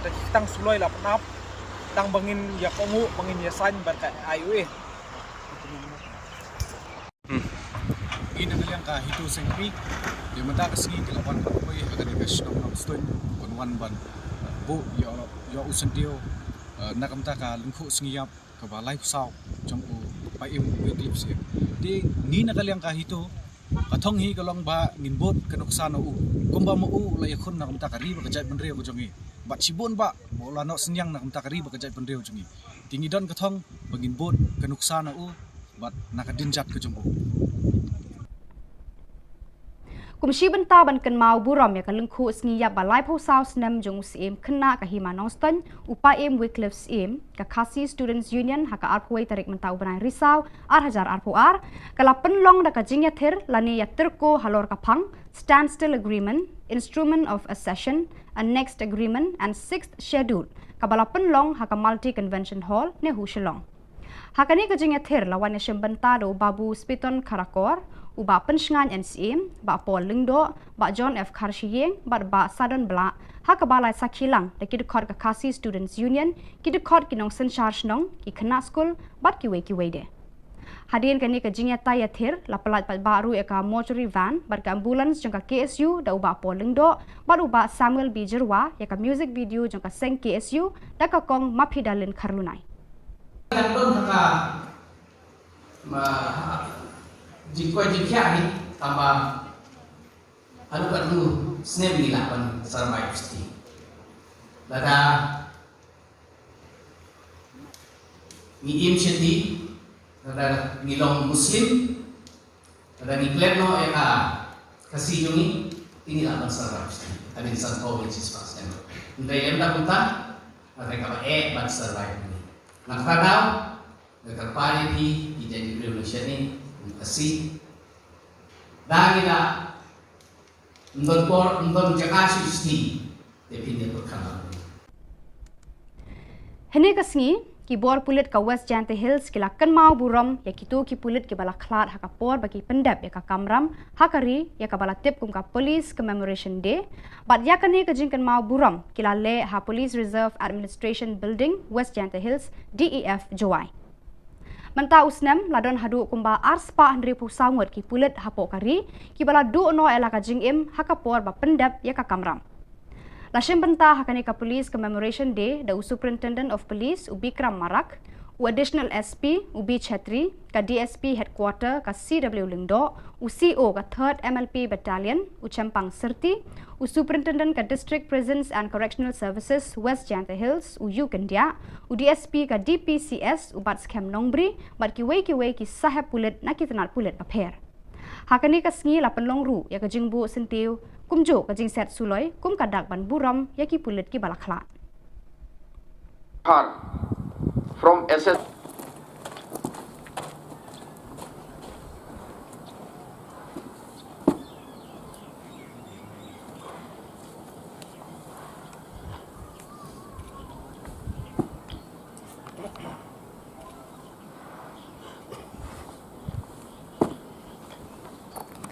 da ki ktang suloi la pynap, tang ba ngin ïa kohnguh, ba ngin ïa saiñ bad ka I O A. Ngi na ka liang ka HITO seng kmie, ïa mynta ka sngi ki la wan ban poi ha kane ka shnong Nongstoiñ ban wan ban buh ïa u syntiew, eh, na ka bynta ka lyngkhuh sngi ïap kaba laiphew saw jong u Paiem Wycliffe Syiem. Te ngi na ka liang ka HITO, ka thong hi ka long ba ngin bud ka nuksa na u kumba ma u la ïakhun na ka bynta ka ri bad ka jaitbynriew ka jong ngi. Bad shibun ba ma u la noh synñiang na ka bynta ka ri bad ka jaitbynriew jong ngi. Te ngi don ka thong ba ngin bud ka nuksa na u bad na ka dien jait ka jong u. Kum shi bynta ban kynmaw burom ïa ka lyngkhuh sngi ïap ba laiphew saw snem jong u Syiem khynnah ka hima Nongstoiñ, u Paiem Wycliffe Syiem, ka Khasi Students Union ha ka arphew wei tarik mynta u bnai Risaw ar hajar arphew ar, ka la pynlong da ka jingïathir lane ïatyrko halor ka phang Standstill Agreement, Instrument of Accession, Annexed Agreement and Sixth Schedule, kaba la pynlong ha ka Multi Convention Hall, NEHU Shillong. Ha kane ka jingïathir la wan ïashim bynta da u Babu Spiton Kharkor, u Bah Pynshngaiñ N Syiem, Bah Paul Lyngdoh, Bah John F Kharshiing bad Bah Sadon Blah, ha kaba la sakhi lang da ki dkhot ka Khasi Students Union, ki dkhot ki nongsynshar shnong, ki khynnah skul bad kiwei kiwei de. Hadien kane ka jingïatai ïathir la pyllait paidbah ruh ïa ka mortuary van bad ka ambulance jong ka K S U da u Bah Paul Lyngdoh bad u Bah Samuel B Jyrwa ïa ka music video jong ka seng K S U da ka kong Maphi Dalin Kharlunai. Kan don ha ka, ma, jingkoit jingkhiah hi, tangba haduh katno snem ngi lah ban survive sati. Lada ngi im sati, Lada ngi long Muslim, lada ngi klet noh ïa ka Khasi jong ngi, te ngi lah ban survive. Hadien san phew ngi chi spah snem. Hynrei ym da kumta, hynrei kaba eh ban survive ngi. Nga kyrpad, nga kyrpad ïa phi, ki jait ki briew nation ngi, Khasi. Da ngi da Ym don por, ym don jaka shuh shuh. Te phin ïa pyrkhat. Hynne ka sngi, ki bor pulit ka West Jaintia Hills ki la kynmaw burom ïa kito ki pulit kiba la khlad ha ka por ba ki pyndep ïa ka kamram ha ka ri, ïa kaba la tip kum ka Police Commemoration Day. Bad ïa kane ka jingkynmaw burom ki la leh ha Police Reserve Administration Building, West Jaintia Hills, D E F, Jowai. Mynta u snem la don haduh kumba arspah hynriewphew saw ngut ki pulit hapoh ka ri kiba la duh noh ïa la ka jingim ha ka por ba pyndep ïa ka kamram. La shim bynta ha kane ka Police Commemoration Day da u Superintendent of Police u Bikram Marak, u Additional S P u B Chhetri, ka D S P Headquarter ka C W Lyngdoh, u C O ka Third M L P Battalion u Chempang Syrti, u Superintendent ka District Prisons and Correctional Services West Jaintia Hills u U Kyndiah, u D S P ka D P C S u Batskhem Nongbri, bad kiwei kiwei ki sahep pulit na ki tnat pulit bapher. Ha kane ka sngi la pynlong ruh ïa ka jingbuh syntiew kumjuh ka jingset suloi kum ka dak ban burom ïa ki pulit kiba la khlad. From S S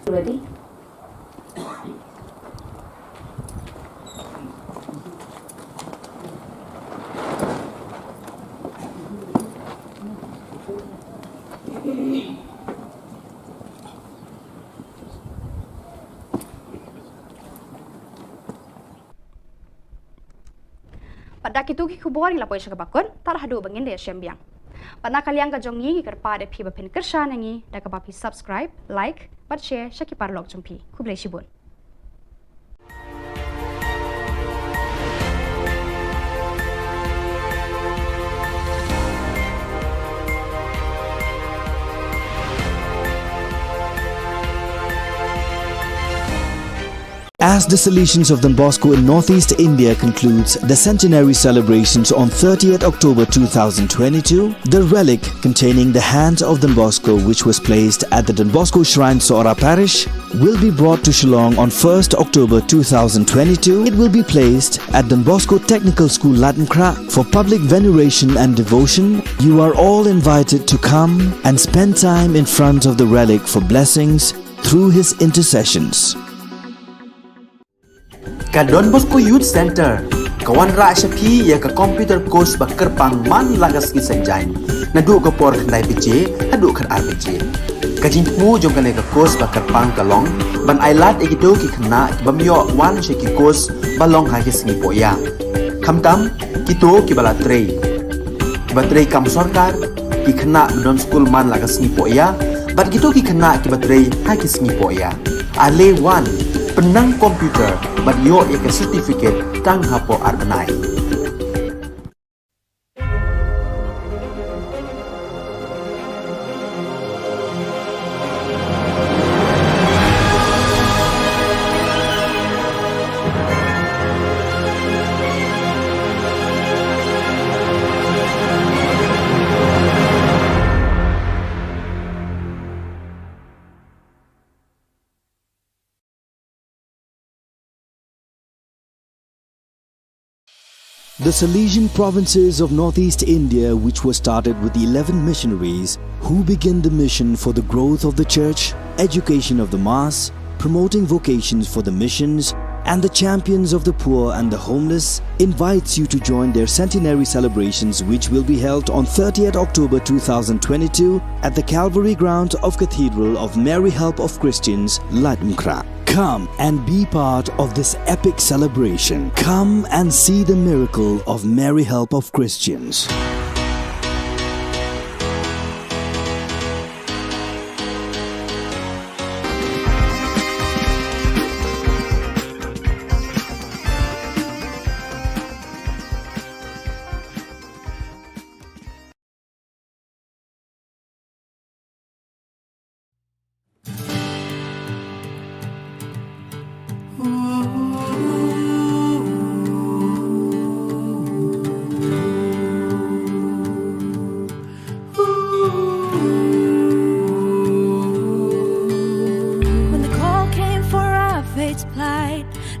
Ready? Bad da kito ki khubor ngi la poi sha kaba kut, tad haduh ba ngin da ïashem biang. Bad na ka liang ka jong ngi ngi kyrpad ïa phi ba phin kyrshan ïa ngi da kaba phi subscribe, like bad share sha ki paralok jong phi. Khublei shibun. As the Salesians of Don Bosco in Northeast India concludes the centenary celebrations on thirtieth October two thousand twenty-two, the relic containing the hands of Don Bosco, which was placed at the Don Bosco Shrine, Sohra Parish, will be brought to Shillong on first October two thousand twenty-two. It will be placed at Don Bosco Technical School, Laitumkhrah, for public veneration and devotion. You are all invited to come and spend time in front of the relic for blessings through his intercessions. Ka Don Bosco Youth Centre ka wanrah sha phi ïa ka computer course ba kyrpang man la ka sngi Saitjaiñ, naduh ka por khyndai baje haduh khatar baje. Ka jingthmu jong kane ka course ba kyrpang ka long ban ailad ïa kito ki khynnah ki bym ïoh wan sha ki course ba long ha ki sngi pohïa, khamtam kito kiba la trei, kiba trei kam sorkar, ki khynnah ba don skul man la ka sngi pohïa, bad kito ki khynnah kiba trei ha ki sngi pohïa. Ale wan, pynnang computer bad ïoh ïa ka certificate tang hapoh ar bnai. The Salesian provinces of Northeast India, which was started with eleven missionaries who began the mission for the growth of the church, education of the mass, promoting vocations for the missions, and the champions of the poor and the homeless, invites you to join their centenary celebrations, which will be held on thirtieth October two thousand twenty-two at the Calvary Ground of Cathedral of Mary Help of Christians, Laitumkhrah. Come and be part of this epic celebration. Come and see the miracle of Mary Help of Christians.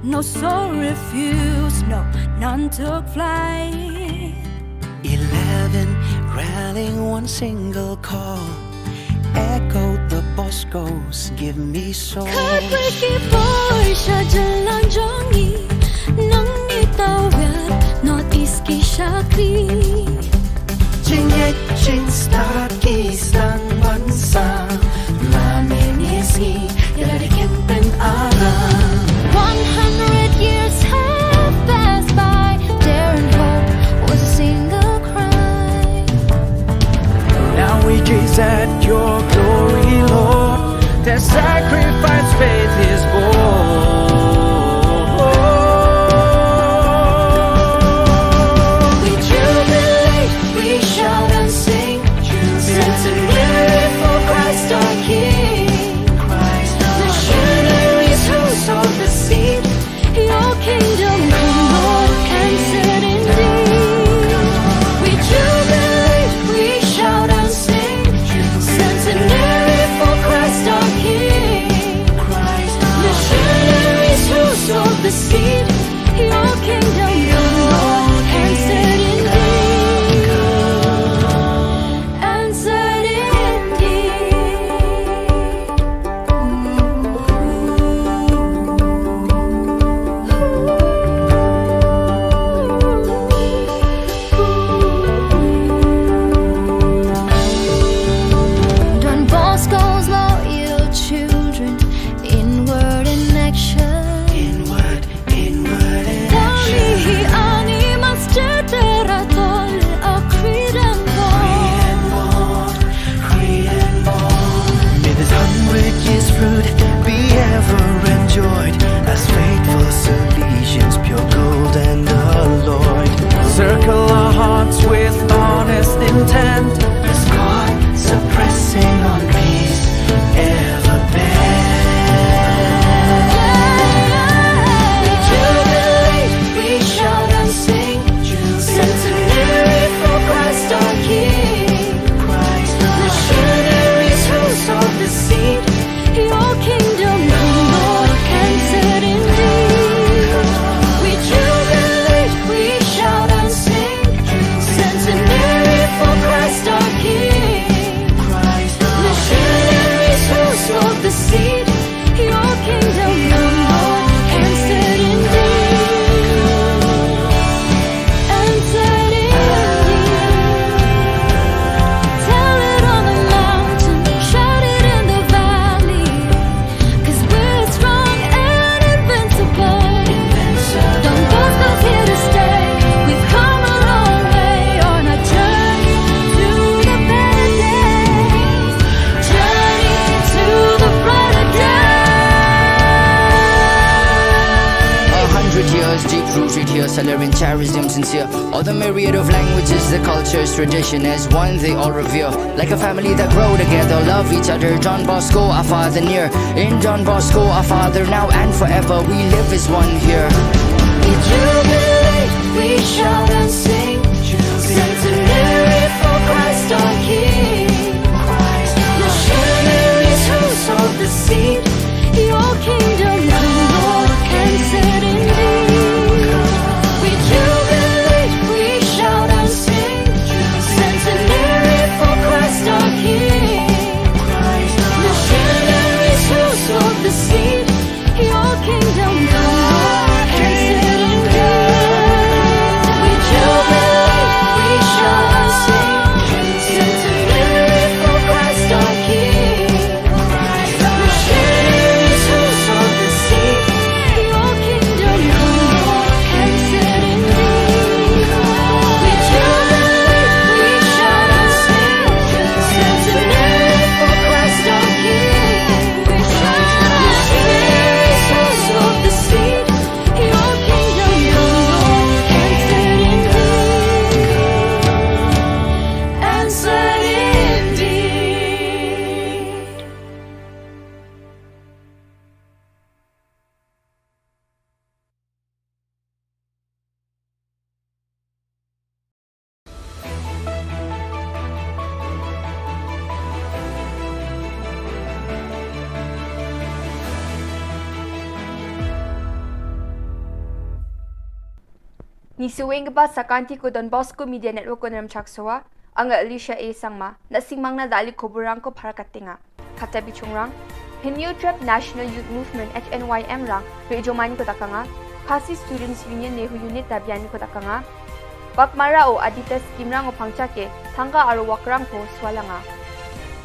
No soul refuse, no, none took flight. Eleven rallying one single call. Echoed the Boscos, give me soul. Khat wei ki bor sha jylla jong ngi, nang ngi tawir North East ki shakri. Jingngeit jingstad ki sdang ban sam, la mynne sngi ïa la dei kynpen aram. One hundred years have passed by, dare and hope was a single cry. Now we gaze at your glory, Lord. Their sacrifice faith is born. We jubilate, we shout and sing. Centenary for Christ our King. Missionaries who sowed the seed. Your kingdom come, Lord, and set indeed. We jubilate, we shout and sing. Centenary for Christ our King. Missionaries who sowed the seed. Your kingdom come, Lord, and set indeed. And set indeed. Don Bosco's loyal children, inward in action. Inward, inward in action. Dang hi ani mas ceterator a Cretan born. May this hundred years fruit be ever enjoyed, as faithful Salesians, pure gold and alloyed, circle our hearts with honest intent, as God suppressing on peace ever bend. We jubilate, we shout and sing, Centenary for Christ our King. Missionaries who sowed the seed. Your kingdom come, Lord, and set indeed. We jubilate, we shout and sing. Centenary for Christ our King. Missionaries who sowed the seed. Your kingdom come, Lord, and set indeed. And set indeed. Tell it on the mountain, shout it in the valley. 'Cause we're strong and invincible. Don Bosco's here to stay. We've come a long way on our journey to the better days. Journey to the brighter day. A hundred years deep rooted here, Salerian charism sincere. All the myriad of languages, the cultures, tradition as one they all revere. Like a family that grow together, love each other. Don Bosco, our father near. In Don Bosco, our father now and forever. We live as one here. We jubilate, we shout and sing. Centenary for Christ our King. Missionaries who sowed the seed. Your kingdom come, Lord, and set indeed. We jubilate, we shout and sing. Centenary for Christ our King. Missionaries who sowed the seed. Your kingdom come, Lord, and set indeed. We jubilate, we shout Ngi sngewbha ba sa ka ktien ko Don Bosco Media Network ko Nremchak Sowa, nga Alicia A Sangma, na sngewbha na da kali khubor rang ko phar ka tnga. Kata bishong rang, Hynñiewtrep National Youth Movement H N Y M rang, ri jomani ko da ka nga, Khasi Students Union Nehu Unit da biani ko da ka nga, Baghmara o Aditya Scheme rang o Phangcha ke, thangka aro wak rang ko swalanga.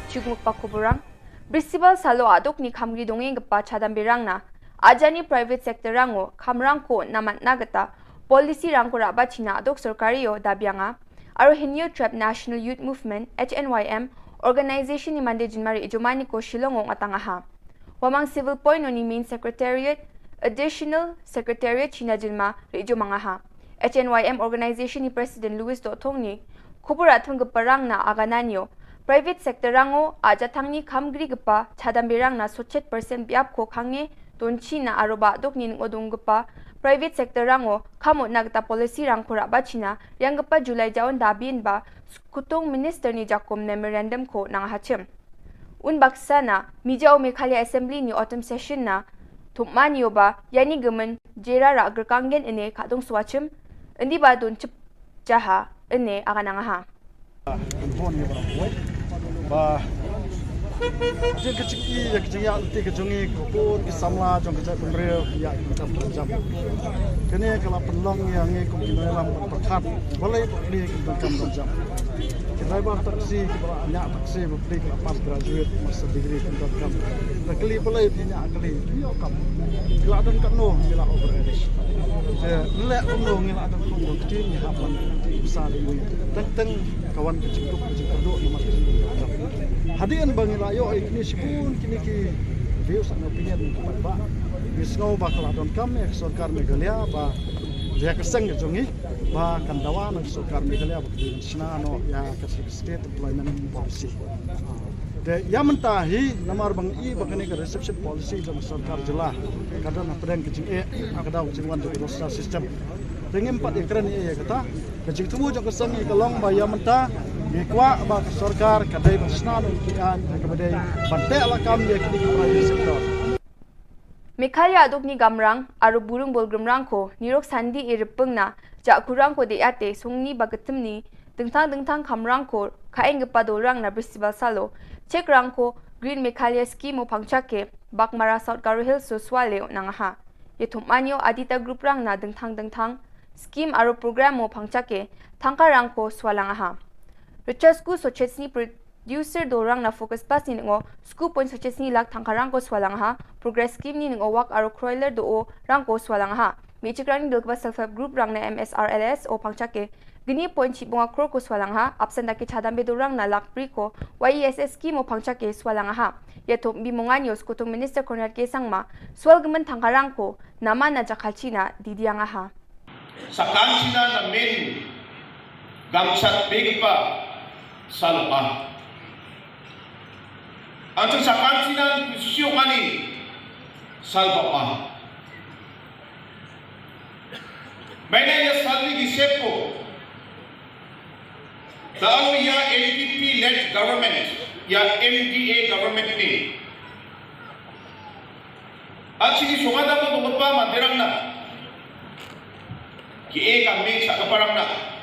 Chuk muk pa khubor rang, Bristibal salo aduk ni khamgri dongeng kpa chadam berang na, ajani private sector rang o, khamrang ko namat na gata, policy rang ko raba china aduk sorkari o da bianga, aro Hynñiewtrep National Youth Movement, H N Y M, organization ni mande jinmari ijomani ko Shillong o ngatanga ha. Wamang Civil Point o ni main secretariat, additional secretariat china jinma ri ijomanga ha. H N Y M organization ni president Louis Dothong ni, khubor athung ke parang na agananio. Private sector rang o, aja thang ni khamgri kepa, chadam berang na sochet percent biap ko khange, don china aro ba dok ni ngodong kepa, private sector rang o, khamot na gata policy rang ko raba china, riang kepa July jaon da bin ba, skutung minister ni jakum memorandum ko nang hachim. Un baksa na, mija o Meghalaya Assembly ni autumn session na, thumani o ba, yani gemen, jera ra gerkanggen ene kadung swachim, endi ba don chip jaha, ene agananga ha. Kan hon ni ba wai. Ba. Jing ka jing i, ya ka jing ya, ti ka jong i, ka pun, ka samla, jong ka jait pemrel, ya, ka jam, ka jam. Kene ka la penlong ya ngi kum ki nai lam ban pakat. Balei ba pli kum donkam donkam. Ki driver taxi, ki ba nya taxi, ba pli ki la pass graduate, master degree kum donkam. Da kali balei phi nya kali, phi nya kam. Ki la don katno, ki la over age. Te, le kumno ngi la don kumno, ki ni hap ban, sa di ni. Teng teng, ka wan ka jingkup, ka jingkyrduh, namar ka jingkup. Hadien ba ngi la ïoh, eh, kine shibun, kine ki views and opinion, ba, ba. Ngi sngew ba ka la donkam, eh, ka sorkar Meghalaya, ba, ïa ka seng ka jong ngi, ba kan dawa na ka sorkar Meghalaya, ba ka dei ban shna noh, ïa ka State Employment Policy. Te, ïa mynta hi, namar ba ngi i, ba kane ka reservation policy jong ka sorkar jylla, ka don hapdeng ka jingeh, ka daw ka jingwan jong ka roster system. Te ngim pat ïakren ïa kata, ka jingthmu jong ka seng ngi ka long ba ïa mynta, ngi kwah ba ka sorkar, ka dei ban shna noh ki aiñ, kaba dei ban teh lakam ïa kine ki private sector. Meghalaya aduk ni gamrang, aro burung bolgrim rang ko, nirok sandi i ripeng na, ja kurang ko de ate, sungni ba ketem ni, dengtang dengtang kamrang ko, kaeng kepa dorang na Bristibal salo, chek rang ko, Green Meghalaya Scheme o Phangcha ke, Baghmara South Garo Hills so swale o nang ha. Ye thumani o Aditya Group rang na dengtang dengtang, scheme aro program o Phangcha ke, thangka rang ko swalang ha. Richard School so chesni pre- Diu sir do rang na Focus Plus ni ngo, sku point sochesni lak thangka rang ko swalang ha, Progress Scheme ni ngo wak aro kroiler do o rang ko swalang ha. Mi chik rang ni dil kba self help group rang na M S R L S o Phangcha ke, gni point chi bunga kro ko swalang ha, absent da ke chadam be do rang na lak pri ko, Y E S S scheme o Phangcha ke swalang ha. Ya thop bi mongan yo skutung Minister Conrad K Sangma, swal gemen thangka rang ko, nama na jakhalchi na, didiang ha. Sakan China na men gamsat begpa salba. Antung sakan China kusyo mani salba. Maina ya salbi di sepo. Talo ya N P P led government, ya M D A government ni. Achi ki sungada mo mo pa mandirang na. Ki e ka meng sa ka parang na.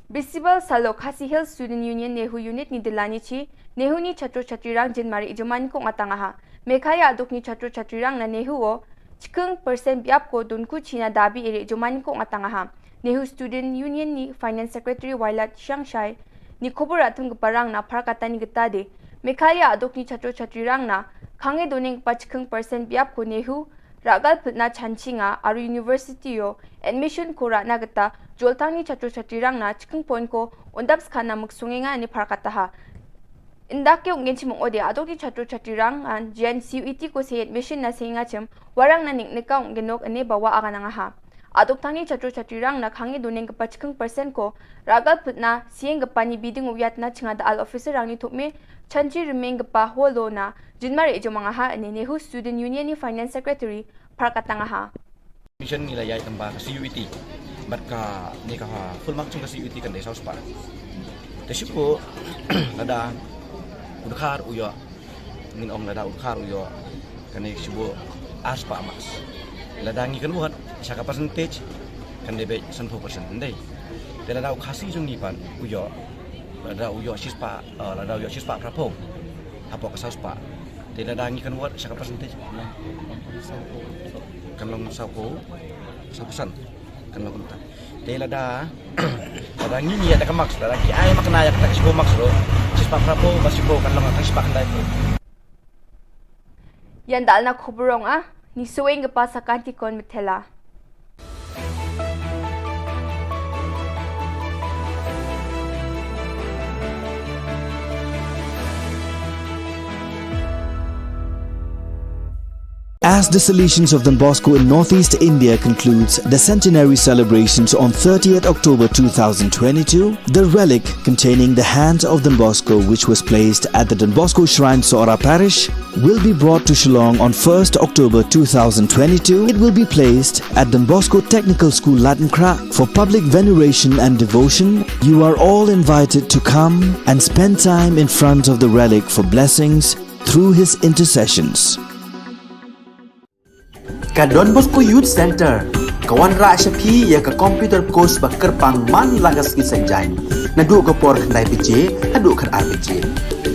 Bristibal salo Khasi Hills Student Union Nehu Unit ni dilani chi, Nehu ni chatro chatri rang jin mari ijuman ko ngatanga ha. Meghalaya aduk ni chatro chatri rang na Nehu o, chikeng percent biap ko dunku china dabi iri ijuman ko ngatanga ha. Nehu Student Union ni Finance Secretary Wailat Shangshai, ni khubor atum ke parang na phar kata ni kita de. Meghalaya aduk ni chatro chatri rang na, khange doning pa chikeng percent biap ko Nehu, ragal putna chanchi nga aru university yo, admission ko rana gata, joltang ni chatro chatri rang na, chikeng point ko, undap skana muksunge nga ni phar kata ha. Indak ke ungen chimong ode, aduk ni chatro chatri rang an, jian C U E T ko se admission na se nga chim, warang na ning nika ungen nok ane bawa aga nanga ha. Aduk tang ni chatro chatri rang na khange doning kepa chikeng percent ko, ragal putna, sieng kepa ni biding uyat na chinga da al officer rang ni thop me, chanchi rimeng kepa holo na, jinmar ejomanga ha ane Nehu Student Union ni Finance Secretary, phar katanga ha. Mission ngi la ïai tamba ka C U E T. Bad ka ne ka ha full mark chung ka C U E T kan dei saw spah. Te shu ko lada u dkhar u ïoh. Ngin ong lada u dkhar u ïoh. Kane shu bo ar spah marks. Lada ngi kan buat sa ka percentage. Kan dei beit sanphew percent, ym dei. Te lada u Khasi jong ngi pat u ïoh, lada u ïoh shispah, eh, lada u ïoh shispah phraphew hapoh ka sawspah, te lada ngi convert sha ka percentage, kan long sawphew, saw percent. Kan long kumta. Te lada, lada ngi ïa da ka marks, lada ki ai mark na ïa kata ka shiphew marks ruh, shispah phraphew ba shiphew kan long ka shispah khyndai phew. Ïa nda na khubor ong ah, ni suweng ka pa sa kan ti kon metela. As the Salesians of Don Bosco in Northeast India concludes the centenary celebrations on thirtieth October two thousand twenty-two, the relic containing the hands of Don Bosco, which was placed at the Don Bosco Shrine, Sohra Parish, will be brought to Shillong on first October two thousand twenty-two. It will be placed at Don Bosco Technical School, Laitumkhrah, for public veneration and devotion. You are all invited to come and spend time in front of the relic for blessings through his intercessions. Ka Don Bosco Youth Center ka wanrah sha phi ïa ka computer course ba kyrpang man la ka sngi Saitjaiñ, naduh ka por khyndai baje haduh khatar baje.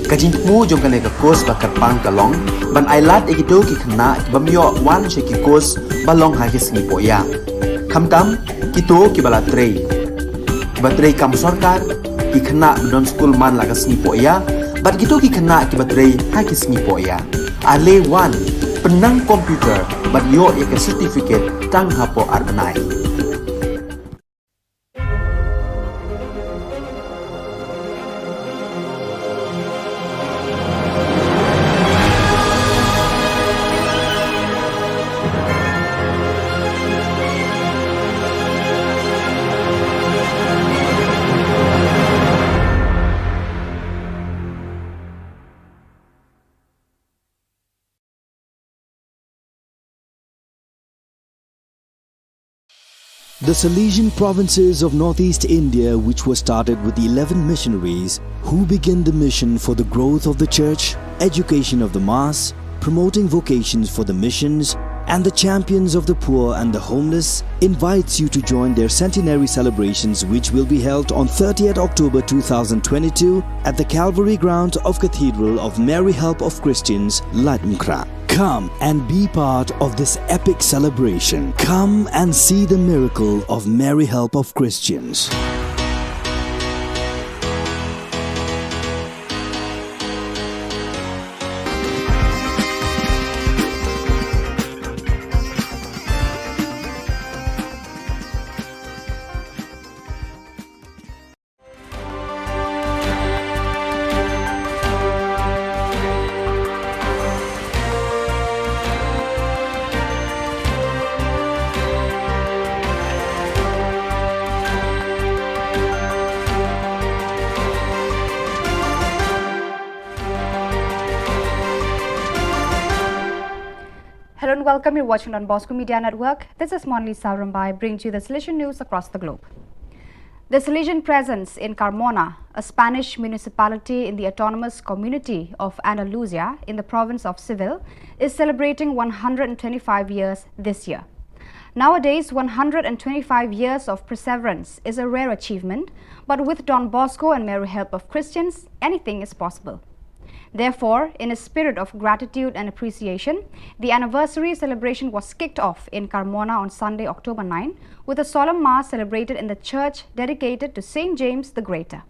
Ka jingthmu jong kane ka course ba kyrpang ka long ban ai lad ïa kito ki khynnah ki bym ïoh wan sha ki course ba long ha ki sngi pohïa, khamtam kito kiba la trei, kiba trei kam sorkar, ki khynnah ba don skul man la ka sngi pohïa, bad kito ki khynnah kiba trei ha ki sngi pohïa. Ale wan, pynnang computer bad ïoh ïa ka certificate tang hapoh ar bnai. The Salesian provinces of Northeast India, which was started with eleven missionaries who began the mission for the growth of the church, education of the mass, promoting vocations for the missions, and the champions of the poor and the homeless, invites you to join their centenary celebrations, which will be held on thirtieth October two thousand twenty-two at the Calvary grounds of Cathedral of Mary Help of Christians, Laitumkhrah. Come and be part of this epic celebration. Come and see the miracle of Mary Help of Christians. Hello and welcome. You're watching Don Bosco Media Network. This is Monlisa Rumbai, bringing to you the Salesian news across the globe. The Salesian presence in Carmona, a Spanish municipality in the autonomous community of Andalusia in the province of Seville, is celebrating one hundred twenty-five years this year. Nowadays, one hundred twenty-five years of perseverance is a rare achievement, but with Don Bosco and Mary Help of Christians, anything is possible. Therefore, in a spirit of gratitude and appreciation, the anniversary celebration was kicked off in Carmona on Sunday, October nine, with a solemn mass celebrated in the church dedicated to Saint James the Greater.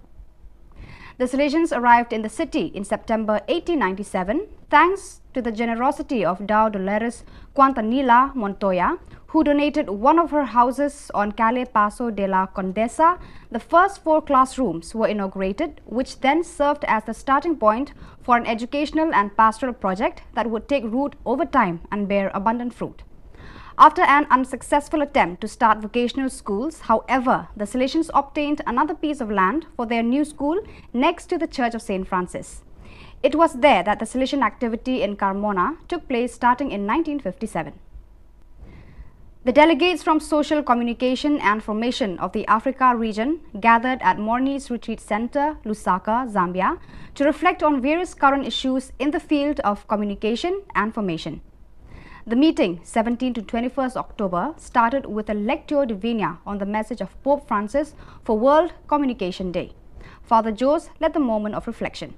The Salesians arrived in the city in September eighteen ninety-seven, thanks to the generosity of Dao Dolores Quintanilla Montoya, who donated one of her houses on Calle Paso de la Condesa. The first four classrooms were inaugurated, which then served as the starting point for an educational and pastoral project that would take root over time and bear abundant fruit. After an unsuccessful attempt to start vocational schools, however, the Salesians obtained another piece of land for their new school next to the Church of Saint Francis. It was there that the Salesian activity in Carmona took place starting in nineteen fifty-seven. The delegates from Social Communication and Formation of the Africa region gathered at Morni's Retreat Center, Lusaka, Zambia, to reflect on various current issues in the field of communication and formation. The meeting, seventeenth to twenty-first October, started with a Lectio Divina on the message of Pope Francis for World Communication Day. Father Jose led the moment of reflection.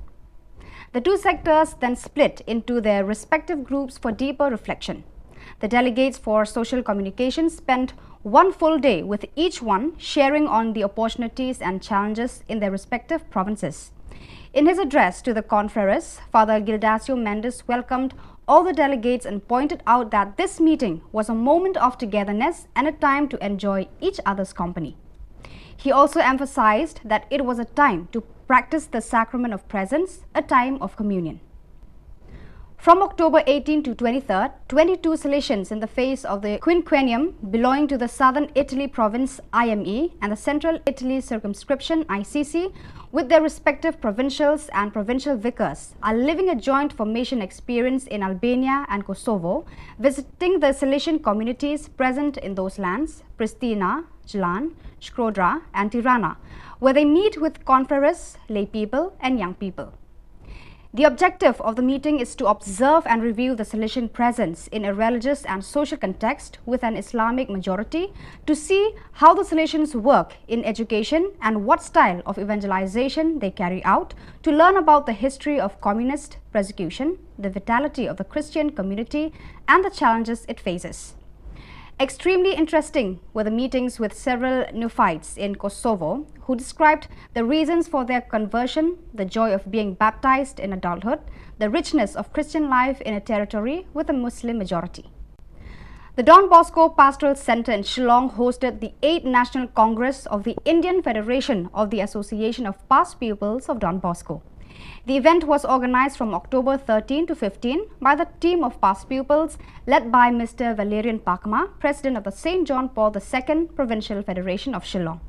The two sectors then split into their respective groups for deeper reflection. The delegates for social communication spent one full day with each one sharing on the opportunities and challenges in their respective provinces. In his address to the confreres, Father Gildacio Mendez welcomed all the delegates and pointed out that this meeting was a moment of togetherness and a time to enjoy each other's company. He also emphasized that it was a time to practice the sacrament of presence, a time of communion. From October eighteenth to twenty-third, twenty-two Salesians in the face of the quinquennium belonging to the Southern Italy province I M E and the Central Italy circumscription I C C, with their respective provincials and provincial vicars, are living a joint formation experience in Albania and Kosovo, visiting the Salesian communities present in those lands, Pristina, Jlan, Shkodra, and Tirana, where they meet with confreres, lay people, and young people. The objective of the meeting is to observe and review the Salesian presence in a religious and social context with an Islamic majority, to see how the Salesians work in education and what style of evangelization they carry out, to learn about the history of communist persecution, the vitality of the Christian community, and the challenges it faces. Extremely interesting were the meetings with several neophytes in Kosovo who described the reasons for their conversion, the joy of being baptized in adulthood, the richness of Christian life in a territory with a Muslim majority. The Don Bosco Pastoral Center in Shillong hosted the eighth National Congress of the Indian Federation of the Association of Past Pupils of Don Bosco. The event was organized from October thirteen to fifteen by the team of past pupils led by Mister Valerian Pakma, President of the Saint John Paul the Second Provincial Federation of Shillong.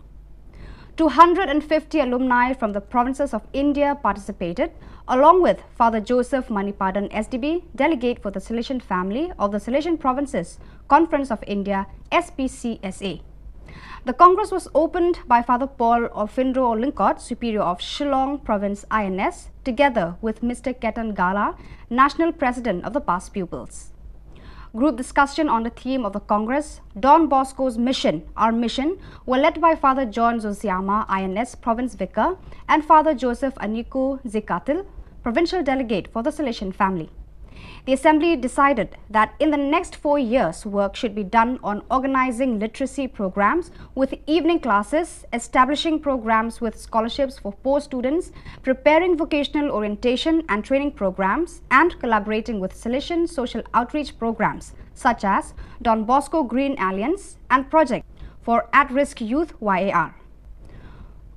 Two hundred and fifty alumni from the provinces of India participated, along with Father Joseph Manipadan S D B, delegate for the Salesian family of the Salesian Provinces Conference of India, S P C S A. The Congress was opened by Father Paul Orfindro Lyngkot, Superior of Shillong Province I N S, together with Mister Ketan Gala, National President of the Past Pupils. Group discussion on the theme of the Congress, Don Bosco's Mission, Our Mission, were led by Father John Zosiama, I N S Province Vicar, and Father Joseph Aniku Zikatil, Provincial Delegate for the Salesian family. The Assembly decided that in the next four years, work should be done on organizing literacy programs with evening classes, establishing programs with scholarships for poor students, preparing vocational orientation and training programs, and collaborating with Salesian social outreach programs such as Don Bosco Green Alliance and Project for At-Risk Youth Y A R.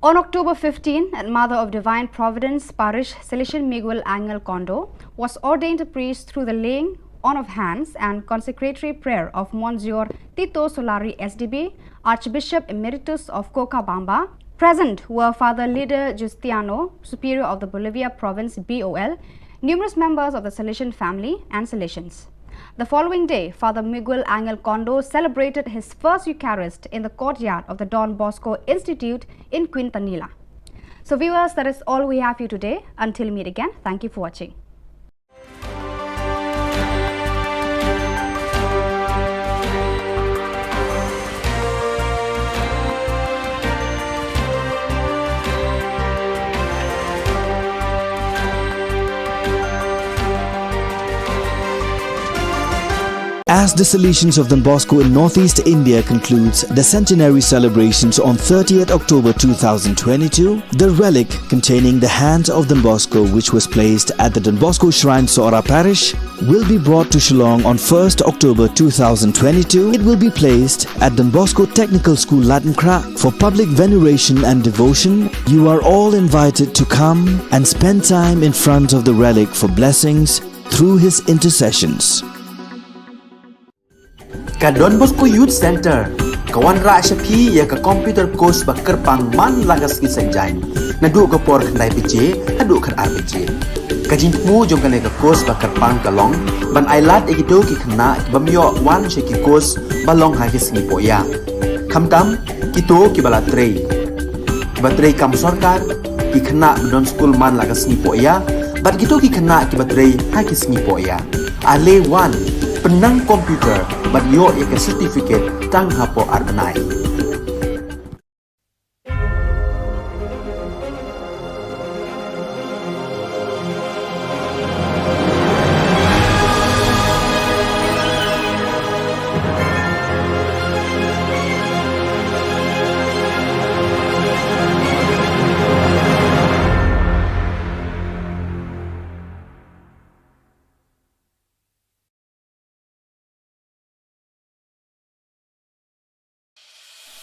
On October fifteen, at Mother of Divine Providence Parish, Salesian Miguel Angel Kondo was ordained a priest through the laying on of hands and consecratory prayer of Monsignor Tito Solari S D B, Archbishop Emeritus of Cochabamba. Present were Father Lider Justiano, Superior of the Bolivia Province B O L, numerous members of the Salesian family, and Salesians. The following day, Father Miguel Angel Kondo celebrated his first Eucharist in the courtyard of the Don Bosco Institute in Quintanilla. So, viewers, that is all we have for you today. Until we meet again, thank you for watching. As the Salesians of Don Bosco in Northeast India concludes the centenary celebrations on thirtieth October two thousand twenty-two, the relic containing the hands of Don Bosco, which was placed at the Don Bosco Shrine, Sohra Parish, will be brought to Shillong on first October two thousand twenty-two. It will be placed at Don Bosco Technical School, Latnkrah, for public veneration and devotion. You are all invited to come and spend time in front of the relic for blessings through his intercessions. Ka Don Bosco Youth Center ka wanrah sha phi ïa ka computer course ba kyrpang man la ka sngi Saitjaiñ, naduh ka por khyndai baje haduh khatar baje. Ka jingthmu jong kane ka course ba kyrpang ka long ban ailad ïa kito ki khynnah ki bym ïoh wan sha ki course ba long ha ki sngi pohïa. Khamtam kito kiba la trei, kiba trei kam sorkar, ki khynnah ba don skul man la ka sngi pohïa, bad kito ki khynnah kiba trei ha ki sngi pohïa. Ale wan, Nang computer ban ïoh ïa ka certificate tang hapoh ar bnai.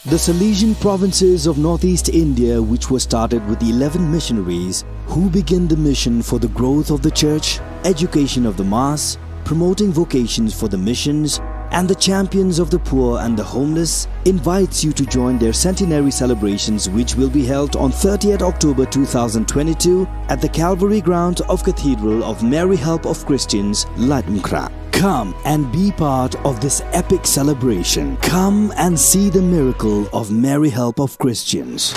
The Salesian provinces of northeast India, which were started with eleven missionaries who began the mission for the growth of the church, education of the mass, promoting vocations for the missions, and the champions of the poor and the homeless, invites you to join their centenary celebrations, which will be held on thirtieth October two thousand twenty-two at the Calvary ground of Cathedral of Mary Help of Christians, Laitumkhrah. Come and be part of this epic celebration. Come and see the miracle of Mary Help of Christians.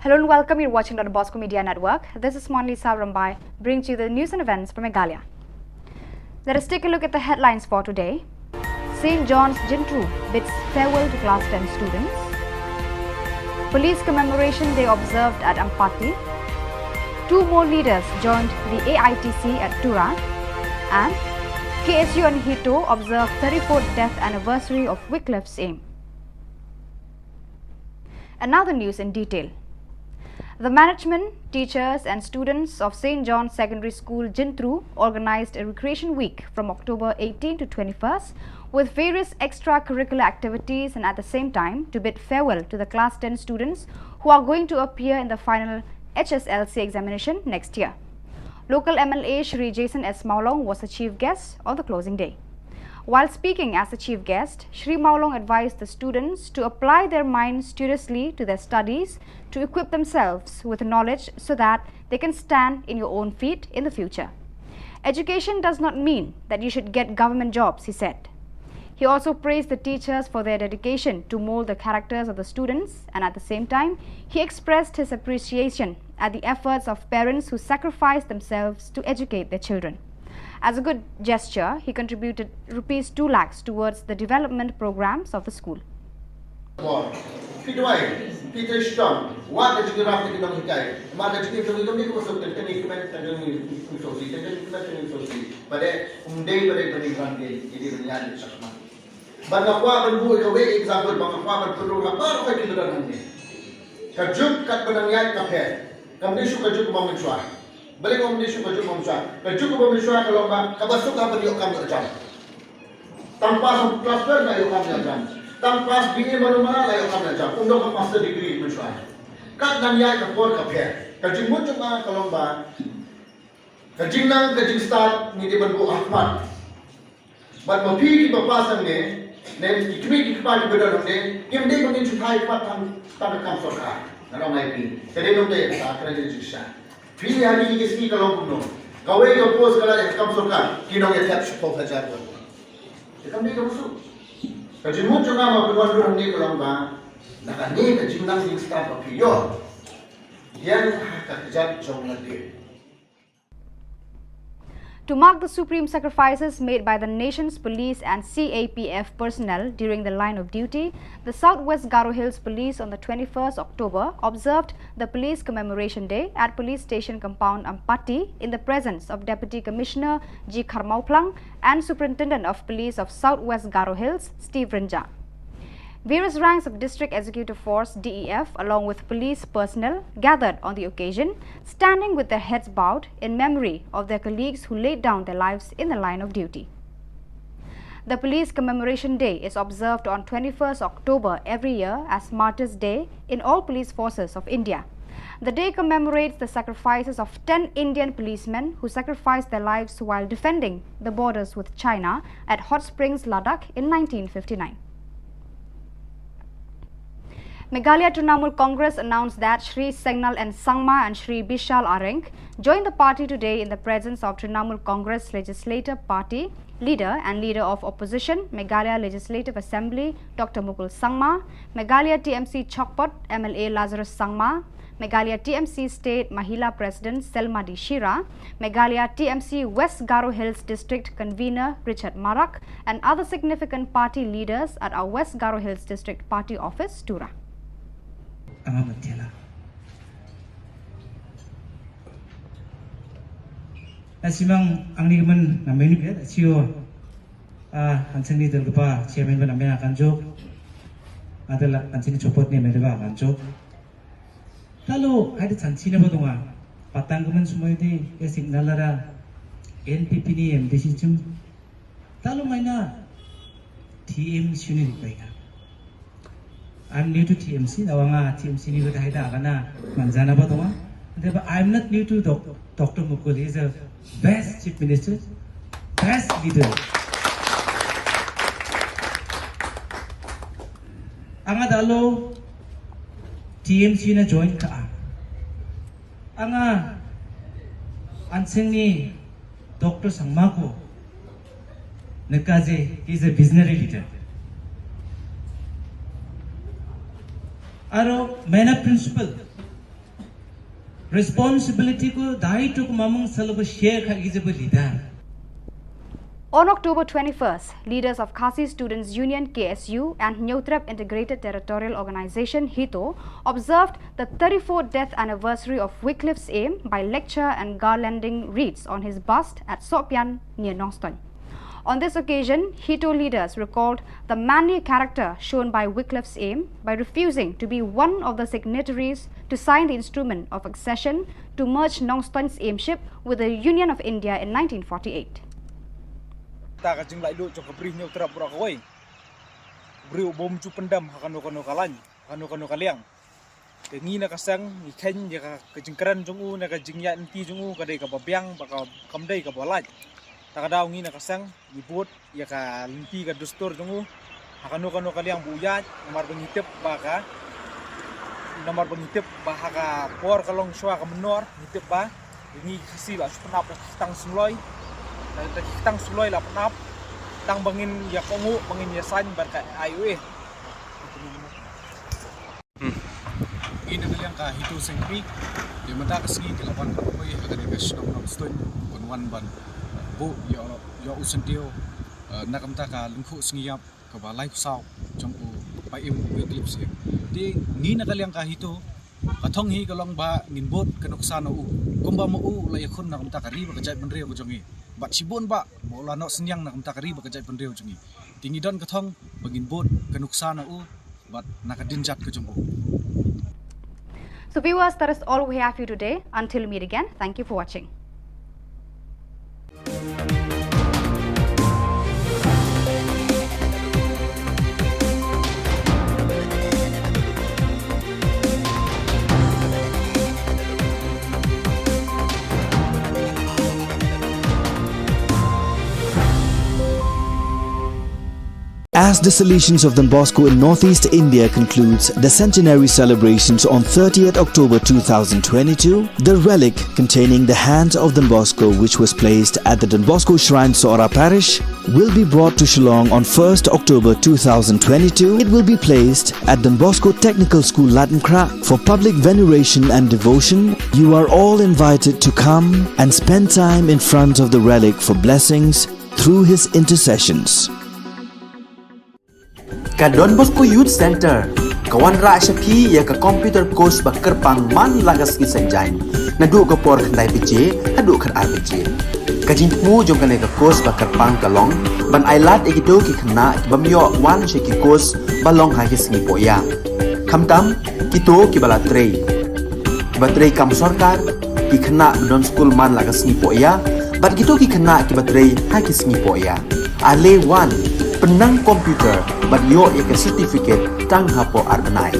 Hello and welcome. You're watching Don Bosco Media Network. This is Monlisa Rambai, bringing to you the news and events from Meghalaya. Let us take a look at the headlines for today. Saint John's Jintru bids farewell to Class ten students. Police Commemoration Day observed at Ampati. Two more leaders joined the A I T C at Tura. And K S U and HITO observe thirty-fourth death anniversary of Wycliffe's aim. And now the news in detail. The management, teachers and students of Saint John's Secondary School, Jintru organized a recreation week from October eighteen to twenty-first with various extracurricular activities and at the same time to bid farewell to the class ten students who are going to appear in the final H S L C examination next year. Local M L A Shri Jason S Mawlong was the chief guest on the closing day. While speaking as the chief guest, Shri Mawlong advised the students to apply their minds studiously to their studies to equip themselves with knowledge so that they can stand in your own feet in the future. Education does not mean that you should get government jobs, he said. He also praised the teachers for their dedication to mold the characters of the students, and at the same time, he expressed his appreciation at the efforts of parents who sacrifice themselves to educate their children. As a good gesture, he contributed rupees two lakhs towards the development programs of the school. Phi duwai, phi trei shitom, wat ka jingïarap na ki nonghikai, wat ka jingïarap na ki nonghikai, ka suk tang tang ki kmen, tang tang ki suk si, tang tang ki kmen, tang tang ki suk si. Bad um dei, bad um dei ban ïaid, ïaid ban ïaid sha khmat. Bad nga kwah ban buh kawei example, bad nga kwah ban pynrung ha baroh ki ba don hangne. Ka juk kat ba nang ïaid ka pher. Kam dei shuh ka juk ba mynshuwa. Balei kam dei shuh ka juk ba mynshuwa? Ka juk ba mynshuwa ka long ba kaba suk ka ban ïoh kam ïoh jam. Tang pass class twelve la ïoh kam ïoh jam. Tang pass B A mano mano la ïoh kam ïoh jam. Um don ka master degree mynshuwa. Kat nang ïaid ka por ka pher. Ka jingmut jong nga ka long ba ka jingnang ka jingstad ngi dei ban buh ha khmat. Bad ma phi kiba pass hangne, ne ki kmie ki kpa kiba don hangne, kim dei ban ngin shu thait pat tang, tang ka kam sorkar. Nga ong ïa phi. Ka dei nongtei ka, ka dei jingshisha. Phi ha kine ki sngi ka long kumno? Kawei ka post ka la ïa ka kam sorkar, ki nongïathep shiphew hajar won. Te kam dei kaba suk. Ka jingmut jong nga ma phi wan ruh hangne ka long ba na kane ka jingnang jingstad ba phi ïoh, ïeng ha ka kjat jong lade. To mark the supreme sacrifices made by the nation's police and C A P F personnel during the line of duty, the South West Garo Hills Police on the twenty-first October observed the Police Commemoration Day at Police Station Compound Ampati in the presence of Deputy Commissioner G Kharmawphlang and Superintendent of Police of South West Garo Hills, Steve Rynjah. Various ranks of District Executive Force, D E F, along with police personnel gathered on the occasion, standing with their heads bowed in memory of their colleagues who laid down their lives in the line of duty. The Police Commemoration Day is observed on twenty-first October every year as Martyrs' Day in all police forces of India. The day commemorates the sacrifices of ten Indian policemen who sacrificed their lives while defending the borders with China at Hot Springs, Ladakh in nineteen fifty-nine. Meghalaya Trinamool Congress announced that Shri Sengnal N Sangma and Shri Bishal Areng joined the party today in the presence of Trinamool Congress Legislative Party leader and leader of opposition, Meghalaya Legislative Assembly, Doctor Mukul Sangma, Meghalaya T M C Chakpot M L A Lazarus Sangma, Meghalaya T M C State Mahila President Selma D Shira, Meghalaya T M C West Garo Hills District Convener Richard Marak, and other significant party leaders at our West Garo Hills District Party Office, Tura. Anga matela. Asimang angni kemen na menu ya, asio, ah, anseng ni del kepa, chairman ba na mena kanjok. Adela anseng ni chopot ni menu ba kanjok. Talo, ai de chanchi na ba donga. Patang kemen sumai de, ya Sengnal ara N P P ni M D C chim. Talo maina T M C ni di paina. I'm new to T M C, na wanga T M C ni ba dai da kana manjana ba donga. Ante ba, I'm not new to doc-, Doctor Mukul, he's a best chief minister, best leader. Anga dalo T M C na join ka a. Anga anseng ni Doctor Sangma ko neka je, he's a visionary leader. Aro maina principal responsibility ko, daito ko mamung salo ba share ka, he's a leader. On October twenty-first, leaders of Khasi Students Union, K S U, and Hynñiewtrep Integrated Territorial Organization, HITO, observed the thirty-fourth death anniversary of Wycliffe Syiem by lecture and garlanding wreaths on his bust at Sohpian near Nongstoiñ. On this occasion, HITO leaders recalled the manly character shown by Wycliffe Syiem by refusing to be one of the signatories to sign the instrument of accession to merge Nongstoiñ Syiem with the Union of India in nineteen forty-eight. Ta ka jinglaitluid jong ka Bri Hynñiewtrep baroh kawei. Briew bym ju pyndem ha kano kano ka lain, ha kano kano ka liang. Te ngi na ka seng ngi kheiñ ïa ka, ka jingkren jong u, na ka jingïaid lynti jong u, ka dei kaba biang, ba ka, kam dei kaba lait. Ta ka daw ngi na ka seng ngi bud ïa ka lynti ka dustur jong u ha kano kano ka liang ba u ïaid, namar ba ngi tip ba ka, namar ba ngi tip ba ha ka por ka long shuwa ka mynnor, ngi tip ba ngi Khasi la shu pynap da ki ktang sumloi, da, da ki ktang sumloi la pynap, tang ba ngin ïa kohnguh, ba ngin ïa saiñ bad ka I O A. Hmm. Ngi na ka liang ka HITO Seng Kmie, ïa mynta ka sngi ki la wan ka poi ha kane ka shnong Nongstoiñ, wan wan ban buh ïa, ïa u syntiew, eh, na ka bynta ka lyngkhuh sngi ïap kaba laiphew saw jong u Paiem Wycliffe Syiem. Te ngi na ka liang ka HITO, ka thong hi ka long ba ngin bud ka nuksa na u, kumba ma u la ïakhun na ka bynta ka ri bad ka jaitbynriew ka jong ngi. Bad shibun ba, ba u la noh synñiang na ka bynta ka ri bad ka jaitbynriew jong ngi. Te ngi don ka thong ba ngin bud ka nuksa na u bad na ka dien jait ka jong u. So viewers, that is all we have for you today. Until we meet again, thank you for watching. As the Salesians of Don Bosco in Northeast India concludes the centenary celebrations on thirtieth October two thousand twenty-two, the relic containing the hand of Don Bosco, which was placed at the Don Bosco Shrine, Sohra Parish, will be brought to Shillong on first October two thousand twenty-two. It will be placed at Don Bosco Technical School, Latnkrah, for public veneration and devotion. You are all invited to come and spend time in front of the relic for blessings through his intercessions. Ka Don Bosco Youth Centre ka wanrah sha phi ïa ka computer course ba kyrpang man la ka sngi Saitjaiñ, naduh ka por khyndai baje haduh khatar baje. Ka jingthmu jong kane ka course ba kyrpang ka long ban ailad ïa kito ki khynnah ki bym ïoh wan sha ki course ba long ha ki sngi pohïa. Khamtam kito kiba la trei, kiba trei kam sorkar, ki khynnah ba don skul man la ka sngi pohïa, bad kito ki khynnah kiba trei ha ki sngi pohïa. Ale wan, pynnang computer bad ïoh ïa ka certificate tang hapoh ar bnai.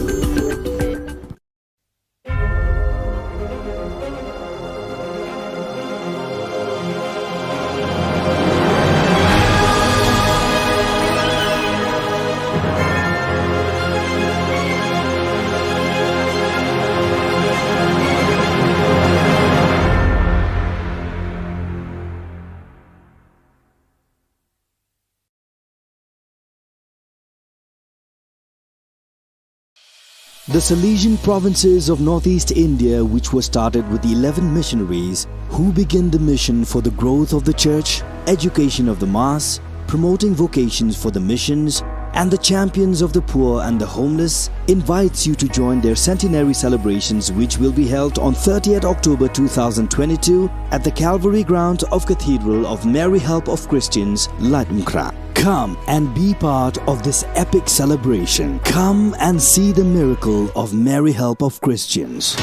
The Salesian provinces of northeast India, which was started with eleven missionaries who began the mission for the growth of the church, education of the mass, promoting vocations for the missions, and the champions of the poor and the homeless, invites you to join their centenary celebrations, which will be held on thirtieth October two thousand twenty-two at the Calvary Ground of Cathedral of Mary Help of Christians, Laitumkhrah. Come and be part of this epic celebration. Come and see the miracle of Mary Help of Christians.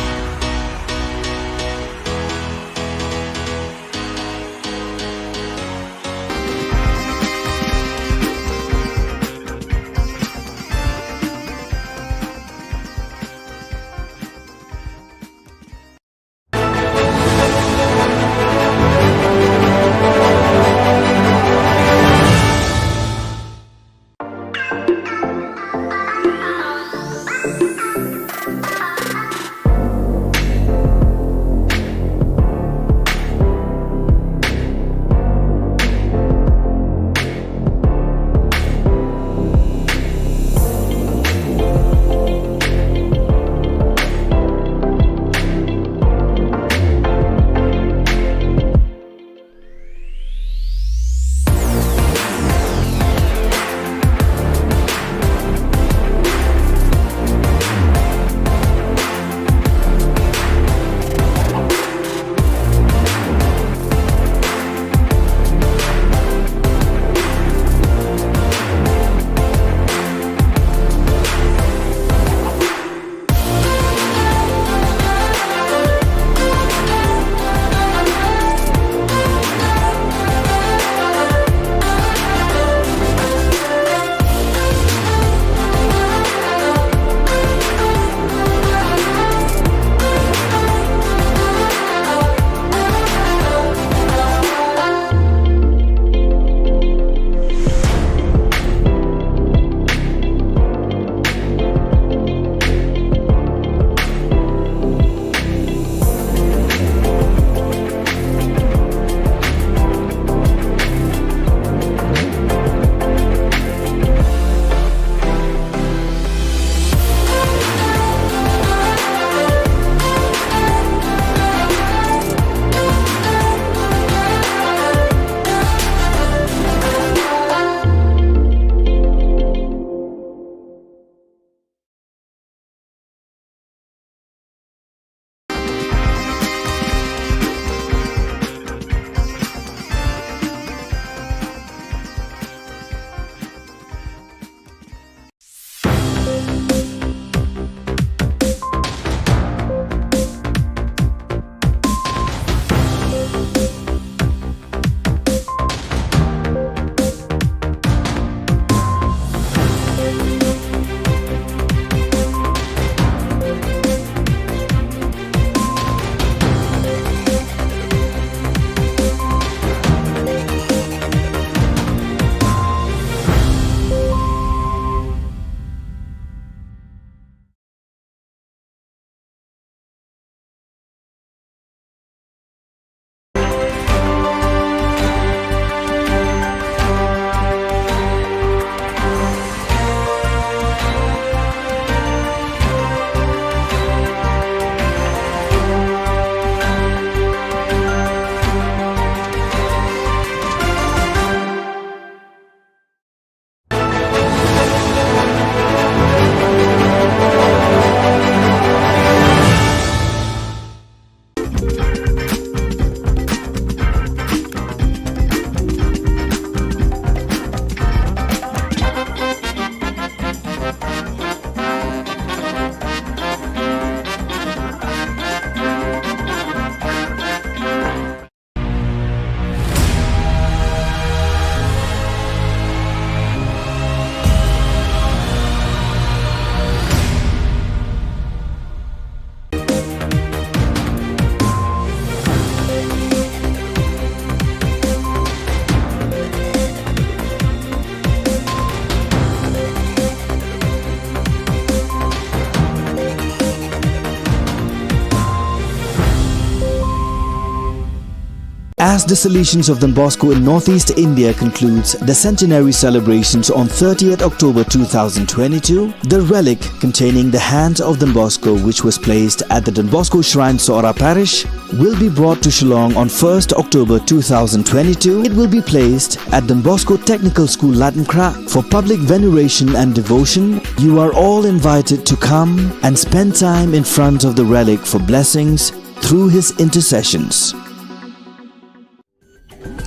As the Salesians of Don Bosco in Northeast India concludes the centenary celebrations on thirtieth October two thousand twenty-two, the relic containing the hand of Don Bosco, which was placed at the Don Bosco Shrine, Sohra Parish, will be brought to Shillong on first October two thousand twenty-two. It will be placed at Don Bosco Technical School, Laitumkhrah, for public veneration and devotion. You are all invited to come and spend time in front of the relic for blessings through his intercessions.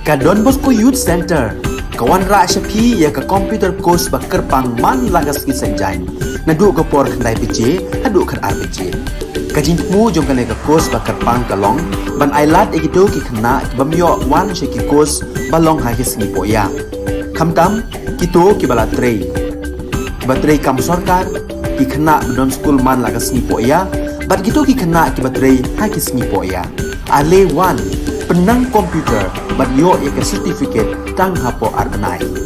Ka Don Bosco Youth Centre ka wanrah sha phi ïa ka computer course ba kyrpang man la ka sngi Saitjaiñ, naduh ka por khyndai baje haduh khatar baje. Ka jingthmu jong kane ka course ba kyrpang ka long ban ailad ïa kito ki khynnah ki bym ïoh wan sha ki course ba long ha ki sngi pohïa, khamtam kito kiba la trei, kiba trei kam sorkar, ki khynnah ba don skul man la ka sngi pohïa, bad kito ki khynnah kiba trei ha ki sngi pohïa. Ale wan, pynnang computer bad ïoh ïa ka certificate tang hapoh ar bnai.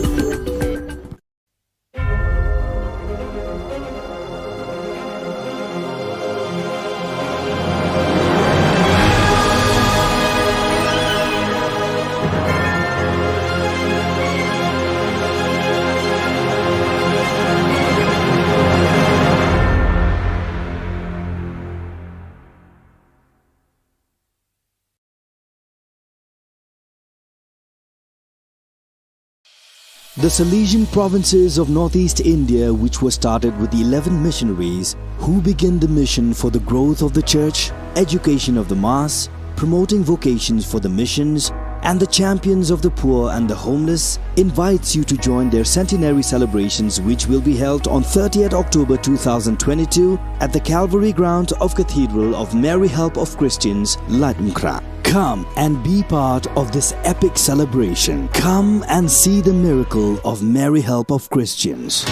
The Salesian provinces of Northeast India, which was started with eleven missionaries who began the mission for the growth of the church, education of the mass, promoting vocations for the missions, and the champions of the poor and the homeless, invites you to join their centenary celebrations, which will be held on thirtieth October two thousand twenty-two at the Calvary ground of Cathedral of Mary Help of Christians, Laitumkhrah. Come and be part of this epic celebration. Come and see the miracle of Mary Help of Christians.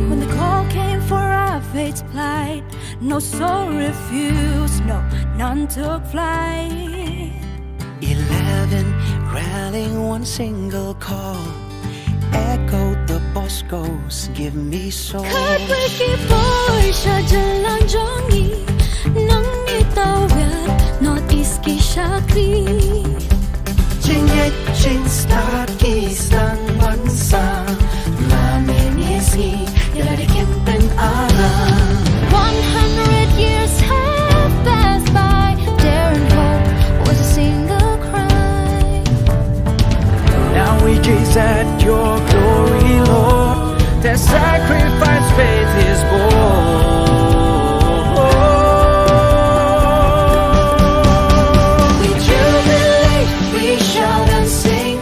When the call came for our faith to plight, no soul refused, no, none took flight. Eleven rallying one single call, echoed the Bosco's "Give me soul." Khatwei ki poi sha jylla jong ngi, nang ngi tawiar North East ki shakri. Jingngeit jingstad ki sdang ban sah, la mynne sngi ïa lade kin pynara. One hundred years have passed by, daring hope was a single cry. Now we gaze at your glory, Lord. Their sacrifice faith is born. We jubilate, we shout and sing,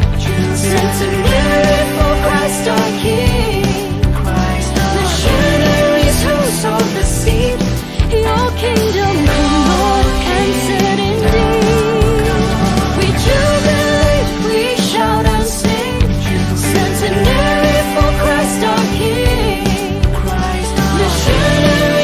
centenary for Christ our King. Christ our Missionaries who sowed the seed, your kingdom come, Lord, can set indeed. We jubilate, we shout and sing, centenary for Christ our King. Christ our Missionaries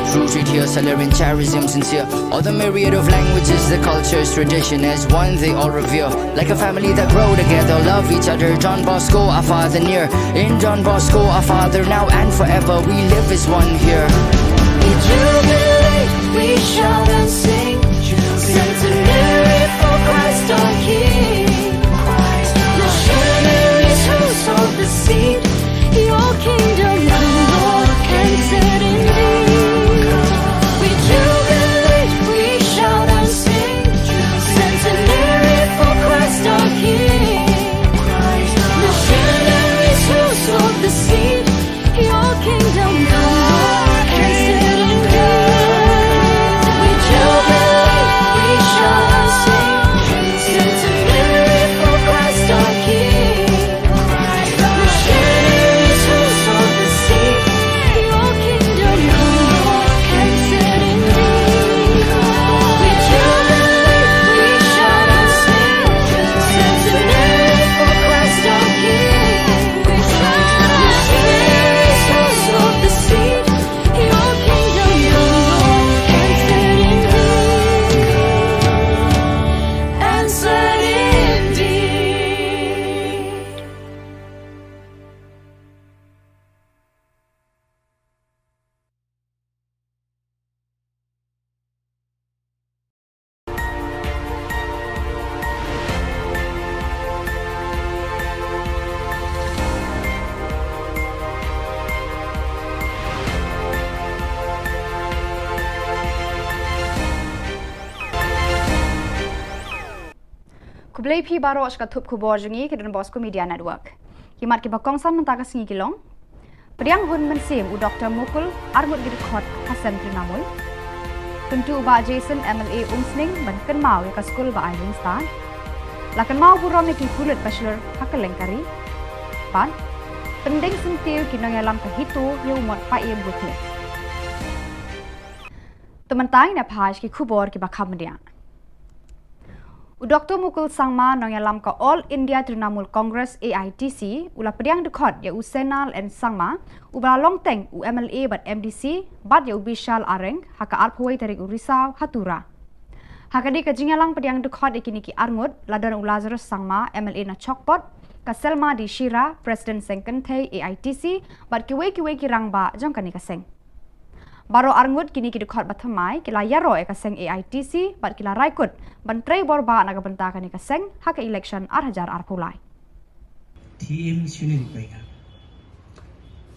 Rooted here, Salernitarianism sincere. All the myriad of languages, the cultures, tradition as one they all revere. Like a family that grow together, love each other. Don Bosco, our father near. In Don Bosco, our father now and forever. We live as one here. We jubilate, we shout and sing. Centenary for Christ our King. Missionaries who sowed the seed. Your kingdom, Lord, entered indeed. We jubilate, we shout and sing. Centenary for Christ our King. Missionaries who sowed the seed. Your kingdom come, Lord, entered indeed. We jubilate, we shout and sing. Centenary for Christ our King. Missionaries who sowed the seed. Your kingdom come, Lord, entered indeed. We jubilate, we shout and sing. Centenary for Christ our King. Khublei phi baroh sha ka thup khubor jong ngi ka Don Bosco Media Network. Ki mat kiba kongsan mynta ka sngi ki long: Pdiang hun mynsiem u Doktor Mukul, arngut ki dkhot ha sem Trinamool. Kyntu u Bah Jason M L A Umsning ban kynmaw ïa ka skul ba ai jingstad. La kynmaw burom ïa ki pulit ba shlur ha kylleng ka ri. Bad pyndeng syntiew ki nongïalam ka HITO ïa u mot Paiem Wycliffe. Te mynta ngin ïa phai sha ki khubor kiba kham bniah. U Doktor Mukul Sangma, nongïalam ka All India Trinamool Congress, A I T C, u la pdiang dkhot ïa u Senal N Sangma, uba la long teng u M L A bad M D C, bad ïa u Bishal Areng ha ka arphew wei tarik u Risaw ha Tura. Ha kane ka jingïalang pdiang dkhot ïa kine ki arngut la don u Lazarus Sangma, M L A na Chokpot, ka Selma D Shira, President Seng Kynthei A I T C, bad kiwei kiwei ki rangbah jong kane ka seng. Baroh arngut kine ki dkhot ba thymmai ki la ïaroh ïa ka seng A I T C bad ki la rai kut ban trei bor bha na ka bynta kane ka seng ha ka election ar hajar arphew lai. T M C ne ri paika.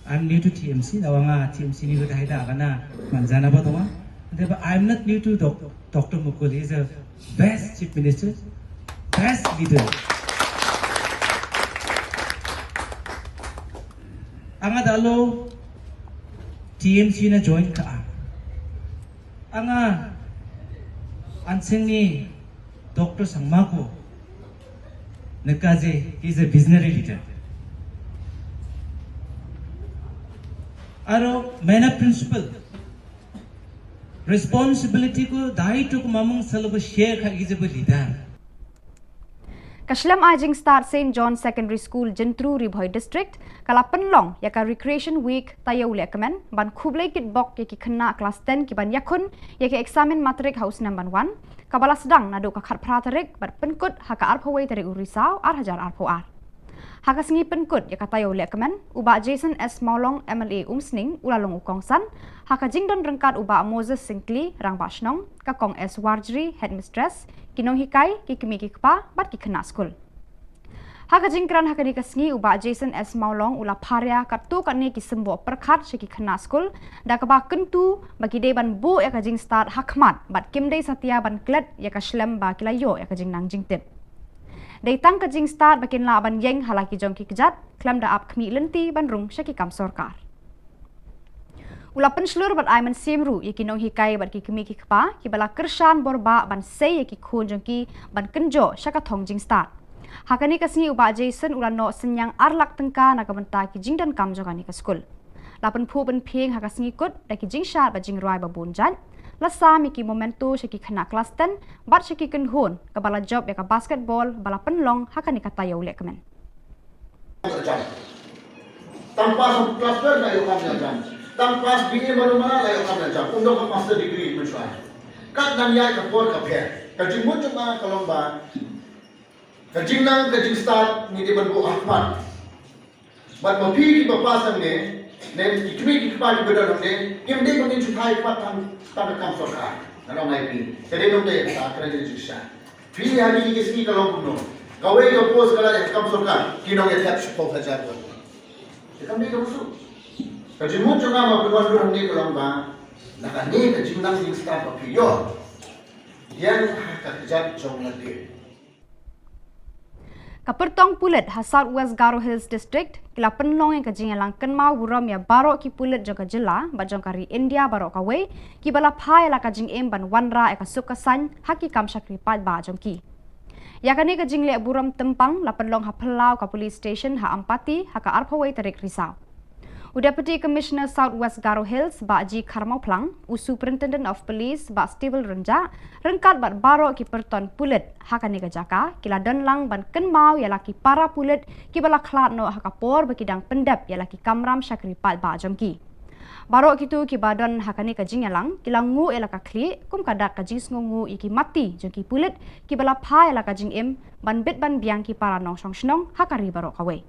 I'm new to T M C, da wanga T M C ni ko dai da kana manjana ba tuma. But I'm not new to doc- Doctor Mukul. He's a best chief minister, best leader. Anga da lo T M C na join ka a. Anga an seng ni Doctor Sangma ko neka je, he's a visionary leader. Aro mena principle, responsibility ko dai to ko mamung salo ko share kha ki je bo leader. Ka shlem ai jingstad Saint John Secondary School Jyntru, Ri Bhoi District ka la pynlong ïa ka Recreation Week taïew lehkmen ban khublei kitbok ïa ki khynnah klas ten ki ban ïakhun ïa ka eksamin matrik ha u snem ban wan, kaba la sdang naduh ka khatphra tarik bad pynkut ha ka arphew wei tarik u Risaw ar hajar arphew ar. Ha ka sngi pynkut ïa ka taïew lehkmen, u Bah Jason S Mawlong, M L A Umsning, u la long u kongsan, ha ka jingdon ryngkat u Bah Moses Syngkli, Rangbah Shnong, ka Kong S Warjri, Headmistress, ki nonghikai, ki kmie ki kpa bad ki khynnah skul. Ha ka jingkren ha kane ka sngi, u Bah Jason S Mawlong u la pharia katto katne ki symboh pyrkhat sha ki khynnah skul da kaba kyntu ba ki dei ban buh ïa ka jingstad ha khmat bad kim dei satia ban klet ïa ka shlem ba ki la ïoh ïa ka jingnang jingtip. Dei tang ka jingstad ba kin lah ban ïeng ha la ki jong ki kjat khlem da ap khmih lynti ban rung sha ki kam sorkar. U la pynshlur bad ai mynsiem ruh ïa ki nonghikai bad ki kmie ki kpa kiba la kyrshan bor bah ban sei ïa ki khun jong ki ban kynjoh sha ka thong jingstad. Ha kane ka sngi u Bah Jason u la noh synñiang ar lak tyngka na ka bynta ki jingdonkam jong kane ka skul. La pynphuh pynphieng ha ka sngi kut da ki jingshad bad jingrwai ba bun jait. La sam ïa ki memento sha ki khynnah klas ten bad sha ki kynhun kaba la jop ïa ka basketball ba la pynlong ha kane ka taïew lehkmen. Tam pass klas ten na ïoh kam ïa jam. Tang pass B A malu mala la ïoh kam na jam, um don ka master degree mynshuwa. Kat nang ïa ka por ka pher. Ka jingmut jong nga ka long ba ka jingnang ka jingstad ngi dei ban buh ha khmat. Bad ma phi kiba pass hangne, ne ki kmie ki kpa kiba don hangne, kim dei ban ngin shu thait khmat tang tang ka kam sorkar. Nga ong ïa phi. Ka dei nongdei ka kren ka jingshisha. Phi ha kine ki sngi ka long kumno? Kawei ka post ka la ïa ka kam sorkar, ki nongïathep shiphew hajar won. Te kam dei kaba suk. Ka jingmut jong nga ma phi wan ruh hangne ka long ba na kane ka jingnang jingstad ba phi ïoh, ïeng ha ka kjat jong lade. Ka pyrtong pulit ha South West Garo Hills District ki la pynlong ïa ka jingïalang kynmaw burom ïa baroh ki pulit jong ka jylla bad jong ka ri India baroh kawei kiba la phai ïa la ka jingim ban wanrah ïa ka suk ka saiñ ha ki kam shakri paidbah jong ki. Ïa kane ka jingleh burom tympang la pynlong ha phyllaw ka police station ha Ampati ha ka arphew wei tarik Risaw. U Deputy Commissioner South West Garo Hills, Bah G Kharmawphlang, u Superintendent of Police, Bah Stevel Rynjah, ryngkat bad baroh ki pyrton pulit ha kane ka jaka ki la don lang ban kynmaw ïa la ki para pulit kiba la khlad noh ha ka por ba ki dang pyndep ïa la ki kamram shakri paidbah jong ki. Baroh kito kiba don ha kane ka jingïalang ki la nguh ïa la ka khlieh kum ka dak ka jingsngewnguh ïa ki mati jong ki pulit kiba la phai ïa la ka jingim ban bit ban biang ki para nongshong shnong ha ka ri baroh kawei.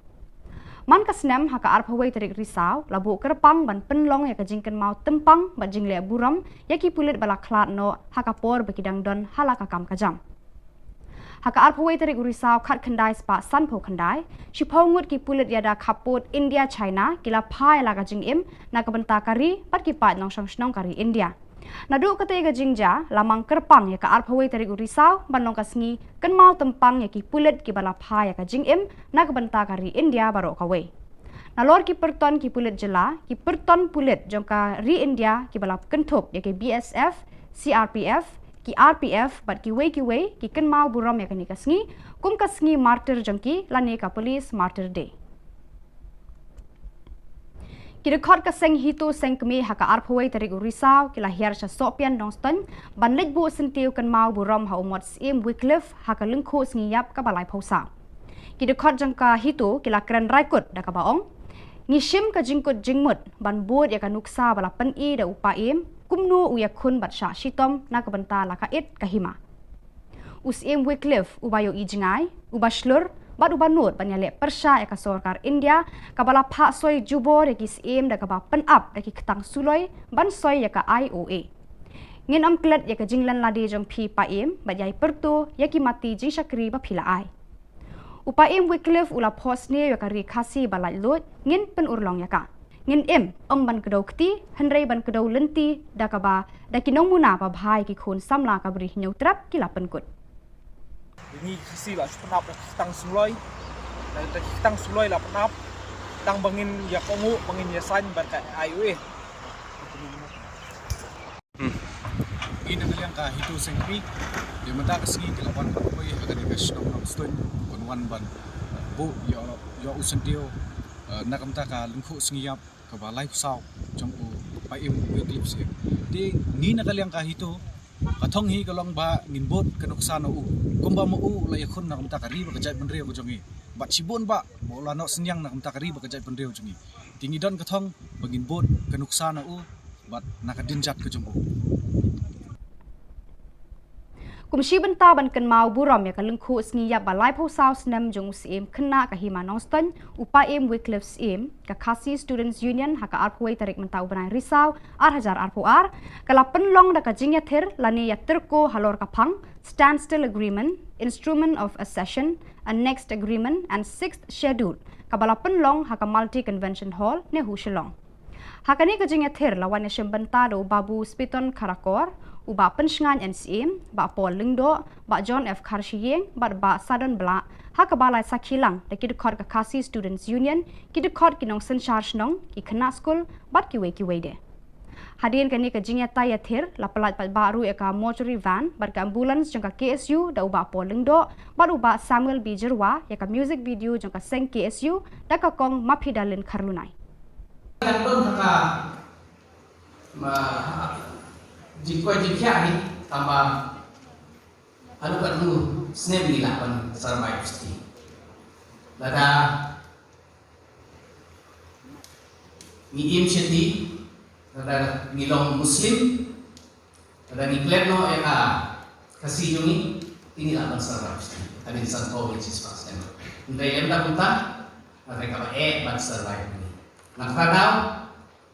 Man ka snem ha ka arphew wei tarik Risaw la buh kyrpang ban pynlong ïa ka jingkynmaw tympang bad jingleh burom ïa ki pulit ba la khlad noh ha ka por ba ki dang don ha la ka kam ka jam. Ha ka arphew wei tarik u Risaw khatkhyndai spah sanphew khyndai, shiphew ngut ki pulit ïada khappud India China ki la phai ïa la ka jingim na ka bynta ka ri bad ki paid nongshong shnong ka ri India. Naduh katei ka jingjia la mang kyrpang ïa ka arphew wei tarik u Risaw ban long ka sngi kynmaw tympang ïa ki pulit kiba la phai ïa ka jingim na ka bynta ka ri India baroh kawei. Nalor ki pyrton ki pulit jylla, ki pyrton pulit jong ka ri India kiba la kynthup ïa ki B S F, C R P F, ki R P F bad kiwei kiwei ki kynmaw burom ïa kane ka sngi kum ka sngi martyr jong ki lane ka Police Martyr Day. Ki dkhot ka seng HITO seng kmie ha ka arphew wei tarik u Risaw ki la hiar sha Sohpian Nongstoiñ ban leit buh syntiew kynmaw burom ha u mot Syiem Wycliffe ha ka lyngkhuh sngi ïap kaba laiphew saw. Ki dkhot jong ka HITO ki la kren raikut da kaba ong, ngi shim ka jingkut jingmut ban bud ïa ka nuksa ba la pyni da u Paiem kumno u ïakhun bad shah shitom na ka bynta la ka it ka hima. U Syiem Wycliffe uba ïohi jngai, uba shlur bad uba nud ban ïaleh pyrshah ïa ka sorkar India kaba la phah soi jubor ïa ki syiem da kaba pynap da ki ktang suloi ban soi ïa ka I O A. Ngin ym klet ïa ka jinglen lade jong phi Paiem bad ïai pyrto ïa ki mati jingshakri ba phi la ai. U Paiem Wycliffe u la phohsniew ïa ka ri Khasi ba laitluid, ngin pynurlong ïa ka. Ngin im, ym ban kdew kti, hynrei ban kdew lynti da kaba da ki nongmuna ba bha ïa ki khun samla ka Bri Hynñiewtrep ki la pynkut. Ngi Khasi la shu pynap da ki ktang suloi, da ki ktang suloi la pynap, tang ba ngin ïa kohnguh, ba ngin ïa saiñ bad ka I O A. Ngi na ka liang ka HITO seng kmie, ïa mynta ka sngi ki la wan ban poi ha kane ka shnong Nongstoiñ, ban wan ban buh ïa u syntiew, eh, na ka bynta ka lyngkhuh sngi ïap kaba laiphew saw jong u Paiem Wycliffe Syiem. Te ngi na ka liang ka HITO, ka thong hi ka long ba ngin bud ka nuksa na u, kumba ma u la ïakhun na ka bynta ka ri bad ka jaitbynriew ka jong ngi. Bad shibun ba ma u la noh synñiang na ka bynta ka ri bad ka jaitbynriew jong ngi. Te ngi don ka thong ba ngin bud ka nuksa na u bad na ka dien jait ka jong u. Kum shi bynta ban kynmaw burom ïa ka lyngkhuh sngi ïap ba laiphew saw snem jong u Syiem khynnah ka hima Nongstoiñ, u Paiem Wycliffe Syiem, ka Khasi Students Union ha ka arphew wei tarik mynta u bnai Risaw ar hajar arphew ar, ka la pynlong da ka jingïathir lane ïatyrko halor ka phang Standstill Agreement, Instrument of Accession, Annexed Agreement and Sixth Schedule, kaba la pynlong ha ka Multi Convention Hall, NEHU Shillong. Ha kane ka jingïathir la wan ïashim bynta da u Babu Spiton Kharkor, u Bah Pynshngaiñ N Syiem, Bah Paul Lyngdoh, Bah John F Kharshiing bad Bah Sadon Blah, ha kaba la sakhi lang da ki dkhot ka Khasi Students Union, ki dkhot ki nongsynshar shnong, ki khynnah skul bad kiwei kiwei de. Hadien kane ka jingïatai ïathir la pyllait paidbah ruh ïa ka mortuary van bad ka ambulance jong ka K S U da u Bah Paul Lyngdoh bad u Bah Samuel B Jyrwa, ïa ka music video jong ka seng K S U da ka kong Maphi Darlin Kharlunai. Kan don ha ka, ma, jingkoit jingkhiah hi, tangba haduh katno snem ngi lah ban sarbai psti. Lada ngi im shati, Lada ngi long Muslim, lada ngi klet noh ïa ka Khasi jong ngi, te ngi lah ban survive. Hadien san phew ne shi spah snem. Hynrei ym da kumta, hynrei kaba eh ban survive ngi. Nga kyrpad,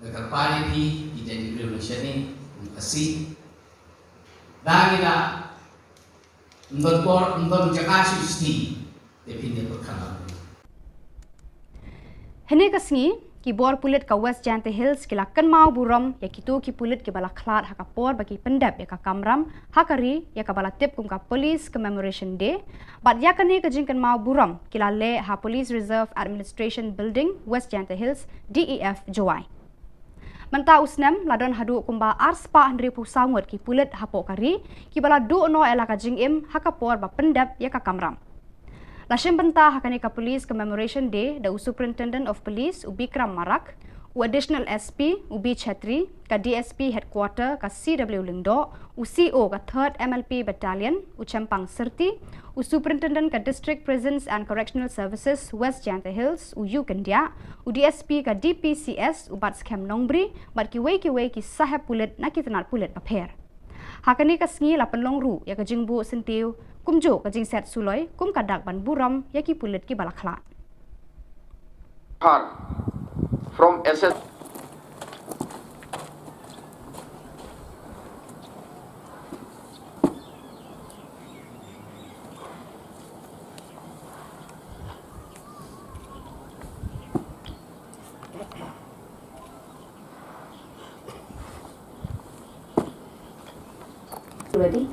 nga kyrpad ïa phi, ki jait ki briew nongshad ngi, kum Khasi. Da ngi da ym don por, ym don jaka shuh shuh. Te phin ïa pyrkhat. Hynne ka sngi, ki bor pulit ka West Jaintia Hills ki la kynmaw burom ïa kito ki pulit kiba la khlad ha ka por ba ki pyndep ïa ka kamram ha ka ri, ïa kaba la tip kum ka Police Commemoration Day. Bad ïa kane ka jingkynmaw burom ki la leh ha Police Reserve Administration Building, West Jaintia Hills, D E F, Jowai. Mynta u snem la don haduh kumba ar spah hynriew phew saw ngut ki pulit hapoh ka ri kiba la duh noh ïa la ka jingim ha ka por ba pyndep ïa ka kamram. La shim bynta ha kane ka Police Commemoration Day da u Superintendent of Police u Bikram Marak, u Additional S P u B Chhetri, ka D S P Headquarter ka C W Lyngdoh, u C O ka Third M L P Battalion u Chempang Syrti, u Superintendent ka District Prisons and Correctional Services West Jaintia Hills u U Kyndiah, u D S P ka D P C S u Batskhem Nongbri, bad kiwei kiwei ki sahep pulit na ki tnat pulit bapher. Ha kane ka sngi la pynlong ruh ïa ka jingbuh syntiew kumjuh ka jingset suloi kum ka dak ban burom ïa ki pulit kiba la khlad. Khan from S S Ready?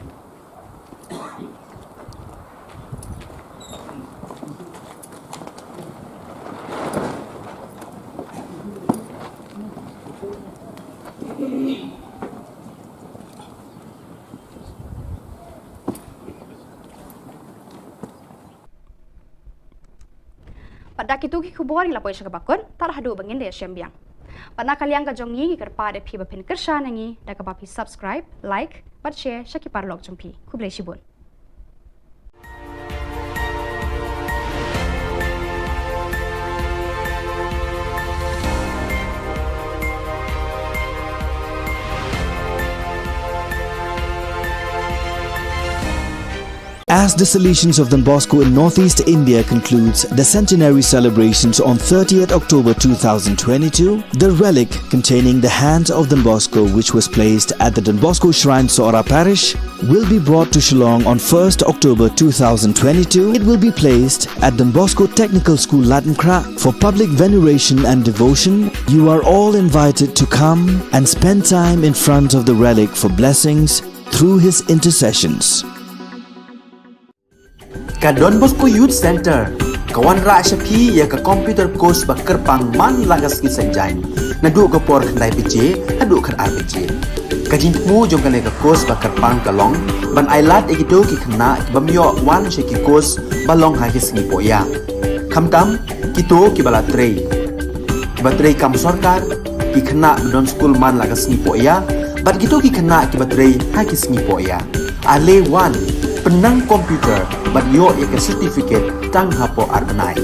Bad da kito ki khubor ngi la poi sha kaba kut, tad haduh ba ngin da ïashem biang. Bad na ka liang ka jong ngi ngi kyrpad ïa phi ba phin kyrshan ïa ngi da kaba phi subscribe, like bad share sha ki paralok jong phi. Khublei shibun. As the Salesians of Don Bosco in Northeast India concludes the centenary celebrations on thirtieth October two thousand twenty-two, the relic containing the hands of Don Bosco, which was placed at the Don Bosco Shrine, Sohra Parish, will be brought to Shillong on first October two thousand twenty-two. It will be placed at Don Bosco Technical School, Laitumkhrah, for public veneration and devotion. You are all invited to come and spend time in front of the relic for blessings through his intercessions. Ka Don Bosco Youth Centre ka wanrah sha phi ïa ka computer course ba kyrpang man la ka sngi Saitjaiñ, naduh ka por khyndai baje haduh khatar baje. Ka jingthmu jong kane ka course ba kyrpang ka long ban ailad ïa kito ki khynnah ki bym ïoh wan sha ki course ba long ha ki sngi pohïa, khamtam kito kiba la trei, kiba trei kam sorkar, ki khynnah ba don skul man la ka sngi pohïa, bad kito ki khynnah kiba trei ha ki sngi pohïa. Ale wan, pynnang computer bad ïoh ïa ka certificate tang hapoh ar bnai.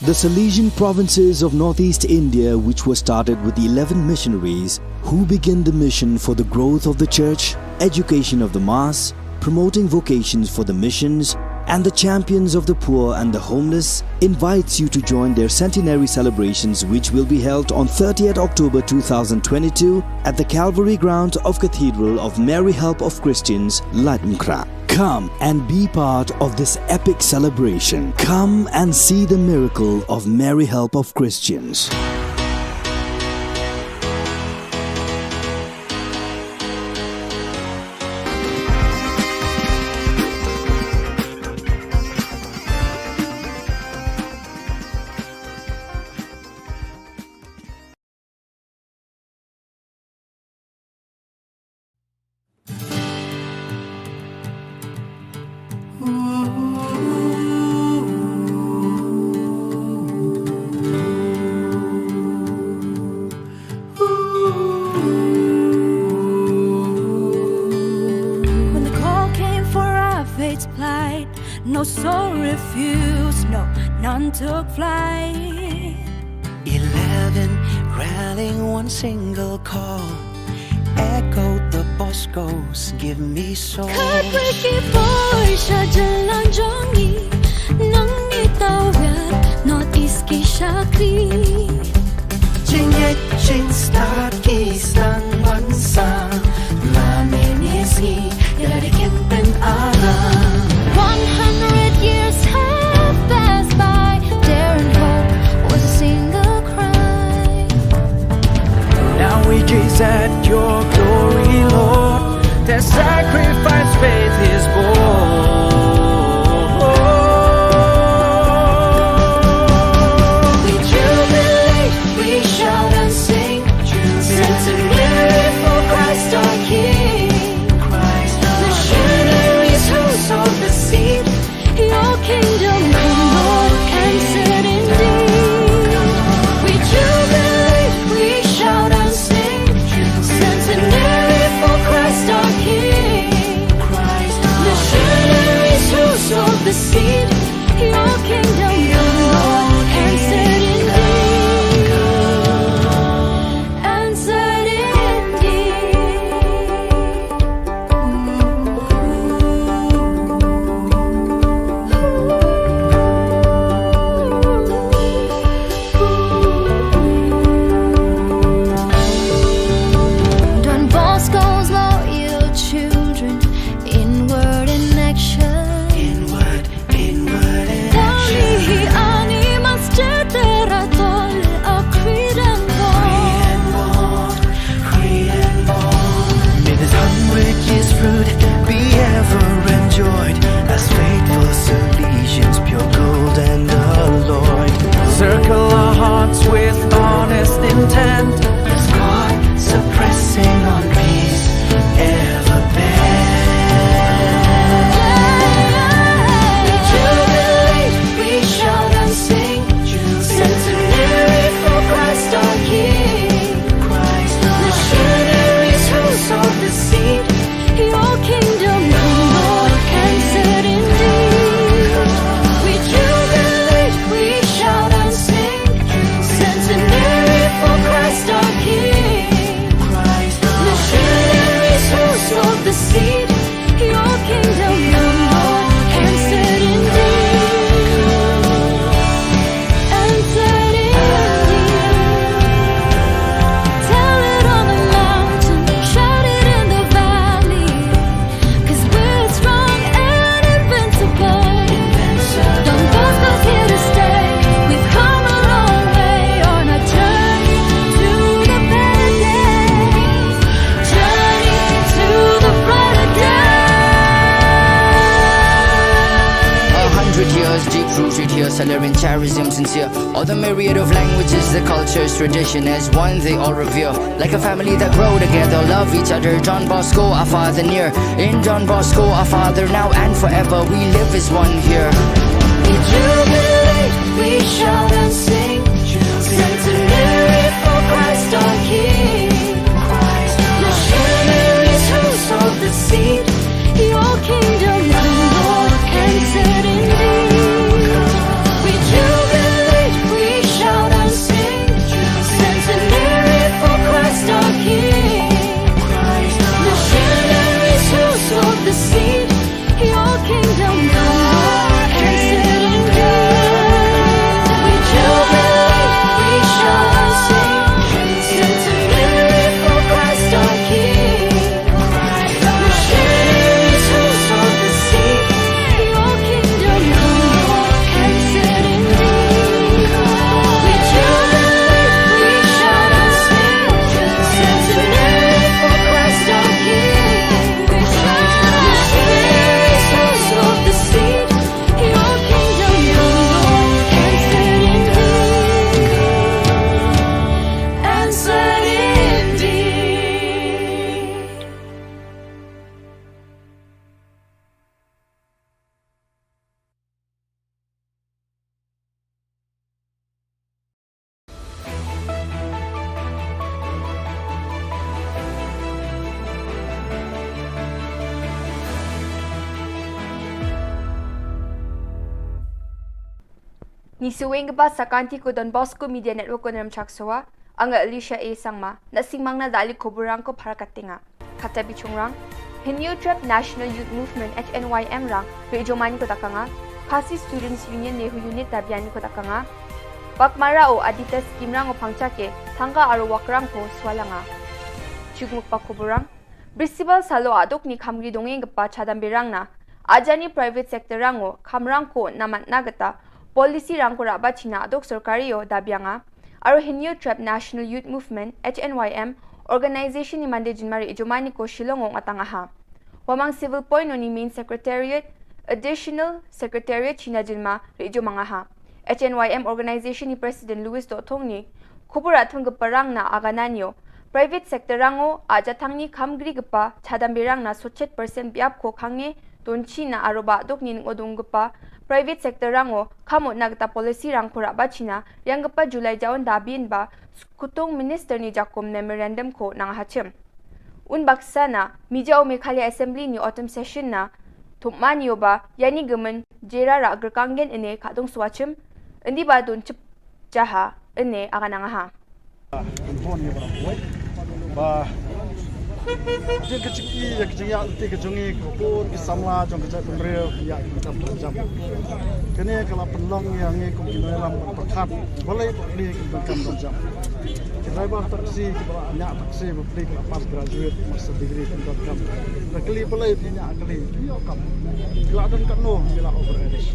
The Salesian provinces of Northeast India, which was started with eleven missionaries who began the mission for the growth of the church, education of the mass, promoting vocations for the missions, and the champions of the poor and the homeless, invites you to join their centenary celebrations, which will be held on thirtieth October two thousand twenty-two at the Calvary Ground of Cathedral of Mary Help of Christians, Laitumkhrah. Come and be part of this epic celebration. Come and see the miracle of Mary Help of Christians. and took flight. Eleven rallying one single call. Echo the Boscos, give me soul. Khatwei ki poi sha jylla jong ngi, nang ngi tawir North East ki shakri. Jingngeit jingstad ki sdang ban sah, la mynne sngi ïa la dei kin pynara. One hundred years have passed by, daring hope was a single cry. Now we gaze at your glory, Lord. Their sacrifice faith is born. We jubilate, we shout and sing. Centenary for Christ our King. Missionaries who sowed the seed. Your kingdom come, Lord, answered indeed. We jubilate, we shout and sing. Centenary for Christ our King. Missionaries who sowed the seed. Your kingdom come, Lord, answered indeed. Answered indeed. Don Bosco's loyal children, inward in action. Inward, inward in action. Tali hi ani mas cetera tol a creed and bond. May this hundred years fruit be ever enjoyed as faithful Salesians, pure gold and alloyed. Circle our hearts with honest intent. As God suppressing on peace ever bent. We jubilate, we shout and sing. Centenary for Christ our King. Missionaries who sowed the seed. Your kingdom come, Lord, answered indeed. We jubilate, we shout and sing. Centenary for Christ our King. Missionaries who sowed the seed. Your kingdom come, Lord, answered indeed. Answered indeed. Tell it on the mountain, shout it in the valley. 'Cause we're strong and invincible. Don Bosco's here to stay. We've come a long way on our journey to the better days. Journey to the brighter day. A hundred years deep rooted here, Salerian charism sincere. All the myriad of languages, the cultures, tradition as one they all revere. Like a family that grow together, love each other. Don Bosco, our father near. In Don Bosco, our father now and forever. We live as one here. We jubilate, we shout and sing. Centenary for Christ our King. Missionaries who sowed the seed. Your kingdom come, Lord, answered indeed. We jubilate, we shout and sing. Centenary for Christ our King. Missionaries who sowed the seed. Your kingdom come, Lord, answered indeed. Ngi sngewbha ba sa ka ngi ko Don Bosco Media Network ko Nremchak Sowa, anga Alicia A Sangma, na sngewmang na dali ko burang ko phar katinga. Kata bichungrang, Hynñiewtrep National Youth Movement H N Y M rang, ri jomani ko takanga, Khasi Students Union Nehu Unit tabiani ko takanga, Bakmara o Adita Scheme rang o pangchake, thangka aro wakrang ko swalanga. Chukmuk pa ko burang, Bristibal salo aduk ni khamri dongeng gepa chadam berang na, ajani private sector rang o, khamrang ko namat na geta, policy rang ko raba china aduk sorkari o dabianga, aro Hynñiewtrep National Youth Movement, H N Y M, organization ni mande jinmari ijomani ko Shillong o ngatanga ha. Wamang Civil Point o ni main secretariat, additional secretariat china jinma ri ijomanga ha. H N Y M organization ni president Louis Dothong ni, khubur athung gepa rang na agananio. Private sector rang o, aja thang ni khamgri gepa, chadam berang na sochet percent biap ko khange, don china aro ba dok ni ngodung gepa, private sector rang o, khamot na geta policy rang ko raba china, yang gepa July jaon dabin ba, skutung minister ni jakum memorandum ko nang hachim. Un baksa na, mija o Meghalaya Assembly ni autumn session na, thumani o ba, yani gemen, jera ra gerkanggen ene kadung swachim, endi ba don chip jaha, ene agananga ha. Kumhon ni barang kuai. Ba. Jing ka jing i, ya ka jing ya, ti ka jong i, ka pun, ki samla, jong ka jait pynriew, ya, ki tam tam jam. Kane ka la pynlong ya ngi kum ki nongïalam pyrkhat. Balei phi ki donkam donkam. Ki driver taxi, ki ba nya taxi, ba phi ki la pass graduate, master degree, ki donkam. Da kali balei phi nya kali, phi ïoh kam. Ki la don katno, ki la over age.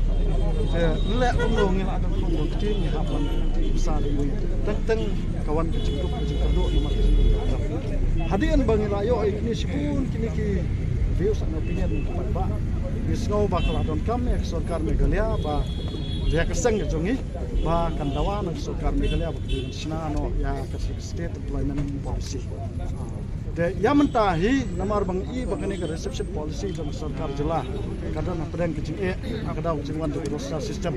Te, ngi leh kumno, ngi la don kumno, ki ngi hap ban, ki sa di ngi. Teng teng, ka wan ka jingdup, ka jingkyrduh, namar ka jingkyrduh. Hadien ba ngi la ïoh, kine shibun, kine ki views and opinion, ba, ba. Ngi sngew ba ka la donkam, ïa ka sorkar Meghalaya, ba, ïa ka seng ka jong ngi. Ba kan dawa na ka sorkar Meghalaya ba ka dei ban shna noh ïa ka State Employment Policy. Te ïa mynta hi namar ba ngi i ba kane ka reservation policy jong ka sorkar jylla ka don hapdeng ka jingeh ka daw ka jingwan jong ka roster system.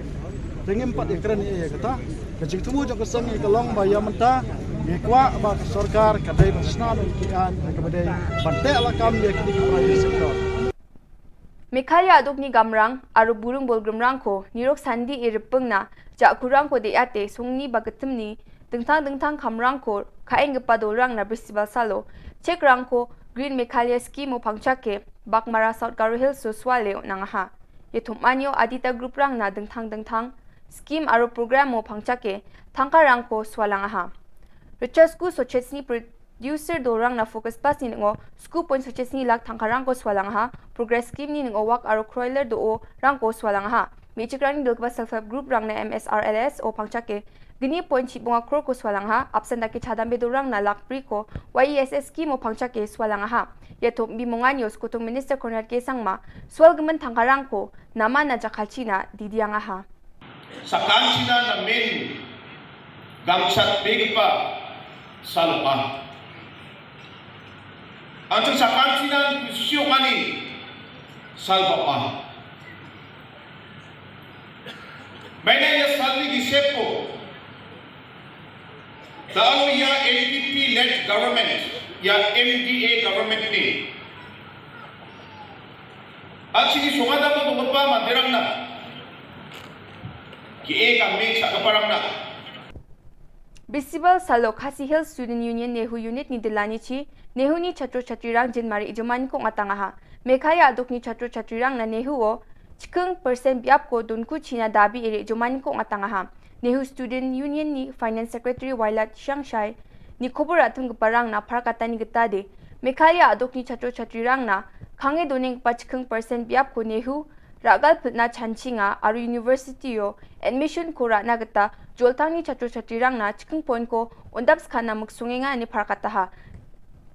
Te ngim pat ïakren ïa kata ka jingthmu jong ka seng hi ka long ba ïa mynta ngi kwah ba ka sorkar ka dei ban shna noh ki aiñ kaba dei ban teh lakam ïa kine ki private sector. Meghalaya aduk ni gamrang, aro burung bolgrim rang ko, nirok sandi i ripeng na, ja kurang ko de ate, sungni ba ketem ni, dengtang dengtang kamrang ko, kaeng gepa dorang na Bristibal salo, chek rang ko, Green Meghalaya Scheme o pangchake, Bakmara South Garo Hills so swale o nangaha. Ye thumani o Adita Group rang na dengtang dengtang, scheme aro program o pangchake, thangka rang ko swalangaha. Richard School so chesni User do rang na Focus Plus ni ngo, sku point sochesni lak thangka rang ko swalang ha, Progress Scheme ni ngo wak aro kroiler do o rang ko swalang ha. Mi chikrang ni dul kba self help group rang na M S R L S o pangchake. Gini point chi bunga kror ko swalang ha, absent daki chadam be do rang na lak pri ko, Y E S S scheme o pangchake swalang ha. Ya thum bi mongan yo skutung Minister Conrad K Sangma, swal gemen thangka rang ko, nama na jakal china, didiang ha. Sakan china na men gamsat begpa salpa. Antu sakan china ni kusio mani salpa. Maina ya salni gisepo. Talo ya N P P led government, ya M D A government ni. Achi ki songada ko ko pa mandirang na. Ki e ka me sa ka parang na. Bristibal salo Khasi Hills Student Union Nehu Unit ni dilani chi, Nehu ni chatro chatri rang jin mari ijuman ko ngatang aha. Mekhaya aduk ni chatro chatri rang na Nehu o, chikeng percent biap ko dun ku china dabi iri ijuman ko ngatang aha. Nehu Student Union ni Finance Secretary Wailat Shangshai, ni khubur atum ke parang na par kata ni geta de. Mekhaya aduk ni chatro chatri rang na, khange doning pa chikeng percent biap ko Nehu, Ragal putna chanchi nga aru university yo, admission ko rana geta, joltang ni chatro chatri rang na, chikeng point ko, undap skana muksunge nga ni par kata ha.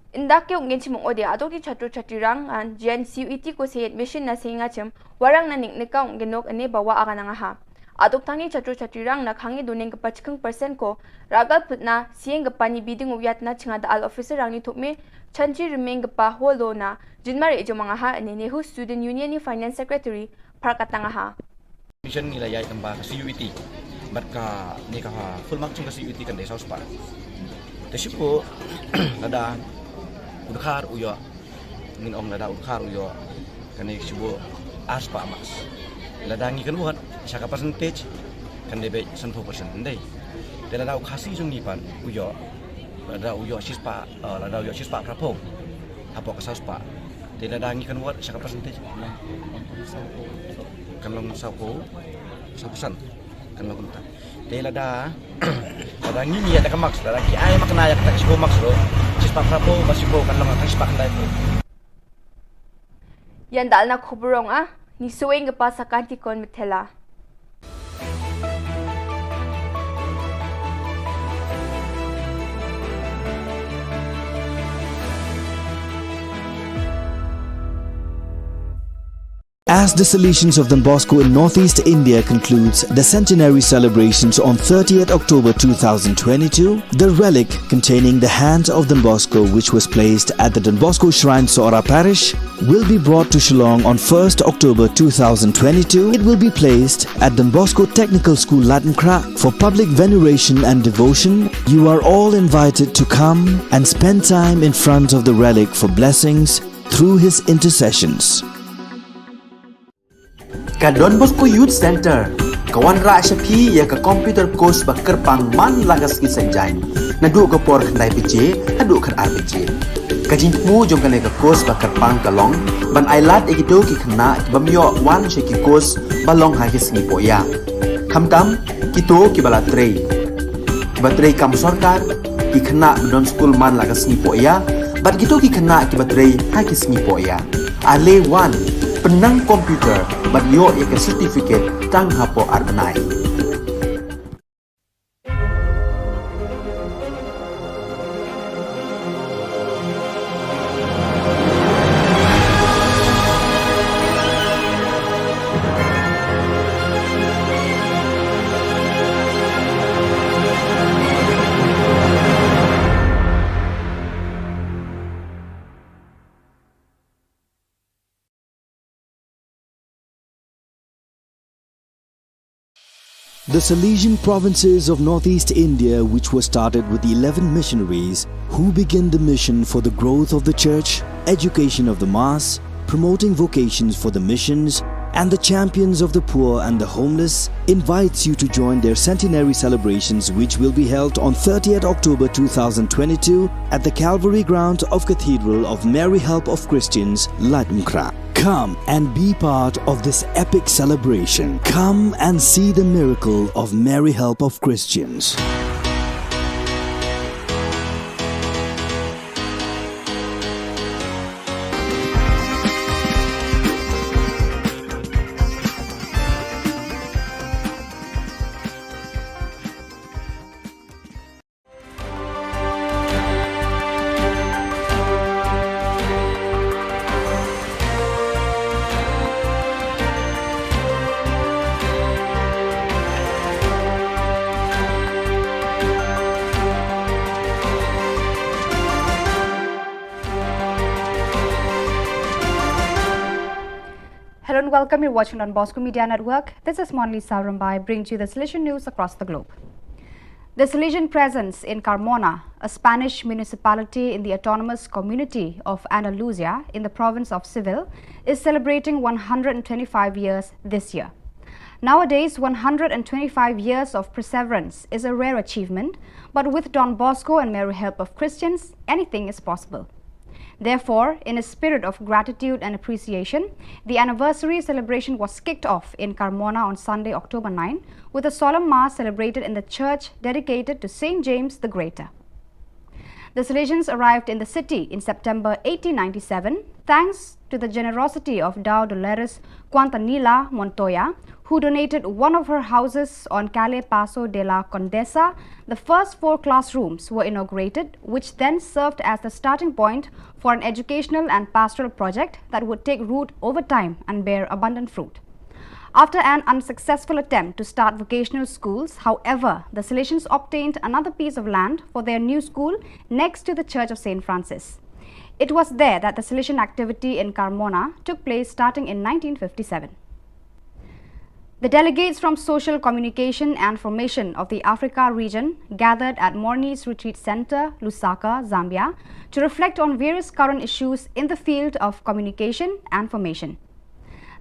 Indak ke ungen chimung ode adok ni chatro chatri rang an, jian C U E T ko se admission na se nga chim, warang na nik nika ungen nok ane bawa aga nang ha. Adok tang ni chatro chatri rang na khangi doning kepa chikeng percent ko, ragal putna, sieng kepa ni biding uyat na chinga da al officer rang ni thukme, chanchi rimeng kepa holo na, Junmar ejong mangaha ane Nehu Student Union ni Finance Secretary, Park Atangaha. Mission ngi la ïai tamba ka C U E T. Bad ka ne ka ha full mark chung ka C U E T kan dei saw spah. Te shuko lada udkhar uyo, ngin ong lada udkhar uyo, kane shubo ar spah marks. Lada ngi kan buat sha ka percentage, Kan dei beit sanphew percent, ym dei. Te lada u Khasi jong ngi pat u ïoh, lada u ïoh shispah, eh, lada u ïoh shispah phraphew hapoh ka sawspah, te lada ngi convert sha ka percentage, kan long sawphew, saw percent. Kan long kumta. Te lada, lada ngi, ngi ïa da ka marks, lada ki ai ma kane ïa kata ka shiphew marks ruh, shispah phraphew bad shiphew kan long ka shispah khyndai phew. Ïa nda na khubor ong ah, ngi sngewbha pass ha ka Antikon Mithela. As the Salesians of Don Bosco in Northeast India concludes the centenary celebrations on thirtieth October two thousand twenty-two, the relic containing the hand of Don Bosco, which was placed at the Don Bosco Shrine, Sohra Parish, will be brought to Shillong on first October two thousand twenty-two. It will be placed at Don Bosco Technical School, Laitumkhrah, for public veneration and devotion. You are all invited to come and spend time in front of the relic for blessings through his intercessions. Ka Don Bosco Youth Centre ka wanrah sha phi ïa ka computer course ba kyrpang man la ka sngi Saitjaiñ, naduh ka por khyndai baje haduh khatar baje. Ka jingthmu jong kane ka course ba kyrpang ka long ban ailad ïa kito ki khynnah ki bym ïoh wan sha ki course ba long ha ki sngi pohïa. Khamtam kito kiba la trei, kiba trei kam sorkar, ki khynnah ba don skul man la ka sngi pohïa, bad kito ki khynnah kiba trei ha ki sngi pohïa. Ale wan, pynnang computer bad ïoh ïa ka certificate tang hapoh ar bnai. The Salesian provinces of Northeast India, which were started with eleven missionaries who began the mission for the growth of the church, education of the mass, promoting vocations for the missions, and the champions of the poor and the homeless, invites you to join their centenary celebrations, which will be held on thirtieth October two thousand twenty-two at the Calvary ground of Cathedral of Mary Help of Christians, Laitumkhrah. Come and be part of this epic celebration. Come and see the miracle of Mary Help of Christians. Hello and welcome. You're watching Don Bosco Media Network. This is Monlisa Rymbai, bringing to you the Salesian news across the globe. The Salesian presence in Carmona, a Spanish municipality in the autonomous community of Andalusia in the province of Seville, is celebrating one hundred and twenty-five years this year. Nowadays, one hundred and twenty-five years of perseverance is a rare achievement, but with Don Bosco and Mary Help of Christians, anything is possible. Therefore, in a spirit of gratitude and appreciation, the anniversary celebration was kicked off in Carmona on Sunday, October nine, with a solemn mass celebrated in the church dedicated to Saint James the Greater. The Salesians arrived in the city in September eighteen ninety-seven, thanks to the generosity of Dao Dolores Quintanilla Montoya, who donated one of her houses on Calle Paso de la Condesa. The first four classrooms were inaugurated, which then served as the starting point for an educational and pastoral project that would take root over time and bear abundant fruit. After an unsuccessful attempt to start vocational schools, however, the Salesians obtained another piece of land for their new school next to the Church of Saint Francis. It was there that the Salesian activity in Carmona took place starting in nineteen fifty-seven. The delegates from Social Communication and Formation of the Africa region gathered at Morni's Retreat Center, Lusaka, Zambia, to reflect on various current issues in the field of communication and formation.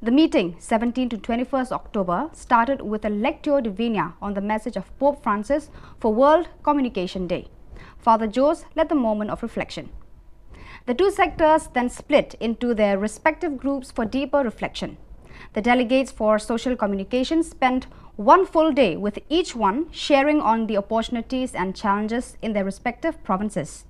The meeting, seventeenth to twenty-first October, started with a Lectio Divina on the message of Pope Francis for World Communication Day. Father Jose led the moment of reflection. The two sectors then split into their respective groups for deeper reflection. The delegates for social communication spent one full day with each one sharing on the opportunities and challenges in their respective provinces.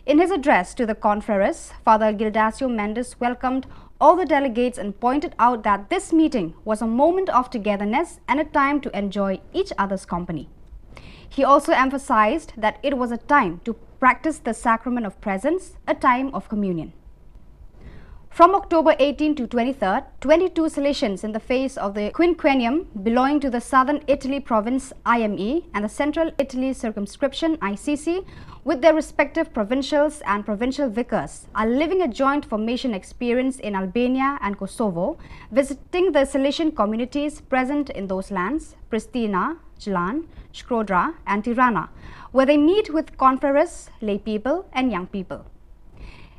In his address to the confreres, Father Gildacio Mendes welcomed all the delegates and pointed out that this meeting was a moment of togetherness and a time to enjoy each other's company. He also emphasized that it was a time to practice the sacrament of presence, a time of communion. From October eighteenth to twenty-third, twenty-two Salesians in the face of the quinquennium belonging to the Southern Italy province I M E and the Central Italy circumscription I C C, with their respective provincials and provincial vicars, are living a joint formation experience in Albania and Kosovo, visiting the Salesian communities present in those lands, Pristina, Jalan, Shkodra, and Tirana, where they meet with confreres, lay people, and young people.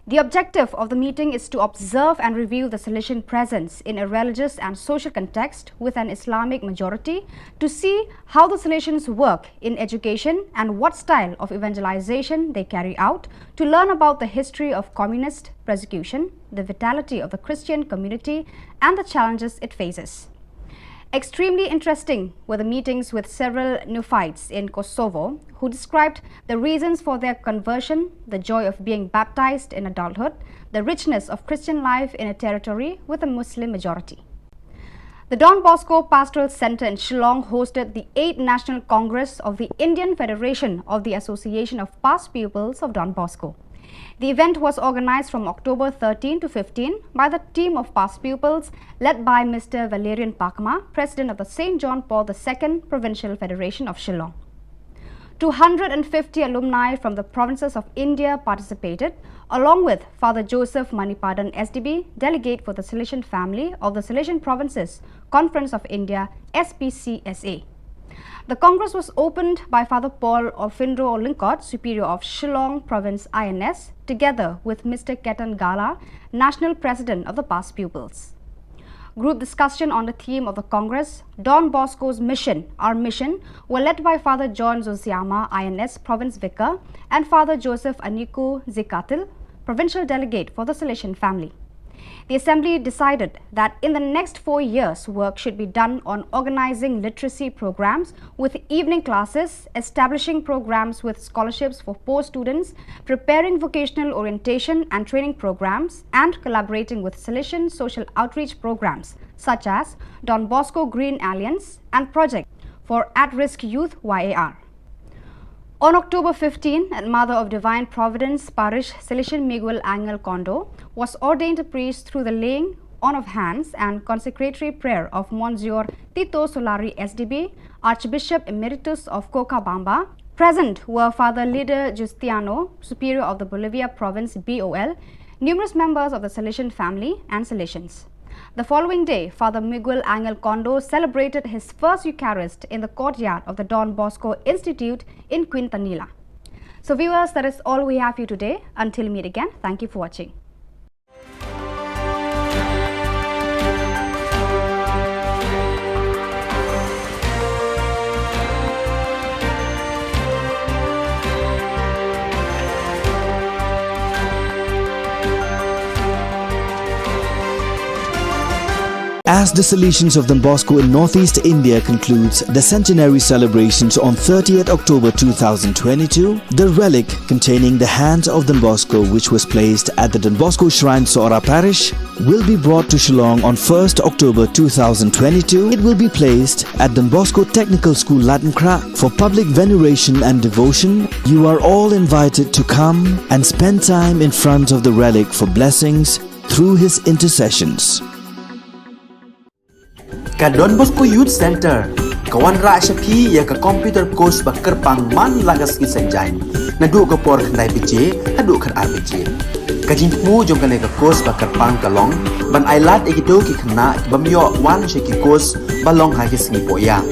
The objective of the meeting is to observe and review the Salesian presence in a religious and social context with an Islamic majority, to see how the Salesians work in education and what style of evangelization they carry out, to learn about the history of communist persecution, the vitality of the Christian community, and the challenges it faces. Extremely interesting were the meetings with several neophytes in Kosovo who described the reasons for their conversion, the joy of being baptized in adulthood, the richness of Christian life in a territory with a Muslim majority. The Don Bosco Pastoral Center in Shillong hosted the eighth National Congress of the Indian Federation of the Association of Past Pupils of Don Bosco. The event was organized from October thirteen to fifteen by the team of past pupils led by Mister Valerian Pakma, President of the Saint John Paul the Second Provincial Federation of Shillong. Two hundred and fifty alumni from the provinces of India participated, along with Father Joseph Manipadan S D B, delegate for the Salesian family of the Salesian Provinces Conference of India, S P C S A. The Congress was opened by Father Paul Orfindro Lyngkot, Superior of Shillong Province I N S, together with Mister Ketan Gala, National President of the Past Pupils. Group discussion on the theme of the Congress, Don Bosco's Mission, Our Mission, were led by Father John Zosiama, I N S Province Vicar, and Father Joseph Aniku Zikatil, Provincial Delegate for the Salesian family. The Assembly decided that in the next four years, work should be done on organizing literacy programs with evening classes, establishing programs with scholarships for poor students, preparing vocational orientation and training programs, and collaborating with Salesian social outreach programs such as Don Bosco Green Alliance and Project for At-Risk Youth Y A R. On October fifteen, at Mother of Divine Providence Parish, Salesian Miguel Angel Kondo was ordained a priest through the laying on of hands and consecratory prayer of Monsignor Tito Solari S D B, Archbishop Emeritus of Cochabamba. Present were Father Lider Justiano, Superior of the Bolivia Province B O L, numerous members of the Salesian family, and Salesians. The following day, Father Miguel Angel Kondo celebrated his first Eucharist in the courtyard of the Don Bosco Institute in Quintanilla. So, viewers, that is all we have for you today. Until we meet again, thank you for watching. As the Salesians of Don Bosco in Northeast India concludes the centenary celebrations on thirtieth October two thousand twenty-two, the relic containing the hands of Don Bosco, which was placed at the Don Bosco Shrine, Sohra Parish, will be brought to Shillong on first October two thousand twenty-two. It will be placed at Don Bosco Technical School, Latinkrah, for public veneration and devotion. You are all invited to come and spend time in front of the relic for blessings through his intercessions. Ka Don Bosco Youth Center ka wanrah sha phi ïa ka computer course ba kyrpang man la ka sngi Saitjaiñ, naduh ka por khyndai baje haduh khatar baje. Ka jingthmu jong kane ka course ba kyrpang ka long ban ailad ïa kito ki khynnah ki bym ïoh wan sha ki course ba long ha ki sngi pohïa.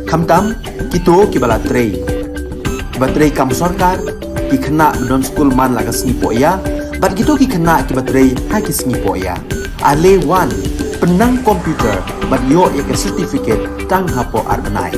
Khamtam kito kiba la trei, kiba trei kam sorkar, ki khynnah ba don skul man la ka sngi pohïa, bad kito ki khynnah kiba trei ha ki sngi pohïa. Ale wan, Nang computer bad ïoh ïa ka certificate tang hapoh ar bnai.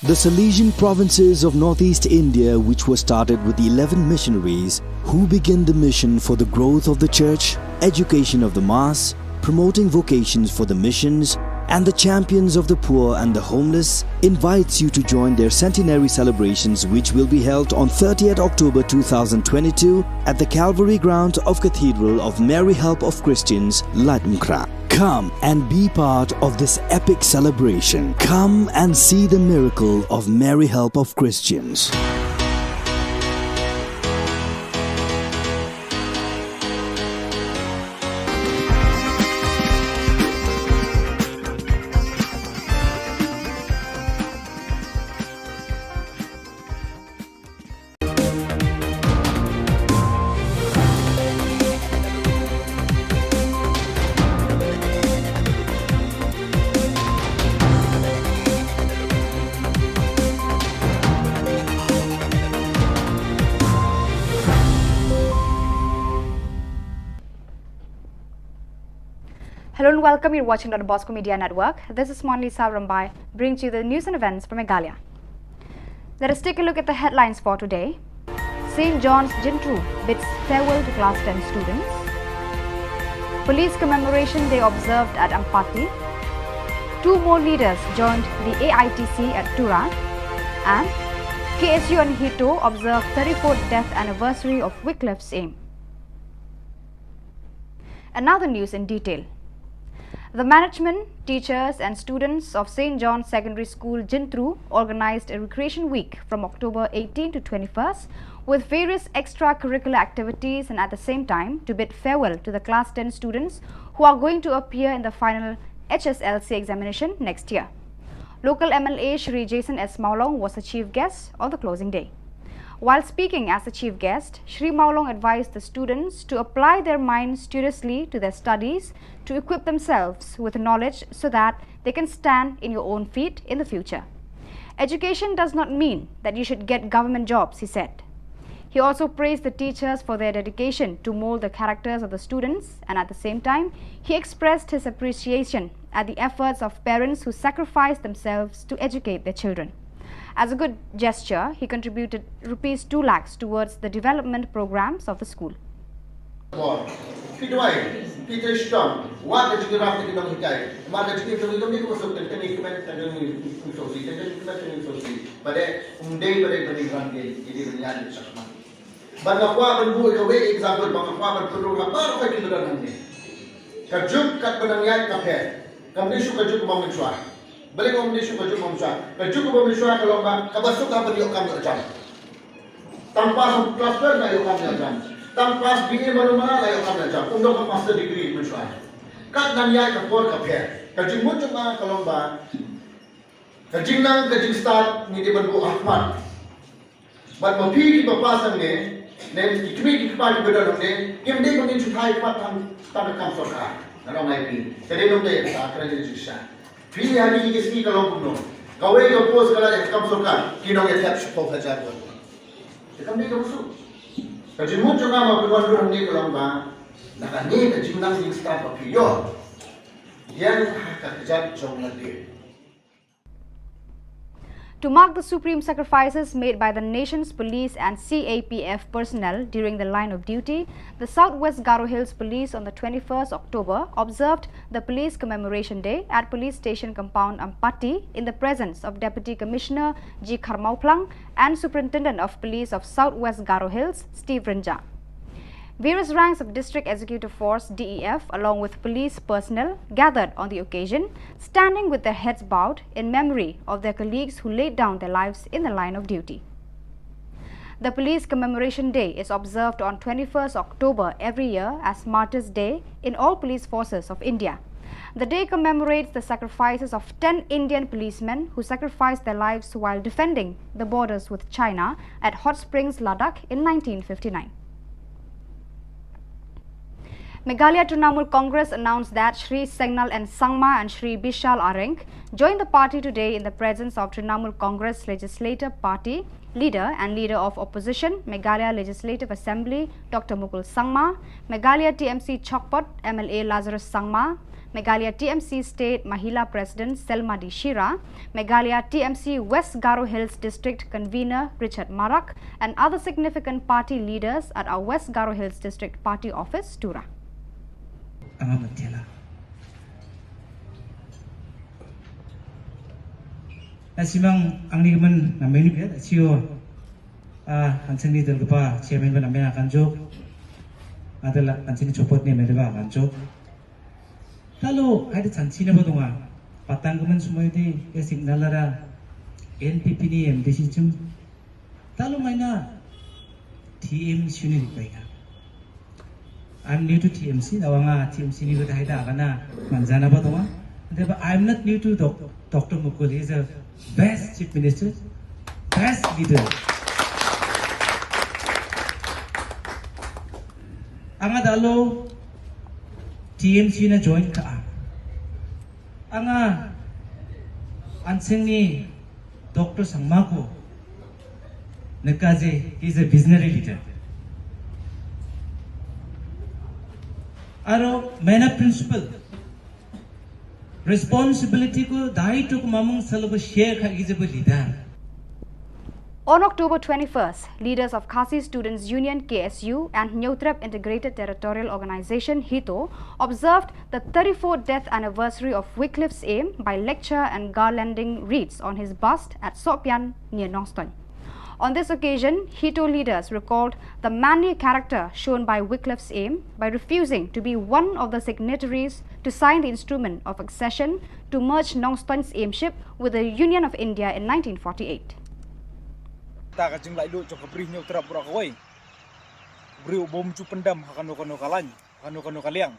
The Salesian provinces of northeast India, which were started with eleven missionaries who began the mission for the growth of the church, education of the mass, promoting vocations for the missions, and the champions of the poor and the homeless, invites you to join their centenary celebrations, which will be held on thirtieth October two thousand twenty-two at the Calvary ground of Cathedral of Mary Help of Christians, Laitumkhrah. Come and be part of this epic celebration. Come and see the miracle of Mary Help of Christians. Hello and welcome. You're watching Don Bosco Media Network. This is Monlisa Rambai, bringing to you the news and events from Meghalaya. Let us take a look at the headlines for today. Saint John's Jintru bids farewell to class ten students. Police Commemoration Day observed at Ampati. Two more leaders joined the A I T C at Tura. And K S U and HITO observe thirty-fourth death anniversary of Wycliffe Same. And now the news in detail. The management, teachers, and students of Saint John's Secondary School, Jintru, organized a recreation week from October eighteen to twenty-first, with various extracurricular activities, and at the same time to bid farewell to the class ten students who are going to appear in the final H S L C examination next year. Local M L A Shri Jason S Mawlong was the chief guest on the closing day. While speaking as the chief guest, Shri Mawlong advised the students to apply their minds studiously to their studies to equip themselves with knowledge so that they can stand in your own feet in the future. Education does not mean that you should get government jobs, he said. He also praised the teachers for their dedication to mold the characters of the students, and at the same time, he expressed his appreciation at the efforts of parents who sacrifice themselves to educate their children. As a good gesture, he contributed rupees two lakhs towards the development programs of the school. Phi duwai, phi trei shitom, wat ka jingïarap ka jong ki nonghikai, wat ka jingïarap ka jong ki nonghikai, ka jong ki nonghikai, ka jong ki nonghikai, ka jong ki nonghikai. Bad um dei, bad um dei ban ïaid, ïaid ban ïaid sha khmat. Bad nga kwah ban buh kawei example, bad nga kwah ban pynrung ha baroh ki ba don hangne. Ka juk katba nang ïaid ka pher. Kam dei shuh ka juk kaba mynshuwa. Balei kam dei shuh ka juk kaba mynshuwa? Ka juk kaba mynshuwa ka long ba kaba suk haba ïoh kam ïoh jam. Tang pass class twelve la ïoh kam ïoh jam. Tang pass B A mano mano la ïoh kam ïoh jam. Ym don ka master degree mynshuwa. Kat nang ïaid ka por ka pher. Ka jingmut jong nga ka long ba ka jingnang ka jingstad ngi dei ban buh ha khmat. Bad ma phi kiba pass hangne, ne ki kmie ki kpa kiba don hangne, kim dei ban ngin shu thait pat tang, tang ka kam sorkar. Nga ong ïa phi. Ka dei nongdei ka kren ka jingshisha. Phi ha kine ki sngi ka long kumno? Kawei ka post ka la ïa ka kam sorkar, ki nongïathep shiphew hajar won. Te kam dei kaba suk. Ka jingmut jong nga ma phi wan dur hangne ka long ba na kane ka jingnang jingstad ba phi ïoh, ïeng ha ka kjat jong lade. To mark the supreme sacrifices made by the nation's police and C A P F personnel during the line of duty, the South West Garo Hills Police on the twenty-first October observed the Police Commemoration Day at Police Station Compound, Ampati, in the presence of Deputy Commissioner G Kharmawphlang and Superintendent of Police of South West Garo Hills, Steve Rynjah. Various ranks of District Executive Force, D E F, along with police personnel gathered on the occasion, standing with their heads bowed in memory of their colleagues who laid down their lives in the line of duty. The Police Commemoration Day is observed on twenty-first October every year as Martyrs' Day in all police forces of India. The day commemorates the sacrifices of ten Indian policemen who sacrificed their lives while defending the borders with China at Hot Springs, Ladakh in nineteen fifty-nine. Meghalaya Trinamool Congress announced that Shri Sengnal N Sangma and Shri Bishal Areng joined the party today in the presence of Trinamool Congress Legislative Party leader and leader of opposition, Meghalaya Legislative Assembly, Doctor Mukul Sangma, Meghalaya T M C Chakpot M L A Lazarus Sangma, Meghalaya T M C State Mahila President Selma D Shira, Meghalaya T M C West Garo Hills District Convener Richard Marak, and other significant party leaders at our West Garo Hills District Party Office, Tura. Anga matela. Asimang angni man na menu ya, asio. Ah, anseng ni dal kapa chairman ban amena kanjok. Adala anseng ni chopot ni menu ba kanjok. Talo, ai de chanchi na ba tunga. Patang kemen semua itu, ya signal ada. N P P ni M D C chum. Talo maina T M C ni di paika. I'm new to T M C, na wanga T M C ni ba dahai da kana manjana ba tunga. Deba, I'm not new to doc-, Doctor Mukul. He is a best chief minister, best leader. Anga dalo T M C na join ka. Anga anseng ni Doctor Sangma ko neka je, he is a visionary leader. Aro maina principle, responsibility ko, daito ko mamung salo ko share ka, he is a leader. On October twenty-first, leaders of Khasi Students Union, K S U, and Hynñiewtrep Integrated Territorial Organization, HITO, observed the thirty-fourth death anniversary of Wycliffe Syiem by lecture and garlanding wreaths on his bust at Sohpian near Nongstoiñ. On this occasion, HITO leaders recalled the manly character shown by Wycliffe Syiem by refusing to be one of the signatories to sign the instrument of accession to merge Nongstoiñ Syiemship with the Union of India in nineteen forty-eight. Ta ka jinglaitluid jong ka Bri Hynñiewtrep baroh kawei. Briew bym ju pyndem ha kano kano ka lain, ha kano kano ka liang.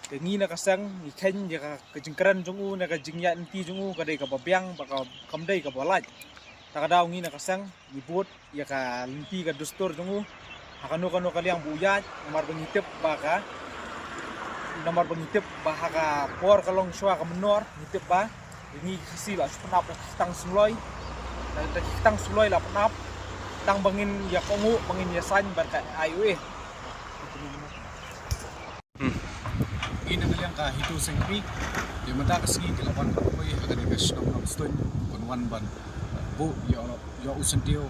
Te ngi na ka seng ngi kheiñ ïa ka, ka jingkren jong u, na ka jingïaid lynti jong u, ka dei kaba biang, ba ka, kam dei kaba lait. Ta ka daw ngi na ka seng ngi bud ïa ka lynti ka dustur jong u ha kano kano ka liang ba u ïaid, namar ba ngi tip ba ka, namar ba ngi tip ba ha ka por ka long shuwa ka mynnor, ngi tip ba ngi Khasi la shu pynap da ki ktang sngewloi, da, da ki ktang sngewloi la pynap, tang ba ngin ïa kohnguh, ba ngin ïa saiñ bad ka I O A. Ngi na ka liang ka HITO Seng Kmie, te mynta ka sngi ki la wan kawei ha kane ka shnong Nongstoiñ, ban wan ban buh ïa, ïa u syntiew,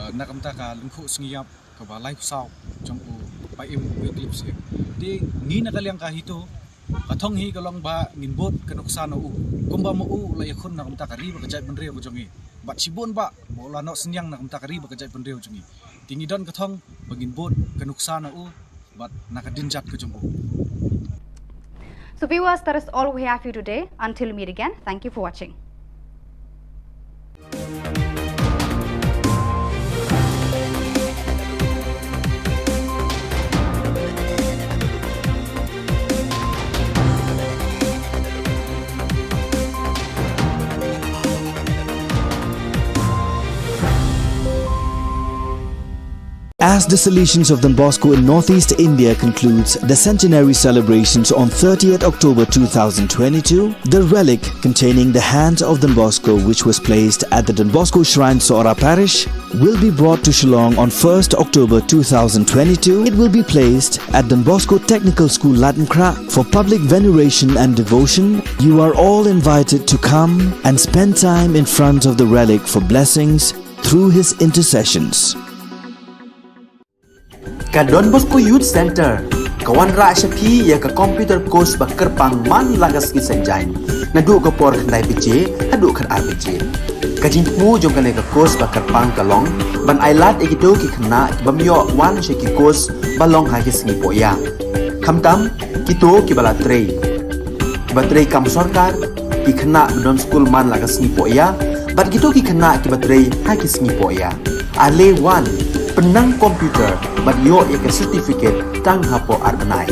eh, na ka bynta ka lyngkhuh sngi ïap kaba laiphew saw jong u Paiem Wycliffe Syiem. Te ngi na ka liang ka HITO, ka thong hi ka long ba ngin bud ka nuksa na u, kumba ma u la ïakhun na ka bynta ka ri bad ka jaitbynriew ka jong ngi. Bad shibun ba ma u la noh synñiang na ka bynta ka ri bad ka jaitbynriew jong ngi. Te ngi don ka thong ba ngin bud ka nuksa na u bad na ka dien jait ka jong u. So viewers, that is all we have for you today. Until we meet again, thank you for watching. As the Salesians of Don Bosco in Northeast India concludes the centenary celebrations on thirtieth October two thousand twenty-two, the relic containing the hand of Don Bosco, which was placed at the Don Bosco Shrine, Sohra Parish, will be brought to Shillong on first October two thousand twenty-two. It will be placed at Don Bosco Technical School, Latnkrah, for public veneration and devotion. You are all invited to come and spend time in front of the relic for blessings through his intercessions. Ka Don Bosco Youth Centre ka wanrah sha phi ïa ka computer course ba kyrpang man la ka sngi Saitjaiñ, naduh ka por khyndai baje haduh khatar baje. Ka jingthmu jong kane ka course ba kyrpang ka long ban ailad ïa kito ki khynnah ki bym ïoh wan sha ki course ba long ha ki sngi pohïa. Khamtam kito kiba la trei, kiba trei kam sorkar, ki khynnah ba don skul man la ka sngi pohïa, bad kito ki khynnah kiba trei ha ki sngi pohïa. Ale wan, pynnang computer bad ïoh ïa ka certificate tang hapoh ar bnai.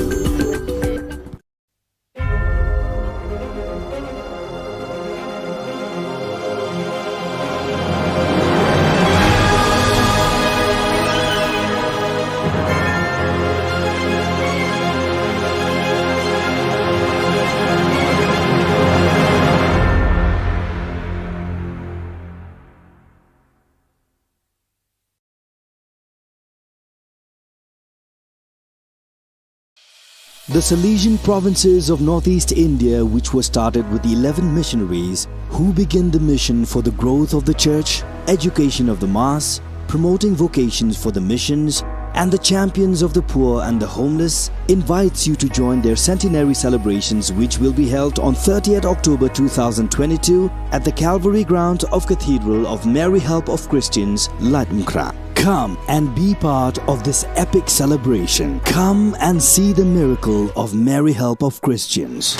The Salesian provinces of northeast India, which was started with eleven missionaries who began the mission for the growth of the church, education of the mass, promoting vocations for the missions, and the champions of the poor and the homeless, invites you to join their centenary celebrations, which will be held on thirtieth October two thousand twenty-two at the Calvary Ground of Cathedral of Mary Help of Christians, Laitumkhrah. Come and be part of this epic celebration. Come and see the miracle of Mary Help of Christians.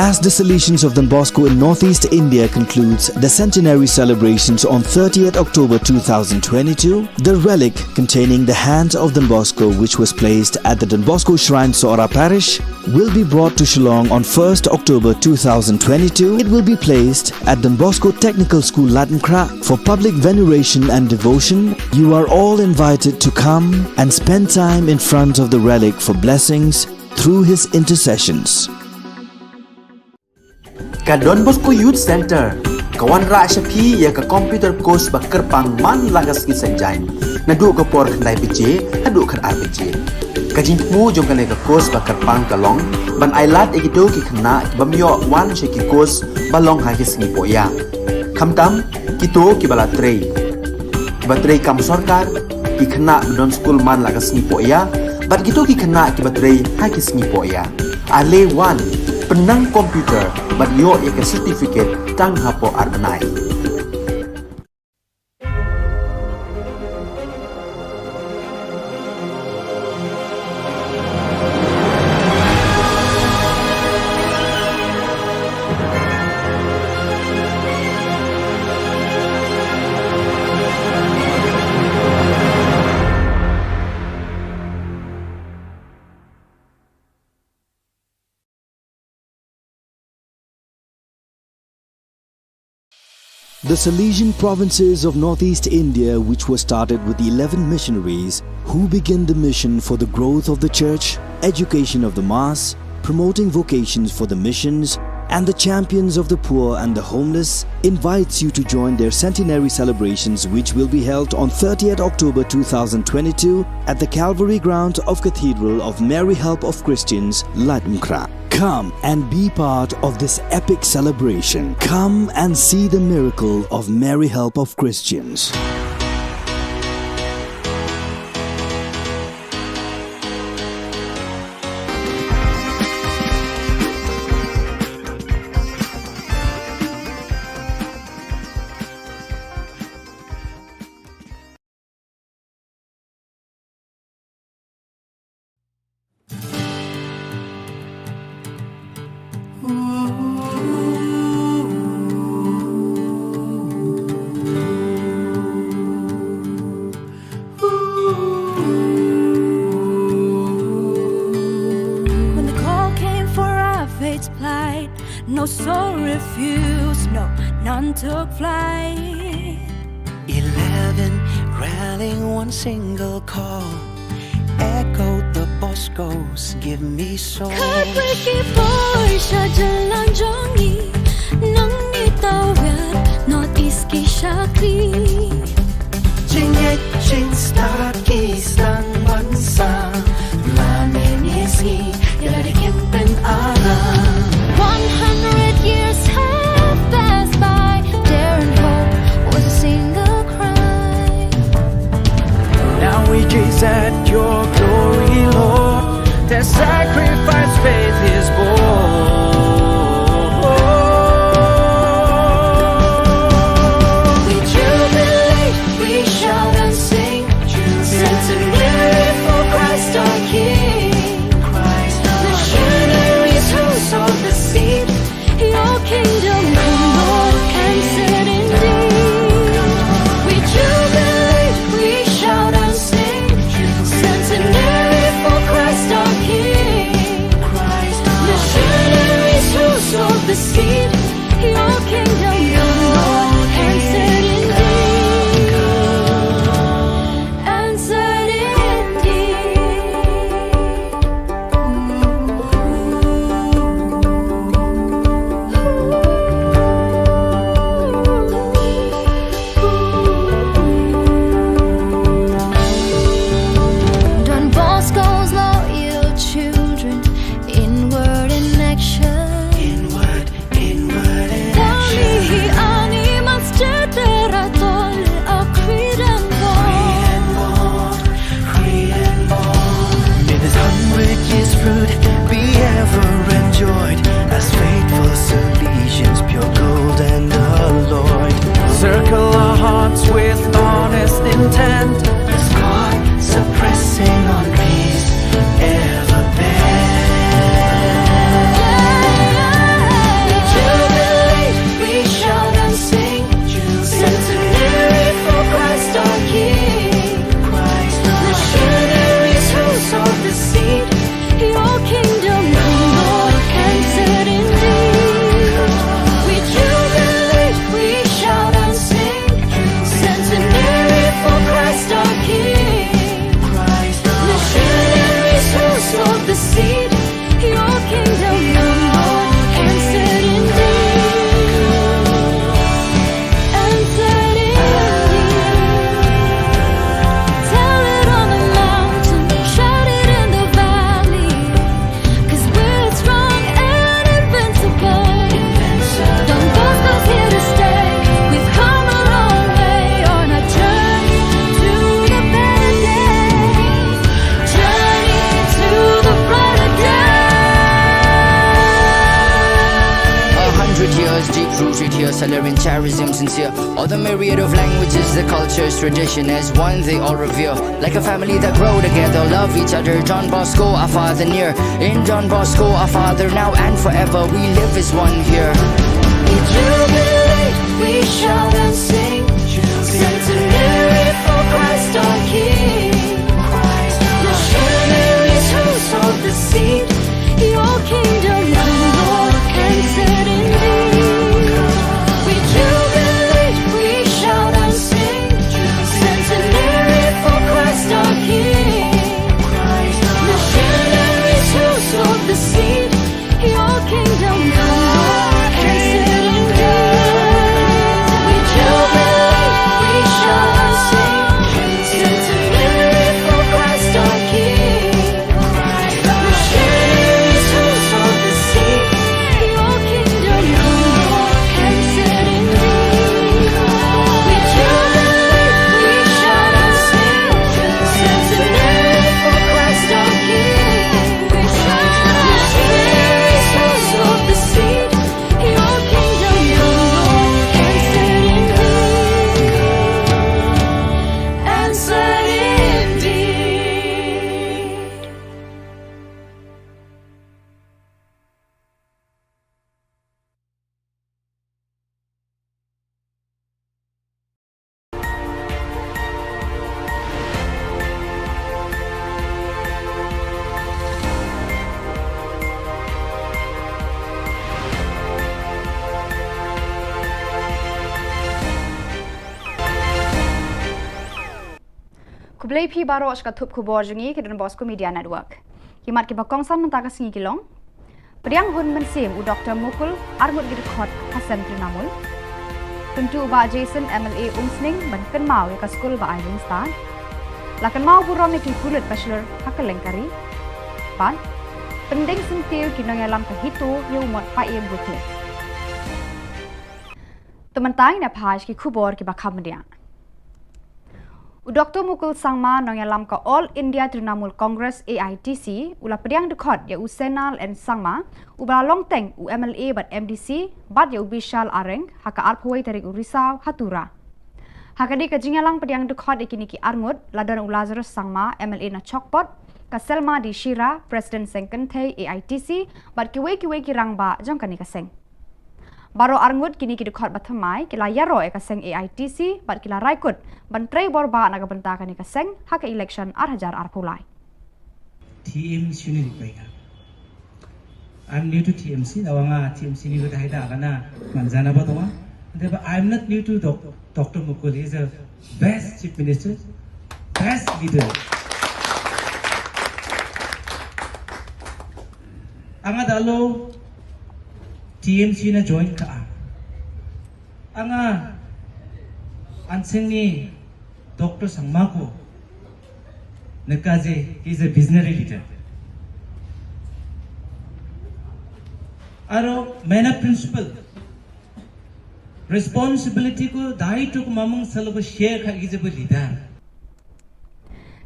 As the Salesians of Don Bosco in Northeast India concludes the centenary celebrations on thirtieth October two thousand twenty-two, the relic containing the hands of Don Bosco, which was placed at the Don Bosco Shrine, Sohra Parish, will be brought to Shillong on first October two thousand twenty-two. It will be placed at Don Bosco Technical School, Laitumkhrah, for public veneration and devotion. You are all invited to come and spend time in front of the relic for blessings through his intercessions. Ka Don Bosco Youth Centre ka wanrah sha phi ïa ka computer course ba kyrpang man la ka sngi Saitjaiñ, naduh ka por khyndai baje haduh khatar baje. Ka jingthmu jong kane ka course ba kyrpang ka long ban ailad ïa kito ki khynnah ki bym ïoh wan sha ki course ba long ha ki sngi pohïa, khamtam kito kiba la trei, kiba trei kam sorkar, ki khynnah ba don skul man la ka sngi pohïa, bad kito ki khynnah kiba trei ha ki sngi pohïa. Ale wan, pynnang computer bad ïoh ïa ka certificate tang hapoh ar bnai. The Salesian provinces of Northeast India, which was started with eleven missionaries who began the mission for the growth of the church, education of the mass, promoting vocations for the missions, and the champions of the poor and the homeless, invites you to join their centenary celebrations, which will be held on thirtieth October two thousand twenty-two at the Calvary ground of Cathedral of Mary Help of Christians, Laitumkhrah. Come and be part of this epic celebration. Come and see the miracle of Mary Help of Christians. When the call came for our faith to plight, no soul refused, no, none took flight. Eleven rallying one single call, echoed the Bosco's "Give me soul." Khatwei ki poi sha jylla jong ngi, nangne tawit North East ki shakri. Jingngeit jingstad ki sdang ban sam, la mynne sngi ïa lade kim pynaram. One hundred years have passed by, dare and hope was a single cry. Now we gaze at your glory, Lord. Their sacrifice faith is born. We jubilate, we shout and sing, centenary for Christ our King. Christ our King. Missionaries who sowed the seed, your kingdom come, Lord, answered indeed. We jubilate, we shout and sing, centenary for Christ our King. Christ our King. Missionaries who sowed the seed, your kingdom come, Lord, answered indeed. Answered indeed. Don Bosco's loyal children, inward in action. Inward. Tali hi ani mas cetera tol a Kridan Bor. May this hundred years fruit be ever enjoyed, as faithful Salesians, pure gold and alloyed, circle our hearts with honest intent, as God suppressing on peace ever bent. Tolerant, charism, sincere. All the myriad of languages, the cultures, tradition as one they all revere. Like a family that grow together, love each other. Don Bosco, our father near. In Don Bosco, our father now and forever, we live as one here. We jubilate, we shout and sing. Centenary for Christ our King. Missionaries who sowed the seed. Your kingdom come, Lord, and set indeed. We jubilate, we shout and sing. Centenary for Christ our King. Missionaries who sowed the seed. Your kingdom come, Lord, and set indeed. We jubilate, we shout and sing. Centenary for Christ our King. Khublei phi baroh sha ka thup khubor jong ngi ka Don Bosco Media Network. Ki mat kiba kongsan mynta ka sngi ki long: Pdiang hun mynsiem u Doktor Mukul, arngut ki dkhot ha seng Trinamool. Kyntu u Bah Jason M L A Umsning ban kynmaw ïa ka skul ba ai jingstad. La kynmaw burom ïa ki pulit ba shlur ha kylleng ka ri. Bad pyndeng syntiew ki nongïalam ka HITO ïa u mot Paiem Wycliffe. Te mynta ngin ïa phai sha ki khubor kiba kham bniah. U Doktor Mukul Sangma, nongïalam ka All India Trinamool Congress, A I T C, u la pdiang dkhot ïa u Senal N Sangma, uba la long teng u M L A bad M D C, bad ïa u Bishal Areng ha ka arphew wei tarik u Risaw ha Tura. Ha kane ka jingïalang pdiang dkhot ïa kine ki arngut la don u Lazarus Sangma, M L A na Chokpot, ka Selma D Shira, President Seng Kynthei A I T C, bad kiwei kiwei ki rangbah jong kane ka seng. Baroh arngut kine ki dkhot ba thymmai ki la ïaroh ïa ka seng A I T C bad ki la rai kut ban trei bor bah na ka bynta kane ka seng ha ka election ar hajar arphew lai. T M C ni ri painga. I'm new to T M C, dawa nga T M C ni ri dahai da kana manjana ba tonga. But I'm not new to doc- Doctor Mukul, he is a best chief minister, best leader. Anga dalo T M C na join ka a. Anga anseng ni Doctor Sangma ko neka je, he is a visionary leader. Aro mena principle responsibility ko dai to ko mamung salo ko share kha ki je bo leader.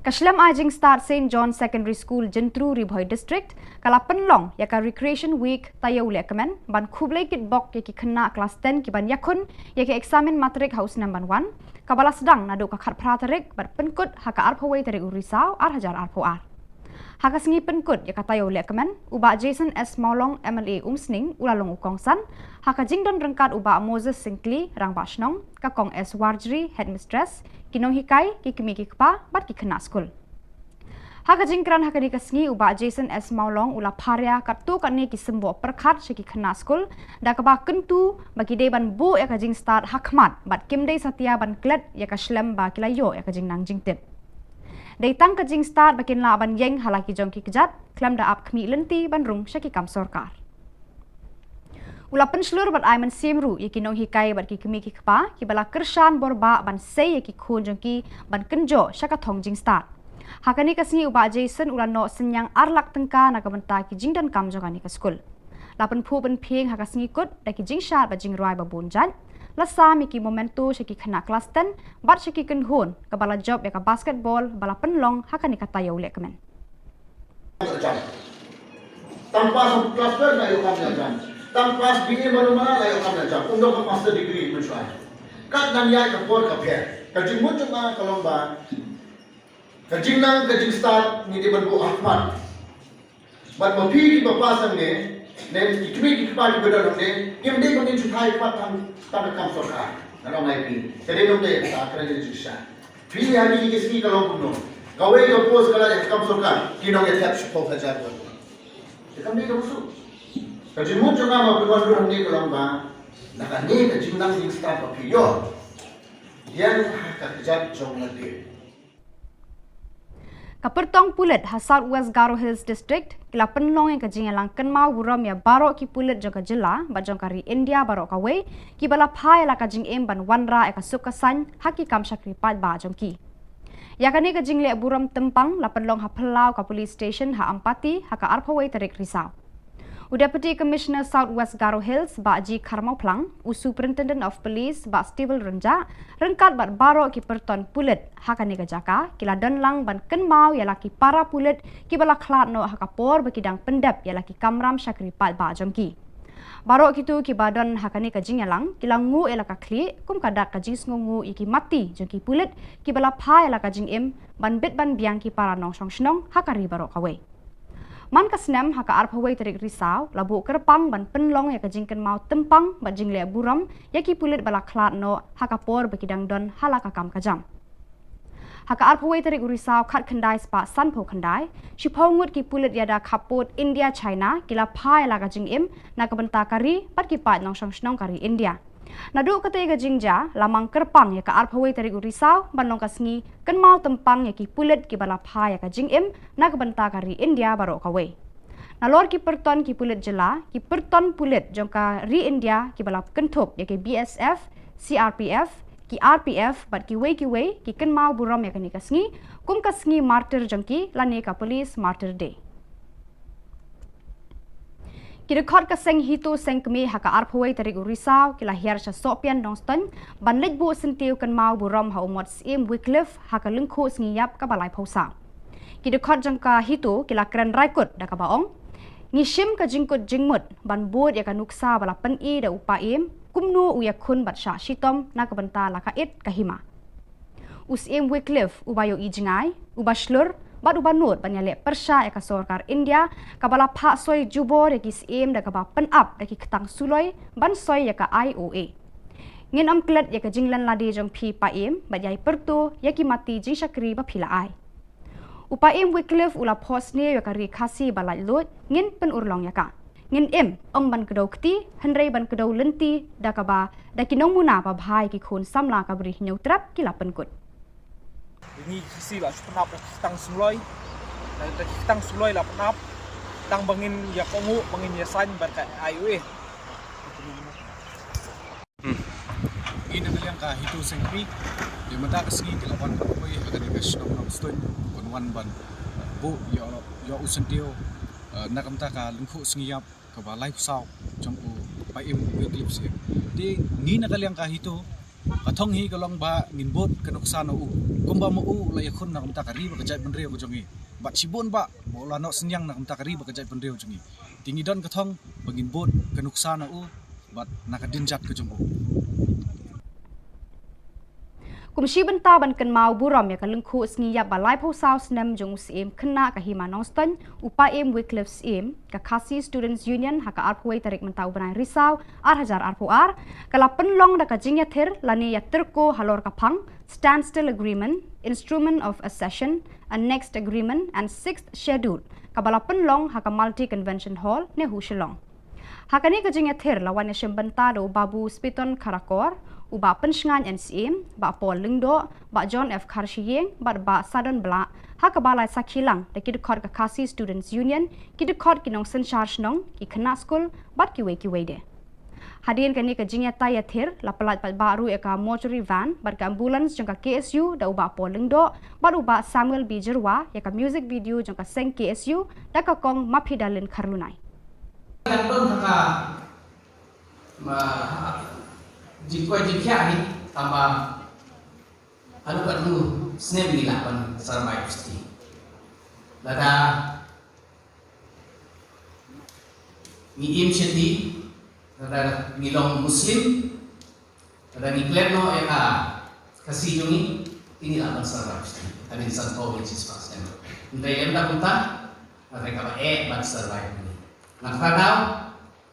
Ka shlem ai jingstad Saint John Secondary School Jyntru, Ri Bhoi District ka la pynlong ïa ka Recreation Week taïew lehkmen ban khublei kitbok ïa ki khynnah klas ten ki ban ïakhun ïa ka eksamin matrik ha u snem ban wan, kaba la sdang naduh ka khatphra tarik bad pynkut ha ka arphew wei tarik u Risaw ar hajar arphew ar. Ha ka sngi pynkut ïa ka taïew lehkmen, u Bah Jason S Mawlong, M L A Umsning, u la long u kongsan, ha ka jingdon ryngkat u Bah Moses Syngkli, Rangbah Shnong, ka Kong S Warjri, Headmistress, ki nonghikai, ki kmie ki kpa bad ki khynnah skul. Ha ka jingkren ha kane ka sngi, u Bah Jason S Mawlong u la pharia katto katne ki symboh pyrkhat sha ki khynnah skul da kaba kyntu ba ki dei ban buh ïa ka jingstad ha khmat bad kim dei satia ban klet ïa ka shlem ba ki la ïoh ïa ka jingnang jingtip. Dei tang ka jingstad ba kin lah ban ïeng ha la ki jong ki kjat khlem da ap khmih lynti ban rung sha ki kam sorkar. U la pynshlur bad ai mynsiem ruh ïa ki nonghikai bad ki kmie ki kpa kiba la kyrshan bor bah ban sei ïa ki khun jong ki ban kynjoh sha ka thong jingstad. Ha kane ka sngi u Bah Jason u la noh synñiang ar lak tyngka na ka bynta ki jingdonkam jong kane ka skul. La pynphuh pynphieng ha ka sngi kut da ki jingshad bad jingrwai ba bun jait. La sam ïa ki memento sha ki khynnah klas ten bad sha ki kynhun kaba la jop ïa ka basketball ba la pynlong ha kane ka taïew lehkmen. Tang pass of class twelve na ïoh kam ïa jam. Tang pass B A mano mano la ïoh kam na jam, um don ka master degree mynshuwa. Kat nang ïa ka por ka pher. Ka jingmut jong nga ka long ba ka jingnang ka jingstad ngi dei ban buh ha khmat. Bad ma phi kiba pass hangne, ne ki kmie ki kpa kiba don hangne, kim dei ban ngin shu thait khmat tang tang ka kam sorkar. Nga ong ïa phi. Ka dei nongdei ka kren ka jingshisha. Phi ha kine ki sngi ka long kumno? Kawei ka post ka la ïa ka kam sorkar, ki nongïathep shiphew hajar won. Te kam dei kaba suk. Ka jingmut jong nga ma phi wan ruh hangne ka long ba na kane ka jingnang jingstad ba phi ïoh, ïeng ha ka kjat jong lade. Ka pyrtong pulit ha South West Garo Hills District ki la pynlong ïa ka jingïalang kynmaw burom ïa baroh ki pulit jong ka jylla bad jong ka ri India baroh kawei kiba la phai ïa la ka jingim ban wanrah ïa ka suk ka saiñ ha ki kam shakri paidbah jong ki. Ïa kane ka jingleh burom tympang la pynlong ha phyllaw ka police station ha Ampati ha ka arphew wei tarik Risaw. U Deputy Commissioner South West Garo Hills, Bah G Kharmawphlang, u Superintendent of Police, Bah Stephen Rynjah, ryngkat bad baroh ki pyrton pulit ha kane ka jaka ki la don lang ban kynmaw ïa la ki para pulit kiba la khlad noh ha ka por ba ki dang pyndep ïa la ki kamram shakri paidbah jong ki. Baroh kito kiba don ha kane ka jingïalang ki la nguh ïa la ka khlieh kum ka dak ka jingsngewnguh ïa ki mati jong ki pulit kiba la phai ïa la ka jingim ban bit ban biang ki para nongshong shnong ha ka ri baroh kawei. Man ka snem ha ka arphew wei tarik Risaw la buh kyrpang ban pynlong ïa ka jingkynmaw tympang bad jingleh burom ïa ki pulit ba la khlad noh ha ka por ba ki dang don ha la ka kam ka jam. Ha ka arphew wei tarik Risaw khatkhyndai spah sanphew khyndai, shiphew ngut ki pulit ïada khappud India China ki la phai ïa la ka jingim na ka bynta ka ri bad ki paid nongshong shnong ka ri India. Naduh katei ka jingjia la mang kyrpang ïa ka arphew wei tarik u Risaw ban long ka sngi kynmaw tympang ïa ki pulit kiba la phai ïa ka jingim na ka bynta ka ri India baroh kawei. Nalor ki pyrton ki pulit jylla, ki pyrton pulit jong ka ri India kiba la kynthup ïa ki B S F, C R P F, ki R P F bad kiwei kiwei ki kynmaw burom ïa kane ka sngi kum ka sngi martyr jong ki lane ka Police Martyr Day. Ki dkhot ka seng HITO seng kmie ha ka arphew wei tarik u Risaw ki la hiar sha Sohpian Nongstoiñ ban leit buh syntiew kynmaw burom ha u Mot Syiem Wycliffe ha ka lyngkhuh sngi ïap kaba laiphew saw. Ki dkhot jong ka HITO ki la kren raikut da kaba ong, ngi shim ka jingkut jingmut ban bud ïa ka nuksa ba la pyni da u Paiem kumno u ïakhun bad shah shitom na ka bynta la ka it ka hima. U Syiem Wycliffe uba ïohi jngai, uba shlur bad uba nud ban ïaleh pyrshah ïa ka sorkar India kaba la phah soi jubor ïa ki syiem da kaba pynap da ki ktang suloi ban soi ïa ka I O A. Ngin ym klet ïa ka jinglen lade jong phi Paiem bad ïai pyrto ïa ki mati jingshakri ba phi la ai. U Paiem Wycliffe u la phohsniew ïa ka ri Khasi ba laitluid, ngin pynurlong ïa ka. Ngin im, ym ban kdew kti, hynrei ban kdew lynti da kaba da ki nongmuna ba bha ïa ki khun samla ka Bri Hynñiewtrep ki la pynkut. Ngi Khasi la shu pynap da ki ktang suloi, da ki ktang suloi la pynap, tang ba ngin ïa kohnguh, ba ngin ïa saiñ bad ka I O A. Ngi na ka liang ka HITO seng kmie, ïa mynta ka sngi ki la wan ban poi ha kane ka shnong Nongstoiñ, ban wan ban buh ïa u, ïa u syntiew, eh, na ka bynta ka lyngkhuh sngi ïap kaba laiphew saw jong u Paiem Wycliffe Syiem. Te ngi na ka liang ka HITO, ka thong hi ka long ba ngin bud ka nuksa na u, kumba ma u la ïakhun na ka bynta ka ri bad ka jaitbynriew ka jong ngi. Bad shibun ba, ba u la noh synñiang na ka bynta ka ri bad ka jaitbynriew jong ngi. Te ngi don ka thong ba ngin bud ka nuksa na u bad na ka dien jait ka jong u. Kum shi bynta ban kynmaw burom ïa ka lyngkhuh sngi ïap ba laiphew saw snem jong u Syiem khynnah ka hima Nongstoiñ, u Paiem Wycliffe Syiem, ka Khasi Students Union ha ka arphew wei tarik mynta u bnai Risaw ar hajar arphew ar, ka la pynlong da ka jingïathir lane ïatyrko halor ka phang Standstill Agreement, Instrument of Accession, Annexed Agreement and Sixth Schedule, kaba la pynlong ha ka Multi Convention Hall, NEHU Shillong. Ha kane ka jingïathir la wan ïashim bynta da u Babu Spiton Kharkor, u Bah Pynshngaiñ N Syiem, Bah Paul Lyngdoh, Bah John F Kharshiing bad Bah Sadon Blah, ha kaba la sakhi lang da ki dkhot ka Khasi Students Union, ki dkhot ki nongsynshar shnong, ki khynnah skul bad kiwei kiwei de. Hadien kane ka jingïatai ïathir la pyllait paidbah ruh ïa ka mortuary van bad ka ambulance jong ka K S U da u Bah Paul Lyngdoh bad u Bah Samuel B Jyrwa ïa ka music video jong ka seng K S U da ka kong Maphi Dalin Kharlunai. Kan don ha ka, ma, jingkoit jingkhiah hi, tangba haduh katno snem ngi lah ban sarbai psti. Lada ngi im shati, Lada ngi long Muslim, lada ngi klet noh ïa ka Khasi jong ngi, te ngi lah ban survive. Ka dei san phew phew snem. Hynrei lem da kumta, hynrei kaba eh ban survive ngi. Nga kyrpad,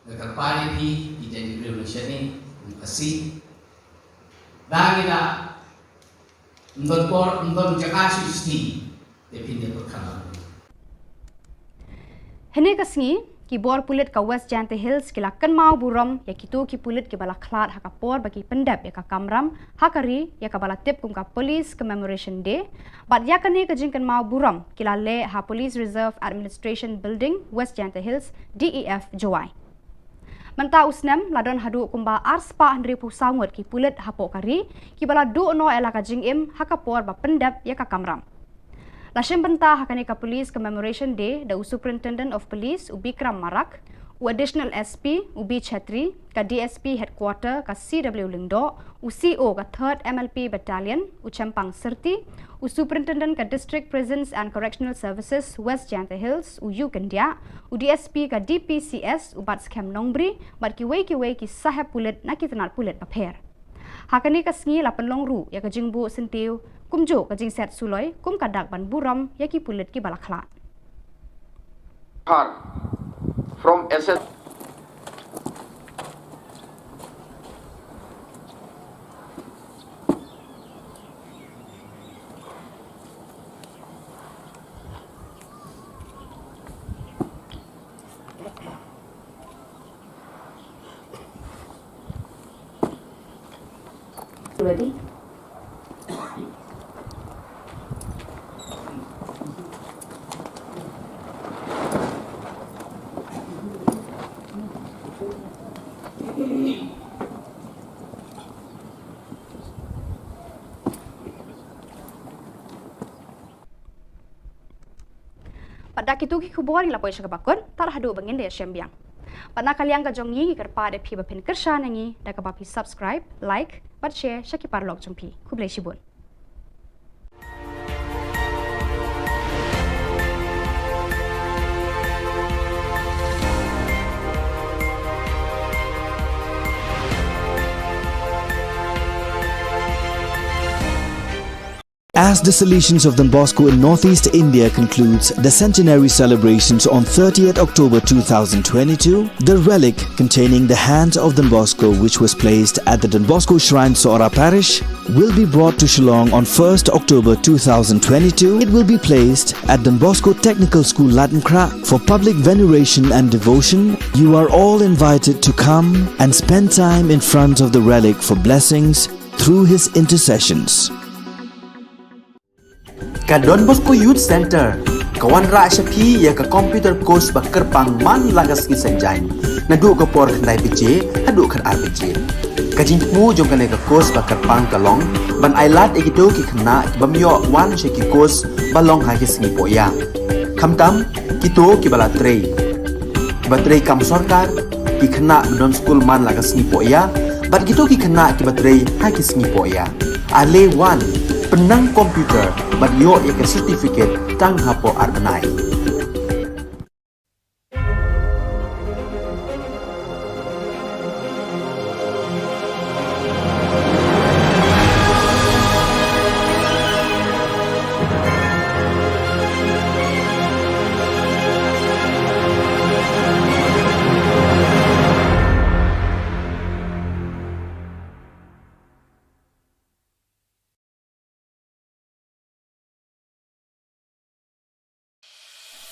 nga kyrpad ïa phi, ki jait ki briew na shnong, Khasi. Da ngi da ym don por, ym don jaka shuh shuh. Te phin ïa pyrkhat. Hynne ka sngi, ki bor pulit ka West Jaintia Hills ki la kynmaw burom ïa kito ki pulit kiba la khlad ha ka por ba ki pyndep ïa ka kamram ha ka ri ïa kaba la tip kum ka Police Commemoration Day, bad ïa kane ka jingkynmaw burom ki la leh ha Police Reserve Administration Building, West Jaintia Hills, D E F, Jowai. Mynta u snem la don haduh kumba arspah hynriewphew saw ngut ki pulit hapoh ka ri kiba la duh noh ïa la ka jingim ha ka por ba pyndep ïa ka kamram. La shim bynta ha kane ka Police Commemoration Day da u Superintendent of Police u Bikram Marak, u Additional S P u B Chetri, ka D S P Headquarter ka C W Lyngdoh, u C O ka Third M L P Battalion u Chempang Syrti, u Superintendent ka District Prisons and Correctional Services West Jaintia Hills u U Kyndiah, u D S P ka D P C S u Batskhem Nongbri, bad kiwei kiwei ki sahep pulit na ki tnat pulit bapher. Ha kane ka sngi la pynlong ruh ïa ka jingbuh syntiew kumjuh ka jingset suloi kum ka dak ban burom ïa ki pulit kiba la khlad. Har from S S Ready? Bad da kito ki khubor ngi la poi sha kaba kut, tad haduh ba ngin da ïashem biang. Bad na ka liang ka jong ngi ngi kyrpad ïa phi ba phin kyrshan ïa ngi da kaba phi subscribe, like bad share sha ki paralok jong phi. Khublei shibun. As the Salesians of Don Bosco in Northeast India concludes the centenary celebrations on thirtieth October two thousand twenty-two, the relic containing the hand of Don Bosco, which was placed at the Don Bosco Shrine, Sohra Parish, will be brought to Shillong on first October two thousand twenty-two. It will be placed at Don Bosco Technical School, Laitumkhrah, for public veneration and devotion. You are all invited to come and spend time in front of the relic for blessings through his intercessions. Ka Don Bosco Youth Centre ka wanrah sha phi ïa ka computer course ba kyrpang man la ka sngi Saitjaiñ, naduh ka por khyndai baje haduh khatar baje. Ka jingthmu jong kane ka course ba kyrpang ka long ban ailad ïa kito ki khynnah ki bym ïoh wan sha ki course ba long ha ki sngi pohïa, khamtam kito kiba la trei, kiba trei kam sorkar, ki khynnah ba don skul man la ka sngi pohïa, bad kito ki khynnah kiba trei ha ki sngi pohïa. Ale wan, pynnang computer bad ïoh ïa ka certificate tang hapoh ar bnai.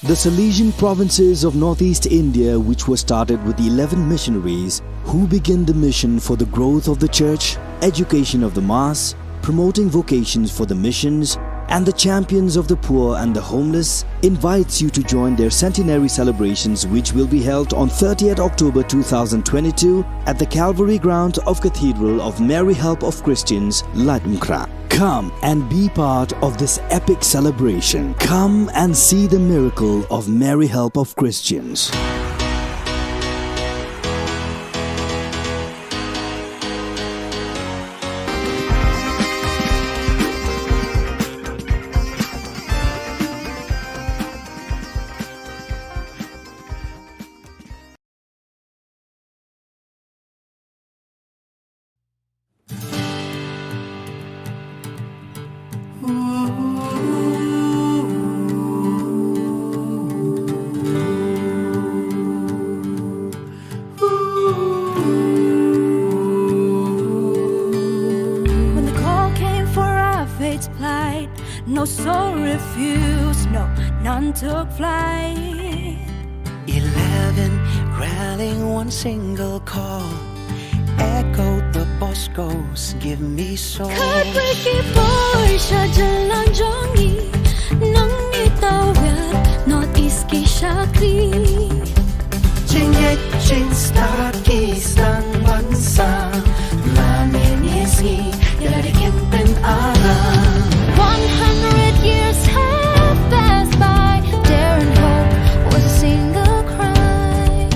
The Salesian provinces of Northeast India, which was started with eleven missionaries who began the mission for the growth of the church, education of the mass, promoting vocations for the missions, and the champions of the poor and the homeless, invites you to join their centenary celebrations, which will be held on thirtieth October two thousand twenty-two at the Calvary Ground of Cathedral of Mary Help of Christians, Laitumkhrah. Come and be part of this epic celebration. Come and see the miracle of Mary Help of Christians. No soul refuse, no, none took flight. Eleven rallying one single call. Echo the Boscos, give me soul. Khatwei ki poi sha jylla jong ngi, nang ngi tawiar North East ki shakri. Jingngeit jingstad ki sdang ban sam, la mynne sngi ïa la dei kin pynaram. One hundred years have passed by, daring hope was a single cry.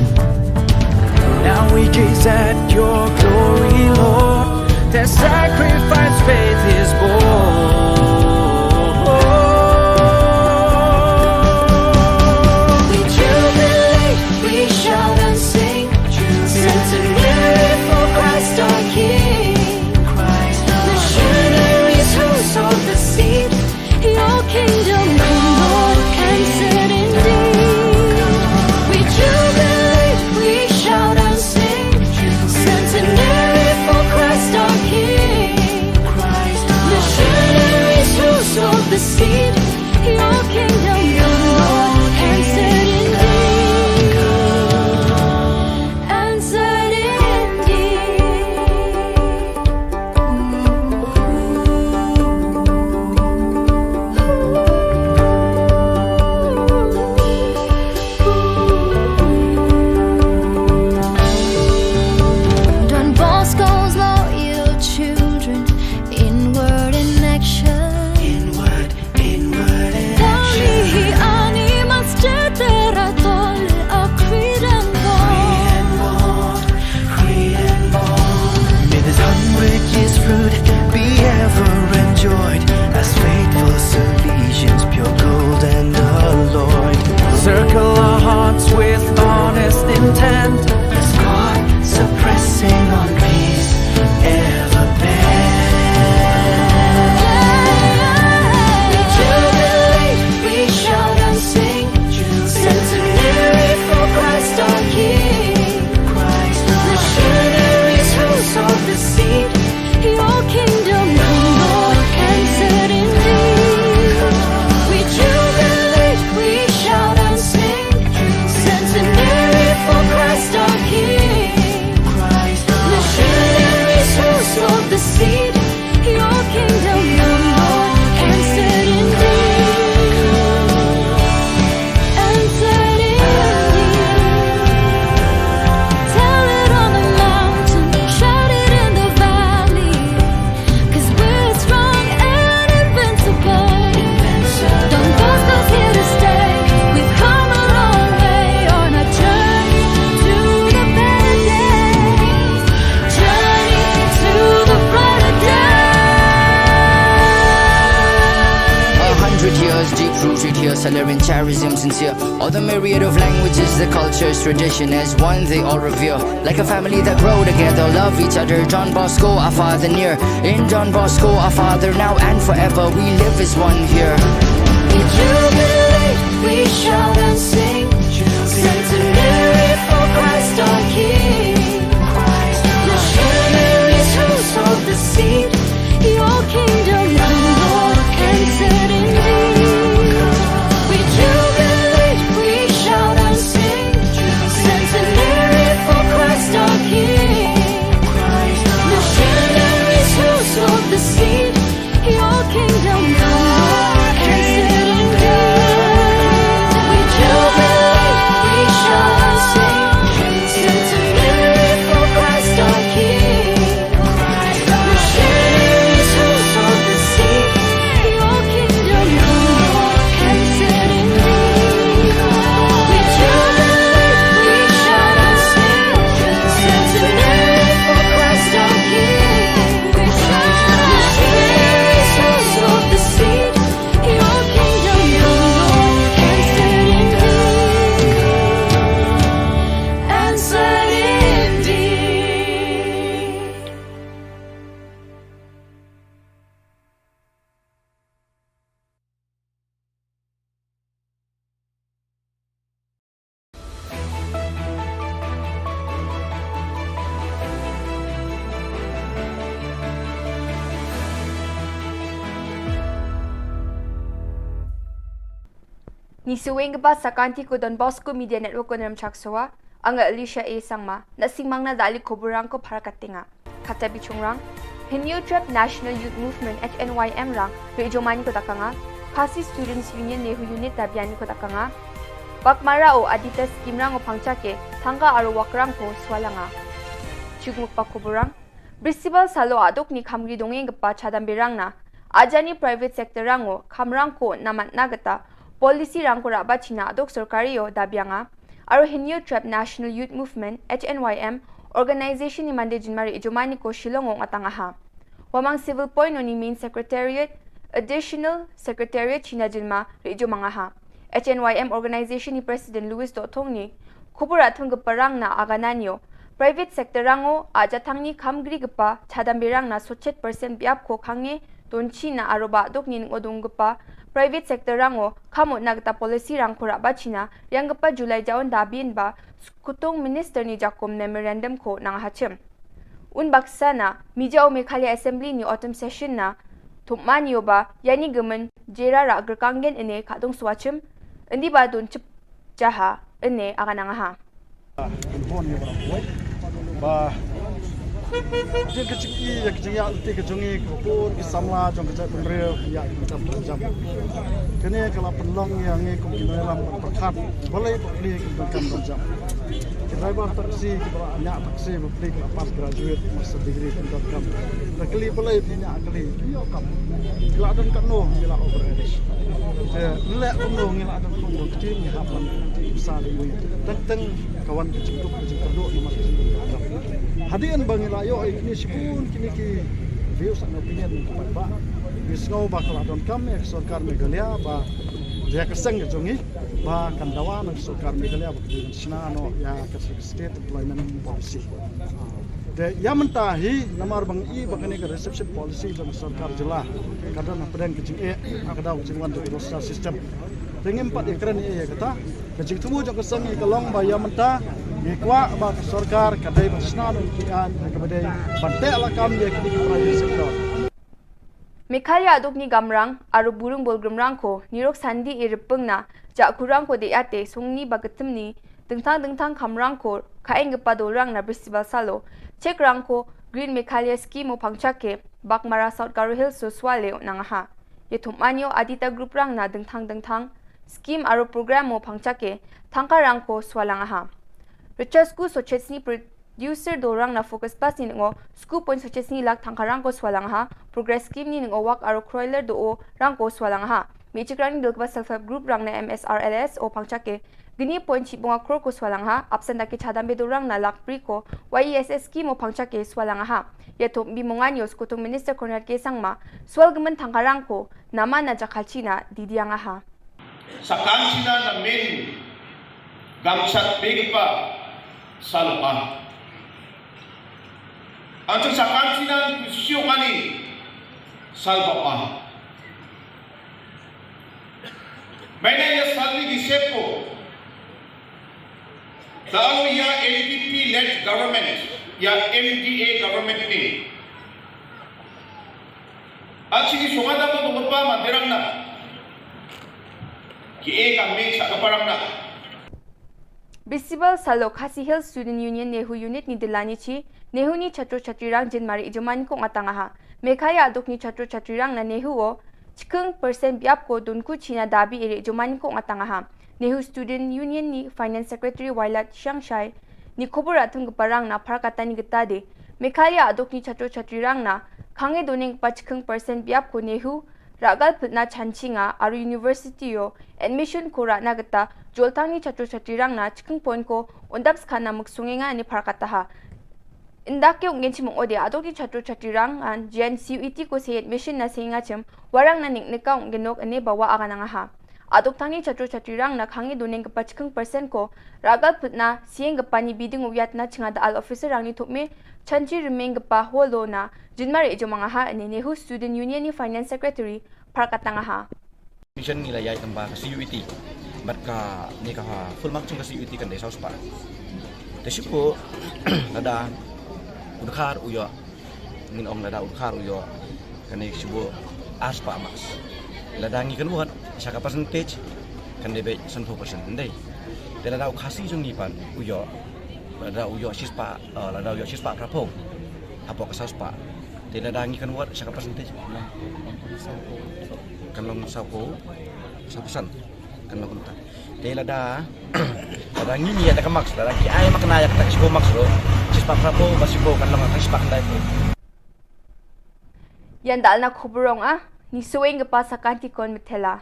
Now we gaze at your glory, Lord. Their sacrifice faith is born. We jubilate, we shout and sing. Centenary for Christ our King. Missionaries who sowed the seed. Your kingdom come, Lord, and set indeed. We jubilate, we shout and sing. Centenary for Christ our King. Missionaries who sowed the seed. Your kingdom come, Lord, and set indeed. And set indeed. Don Bosco's loyal children, inward in action. Inward, inward in action. Dawni hi ani mas cetera tole a Creed and Bond. May this hundred years fruit be ever enjoyed as faithful Salesians, pure gold and alloyed. Circle our hearts with honest intent. As God suppressing on peace ever bent. We jubilate, we shout and sing. Centenary for Christ our King. Missionaries who sowed the seed. Your kingdom come, Lord, and set indeed. We jubilate, we shout and sing. Centenary for Christ our King. Missionaries who sowed the seed. Your kingdom come, Lord, and set indeed. And set indeed. Tell it on the mountain, shout it in the valley. 'Cause we're strong and invincible. Don Bosco's here to stay. We've come a long way on a journey to the better days. Journey to the brighter days. A hundred years deep rooted here, Salerian charism sincere. All the myriad of languages, the cultures, tradition as one they all revere. Like a family that grow together, love each other. Don Bosco, our father near. In Don Bosco, our father now and forever. We live as one here. We jubilate, we shout and sing. Centenary for Christ our King. Missionaries who sowed the seed. Your kingdom come, Lord, and set indeed. We jubilate, we shout and sing. Centenary for Christ our King. Missionaries who sowed the seed. Your kingdom come, Lord, and set indeed. We jubilate. Ngi sngewbha ba sa kan ki ko Don Bosco Media Network ko Nremchak Sowa, anga Alicia A Sangma, na singmang na dali ko burang ko phar katinga. Kata bichungrang, Hynñiewtrep National Youth Movement H N Y M rang, ri jomani ko takanga, Khasi Students Union Nehu Unit Dabiani ko takanga, Bakmara o Adita Scheme rang o pangchake, thangka aro wakrang ko swalanga. Chukmuk pa ko burang, Bristibal salo aduk ni khamri dongeng gepa chadam birang na, ajani private sector rang o, khamrang ko namat na geta, policy rang ko raba china aduk sorkari o dabianga, aro Hynñiewtrep National Youth Movement, H N Y M, organization ni mande jinmari ijomani ko Shillong o ngatanga ha. Wamang Civil Point o ni main secretariat, additional secretariat china jinma ri ijomanga ha. H N Y M organization ni president Louis Dothong ni, khubur athung gepa rang na agananio. Private sector rang o, aja thang ni khamgri gepa, chadam birang na sochet percent biap ko khange, don china aro ba dok ni ngo dung gepa, private sector rang o, khamut na geta policy rang ko raba china, riang gepa July jaun dabin ba, skutung minister ni jakum memorandum ko nang hachim. Un baksa na, mija o Meghalaya Assembly ni autumn session na, thumani o ba, yani gemen, jera ra gerkanggen ene kadung swachim, endi ba don chip jaha, ene agananga ha. Bon ya barang boy. Ba. Jin ka jing i, ya ka jing ya, ti ka jong i, ko por, ki samla, jong ka jait pemrel, ya, ki tam jam. Kene ka la pynlong ya ngi kum ki nongïalam pyrkhat. Balei pyrkhat ki tam jam. Ki driver taxi, ki ba nya taxi, ba pyrkhat ki la pass graduate, master degree, ki tam jam. Da kali balei phi nya kali, phi ïoh kam. Ki la don katno, ki la over age. Te, ngi la kumno, ngi la don kumno, ki ngi hap ban, ki sa di mui. Teng teng, ka wan ka jingduk, ka jingkyrduh, namar ka jingduk. Hadien ba ngi la ïoh, kine shibun, kine ki views and opinion, ki paidbah. Ngi sngew ba ka la donkam, eh, ka sorkar Meghalaya, ba, ïa ka seng ka jong ngi, ba kan dawa na ka sorkar Meghalaya, ba ka dei kan shna noh, ïa ka State Employment Policy. Te ïa mynta hi namar ba ngi i ba kane ka reservation policy jong ka sorkar jylla ka don hapdeng ka jingeh ha ka daw ka jingwan jong ka roster system. Te ngim pat ïakren ïa kata ka jingthmu jong ka seng i ka long ba ïa mynta ngi kwah ba ka sorkar ka dei ban shna noh ki aiñ kaba dei ban teh lakam ïa kine ki private sector. Meghalaya aduk ni gamrang, aro burung bolgrim rang ko, nirok sandi i ripeng na, ja kurang ko de ate, sungni ba ketem ni, dengtang dengtang kamrang ko, kaeng gepa dorang na Bristibal salo, chek rang ko, Green Meghalaya Scheme o pangchake, Bakmara South Garo Hills so swale o nangaha. Ye thumani o Adita Group rang na dengtang dengtang, scheme aro program o pangchake, thangka rang ko swalangaha. Richard School so chesni pro User do rang na Focus Plus ni ngo, sku point sochesni lak thangka rang ko swalang ha, Progress Scheme ni ngo wak aro kroiler do o rang ko swalang ha. Mi chikrang ni dil kba self help group rang na M S R L S o pangchake. Gini point chi bunga kror ko swalang ha, absent da ki chadam be do rang na lak pri ko, Y E S S scheme o pangchake swalang ha. Ya thop bi mongan yo skutung Minister Conrad K Sangma, swal gemen thangka rang ko, nama na jakhalchi na didiang ha. Sakan sina na min gamsat begpa salpa. Antu sakan sina kusiok ani salpa. Maina ya salni di sepo. Lalu ya N P P led government, ya M D A government ni. Achi ki songada mo mo pa ma derang na. Ki e ka me sa ka parang na. Bristibal salo Khasi Hills Student Union NEHU unit ni dilani chi, NEHU ni chatro chatri rang jin mari ijuman ko ngatang aha. Meghalaya aduk ni chatro chatri rang na NEHU o, chikeng percent biap ko dun ku china dabi iri ijuman ko ngatang aha. NEHU Student Union ni Finance Secretary Wailat Shangshai, ni khubur atum ke parang na par kata ni geta de. Meghalaya aduk ni chatro chatri rang na, khange doning pa chikeng percent biap ko NEHU, ragal putna chanchi nga aru university yo, admission ko rana geta, joltang ni chatro chatri rang na, chikeng point ko, undap skana muksunge nga ni par kata ha. Indak ke ungen chimung ode aduk ni chatro chatri rang an, jian C U E T ko se admission na se nga chim, warang na nik nika ungen nok ane bawa aga nang ha. Aduk tang ni chatro chatri rang na khange doning kepa chikeng percent ko, ragal putna, sieng kepa ni biding uyat na chinga da al officer rang ni thukme, chanchi rimeng kepa holo na, jinmar ejomang aha ane NEHU Student Union ni Finance Secretary, par katang aha. Mission ni la yai tamba ka C U E T. Bat ka ne ka ha full mark chung ka C U E T kan dei saus pa. Te shuko lada udkhar uyo. Ngin ong lada udkhar uyo. Kane shubo ars pa mas. Lada ngi kan buat saka percentage. Kan dei beit sanphew percent ndei. Te lada u Khasi jong ngi pat u ïoh, lada u ïoh shispah, eh, lada u ïoh shispah phraphew hapoh ka sawspah, te lada ngi convert sha ka percentage, kan long sawphew, saw percent. Kan long kumta. Te lada, lada ngi ïa da ka marks, lada ngi ai ma kane ïa kata ka shiphew marks ruh, shispah phraphew bad shiphew kan long ka shispah khyndai phew. Ïa nda na khubor ong ah, ngi sngewbha pass ha ka kynti khon mithela.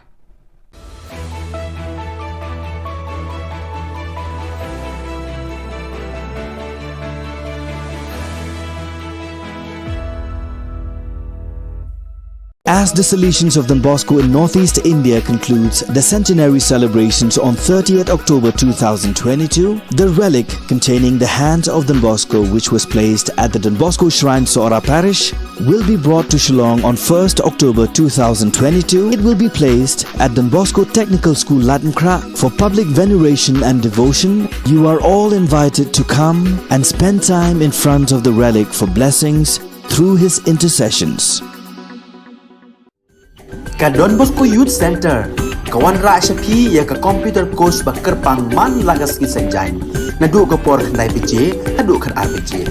As the Salesians of Don Bosco in Northeast India concludes the centenary celebrations on thirtieth October two thousand twenty-two, the relic containing the hand of Don Bosco, which was placed at the Don Bosco Shrine, Sohra Parish, will be brought to Shillong on first October two thousand twenty-two. It will be placed at Don Bosco Technical School, Laitumkhrah, for public veneration and devotion. You are all invited to come and spend time in front of the relic for blessings through his intercessions. Ka Don Bosco Youth Centre ka wanrah sha phi ïa ka computer course ba kyrpang man la ka sngi Saitjaiñ, naduh ka por khyndai baje haduh khatar baje.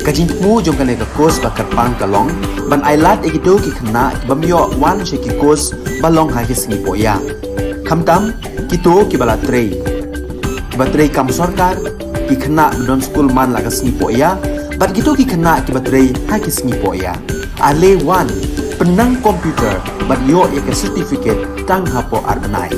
Ka jingthmu jong kane ka course ba kyrpang ka long ban ailad ïa kito ki khynnah ki bym ïoh wan sha ki course ba long ha ki sngi pohïa. Khamtam kito kiba la trei, kiba trei kam sorkar, ki khynnah ba don skul man la ka sngi pohïa, bad kito ki khynnah kiba trei ha ki sngi pohïa. Ale wan, pynnang computer bad ïoh ïa ka certificate tang hapoh ar bnai.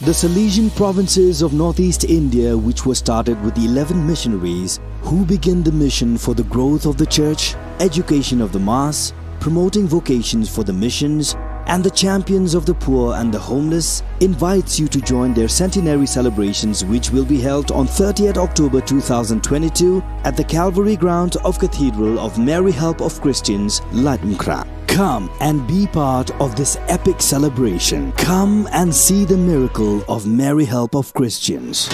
The Salesian provinces of Northeast India, which was started with eleven missionaries who began the mission for the growth of the church, education of the mass, promoting vocations for the missions, and the champions of the poor and the homeless, invites you to join their centenary celebrations, which will be held on thirtieth October two thousand twenty-two at the Calvary ground of Cathedral of Mary Help of Christians, Laitumkhrah. Come and be part of this epic celebration. Come and see the miracle of Mary Help of Christians.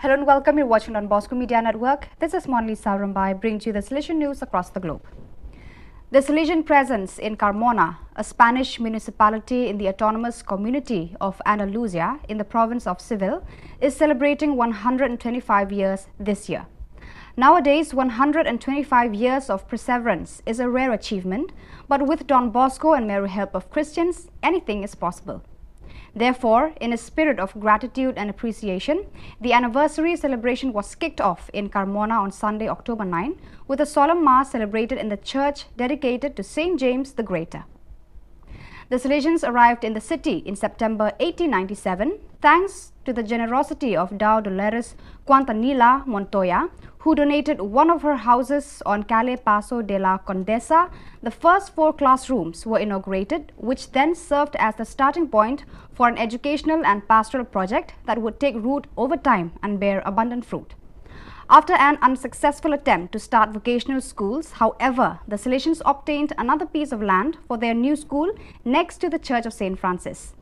Hello and welcome. You're watching Don Bosco Media Network. This is Monli Saurumbai, bringing to you the Salesian news across the globe. The Salesian presence in Carmona, a Spanish municipality in the autonomous community of Andalusia in the province of Seville, is celebrating one hundred and twenty-five years this year. Nowadays, one hundred and twenty-five years of perseverance is a rare achievement, but with Don Bosco and Mary Help of Christians, anything is possible. Therefore, in a spirit of gratitude and appreciation, the anniversary celebration was kicked off in Carmona on Sunday, October nine, with a solemn mass celebrated in the church dedicated to Saint James the Greater. The Salesians arrived in the city in September eighteen ninety-seven, thanks to the generosity of Dao Dolores Quintanilla Montoya, who donated one of her houses on Calle Paso de la Condesa. The first four classrooms were inaugurated, which then served as the starting point for an educational and pastoral project that would take root over time and bear abundant fruit. After an unsuccessful attempt to start vocational schools, however, the Salesians obtained another piece of land for their new school next to the Church of Saint Francis.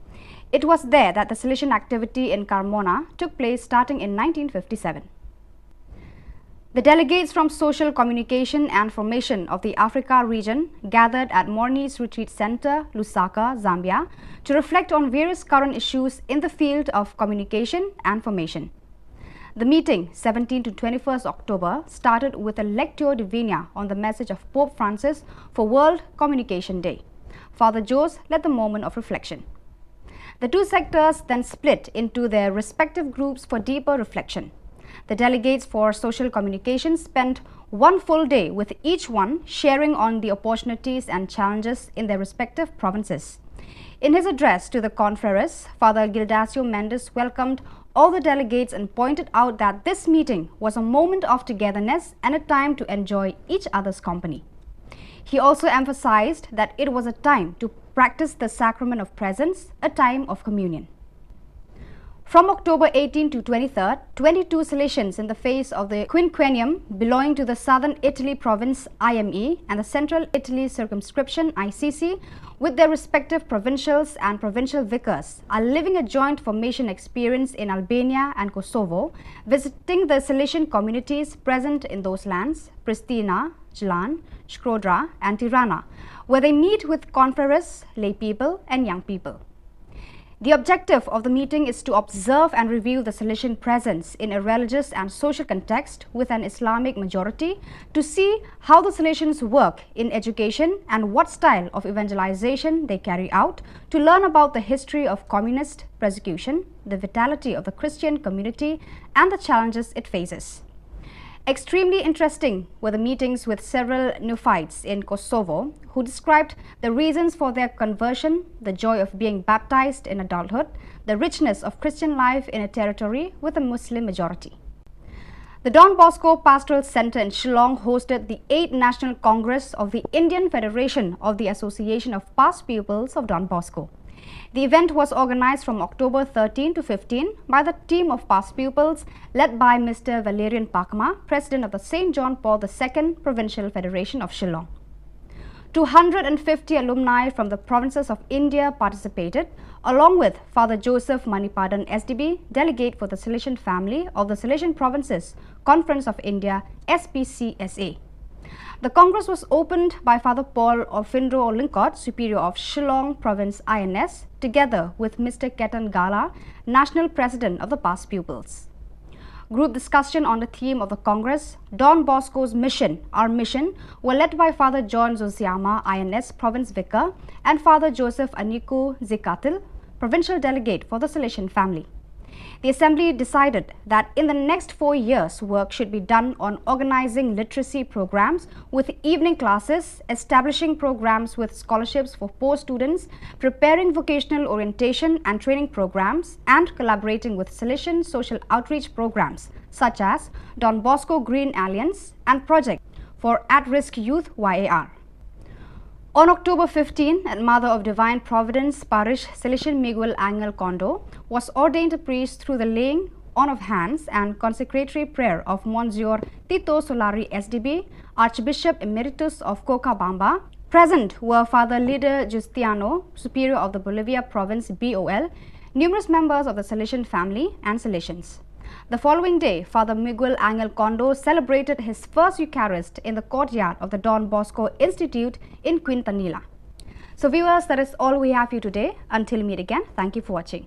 It was there that the Salesian activity in Carmona took place starting in nineteen fifty-seven. The delegates from Social Communication and Formation of the Africa region gathered at Morni's Retreat Center, Lusaka, Zambia, to reflect on various current issues in the field of communication and formation. The meeting, seventeenth to twenty-first October, started with a Lectio Divina on the message of Pope Francis for World Communication Day. Father Jose led the moment of reflection. The two sectors then split into their respective groups for deeper reflection. The delegates for social communication spent one full day with each one sharing on the opportunities and challenges in their respective provinces. In his address to the confreres, Father Gildacio Mendes welcomed all the delegates and pointed out that this meeting was a moment of togetherness and a time to enjoy each other's company. He also emphasized that it was a time to practice the sacrament of presence, a time of communion. From October eighteenth to twenty-third, twenty-two Salesians in the face of the quinquennium belonging to the Southern Italy province I M E and the Central Italy circumscription I C C, with their respective provincials and provincial vicars, are living a joint formation experience in Albania and Kosovo, visiting the Salesian communities present in those lands, Pristina, Jalan, Shkodra, and Tirana, where they meet with confreres, lay people, and young people. The objective of the meeting is to observe and review the Salesian presence in a religious and social context with an Islamic majority, to see how the Salesians work in education and what style of evangelization they carry out, to learn about the history of communist persecution, the vitality of the Christian community, and the challenges it faces. Extremely interesting were the meetings with several neophytes in Kosovo who described the reasons for their conversion, the joy of being baptized in adulthood, the richness of Christian life in a territory with a Muslim majority. The Don Bosco Pastoral Center in Shillong hosted the eighth National Congress of the Indian Federation of the Association of Past Pupils of Don Bosco. The event was organized from October thirteen to fifteen by the team of past pupils led by Mister Valerian Pakma, President of the Saint John Paul the Second Provincial Federation of Shillong. Two hundred and fifty alumni from the provinces of India participated, along with Father Joseph Manipadan S D B, delegate for the Salesian family of the Salesian Provinces Conference of India, S P C S A. The Congress was opened by Father Paul Orfindro Lyngkot, Superior of Shillong Province I N S, together with Mister Ketan Gala, National President of the Past Pupils. Group discussion on the theme of the Congress, Don Bosco's Mission, Our Mission, were led by Father John Zosiama, I N S Province Vicar, and Father Joseph Aniku Zikatil, Provincial Delegate for the Salesian family. The Assembly decided that in the next four years, work should be done on organizing literacy programs with evening classes, establishing programs with scholarships for poor students, preparing vocational orientation and training programs, and collaborating with Salesian social outreach programs such as Don Bosco Green Alliance and Project for At-Risk Youth Y A R. On October fifteen, at Mother of Divine Providence Parish, Salesian Miguel Angel Kondo was ordained a priest through the laying on of hands and consecratory prayer of Monsignor Tito Solari S D B, Archbishop Emeritus of Cochabamba. Present were Father Lider Justiano, Superior of the Bolivia Province B O L, numerous members of the Salesian family, and Salesians. The following day, Father Miguel Angel Kondo celebrated his first Eucharist in the courtyard of the Don Bosco Institute in Quintanilla. So, viewers, that is all we have for you today. Until meet again, thank you for watching.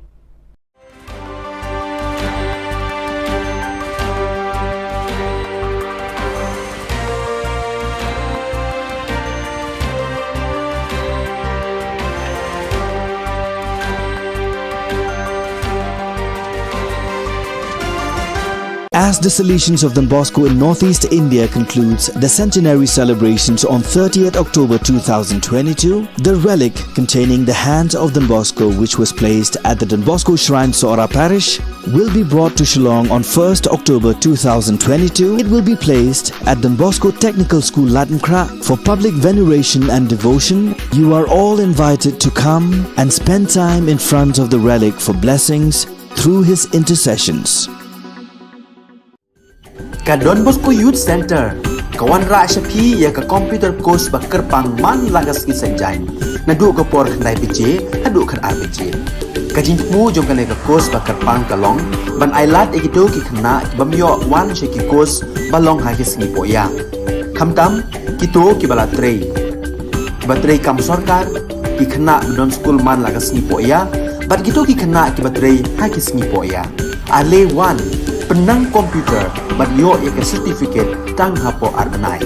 As the Salesians of Don Bosco in Northeast India concludes the centenary celebrations on thirtieth October two thousand twenty-two, the relic containing the hands of Don Bosco, which was placed at the Don Bosco Shrine, Sohra Parish, will be brought to Shillong on first October two thousand twenty-two. It will be placed at Don Bosco Technical School, Latenkhrah, for public veneration and devotion. You are all invited to come and spend time in front of the relic for blessings through his intercessions. Ka Don Bosco Youth Center ka wanrah sha phi ïa ka computer course ba kyrpang man la ka sngi Saitjaiñ, naduh ka por khyndai baje haduh khatar baje. Ka jingthmu jong kane ka course ba kyrpang ka long ban ailad ïa kito ki khynnah ki bym ïoh wan sha ki course ba long ha ki sngi pohïa. Khamtam kito kiba la trei, kiba trei kam sorkar, ki khynnah ba don skul man la ka sngi pohïa, bad kito ki khynnah kiba trei ha ki sngi pohïa. Ale wan, Pynnang computer bad ïoh ïa ka certificate tang hapoh ar bnai.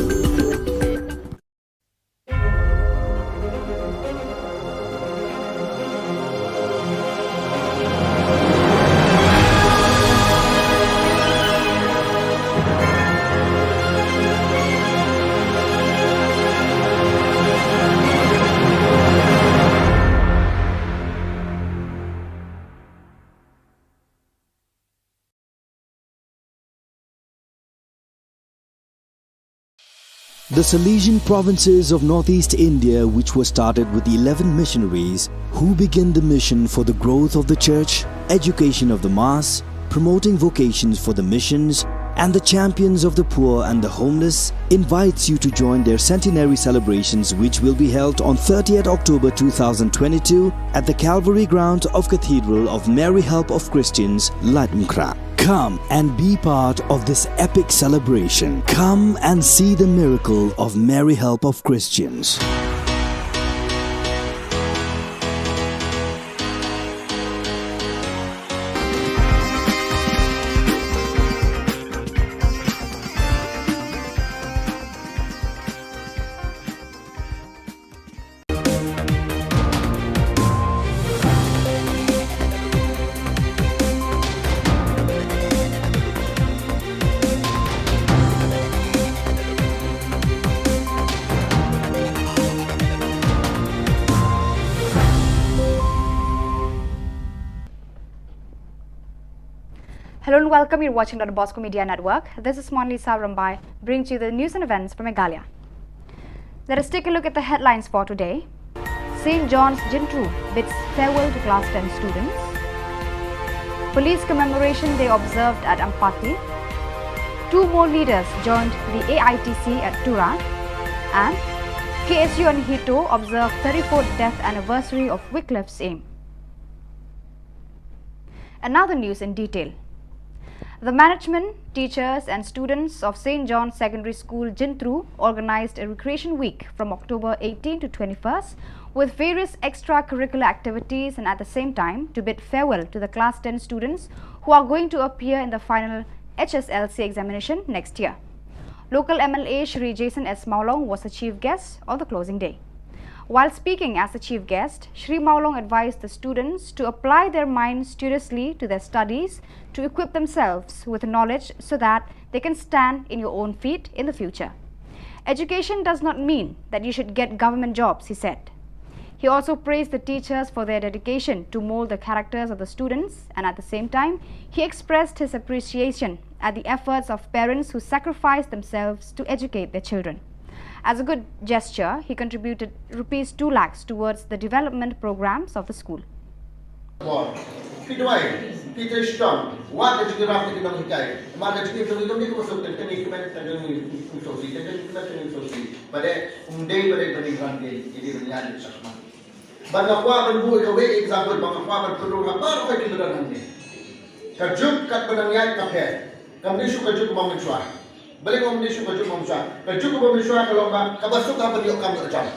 The Salesian provinces of northeast India, which were started with eleven missionaries who began the mission for the growth of the church, education of the mass, promoting vocations for the missions, and the champions of the poor and the homeless, invites you to join their centenary celebrations, which will be held on thirtieth October two thousand twenty-two at the Calvary grounds of Cathedral of Mary Help of Christians, Laitumkhrah. Come and be part of this epic celebration. Come and see the miracle of Mary Help of Christians. Hello and welcome. You're watching Don Bosco Media Network. This is Monlisa Rambai, bringing to you the news and events from Meghalaya. Let us take a look at the headlines for today. Saint John's Jintru bids farewell to class ten students. Police Commemoration Day observed at Ampati. Two more leaders joined the A I T C at Tura. And K S U and HITO observe thirty-fourth death anniversary of Wycliffe Same. And now the news in detail. The management, teachers, and students of Saint John's Secondary School, Jintru, organized a recreation week from October eighteen to twenty-first, with various extracurricular activities, and at the same time to bid farewell to the class ten students who are going to appear in the final H S L C examination next year. Local M L A Shri Jason S Mawlong was the chief guest on the closing day. While speaking as the chief guest, Shri Mawlong advised the students to apply their minds studiously to their studies to equip themselves with knowledge so that they can stand in your own feet in the future. "Education does not mean that you should get government jobs," he said. He also praised the teachers for their dedication to mold the characters of the students, and at the same time, he expressed his appreciation at the efforts of parents who sacrifice themselves to educate their children. As a good gesture, he contributed rupees two lakhs towards the development programs of the school. Phi duwai, phi trei shitom, wat ka jingïarap na ki nonghikai. Namar ka jingim jong ngi kam dei kum suk, tang kane ka met, tang kane ka suk, tang kane ka met, tang kane ka suk. Ba dei, um dei, ba dei ban ïaid, ïa dei ban ïaid shakhmat. Ba nga kwah ban buh kawei ka example, ba nga kwah ban pynrung ha baroh ki ba don hangne. Ka juk kat ba nang ïaid ka pher. Kam dei shuh ka juk ba mynshuwa. Balei kam dei shuh ka juk ba mynshuwa? Ka juk ba mynshuwa ka long ba kaba suk ka ban ïoh kam ïoh jam.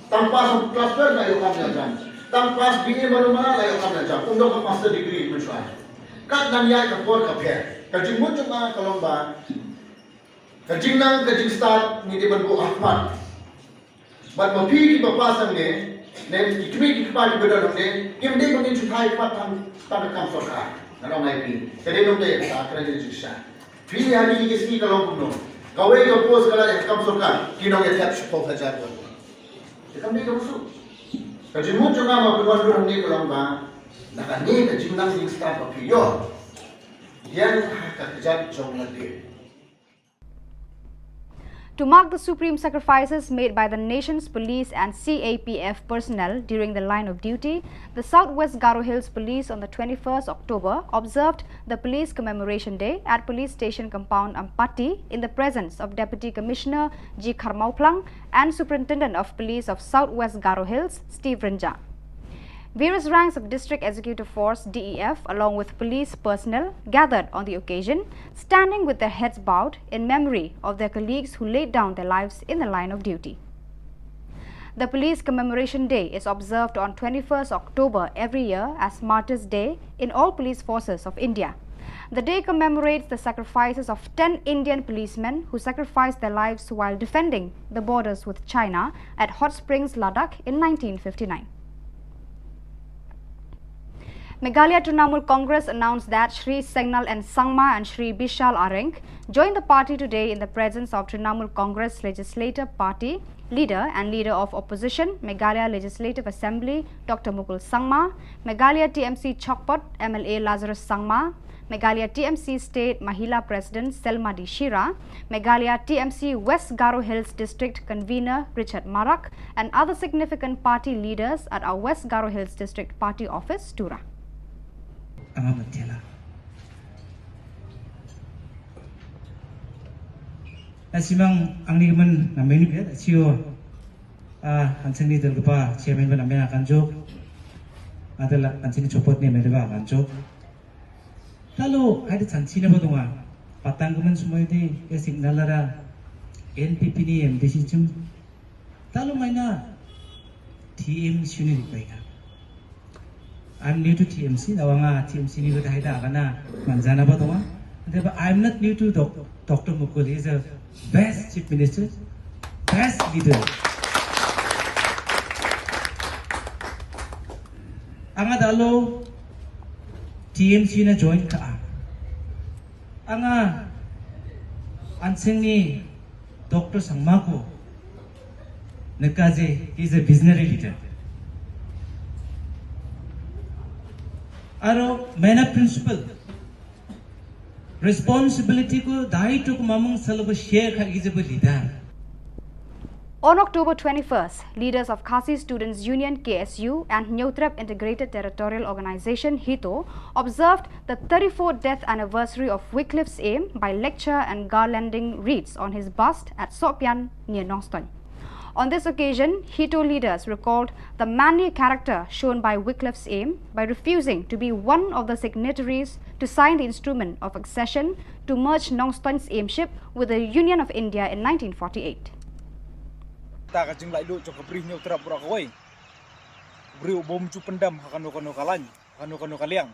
Tang pass class twelve la ïoh kam ïoh jam. Tang pass B A malu mala la ïoh kam ïoh jam. Um don ka master degree mynshuwa. Kat nang ïaid ka por ka pher. Ka jingmut jong nga ka long ba ka jingnang ka jingstad ngi dei ban buh ha khmat. Bad ma phi kiba pass hangne, ne ki kmie ki kpa kiba don hangne, kim dei ban ngin shu thait pat tang, tang ka kam sorkar. Nga ong ïa phi. Ka dei nongdei ka, ka dei jingshisha. Phi ha kine ki sngi ka long kumno? Kawei ka post ka la dei ka kam sorkar, ki nongïathep shiphew hajar won. Te kam dei kaba suk. Ka jingmut jong nga ma phi wan ruh hangne ka long ba na kane ka jingnang jingstad ba phi ïoh, ïeng ha ka kjat jong lade. To mark the supreme sacrifices made by the nation's police and C A P F personnel during the line of duty, the South West Garo Hills Police on the twenty-first October observed the Police Commemoration Day at Police Station Compound, Ampati, in the presence of Deputy Commissioner G Kharmauplang and Superintendent of Police of South West Garo Hills, Steve Rynjah. Various ranks of District Executive Force, D E F, along with police personnel gathered on the occasion, standing with their heads bowed in memory of their colleagues who laid down their lives in the line of duty. The Police Commemoration Day is observed on twenty-first October every year as Martyrs' Day in all police forces of India. The day commemorates the sacrifices of ten Indian policemen who sacrificed their lives while defending the borders with China at Hot Springs, Ladakh in nineteen fifty-nine. Meghalaya Trinamool Congress announced that Shri Sengnal N Sangma and Shri Bishal Areng joined the party today in the presence of Trinamool Congress Legislative Party leader and leader of opposition, Meghalaya Legislative Assembly, Doctor Mukul Sangma, Meghalaya T M C Chokpot M L A Lazarus Sangma, Meghalaya T M C State Mahila President Selma D Shira, Meghalaya T M C West Garo Hills District Convener Richard Marak, and other significant party leaders at our West Garo Hills District Party Office, Tura. Anga matela. Asimang angni kemen namenu ya, sio. Ah, anseng ni del kepa chairman ban amena kanjok. Adela anseng ni chopot ni amena kanjok. Talo, ai de chanchi na ba tunga. Patang kemen semua ini, ya signal ada. N P P ni M D C chem. Talo maina T M C ni baika. I'm new to T M C, na wanga T M C ni ba tahai da kana manjana ba tunga. Ante ba, I'm not new to doc-, Doctor Mukul. He's a best chief minister, best leader. Anga dalo T M C na join ka. Anga anseng ni Doctor Sangma ko neka je, he's a visionary leader. Aro maina principle, responsibility ko, daito ko mamung salo ko share ka, he's a leader. On October twenty-first, leaders of Khasi Students Union, K S U, and Hynñiewtrep Integrated Territorial Organization, HITO, observed the thirty-fourth death anniversary of Wycliffe Syiem by lecture and garlanding wreaths on his bust at Sohpian near Nongstoiñ. On this occasion, HITO leaders recalled the manly character shown by Wycliffe Syiem by refusing to be one of the signatories to sign the instrument of accession to merge Nongstoiñ Syiemship with the Union of India in nineteen forty-eight. Ta ka jinglaitluid jong ka Bri Hynñiewtrep baroh kawei. Bri u bym ju pyndem ha kano kano ka lain, ha kano kano ka liang.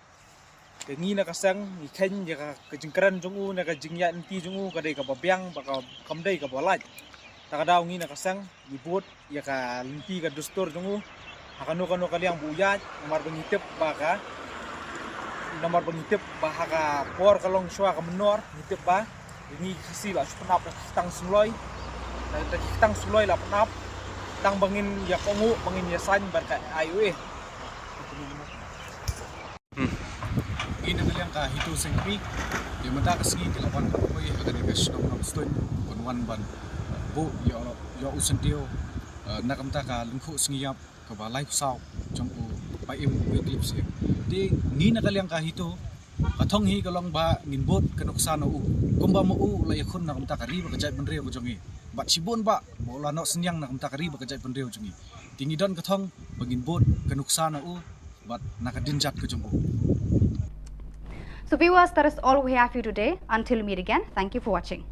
Te ngi na ka seng ngi kheiñ ïa ka, ka jingkren jong u, na ka jingïaid lynti jong u, ka dei kaba biang, ba ka, kam dei kaba lait. Ta ka daw ngi na ka seng ngi bud ïa ka lynti ka dustur jong u ha kano kano ka liang ba u ïaid, namar ba ngi tip ba ka, namar ba ngi tip ba ha ka por ka long shuwa ka mynnor, ngi tip ba ngi Khasi la shu pynap da ki ktang sumloi, da, da ki ktang sumloi la pynap, tang ba ngin ïa kohnguh, ba ngin ïa saiñ bad ka I O A. Ngi na ka liang ka HITO Seng Kmie, ïa mynta ka sngi ki la wan ka poi ha kane ka shnong Nongstoiñ, ban wan ban buh ïa, ïa u syntiew, eh, na ka bynta ka lyngkhuh sngi ïap kaba laiphew saw jong u Bah Im Wycliffe Syiem. Te ngi na ka liang ka HITO, ka thong hi ka long ba ngin bud ka nuksa na u, kumba ma u la ïakhun na ka bynta ka ri bad ka jaitbynriew ka jong ngi. Bad shibun bah ba u la noh synñiang na ka bynta ka ri bad ka jaitbynriew jong ngi. Te ngi don ka thong ba ngin bud ka nuksa na u bad na ka dien jait ka jong u. So viewers, that is all we have for you today. Until we meet again, thank you for watching.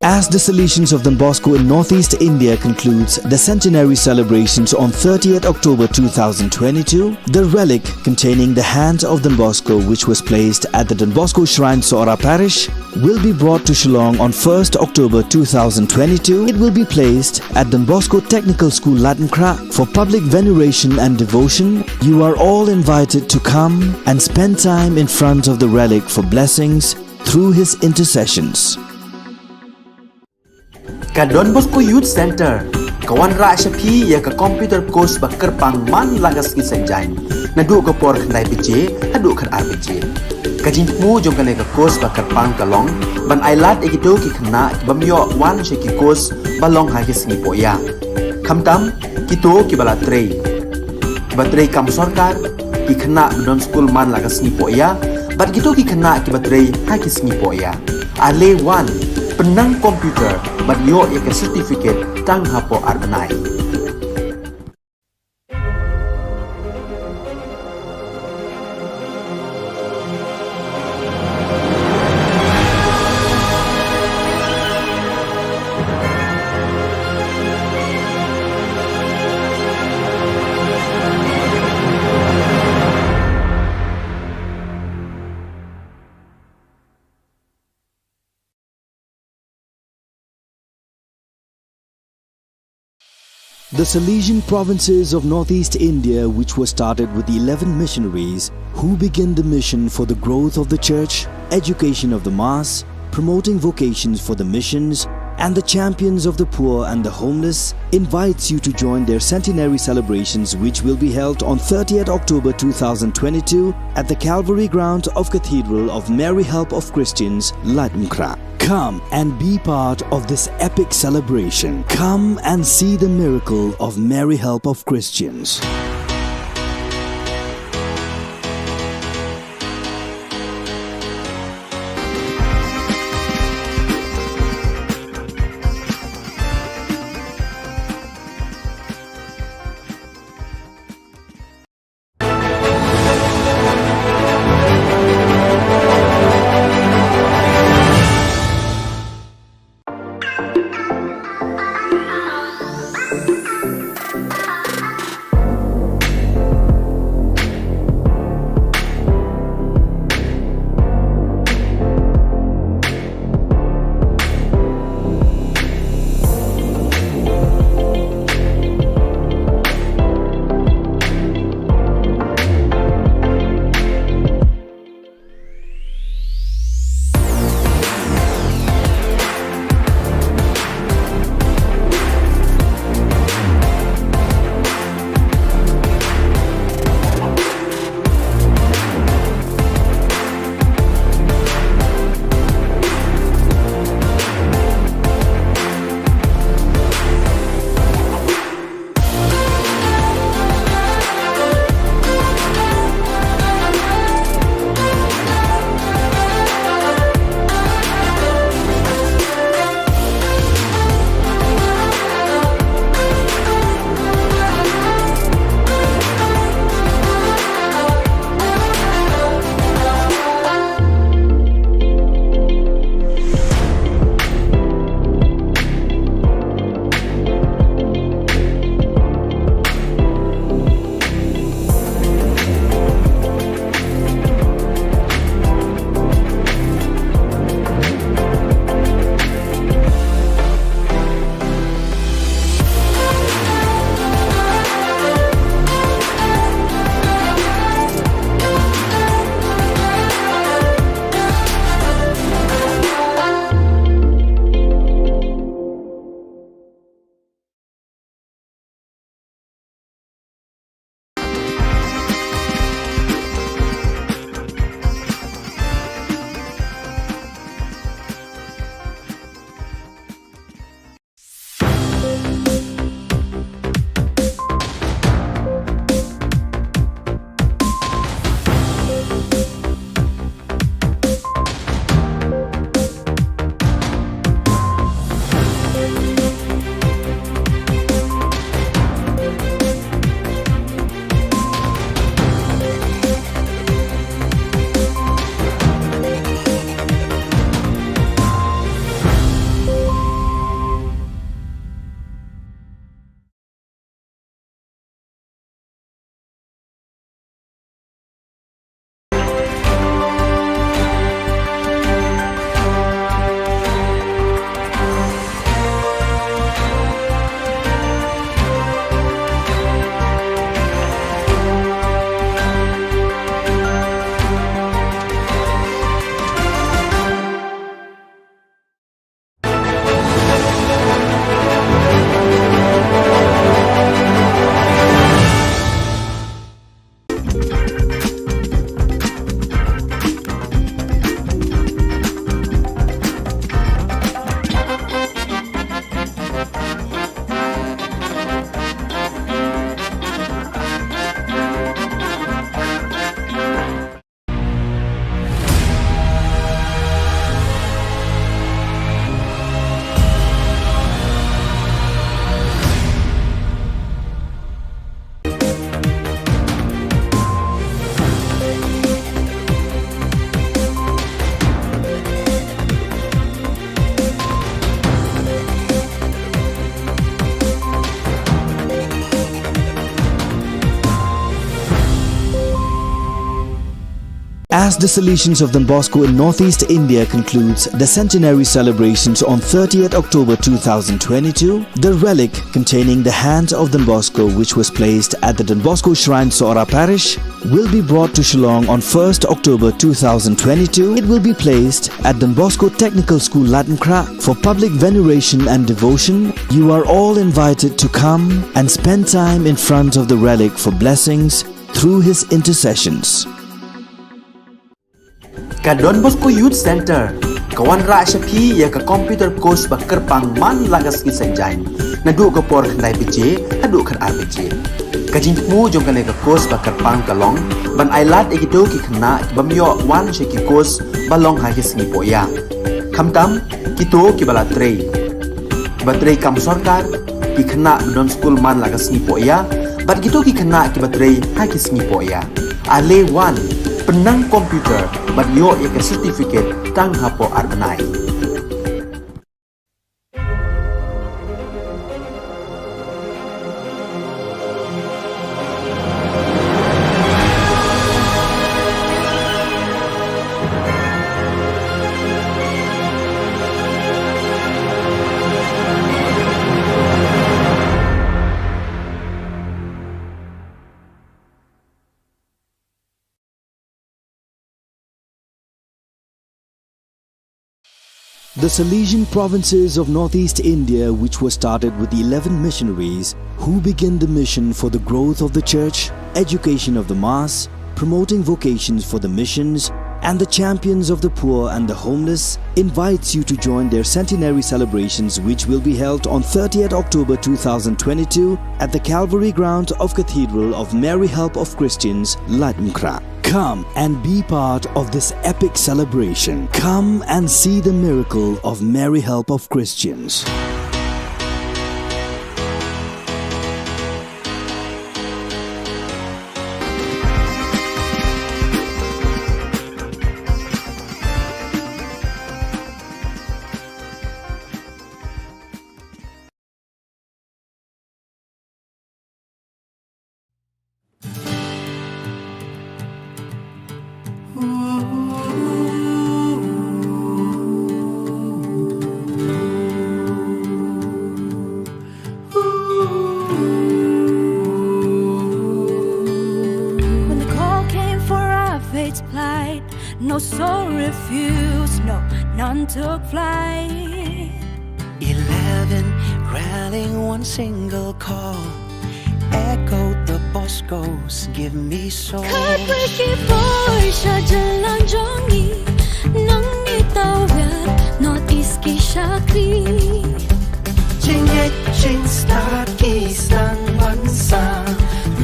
As the Salesians of Don Bosco in Northeast India concludes the centenary celebrations on thirtieth October two thousand twenty-two, the relic containing the hand of Don Bosco, which was placed at the Don Bosco Shrine, Sohra Parish, will be brought to Shillong on first October two thousand twenty-two. It will be placed at Don Bosco Technical School, Latnkrah, for public veneration and devotion. You are all invited to come and spend time in front of the relic for blessings through his intercessions. Ka Don Bosco Youth Centre ka wanrah sha phi ïa ka computer course ba kyrpang man la ka sngi Saitjaiñ, naduh ka por khyndai baje haduh khatar baje. Ka jingthmu jong kane ka course ba kyrpang ka long ban ailad ïa kito ki khynnah ki bym ïoh wan sha ki course ba long ha ki sngi pohïa, khamtam kito kiba la trei, kiba trei kam sorkar, ki khynnah ba don skul man la ka sngi pohïa, bad kito ki khynnah kiba trei ha ki sngi pohïa. Ale wan, pynnang computer bad ïoh ïa ka certificate tang hapoh ar bnai. The Salesian provinces of northeast India, which was started with eleven missionaries who began the mission for the growth of the church, education of the mass, promoting vocations for the missions, and the champions of the poor and the homeless, invites you to join their centenary celebrations, which will be held on thirtieth October two thousand twenty-two at the Calvary ground of Cathedral of Mary Help of Christians, Laitumkhrah. Come and be part of this epic celebration. Come and see the miracle of Mary Help of Christians. As the Salesians of Don Bosco in Northeast India concludes the centenary celebrations on thirtieth October two thousand twenty-two, the relic containing the hand of Don Bosco, which was placed at the Don Bosco Shrine, Sohra Parish, will be brought to Shillong on first October two thousand twenty-two. It will be placed at Don Bosco Technical School, Laitumkhrah, for public veneration and devotion. You are all invited to come and spend time in front of the relic for blessings through his intercessions. Ka Don Bosco Youth Centre ka wanrah sha phi ïa ka computer course ba kyrpang man la ka sngi Saitjaiñ, naduh ka por khyndai baje haduh khatar baje. Ka jingthmu jong kane ka course ba kyrpang ka long ban ailad ïa kito ki khynnah ki bym ïoh wan sha ki course ba long ha ki sngi pohïa. Khamtam kito kiba la trei, kiba trei kam sorkar, ki khynnah ba don skul man la ka sngi pohïa, bad kito ki khynnah kiba trei ha ki sngi pohïa. Ale wan, pynnang computer bad ïoh ïa ka certificate tang hapoh ar bnai. The Salesian provinces of Northeast India, which was started with eleven missionaries who began the mission for the growth of the church, education of the mass, promoting vocations for the missions, and the champions of the poor and the homeless, invites you to join their centenary celebrations, which will be held on thirtieth October two thousand twenty-two at the Calvary ground of Cathedral of Mary Help of Christians, Laitumkhrah. Come and be part of this epic celebration. Come and see the miracle of Mary Help of Christians. When the call came for our fate's plight, no soul refused, no, none took flight. Eleven rallying one single call, echoed the Boscos, give me soul. Khatwei ki bor sha jylla jong ngi, nangne tawei North East ki shakri. Jingngeit jingstad ki sdang ban sah,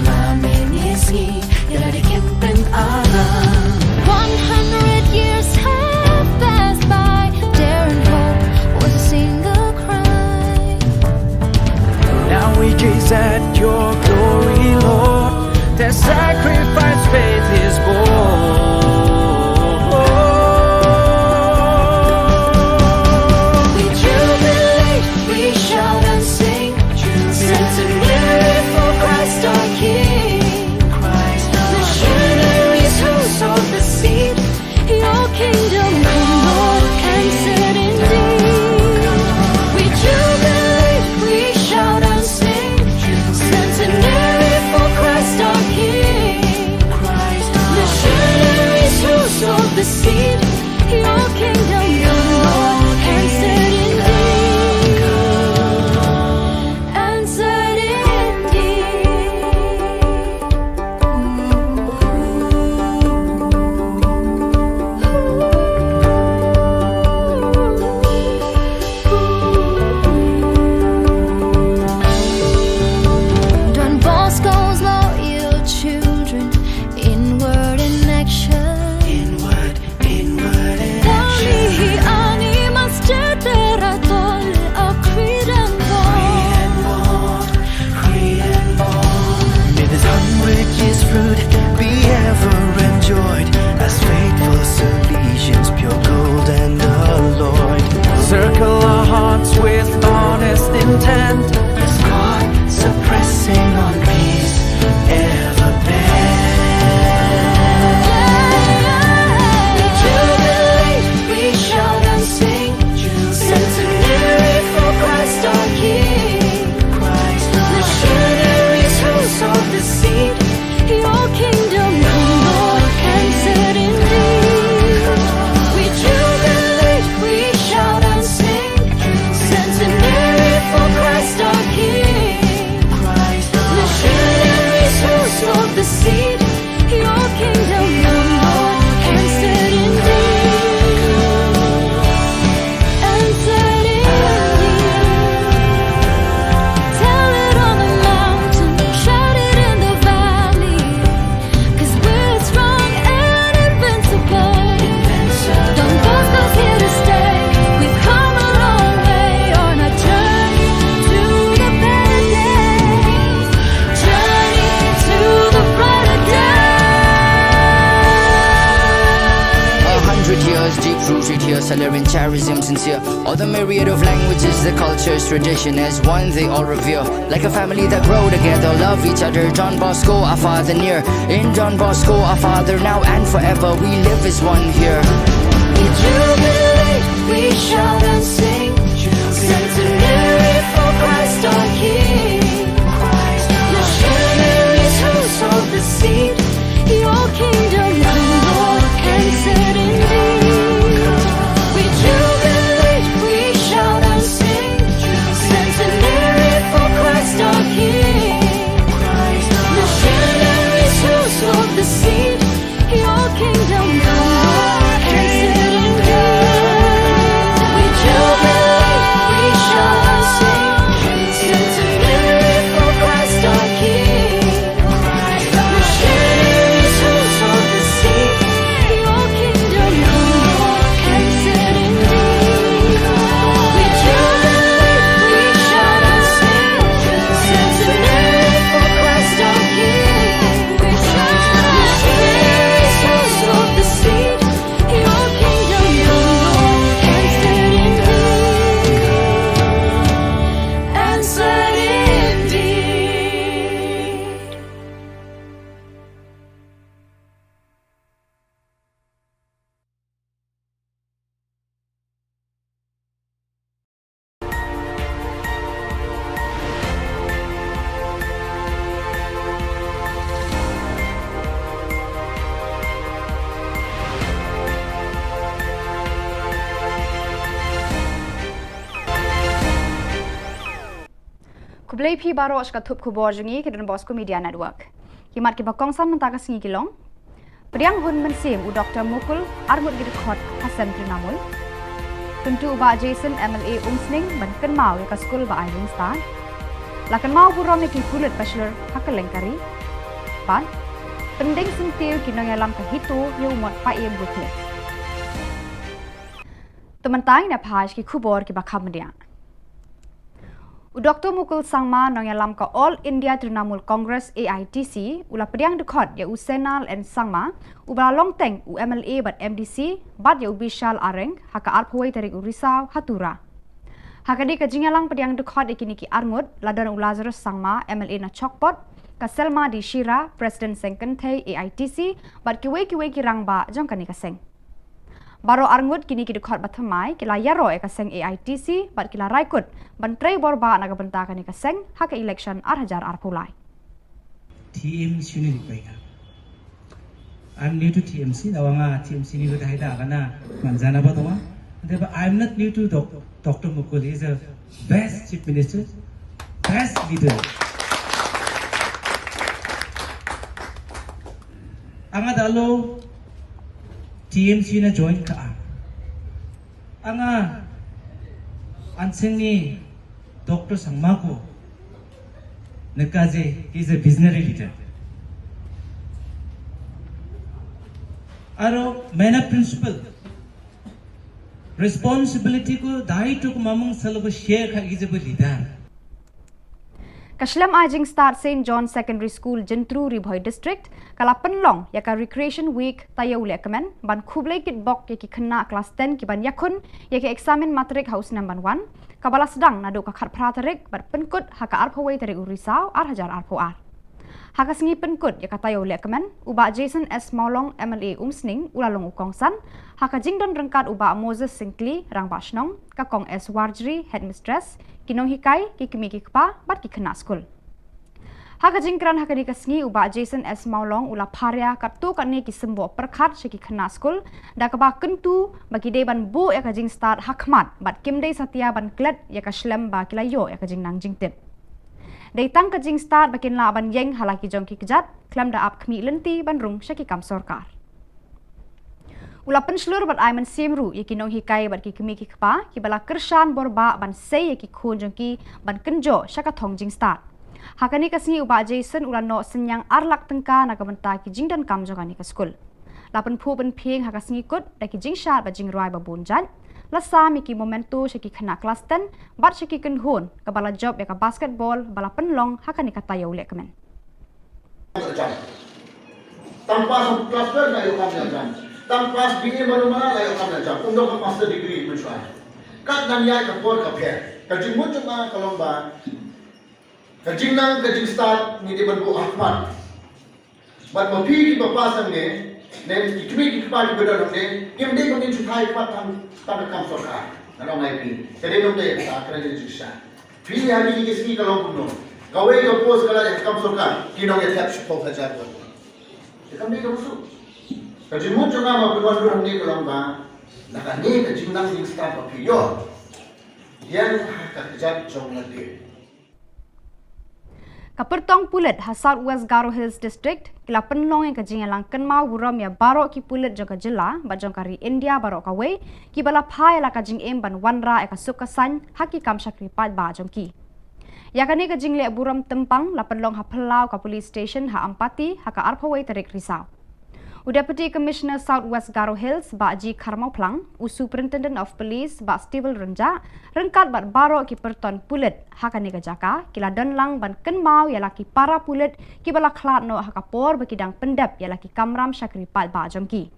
la mynne sngi ïa la dei campaign alarm. One hundred years have passed by, dare and hope was a single cry. Now we gaze at your glory, Lord. Their sacrifice faith is born. We jubilate, we shout and sing, Jubilee. Seed your kingdom come, Lord, and set indeed, and set indeed. Tell it on the mountain, shout it in the valley, 'cause we're strong and invincible. Don Bosco's here to stay. We've come a long way on a journey to the better days. Journey to the brighter day. A hundred years deep rooted here, Salerian charism sincere. All the myriad of languages, the cultures, tradition as one they all revere. Like a family that grow together, love each other. Don Bosco, our father near. In Don Bosco, our father now and forever. We live as one here. We jubilate, we shout and sing. Centenary for Christ our King. Missionaries who sowed the seed. Your kingdom come, Lord, and set indeed. We jubilate, we shout and sing. Centenary for Christ our King. Missionaries who sowed the seed. Your kingdom come, Lord, and set indeed. We jubilate, we shout and sing. Centenary for Christ our King. Khublei phi baroh sha ka thup khubor jong ngi ka Don Bosco Media Network. Ki mat kiba kongsan mynta ka sngi ki long: Pdiang hun mynsiem u Doktor Mukul, arngut ki dkhot ha seng Trinamool. Kyntu u Bah Jason M L A Umsning ban kynmaw ïa ka skul ba ai jingstad. La kynmaw burom ïa ki pulit bachelor ha kylleng ka ri. Bad pyndeng syntiew ki nongïalam ka HITO ïa u mot Paiem Buthiah. Te mynta ngin ïa phai sha ki khubor kiba kham bniah. U Doktor Mukul Sangma, nongïalam ka All India Trinamool Congress, A I T C, u la pdiang dkhot ïa u Senal N Sangma, uba la long teng u M L A bad M D C, bad ïa u Bishal Areng ha ka arphew wei tarik u Risaw ha Tura. Ha kane ka jingïalang pdiang dkhot ïa kine ki arngut la don u Lazarus Sangma, M L A na Chokpot, ka Selma D Shira, President Seng Kynthei A I T C, bad kiwei kiwei ki rangbah jong kane ka seng. Baroh arngut kine ki dkhot ba thymmai ki la ïaroh ïa ka seng A I T C bad ki la rai kut ban trei bor bah na ka bynta kane ka seng ha ka election ar hajar arphew lai. T M C ni bai ka. I'm new to T M C, da wanga T M C ni bai da haida kana manjana ba tuma. But I'm not new to doc- Doctor Mukul. He's a best chief minister, best leader. Anga da lo T M C na join ka a. Anga an seng ni Doctor Sangma ko na ka je, he's a visionary leader. Aro mena principle responsibility ko dai to ko mamung salo ko share ka ki je ba leader. Ka shlem ai jingstad Saint John Secondary School, Jyntru, Ri Bhoi District, ka la pynlong ïa ka Recreation Week taïew lehkmen ban khublei kitbok ïa ki khynnah klas ten ki ban ïakhun ïa ka eksamin matrik ha u snem ban wan, kaba la sdang naduh ka khatphra tarik bad pynkut ha ka arphew wei tarik u Risaw ar hajar arphew ar. Ha ka sngi pynkut ïa ka taïew lehkmen, u Bah Jason S Mawlong, M L A Umsning, u la long u kongsan, ha ka jingdon ryngkat u Bah Moses Syngkli, Rangbah Shnong, ka Kong S Warjri, Headmistress, ki nonghikai, ki kmie ki kpa bad ki khynnah skul. Ha ka jingkren ha kane ka sngi, u Bah Jason S Mawlong u la pharia katto katne ki symboh pyrkhat sha ki khynnah skul, da kaba kyntu ba ki dei ban buh ïa ka jingstad ha khmat bad kim dei satia ban klet ïa ka shlem ba ki la ïoh ïa ka jingnang jingtip. Dei tang ka jingstad ba kin lah ban ïeng ha la ki jong ki kjat, khlem da ap khmih lynti ban rung sha ki kam sorkar. U la pynshlur bad ai mynsiem ruh ïa ki nonghikai bad ki kmie ki kpa, ki ba la kyrshan bor bah ban sei ïa ki khun jong ki ban kynjoh sha ka thong jingstad. Ha kane ka sngi u Bah Jason u la noh synñiang ar lak tyngka na ka bynta ki jingdonkam jong kane ka skul. La pynphuh pynphieng ha ka sngi kut da ki jingshad bad jingrwai ba bun jait. La sam ïa ki memento sha ki khynnah klas ten bad sha ki kynhun, ka ba la jop ïa ka basketball ba la pynlong ha kane ka taïew lehkmen. Tang pass klas twelve la ïoh kam ïa jam. Tang pass B A mano mano la ïoh kam ïa jam. Um don ka master degree mynshuwa. Kat nang ïa ka por ka pher. Ka jingmut jong nga ka long ba ka jingnang ka jingstad ngi dei ban buh ha khmat. Bad ma phi ki ba pass hangne, ne ki kmie ki kpa ki ba don hangne, kim dei ban ngin shu thait khmat tang tang ka kam sorkar. Nga ong ïa phi. Ka dei nongdei ka kren ka jingshisha. Phi ha kine ki sngi ka long kumno? Kawei ka post ka la ïa ka kam sorkar, ki nongïathep shiphew hajar won. Te kam dei ka busuk. Ka jingmut jong nga ma pynwan ruh hangne ka long ba na kane ka jingnang jingstad ba phi ïoh, ïeng ha ka kjat jong lade. Ka pyrtong pulit ha South West Garo Hills District ki la pynlong ïa ka jingïalang kynmaw burom ïa baroh ki pulit jong ka jylla bad jong ka ri India baroh kawei, ki ba la phah ïa la ka jingim ban wanrah ïa ka suk ka saiñ ha ki kam shakri paidbah jong ki. Ïa kane ka jingleh burom tympang la pynlong ha phyllaw ka police station ha Ampati ha ka arphew wei tarik Risaw. U Deputy Commissioner South West Garo Hills, Bah G Kharmawphlang, u Superintendent of Police, Bah Stevil Rynjah, ryngkat bad baroh ki pyrton pulit ha kane ka jaka, ki la don lang ban kynmaw ïa la ki para pulit ki ba la khlad noh ha ka por ba ki dang pyndep ïa la ki kamram shakri paidbah jong ki.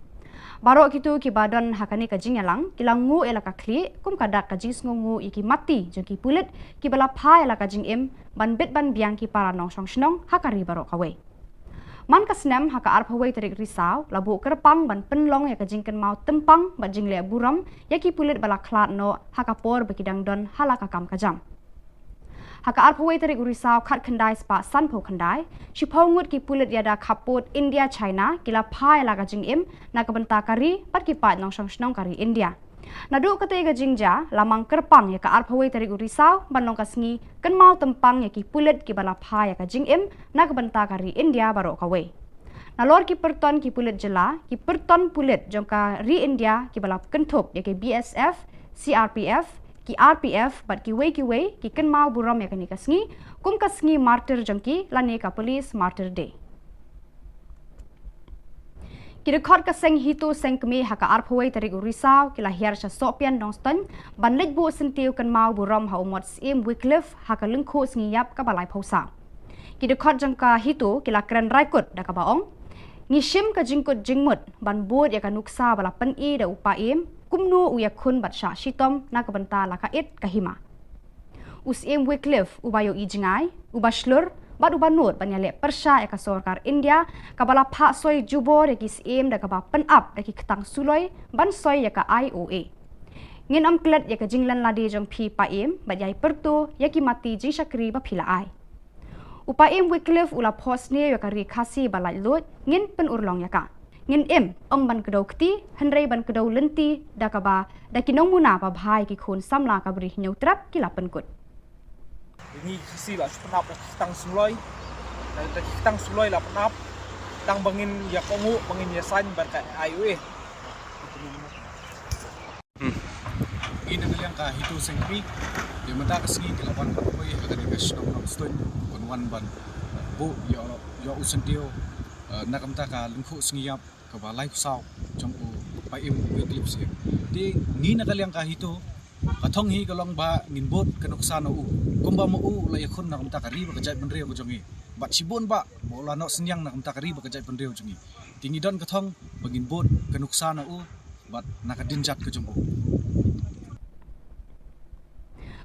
Baroh kito ki ba don ha kane ka jingïalang, ki la nguh ïa la ka khlieh, kum ka dak ka jingsngewnguh ïa ki mati jong ki pulit ki ba la phah ïa la ka jingim ban bit ban biang ki para nongshong shnong ha ka ri baroh kawei. Man ka snem ha ka arphew wei tarik Risaw, la buh kyrpang ban pynlong ïa ka jingkynmaw tympang bad jingleh burom ïa ki pulit ba la khlad noh ha ka por ba ki dang don ha la ka kam ka jam. Ha ka arphew wei tarik u Risaw khatkhyndai spah sanphew khyndai, shiphew ngut ki pulit ïada khappud India China ki la phah ïa la ka jingim na ka bynta ka ri bad ki paid nongshong shnong ka ri India. Naduh katei ka jingjia, la mang kyrpang ïa ka arphew wei tarik u Risaw ban long ka sngi kynmaw tympang ïa ki pulit ki ba la phah ïa ka jingim na ka bynta ka ri India baroh kawei. Nalor ki pyrton ki pulit jylla, ki pyrton pulit jong ka ri India ki ba la kynthup ïa ki B S F, C R P F, ki R P F bad kiwei kiwei ki kynmaw burom ïa kane ka sngi kum ka sngi martyr jong ki lane ka Police Martyr Day. Ki dkhot ka seng HITO seng kmie ha ka arphew wei tarik u Risaw ki la hiar sha Sohpian Nongstoiñ ban leit buh syntiew kynmaw burom ha u Mot Syiem Wycliffe ha ka lyngkhuh sngi ïap ka ba laiphew saw. Ki dkhot jong ka HITO ki la kren raikut da ka ba ong, ngi shim ka jingkut jingmut ban bud ïa ka nuksa ba la pyni da u Paiem kumno u ïakhun bad shah shitom na ka bynta la ka it ka hima. U Syiem Wycliffe, u ba ïohi jngai, u ba shlur bad u ba nud ban ïaleh pyrshah ïa ka sorkar India ka ba la phah soi jubor ïa ki syiem da ka ba pynap da ki ktang suloi ban soi ïa ka I O A. Ngin ym klet ïa ka jinglen lade jong phi Paiem bad ïai pyrto ïa ki mati jingshakri ba phi la ai. U Paiem Wycliffe u la phohsniew ïa ka ri Khasi ba laitluid, ngin pynurlong ïa ka. Ngin im, ym ban kdew kti, hynrei ban kdew lynti da ka ba da ki nongmuna ba bha ïa ki khun samla ka Bri Hynñiewtrep ki la pynkut. Ngi Khasi la shu pynap da ki ktang suloi. Da ki ktang suloi la pynap. Tang ba ngin ïa kohnguh, ba ngin ïa saiñ bad ka I O A. Ngi na ka liang ka HITO seng kmie, ïa mynta ka sngi ki la wan ka poi ha kane ka shnong Nongstoiñ, ban wan ban buh ïa u syntiew na ka bynta ka lyngkhuh sngi ïap ka ba laiphew saw jong u Paiem Wycliffe Syiem. Te ngi na ka liang ka HITO, ka thong hi ka long ba ngin bud ka nuksa na u, kumba ma u la ïakhun na ka bynta ka ri bad ka jaitbynriew ka jong ngi. Bad shibun ba ma u la noh synñiang na ka bynta ka ri bad ka jaitbynriew jong ngi. Te ngi don ka thong ba ngin bud ka nuksa na u bad na ka dien jait ka jong u.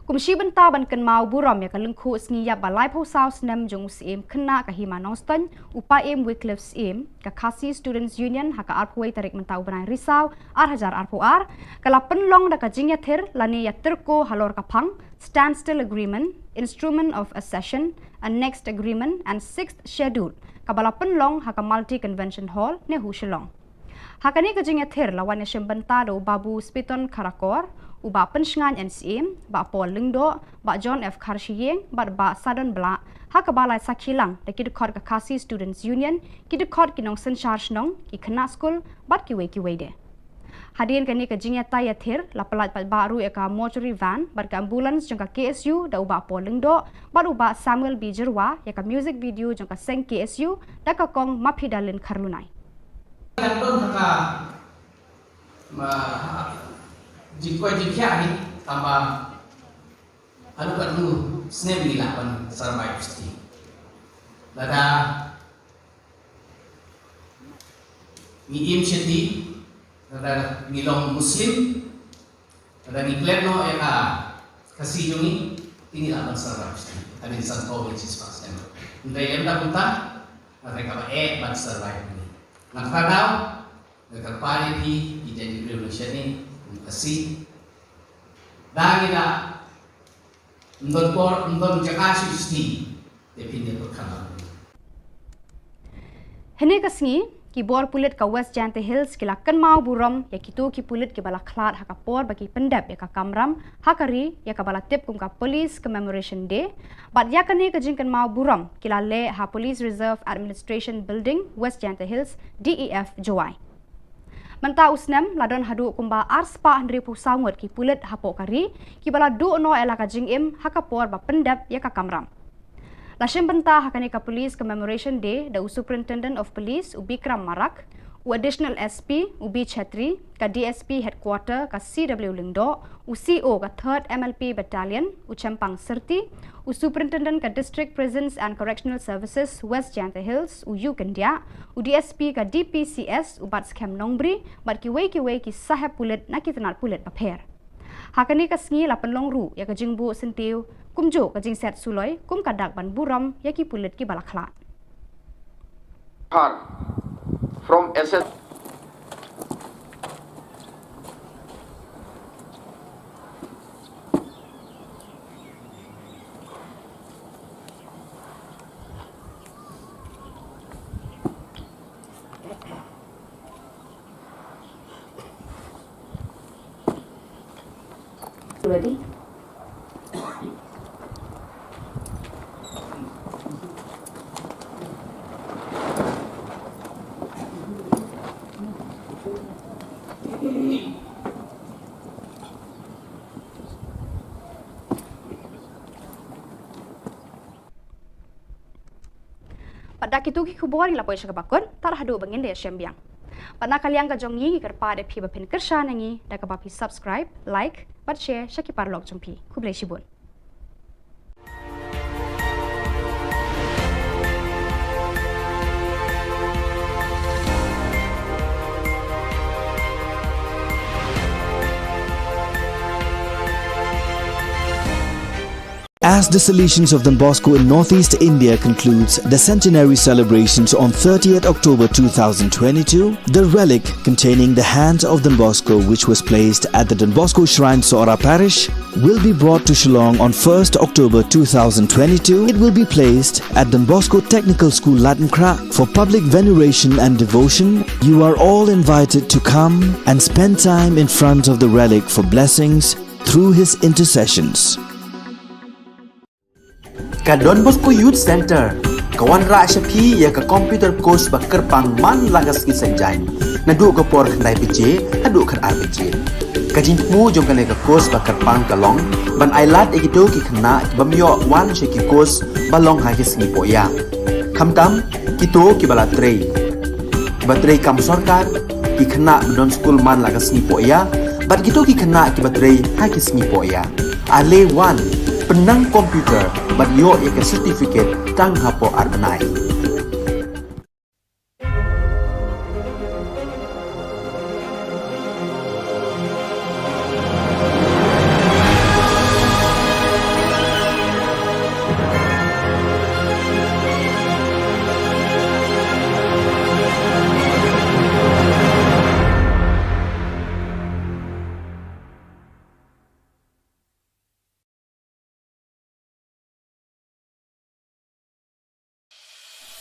Kum shi bynta ban kynmaw burom ïa ka lyngkhuh sngi ïap ba laiphew saw snem jong u Syiem khynnah ka hima Nongstoiñ, u Paiem Wycliffe Syiem, ka Khasi Students Union ha ka arphew wei tarik mynta u bnai Risaw ar hajar arphew ar ka la pynlong da ka jingïathir lane ïatyrko halor ka phang Standstill Agreement, Instrument of Accession, Annexed Agreement and Sixth Schedule, ka ba la pynlong ha ka Multi Convention Hall, NEHU, Shillong. Ha kane ka jingïathir la wan ïashim bynta da u Babu Spiton Kharkor, u Bah Pynshngain N Syiem, Bah Paul Lyngdoh, Bah John F Kharshiing, bad Bah Sadon Blah, ha kaba la sakhi lang da ki dkhot ka Khasi Students Union, ki dkhot ki nongsynshar shnong, ki khynnah skul, bad kiwei kiwei de. Hadien kane ka jingïatai ïathir, la pyllait paidbah ruh ïa ka mortuary van, bad ka ambulance jong ka K S U, da u Bah Paul Lyngdoh, bad u Bah Samuel B Jyrwa, ïa ka music video jong ka seng K S U, da ka kong Maphi Dalin Kharlunai. Kan don ha ka, ma, jingkwah jingkhiah hi, tangba haduh katno snem ngi lah ban survive sati. Lada ngi im sati, lada ngi long Muslim, lada ngi klet noh ïa ka Khasi jong ngi, te ngi lah ban survive sati. Hadien sanphew ne shispah snem. Hynrei lymda kumta, hynrei kaba eh ban survive ngi. Nga kyrpad, nga kyrpad ïa phi, ki jait ki briew nongshad ne, kum Khasi. Da ngi da, ym don por, ym don jaka shuh sati, te phin ïa pyrkhat. Hynne ka sngi, ki bor pulit ka West Jaintia Hills ki la kynmaw burom ïa kito ki pulit kiba la khlad ha ka por ba ki pyndep ïa ka kamram ha ka ri, ïa kaba la tip kum ka Police Commemoration Day, bad ïa kane ka jingkynmaw burom ki la leh ha Police Reserve Administration Building, West Jaintia Hills, D E F, Jowai. Mynta u snem la don haduh kumba arspah hynriewphew saw ngut ki pulit hapoh ka ri, kiba la duh noh ïa la ka jingim ha ka por ba pyndep ïa ka kamram. La shim bynta ha kane ka Police Commemoration Day da u Superintendent of Police u Bikram Marak, u Additional S P u B Chhetri, ka D S P Headquarter ka C W Lyngdoh, u C O ka Third M L P Battalion u Chempang Syrti, u Superintendent ka District Prisons and Correctional Services West Jaintia Hills u U Kyndiah, u D S P ka D P C S u Batskhem Nongbri, bad kiwei kiwei ki sahep pulit na ki tnat pulit bapher. Ha kane ka sngi la pynlong ruh ïa ka jingbuh syntiew kumjuh ka jingset suloi kum ka dak ban burom ïa ki pulit kiba la khlad. Khan from S S. Ready? Bad da kito ki khubor ngi la poi sha kaba kut, tad haduh ba ngin da ïashem biang. Bad na ka liang ka jong ngi, ngi kyrpad ïa phi ba phin kyrshan ïa ngi da kaba phi subscribe, like bad share sha ki paralok jong phi. Khublei shibun. As the Salesians of Don Bosco in Northeast India concludes the centenary celebrations on thirtieth October two thousand twenty-two, the relic containing the hands of Don Bosco, which was placed at the Don Bosco Shrine, Sohra Parish, will be brought to Shillong on first October two thousand twenty-two. It will be placed at Don Bosco Technical School, Laitumkhrah, for public veneration and devotion. You are all invited to come and spend time in front of the relic for blessings through his intercessions. Ka Don Bosco Youth Centre ka wanrah sha phi ïa ka computer course ba kyrpang man la ka sngi Saitjaiñ, naduh ka por khyndai baje haduh khatar baje. Ka jingthmu jong kane ka course ba kyrpang ka long ban ailad ïa kito ki khynnah ki bym ïoh wan sha ki course ba long ha ki sngi pohïap. Khamtam kito kiba la trei, kiba trei kam sorkar, ki khynnah ba don skul man la ka sngi pohïap, bad kito ki khynnah kiba trei ha ki sngi pohïap. Ale wan, pynnang computer bad ïoh ïa ka certificate tang hapoh ar bnai.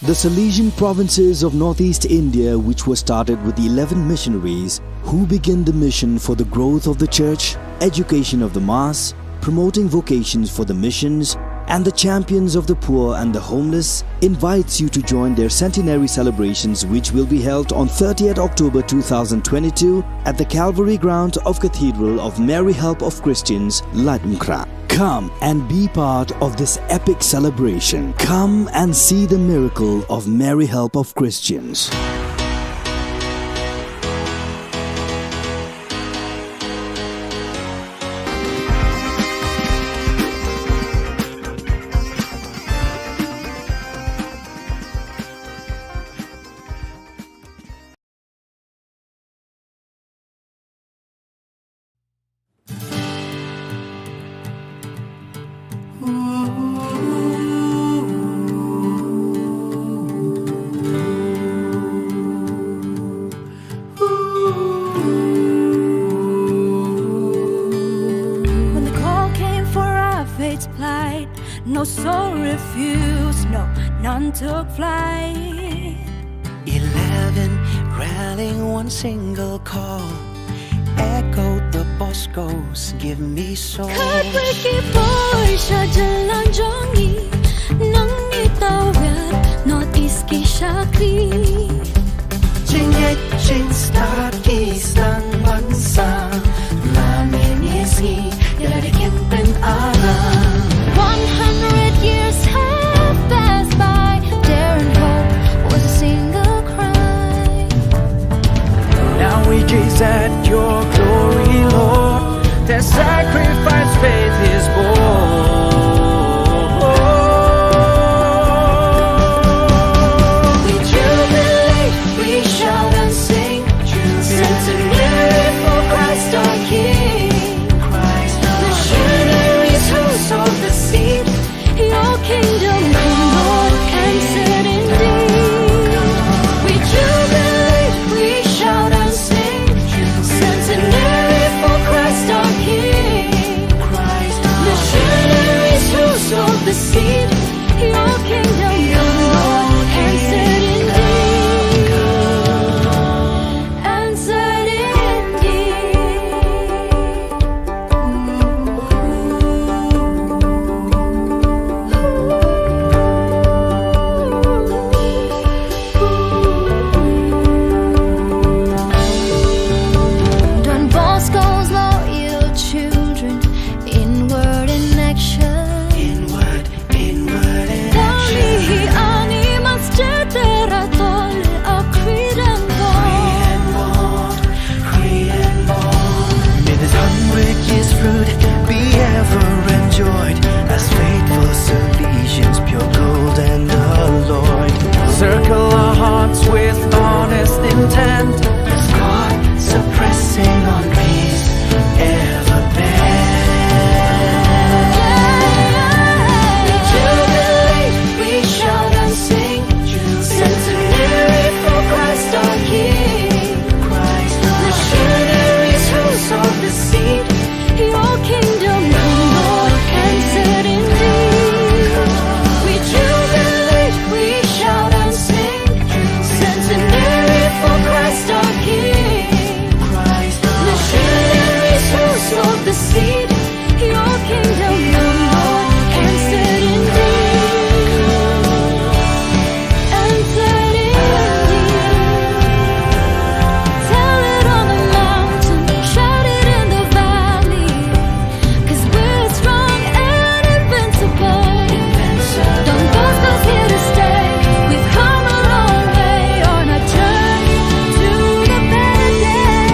The Salesian provinces of northeast India, which were started with eleven missionaries who began the mission for the growth of the church, education of the mass, promoting vocations for the missions, and the champions of the poor and the homeless, invites you to join their centenary celebrations, which will be held on thirtieth October two thousand twenty-two at the Calvary Ground of Cathedral of Mary Help of Christians, Laitumkhrah. Come and be part of this epic celebration. Come and see the miracle of Mary Help of Christians. When the call came for our faith to plight, no soul refused, no, none took flight. Eleven rallying one single call echoed the Bosco's "Give me soul." Khatwei ki poi sha jylla jong ngi, nang ngi tawiar North East ki shakri. Jingngeit jingstad ki sdang ban sah, la miet sngi ïa la ki kin pynarap. One hundred years have passed by, dare and hope was a single cry. Now we gaze at your glory, Lord. Their sacrifice faith is born. We jubilate, we shout and sing, centenary for Christ our King. Missionaries who sowed the seed, your kingdom come, Lord, and set indeed. We jubilate, we shout and sing, centenary for Christ our King. Missionaries who sowed the seed, your kingdom come, Lord, and set indeed. And set indeed. Don Bosco's loyal children, inward in action. Inward, inward in action. Tang ïa ngi, ngi mas jylla, tang ïa ngi, a Cretan born. Cretan born, Cretan born. May this hundred years fruit be ever enjoyed, as faithful Salesians, pure gold and alloyed, circle our hearts with honest intent, as God, suppressing on peace, ever bent. We jubilate, we shout and sing, centenary for Christ our King. Missionaries who sowed the seed, your kingdom come, Lord, and set indeed. We jubilate, we shout and sing, centenary for Christ our King. Missionaries who sowed the seed, your kingdom come, Lord, and set indeed. And set indeed. Tell it on the mountain, shout it in the valley, 'cause we're strong and invincible. Don Bosco's here to stay. We've come a long way on our journey to the better day.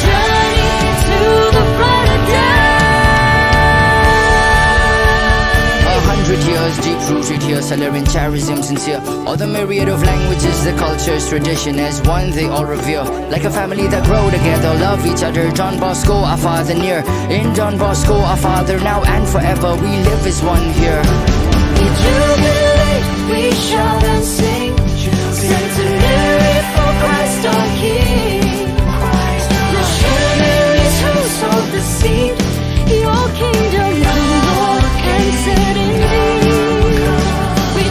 Journey to the brighter day. A hundred years deep rooted here, Salerian charism sincere. All the myriad of languages, the cultures, tradition as one they all revere. Like a family that grow together, love each other. Don Bosco, our father near. In Don Bosco, our father now and forever, we live as one here. We jubilate, we shout and sing, centenary for Christ our King. Missionaries who sowed the seed, your kingdom come, Lord, and set indeed. We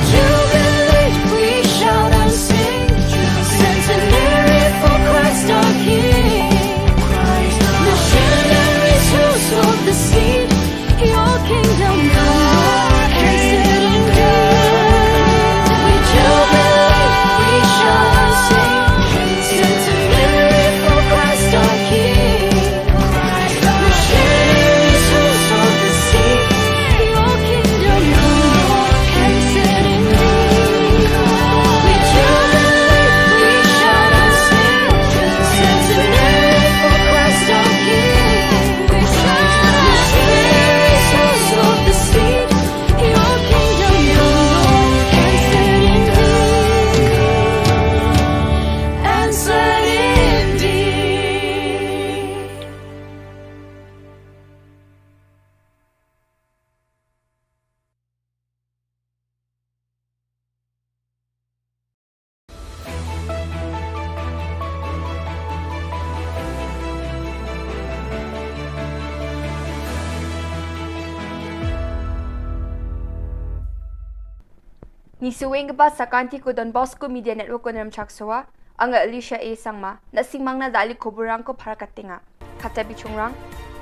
Ngi sngewbha ba sa ka ngi ko Don Bosco Media Network ko Nramchak Sowa, anga Alicia A Sangma, na sngewmang na da kali khubor rang ko phara katinga. Kata bichungrang,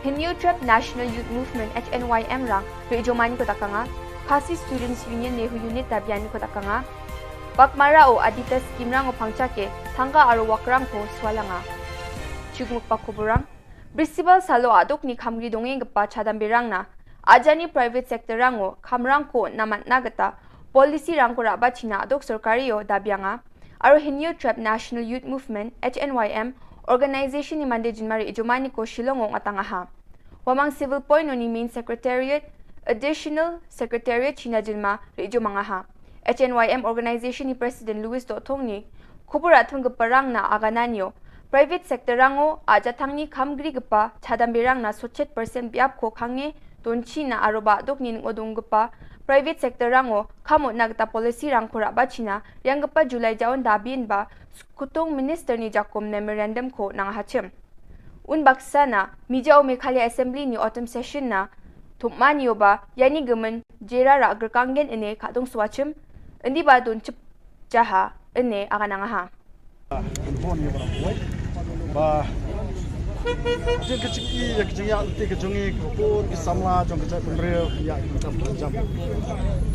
Hynñiewtrep National Youth Movement H N Y M rang, ri jomani ko takanga, Khasi Students Union Nehu Unit dabiani ko takanga, Bakmara o Adita Scheme rang o pangchake, thangka aro wakrang ko swalanga. Chukmuk pa khubor rang, Bristibal salo aduk ni khamri dongeng gepa chadam berang na, ajani private sector rang o, khamrang ko namat na geta, policy rang ko raba china aduk sorkari o dabianga, aro Hynñiewtrep National Youth Movement, H N Y M, organization ni mande jinmari ijomani ko Shillong o ngatanga ha. Wamang Civil Point o ni main secretariat, additional secretariat china jinma ri ijomanga ha. H N Y M organization ni president Louis Dothong ni, khubor athung gepa rang na agananio. Private sector rang o, aja thangni khamgri gepa, chadam berang na sochet percent biap ko khange, don china aro ba dok ni ngodung gepa, private sector rang o, khamo na geta policy rang ko raba china, riang gepa July jaon dabin ba, skutung minister ni jakum memorandum ko nang hachim. Un baksa na, mija o Meghalaya Assembly ni autumn session na, thumani o ba, yani gemen, jera ra gerkanggen ene kadung swachim, endi ba don chip jaha, ene agananga ha. Bon ya bara boy. Ba. Jing ka jing i, ya ka jing ya, ti ka jing i, ka por, ka samla, jong ka jai pemrel, ya ka jam jam.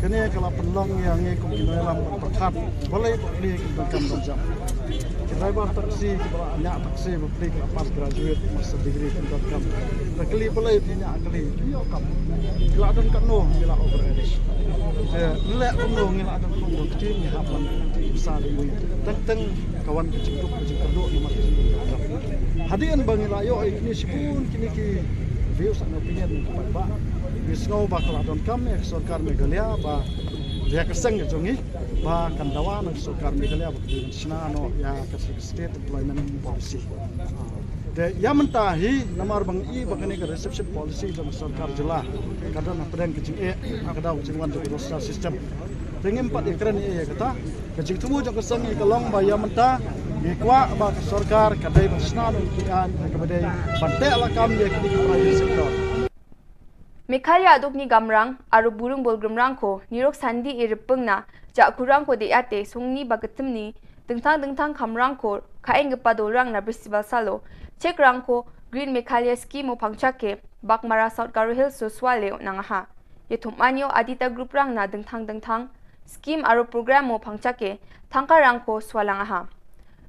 Kene ka la penlong ya ngi kum ki noi lam perthat. Balai bapli ki donkam donkam. Ki driver taxi, ki bala nya taxi, bapli ki la pass graduate, master degree ki donkam. Da kali balai phi nya kali, phi yo kam. Ki la don katno, ki la over age. Te, ngi la kumno, ngi la don kumno, ki ngi hap man, ki sa di mui. Teng teng, kawan ki jingduk, ki jingkerduk, ni mat ki jingduk. Hadien ba ngi la yo, kini sipun, kini ki views and opinion, ki pat ba. Ngi sngew ba ka la donkam, eh, sorkar Meghalaya, ba, dia ka seng ka jong ngi. Ba kan dawa na ka sorkar Meghalaya ba ka dei ban shna noh ïa ka State Employment Policy. Te ïa mynta hi namar ba ngi i ba kane ka reservation policy jong ka sorkar jylla ka don hapdeng ka jingeh ka daw ka jingwan jong ka roster system. Te ngim pat ïakren ïa kata ka jingthmu jong ka seng ngi ka long ba ïa mynta ngi kwah ba ka sorkar ka dei ban shna noh ki aiñ kaba dei ban teh lakam ïa kine ki private sector. Meghalaya aduk ni gamrang, aro burung bolgrim rang ko, nirok sandi i ripeng na, ja kurang ko de ate, sungni ba ketemni, dengtang dengtang kamrang ko, kaeng gepa dorang na Bristibal salo, chek rang ko, Green Meghalaya Scheme o pangchake, Bakmara South Garo Hills so swale o nangaha. Ye thumani o Adita Group rang na dengtang dengtang, scheme aro program o pangchake, thangka rang ko swalangaha.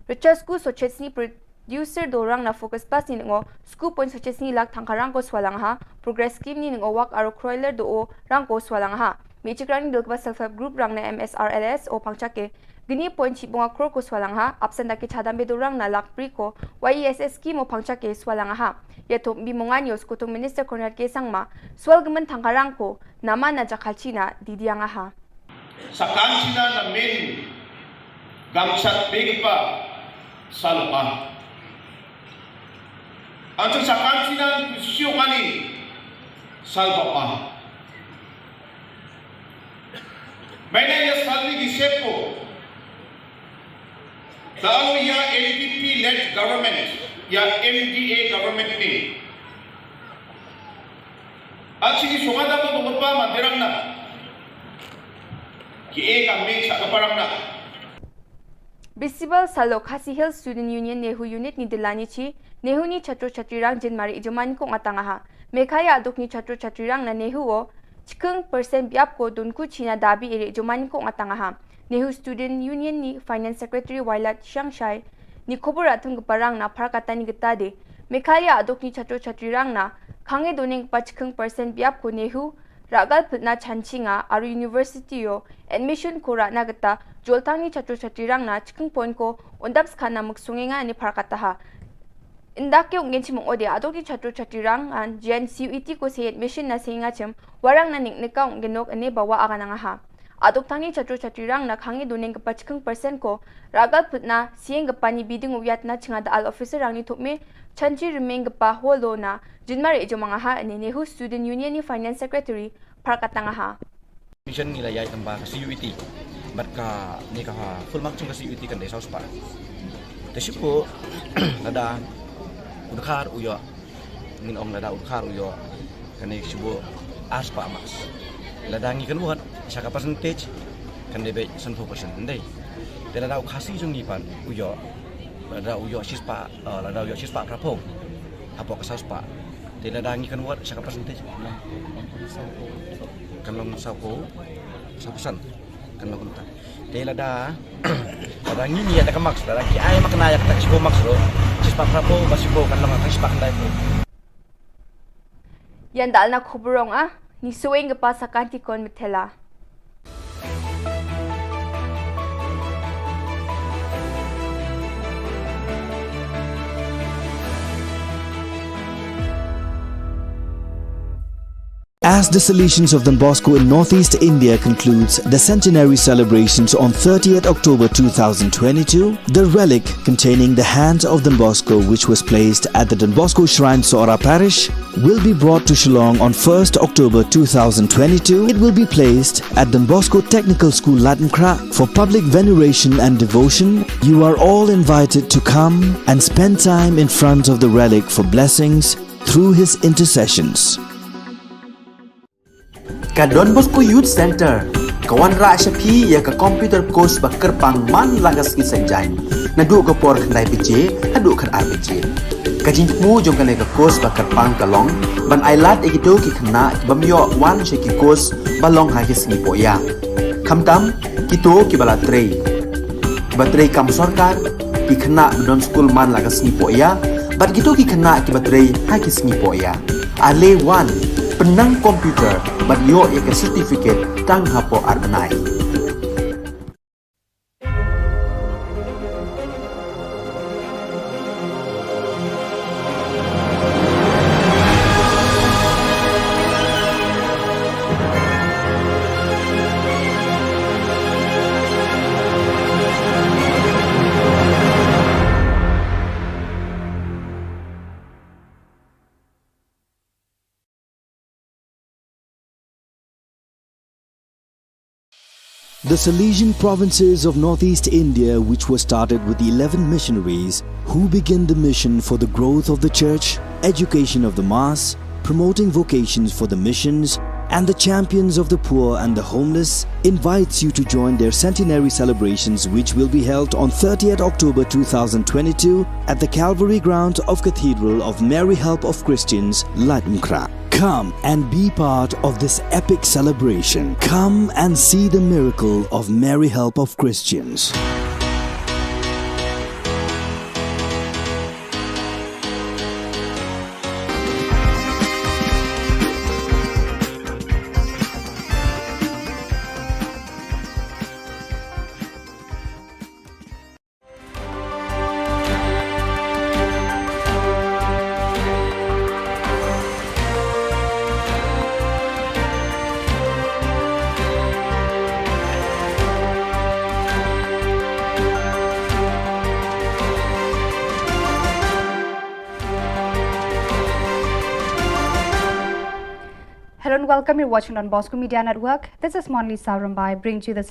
Richard School so chesni pre User do rang na Focus Plus ni ngo, sku point soche sni lak thangka rang ko swalang ha, Progress Scheme ni ngo wak aro kroiler do o rang ko swalang ha. Mi chik rang ni dil kba self help group rang na M S R L S o pangchake, gini point chi bunga kror ko swalang ha, absent da ki chadam be do rang na lak pri ko, Y E S S scheme o pangchake swalang ha. Ya thum bi mongan yo skutung Minister Conrad K Sangma, swal gemen thangka rang ko, nama na jakal china, di diang ha. Sakan china na min gamsat begpa salpa. Antung sakan china kusiok ani salpa. Maina ya salni di sepo. Lalu ya N P P led government, ya M D A government ni. Achi ni sumada mo mo pa ma derang na. Ki e ka me sa ka parang na. Bristibal salo Khasi Hills Student Union Nehu Unit ni dilani chi, Nehu ni chatro chatri rang jin mari ijuman ko ngatang aha. Meghalaya aduk ni chatro chatri rang na Nehu o, chikeng percent biap ko dun ku china dabi iri ijuman ko ngatang aha. Nehu Student Union ni Finance Secretary Wailat Shangshai, ni khubor athung ke parang na phar kata ni geta de. Meghalaya aduk ni chatro chatri rang na, khange doning pa chikeng percent biap ko Nehu, Ragal putna chanchi nga aru university yo, admission ko rana geta, joltang ni chatro chatri rang na, chikeng point ko, undap skana muksunge nga ni phar kata ha. Indak ke ungen chimong ode, aduk ni chatro chatri rang an, jian C U E T ko se admission na se nga chim, warang na nik nika ungen nok ane bawa aga nang ha. Aduk tang ni chatro chatri rang na khangi doning kepa chikeng percent ko, ragal putna, sieng kepa ni biding uyat na chinga da al officer rang ni thukme, chanchi rimeng kepa holo na, jinmar e jomang aha ane Nehu Student Union ni Finance Secretary, Phar katang aha. Mission ngi la ïai tamba ka C U E T. Bad ka ni ka ha full mark chung ka C U E T kan dei saw spah. Te shu ko lada u dkhar u ïoh. Ngin ong lada u dkhar u ïoh. Kane shu bo ar spah marks. Lada ngi kan wot sa ka percentage. Kan dei beit sanphew percent, ym dei. Te lada u Khasi jong ngi pat u ïoh, lada u ïoh shispah, eh, lada u ïoh shispah phraphew hapoh ka sawspah, te lada ngi convert sha ka percentage, kan long sawphew, saw percent. Kan long kumta. Te lada, lada ngi, ngi ïa da ka marks, lada ngi ai ma kane ïa kata ka shiphew marks ruh, shispah phraphew bad shiphew kan long ka shispah khyndaiphew. Ïa nda na khubor ong ah, ngi sngewbha pass ha ka Antikon Mithela. As the Salesians of Don Bosco in Northeast India concludes the centenary celebrations on thirtieth October two thousand twenty-two, the relic containing the hands of Don Bosco, which was placed at the Don Bosco Shrine, Sohra Parish, will be brought to Shillong on first October two thousand twenty-two. It will be placed at Don Bosco Technical School, Laitumkhrah, for public veneration and devotion. You are all invited to come and spend time in front of the relic for blessings through his intercessions. Ka Don Bosco Youth Centre ka wanrah sha phi ïa ka computer course ba kyrpang man la ka sngi Saitjaiñ, naduh ka por khyndai baje haduh khatar baje. Ka jingthmu jong kane ka course ba kyrpang ka long ban ai lad ïa kito ki khynnah ki bym ïoh wan sha ki course ba long ha ki sngi pohïa. Khamtam kito kiba la trei, kiba trei kam sorkar, ki khynnah ba don skul man la ka sngi pohïa, bad kito ki khynnah kiba trei ha ki sngi pohïa. Ale wan, pynnang computer bad ïoh ïa ka certificate tang hapoh ar bnai. The Salesian provinces of Northeast India, which was started with eleven missionaries who began the mission for the growth of the church, education of the mass, promoting vocations for the missions, and the champions of the poor and the homeless, invites you to join their centenary celebrations, which will be held on thirtieth October two thousand twenty-two at the Calvary grounds of Cathedral of Mary Help of Christians, Laitumkhrah. Come and be part of this epic celebration. Come and see the miracle of Mary Help of Christians. Hello and welcome. You're watching Don Bosco Media Network. This is Monlisa Rumbai, bringing you the